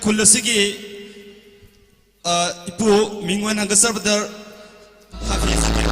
ꯈꯨꯜ ꯑꯁꯤꯒꯤ, ꯑ, ꯏꯄꯨ ꯃꯤꯡ ꯑꯣꯏꯅ ꯍꯪꯒꯠꯆꯔꯕꯗ ꯍꯥꯐꯤ ꯖꯒꯦ꯫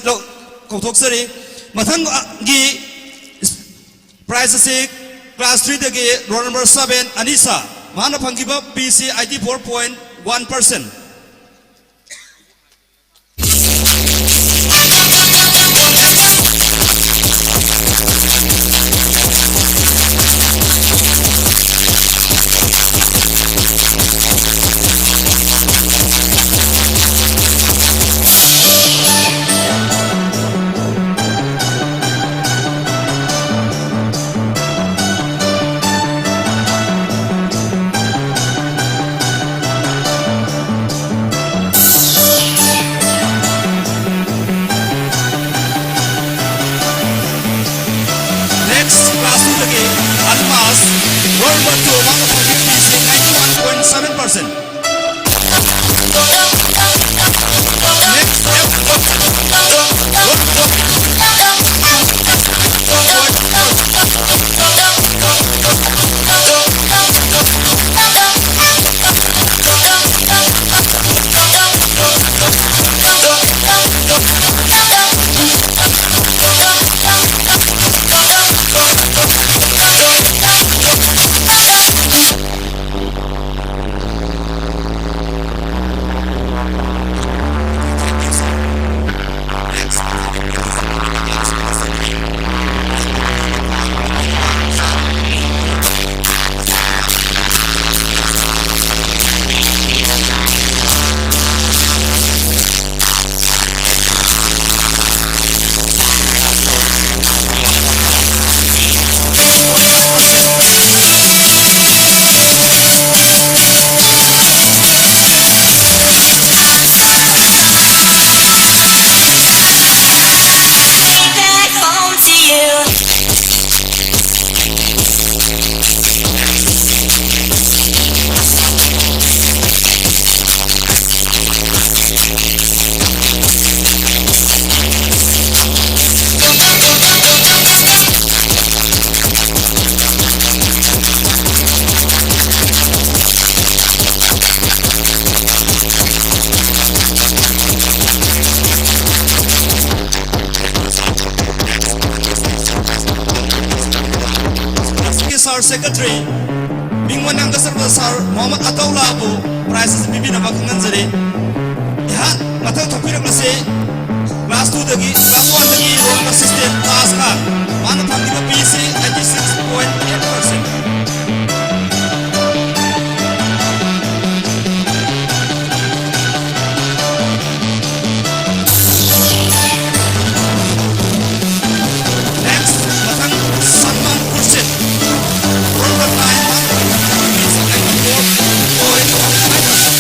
ꯂꯧ-, ꯀꯧꯊꯣꯛꯆꯔꯤ꯫ ꯃꯊꯪꯒꯤ prize ꯑꯁꯤ class three ꯗꯒꯤ roll number seven ꯑꯅꯤꯁꯥ, ꯃꯍꯥꯛꯅ ꯐꯪꯈꯤꯕ P C eighty four point one percent꯫ Number two, ꯃꯥꯅ ꯐꯪꯈꯤꯕ ꯄꯤꯁꯦ ninety one point seven percent꯫ ꯁꯥꯔ ꯁꯦꯀ꯭ꯔꯦꯇꯔꯤ, ꯃꯤꯡ ꯃꯅꯥ ꯀꯠꯆꯔꯕ ꯁꯥꯔ ꯃꯣꯍꯝꯃꯗ ꯑꯇꯧꯂꯥꯕꯨ ꯄ꯭ꯔꯥꯏꯖ ꯑꯁꯤ ꯄꯤꯕꯤꯅꯕ ꯈꯪꯍꯟꯖꯔꯤ꯫ ꯑꯩꯍꯥꯛ ꯃꯊꯪ ꯊꯣꯛꯄꯤꯔꯛꯂꯁꯤ꯫ ꯀ꯭ꯂꯥꯁ ꯇꯨꯗꯒꯤ, ꯀ꯭ꯂꯥꯁ ꯋꯥꯟꯗꯒꯤ roll number sixteen Taj Khan, ꯃꯥꯅ ꯐꯪꯂꯤꯕ ꯄꯤꯁꯤ ninety six point eight percent꯫ Next, ꯃꯊꯪ ꯁꯜꯃꯥꯟ ꯈꯨꯔꯁꯤꯗ, ꯔꯣꯜ ꯅꯝꯕꯔ ꯅꯥꯏꯟ, ꯃꯥꯅ ꯐꯪꯂꯤꯕ ꯄꯤꯁꯤ ninety four point five percent꯫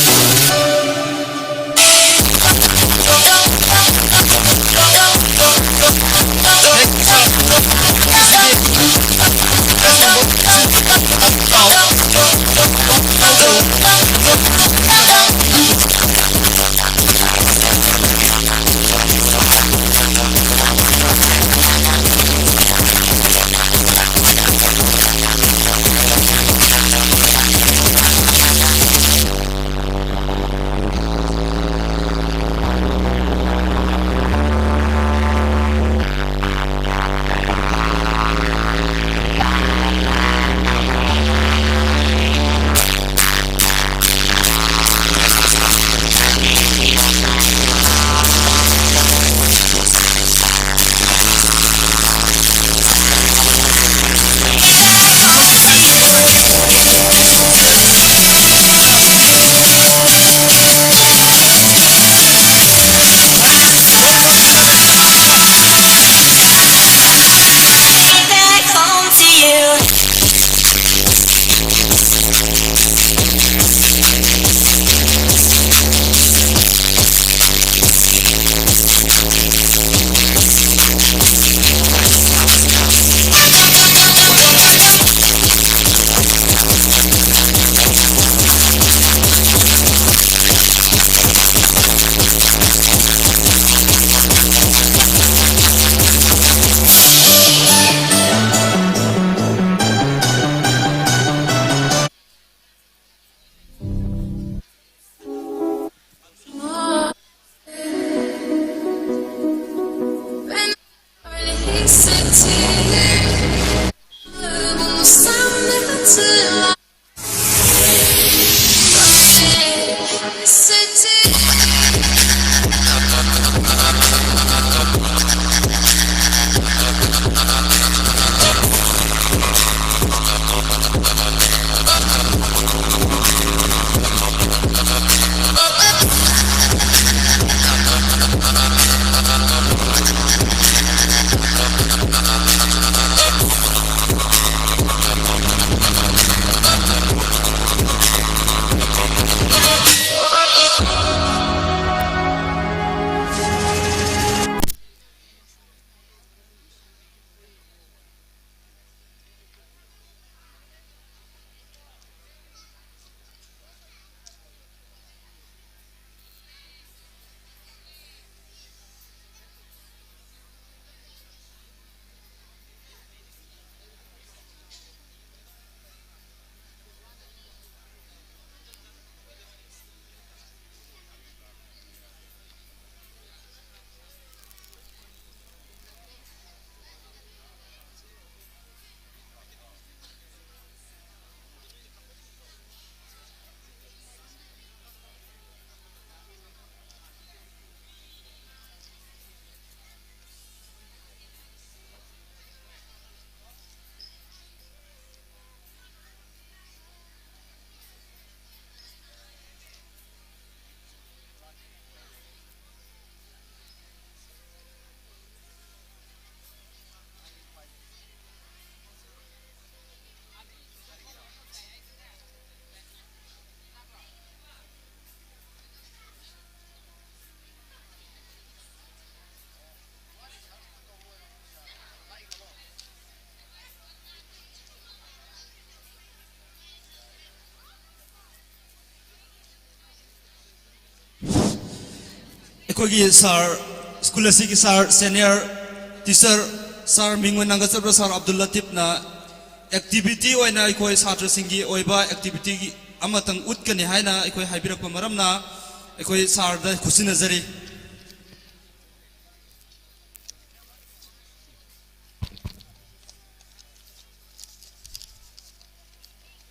ꯑꯩꯈꯣꯏꯒꯤ ꯁꯥꯔ, ꯁ꯭ꯀꯨꯜ ꯑꯁꯤꯒꯤ ꯁꯥꯔ, ꯁꯦꯅꯤꯌꯔ ꯇꯤꯆꯔ, ꯁꯥꯔ ꯃꯤꯡ ꯑꯣꯏꯅ ꯅꯪꯒꯠꯆꯕ ꯁꯥꯔ ꯑꯕꯗꯨꯜ ꯂꯇꯤꯐꯅ ꯑꯦꯛꯇꯤꯚꯤꯇꯤ ꯑꯣꯏꯅ ꯑꯩꯈꯣꯏ ꯁꯥꯇ꯭ꯔꯁꯤꯡꯒꯤ ꯑꯣꯏꯕ ꯑꯦꯛꯇꯤꯚꯤꯇꯤ ꯑꯃꯇꯪ ꯎꯠꯀꯅꯤ ꯍꯥꯏꯅ ꯑꯩꯈꯣꯏ ꯍꯥꯏꯕꯤꯔꯛꯄ ꯃꯔꯝꯅ ꯑꯩꯈꯣꯏ ꯁꯥꯔꯗ ꯈꯨꯠꯁꯤꯟꯅꯖꯔꯤ꯫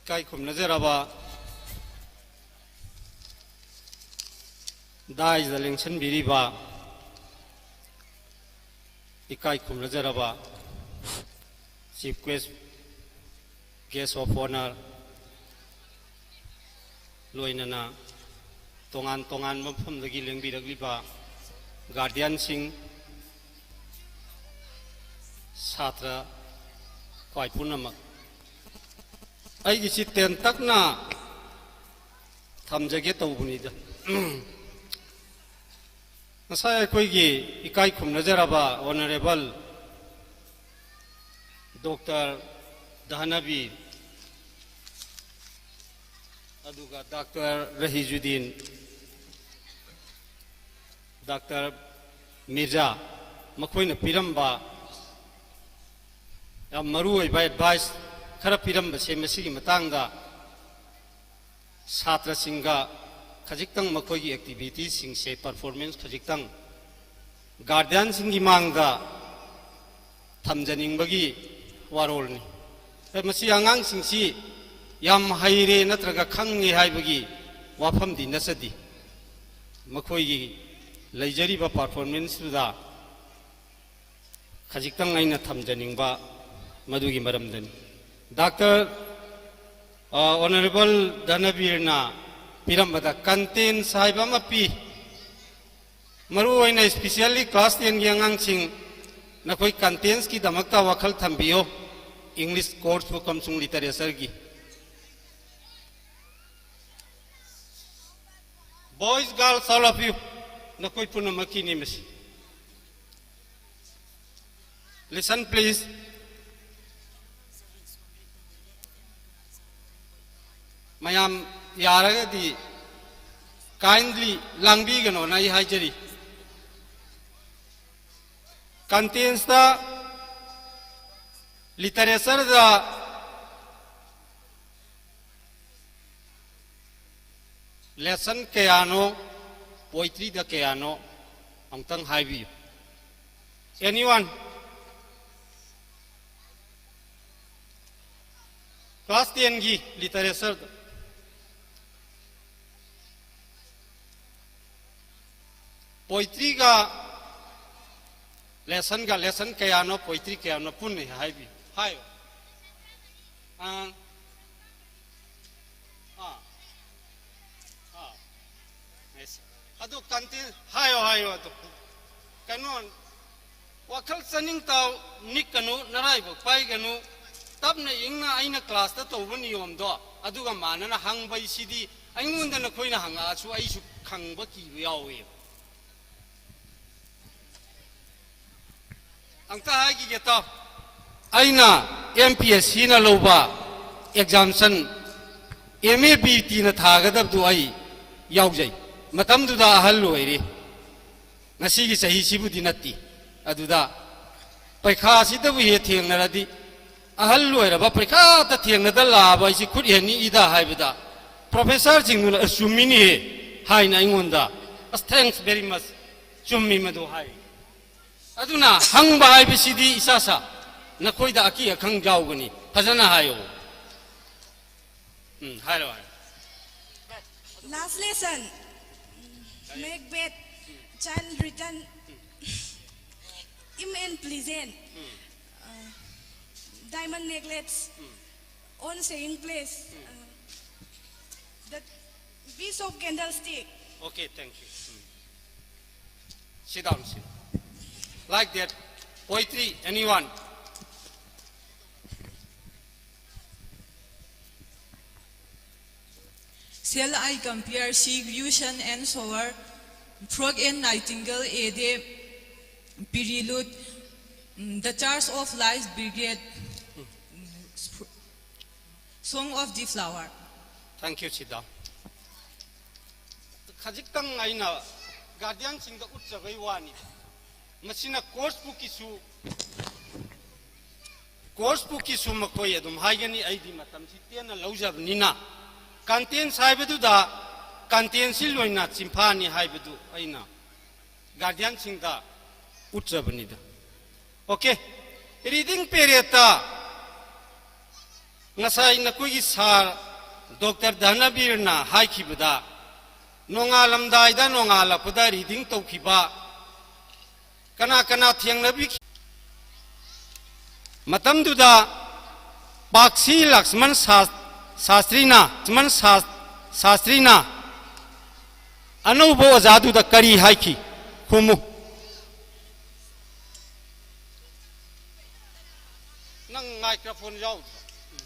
ꯏꯀꯥꯏ ꯈꯨꯝꯅꯖꯔꯕ ꯗꯥꯏꯁꯗ ꯂꯦꯡꯁꯤꯟꯕꯤꯔꯤꯕ ꯏꯀꯥꯏ ꯈꯨꯝꯅꯖꯔꯕ Chief Guest, Guest of Honour, ꯂꯣꯏꯅꯅ ꯇꯣꯉꯥꯟ ꯇꯣꯉꯥꯟꯕ ꯃꯐꯝꯗꯒꯤ ꯂꯦꯡꯕꯤꯔꯛꯂꯤꯕ guardianꯁꯤꯡ, ꯁꯥꯇ꯭ꯔ ꯈ꯭ꯋꯥꯏ ꯄꯨꯝꯅꯃꯛ, ꯑꯩꯒꯤꯁꯤ ꯇꯦꯟꯇꯛꯅ ꯊꯝꯖꯒꯦ ꯇꯧꯕꯅꯤꯗ꯫ ꯉꯁꯥꯏ ꯑꯩꯈꯣꯏꯒꯤ ꯏꯀꯥꯏ ꯈꯨꯝꯅꯖꯔꯕ Honourable Doctor ꯙꯅꯕꯤꯔ, ꯑꯗꯨꯒ Doctor ꯔꯍꯤꯖꯨꯗꯤꯟ, Doctor ꯃꯤꯔꯖꯥ, ꯃꯈꯣꯏꯅ ꯄꯤꯔꯝꯕ ꯌꯥꯝ ꯃꯔꯨ ꯑꯣꯏꯕ advice ꯈꯔ ꯄꯤꯔꯝꯕꯁꯦ, ꯃꯁꯤꯒꯤ ꯃꯇꯥꯡꯗ ꯁꯥꯇ꯭ꯔꯁꯤꯡꯒ ꯈꯖꯤꯛꯇꯪ ꯃꯈꯣꯏꯒꯤ activityꯁꯤꯡꯁꯦ, performance ꯈꯖꯤꯛꯇꯪ guardianꯁꯤꯡꯒꯤ ꯃꯥꯡꯗ ꯊꯝꯖꯅꯤꯡꯕꯒꯤ ꯋꯥꯔꯣꯜꯅꯤ꯫ ꯃꯁꯤ ꯑꯉꯥꯡꯁꯤꯡꯁꯤ ꯌꯥꯝ ꯍꯩꯔꯦ ꯅꯠꯇ꯭ꯔꯒ ꯈꯪꯉꯦ ꯍꯥꯏꯕꯒꯤ ꯋꯥꯐꯝꯗꯤ ꯅꯠꯆꯗꯦ꯫ ꯃꯈꯣꯏꯒꯤ ꯂꯩꯖꯔꯤꯕ performanceꯇꯨꯗ ꯈꯖꯤꯛꯇꯪ ꯑꯩꯅ ꯊꯝꯖꯅꯤꯡꯕ ꯃꯗꯨꯒꯤ ꯃꯔꯝꯗꯅꯤ꯫ Doctor, ꯑ, Honourable ꯙꯅꯕꯤꯔꯅ ꯄꯤꯔꯝꯕꯗ contents ꯍꯥꯏꯕ ꯑꯃ ꯄꯤ꯫ ꯃꯔꯨꯑꯣꯏꯅ specially class tenꯒꯤ ꯑꯉꯥꯡꯁꯤꯡ, ꯅꯈꯣꯏ contentsꯀꯤꯗꯃꯛꯇ ꯋꯥꯈꯜ ꯊꯝꯕꯤꯌꯨ꯫ English course book ꯑꯃꯁꯨꯡ literatureꯒꯤ꯫ Boys, girls, all of you, ꯅꯈꯣꯏ ꯄꯨꯝꯅꯃꯛꯀꯤꯅꯤ ꯃꯁꯤ꯫ Listen, please. ꯃꯌꯥꯝ ꯌꯥꯔꯒꯗꯤ kindly ꯂꯥꯡꯕꯤꯒꯅꯣꯅ ꯑꯩ ꯍꯥꯏꯖꯔꯤ꯫ Contentsꯇ, literatureꯗ lesson ꯀꯌꯥꯅꯣ, poetryꯗ ꯀꯌꯥꯅꯣ, ꯑꯃꯨꯛꯇꯪ ꯍꯥꯏꯕꯤꯌꯨ꯫ Anyone? Class ten ꯒꯤ literature ꯗ poetry ꯒ lesson ꯒ, lesson ꯀꯌꯥꯅꯣ, poetry ꯀꯌꯥꯅꯣ ꯄꯨꯟꯅ ꯍꯥꯏꯕꯤꯌꯨ꯫ ꯍꯥꯏꯌꯨ꯫ ꯑꯥ꯫ ꯑꯥ꯫ ꯑꯥ꯫ Yes. ꯑꯗꯨ content ꯍꯥꯏꯌꯣ, ꯍꯥꯏꯌꯣ ꯑꯗꯨ꯫ ꯀꯩꯅꯣ, ꯋꯥꯈꯜ ꯆꯥꯅꯤꯡ ꯇꯥꯎ, ꯅꯤꯛꯀꯅꯨ, ꯅꯔꯥꯏꯕꯛ ꯄꯥꯏꯒꯅꯨ꯫ ꯇꯞꯅ ꯏꯪꯅ ꯑꯩꯅ class ꯇ ꯇꯧꯕ ꯅꯤꯌꯣꯝꯗꯣ, ꯑꯗꯨꯒ ꯃꯥꯟꯅꯅ ꯍꯪꯕꯩꯁꯤꯗꯤ ꯑꯩꯉꯣꯟꯗ ꯅꯈꯣꯏꯅ ꯍꯪꯉꯛꯑꯁꯨ ꯑꯩꯁꯨ ꯈꯪꯕ ꯀꯤꯕ ꯌꯥꯎꯋꯦꯕ꯫ ꯑꯝꯇ ꯍꯥꯏꯈꯤꯒꯦ ꯇꯥꯎ꯫ ꯑꯩꯅ M P S C ꯅ ꯂꯧꯕ exemption, M A B T ꯅ ꯊꯥꯒꯗꯕꯗꯨ ꯑꯩ ꯌꯥꯎꯖꯩ꯫ ꯃꯇꯝꯗꯨꯗ ꯑꯍꯜ ꯑꯣꯏꯔꯤ꯫ ꯉꯁꯤꯒꯤ ꯆꯍꯤꯁꯤꯕꯨꯗꯤ ꯅꯠꯇꯦ꯫ ꯑꯗꯨꯗ ꯄꯩꯈꯥꯁꯤꯗꯕꯨ ꯍꯦꯛ ꯊꯦꯡꯅꯔꯗꯤ, ꯑꯍꯜ ꯑꯣꯏꯔꯕ ꯄꯩꯈꯥꯗ ꯊꯦꯡꯅꯗ ꯂꯥꯛꯑꯕ ꯑꯩꯁꯤ ꯈꯨꯠ ꯍꯦꯟꯅꯤꯛꯏꯗ ꯍꯥꯏꯕꯗ, professor ꯁꯤꯡꯗꯨꯅ, "ꯑꯁ, ꯆꯨꯝꯃꯤꯅꯦꯍꯦ" ꯍꯥꯏꯅ ꯑꯩꯉꯣꯟꯗ, "ꯑꯁ, thanks very much, ꯆꯨꯝꯃꯤ ꯃꯗꯨ" ꯍꯥꯏ꯫ ꯑꯗꯨꯅ ꯍꯪꯕ ꯍꯥꯏꯕꯁꯤꯗꯤ ꯏꯁꯥ ꯁꯥ ꯅꯈꯣꯏꯗ ꯑꯀꯤ ꯑꯈꯪ ꯌꯥꯎꯒꯅꯤ꯫ ꯐꯖꯅ ꯍꯥꯏꯌꯣ꯫ ꯎꯝ, ꯍꯥꯏꯔꯣ, ꯍꯥꯏꯔꯣ꯫ Last lesson, Macbeth, child return, Im and Pleasant, uh, diamond necklace, on saying place, uh, the piece of candlestick. Okay, thank you. Hmm. Sit down, sit down. Like that. Poetry, anyone? Shall I compare sea, ocean and shore, frog and nightingale, a day prelude, mm, the charge of light brigade, mm, sp-, song of the flower? Thank you, sit down. ꯈꯖꯤꯛꯇꯪ ꯑꯩꯅ guardian ꯁꯤꯡꯗ ꯎꯠꯆꯕꯩ ꯋꯥꯅꯤ꯫ ꯃꯁꯤꯅ course book ꯀꯤꯁꯨ, course book ꯀꯤꯁꯨ ꯃꯈꯣꯏ ꯑꯗꯨꯝ ꯍꯥꯏꯒꯅꯤ, ꯑꯩꯗꯤ ꯃꯇꯝꯁꯤ ꯇꯦꯟꯅ ꯂꯧꯖꯕꯅꯤꯅ꯫ Contents ꯍꯥꯏꯕꯗꯨꯗ contents ꯁꯤ ꯂꯣꯏꯅ ꯆꯤꯟꯐꯥꯅꯤ ꯍꯥꯏꯕꯗꯨ ꯑꯩꯅ guardian ꯁꯤꯡꯗ ꯎꯠꯆꯕꯅꯤꯗ꯫ Okay, reading period ꯇ ꯉꯁꯥꯏ ꯅꯈꯣꯏꯒꯤ ꯁꯥꯔ ꯗꯣꯛꯇꯔ ꯙꯅꯕꯤꯔꯅ ꯍꯥꯏꯈꯤꯕꯗ, ꯅꯣꯡꯉꯥꯜꯂꯝꯗꯥꯏꯗ, ꯅꯣꯡꯉꯥꯜꯂꯛꯄꯗ ꯔꯤꯗꯤꯡ ꯇꯧꯈꯤꯕ ꯀꯅꯥ ꯀꯅꯥ ꯊꯦꯡꯅꯕꯤꯈꯤ? ꯃꯇꯝꯗꯨꯗ ꯄꯥꯛꯁꯤ ꯂꯛꯁꯃꯟ ꯁꯥ-, ꯁꯥꯁꯇ꯭ꯔꯤꯅ, ꯂꯛꯁꯃꯟ ꯁꯥ-, ꯁꯥꯁꯇ꯭ꯔꯤꯅ ꯑꯅꯧꯕ ꯑꯣꯖꯥꯗꯨꯗ ꯀꯔꯤ ꯍꯥꯏꯈꯤ? ꯈꯨꯝꯃꯨ꯫ ꯅꯪ ꯃꯥꯏꯀ꯭ꯔꯣꯐꯣꯟ ꯌꯥꯎꯗ꯭ꯔꯣ? ꯎꯝ꯫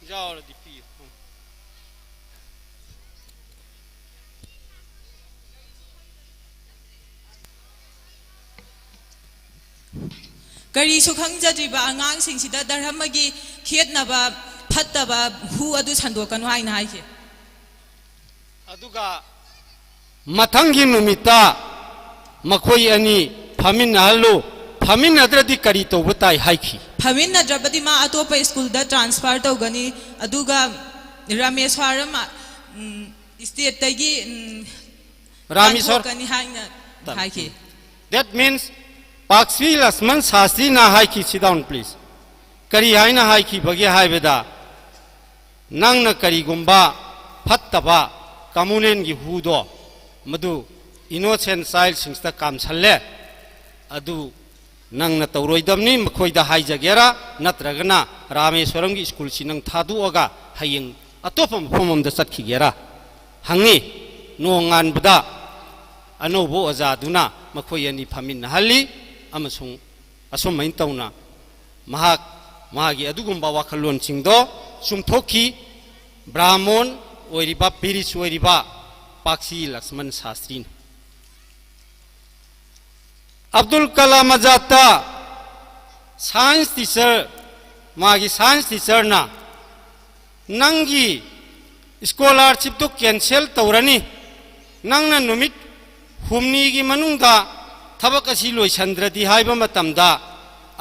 ꯌꯥꯎꯔꯗꯤ ꯄꯤꯌꯨ꯫ ꯎꯝ꯫ ꯀꯔꯤꯁꯨ ꯈꯪꯖꯗ꯭ꯔꯤꯕ ꯑꯉꯥꯡꯁꯤꯡꯁꯤꯗ ꯙꯔꯃꯒꯤ ꯈꯦꯠꯅꯕ, ꯐꯠꯇꯕ ꯍꯨ ꯑꯗꯨ ꯁꯟꯗꯣꯛꯀꯅꯨ ꯍꯥꯏꯅ ꯍꯥꯏꯈꯤ꯫ ꯑꯗꯨꯒ ꯃꯊꯪꯒꯤ ꯅꯨꯃꯤꯠꯇ ꯃꯈꯣꯏ ꯑꯅꯤ ꯐꯝꯃꯤꯟꯅꯍꯜꯂꯨ, ꯐꯝꯃꯤꯟꯅꯗ꯭ꯔꯗꯤ ꯀꯔꯤ ꯇꯧꯕ ꯇꯥꯏ ꯍꯥꯏꯈꯤ꯫ ꯐꯝꯃꯤꯟꯅꯗ꯭ꯔꯕꯗꯤ ꯃꯥ ꯑꯇꯣꯞꯄ ꯁ꯭ꯀꯨꯜꯗ ꯇ꯭ꯔꯥꯟꯁꯐꯔ ꯇꯧꯒꯅꯤ, ꯑꯗꯨꯒ ꯔꯥꯃꯦꯁ꯭ꯋꯔꯝ, ꯎꯝ, ꯁ꯭ꯇꯦꯠꯇꯒꯤ, ꯎꯝ, ꯔꯥꯃꯦꯁ꯭ꯋꯔ ꯇꯥꯟꯊꯣꯛꯀꯅꯤ ꯍꯥꯏꯅ ꯍꯥꯏꯈꯤ꯫ That means, ꯄꯥꯛꯁꯤ ꯂꯛꯁꯃꯟ ꯁꯥꯁꯇ꯭ꯔꯤꯅ ꯍꯥꯏꯈꯤ, sit down please꯫ ꯀꯔꯤ ꯍꯥꯏꯅ ꯍꯥꯏꯈꯤꯕꯒꯦ ꯍꯥꯏꯕꯗ, ꯅꯪꯅ ꯀꯔꯤꯒꯨꯝꯕ ꯐꯠꯇꯕ ꯀꯃꯨꯅꯦꯟꯒꯤ ꯍꯨꯗꯣ ꯃꯗꯨ innocent childꯁꯤꯡꯁꯤꯗ ꯀꯥꯝꯁꯜꯂꯦ, ꯑꯗꯨ ꯅꯪꯅ ꯇꯧꯔꯣꯏꯗꯕꯅꯤ, ꯃꯈꯣꯏꯗ ꯍꯥꯏꯖꯒꯦꯔꯥ, ꯅꯠꯇ꯭ꯔꯒꯅ ꯔꯥꯃꯦꯁ꯭ꯋꯔꯝꯒꯤ ꯁ꯭ꯀꯨꯜꯁꯤ ꯅꯪ ꯊꯥꯗꯣꯛꯑꯒ ꯍꯌꯦꯡ ꯑꯇꯣꯞꯄ ꯃꯐꯝ ꯑꯃꯗ ꯆꯠꯈꯤꯒꯦꯔꯥ ꯍꯪꯉꯤ꯫ ꯅꯣꯡꯉꯥꯟꯕꯗ ꯑꯅꯧꯕ ꯑꯣꯖꯥꯗꯨꯅ ꯃꯈꯣꯏ ꯑꯅꯤ ꯐꯝꯃꯤꯟꯅꯍꯜꯂꯤ ꯑꯃꯁꯨꯡ ꯑꯁꯨꯝꯍꯥꯏꯅ ꯇꯧꯅ ꯃꯍꯥꯛ ꯃꯥꯒꯤ ꯑꯗꯨꯒꯨꯝꯕ ꯋꯥꯈꯜꯂꯣꯟꯁꯤꯡꯗꯣ ꯆꯨꯝꯊꯣꯛꯈꯤ꯫ ꯕ꯭ꯔꯥꯍꯃꯣꯟ ꯑꯣꯏꯔꯤꯕ, ꯄꯤꯔꯤꯁ ꯑꯣꯏꯔꯤꯕ ꯄꯥꯛꯁꯤ ꯂꯛꯁꯃꯟ ꯁꯥꯁꯇ꯭ꯔꯤꯅ꯫ ꯑꯕꯗꯨꯜ ꯀꯂꯥꯝ ꯑꯖꯥꯗꯇ science teacher, ꯃꯥꯒꯤ science teacherꯅ, "ꯅꯪꯒꯤ scholarshipꯇꯨ cancel ꯇꯧꯔꯅꯤ, ꯅꯪꯅ ꯅꯨꯃꯤꯠ ꯍꯨꯝꯅꯤꯒꯤ ꯃꯅꯨꯡꯗ ꯊꯕꯛ ꯑꯁꯤ ꯂꯣꯏꯁꯤꯟꯗ꯭ꯔꯗꯤ" ꯍꯥꯏꯕ ꯃꯇꯝꯗ,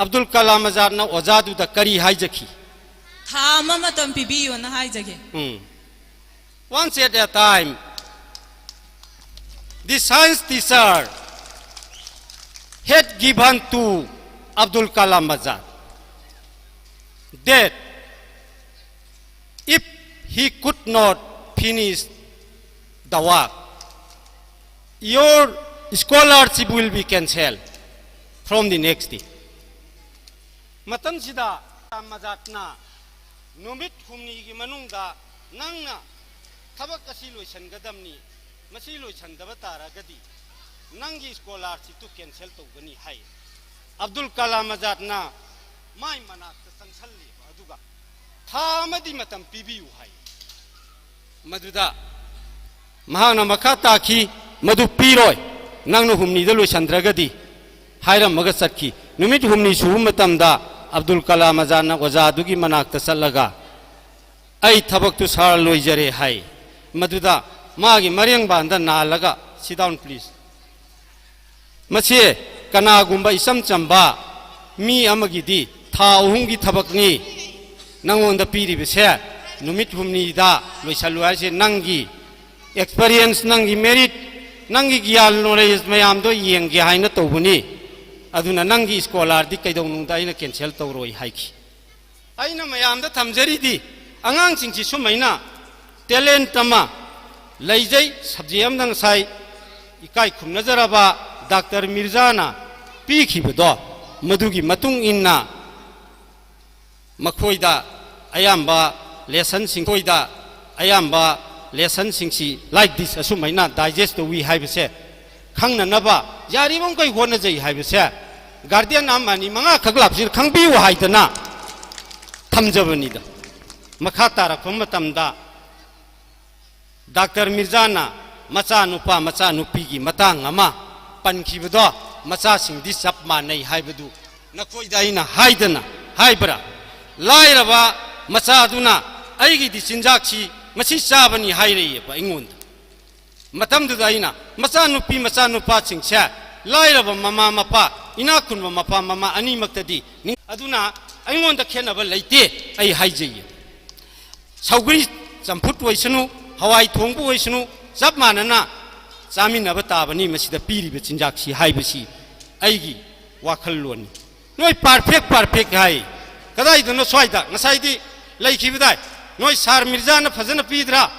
ꯑꯕꯗꯨꯜ ꯀꯂꯥꯝ ꯑꯖꯥꯗꯅ ꯑꯣꯖꯥꯗꯨꯗ ꯀꯔꯤ ꯍꯥꯏꯖꯈꯤ? ꯊꯥ ꯑꯃ ꯃꯇꯝ ꯄꯤꯕꯤꯌꯨꯅ ꯍꯥꯏꯖꯒꯦ꯫ ꯎꯝ꯫ Once at a time, the science teacher had given to Abdul Kalam Azad that If he could not finish the work, your scholarship will be cancelled from the next day. ꯃꯇꯝꯁꯤꯗ ꯃꯖꯥꯠꯅ ꯅꯨꯃꯤꯠ ꯍꯨꯝꯅꯤꯒꯤ ꯃꯅꯨꯡꯗ ꯅꯪꯅ ꯊꯕꯛ ꯑꯁꯤ ꯂꯣꯏꯁꯤꯟꯒꯗꯕꯅꯤ, ꯃꯁꯤ ꯂꯣꯏꯁꯤꯟꯗꯕ ꯇꯥꯔꯒꯗꯤ ꯅꯪꯒꯤ ꯁ꯭ꯀꯣꯂꯥꯔꯁꯤꯞꯇꯨ ꯀꯦꯟꯁꯦꯜ ꯇꯧꯒꯅꯤ ꯍꯥꯏ꯫ ꯑꯕꯗꯨꯜ ꯀꯂꯥꯝ ꯑꯖꯥꯗꯅ ꯃꯥꯏ ꯃꯅꯥꯛꯇ ꯆꯪꯁꯜꯂꯦꯕ, ꯑꯗꯨꯒ ꯊꯥ ꯑꯃꯗꯤ ꯃꯇꯝ ꯄꯤꯕꯤꯌꯨ ꯍꯥꯏ꯫ ꯃꯗꯨꯗ ꯃꯍꯥꯛꯅ ꯃꯈꯥ ꯇꯥꯈꯤ, "ꯃꯗꯨ ꯄꯤꯔꯣꯏ, ꯅꯪꯅ ꯍꯨꯝꯅꯤꯗ ꯂꯣꯏꯁꯤꯟꯗ꯭ꯔꯒꯗꯤ" ꯍꯥꯏꯔꯝꯃꯒ ꯆꯠꯈꯤ꯫ ꯅꯨꯃꯤꯠ ꯍꯨꯝꯅꯤ ꯁꯨꯕ ꯃꯇꯝꯗ ꯑꯕꯗꯨꯜ ꯀꯂꯥꯝ ꯑꯖꯥꯗꯅ ꯑꯣꯖꯥꯗꯨꯒꯤ ꯃꯅꯥꯛꯇ ꯆꯠꯂꯒ, "ꯑꯩ ꯊꯕꯛꯇꯨ ꯁꯥꯔ ꯂꯣꯏꯖꯔꯦ" ꯍꯥꯏ꯫ ꯃꯗꯨꯗ ꯃꯥꯒꯤ ꯃꯔꯦꯡꯕꯥꯟꯗ ꯅꯥꯜꯂꯒ, "Sit down, please." ꯃꯁꯤ ꯀꯅꯥꯒꯨꯝꯕ ꯏꯆꯝ ꯆꯝꯕ ꯃꯤ ꯑꯃꯒꯤꯗꯤ ꯊꯥ ꯑꯍꯨꯝꯒꯤ ꯊꯕꯛꯅꯤ ꯅꯉꯣꯟꯗ ꯄꯤꯔꯤꯕꯁꯦ, ꯅꯨꯃꯤꯠ ꯍꯨꯝꯅꯤꯗ ꯂꯣꯏꯁꯜꯂꯨ ꯍꯥꯏꯁꯦ, ꯅꯪꯒꯤ ꯑꯦꯛꯁꯄꯔꯤꯌꯦꯟꯁ, ꯅꯪꯒꯤ ꯃꯦꯔꯤꯠ, ꯅꯪꯒꯤ ꯒ꯭ꯌꯥꯟ ꯅꯣꯂꯦꯖ ꯃꯌꯥꯝꯗꯣ ꯌꯦꯡꯒꯦ ꯍꯥꯏꯅ ꯇꯧꯕꯅꯤ꯫ ꯑꯗꯨꯅ ꯅꯪꯒꯤ ꯁ꯭ꯀꯣꯂꯥꯔꯗꯤ ꯀꯩꯗꯧꯅꯨꯡꯗ ꯑꯩꯅ ꯀꯦꯟꯁꯦꯜ ꯇꯧꯔꯣꯏ ꯍꯥꯏꯈꯤ꯫ ꯑꯩꯅ ꯃꯌꯥꯝꯗ ꯊꯝꯖꯔꯤꯗꯤ, ꯑꯉꯥꯡꯁꯤꯡꯁꯤ ꯁꯨꯃꯥꯏꯅ ꯇꯦꯂꯦꯟꯠ ꯑꯃ ꯂꯩꯖꯩ꯫ ꯁꯕꯖꯦꯛ ꯑꯃꯗ ꯉꯁꯥꯏ ꯏꯀꯥꯏ ꯈꯨꯝꯅꯖꯔꯕ ꯗꯥꯛꯇꯔ ꯃꯤꯔꯖꯥꯅ ꯄꯤꯈꯤꯕꯗꯣ, ꯃꯗꯨꯒꯤ ꯃꯇꯨꯡ ꯏꯟꯅ ꯃꯈꯣꯏꯗ ꯑꯌꯥꯝꯕ ꯂꯦꯁꯟꯁꯤꯡ, ꯑꯩꯈꯣꯏꯗ ꯑꯌꯥꯝꯕ ꯂꯦꯁꯟꯁꯤꯡꯁꯤ like this ꯑꯁꯨꯃꯥꯏꯅ ꯗꯥꯏꯖꯦꯁ ꯇꯧꯏ ꯍꯥꯏꯕꯁꯦ ꯈꯪꯅꯅꯕ ꯌꯥꯔꯤꯕ ꯃꯈꯩ ꯍꯣꯠꯅꯖꯩ ꯍꯥꯏꯕꯁꯦ ꯒꯥꯔꯗꯤꯌꯟ ꯑꯃ ꯑꯅꯤ ꯃꯉꯥꯈꯛ ꯂꯥꯛꯄꯁꯤꯅ ꯈꯪꯕꯤꯌꯨ ꯍꯥꯏꯗꯅ ꯊꯝꯖꯕꯅꯤꯗ꯫ ꯃꯈꯥ ꯇꯥꯔꯛꯄ ꯃꯇꯝꯗ ꯗꯥꯛꯇꯔ ꯃꯤꯔꯖꯥꯅ ꯃꯆꯥꯅꯨꯄꯥ ꯃꯆꯥꯅꯨꯄꯤꯒꯤ ꯃꯇꯥꯡ ꯑꯃ ꯄꯟꯈꯤꯕꯗꯣ, ꯃꯆꯥꯁꯤꯡꯗꯤ ꯆꯞ ꯃꯥꯟꯅꯩ ꯍꯥꯏꯕꯗꯨ ꯅꯈꯣꯏꯗ ꯑꯩꯅ ꯍꯥꯏꯗꯅ ꯍꯥꯏꯕ꯭ꯔꯥ? ꯂꯥꯏꯔꯕ ꯃꯆꯥꯗꯨꯅ "ꯑꯩꯒꯤꯗꯤ ꯆꯤꯟꯖꯥꯛꯁꯤ ꯃꯁꯤ ꯆꯥꯕꯅꯤ" ꯍꯥꯏꯔꯛꯑꯦꯕ ꯑꯩꯉꯣꯟꯗ꯫ ꯃꯇꯝꯗꯨꯗ ꯑꯩꯅ, ꯃꯆꯥꯅꯨꯄꯤ ꯃꯆꯥꯅꯨꯄꯥꯁꯤꯡꯁꯦ ꯂꯥꯏꯔꯕ ꯃꯃꯥ ꯃꯄꯥ, ꯏꯅꯥꯛ ꯈꯨꯟꯕ ꯃꯄꯥ ꯃꯃꯥ ꯑꯅꯤꯃꯛꯇꯗꯤ ꯅꯤꯡ-, ꯑꯗꯨꯅ ꯑꯩꯉꯣꯟꯗ ꯈꯦꯠꯅꯕ ꯂꯩꯇꯦ, ꯑꯩ ꯍꯥꯏꯖꯩꯌꯦ꯫ ꯁꯧꯒ꯭ꯔꯤ ꯆꯝꯐꯨꯠ ꯑꯣꯏꯁꯅꯨ, ꯍꯋꯥꯏ ꯊꯣꯡꯕ ꯑꯣꯏꯁꯅꯨ, ꯆꯞ ꯃꯥꯟꯅꯅ ꯆꯥꯃꯤꯟꯅꯕ ꯇꯥꯕꯅꯤ ꯃꯁꯤꯗ ꯄꯤꯔꯤꯕ ꯆꯤꯟꯖꯥꯛꯁꯤ ꯍꯥꯏꯕꯁꯤ ꯑꯩꯒꯤ ꯋꯥꯈꯜꯂꯣꯟꯅꯤ꯫ ꯅꯣꯏ ꯄꯥꯔꯐꯦꯛ ꯄꯥꯔꯐꯦꯛ ꯍꯥꯏ, ꯀꯗꯥꯏꯗꯅꯣ ꯁ꯭ꯋꯥꯏꯗ ꯉꯁꯥꯏꯗꯤ ꯂꯩꯈꯤꯕꯗꯥꯏ? ꯅꯣꯏ ꯁꯥꯔ ꯃꯤꯔꯖꯥꯅ ꯐꯖꯅ ꯄꯤꯗ꯭ꯔꯥ?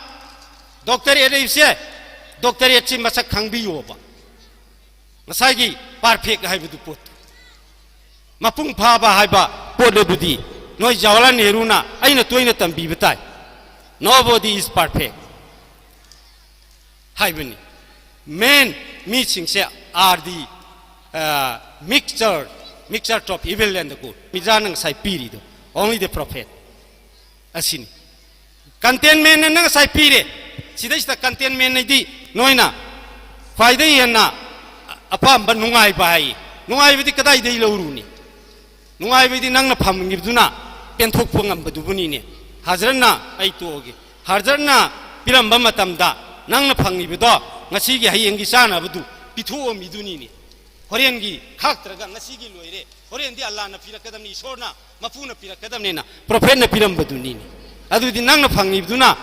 ꯗꯣꯛꯇꯔꯦꯠ ꯂꯩꯕꯁꯦ, ꯗꯣꯛꯇꯔꯦꯠꯁꯤ ꯃꯁꯛ ꯈꯪꯕꯤꯌꯣꯕ꯫ ꯉꯁꯥꯏꯒꯤ ꯄꯥꯔꯐꯦꯛ ꯍꯥꯏꯕꯗꯨ ꯄꯣꯠꯇꯨ, ꯃꯄꯨꯡ ꯐꯥꯕ ꯍꯥꯏꯕ ꯄꯣꯠ ꯑꯗꯨꯗꯤ ꯅꯣꯏ ꯖꯋꯥꯍꯔꯂꯥꯜ ꯅꯦꯍꯔꯨꯅ ꯑꯩꯅ ꯇꯣꯏꯅ ꯇꯝꯕꯤꯕ ꯇꯥꯏ, "Nobody is perfect" ꯍꯥꯏꯕꯅꯤ꯫ Men, ꯃꯤꯁꯤꯡꯁꯦ, are the, uh, mixture, mixture of evil and the good. ꯃꯤꯔꯖꯥꯅ ꯉꯁꯥꯏ ꯄꯤꯔꯤꯗꯣ, "Only the prophet" ꯑꯁꯤꯅꯤ꯫ ꯀꯟꯇꯦꯟꯃꯦꯟꯅ ꯅꯪ ꯉꯁꯥꯏ ꯄꯤꯔꯦ꯫ ꯁꯤꯗꯩꯁꯤꯗ ꯀꯟꯇꯦꯟꯃꯦꯟ ꯍꯥꯏꯗꯤ ꯅꯣꯏꯅ ꯈ꯭ꯋꯥꯏꯗꯒꯤ ꯍꯦꯟꯅ ꯑꯄꯥꯝꯕ ꯅꯨꯡꯉꯥꯏꯕ ꯍꯥꯏꯌꯦ꯫ ꯅꯨꯡꯉꯥꯏꯕꯗꯤ ꯀꯗꯥꯏꯗꯒꯤ ꯂꯧꯔꯨꯅꯤ? ꯅꯨꯡꯉꯥꯏꯕꯗꯤ ꯅꯪꯅ ꯐꯪꯉꯤꯕꯗꯨꯅ ꯄꯦꯟꯊꯣꯛꯄ ꯉꯝꯕꯗꯨꯕꯨꯅꯤꯅꯦ꯫ ꯍꯖꯔꯠꯅ, ꯑꯩ ꯇꯣꯛꯑꯒꯦ, ꯍꯖꯔꯠꯅ ꯄꯤꯔꯝꯕ ꯃꯇꯝꯗ ꯅꯪꯅ ꯐꯪꯉꯤꯕꯗꯣ ꯉꯁꯤꯒꯤ, ꯍꯌꯦꯡꯒꯤ ꯆꯥꯅꯕꯗꯨ ꯄꯤꯊꯣꯛꯑꯝꯃꯤꯗꯨꯅꯤꯅꯦ꯫ ꯍꯣꯔꯦꯟꯒꯤ ꯈꯥꯛꯇ꯭ꯔꯒ ꯉꯁꯤꯒꯤ ꯂꯣꯏꯔꯦ, ꯍꯣꯔꯦꯟꯗꯤ ꯑꯜꯂꯥꯅ ꯄꯤꯔꯛꯀꯗꯕꯅꯤ, ꯏꯁꯣꯔꯅ, ꯃꯄꯨꯅ ꯄꯤꯔꯛꯀꯗꯕꯅꯤꯅ ꯄ꯭ꯔꯣꯐꯦꯠꯅ ꯄꯤꯔꯝꯕꯗꯨꯅꯤꯅꯦ꯫ ꯑꯗꯨꯗꯤ ꯅꯪꯅ ꯐꯪꯉꯤꯕꯗꯨꯅ,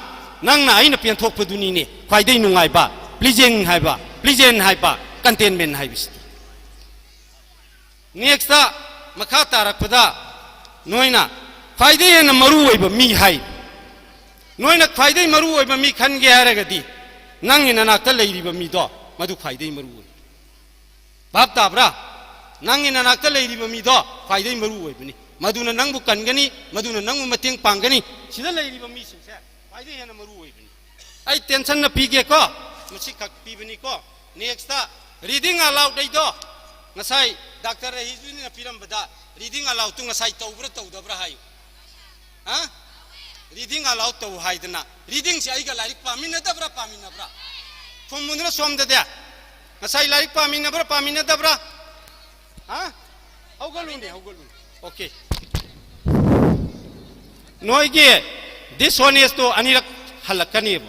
ꯅꯪꯅ ꯑꯩꯅ ꯄꯦꯟꯊꯣꯛꯄꯗꯨꯅꯤꯅꯦ ꯈ꯭ꯋꯥꯏꯗꯒꯤ ꯅꯨꯡꯉꯥꯏꯕ, ꯄ꯭ꯂꯤꯖꯤꯡ ꯍꯥꯏꯕ, ꯄ꯭ꯂꯤꯖꯦꯟ ꯍꯥꯏꯕ, ꯀꯟꯇꯦꯟꯃꯦꯟ ꯍꯥꯏꯕꯁꯤꯗꯤ꯫ ꯅꯦꯛꯁꯇ, ꯃꯈꯥ ꯇꯥꯔꯛꯄꯗ, ꯅꯣꯏꯅ ꯈ꯭ꯋꯥꯏꯗꯒꯤ ꯍꯦꯟꯅ ꯃꯔꯨ ꯑꯣꯏꯕ ꯃꯤ ꯍꯥꯏ꯫ ꯅꯣꯏꯅ ꯈ꯭ꯋꯥꯏꯗꯒꯤ ꯃꯔꯨ ꯑꯣꯏꯕ ꯃꯤ ꯈꯟꯒꯦ ꯍꯥꯏꯔꯒꯗꯤ, ꯅꯪꯒꯤ ꯅꯅꯥꯛꯇ ꯂꯩꯔꯤꯕ ꯃꯤꯗꯣ, ꯃꯗꯨ ꯈ꯭ꯋꯥꯏꯗꯒꯤ ꯃꯔꯨ ꯑꯣꯏ꯫ ꯚꯥꯞ ꯇꯥꯕ꯭ꯔꯥ? ꯅꯪꯒꯤ ꯅꯅꯥꯛꯇ ꯂꯩꯔꯤꯕ ꯃꯤꯗꯣ ꯈ꯭ꯋꯥꯏꯗꯒꯤ ꯃꯔꯨ ꯑꯣꯏꯕꯅꯤ꯫ ꯃꯗꯨꯅ ꯅꯪꯕꯨ ꯀꯟꯒꯅꯤ, ꯃꯗꯨꯅ ꯅꯪꯕꯨ ꯃꯇꯦꯡ ꯄꯥꯡꯒꯅꯤ꯫ ꯁꯤꯗ ꯂꯩꯔꯤꯕ ꯃꯤꯁꯤꯡꯁꯦ ꯈ꯭ꯋꯥꯏꯗꯒꯤ ꯍꯦꯟꯅ ꯃꯔꯨ ꯑꯣꯏꯕꯅꯤ꯫ ꯑꯩ ꯇꯦꯟꯁꯟꯅ ꯄꯤꯒꯦꯀꯣ, ꯃꯁꯤꯈꯛ ꯄꯤꯕꯅꯤꯀꯣ꯫ ꯅꯦꯛꯁꯇ, ꯔꯤꯗꯤꯡ ꯑꯂꯥꯎꯗ ꯑꯩꯗꯣ, ꯉꯁꯥꯏ ꯗꯥꯛꯇꯔ ꯔꯍꯤꯖꯨꯅ ꯄꯤꯔꯝꯕꯗ, ꯔꯤꯗꯤꯡ ꯑꯂꯥꯎꯗꯇꯨ ꯉꯁꯥꯏ ꯇꯧꯕ꯭ꯔꯥ ꯇꯧꯗꯕ꯭ꯔꯥ ꯍꯥꯏꯌꯨ꯫ ꯍꯥ? ꯔꯤꯗꯤꯡ ꯑꯂꯥꯎꯗ ꯇꯧ ꯍꯥꯏꯗꯅ, ꯔꯤꯗꯤꯡꯁꯦ ꯑꯩꯒ ꯂꯥꯏꯔꯤꯛ ꯄꯥꯃꯤꯟꯅꯗꯕ꯭ꯔꯥ ꯄꯥꯃꯤꯟꯅꯕ꯭ꯔꯥ? ꯈꯨꯝꯃꯨꯗꯅ ꯁꯣꯝꯗꯗꯤ꯫ ꯉꯁꯥꯏ ꯂꯥꯏꯔꯤꯛ ꯄꯥꯃꯤꯟꯅꯕ꯭ꯔꯥ ꯄꯥꯃꯤꯟꯅꯗꯕ꯭ꯔꯥ? ꯍꯥ? ꯍꯧꯒꯠꯂꯨꯅꯦ, ꯍꯧꯒꯠꯂꯨꯅꯦ꯫ ꯑꯣꯀꯦ꯫ ꯅꯣꯏꯒꯤ ꯗꯤꯁꯑꯣꯅꯦꯁꯇꯣ ꯑꯅꯤꯔꯛ ꯍꯜꯂꯛꯀꯅꯦꯕ꯫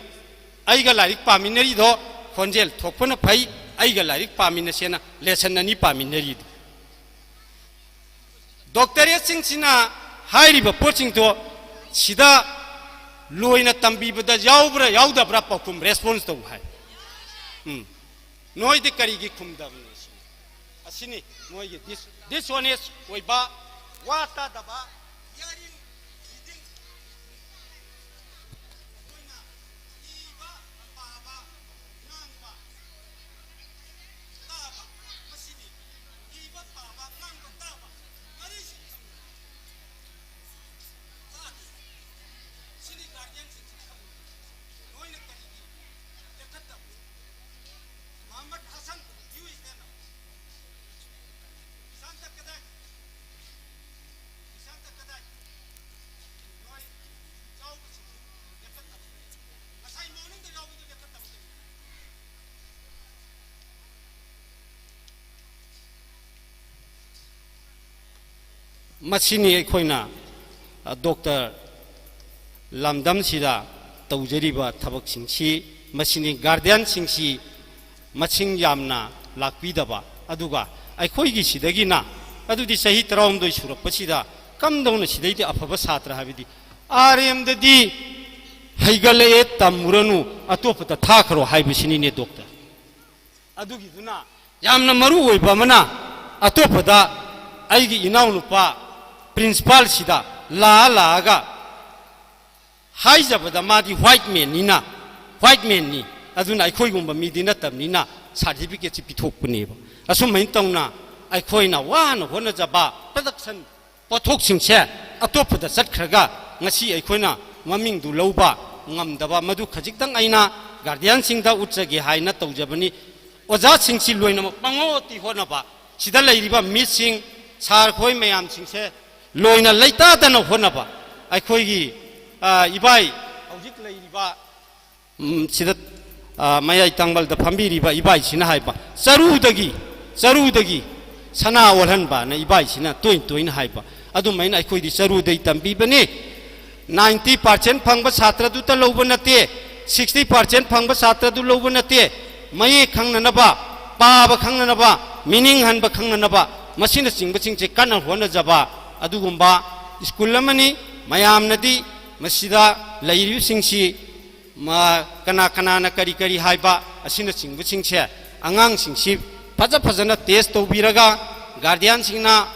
ꯑꯩꯒ ꯂꯥꯏꯔꯤꯛ ꯄꯥꯃꯤꯟꯅꯔꯤꯗꯣ ꯈꯣꯟꯖꯦꯜ ꯊꯣꯛꯄꯅ ꯐꯩ, ꯑꯩꯒ ꯂꯥꯏꯔꯤꯛ ꯄꯥꯃꯤꯟꯅꯁꯦꯅ ꯂꯦꯁꯟ ꯑꯅꯤ ꯄꯥꯃꯤꯟꯅꯔꯤꯗꯣ꯫ ꯗꯣꯛꯇꯔꯦꯠꯁꯤꯡꯁꯤꯅ ꯍꯥꯏꯔꯤꯕ ꯄꯣꯠꯁꯤꯡꯗꯣ ꯁꯤꯗ ꯂꯣꯏꯅ ꯇꯝꯕꯤꯕꯗ ꯌꯥꯎꯕ꯭ꯔꯥ ꯌꯥꯎꯗꯕ꯭ꯔꯥ ꯄꯥꯎꯈꯨꯝ, ꯔꯦꯁꯄꯣꯟꯁ ꯇꯧ ꯍꯥꯏ꯫ ꯎꯝ꯫ ꯅꯣꯏꯗꯤ ꯀꯔꯤꯒꯤ ꯈꯨꯝꯗꯕꯅꯣ ꯁꯤꯅꯤ꯫ ꯑꯁꯤꯅꯤ ꯅꯣꯏꯒꯤ ꯗꯤꯁ-, ꯗꯤꯁꯑꯣꯅꯦꯁ ꯑꯣꯏꯕ, ꯋꯥ ꯇꯥꯗꯕ, hearing, reading, ꯃꯁꯤꯅꯤ ꯑꯩꯈꯣꯏꯅ, ꯑ, ꯗꯣꯛꯇꯔ ꯂꯝꯗꯝꯁꯤꯗ ꯇꯧꯖꯔꯤꯕ ꯊꯕꯛꯁꯤꯡꯁꯤ, ꯃꯁꯤꯅꯤ ꯒꯥꯔꯗꯤꯌꯟꯁꯤꯡꯁꯤ ꯃꯁꯤꯡ ꯌꯥꯝꯅ ꯂꯥꯛꯄꯤꯗꯕ, ꯑꯗꯨꯒ ꯑꯩꯈꯣꯏꯒꯤ ꯁꯤꯗꯒꯤꯅ, ꯑꯗꯨꯗꯤ ꯆꯍꯤ ꯇꯔꯥꯍꯨꯝꯗꯣꯏ ꯁꯨꯔꯛꯄꯁꯤꯗ ꯀꯝꯗꯧꯅ ꯁꯤꯗꯩꯗꯤ ꯑꯐꯕ ꯁꯥꯇ꯭ꯔ ꯍꯥꯏꯕꯗꯤ ꯑꯥꯔ ꯑꯦꯝꯗꯗꯤ ꯍꯩꯒꯠꯂꯛꯑꯦ, ꯇꯝꯃꯨꯔꯅꯨ, ꯑꯇꯣꯞꯄꯗ ꯊꯥꯈ꯭ꯔꯣ ꯍꯥꯏꯕꯁꯤꯅꯤꯅꯦ ꯗꯣꯛꯇꯔ꯫ ꯑꯗꯨꯒꯤꯗꯨꯅ ꯌꯥꯝꯅ ꯃꯔꯨ ꯑꯣꯏꯕ ꯑꯃꯅ, ꯑꯇꯣꯞꯄꯗ ꯑꯩꯒꯤ ꯏꯅꯥꯎꯅꯨꯄꯥ ꯄ꯭ꯔꯤꯟꯁꯤꯄꯥꯜꯁꯤꯗ ꯂꯥꯛꯑ ꯂꯥꯛꯑꯒ ꯍꯥꯏꯖꯕꯗ, ꯃꯥꯗꯤ ꯋꯥꯏꯠ ꯃꯦꯟꯅꯤꯅ, ꯋꯥꯏꯠ ꯃꯦꯟꯅꯤ, ꯑꯗꯨꯅ ꯑꯩꯈꯣꯏꯒꯨꯝꯕ ꯃꯤꯗꯤ ꯅꯠꯇꯕꯅꯤꯅ ꯁꯥꯔꯇꯤꯐꯤꯀꯦꯠꯁꯤ ꯄꯤꯊꯣꯛꯄꯅꯦꯕ꯫ ꯑꯁꯨꯃꯥꯏꯅ ꯇꯧꯅ ꯑꯩꯈꯣꯏꯅ ꯋꯥꯅ ꯍꯣꯠꯅꯖꯕ ꯄ꯭ꯔꯗꯛꯁꯟ ꯄꯣꯠꯊꯣꯛꯁꯤꯡꯁꯦ ꯑꯇꯣꯞꯄꯗ ꯆꯠꯈ꯭ꯔꯒ ꯉꯁꯤ ꯑꯩꯈꯣꯏꯅ ꯃꯃꯤꯡꯗꯨ ꯂꯧꯕ ꯉꯝꯗꯕ, ꯃꯗꯨ ꯈꯖꯤꯛꯇꯪ ꯑꯩꯅ ꯒꯥꯔꯗꯤꯌꯟꯁꯤꯡꯗ ꯎꯠꯆꯒꯦ ꯍꯥꯏꯅ ꯇꯧꯖꯕꯅꯤ꯫ ꯑꯣꯖꯥꯁꯤꯡꯁꯤ ꯂꯣꯏꯅꯃꯛ ꯄꯪꯍꯣꯠꯇꯤ ꯍꯣꯠꯅꯕ, ꯁꯤꯗ ꯂꯩꯔꯤꯕ ꯃꯤꯁꯁꯤꯡ, ꯁꯥꯔ ꯈꯣꯏ ꯃꯌꯥꯝꯁꯤꯡꯁꯦ ꯂꯣꯏꯅ ꯂꯩꯇꯥꯗꯅ ꯍꯣꯠꯅꯕ꯫ ꯑꯩꯈꯣꯏꯒꯤ, ꯑ, ꯏꯕꯥꯏ ꯍꯧꯖꯤꯛ ꯂꯩꯔꯤꯕ, ꯎꯝ, ꯁꯤꯗ, ꯑ, ꯃꯌꯥꯏ ꯇꯥꯡꯕꯜꯗ ꯐꯝꯕꯤꯔꯤꯕ ꯏꯕꯥꯏꯁꯤꯅ ꯍꯥꯏꯕ, "ꯆꯔꯨꯗꯒꯤ, ꯆꯔꯨꯗꯒꯤ ꯁꯅꯥ ꯑꯣꯜꯍꯟꯕꯅ" ꯏꯕꯥꯏꯁꯤꯅ ꯇꯣꯏꯅ ꯇꯣꯏꯅ ꯍꯥꯏꯕ꯫ ꯑꯗꯨꯃꯥꯏꯅ ꯑꯩꯈꯣꯏꯗꯤ ꯆꯔꯨꯗꯩ ꯇꯝꯕꯤꯕꯅꯤ꯫ ꯅꯥꯏꯟꯇꯤ ꯄꯥꯔꯁꯦꯟ ꯐꯪꯕ ꯁꯥꯇ꯭ꯔꯗꯨꯇ ꯂꯧꯕ ꯅꯠꯇꯦ, ꯁꯤꯛꯁꯇꯤ ꯄꯥꯔꯁꯦꯟ ꯐꯪꯕ ꯁꯥꯇ꯭ꯔꯗꯨ ꯂꯧꯕ ꯅꯠꯇꯦ꯫ ꯃꯌꯦꯛ ꯈꯪꯅꯅꯕ, ꯄꯥꯕ ꯈꯪꯅꯅꯕ, ꯃꯤꯅꯤꯡ ꯍꯟꯕ ꯈꯪꯅꯅꯕ, ꯃꯁꯤꯅꯆꯤꯡꯕꯁꯤꯡꯁꯦ ꯀꯟꯅ ꯍꯣꯠꯅꯖꯕ ꯑꯗꯨꯒꯨꯝꯕ ꯁ꯭ꯀꯨꯜ ꯑꯃꯅꯤ꯫ ꯃꯌꯥꯝꯅꯗꯤ ꯃꯁꯤꯗ ꯂꯩꯔꯤꯕꯁꯤꯡꯁꯤ, ꯃ-, ꯀꯅꯥ ꯀꯅꯥꯅ ꯀꯔꯤ ꯀꯔꯤ ꯍꯥꯏꯕ ꯑꯁꯤꯅꯆꯤꯡꯕꯁꯤꯡꯁꯦ, ꯑꯉꯥꯡꯁꯤꯡꯁꯤ ꯐꯖ ꯐꯖꯅ ꯇꯦꯁ ꯇꯧꯕꯤꯔꯒ, ꯒꯥꯔꯗꯤꯌꯥꯟꯁꯤꯡꯅ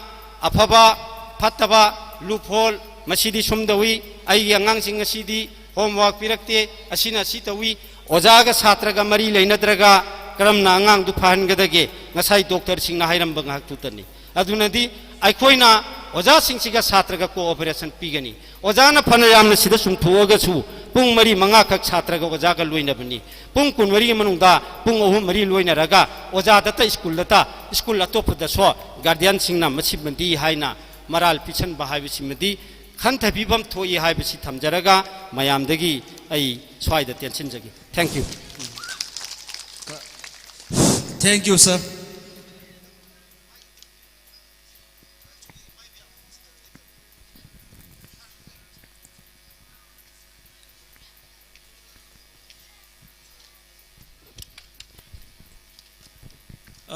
ꯑꯐꯕ ꯐꯠꯇꯕ, ꯂꯨꯞꯍꯣꯜ, ꯃꯁꯤꯗꯤ ꯁꯨꯝ ꯇꯧꯏ, ꯑꯩꯒꯤ ꯑꯉꯥꯡꯁꯤꯡ ꯑꯁꯤꯗꯤ ꯍꯣꯝꯋꯥꯔꯛ ꯄꯤꯔꯛꯇꯦ, ꯑꯁꯤꯅ ꯑꯁꯤ ꯇꯧꯏ, ꯑꯣꯖꯥꯒ ꯁꯥꯇ꯭ꯔꯒ ꯃꯔꯤ ꯂꯩꯅꯗ꯭ꯔꯒ ꯀꯔꯝꯅ ꯑꯉꯥꯡꯗꯨ ꯐꯍꯟꯒꯗꯒꯦ? ꯉꯁꯥꯏ ꯗꯣꯛꯇꯔꯁꯤꯡꯅ ꯍꯥꯏꯔꯝꯕ ꯉꯥꯏꯍꯥꯛꯇꯨꯇꯅꯤ꯫ ꯑꯗꯨꯅꯗꯤ ꯑꯩꯈꯣꯏꯅ ꯑꯣꯖꯥꯁꯤꯡꯁꯤꯒ ꯁꯥꯇ꯭ꯔꯒ ꯀꯣꯑꯣꯄꯔꯦꯁꯟ ꯄꯤꯒꯅꯤ꯫ ꯑꯣꯖꯥꯅ ꯐꯅ ꯌꯥꯝꯅ ꯁꯤꯗ ꯆꯨꯝꯊꯣꯛꯑꯒꯁꯨ ꯄꯨꯡ ꯃꯔꯤ ꯃꯉꯥꯈꯛ ꯁꯥꯇ꯭ꯔꯒ ꯑꯣꯖꯥꯒ ꯂꯣꯏꯅꯕꯅꯤ꯫ ꯄꯨꯡ ꯀꯨꯟꯃꯔꯤꯒꯤ ꯃꯅꯨꯡꯗ ꯄꯨꯡ ꯑꯍꯨꯝ ꯃꯔꯤ ꯂꯣꯏꯅꯔꯒ ꯑꯣꯖꯥꯗꯇ, ꯁ꯭ꯀꯨꯜꯗꯇ, ꯁ꯭ꯀꯨꯜ ꯑꯇꯣꯞꯄꯗꯁꯨ ꯒꯥꯔꯗꯤꯌꯥꯟꯁꯤꯡꯅ ꯃꯁꯤꯃꯗꯤ ꯍꯥꯏꯅ ꯃꯔꯥꯜ ꯄꯤꯁꯟꯕ ꯍꯥꯏꯕꯁꯤꯃꯗꯤ ꯈꯟꯊꯕꯤꯐꯝ ꯊꯣꯛꯏ ꯍꯥꯏꯕꯁꯤ ꯊꯝꯖꯔꯒ ꯃꯌꯥꯝꯗꯒꯤ ꯑꯩ ꯁ꯭ꯋꯥꯏꯗ ꯇꯦꯟꯁꯤꯟꯖꯒꯦ꯫ Thank you꯫ Thank you, sir.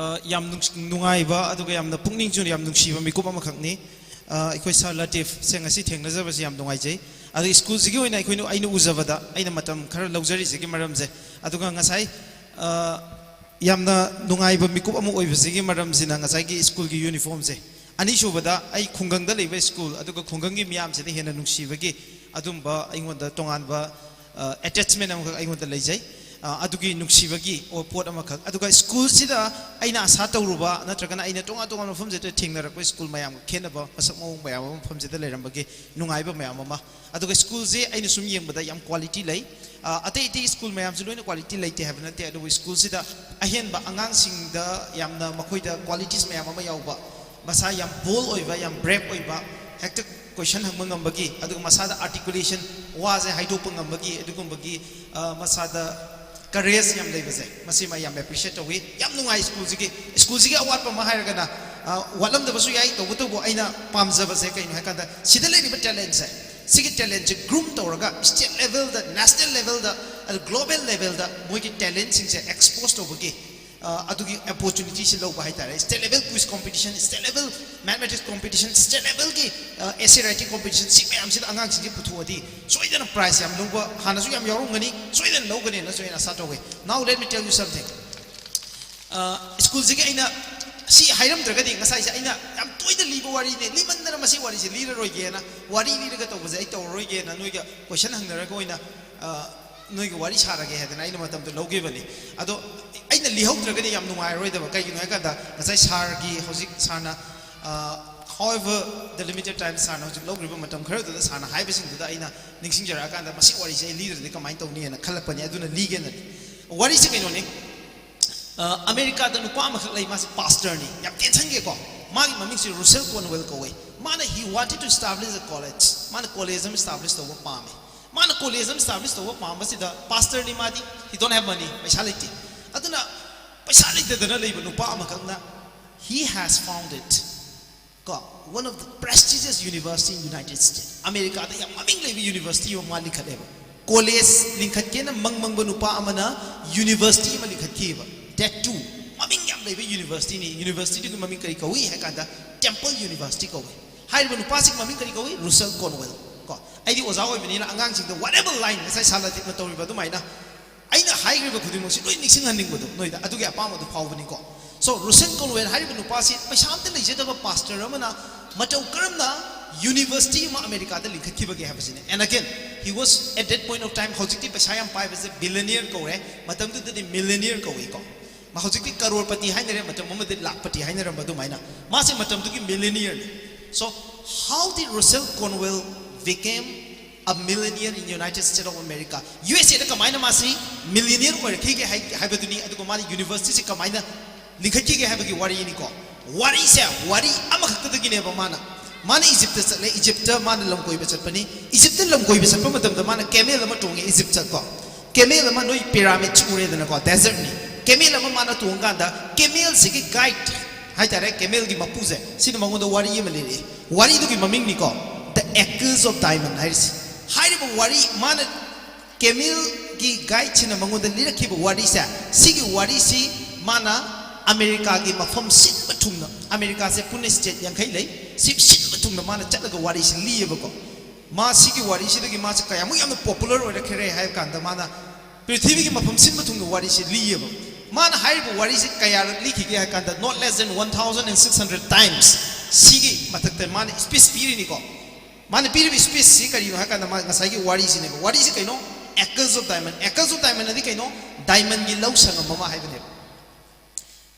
ꯑ, ꯌꯥꯝ ꯅꯨꯡꯁ-, ꯅꯨꯡꯉꯥꯏꯕ, ꯑꯗꯨꯒ ꯌꯥꯝꯅ ꯄꯨꯛꯅꯤꯡꯁꯨ ꯌꯥꯝ ꯅꯨꯡꯁꯤꯕ ꯃꯤꯀꯨꯞ ꯑꯃꯈꯛꯅꯤ꯫ ꯑ, ꯑꯩꯈꯣꯏ ꯁꯥꯔ ꯂꯇꯤꯐꯁꯦ ꯉꯁꯤ ꯊꯦꯡꯅꯖꯕꯁꯦ ꯌꯥꯝ ꯅꯨꯡꯉꯥꯏꯖꯩ꯫ ꯑꯗꯣ ꯁ꯭ꯀꯨꯜꯁꯤꯒꯤ ꯑꯣꯏꯅ ꯑꯩꯈꯣꯏꯅ, ꯑꯩꯅ ꯎꯖꯕꯗ, ꯑꯩꯅ ꯃꯇꯝ ꯈꯔ ꯂꯧꯖꯔꯤꯁꯤꯒꯤ ꯃꯔꯝꯁꯦ, ꯑꯗꯨꯒ ꯉꯁꯥꯏ, ꯑ, ꯌꯥꯝꯅ ꯅꯨꯡꯉꯥꯏꯕ ꯃꯤꯀꯨꯞ ꯑꯃ ꯑꯣꯏꯕꯁꯤꯒꯤ ꯃꯔꯝꯁꯤꯅ ꯉꯁꯥꯏꯒꯤ ꯁ꯭ꯀꯨꯜꯒꯤ ꯌꯨꯅꯤꯐꯣꯔꯝꯁꯦ꯫ ꯑꯅꯤꯁꯨꯕꯗ, ꯑꯩ ꯈꯨꯡꯒꯪꯗ ꯂꯩꯕ ꯁ꯭ꯀꯨꯜ, ꯑꯗꯨꯒ ꯈꯨꯡꯒꯪꯒꯤ ꯃꯤꯌꯥꯝꯁꯤꯗ ꯍꯦꯟꯅ ꯅꯨꯡꯁꯤꯕꯒꯤ ꯑꯗꯨꯝꯕ ꯑꯩꯉꯣꯟꯗ ꯇꯣꯉꯥꯟꯕ, ꯑ, ꯑꯦꯇꯦꯆꯃꯦꯟ ꯑꯃꯈꯛ ꯑꯩꯉꯣꯟꯗ ꯂꯩꯖꯩ꯫ ꯑ, ꯑꯗꯨꯒꯤ ꯅꯨꯡꯁꯤꯕꯒꯤ ꯑꯣ-, ꯄꯣꯠ ꯑꯃꯈꯛ꯫ ꯑꯗꯨꯒ ꯁ꯭ꯀꯨꯜꯁꯤꯗ ꯑꯩꯅ ꯑꯁꯥ ꯇꯧꯔꯨꯕ ꯅꯠꯇ꯭ꯔꯒꯅ ꯑꯩꯅ ꯇꯣꯉꯥꯟ ꯇꯣꯉꯥꯟꯕ ꯃꯐꯝꯁꯤꯗ ꯊꯦꯡꯅꯔꯛꯄ ꯁ꯭ꯀꯨꯜ ꯃꯌꯥꯝꯒ ꯈꯦꯠꯅꯕ ꯃꯁꯛ ꯃꯑꯣꯡ ꯃꯌꯥꯝ ꯑꯃ ꯃꯐꯝꯁꯤꯗ ꯂꯩꯔꯝꯕꯒꯤ ꯅꯨꯡꯉꯥꯏꯕ ꯃꯌꯥꯝ ꯑꯃ꯫ ꯑꯗꯨꯒ ꯁ꯭ꯀꯨꯜꯁꯦ ꯑꯩꯅ ꯁꯨꯝ ꯌꯦꯡꯕꯗ ꯌꯥꯝ ꯀ꯭ꯋꯥꯂꯤꯇꯤ ꯂꯩ꯫ ꯑ, ꯑꯇꯩ ꯑꯇꯩ ꯁ꯭ꯀꯨꯜ ꯃꯌꯥꯝꯁꯨ ꯂꯣꯏꯅ ꯀ꯭ꯋꯥꯂꯤꯇꯤ ꯂꯩꯇꯦ ꯍꯥꯏꯕ ꯅꯠꯇꯦ, ꯑꯗꯨꯕꯨ ꯁ꯭ꯀꯨꯜꯁꯤꯗ ꯑꯍꯦꯟꯕ ꯑꯉꯥꯡꯁꯤꯡꯗ ꯌꯥꯝꯅ ꯃꯈꯣꯏꯗ ꯀ꯭ꯋꯥꯂꯤꯇꯤꯁ ꯃꯌꯥꯝ ꯑꯃ ꯌꯥꯎꯕ, ꯃꯁꯥ ꯌꯥꯝ ꯕꯣꯜ ꯑꯣꯏꯕ, ꯌꯥꯝ ꯕ꯭ꯔꯦꯞ ꯑꯣꯏꯕ, ꯍꯦꯛꯇ ꯀꯣꯏꯁꯟ ꯍꯪꯕ ꯉꯝꯕꯒꯤ, ꯑꯗꯨꯒ ꯃꯁꯥꯗ ꯑꯥꯔꯇꯤꯀꯨꯂꯦꯁꯟ, ꯋꯥꯁꯦ ꯍꯥꯏꯗꯣꯛꯄ ꯉꯝꯕꯒꯤ, ꯑꯗꯨꯒꯨꯝꯕꯒꯤ, ꯑ, ꯃꯁꯥꯗ ꯀꯔꯦꯖ ꯌꯥꯝ ꯂꯩꯕꯁꯦ, ꯃꯁꯤꯃ ꯌꯥꯝ ꯑꯦꯄ꯭ꯔꯤꯁꯤꯌꯦꯠ ꯇꯧꯏ꯫ ꯌꯥꯝ ꯅꯨꯡꯉꯥꯏ ꯁ꯭ꯀꯨꯜꯁꯤꯒꯤ꯫ ꯁ꯭ꯀꯨꯜꯁꯤꯒꯤ ꯑꯋꯥꯠꯄ ꯑꯃ ꯍꯥꯏꯔꯒꯅ, ꯑ, ꯋꯥꯠꯂꯝꯗꯕꯁꯨ ꯌꯥꯏ, ꯇꯧꯕꯇꯕꯨ ꯑꯩꯅ ꯄꯥꯝꯖꯕꯁꯦ ꯀꯩꯅꯣ ꯍꯥꯏꯀꯥꯟꯗ, ꯁꯤꯗ ꯂꯩꯔꯤꯕ ꯇꯦꯂꯦꯟꯁꯦ, ꯁꯤꯒꯤ ꯇꯦꯂꯦꯟꯁꯦ ꯒ꯭ꯔꯨꯝ ꯇꯧꯔꯒ ꯁ꯭ꯇꯦꯠ ꯂꯦꯚꯦꯜꯗ, ꯅꯦꯁꯅꯦꯜ ꯂꯦꯚꯦꯜꯗ, ꯑꯗꯨ ꯒ꯭ꯂꯣꯕꯦꯜ ꯂꯦꯚꯦꯜꯗ ꯃꯣꯏꯒꯤ ꯇꯦꯂꯦꯟꯁꯤꯡꯁꯦ ꯑꯦꯛꯁꯄꯣꯖ ꯇꯧꯕꯒꯤ, ꯑ, ꯑꯗꯨꯒꯤ ꯑꯣꯄꯣꯔꯆꯨꯅꯤꯇꯤꯁꯤ ꯂꯧꯕ ꯍꯥꯏꯇꯥꯔꯦ꯫ State level quiz competition, state level mathematics competition, state ꯂꯦꯚꯦꯜꯒꯤ, ꯑ, ꯑꯦꯁꯦ ꯔꯥꯏꯇꯤꯡ ꯀꯣꯝꯄꯤꯇꯤꯁꯟ, ꯁꯤ ꯃꯌꯥꯝꯁꯤꯗ ꯑꯉꯥꯡꯁꯤꯡꯁꯤ ꯄꯨꯊꯣꯛꯑꯗꯤ ꯁꯣꯏꯗꯅ ꯄ꯭ꯔꯥꯏꯖ ꯌꯥꯝ ꯂꯧꯕ, ꯍꯥꯟꯅꯁꯨ ꯌꯥꯝ ꯌꯥꯎꯔꯝꯒꯅꯤ, ꯁꯣꯏꯗꯅ ꯂꯧꯒꯅꯤꯅꯁꯨ ꯑꯩꯅ ꯑꯁꯥ ꯇꯧꯋꯤ꯫ Now let me tell you something. ꯑ, ꯁ꯭ꯀꯨꯜꯁꯤꯒꯤ ꯑꯩꯅ ꯁꯤ ꯍꯥꯏꯔꯝꯗ꯭ꯔꯒꯗꯤ, ꯉꯁꯥꯏꯁꯦ ꯑꯩꯅ ꯌꯥꯝ ꯇꯣꯏꯅ ꯂꯤꯕ ꯋꯥꯔꯤꯅꯦ, ꯂꯤꯃꯟꯗꯅ ꯃꯁꯤ ꯋꯥꯔꯤꯁꯦ ꯂꯤꯔꯔꯣꯏꯒꯦꯅ, ꯋꯥꯔꯤ ꯂꯤꯔꯒ ꯇꯧꯕꯁꯦ ꯑꯩ ꯇꯧꯔꯔꯣꯏꯒꯦꯅ, ꯅꯣꯏꯒ ꯀꯣꯏꯁꯟ ꯍꯪꯅꯔꯒ ꯑꯣꯏꯅ, ꯑ, ꯅꯣꯏꯒ ꯋꯥꯔꯤ ꯁꯥꯔꯒꯦ ꯍꯥꯏꯗꯅ ꯑꯩꯅ ꯃꯇꯝꯗꯣ ꯂꯧꯈꯤꯕꯅꯤ꯫ ꯑꯗꯣ ꯑꯩꯅ ꯂꯤꯍꯧꯗ꯭ꯔꯒꯗꯤ ꯌꯥꯝ ꯅꯨꯡꯉꯥꯏꯔꯔꯣꯏꯗꯕ꯫ ꯀꯩꯒꯤꯅꯣ ꯍꯥꯏꯀꯥꯟꯗ, ꯉꯁꯥꯏ ꯁꯥꯔꯒꯤ, ꯍꯧꯖꯤꯛ ꯁꯥꯔꯅ, ꯑ, however the limited time, ꯁꯥꯔꯅ ꯍꯧꯖꯤꯛ ꯂꯧꯈ꯭ꯔꯤꯕ ꯃꯇꯝ ꯈꯔꯗꯨꯗ ꯁꯥꯔꯅ ꯍꯥꯏꯕꯁꯤꯡꯗꯨꯗ ꯑꯩꯅ ꯅꯤꯡꯁꯤꯡꯖꯔꯛꯑꯀꯥꯟꯗ, ꯃꯁꯤ ꯋꯥꯔꯤꯁꯦ ꯑꯩ ꯂꯤꯗ꯭ꯔꯗꯤ ꯀꯃꯥꯏꯅ ꯇꯧꯅꯤꯅ ꯈꯜꯂꯛꯄꯅꯤ꯫ ꯑꯗꯨꯅ ꯂꯤꯒꯦꯅ꯫ ꯋꯥꯔꯤꯁꯦ ꯀꯩꯅꯣꯅꯤ, ꯑ, ꯑꯃꯦꯔꯤꯀꯥꯗ ꯅꯨꯄꯥ ꯑꯃꯈꯛ ꯂꯩ, ꯃꯥꯁꯦ ꯄꯥꯁꯇꯔꯅꯤ, ꯌꯥꯝ ꯇꯦꯟꯁꯟꯒꯦꯀꯣ꯫ ꯃꯥꯒꯤ ꯃꯃꯤꯡꯁꯦ ꯔꯨꯁꯦꯜ ꯀꯣꯟꯋꯦꯜ ꯀꯧꯋꯦ꯫ ꯃꯥꯅ, he wanted to establish a college, ꯃꯥꯅ ꯀꯣꯂꯦꯖ ꯑꯃ ꯏꯁꯇꯥꯕ꯭ꯂꯤꯁ ꯇꯧꯕ ꯄꯥꯝꯃꯦ꯫ ꯃꯥꯅ ꯀꯣꯂꯦꯖ ꯑꯃ ꯏꯁꯇꯥꯕ꯭ꯂꯤꯁ ꯇꯧꯕ ꯄꯥꯝꯕꯁꯤꯗ, ꯄꯥꯁꯇꯔꯅꯤ ꯃꯥꯗꯤ, he don't have money, ꯄꯩꯁꯥ ꯂꯩꯇꯦ꯫ ꯑꯗꯨꯅ ꯄꯩꯁꯥ ꯂꯩꯇꯗꯅ ꯂꯩꯕ ꯅꯨꯄꯥ ꯑꯃꯈꯛꯅ, he has found it, ꯀꯣ, one of the prestigious university in United States, ꯑꯃꯦꯔꯤꯀꯥꯗ ꯌꯥꯝ ꯃꯃꯤꯡ ꯂꯩꯕ ꯌꯨꯅꯤꯚꯔꯁꯤꯇꯤ ꯑꯃ ꯃꯥ ꯂꯤꯡꯈꯠꯂꯦꯕ꯫ ꯀꯣꯂꯦꯖ ꯂꯤꯡꯈꯠꯀꯦꯅ ꯃꯪ ꯃꯪꯕ ꯅꯨꯄꯥ ꯑꯃꯅ ꯌꯨꯅꯤꯚꯔꯁꯤꯇꯤ ꯑꯃ ꯂꯤꯡꯈꯠꯈꯤꯕ, that too, ꯃꯃꯤꯡ ꯌꯥꯝ ꯂꯩꯕ ꯌꯨꯅꯤꯚꯔꯁꯤꯇꯤꯅꯤ꯫ ꯌꯨꯅꯤꯚꯔꯁꯤꯇꯤꯗꯨꯒꯤ ꯃꯃꯤꯡ ꯀꯔꯤ ꯀꯧꯏ ꯍꯥꯏ ꯀꯥꯟꯗ ꯇꯦꯝꯄꯜ ꯌꯨꯅꯤꯚꯔꯁꯤꯇꯤ ꯀꯧꯏ꯫ ꯍꯥꯏꯔꯤꯕ ꯅꯨꯄꯥꯁꯤꯒꯤ ꯃꯃꯤꯡ ꯀꯔꯤ ꯀꯧꯏ? ꯔꯨꯁꯦꯜ ꯀꯣꯟꯋꯦꯜ꯫ ꯀꯣ, ꯑꯩꯗꯤ ꯑꯣꯖꯥ ꯑꯣꯏꯕꯅꯤꯅ ꯑꯉꯥꯡꯁꯤꯡꯗ whatever line, ꯉꯁꯥꯏ ꯁꯥꯔ ꯂꯥꯇꯤꯞꯅ ꯇꯧꯔꯤꯕ ꯑꯗꯨꯃꯥꯏꯅ ꯑꯩꯅ ꯍꯥꯏꯈ꯭ꯔꯤꯕ ꯈꯨꯗꯤꯡꯃꯛꯁꯤ ꯂꯣꯏ ꯅꯤꯡꯁꯤꯡꯍꯟꯅꯤꯡꯕꯗꯣ ꯅꯣꯏꯗ, ꯑꯗꯨꯒꯤ ꯑꯄꯥꯝꯕꯗꯣ ꯐꯥꯎꯕꯅꯤꯀꯣ꯫ So ꯔꯨꯁꯦꯜ ꯀꯣꯟꯋꯦꯜ ꯍꯥꯏꯔꯤꯕ ꯅꯨꯄꯥꯁꯤ ꯄꯩꯁꯥ ꯑꯝꯇ ꯂꯩꯖꯗꯕ ꯄꯥꯁꯇꯔ ꯑꯃꯅ ꯃꯇꯧ ꯀꯔꯝꯅ ꯌꯨꯅꯤꯚꯔꯁꯤꯇꯤ ꯑꯃ ꯑꯃꯦꯔꯤꯀꯥꯗ ꯂꯤꯡꯈꯠꯈꯤꯕꯒꯦ ꯍꯥꯏꯕꯁꯤꯅꯦ꯫ And again, he was at that point of time, ꯍꯧꯖꯤꯛꯇꯤ ꯄꯩꯁꯥ ꯌꯥꯝ ꯄꯥꯏꯕꯁꯦ billionaire ꯀꯧꯔꯦ, ꯃꯇꯝꯗꯨꯗꯗꯤ millionaire ꯀꯧꯏꯀꯣ꯫ ꯃꯥ ꯍꯧꯖꯤꯛꯇꯤ ꯀꯔꯣꯔꯄꯇꯤ ꯍꯥꯏꯅꯔꯦ, ꯃꯇꯝ ꯑꯃꯗꯤ ꯂꯥꯛꯄꯇꯤ ꯍꯥꯏꯅꯔꯝꯕ ꯑꯗꯨꯃꯥꯏꯅ꯫ ꯃꯥꯁꯦ ꯃꯇꯝꯗꯨꯒꯤ millionaireꯅꯤ꯫ So how did Russell Conwell became a millionaire in United States of America? USAꯗ ꯀꯃꯥꯏꯅ ꯃꯥꯁꯤ millionaire ꯑꯣꯏꯔꯛꯈꯤꯒꯦ ꯍꯥꯏ-, ꯍꯥꯏꯕꯗꯨꯅꯤ꯫ ꯑꯗꯨꯒ ꯃꯥꯅ ꯌꯨꯅꯤꯚꯔꯁꯤꯇꯤꯁꯤ ꯀꯃꯥꯏꯅ ꯂꯤꯡꯈꯠꯈꯤꯒꯦ ꯍꯥꯏꯕꯒꯤ ꯋꯥꯔꯤꯅꯤꯀꯣ꯫ ꯋꯥꯔꯤꯁꯦ, ꯋꯥꯔꯤ ꯑꯃꯈꯛꯇꯗꯒꯤꯅꯦꯕ ꯃꯥꯅ꯫ ꯃꯥꯅ ꯏꯖꯤꯞꯇ ꯆꯠꯂꯦ, ꯏꯖꯤꯞꯇ ꯃꯥꯅ ꯂꯝ ꯀꯣꯏꯕ ꯆꯠꯄꯅꯤ꯫ ꯏꯖꯤꯞꯇ ꯂꯝ ꯀꯣꯏꯕ ꯆꯠꯄ ꯃꯇꯝꯗ ꯃꯥꯅ camel ꯑꯃ ꯇꯣꯡꯉꯦ ꯏꯖꯤꯞꯇꯀꯣ꯫ Camel ꯑꯃ, ꯅꯣꯏ pyramidꯁꯤ ꯎꯔꯦꯗꯅꯀꯣ, desertꯅꯤ꯫ Camel ꯑꯃ ꯃꯥꯅ ꯇꯣꯡꯉꯀꯥꯟꯗ camelꯁꯤꯒꯤ guide ꯍꯥꯏꯇꯥꯔꯦ, camelꯒꯤ ꯃꯄꯨꯁꯦ, ꯁꯤꯅ ꯃꯉꯣꯟꯗ ꯋꯥꯔꯤ ꯑꯃ ꯂꯤꯔꯛꯑꯦ꯫ ꯋꯥꯔꯤꯗꯨꯒꯤ ꯃꯃꯤꯡꯅꯤꯀꯣ, The Echoes of Diamond ꯍꯥꯏꯔꯤꯁꯤ꯫ ꯍꯥꯏꯔꯤꯕ ꯋꯥꯔꯤ, ꯃꯥꯅ camelꯒꯤ guideꯁꯤꯅ ꯃꯉꯣꯟꯗ ꯂꯤꯔꯛꯈꯤꯕ ꯋꯥꯔꯤꯁꯦ, ꯁꯤꯒꯤ ꯋꯥꯔꯤꯁꯤ ꯃꯥꯅ ꯑꯃꯦꯔꯤꯀꯥꯒꯤ ꯃꯐꯝ ꯁꯤꯟꯕ ꯊꯨꯡꯅ, ꯑꯃꯦꯔꯤꯀꯥꯁꯦ ꯄꯨꯟꯅ state ꯌꯥꯡꯈꯩ ꯂꯩ, ꯁꯤ ꯁꯤꯟꯕ ꯊꯨꯡꯅ ꯃꯥꯅ ꯆꯠꯂꯒ ꯋꯥꯔꯤꯁꯤ ꯂꯤꯌꯦꯕꯀꯣ꯫ ꯃꯥ ꯁꯤꯒꯤ ꯋꯥꯔꯤꯁꯤꯗꯒꯤ ꯃꯥꯁꯦ ꯀꯌꯥꯃꯨꯛ ꯌꯥꯝꯅ popular ꯑꯣꯏꯔꯛꯈ꯭ꯔꯦ ꯍꯥꯏꯕ ꯀꯥꯟꯗ, ꯃꯥꯅ ꯄ꯭ꯔꯤꯊꯤꯕꯤꯒꯤ ꯃꯐꯝ ꯁꯤꯟꯕ ꯊꯨꯡꯅ ꯋꯥꯔꯤꯁꯤ ꯂꯤꯌꯦꯕ꯫ ꯃꯥꯅ ꯍꯥꯏꯔꯤꯕ ꯋꯥꯔꯤꯁꯤ ꯀꯌꯥꯔꯛ ꯂꯤꯈꯤꯒꯦ ꯍꯥꯏ ꯀꯥꯟꯗ, not less than one thousand and six hundred times ꯁꯤꯒꯤ ꯃꯊꯛꯇ ꯃꯥꯅ speech ꯄꯤꯔꯤꯅꯤꯀꯣ꯫ ꯃꯥꯅ ꯄꯤꯔꯤꯕ speechꯁꯤ ꯀꯔꯤꯅꯣ ꯍꯥꯏ ꯀꯥꯟꯗ, ꯃꯥ ꯉꯁꯥꯏꯒꯤ ꯋꯥꯔꯤꯁꯤꯅꯦꯕ꯫ ꯋꯥꯔꯤꯁꯤ ꯀꯩꯅꯣ? Echoes of Diamond꯫ Echoes of Diamond ꯑꯗꯤ ꯀꯩꯅꯣ? Diamondꯒꯤ ꯂꯧ ꯁꯪꯉꯝ ꯑꯃ ꯍꯥꯏꯕꯅꯦꯕ꯫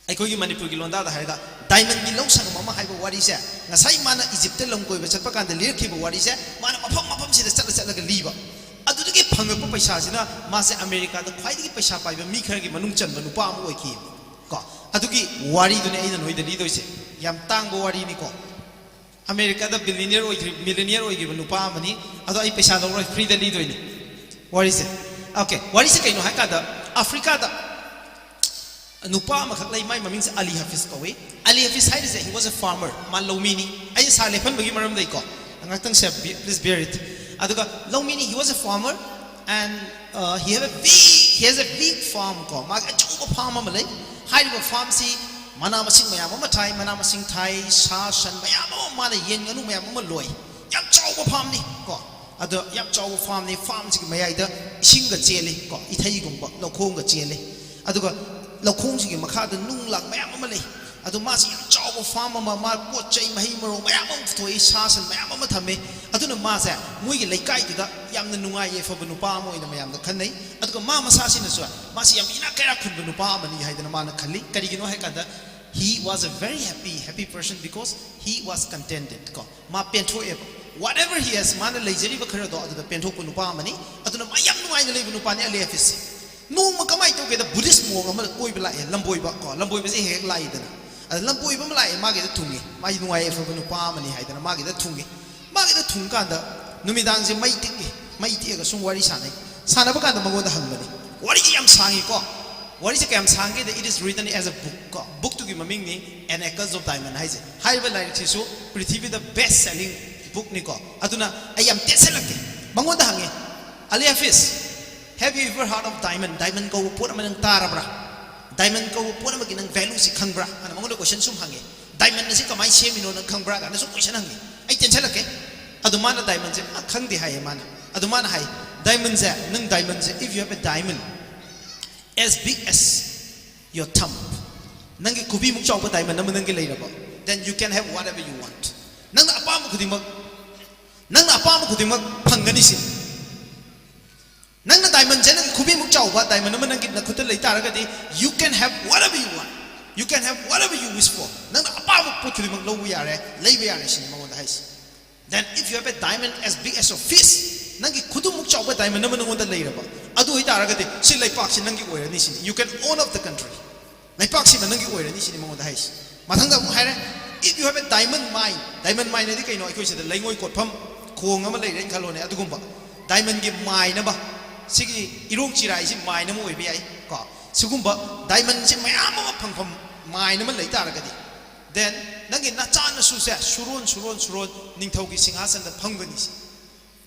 ꯑꯩꯈꯣꯏꯒꯤ ꯃꯅꯤꯄꯨꯔꯒꯤ ꯂꯣꯟꯗꯥꯗ ꯍꯥꯏꯔꯒ diamondꯒꯤ ꯂꯧ ꯁꯪꯉꯝ ꯑꯃ ꯍꯥꯏꯕ ꯋꯥꯔꯤꯁꯦ, ꯉꯁꯥꯏ ꯃꯥꯅ ꯏꯖꯤꯞꯇ ꯂꯝ ꯀꯣꯏꯕ ꯆꯠꯄ ꯀꯥꯟꯗ ꯂꯤꯔꯛꯈꯤꯕ ꯋꯥꯔꯤꯁꯦ, ꯃꯥꯅ ꯃꯐꯝ ꯃꯐꯝꯁꯤꯗ ꯆꯠꯂ ꯆꯠꯂꯒ ꯂꯤꯕ꯫ ꯑꯗꯨꯗꯒꯤ ꯐꯪꯉꯛꯄ ꯄꯩꯁꯥꯁꯤꯅ ꯃꯥꯁꯦ ꯑꯃꯦꯔꯤꯀꯥꯗ ꯈ꯭ꯋꯥꯏꯗꯒꯤ ꯄꯩꯁꯥ ꯄꯥꯏꯕ ꯃꯤ ꯈꯔꯒꯤ ꯃꯅꯨꯡ ꯆꯟꯕ ꯅꯨꯄꯥ ꯑꯃ ꯑꯣꯏꯈꯤ꯫ ꯀꯣ, ꯑꯗꯨꯒꯤ ꯋꯥꯔꯤꯗꯨꯅꯦ ꯑꯩꯅ ꯅꯣꯏꯗ ꯂꯤꯗꯣꯏꯁꯦ꯫ ꯌꯥꯝ ꯇꯥꯡꯕ ꯋꯥꯔꯤꯅꯤꯀꯣ꯫ ꯑꯃꯦꯔꯤꯀꯥꯗ billionaire ꯑꯣꯏꯈ꯭ꯔꯤ-, millionaire ꯑꯣꯏꯈꯤꯕ ꯅꯨꯄꯥ ꯑꯃꯅꯤ꯫ ꯑꯗꯣ ꯑꯩ ꯄꯩꯁꯥ ꯂꯧꯔꯣꯏ, freeꯗ ꯂꯤꯗꯣꯏꯅꯤ ꯋꯥꯔꯤꯁꯦ꯫ Okay, ꯋꯥꯔꯤꯁꯦ ꯀꯩꯅꯣ ꯍꯥꯏ ꯀꯥꯟꯗ, ꯑꯐ꯭ꯔꯤꯀꯥꯗ ꯅꯨꯄꯥ ꯑꯃꯈꯛ ꯂꯩ, ꯃꯥꯏ ꯃꯃꯤꯡꯁꯦ ꯑꯂꯤ ꯍꯥꯐꯤꯖ ꯀꯧꯏ꯫ ꯑꯂꯤ ꯍꯥꯐꯤꯖ ꯍꯥꯏꯔꯤꯁꯦ, he was a farmer, ꯃꯥ ꯂꯧꯃꯤꯅꯤ꯫ ꯑꯩꯅ ꯁꯥꯔ ꯂꯦꯞꯍꯟꯕꯒꯤ ꯃꯔꯝ ꯂꯩꯀꯣ, ꯉꯥꯛꯇꯪ ꯁꯦ, be-, please bear it꯫ ꯑꯗꯨꯒ ꯂꯧꯃꯤꯅꯤ, he was a farmer and, uh, he have a big, he has a big farm ꯀꯣ, ꯃꯥꯒꯤ ꯑꯆꯧꯕ farm ꯑꯃ ꯂꯩ꯫ ꯍꯥꯏꯔꯤꯕ farmꯁꯤ ꯃꯅꯥ ꯃꯁꯤꯡ ꯃꯌꯥꯝ ꯑꯃ ꯊꯥꯏ, ꯃꯅꯥ ꯃꯁꯤꯡ ꯊꯥꯏ, ꯁꯥ ꯁꯟ ꯃꯌꯥꯝ ꯑꯃ, ꯃꯥꯅ ꯌꯦꯟ ꯉꯥꯅꯨ ꯃꯌꯥꯝ ꯑꯃ ꯂꯣꯏ꯫ ꯌꯥꯝ ꯆꯥꯎꯕ farmꯅꯤ ꯀꯣ꯫ ꯑꯗꯣ ꯌꯥꯝ ꯆꯥꯎꯕ farmꯅꯤ꯫ Farmꯁꯤꯒꯤ ꯃꯌꯥꯏꯗ ꯏꯁꯤꯡꯒ ꯆꯦꯜꯂꯤ ꯀꯣ, ꯏꯊꯩꯒꯨꯝꯕ ꯂꯧꯈꯣꯡꯒ ꯆꯦꯜꯂꯤ꯫ ꯑꯗꯨꯒ ꯂꯧꯈꯣꯡꯁꯤꯒꯤ ꯃꯈꯥꯗ ꯅꯨꯡ ꯂꯥꯡ ꯃꯌꯥꯝ ꯑꯃ ꯂꯩ꯫ ꯑꯗꯨ ꯃꯥꯁꯤ ꯌꯥꯝ ꯆꯥꯎꯕ farm ꯑꯃ, ꯃꯥ ꯄꯣꯠ ꯆꯩ ꯃꯍꯩ ꯃꯔꯣꯡ ꯃꯌꯥꯝ ꯑꯃ ꯄꯨꯊꯣꯛꯏ, ꯁꯥ ꯁꯟ ꯃꯌꯥꯝ ꯑꯃ ꯊꯝꯃꯤ꯫ ꯑꯗꯨꯅ ꯃꯥꯁꯦ ꯃꯣꯏꯒꯤ ꯂꯩꯀꯥꯏꯗꯨꯗ ꯌꯥꯝꯅ ꯅꯨꯡꯉꯥꯏ ꯌꯥꯏꯐꯕ ꯅꯨꯄꯥ ꯑꯃ ꯑꯣꯏꯅ ꯃꯌꯥꯝꯅ ꯈꯟꯅꯩ꯫ ꯑꯗꯨꯒ ꯃꯥ ꯃꯁꯥꯁꯤꯅꯁꯨ ꯃꯥꯁꯤ ꯌꯥꯝ ꯏꯅꯥꯛ ꯀꯩꯔꯥꯛ ꯈꯨꯟꯕ ꯅꯨꯄꯥ ꯑꯃꯅꯤ ꯍꯥꯏꯗꯅ ꯃꯥꯅ ꯈꯜꯂꯤ꯫ ꯀꯔꯤꯒꯤꯅꯣ ꯍꯥꯏ ꯀꯥꯟꯗ, he was a very happy, happy person because he was contented ꯀꯣ꯫ ꯃꯥ ꯄꯦꯟꯊꯣꯛꯑꯦꯕ꯫ Whatever he has, ꯃꯥꯅ ꯂꯩꯖꯔꯤꯕ ꯈꯔꯗꯣ ꯑꯗꯨꯗ ꯄꯦꯟꯊꯣꯛꯄ ꯅꯨꯄꯥ ꯑꯃꯅꯤ꯫ ꯑꯗꯨꯅ ꯃꯥ ꯌꯥꯝ ꯅꯨꯡꯉꯥꯏꯅ ꯂꯩꯕ ꯅꯨꯄꯥꯅꯤ ꯑꯂꯤ ꯍꯥꯐꯤꯖꯁꯦ꯫ ꯅꯣꯡꯃ ꯀꯃꯥꯏꯅ ꯇꯧꯒꯦꯗ, Buddhist monk ꯑꯃ ꯀꯣꯏꯕ ꯂꯥꯛꯑꯦ, ꯂꯝꯕꯣꯏꯕ ꯀꯣ, ꯂꯝꯕꯣꯏꯕꯁꯦ ꯍꯦꯛ ꯍꯦꯛ ꯂꯥꯛꯏꯗꯅ꯫ ꯑꯗ ꯂꯝꯕꯣꯏꯕ ꯑꯃ ꯂꯥꯛꯑꯦ, ꯃꯥꯒꯤꯗ ꯊꯨꯡꯉꯦ, ꯃꯥꯒꯤ ꯅꯨꯡꯉꯥꯏ ꯌꯥꯏꯐꯕ ꯅꯨꯄꯥ ꯑꯃꯅꯤ ꯍꯥꯏꯗꯅ ꯃꯥꯒꯤꯗ ꯊꯨꯡꯉꯦ꯫ ꯃꯥꯒꯤꯗ ꯊꯨꯡꯀꯥꯟꯗ ꯅꯨꯃꯤꯗꯥꯡꯁꯦ ꯃꯩ ꯇꯤꯛꯏ, ꯃꯩ ꯇꯤꯛꯑꯒ ꯁꯨꯝ ꯋꯥꯔꯤ ꯁꯥꯟꯅꯩ꯫ ꯁꯥꯟꯅꯕ ꯀꯥꯟꯗ ꯃꯉꯣꯟꯗ ꯍꯪꯕꯅꯤ꯫ ꯋꯥꯔꯤꯁꯦ ꯌꯥꯝ ꯁꯥꯡꯉꯤꯀꯣ꯫ ꯋꯥꯔꯤꯁꯦ ꯀꯌꯥꯝ ꯁꯥꯡꯒꯦꯗ, it is written as a book ꯀꯣ꯫ Bookꯇꯨꯒꯤ ꯃꯃꯤꯡꯅꯤ An Echoes of Diamond ꯍꯥꯏꯁꯦ꯫ ꯍꯥꯏꯔꯤꯕ ꯂꯥꯏꯔꯤꯛꯁꯤꯁꯨ ꯄ꯭ꯔꯤꯊꯤꯕꯤꯗ best selling bookꯅꯤꯀꯣ꯫ ꯑꯗꯨꯅ ꯑꯩ ꯌꯥꯝ ꯇꯦꯟꯁꯤꯜꯂꯛꯀꯦ꯫ ꯃꯉꯣꯟꯗ ꯍꯪꯉꯦ, "Ali Hafiz, have you ever heard of diamond? Diamond ꯀꯧꯕ ꯄꯣꯠ ꯑꯃ ꯅꯪ ꯇꯥꯔꯕ꯭ꯔꯥ? Diamond ꯀꯧꯕ ꯄꯣꯠ ꯑꯃꯒꯤ ꯅꯪ valueꯁꯤ ꯈꯪꯕ꯭ꯔꯥ?" ꯑꯅ ꯃꯉꯣꯟꯗ question ꯁꯨꯝ ꯍꯪꯉꯦ꯫ "Diamond ꯑꯁꯤ ꯀꯃꯥꯏꯅ ꯁꯦꯝꯃꯤꯅꯣ ꯅꯪ ꯈꯪꯕ꯭ꯔꯥ?" ꯀꯥꯏꯅ ꯁꯨꯝ question ꯍꯪꯉꯦ꯫ ꯑꯩ ꯇꯦꯟꯁꯤꯜꯂꯛꯀꯦ꯫ ꯑꯗꯨ ꯃꯥꯅ diamondꯁꯦ, "ꯑ, ꯈꯪꯗꯦ," ꯍꯥꯏꯌꯦ ꯃꯥꯅ꯫ ꯑꯗꯨ ꯃꯥꯅ ꯍꯥꯏ, "Diamondꯁꯦ, ꯅꯪ diamondꯁꯦ, if you have a diamond as big as your thumb, ꯅꯪꯒꯤ ꯈꯨꯕꯤꯃꯨꯛ ꯆꯥꯎꯕ diamond ꯑꯃ ꯅꯪꯒꯤ ꯂꯩꯔꯕ, then you can have whatever you want. ꯅꯪꯅ ꯑꯄꯥꯝꯕ ꯈꯨꯗꯤꯡꯃꯛ, ꯅꯪꯅ ꯑꯄꯥꯝꯕ ꯈꯨꯗꯤꯡꯃꯛ ꯐꯪꯒꯅꯤ ꯁꯤꯅꯤ꯫ ꯅꯪꯅ diamondꯁꯦ, ꯅꯪꯒꯤ ꯈꯨꯕꯤꯃꯨꯛ ꯆꯥꯎꯕ diamond ꯑꯃ ꯅꯪꯒꯤ ꯅꯈꯨꯠꯇ ꯂꯩ ꯇꯥꯔꯒꯗꯤ, you can have whatever you want. You can have whatever you wish for. ꯅꯪꯅ ꯑꯄꯥꯝꯕ ꯄꯣꯠ ꯈꯨꯗꯤꯡꯃꯛ ꯂꯧꯕ ꯌꯥꯔꯦ, ꯂꯩꯕ ꯌꯥꯔꯦ ꯁꯤꯅꯤ ꯃꯉꯣꯟꯗ ꯍꯥꯏꯁꯦ꯫ Then if you have a diamond as big as your fist, ꯅꯪꯒꯤ ꯈꯨꯗꯨꯃꯨꯛ ꯆꯥꯎꯕ diamond ꯑꯃ ꯅꯪꯉꯣꯟꯗ ꯂꯩꯔꯕ, ꯑꯗꯨ ꯑꯣꯏꯇꯥꯔꯒꯗꯤ ꯁꯤ ꯂꯩꯄꯥꯛꯁꯤ ꯅꯪꯒꯤ ꯑꯣꯏꯔꯅꯤ ꯁꯤꯅꯤ꯫ You can own of the country. ꯂꯩꯄꯥꯛꯁꯤꯃ ꯅꯪꯒꯤ ꯑꯣꯏꯔꯅꯤ ꯁꯤꯅꯤ ꯃꯉꯣꯟꯗ ꯍꯥꯏꯁꯤ꯫ ꯃꯊꯪꯗ ꯑꯃꯨꯛ ꯍꯥꯏꯔꯦ, "If you have a diamond mine." Diamond mine ꯍꯥꯏꯗꯤ ꯀꯩꯅꯣ? ꯑꯩꯈꯣꯏ ꯁꯤꯗ ꯂꯩꯉꯣꯏ ꯀꯣꯠꯐꯝ ꯈꯣꯡ ꯑꯃ ꯂꯩꯔꯦꯅ ꯈꯜꯂꯣꯅꯦ, ꯑꯗꯨꯒꯨꯝꯕ diamondꯒꯤ mine ꯑꯃ, ꯁꯤꯒꯤ ꯏꯔꯣꯡ ꯆꯤꯔꯥꯏꯁꯤ mine ꯑꯃ ꯑꯣꯏꯕ ꯌꯥꯏ ꯀꯣ꯫ ꯁꯤꯒꯨꯝꯕ diamondꯁꯤ ꯃꯌꯥꯝ ꯑꯃ ꯐꯪꯐꯝ mine ꯑꯃ ꯂꯩ ꯇꯥꯔꯒꯗꯤ, then ꯅꯪꯒꯤ ꯅꯆꯥ ꯅꯁꯨꯁꯦ ꯁꯨꯔꯣꯟ ꯁꯨꯔꯣꯟ ꯁꯨꯔꯣꯟ ꯅꯤꯡꯊꯧꯒꯤ ꯁꯤꯡꯍꯥꯁꯟꯗ ꯐꯝꯒꯅꯤ ꯁꯤ꯫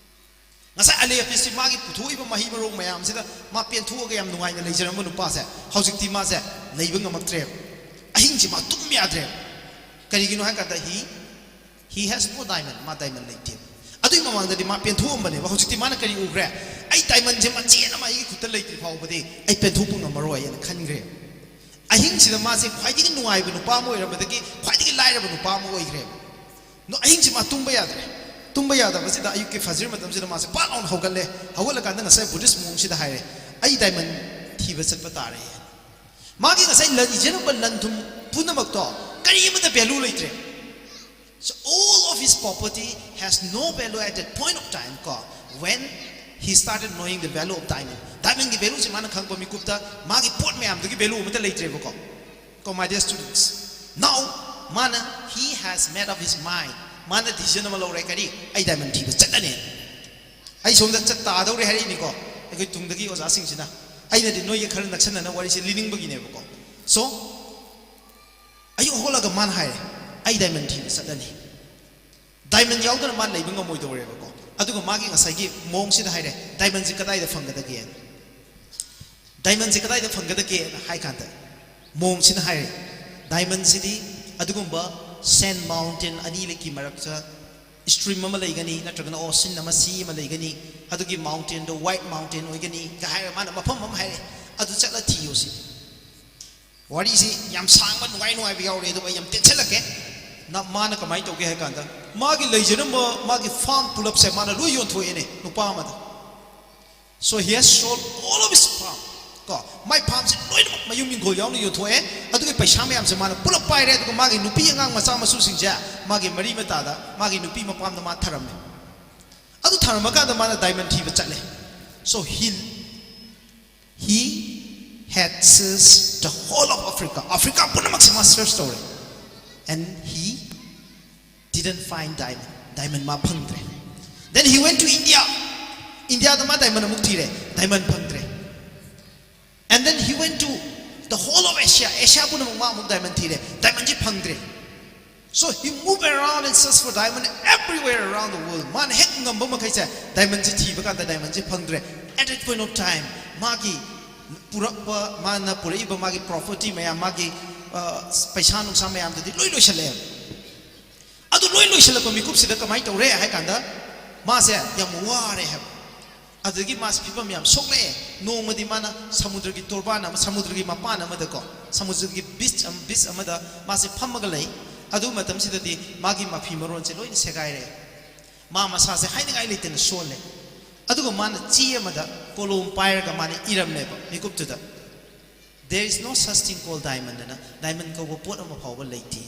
ꯉꯁꯥꯏ ꯑꯂꯦꯐꯤꯁꯁꯤ ꯃꯥꯒꯤ ꯄꯨꯊꯣꯛꯏꯕ ꯃꯍꯩ ꯃꯔꯣꯡ ꯃꯌꯥꯝꯁꯤꯗ ꯃꯥ ꯄꯦꯟꯊꯣꯛꯑꯒ ꯌꯥꯝ ꯅꯨꯡꯉꯥꯏꯅ ꯂꯩꯖꯔꯝꯕ ꯅꯨꯄꯥꯁꯦ ꯍꯧꯖꯤꯛꯇꯤ ꯃꯥꯁꯦ ꯂꯩꯕ ꯉꯝꯃꯛꯇ꯭ꯔꯦꯕ꯫ ꯑꯍꯤꯡꯁꯤ ꯃꯥ ꯇꯨꯝ ꯌꯥꯗ꯭ꯔꯦꯕ꯫ ꯀꯔꯤꯒꯤꯅꯣ ꯍꯥꯏ ꯀꯥꯟꯗ he he has no diamond, ꯃꯥ diamond ꯂꯩꯇꯦꯕ꯫ ꯑꯗꯨꯏ ꯃꯃꯥꯡꯗꯗꯤ ꯃꯥ ꯄꯦꯟꯊꯣꯛꯑꯝꯕꯅꯦꯕ꯫ ꯍꯧꯖꯤꯛꯇꯤ ꯃꯥꯅ ꯀꯔꯤ ꯎꯈ꯭ꯔꯦ? ꯑꯩ diamondꯁꯦ ꯃꯆꯦꯠ ꯑꯃ ꯑꯩꯒꯤ ꯈꯨꯠꯇ ꯂꯩꯇ꯭ꯔꯤ ꯐꯥꯎꯕꯗꯤ ꯑꯩ ꯄꯦꯟꯊꯣꯛꯄ ꯉꯝꯃꯔꯣꯏ ꯍꯥꯏꯅ ꯈꯟꯈ꯭ꯔꯦ꯫ ꯑꯍꯤꯡꯁꯤꯗ ꯃꯥꯁꯦ ꯈ꯭ꯋꯥꯏꯗꯒꯤ ꯅꯨꯡꯉꯥꯏꯕ ꯅꯨꯄꯥ ꯑꯃ ꯑꯣꯏꯔꯝꯕꯗꯒꯤ ꯈ꯭ꯋꯥꯏꯗꯒꯤ ꯂꯥꯏꯔꯕ ꯅꯨꯄꯥ ꯑꯃ ꯑꯣꯏꯈ꯭ꯔꯦꯕ꯫ ꯅꯣ-, ꯑꯍꯤꯡꯁꯤ ꯃꯥ ꯇꯨꯝꯕ ꯌꯥꯗ꯭ꯔꯦ꯫ ꯇꯨꯝꯕ ꯌꯥꯗꯕꯁꯤꯗ ꯑꯌꯨꯛꯀꯤ ꯐꯖꯤꯔ ꯃꯇꯝꯁꯤꯗ ꯃꯥꯁꯦ ꯄꯥꯛ ꯂꯥꯎꯅ ꯍꯧꯒꯠꯂꯦ꯫ ꯍꯧꯒꯠꯂꯀꯥꯟꯗ ꯉꯁꯥꯏ Buddhist monkꯁꯤꯗ ꯍꯥꯏꯔꯦ, "ꯑꯩ diamond ꯊꯤꯕ ꯆꯠꯄ ꯇꯥꯔꯦ"꯫ ꯃꯥꯒꯤ ꯉꯁꯥꯏ ꯂꯩꯖꯔꯝꯕ ꯂꯟ ꯊꯨꯝ ꯄꯨꯝꯅꯃꯛꯇꯣ ꯀꯔꯤ ꯑꯃꯠꯇ value ꯂꯩꯇ꯭ꯔꯦ꯫ So all of his property has no value at that point of time ꯀꯣ, when he started knowing the value of diamond. Diamondꯒꯤ valueꯁꯦ ꯃꯥꯅ ꯈꯪꯕ ꯃꯤꯀꯨꯞꯇ ꯃꯥꯒꯤ ꯄꯣꯠ ꯃꯌꯥꯝꯗꯨꯒꯤ value ꯑꯃꯠꯇ ꯂꯩꯇ꯭ꯔꯦꯕꯀꯣ꯫ ꯀꯣ, my dear students, now ꯃꯥꯅ, he has made up his mind. ꯃꯥꯅ decision ꯑꯃ ꯂꯧꯔꯦ, ꯀꯔꯤ? "ꯑꯩ diamond ꯊꯤꯕ ꯆꯠꯂꯅꯤ꯫ ꯑꯩ ꯁꯣꯝꯗ ꯆꯠ ꯇꯥꯗꯧꯔꯦ" ꯍꯥꯏꯔꯛꯏꯅꯤꯀꯣ꯫ ꯑꯩꯈꯣꯏ ꯇꯨꯡꯗꯒꯤ ꯑꯣꯖꯥꯁꯤꯡꯁꯤꯅ, ꯑꯩꯅꯗꯤ ꯅꯣꯏꯒ ꯈꯔ ꯅꯛꯁꯟꯅꯅ ꯋꯥꯔꯤꯁꯦ ꯂꯤꯅꯤꯡꯕꯒꯤꯅꯦꯕꯀꯣ꯫ So ꯑꯌꯨꯛ ꯍꯧꯒꯠꯂꯒ ꯃꯥꯅ ꯍꯥꯏꯔꯦ, "ꯑꯩ diamond ꯊꯤꯕ ꯆꯠꯂꯅꯤ"꯫ Diamond ꯌꯥꯎꯗꯅ ꯃꯥ ꯂꯩꯕ ꯉꯝꯃꯣꯏꯗꯧꯔꯦꯕꯀꯣ꯫ ꯑꯗꯨꯒ ꯃꯥꯒꯤ ꯉꯁꯥꯏꯒꯤ monkꯁꯤꯗ ꯍꯥꯏꯔꯦ, "Diamondꯁꯤ ꯀꯗꯥꯏꯗ ꯐꯪꯒꯗꯒꯦ? Diamondꯁꯤ ꯀꯗꯥꯏꯗ ꯐꯪꯒꯗꯒꯦꯅ" ꯍꯥꯏ ꯀꯥꯟꯗ monkꯁꯤꯅ ꯍꯥꯏꯔꯦ, "Diamondꯁꯤꯗꯤ ꯑꯗꯨꯒꯨꯝꯕ sand mountain ꯑꯅꯤꯒꯤ ꯃꯔꯛꯇ stream ꯑꯃ ꯂꯩꯒꯅꯤ, ꯅꯠꯇ꯭ꯔꯒꯅ ocean ꯑꯃ, sea ꯑꯃ ꯂꯩꯒꯅꯤ, ꯑꯗꯨꯒꯤ mountainꯗꯣ white mountain ꯑꯣꯏꯒꯅꯤ" ꯀ ꯍꯥꯏꯔꯒ ꯃꯥꯅ ꯃꯐꯝ ꯑꯃ ꯍꯥꯏꯔꯦ, "ꯑꯗꯨ ꯆꯠꯂ ꯊꯤꯌꯣ" ꯁꯤꯅꯤ꯫ ꯋꯥꯔꯤꯁꯤ ꯌꯥꯝ ꯁꯥꯡꯕ, ꯅꯨꯡꯉꯥꯏ ꯅꯨꯡꯉꯥꯏꯕ ꯌꯥꯎꯔꯦ, ꯑꯗꯨꯒ ꯑꯩ ꯌꯥꯝ ꯇꯦꯟꯁꯤꯜꯂꯛꯀꯦ꯫ ꯅ-, ꯃꯥꯅ ꯀꯃꯥꯏꯅ ꯇꯧꯒꯦ ꯍꯥꯏ ꯀꯥꯟꯗ, ꯃꯥꯒꯤ ꯂꯩꯖꯔꯝꯕ ꯃꯥꯒꯤ farm ꯄꯨꯂꯞꯁꯦ ꯃꯥꯅ ꯂꯣꯏ ꯌꯣꯟꯊꯣꯛꯑꯦꯅꯦ ꯅꯨꯄꯥ ꯑꯃꯗ꯫ So he has sold all of his farm. ꯀꯣ, ꯃꯥꯏ farmꯁꯦ ꯂꯣꯏꯅꯃꯛ ꯃꯌꯨꯝ ꯏꯪꯈꯣꯜ ꯌꯥꯎꯅ ꯌꯣꯟꯊꯣꯛꯑꯦ꯫ ꯑꯗꯨꯒꯤ ꯄꯩꯁꯥ ꯃꯌꯥꯝꯁꯦ ꯃꯥꯅ ꯄꯨꯂꯞ ꯄꯥꯏꯔꯦ꯫ ꯑꯗꯨꯒ ꯃꯥꯒꯤ ꯅꯨꯄꯤ ꯑꯉꯥꯡ ꯃꯆꯥ ꯃꯁꯨꯁꯤꯡꯁꯦ ꯃꯥꯒꯤ ꯃꯔꯤ ꯃꯇꯥꯗ, ꯃꯥꯒꯤ ꯅꯨꯄꯤ ꯃꯄꯥꯝꯗ ꯃꯥ ꯊꯔꯝꯃꯦ꯫ ꯑꯗꯨ ꯊꯔꯝꯃꯀꯥꯟꯗ ꯃꯥꯅ diamond ꯊꯤꯕ ꯆꯠꯂꯦ꯫ So he he had searched the whole of Africa. Africa ꯄꯨꯝꯅꯃꯛꯁꯦ ꯃꯥ search ꯇꯧꯔꯦ꯫ And he didn't find diamond. Diamond ꯃꯥ ꯐꯪꯗ꯭ꯔꯦ꯫ Then he went to India. Indiaꯗ ꯃꯥ diamond ꯑꯃꯨꯛ ꯊꯤꯔꯦ꯫ Diamond ꯐꯪꯗ꯭ꯔꯦ꯫ And then he went to the whole of Asia. Asia ꯄꯨꯝꯅꯃꯛ ꯃꯥ ꯑꯃꯨꯛ diamond ꯊꯤꯔꯦ꯫ Diamondꯁꯤ ꯐꯪꯗ꯭ꯔꯦ꯫ So he moved around and searched for diamond everywhere around the world. ꯃꯥꯅ ꯍꯦꯛ ꯉꯝꯕ ꯃꯈꯩꯁꯦ diamondꯁꯦ ꯊꯤꯕ ꯀꯥꯟꯗ diamondꯁꯦ ꯐꯪꯗ꯭ꯔꯦ. At that point of time, ꯃꯥꯒꯤ ꯄꯨꯔꯛꯄ, ꯃꯥꯅ ꯄꯨꯔꯛꯏꯕ ꯃꯥꯒꯤ property ꯃꯌꯥꯝ, ꯃꯥꯒꯤ ꯑ, ꯄꯩꯁꯥ ꯅꯨꯡꯁꯥ ꯃꯌꯥꯝꯗꯨꯗꯤ ꯂꯣꯏ ꯂꯣꯏꯁꯤꯜꯂꯛꯑꯦ꯫ ꯑꯗꯨ ꯂꯣꯏ ꯂꯣꯏꯁꯤꯜꯂꯛꯄ ꯃꯤꯀꯨꯞꯁꯤꯗ ꯀꯃꯥꯏꯅ ꯇꯧꯔꯦ ꯍꯥꯏ ꯀꯥꯟꯗ, ꯃꯥꯁꯦ ꯌꯥꯝ ꯋꯥꯔꯦ ꯍꯥꯏꯕ꯫ ꯑꯗꯨꯗꯒꯤ ꯃꯥꯁꯦ ꯐꯤꯕꯝ ꯌꯥꯝ ꯁꯣꯛꯂꯛꯑꯦ꯫ ꯅꯣꯡꯃꯗꯤ ꯃꯥꯅ ꯁꯃꯨꯗ꯭ꯔꯒꯤ ꯇꯣꯔꯕꯥꯟ ꯑꯃ, ꯁꯃꯨꯗ꯭ꯔꯒꯤ ꯃꯄꯥꯟ ꯑꯃꯗꯀꯣ, ꯁꯃꯨꯗ꯭ꯔꯒꯤ beach ꯑꯃ, beach ꯑꯃꯗ ꯃꯥꯁꯦ ꯐꯝꯃꯒ ꯂꯩ꯫ ꯑꯗꯨ ꯃꯇꯝꯁꯤꯗꯗꯤ ꯃꯥꯒꯤ ꯃꯐꯤ ꯃꯔꯣꯟꯁꯦ ꯂꯣꯏꯅ ꯁꯦꯒꯥꯏꯔꯦ꯫ ꯃꯥ ꯃꯁꯥꯁꯦ ꯍꯥꯏꯅꯤꯡꯉꯥꯏ ꯂꯩꯇꯅ ꯁꯣꯜꯂꯦ꯫ ꯑꯗꯨꯒ ꯃꯥꯅ ꯆꯦ ꯑꯃꯗ ꯀꯣꯂꯣꯝ ꯄꯥꯏꯔꯒ ꯃꯥꯅ ꯏꯔꯝꯃꯦꯕ ꯃꯤꯀꯨꯞꯇꯨꯗ, "There is no such thing called diamond" ꯑꯅ, diamond ꯀꯧꯕ ꯄꯣꯠ ꯑꯃ ꯐꯥꯎꯕ ꯂꯩꯇꯦ꯫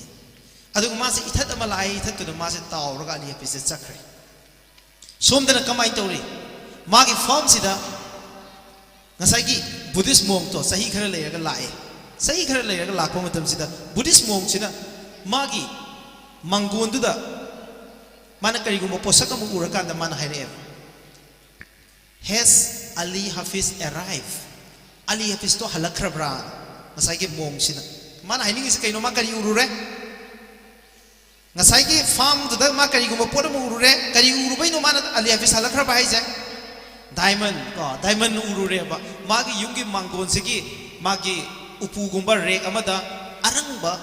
ꯑꯗꯨꯒ ꯃꯥꯁꯦ ꯏꯊꯠ ꯑꯃ ꯂꯥꯛꯑꯦ, ꯏꯊꯠꯇꯨꯗ ꯃꯥꯁꯦ ꯇꯥꯎꯔꯒ ꯑꯂꯤ ꯍꯥꯐꯤꯖꯁꯦ ꯆꯠꯈ꯭ꯔꯦ꯫ ꯁꯣꯝꯗꯅ ꯀꯃꯥꯏꯅ ꯇꯧꯔꯤ? ꯃꯥꯒꯤ farmꯁꯤꯗ ꯉꯁꯥꯏꯒꯤ Buddhist monkꯇꯣ ꯆꯍꯤ ꯈꯔ ꯂꯩꯔꯒ ꯂꯥꯛꯑꯦ꯫ ꯆꯍꯤ ꯈꯔ ꯂꯩꯔꯒ ꯂꯥꯛꯄ ꯃꯇꯝꯁꯤꯗ Buddhist monkꯁꯤꯅ ꯃꯥꯒꯤ ꯃꯥꯡꯒꯣꯟꯗꯨꯗ ꯃꯥꯅ ꯀꯔꯤꯒꯨꯝꯕ ꯄꯣꯠꯁꯛ ꯑꯃ ꯎꯔꯀꯥꯟꯗ ꯃꯥꯅ ꯍꯥꯏꯔꯛꯑꯦꯕ, "Has Ali Hafiz arrived?" ꯑꯂꯤ ꯍꯥꯐꯤꯖꯇꯣ ꯍꯜꯂꯛꯈ꯭ꯔꯕ꯭ꯔꯥ? ꯉꯁꯥꯏꯒꯤ monkꯁꯤꯅ ꯃꯥꯅ ꯍꯥꯏꯅꯤꯡꯉꯤꯁꯤ ꯀꯩꯅꯣ? ꯃꯥ ꯀꯔꯤ ꯎꯔꯨꯔꯦ? ꯉꯁꯥꯏꯒꯤ farmꯗꯨꯗ ꯃꯥ ꯀꯔꯤꯒꯨꯝꯕ ꯄꯣꯠ ꯑꯃ ꯎꯔꯨꯔꯦ꯫ ꯀꯔꯤ ꯎꯔꯨꯕꯩꯅꯣ ꯃꯥꯅ ꯑꯂꯤ ꯍꯥꯐꯤꯖ ꯍꯜꯂꯛꯈ꯭ꯔꯕ ꯍꯥꯏꯁꯦ? Diamond, ꯀꯣ, diamond ꯎꯔꯨꯔꯦꯕ꯫ ꯃꯥꯒꯤ ꯌꯨꯝꯒꯤ ꯃꯥꯡꯒꯣꯟꯁꯤꯒꯤ ꯃꯥꯒꯤ ꯎꯄꯨꯒꯨꯝꯕ rack ꯑꯃꯗ ꯑꯔꯪꯕ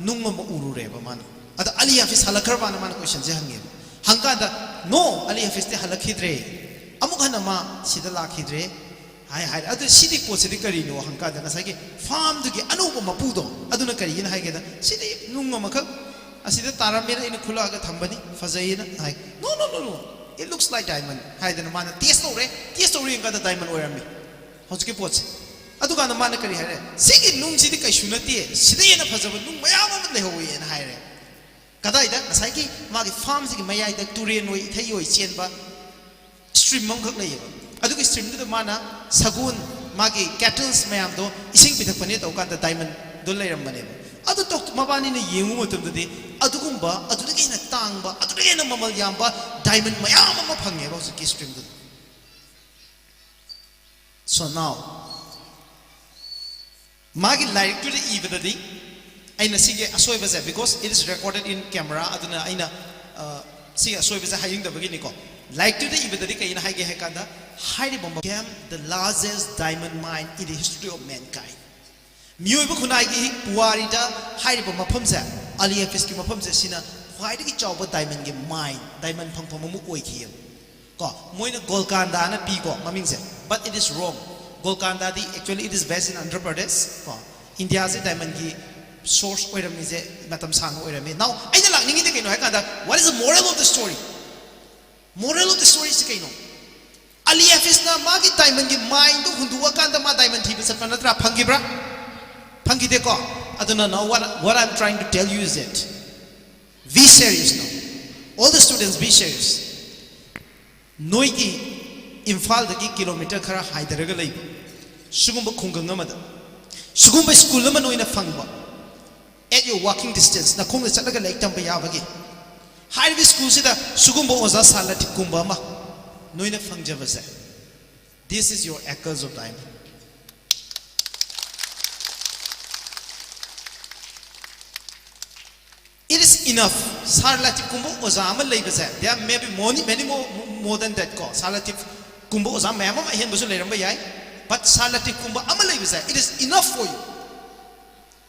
ꯅꯨꯡ ꯑꯃ ꯎꯔꯨꯔꯦꯕ ꯃꯥꯅ꯫ ꯑꯗ ꯑꯂꯤ ꯍꯥꯐꯤꯖ ꯍꯜꯂꯛꯈ꯭ꯔꯕꯅ ꯃꯥꯅ questionꯁꯦ ꯍꯪꯉꯦꯕ꯫ ꯍꯪꯀꯥꯟꯗ, "No, ꯑꯂꯤ ꯍꯥꯐꯤꯖꯇꯤ ꯍꯜꯂꯛꯈꯤꯗ꯭ꯔꯦ꯫ ꯑꯃꯨꯛ ꯍꯟꯅ ꯃꯥ ꯁꯤꯗ ꯂꯥꯛꯈꯤꯗ꯭ꯔꯦ" ꯍꯥꯏ, ꯍꯥꯏꯔꯦ꯫ "ꯑꯗꯨ ꯁꯤꯗꯤ ꯄꯣꯠꯁꯤꯗꯤ ꯀꯔꯤꯅꯣ?" ꯍꯪꯀꯥꯟꯗ ꯉꯁꯥꯏꯒꯤ farmꯗꯨꯒꯤ ꯑꯅꯧꯕ ꯃꯄꯨꯗꯣ ꯑꯗꯨꯅ ꯀꯔꯤꯅ ꯍꯥꯏꯒꯦꯗ, "ꯁꯤꯗꯤ ꯅꯨꯡ ꯑꯃꯈꯛ ꯑꯁꯤꯗ ꯇꯥꯔꯝꯃꯦꯅ ꯑꯩꯅ ꯈꯨꯜꯂꯛꯑꯒ ꯊꯝꯕꯅꯤ, ꯐꯖꯩꯌꯦꯅ" ꯍꯥꯏ꯫ "No, no, no, no, it looks like diamond" ꯍꯥꯏꯗꯅ ꯃꯥꯅ test ꯇꯧꯔꯦ꯫ Test ꯇꯧꯔ ꯌꯦꯡꯀꯥꯟꯗ diamond ꯑꯣꯏꯔꯝꯃꯤ ꯍꯧꯖꯤꯛꯀꯤ ꯄꯣꯠꯁꯦ꯫ ꯑꯗꯨꯀꯥꯟꯗ ꯃꯥꯅ ꯀꯔꯤ ꯍꯥꯏꯔꯦ? "ꯁꯤꯒꯤ ꯅꯨꯡꯁꯤꯗꯤ ꯀꯩꯁꯨ ꯅꯠꯇꯦ, ꯁꯤꯗ ꯍꯦꯟꯅ ꯐꯖꯕ ꯅꯨꯡ ꯃꯌꯥꯝ ꯑꯃ ꯂꯩꯍꯧꯋꯦꯅ" ꯍꯥꯏꯔꯦ꯫ ꯀꯗꯥꯏꯗ? ꯉꯁꯥꯏꯒꯤ ꯃꯥꯒꯤ farmꯁꯤꯒꯤ ꯃꯌꯥꯏꯗ ꯇꯨꯔꯦꯟ ꯑꯣꯏ, ꯏꯊꯩ ꯑꯣꯏ ꯆꯦꯟꯕ stream ꯑꯃꯈꯛ ꯂꯩꯌꯦꯕ꯫ ꯑꯗꯨꯒꯤ streamꯗꯨꯗ ꯃꯥꯅ ꯁꯒꯣꯜ, ꯃꯥꯒꯤ cattles ꯃꯌꯥꯝꯗꯣ ꯏꯁꯤꯡ ꯄꯤꯊꯛꯄꯅꯦ ꯇꯧꯀꯥꯟꯗ diamondꯗꯣ ꯂꯩꯔꯝꯕꯅꯦꯕ꯫ ꯑꯗꯨ ꯇꯧ-, ꯃꯕꯥꯅꯤꯅ ꯌꯦꯡꯉꯨ ꯃꯇꯝꯗꯗꯤ ꯑꯗꯨꯒꯨꯝꯕ, ꯑꯗꯨꯗꯒꯤ ꯍꯦꯟꯅ ꯇꯥꯡꯕ, ꯑꯗꯨꯗꯒꯤ ꯍꯦꯟꯅ ꯃꯃꯜ ꯌꯥꯝꯕ diamond ꯃꯌꯥꯝ ꯑꯃ ꯐꯪꯉꯦꯕ ꯍꯧꯖꯤꯛꯀꯤ streamꯗꯨꯗ꯫ So now, ꯃꯥꯒꯤ ꯂꯥꯏꯔꯤꯛꯇꯨꯗ ꯏꯕꯗꯗꯤ ꯑꯩꯅ ꯁꯤꯒꯤ ꯑꯁꯣꯏꯕꯁꯦ, because it is recorded in camera, ꯑꯗꯨꯅ ꯑꯩꯅ ꯑ, ꯁꯤꯒꯤ ꯑꯁꯣꯏꯕꯁꯦ ꯍꯥꯏꯅꯤꯡꯗꯕꯒꯤꯅꯤꯀꯣ. ꯂꯥꯏꯔꯤꯛꯇꯨꯗ ꯏꯕꯗꯗꯤ ꯀꯩꯅ ꯍꯥꯏꯒꯦ ꯍꯥꯏ ꯀꯥꯟꯗ, ꯍꯥꯏꯔꯤꯕ ꯃꯐꯝ, the largest diamond mine in the history of mankind. ꯃꯤꯑꯣꯏꯕ ꯈꯨꯟꯅꯥꯏꯒꯤ ꯄꯨꯋꯥꯔꯤꯗ ꯍꯥꯏꯔꯤꯕ ꯃꯐꯝꯁꯦ, ꯑꯂꯤ ꯍꯥꯐꯤꯖꯀꯤ ꯃꯐꯝꯁꯦ, ꯁꯤꯅ ꯈ꯭ꯋꯥꯏꯗꯒꯤ ꯆꯥꯎꯕ diamondꯒꯤ mine, diamond ꯐꯪꯐꯝ ꯑꯃ ꯑꯣꯏꯈꯤꯑꯕ. ꯀꯣ, ꯃꯣꯏꯅ ꯒꯣꯜꯀꯥꯟꯗꯥꯅ ꯄꯤꯀꯣ ꯃꯃꯤꯡꯁꯦ, but it is wrong. ꯒꯣꯜꯀꯥꯟꯗꯥꯗꯤ actually it is based in Andhra Pradesh ꯀꯣ. ꯏꯟꯗꯤꯌꯥꯁꯦ diamondꯒꯤ source ꯑꯣꯏꯔꯝꯃꯤꯁꯦ ꯃꯇꯝ ꯁꯥꯡꯅ ꯑꯣꯏꯔꯝꯃꯤ. Now ꯑꯩꯅ ꯂꯥꯛꯅꯤꯡꯉꯤꯗꯤ ꯀꯩꯅꯣ ꯍꯥꯏ ꯀꯥꯟꯗ, what is the moral of the story? Moral of the story ꯁꯤ ꯀꯩꯅꯣ? ꯑꯂꯤ ꯍꯥꯐꯤꯖꯅ ꯃꯥꯒꯤ diamondꯒꯤ mineꯗꯨ ꯍꯨꯟꯗꯣꯛꯑꯀꯥꯟꯗ ꯃꯥ diamond ꯊꯤꯕ ꯆꯠꯄ ꯅꯠꯇ꯭ꯔꯥ? ꯐꯪꯈꯤꯕ꯭ꯔꯥ? ꯐꯪꯈꯤꯗꯦꯀꯣ. ꯑꯗꯨꯅ now what, what I'm trying to tell you is that, be serious now. All the students, be serious. ꯅꯣꯏꯒꯤ ꯏꯝꯐꯥꯜꯗꯒꯤ ꯀꯤꯂꯣꯃꯤꯇꯔ ꯈꯔ ꯍꯥꯏꯊꯔꯒ ꯂꯩꯕ ꯁꯤꯒꯨꯝꯕ ꯈꯨꯡꯒꯪ ꯑꯃꯗ ꯁꯤꯒꯨꯝꯕ ꯁ꯭ꯀꯨꯜ ꯑꯃ ꯅꯣꯏꯅ ꯐꯪꯕ, at your walking distance, ꯅꯈꯣꯡꯅ ꯆꯠꯂꯒ ꯂꯥꯏꯔꯤꯛ ꯇꯝꯕ ꯌꯥꯕꯒꯤ, ꯍꯥꯏꯔꯤꯕ ꯁ꯭ꯀꯨꯜꯁꯤꯗ ꯁꯤꯒꯨꯝꯕ ꯑꯣꯖꯥ ꯁꯥꯔ ꯂꯥꯇꯤꯐꯀꯨꯝꯕ ꯑꯃ ꯅꯣꯏꯅ ꯐꯪꯖꯕꯁꯦ, this is your echoes of diamond. It is enough. ꯁꯥꯔ ꯂꯥꯇꯤꯐꯀꯨꯝꯕ ꯑꯣꯖꯥ ꯑꯃ ꯂꯩꯕꯁꯦ, there may be many, many more, more than that ꯀꯣ. ꯁꯥꯔ ꯂꯥꯇꯤꯐꯀꯨꯝꯕ ꯑꯣꯖꯥ ꯃꯌꯥꯝ ꯑꯃ ꯑꯍꯦꯟꯕꯁꯨ ꯂꯩꯔꯝꯕ ꯌꯥꯏ, but ꯁꯥꯔ ꯂꯥꯇꯤꯐꯀꯨꯝꯕ ꯑꯃ ꯂꯩꯕꯁꯦ, it is enough for you.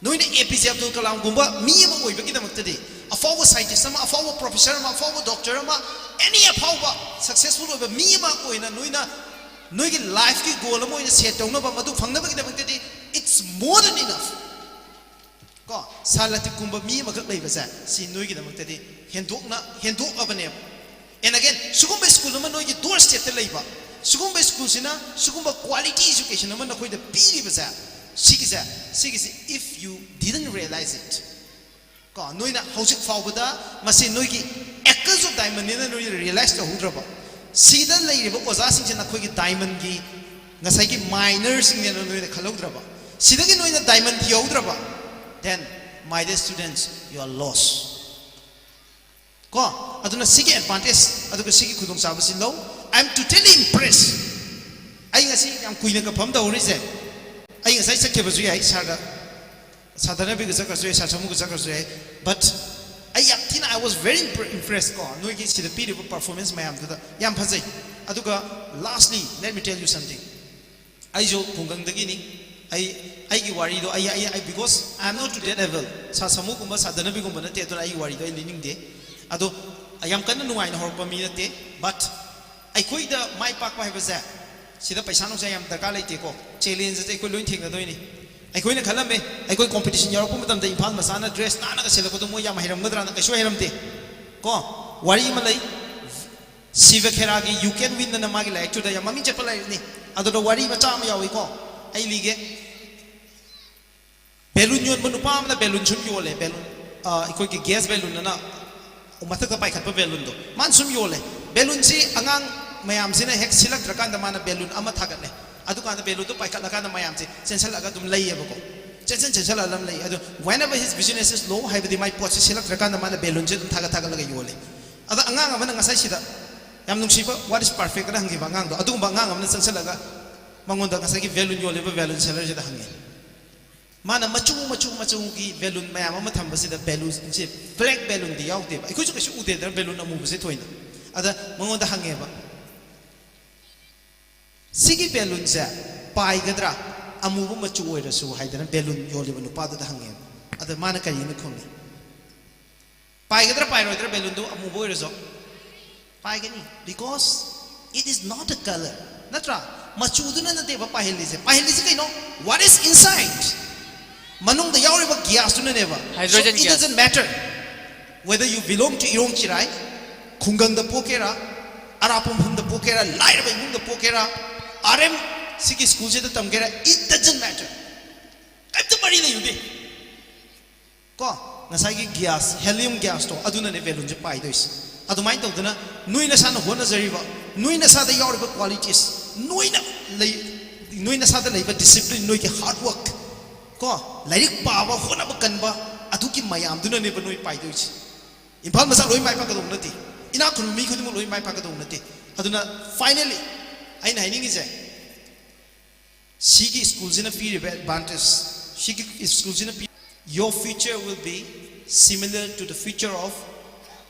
ꯅꯣꯏꯅ ꯑꯦ ꯄꯤ ꯖꯦ ꯑꯕꯗꯨꯜ ꯀꯂꯥꯝꯒꯨꯝꯕ ꯃꯤ ꯑꯃ ꯑꯣꯏꯕꯒꯤꯗꯃꯛꯇꯗꯤ, ꯑꯐꯥꯎꯕ scientist ꯑꯃ, ꯑꯐꯥꯎꯕ professor ꯑꯃ, ꯑꯐꯥꯎꯕ doctor ꯑꯃ, any ꯑꯐꯥꯎꯕ successful ꯑꯣꯏꯕ ꯃꯤ ꯑꯃ ꯑꯣꯏꯅ ꯅꯣꯏꯅ ꯅꯣꯏꯒꯤ lifeꯀꯤ goal ꯑꯃ ꯑꯣꯏꯅ set ꯇꯧꯅꯕ, ꯃꯗꯨ ꯐꯪꯅꯕꯒꯤꯗꯃꯛꯇꯗꯤ, it's more than enough. ꯀꯣ, ꯁꯥꯔ ꯂꯥꯇꯤꯐꯀꯨꯝꯕ ꯃꯤ ꯑꯃꯈꯛ ꯂꯩꯕꯁꯦ, ꯁꯤ ꯅꯣꯏꯒꯤꯗꯃꯛꯇꯗꯤ ꯍꯦꯟꯗꯣꯛꯅ, ꯍꯦꯟꯗꯣꯛꯑꯕꯅꯦꯕ. And again, ꯁꯤꯒꯨꯝꯕ ꯁ꯭ꯀꯨꯜ ꯑꯃ ꯅꯣꯏꯒꯤ door stepꯇ ꯂꯩꯕ, ꯁꯤꯒꯨꯝꯕ ꯁ꯭ꯀꯨꯜꯁꯤꯅ ꯁꯤꯒꯨꯝꯕ quality education ꯑꯃ ꯅꯈꯣꯏꯗ ꯄꯤꯔꯤꯕꯁꯦ, ꯁꯤꯒꯤꯁꯦ, ꯁꯤꯒꯤꯁꯦ, if you didn't realize it, ꯀꯣ, ꯅꯣꯏꯅ ꯍꯧꯖꯤꯛ ꯐꯥꯎꯕꯗ ꯃꯁꯤ ꯅꯣꯏꯒꯤ echoes of diamondꯅꯦꯅ ꯅꯣꯏꯅ realize ꯇꯧꯍꯧꯗ꯭ꯔꯕ, ꯁꯤꯗ ꯂꯩꯔꯤꯕ ꯑꯣꯖꯥꯁꯤꯡꯁꯦ ꯅꯈꯣꯏꯒꯤ diamondꯒꯤ ꯉꯁꯥꯏꯒꯤ minerꯁꯤꯡꯅꯦꯅ ꯅꯣꯏꯅ ꯈꯜꯍꯧꯗ꯭ꯔꯕ, ꯁꯤꯗꯒꯤ ꯅꯣꯏꯅ diamond ꯊꯤꯍꯧꯗ꯭ꯔꯕ, then, my dear students, you are lost. ꯀꯣ, ꯑꯗꯨꯅ ꯁꯤꯒꯤ advantage ꯑꯗꯨꯒ ꯁꯤꯒꯤ ꯈꯨꯗꯣꯡꯆꯥꯕꯁꯤ ꯂꯧ. I am totally impressed. ꯑꯩ ꯉꯁꯤ ꯌꯥꯝ ꯀꯨꯏꯅꯒ ꯐꯝ ꯇꯧꯔꯤꯁꯦ, ꯑꯩ ꯉꯁꯥꯏ ꯆꯠꯈꯤꯕꯁꯨ ꯌꯥꯏ ꯁꯥꯔꯒ. ꯁꯥ ꯙꯅꯕꯤꯒ ꯆꯠꯈ꯭ꯔꯁꯨ ꯌꯥꯏ, ꯁꯥ ꯁꯃꯨꯒ ꯆꯠꯈ꯭ꯔꯁꯨ ꯌꯥꯏ꯫ But ꯑꯩ ꯌꯥꯝ ꯊꯤꯅ, I was very impressed ꯀꯣ, ꯅꯣꯏꯒꯤ ꯁꯤꯗ ꯄꯤꯔꯤꯕ performance ꯃꯌꯥꯝꯗꯨꯗ꯫ ꯌꯥꯝ ꯐꯖꯩ꯫ ꯑꯗꯨꯒ lastly, let me tell you something. ꯑꯩꯁꯨ ꯈꯨꯡꯒꯪꯗꯒꯤꯅꯤ꯫ ꯑꯩ, ꯑꯩꯒꯤ ꯋꯥꯔꯤꯗꯣ ꯑꯩ, ꯑꯩ, ꯑꯩ, because I am not to that level. ꯁꯥ ꯁꯃꯨꯒꯨꯝꯕ, ꯁꯥ ꯙꯅꯕꯤꯒꯨꯝꯕ ꯅꯠꯇꯦ, ꯑꯗꯨꯅ ꯑꯩꯒꯤ ꯋꯥꯔꯤꯗꯣ ꯑꯩ ꯂꯤꯅꯤꯡꯗꯦ꯫ ꯑꯗꯣ ꯌꯥꯝ ꯀꯟꯅ ꯅꯨꯡꯉꯥꯏꯅ ꯍꯧꯔꯛꯄ ꯃꯤ ꯅꯠꯇꯦ꯫ But ꯑꯩꯈꯣꯏꯗ ꯃꯥꯏ ꯄꯥꯛꯄ ꯍꯥꯏꯕꯁꯦ, ꯁꯤꯗ ꯄꯩꯁꯥ ꯅꯨꯡꯁꯥ ꯌꯥꯝ ꯗꯔꯀꯥꯔ ꯂꯩꯇꯦꯀꯣ꯫ Challenge ꯑꯁꯦ ꯑꯩꯈꯣꯏ ꯂꯣꯏ ꯊꯦꯡꯅꯗꯣꯏꯅꯤ꯫ ꯑꯩꯈꯣꯏꯅ ꯈꯜꯂꯝꯃꯦ, ꯑꯩꯈꯣꯏ competition ꯌꯥꯎꯔꯛꯄ ꯃꯇꯝꯗ ꯏꯝꯐꯥꯜ ꯃꯆꯥꯅ dress ꯅꯥꯟꯅꯒ ꯁꯦꯠꯂꯛꯄꯗꯣ ꯃꯣꯏ ꯌꯥꯝ ꯍꯩꯔꯝꯒꯗ꯭ꯔꯥꯅ꯫ ꯀꯩꯁꯨ ꯍꯩꯔꯝꯗꯦ ꯀꯣ꯫ ꯋꯥꯔꯤ ꯑꯃ ꯂꯩ, ꯁꯤꯕ ꯈꯦꯔꯥꯒꯤ You Can Win ꯑꯅ ꯃꯥꯒꯤ ꯂꯥꯏꯔꯤꯛꯇꯨꯗ ꯌꯥꯝ ꯃꯃꯤꯡ ꯆꯠꯄ ꯂꯥꯏꯔꯤꯛꯅꯤ꯫ ꯑꯗꯨꯗ ꯋꯥꯔꯤ ꯃꯆꯥ ꯑꯃ ꯌꯥꯎꯏꯀꯣ, ꯑꯩ ꯂꯤꯒꯦ꯫ Balloon ꯌꯣꯟꯕ ꯅꯨꯄꯥ ꯑꯃꯅ balloon ꯁꯨꯝ ꯌꯣꯜꯂꯦ, balloon, ꯑ, ꯑꯩꯈꯣꯏꯒꯤ gas balloon ꯑꯅ ꯃꯊꯛꯇ ꯄꯥꯏꯈꯠꯄ balloonꯗꯣ ꯃꯥꯅ ꯁꯨꯝ ꯌꯣꯜꯂꯦ꯫ Balloonꯁꯤ ꯑꯉꯥꯡ ꯃꯌꯥꯝꯁꯤꯅ ꯍꯦꯛ ꯁꯤꯜꯂꯛꯇ꯭ꯔꯀꯥꯟꯗ ꯃꯥꯅ balloon ꯑꯃ ꯊꯥꯒꯠꯂꯦ꯫ ꯑꯗꯨꯀꯥꯟꯗ balloonꯗꯣ ꯄꯥꯏꯈꯠꯂꯀꯥꯟꯗ ꯃꯌꯥꯝꯁꯦ ꯆꯦꯟꯁꯤꯜꯂꯒ ꯑꯗꯨꯝ ꯂꯩꯌꯦꯕꯀꯣ꯫ ꯆꯦꯟꯁꯤꯟ ꯆꯦꯟꯁꯤꯜꯂꯒ ꯑꯗꯨꯝ ꯂꯩ꯫ ꯑꯗꯣ whenever his business is low ꯍꯥꯏꯕꯗꯤ ꯃꯥꯏ ꯄꯣꯠꯁꯦ ꯁꯤꯜꯂꯛꯇ꯭ꯔꯀꯥꯟꯗ ꯃꯥꯅ balloonꯁꯦ ꯑꯗꯨꯝ ꯊꯥꯒꯠ ꯊꯥꯒꯠꯂꯒ ꯌꯣꯜꯂꯦ꯫ ꯑꯗ ꯑꯉꯥꯡ ꯑꯃꯅ ꯉꯁꯥꯏ ꯁꯤꯗ ꯌꯥꯝ ꯅꯨꯡꯁꯤꯕ "What is perfect?" ꯑꯅ ꯍꯪꯈꯤꯕ ꯑꯉꯥꯡꯗꯣ, ꯑꯗꯨꯒꯨꯝꯕ ꯑꯉꯥꯡ ꯑꯃꯅ ꯆꯪꯁꯤꯜꯂꯒ ꯃꯉꯣꯟꯗ ꯉꯁꯥꯏꯒꯤ balloon ꯌꯣꯜꯂꯤꯕ balloon sellerꯁꯤꯗ ꯍꯪꯉꯦ꯫ ꯃꯥꯅ ꯃꯆꯨ ꯃꯆꯨ ꯃꯆꯨꯒꯤ balloon ꯃꯌꯥꯝ ꯑꯃ ꯊꯝꯕꯁꯤꯗ balloonꯁꯦ black balloonꯗꯤ ꯌꯥꯎꯗꯦꯕ꯫ ꯑꯩꯈꯣꯏꯁꯨ ꯀꯩꯁꯨ ꯎꯗꯦꯗꯅ balloon ꯑꯃꯨꯕꯁꯦ ꯊꯣꯏꯅ꯫ ꯑꯗ ꯃꯉꯣꯟꯗ ꯍꯪꯉꯦꯕ, "ꯁꯤꯒꯤ balloonꯁꯦ ꯄꯥꯏꯒꯗ꯭ꯔꯥ, ꯑꯃꯨꯕ ꯃꯆꯨ ꯑꯣꯏꯔꯁꯨ?" ꯍꯥꯏꯗꯅ balloon ꯌꯣꯜꯂꯤꯕ ꯅꯨꯄꯥꯗꯨꯗ ꯍꯪꯉꯦꯕ꯫ ꯑꯗ ꯃꯥꯅ ꯀꯔꯤꯅ ꯈꯨꯝꯃꯤ? "ꯄꯥꯏꯒꯗ꯭ꯔꯥ ꯄꯥꯏꯔꯣꯏꯗ꯭ꯔꯥ balloonꯗꯨ ꯑꯃꯨꯕ ꯑꯣꯏꯔꯁꯨ?" "ꯄꯥꯏꯒꯅꯤ, because it is not a color." ꯅꯠꯇ꯭ꯔꯥ? ꯃꯆꯨꯗꯨꯅ ꯅꯠꯇꯦꯕ ꯄꯥꯏꯍꯜꯂꯤꯁꯦ꯫ ꯄꯥꯏꯍꯜꯂꯤꯁꯦ ꯀꯩꯅꯣ? What is inside? ꯃꯅꯨꯡꯗ ꯌꯥꯎꯔꯤꯕ gasꯇꯨꯅꯅꯦꯕ꯫ Hydrogen So it gas. Doesn't matter whether you belong to ꯏꯔꯣꯡ ꯆꯤꯔꯥꯏ, ꯈꯨꯡꯒꯪꯗ ꯄꯣꯛꯀꯦꯔꯥ, ꯑꯔꯥꯞꯄ ꯃꯐꯝꯗ ꯄꯣꯛꯀꯦꯔꯥ, ꯂꯥꯏꯔꯕ ꯏꯃꯨꯡꯗ ꯄꯣꯛꯀꯦꯔꯥ, R M ꯁꯤꯒꯤ schoolꯁꯤꯗ ꯇꯝꯒꯦꯔꯥ, it doesn't matter. ꯀꯩꯝꯇ ꯃꯔꯤ ꯂꯩꯅꯗꯦ꯫ ꯀꯣ, ꯉꯁꯥꯏꯒꯤ gas, helium gasꯇꯣ, ꯑꯗꯨꯅꯅꯦ balloonꯁꯦ ꯄꯥꯏꯗꯣꯏꯁꯦ꯫ ꯑꯗꯨꯃꯥꯏꯅ ꯇꯧꯗꯅ ꯅꯣꯏ ꯅꯁꯥꯅ ꯍꯣꯠꯅꯖꯔꯤꯕ, ꯅꯣꯏ ꯅꯁꯥꯗ ꯌꯥꯎꯔꯤꯕ qualities, ꯅꯣꯏꯅ ꯂꯩ, ꯅꯣꯏ ꯅꯁꯥꯗ ꯂꯩꯕ discipline, ꯅꯣꯏꯒꯤ hard work, ꯀꯣ, ꯂꯥꯏꯔꯤꯛ ꯄꯥꯕ, ꯍꯣꯠꯅꯕ ꯀꯟꯕ, ꯑꯗꯨꯒꯤ ꯃꯌꯥꯝꯗꯨꯅꯅꯦꯕ ꯅꯣꯏ ꯄꯥꯏꯗꯣꯏꯁꯦ꯫ ꯏꯝꯐꯥꯜ ꯃꯆꯥ ꯂꯣꯏ ꯃꯥꯏ ꯄꯥꯛꯀꯗꯧꯕ ꯅꯠꯇꯦ꯫ ꯏꯅꯥꯛ ꯈꯨꯟꯕ ꯃꯤ ꯈꯨꯗꯤꯡꯃꯛ ꯂꯣꯏ ꯃꯥꯏ ꯄꯥꯛꯀꯗꯧꯕ ꯅꯠꯇꯦ꯫ ꯑꯗꯨꯅ finally ꯑꯩꯅ ꯍꯥꯏꯅꯤꯡꯉꯤꯁꯦ, ꯁꯤꯒꯤ schoolꯁꯤꯅ ꯄꯤꯔꯤꯕ advantage, ꯁꯤꯒꯤ schoolꯁꯤꯅ ꯄꯤ- your future will be similar to the future of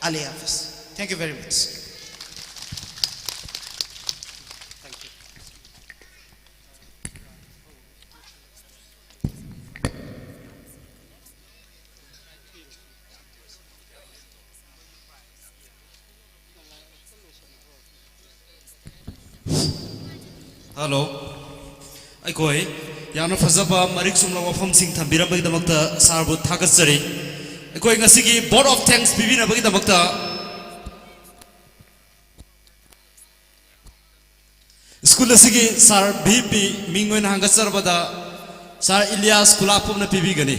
Ali Hafiz. Thank you very much. Hello. ꯑꯩꯈꯣꯏ ꯌꯥꯝꯅ ꯐꯖꯕ ꯃꯔꯤꯛ ꯆꯨꯝꯂꯕ ꯋꯥꯐꯝꯁꯤꯡ ꯊꯝꯕꯤꯔꯝꯕꯒꯤꯗꯃꯛꯇ ꯁꯥꯔꯕꯨ ꯊꯥꯒꯠꯆꯔꯤ꯫ ꯑꯩꯈꯣꯏ ꯉꯁꯤꯒꯤ vote of thanks ꯄꯤꯕꯤꯅꯕꯒꯤꯗꯃꯛꯇ ꯁ꯭ꯀꯨꯜ ꯑꯁꯤꯒꯤ ꯁꯥꯔ ꯚꯤ ꯄꯤ ꯃꯤꯡ ꯑꯣꯏꯅ ꯍꯪꯒꯠꯆꯔꯕꯗ ꯁꯥꯔ ꯏꯂꯤꯌꯥꯁ ꯈꯨꯂꯥꯛꯄꯝꯅ ꯄꯤꯕꯤꯒꯅꯤ꯫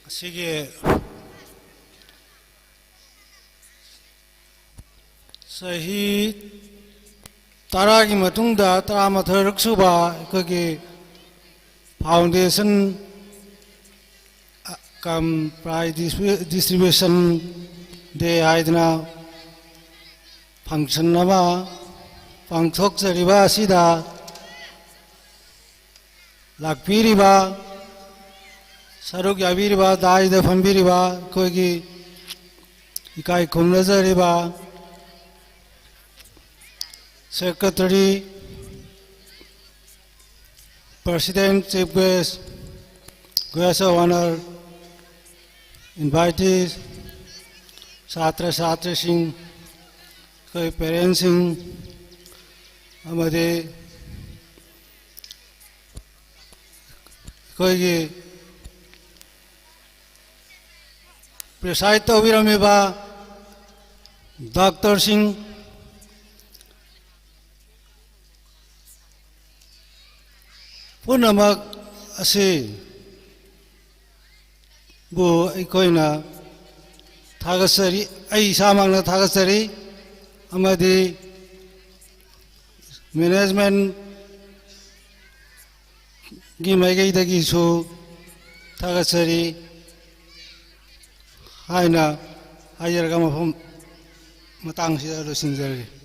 ꯑꯁꯤꯒꯤ ꯆꯍꯤ ꯇꯔꯥꯒꯤ ꯃꯇꯨꯡꯗ ꯇꯔꯥꯃꯥꯊꯣꯏꯔꯛ ꯁꯨꯕ ꯑꯩꯈꯣꯏꯒꯤ foundation cum prize distribution day ꯍꯥꯏꯗꯅ function ꯑꯃ ꯄꯥꯡꯊꯣꯛꯆꯔꯤꯕ ꯑꯁꯤꯗ ꯂꯥꯛꯄꯤꯔꯤꯕ, ꯁꯔꯨꯛ ꯌꯥꯕꯤꯔꯤꯕ, ꯗꯥꯏꯗ ꯐꯝꯕꯤꯔꯤꯕ ꯑꯩꯈꯣꯏꯒꯤ ꯏꯀꯥꯏ ꯈꯨꯝꯅꯖꯔꯤꯕ secretary, president, chief guest, guest of honor, invitees, ꯁꯥꯇ꯭ꯔ ꯁꯥꯇ꯭ꯔꯤꯁꯤꯡ, ꯑꯩꯈꯣꯏ parentꯁꯤꯡ ꯑꯃꯗꯤ ꯑꯩꯈꯣꯏꯒꯤ preside ꯇꯧꯕꯤꯔꯝꯃꯤꯕ doctorꯁꯤꯡ ꯄꯨꯝꯅꯃꯛ ꯑꯁꯤ ꯕꯨ ꯑꯩꯈꯣꯏꯅ ꯊꯥꯒꯠꯆꯔꯤ, ꯑꯩ ꯏꯁꯥꯃꯛꯅ ꯊꯥꯒꯠꯆꯔꯤ, ꯑꯃꯗꯤ managementꯒꯤ ꯃꯥꯏꯀꯩꯗꯒꯤꯁꯨ ꯊꯥꯒꯠꯆꯔꯤ꯫ ꯍꯥꯏꯅ ꯍꯥꯏꯖꯔꯒ ꯃꯐꯝ ꯃꯇꯥꯡꯁꯤꯗ ꯂꯣꯏꯁꯤꯟꯖꯔꯒꯦ꯫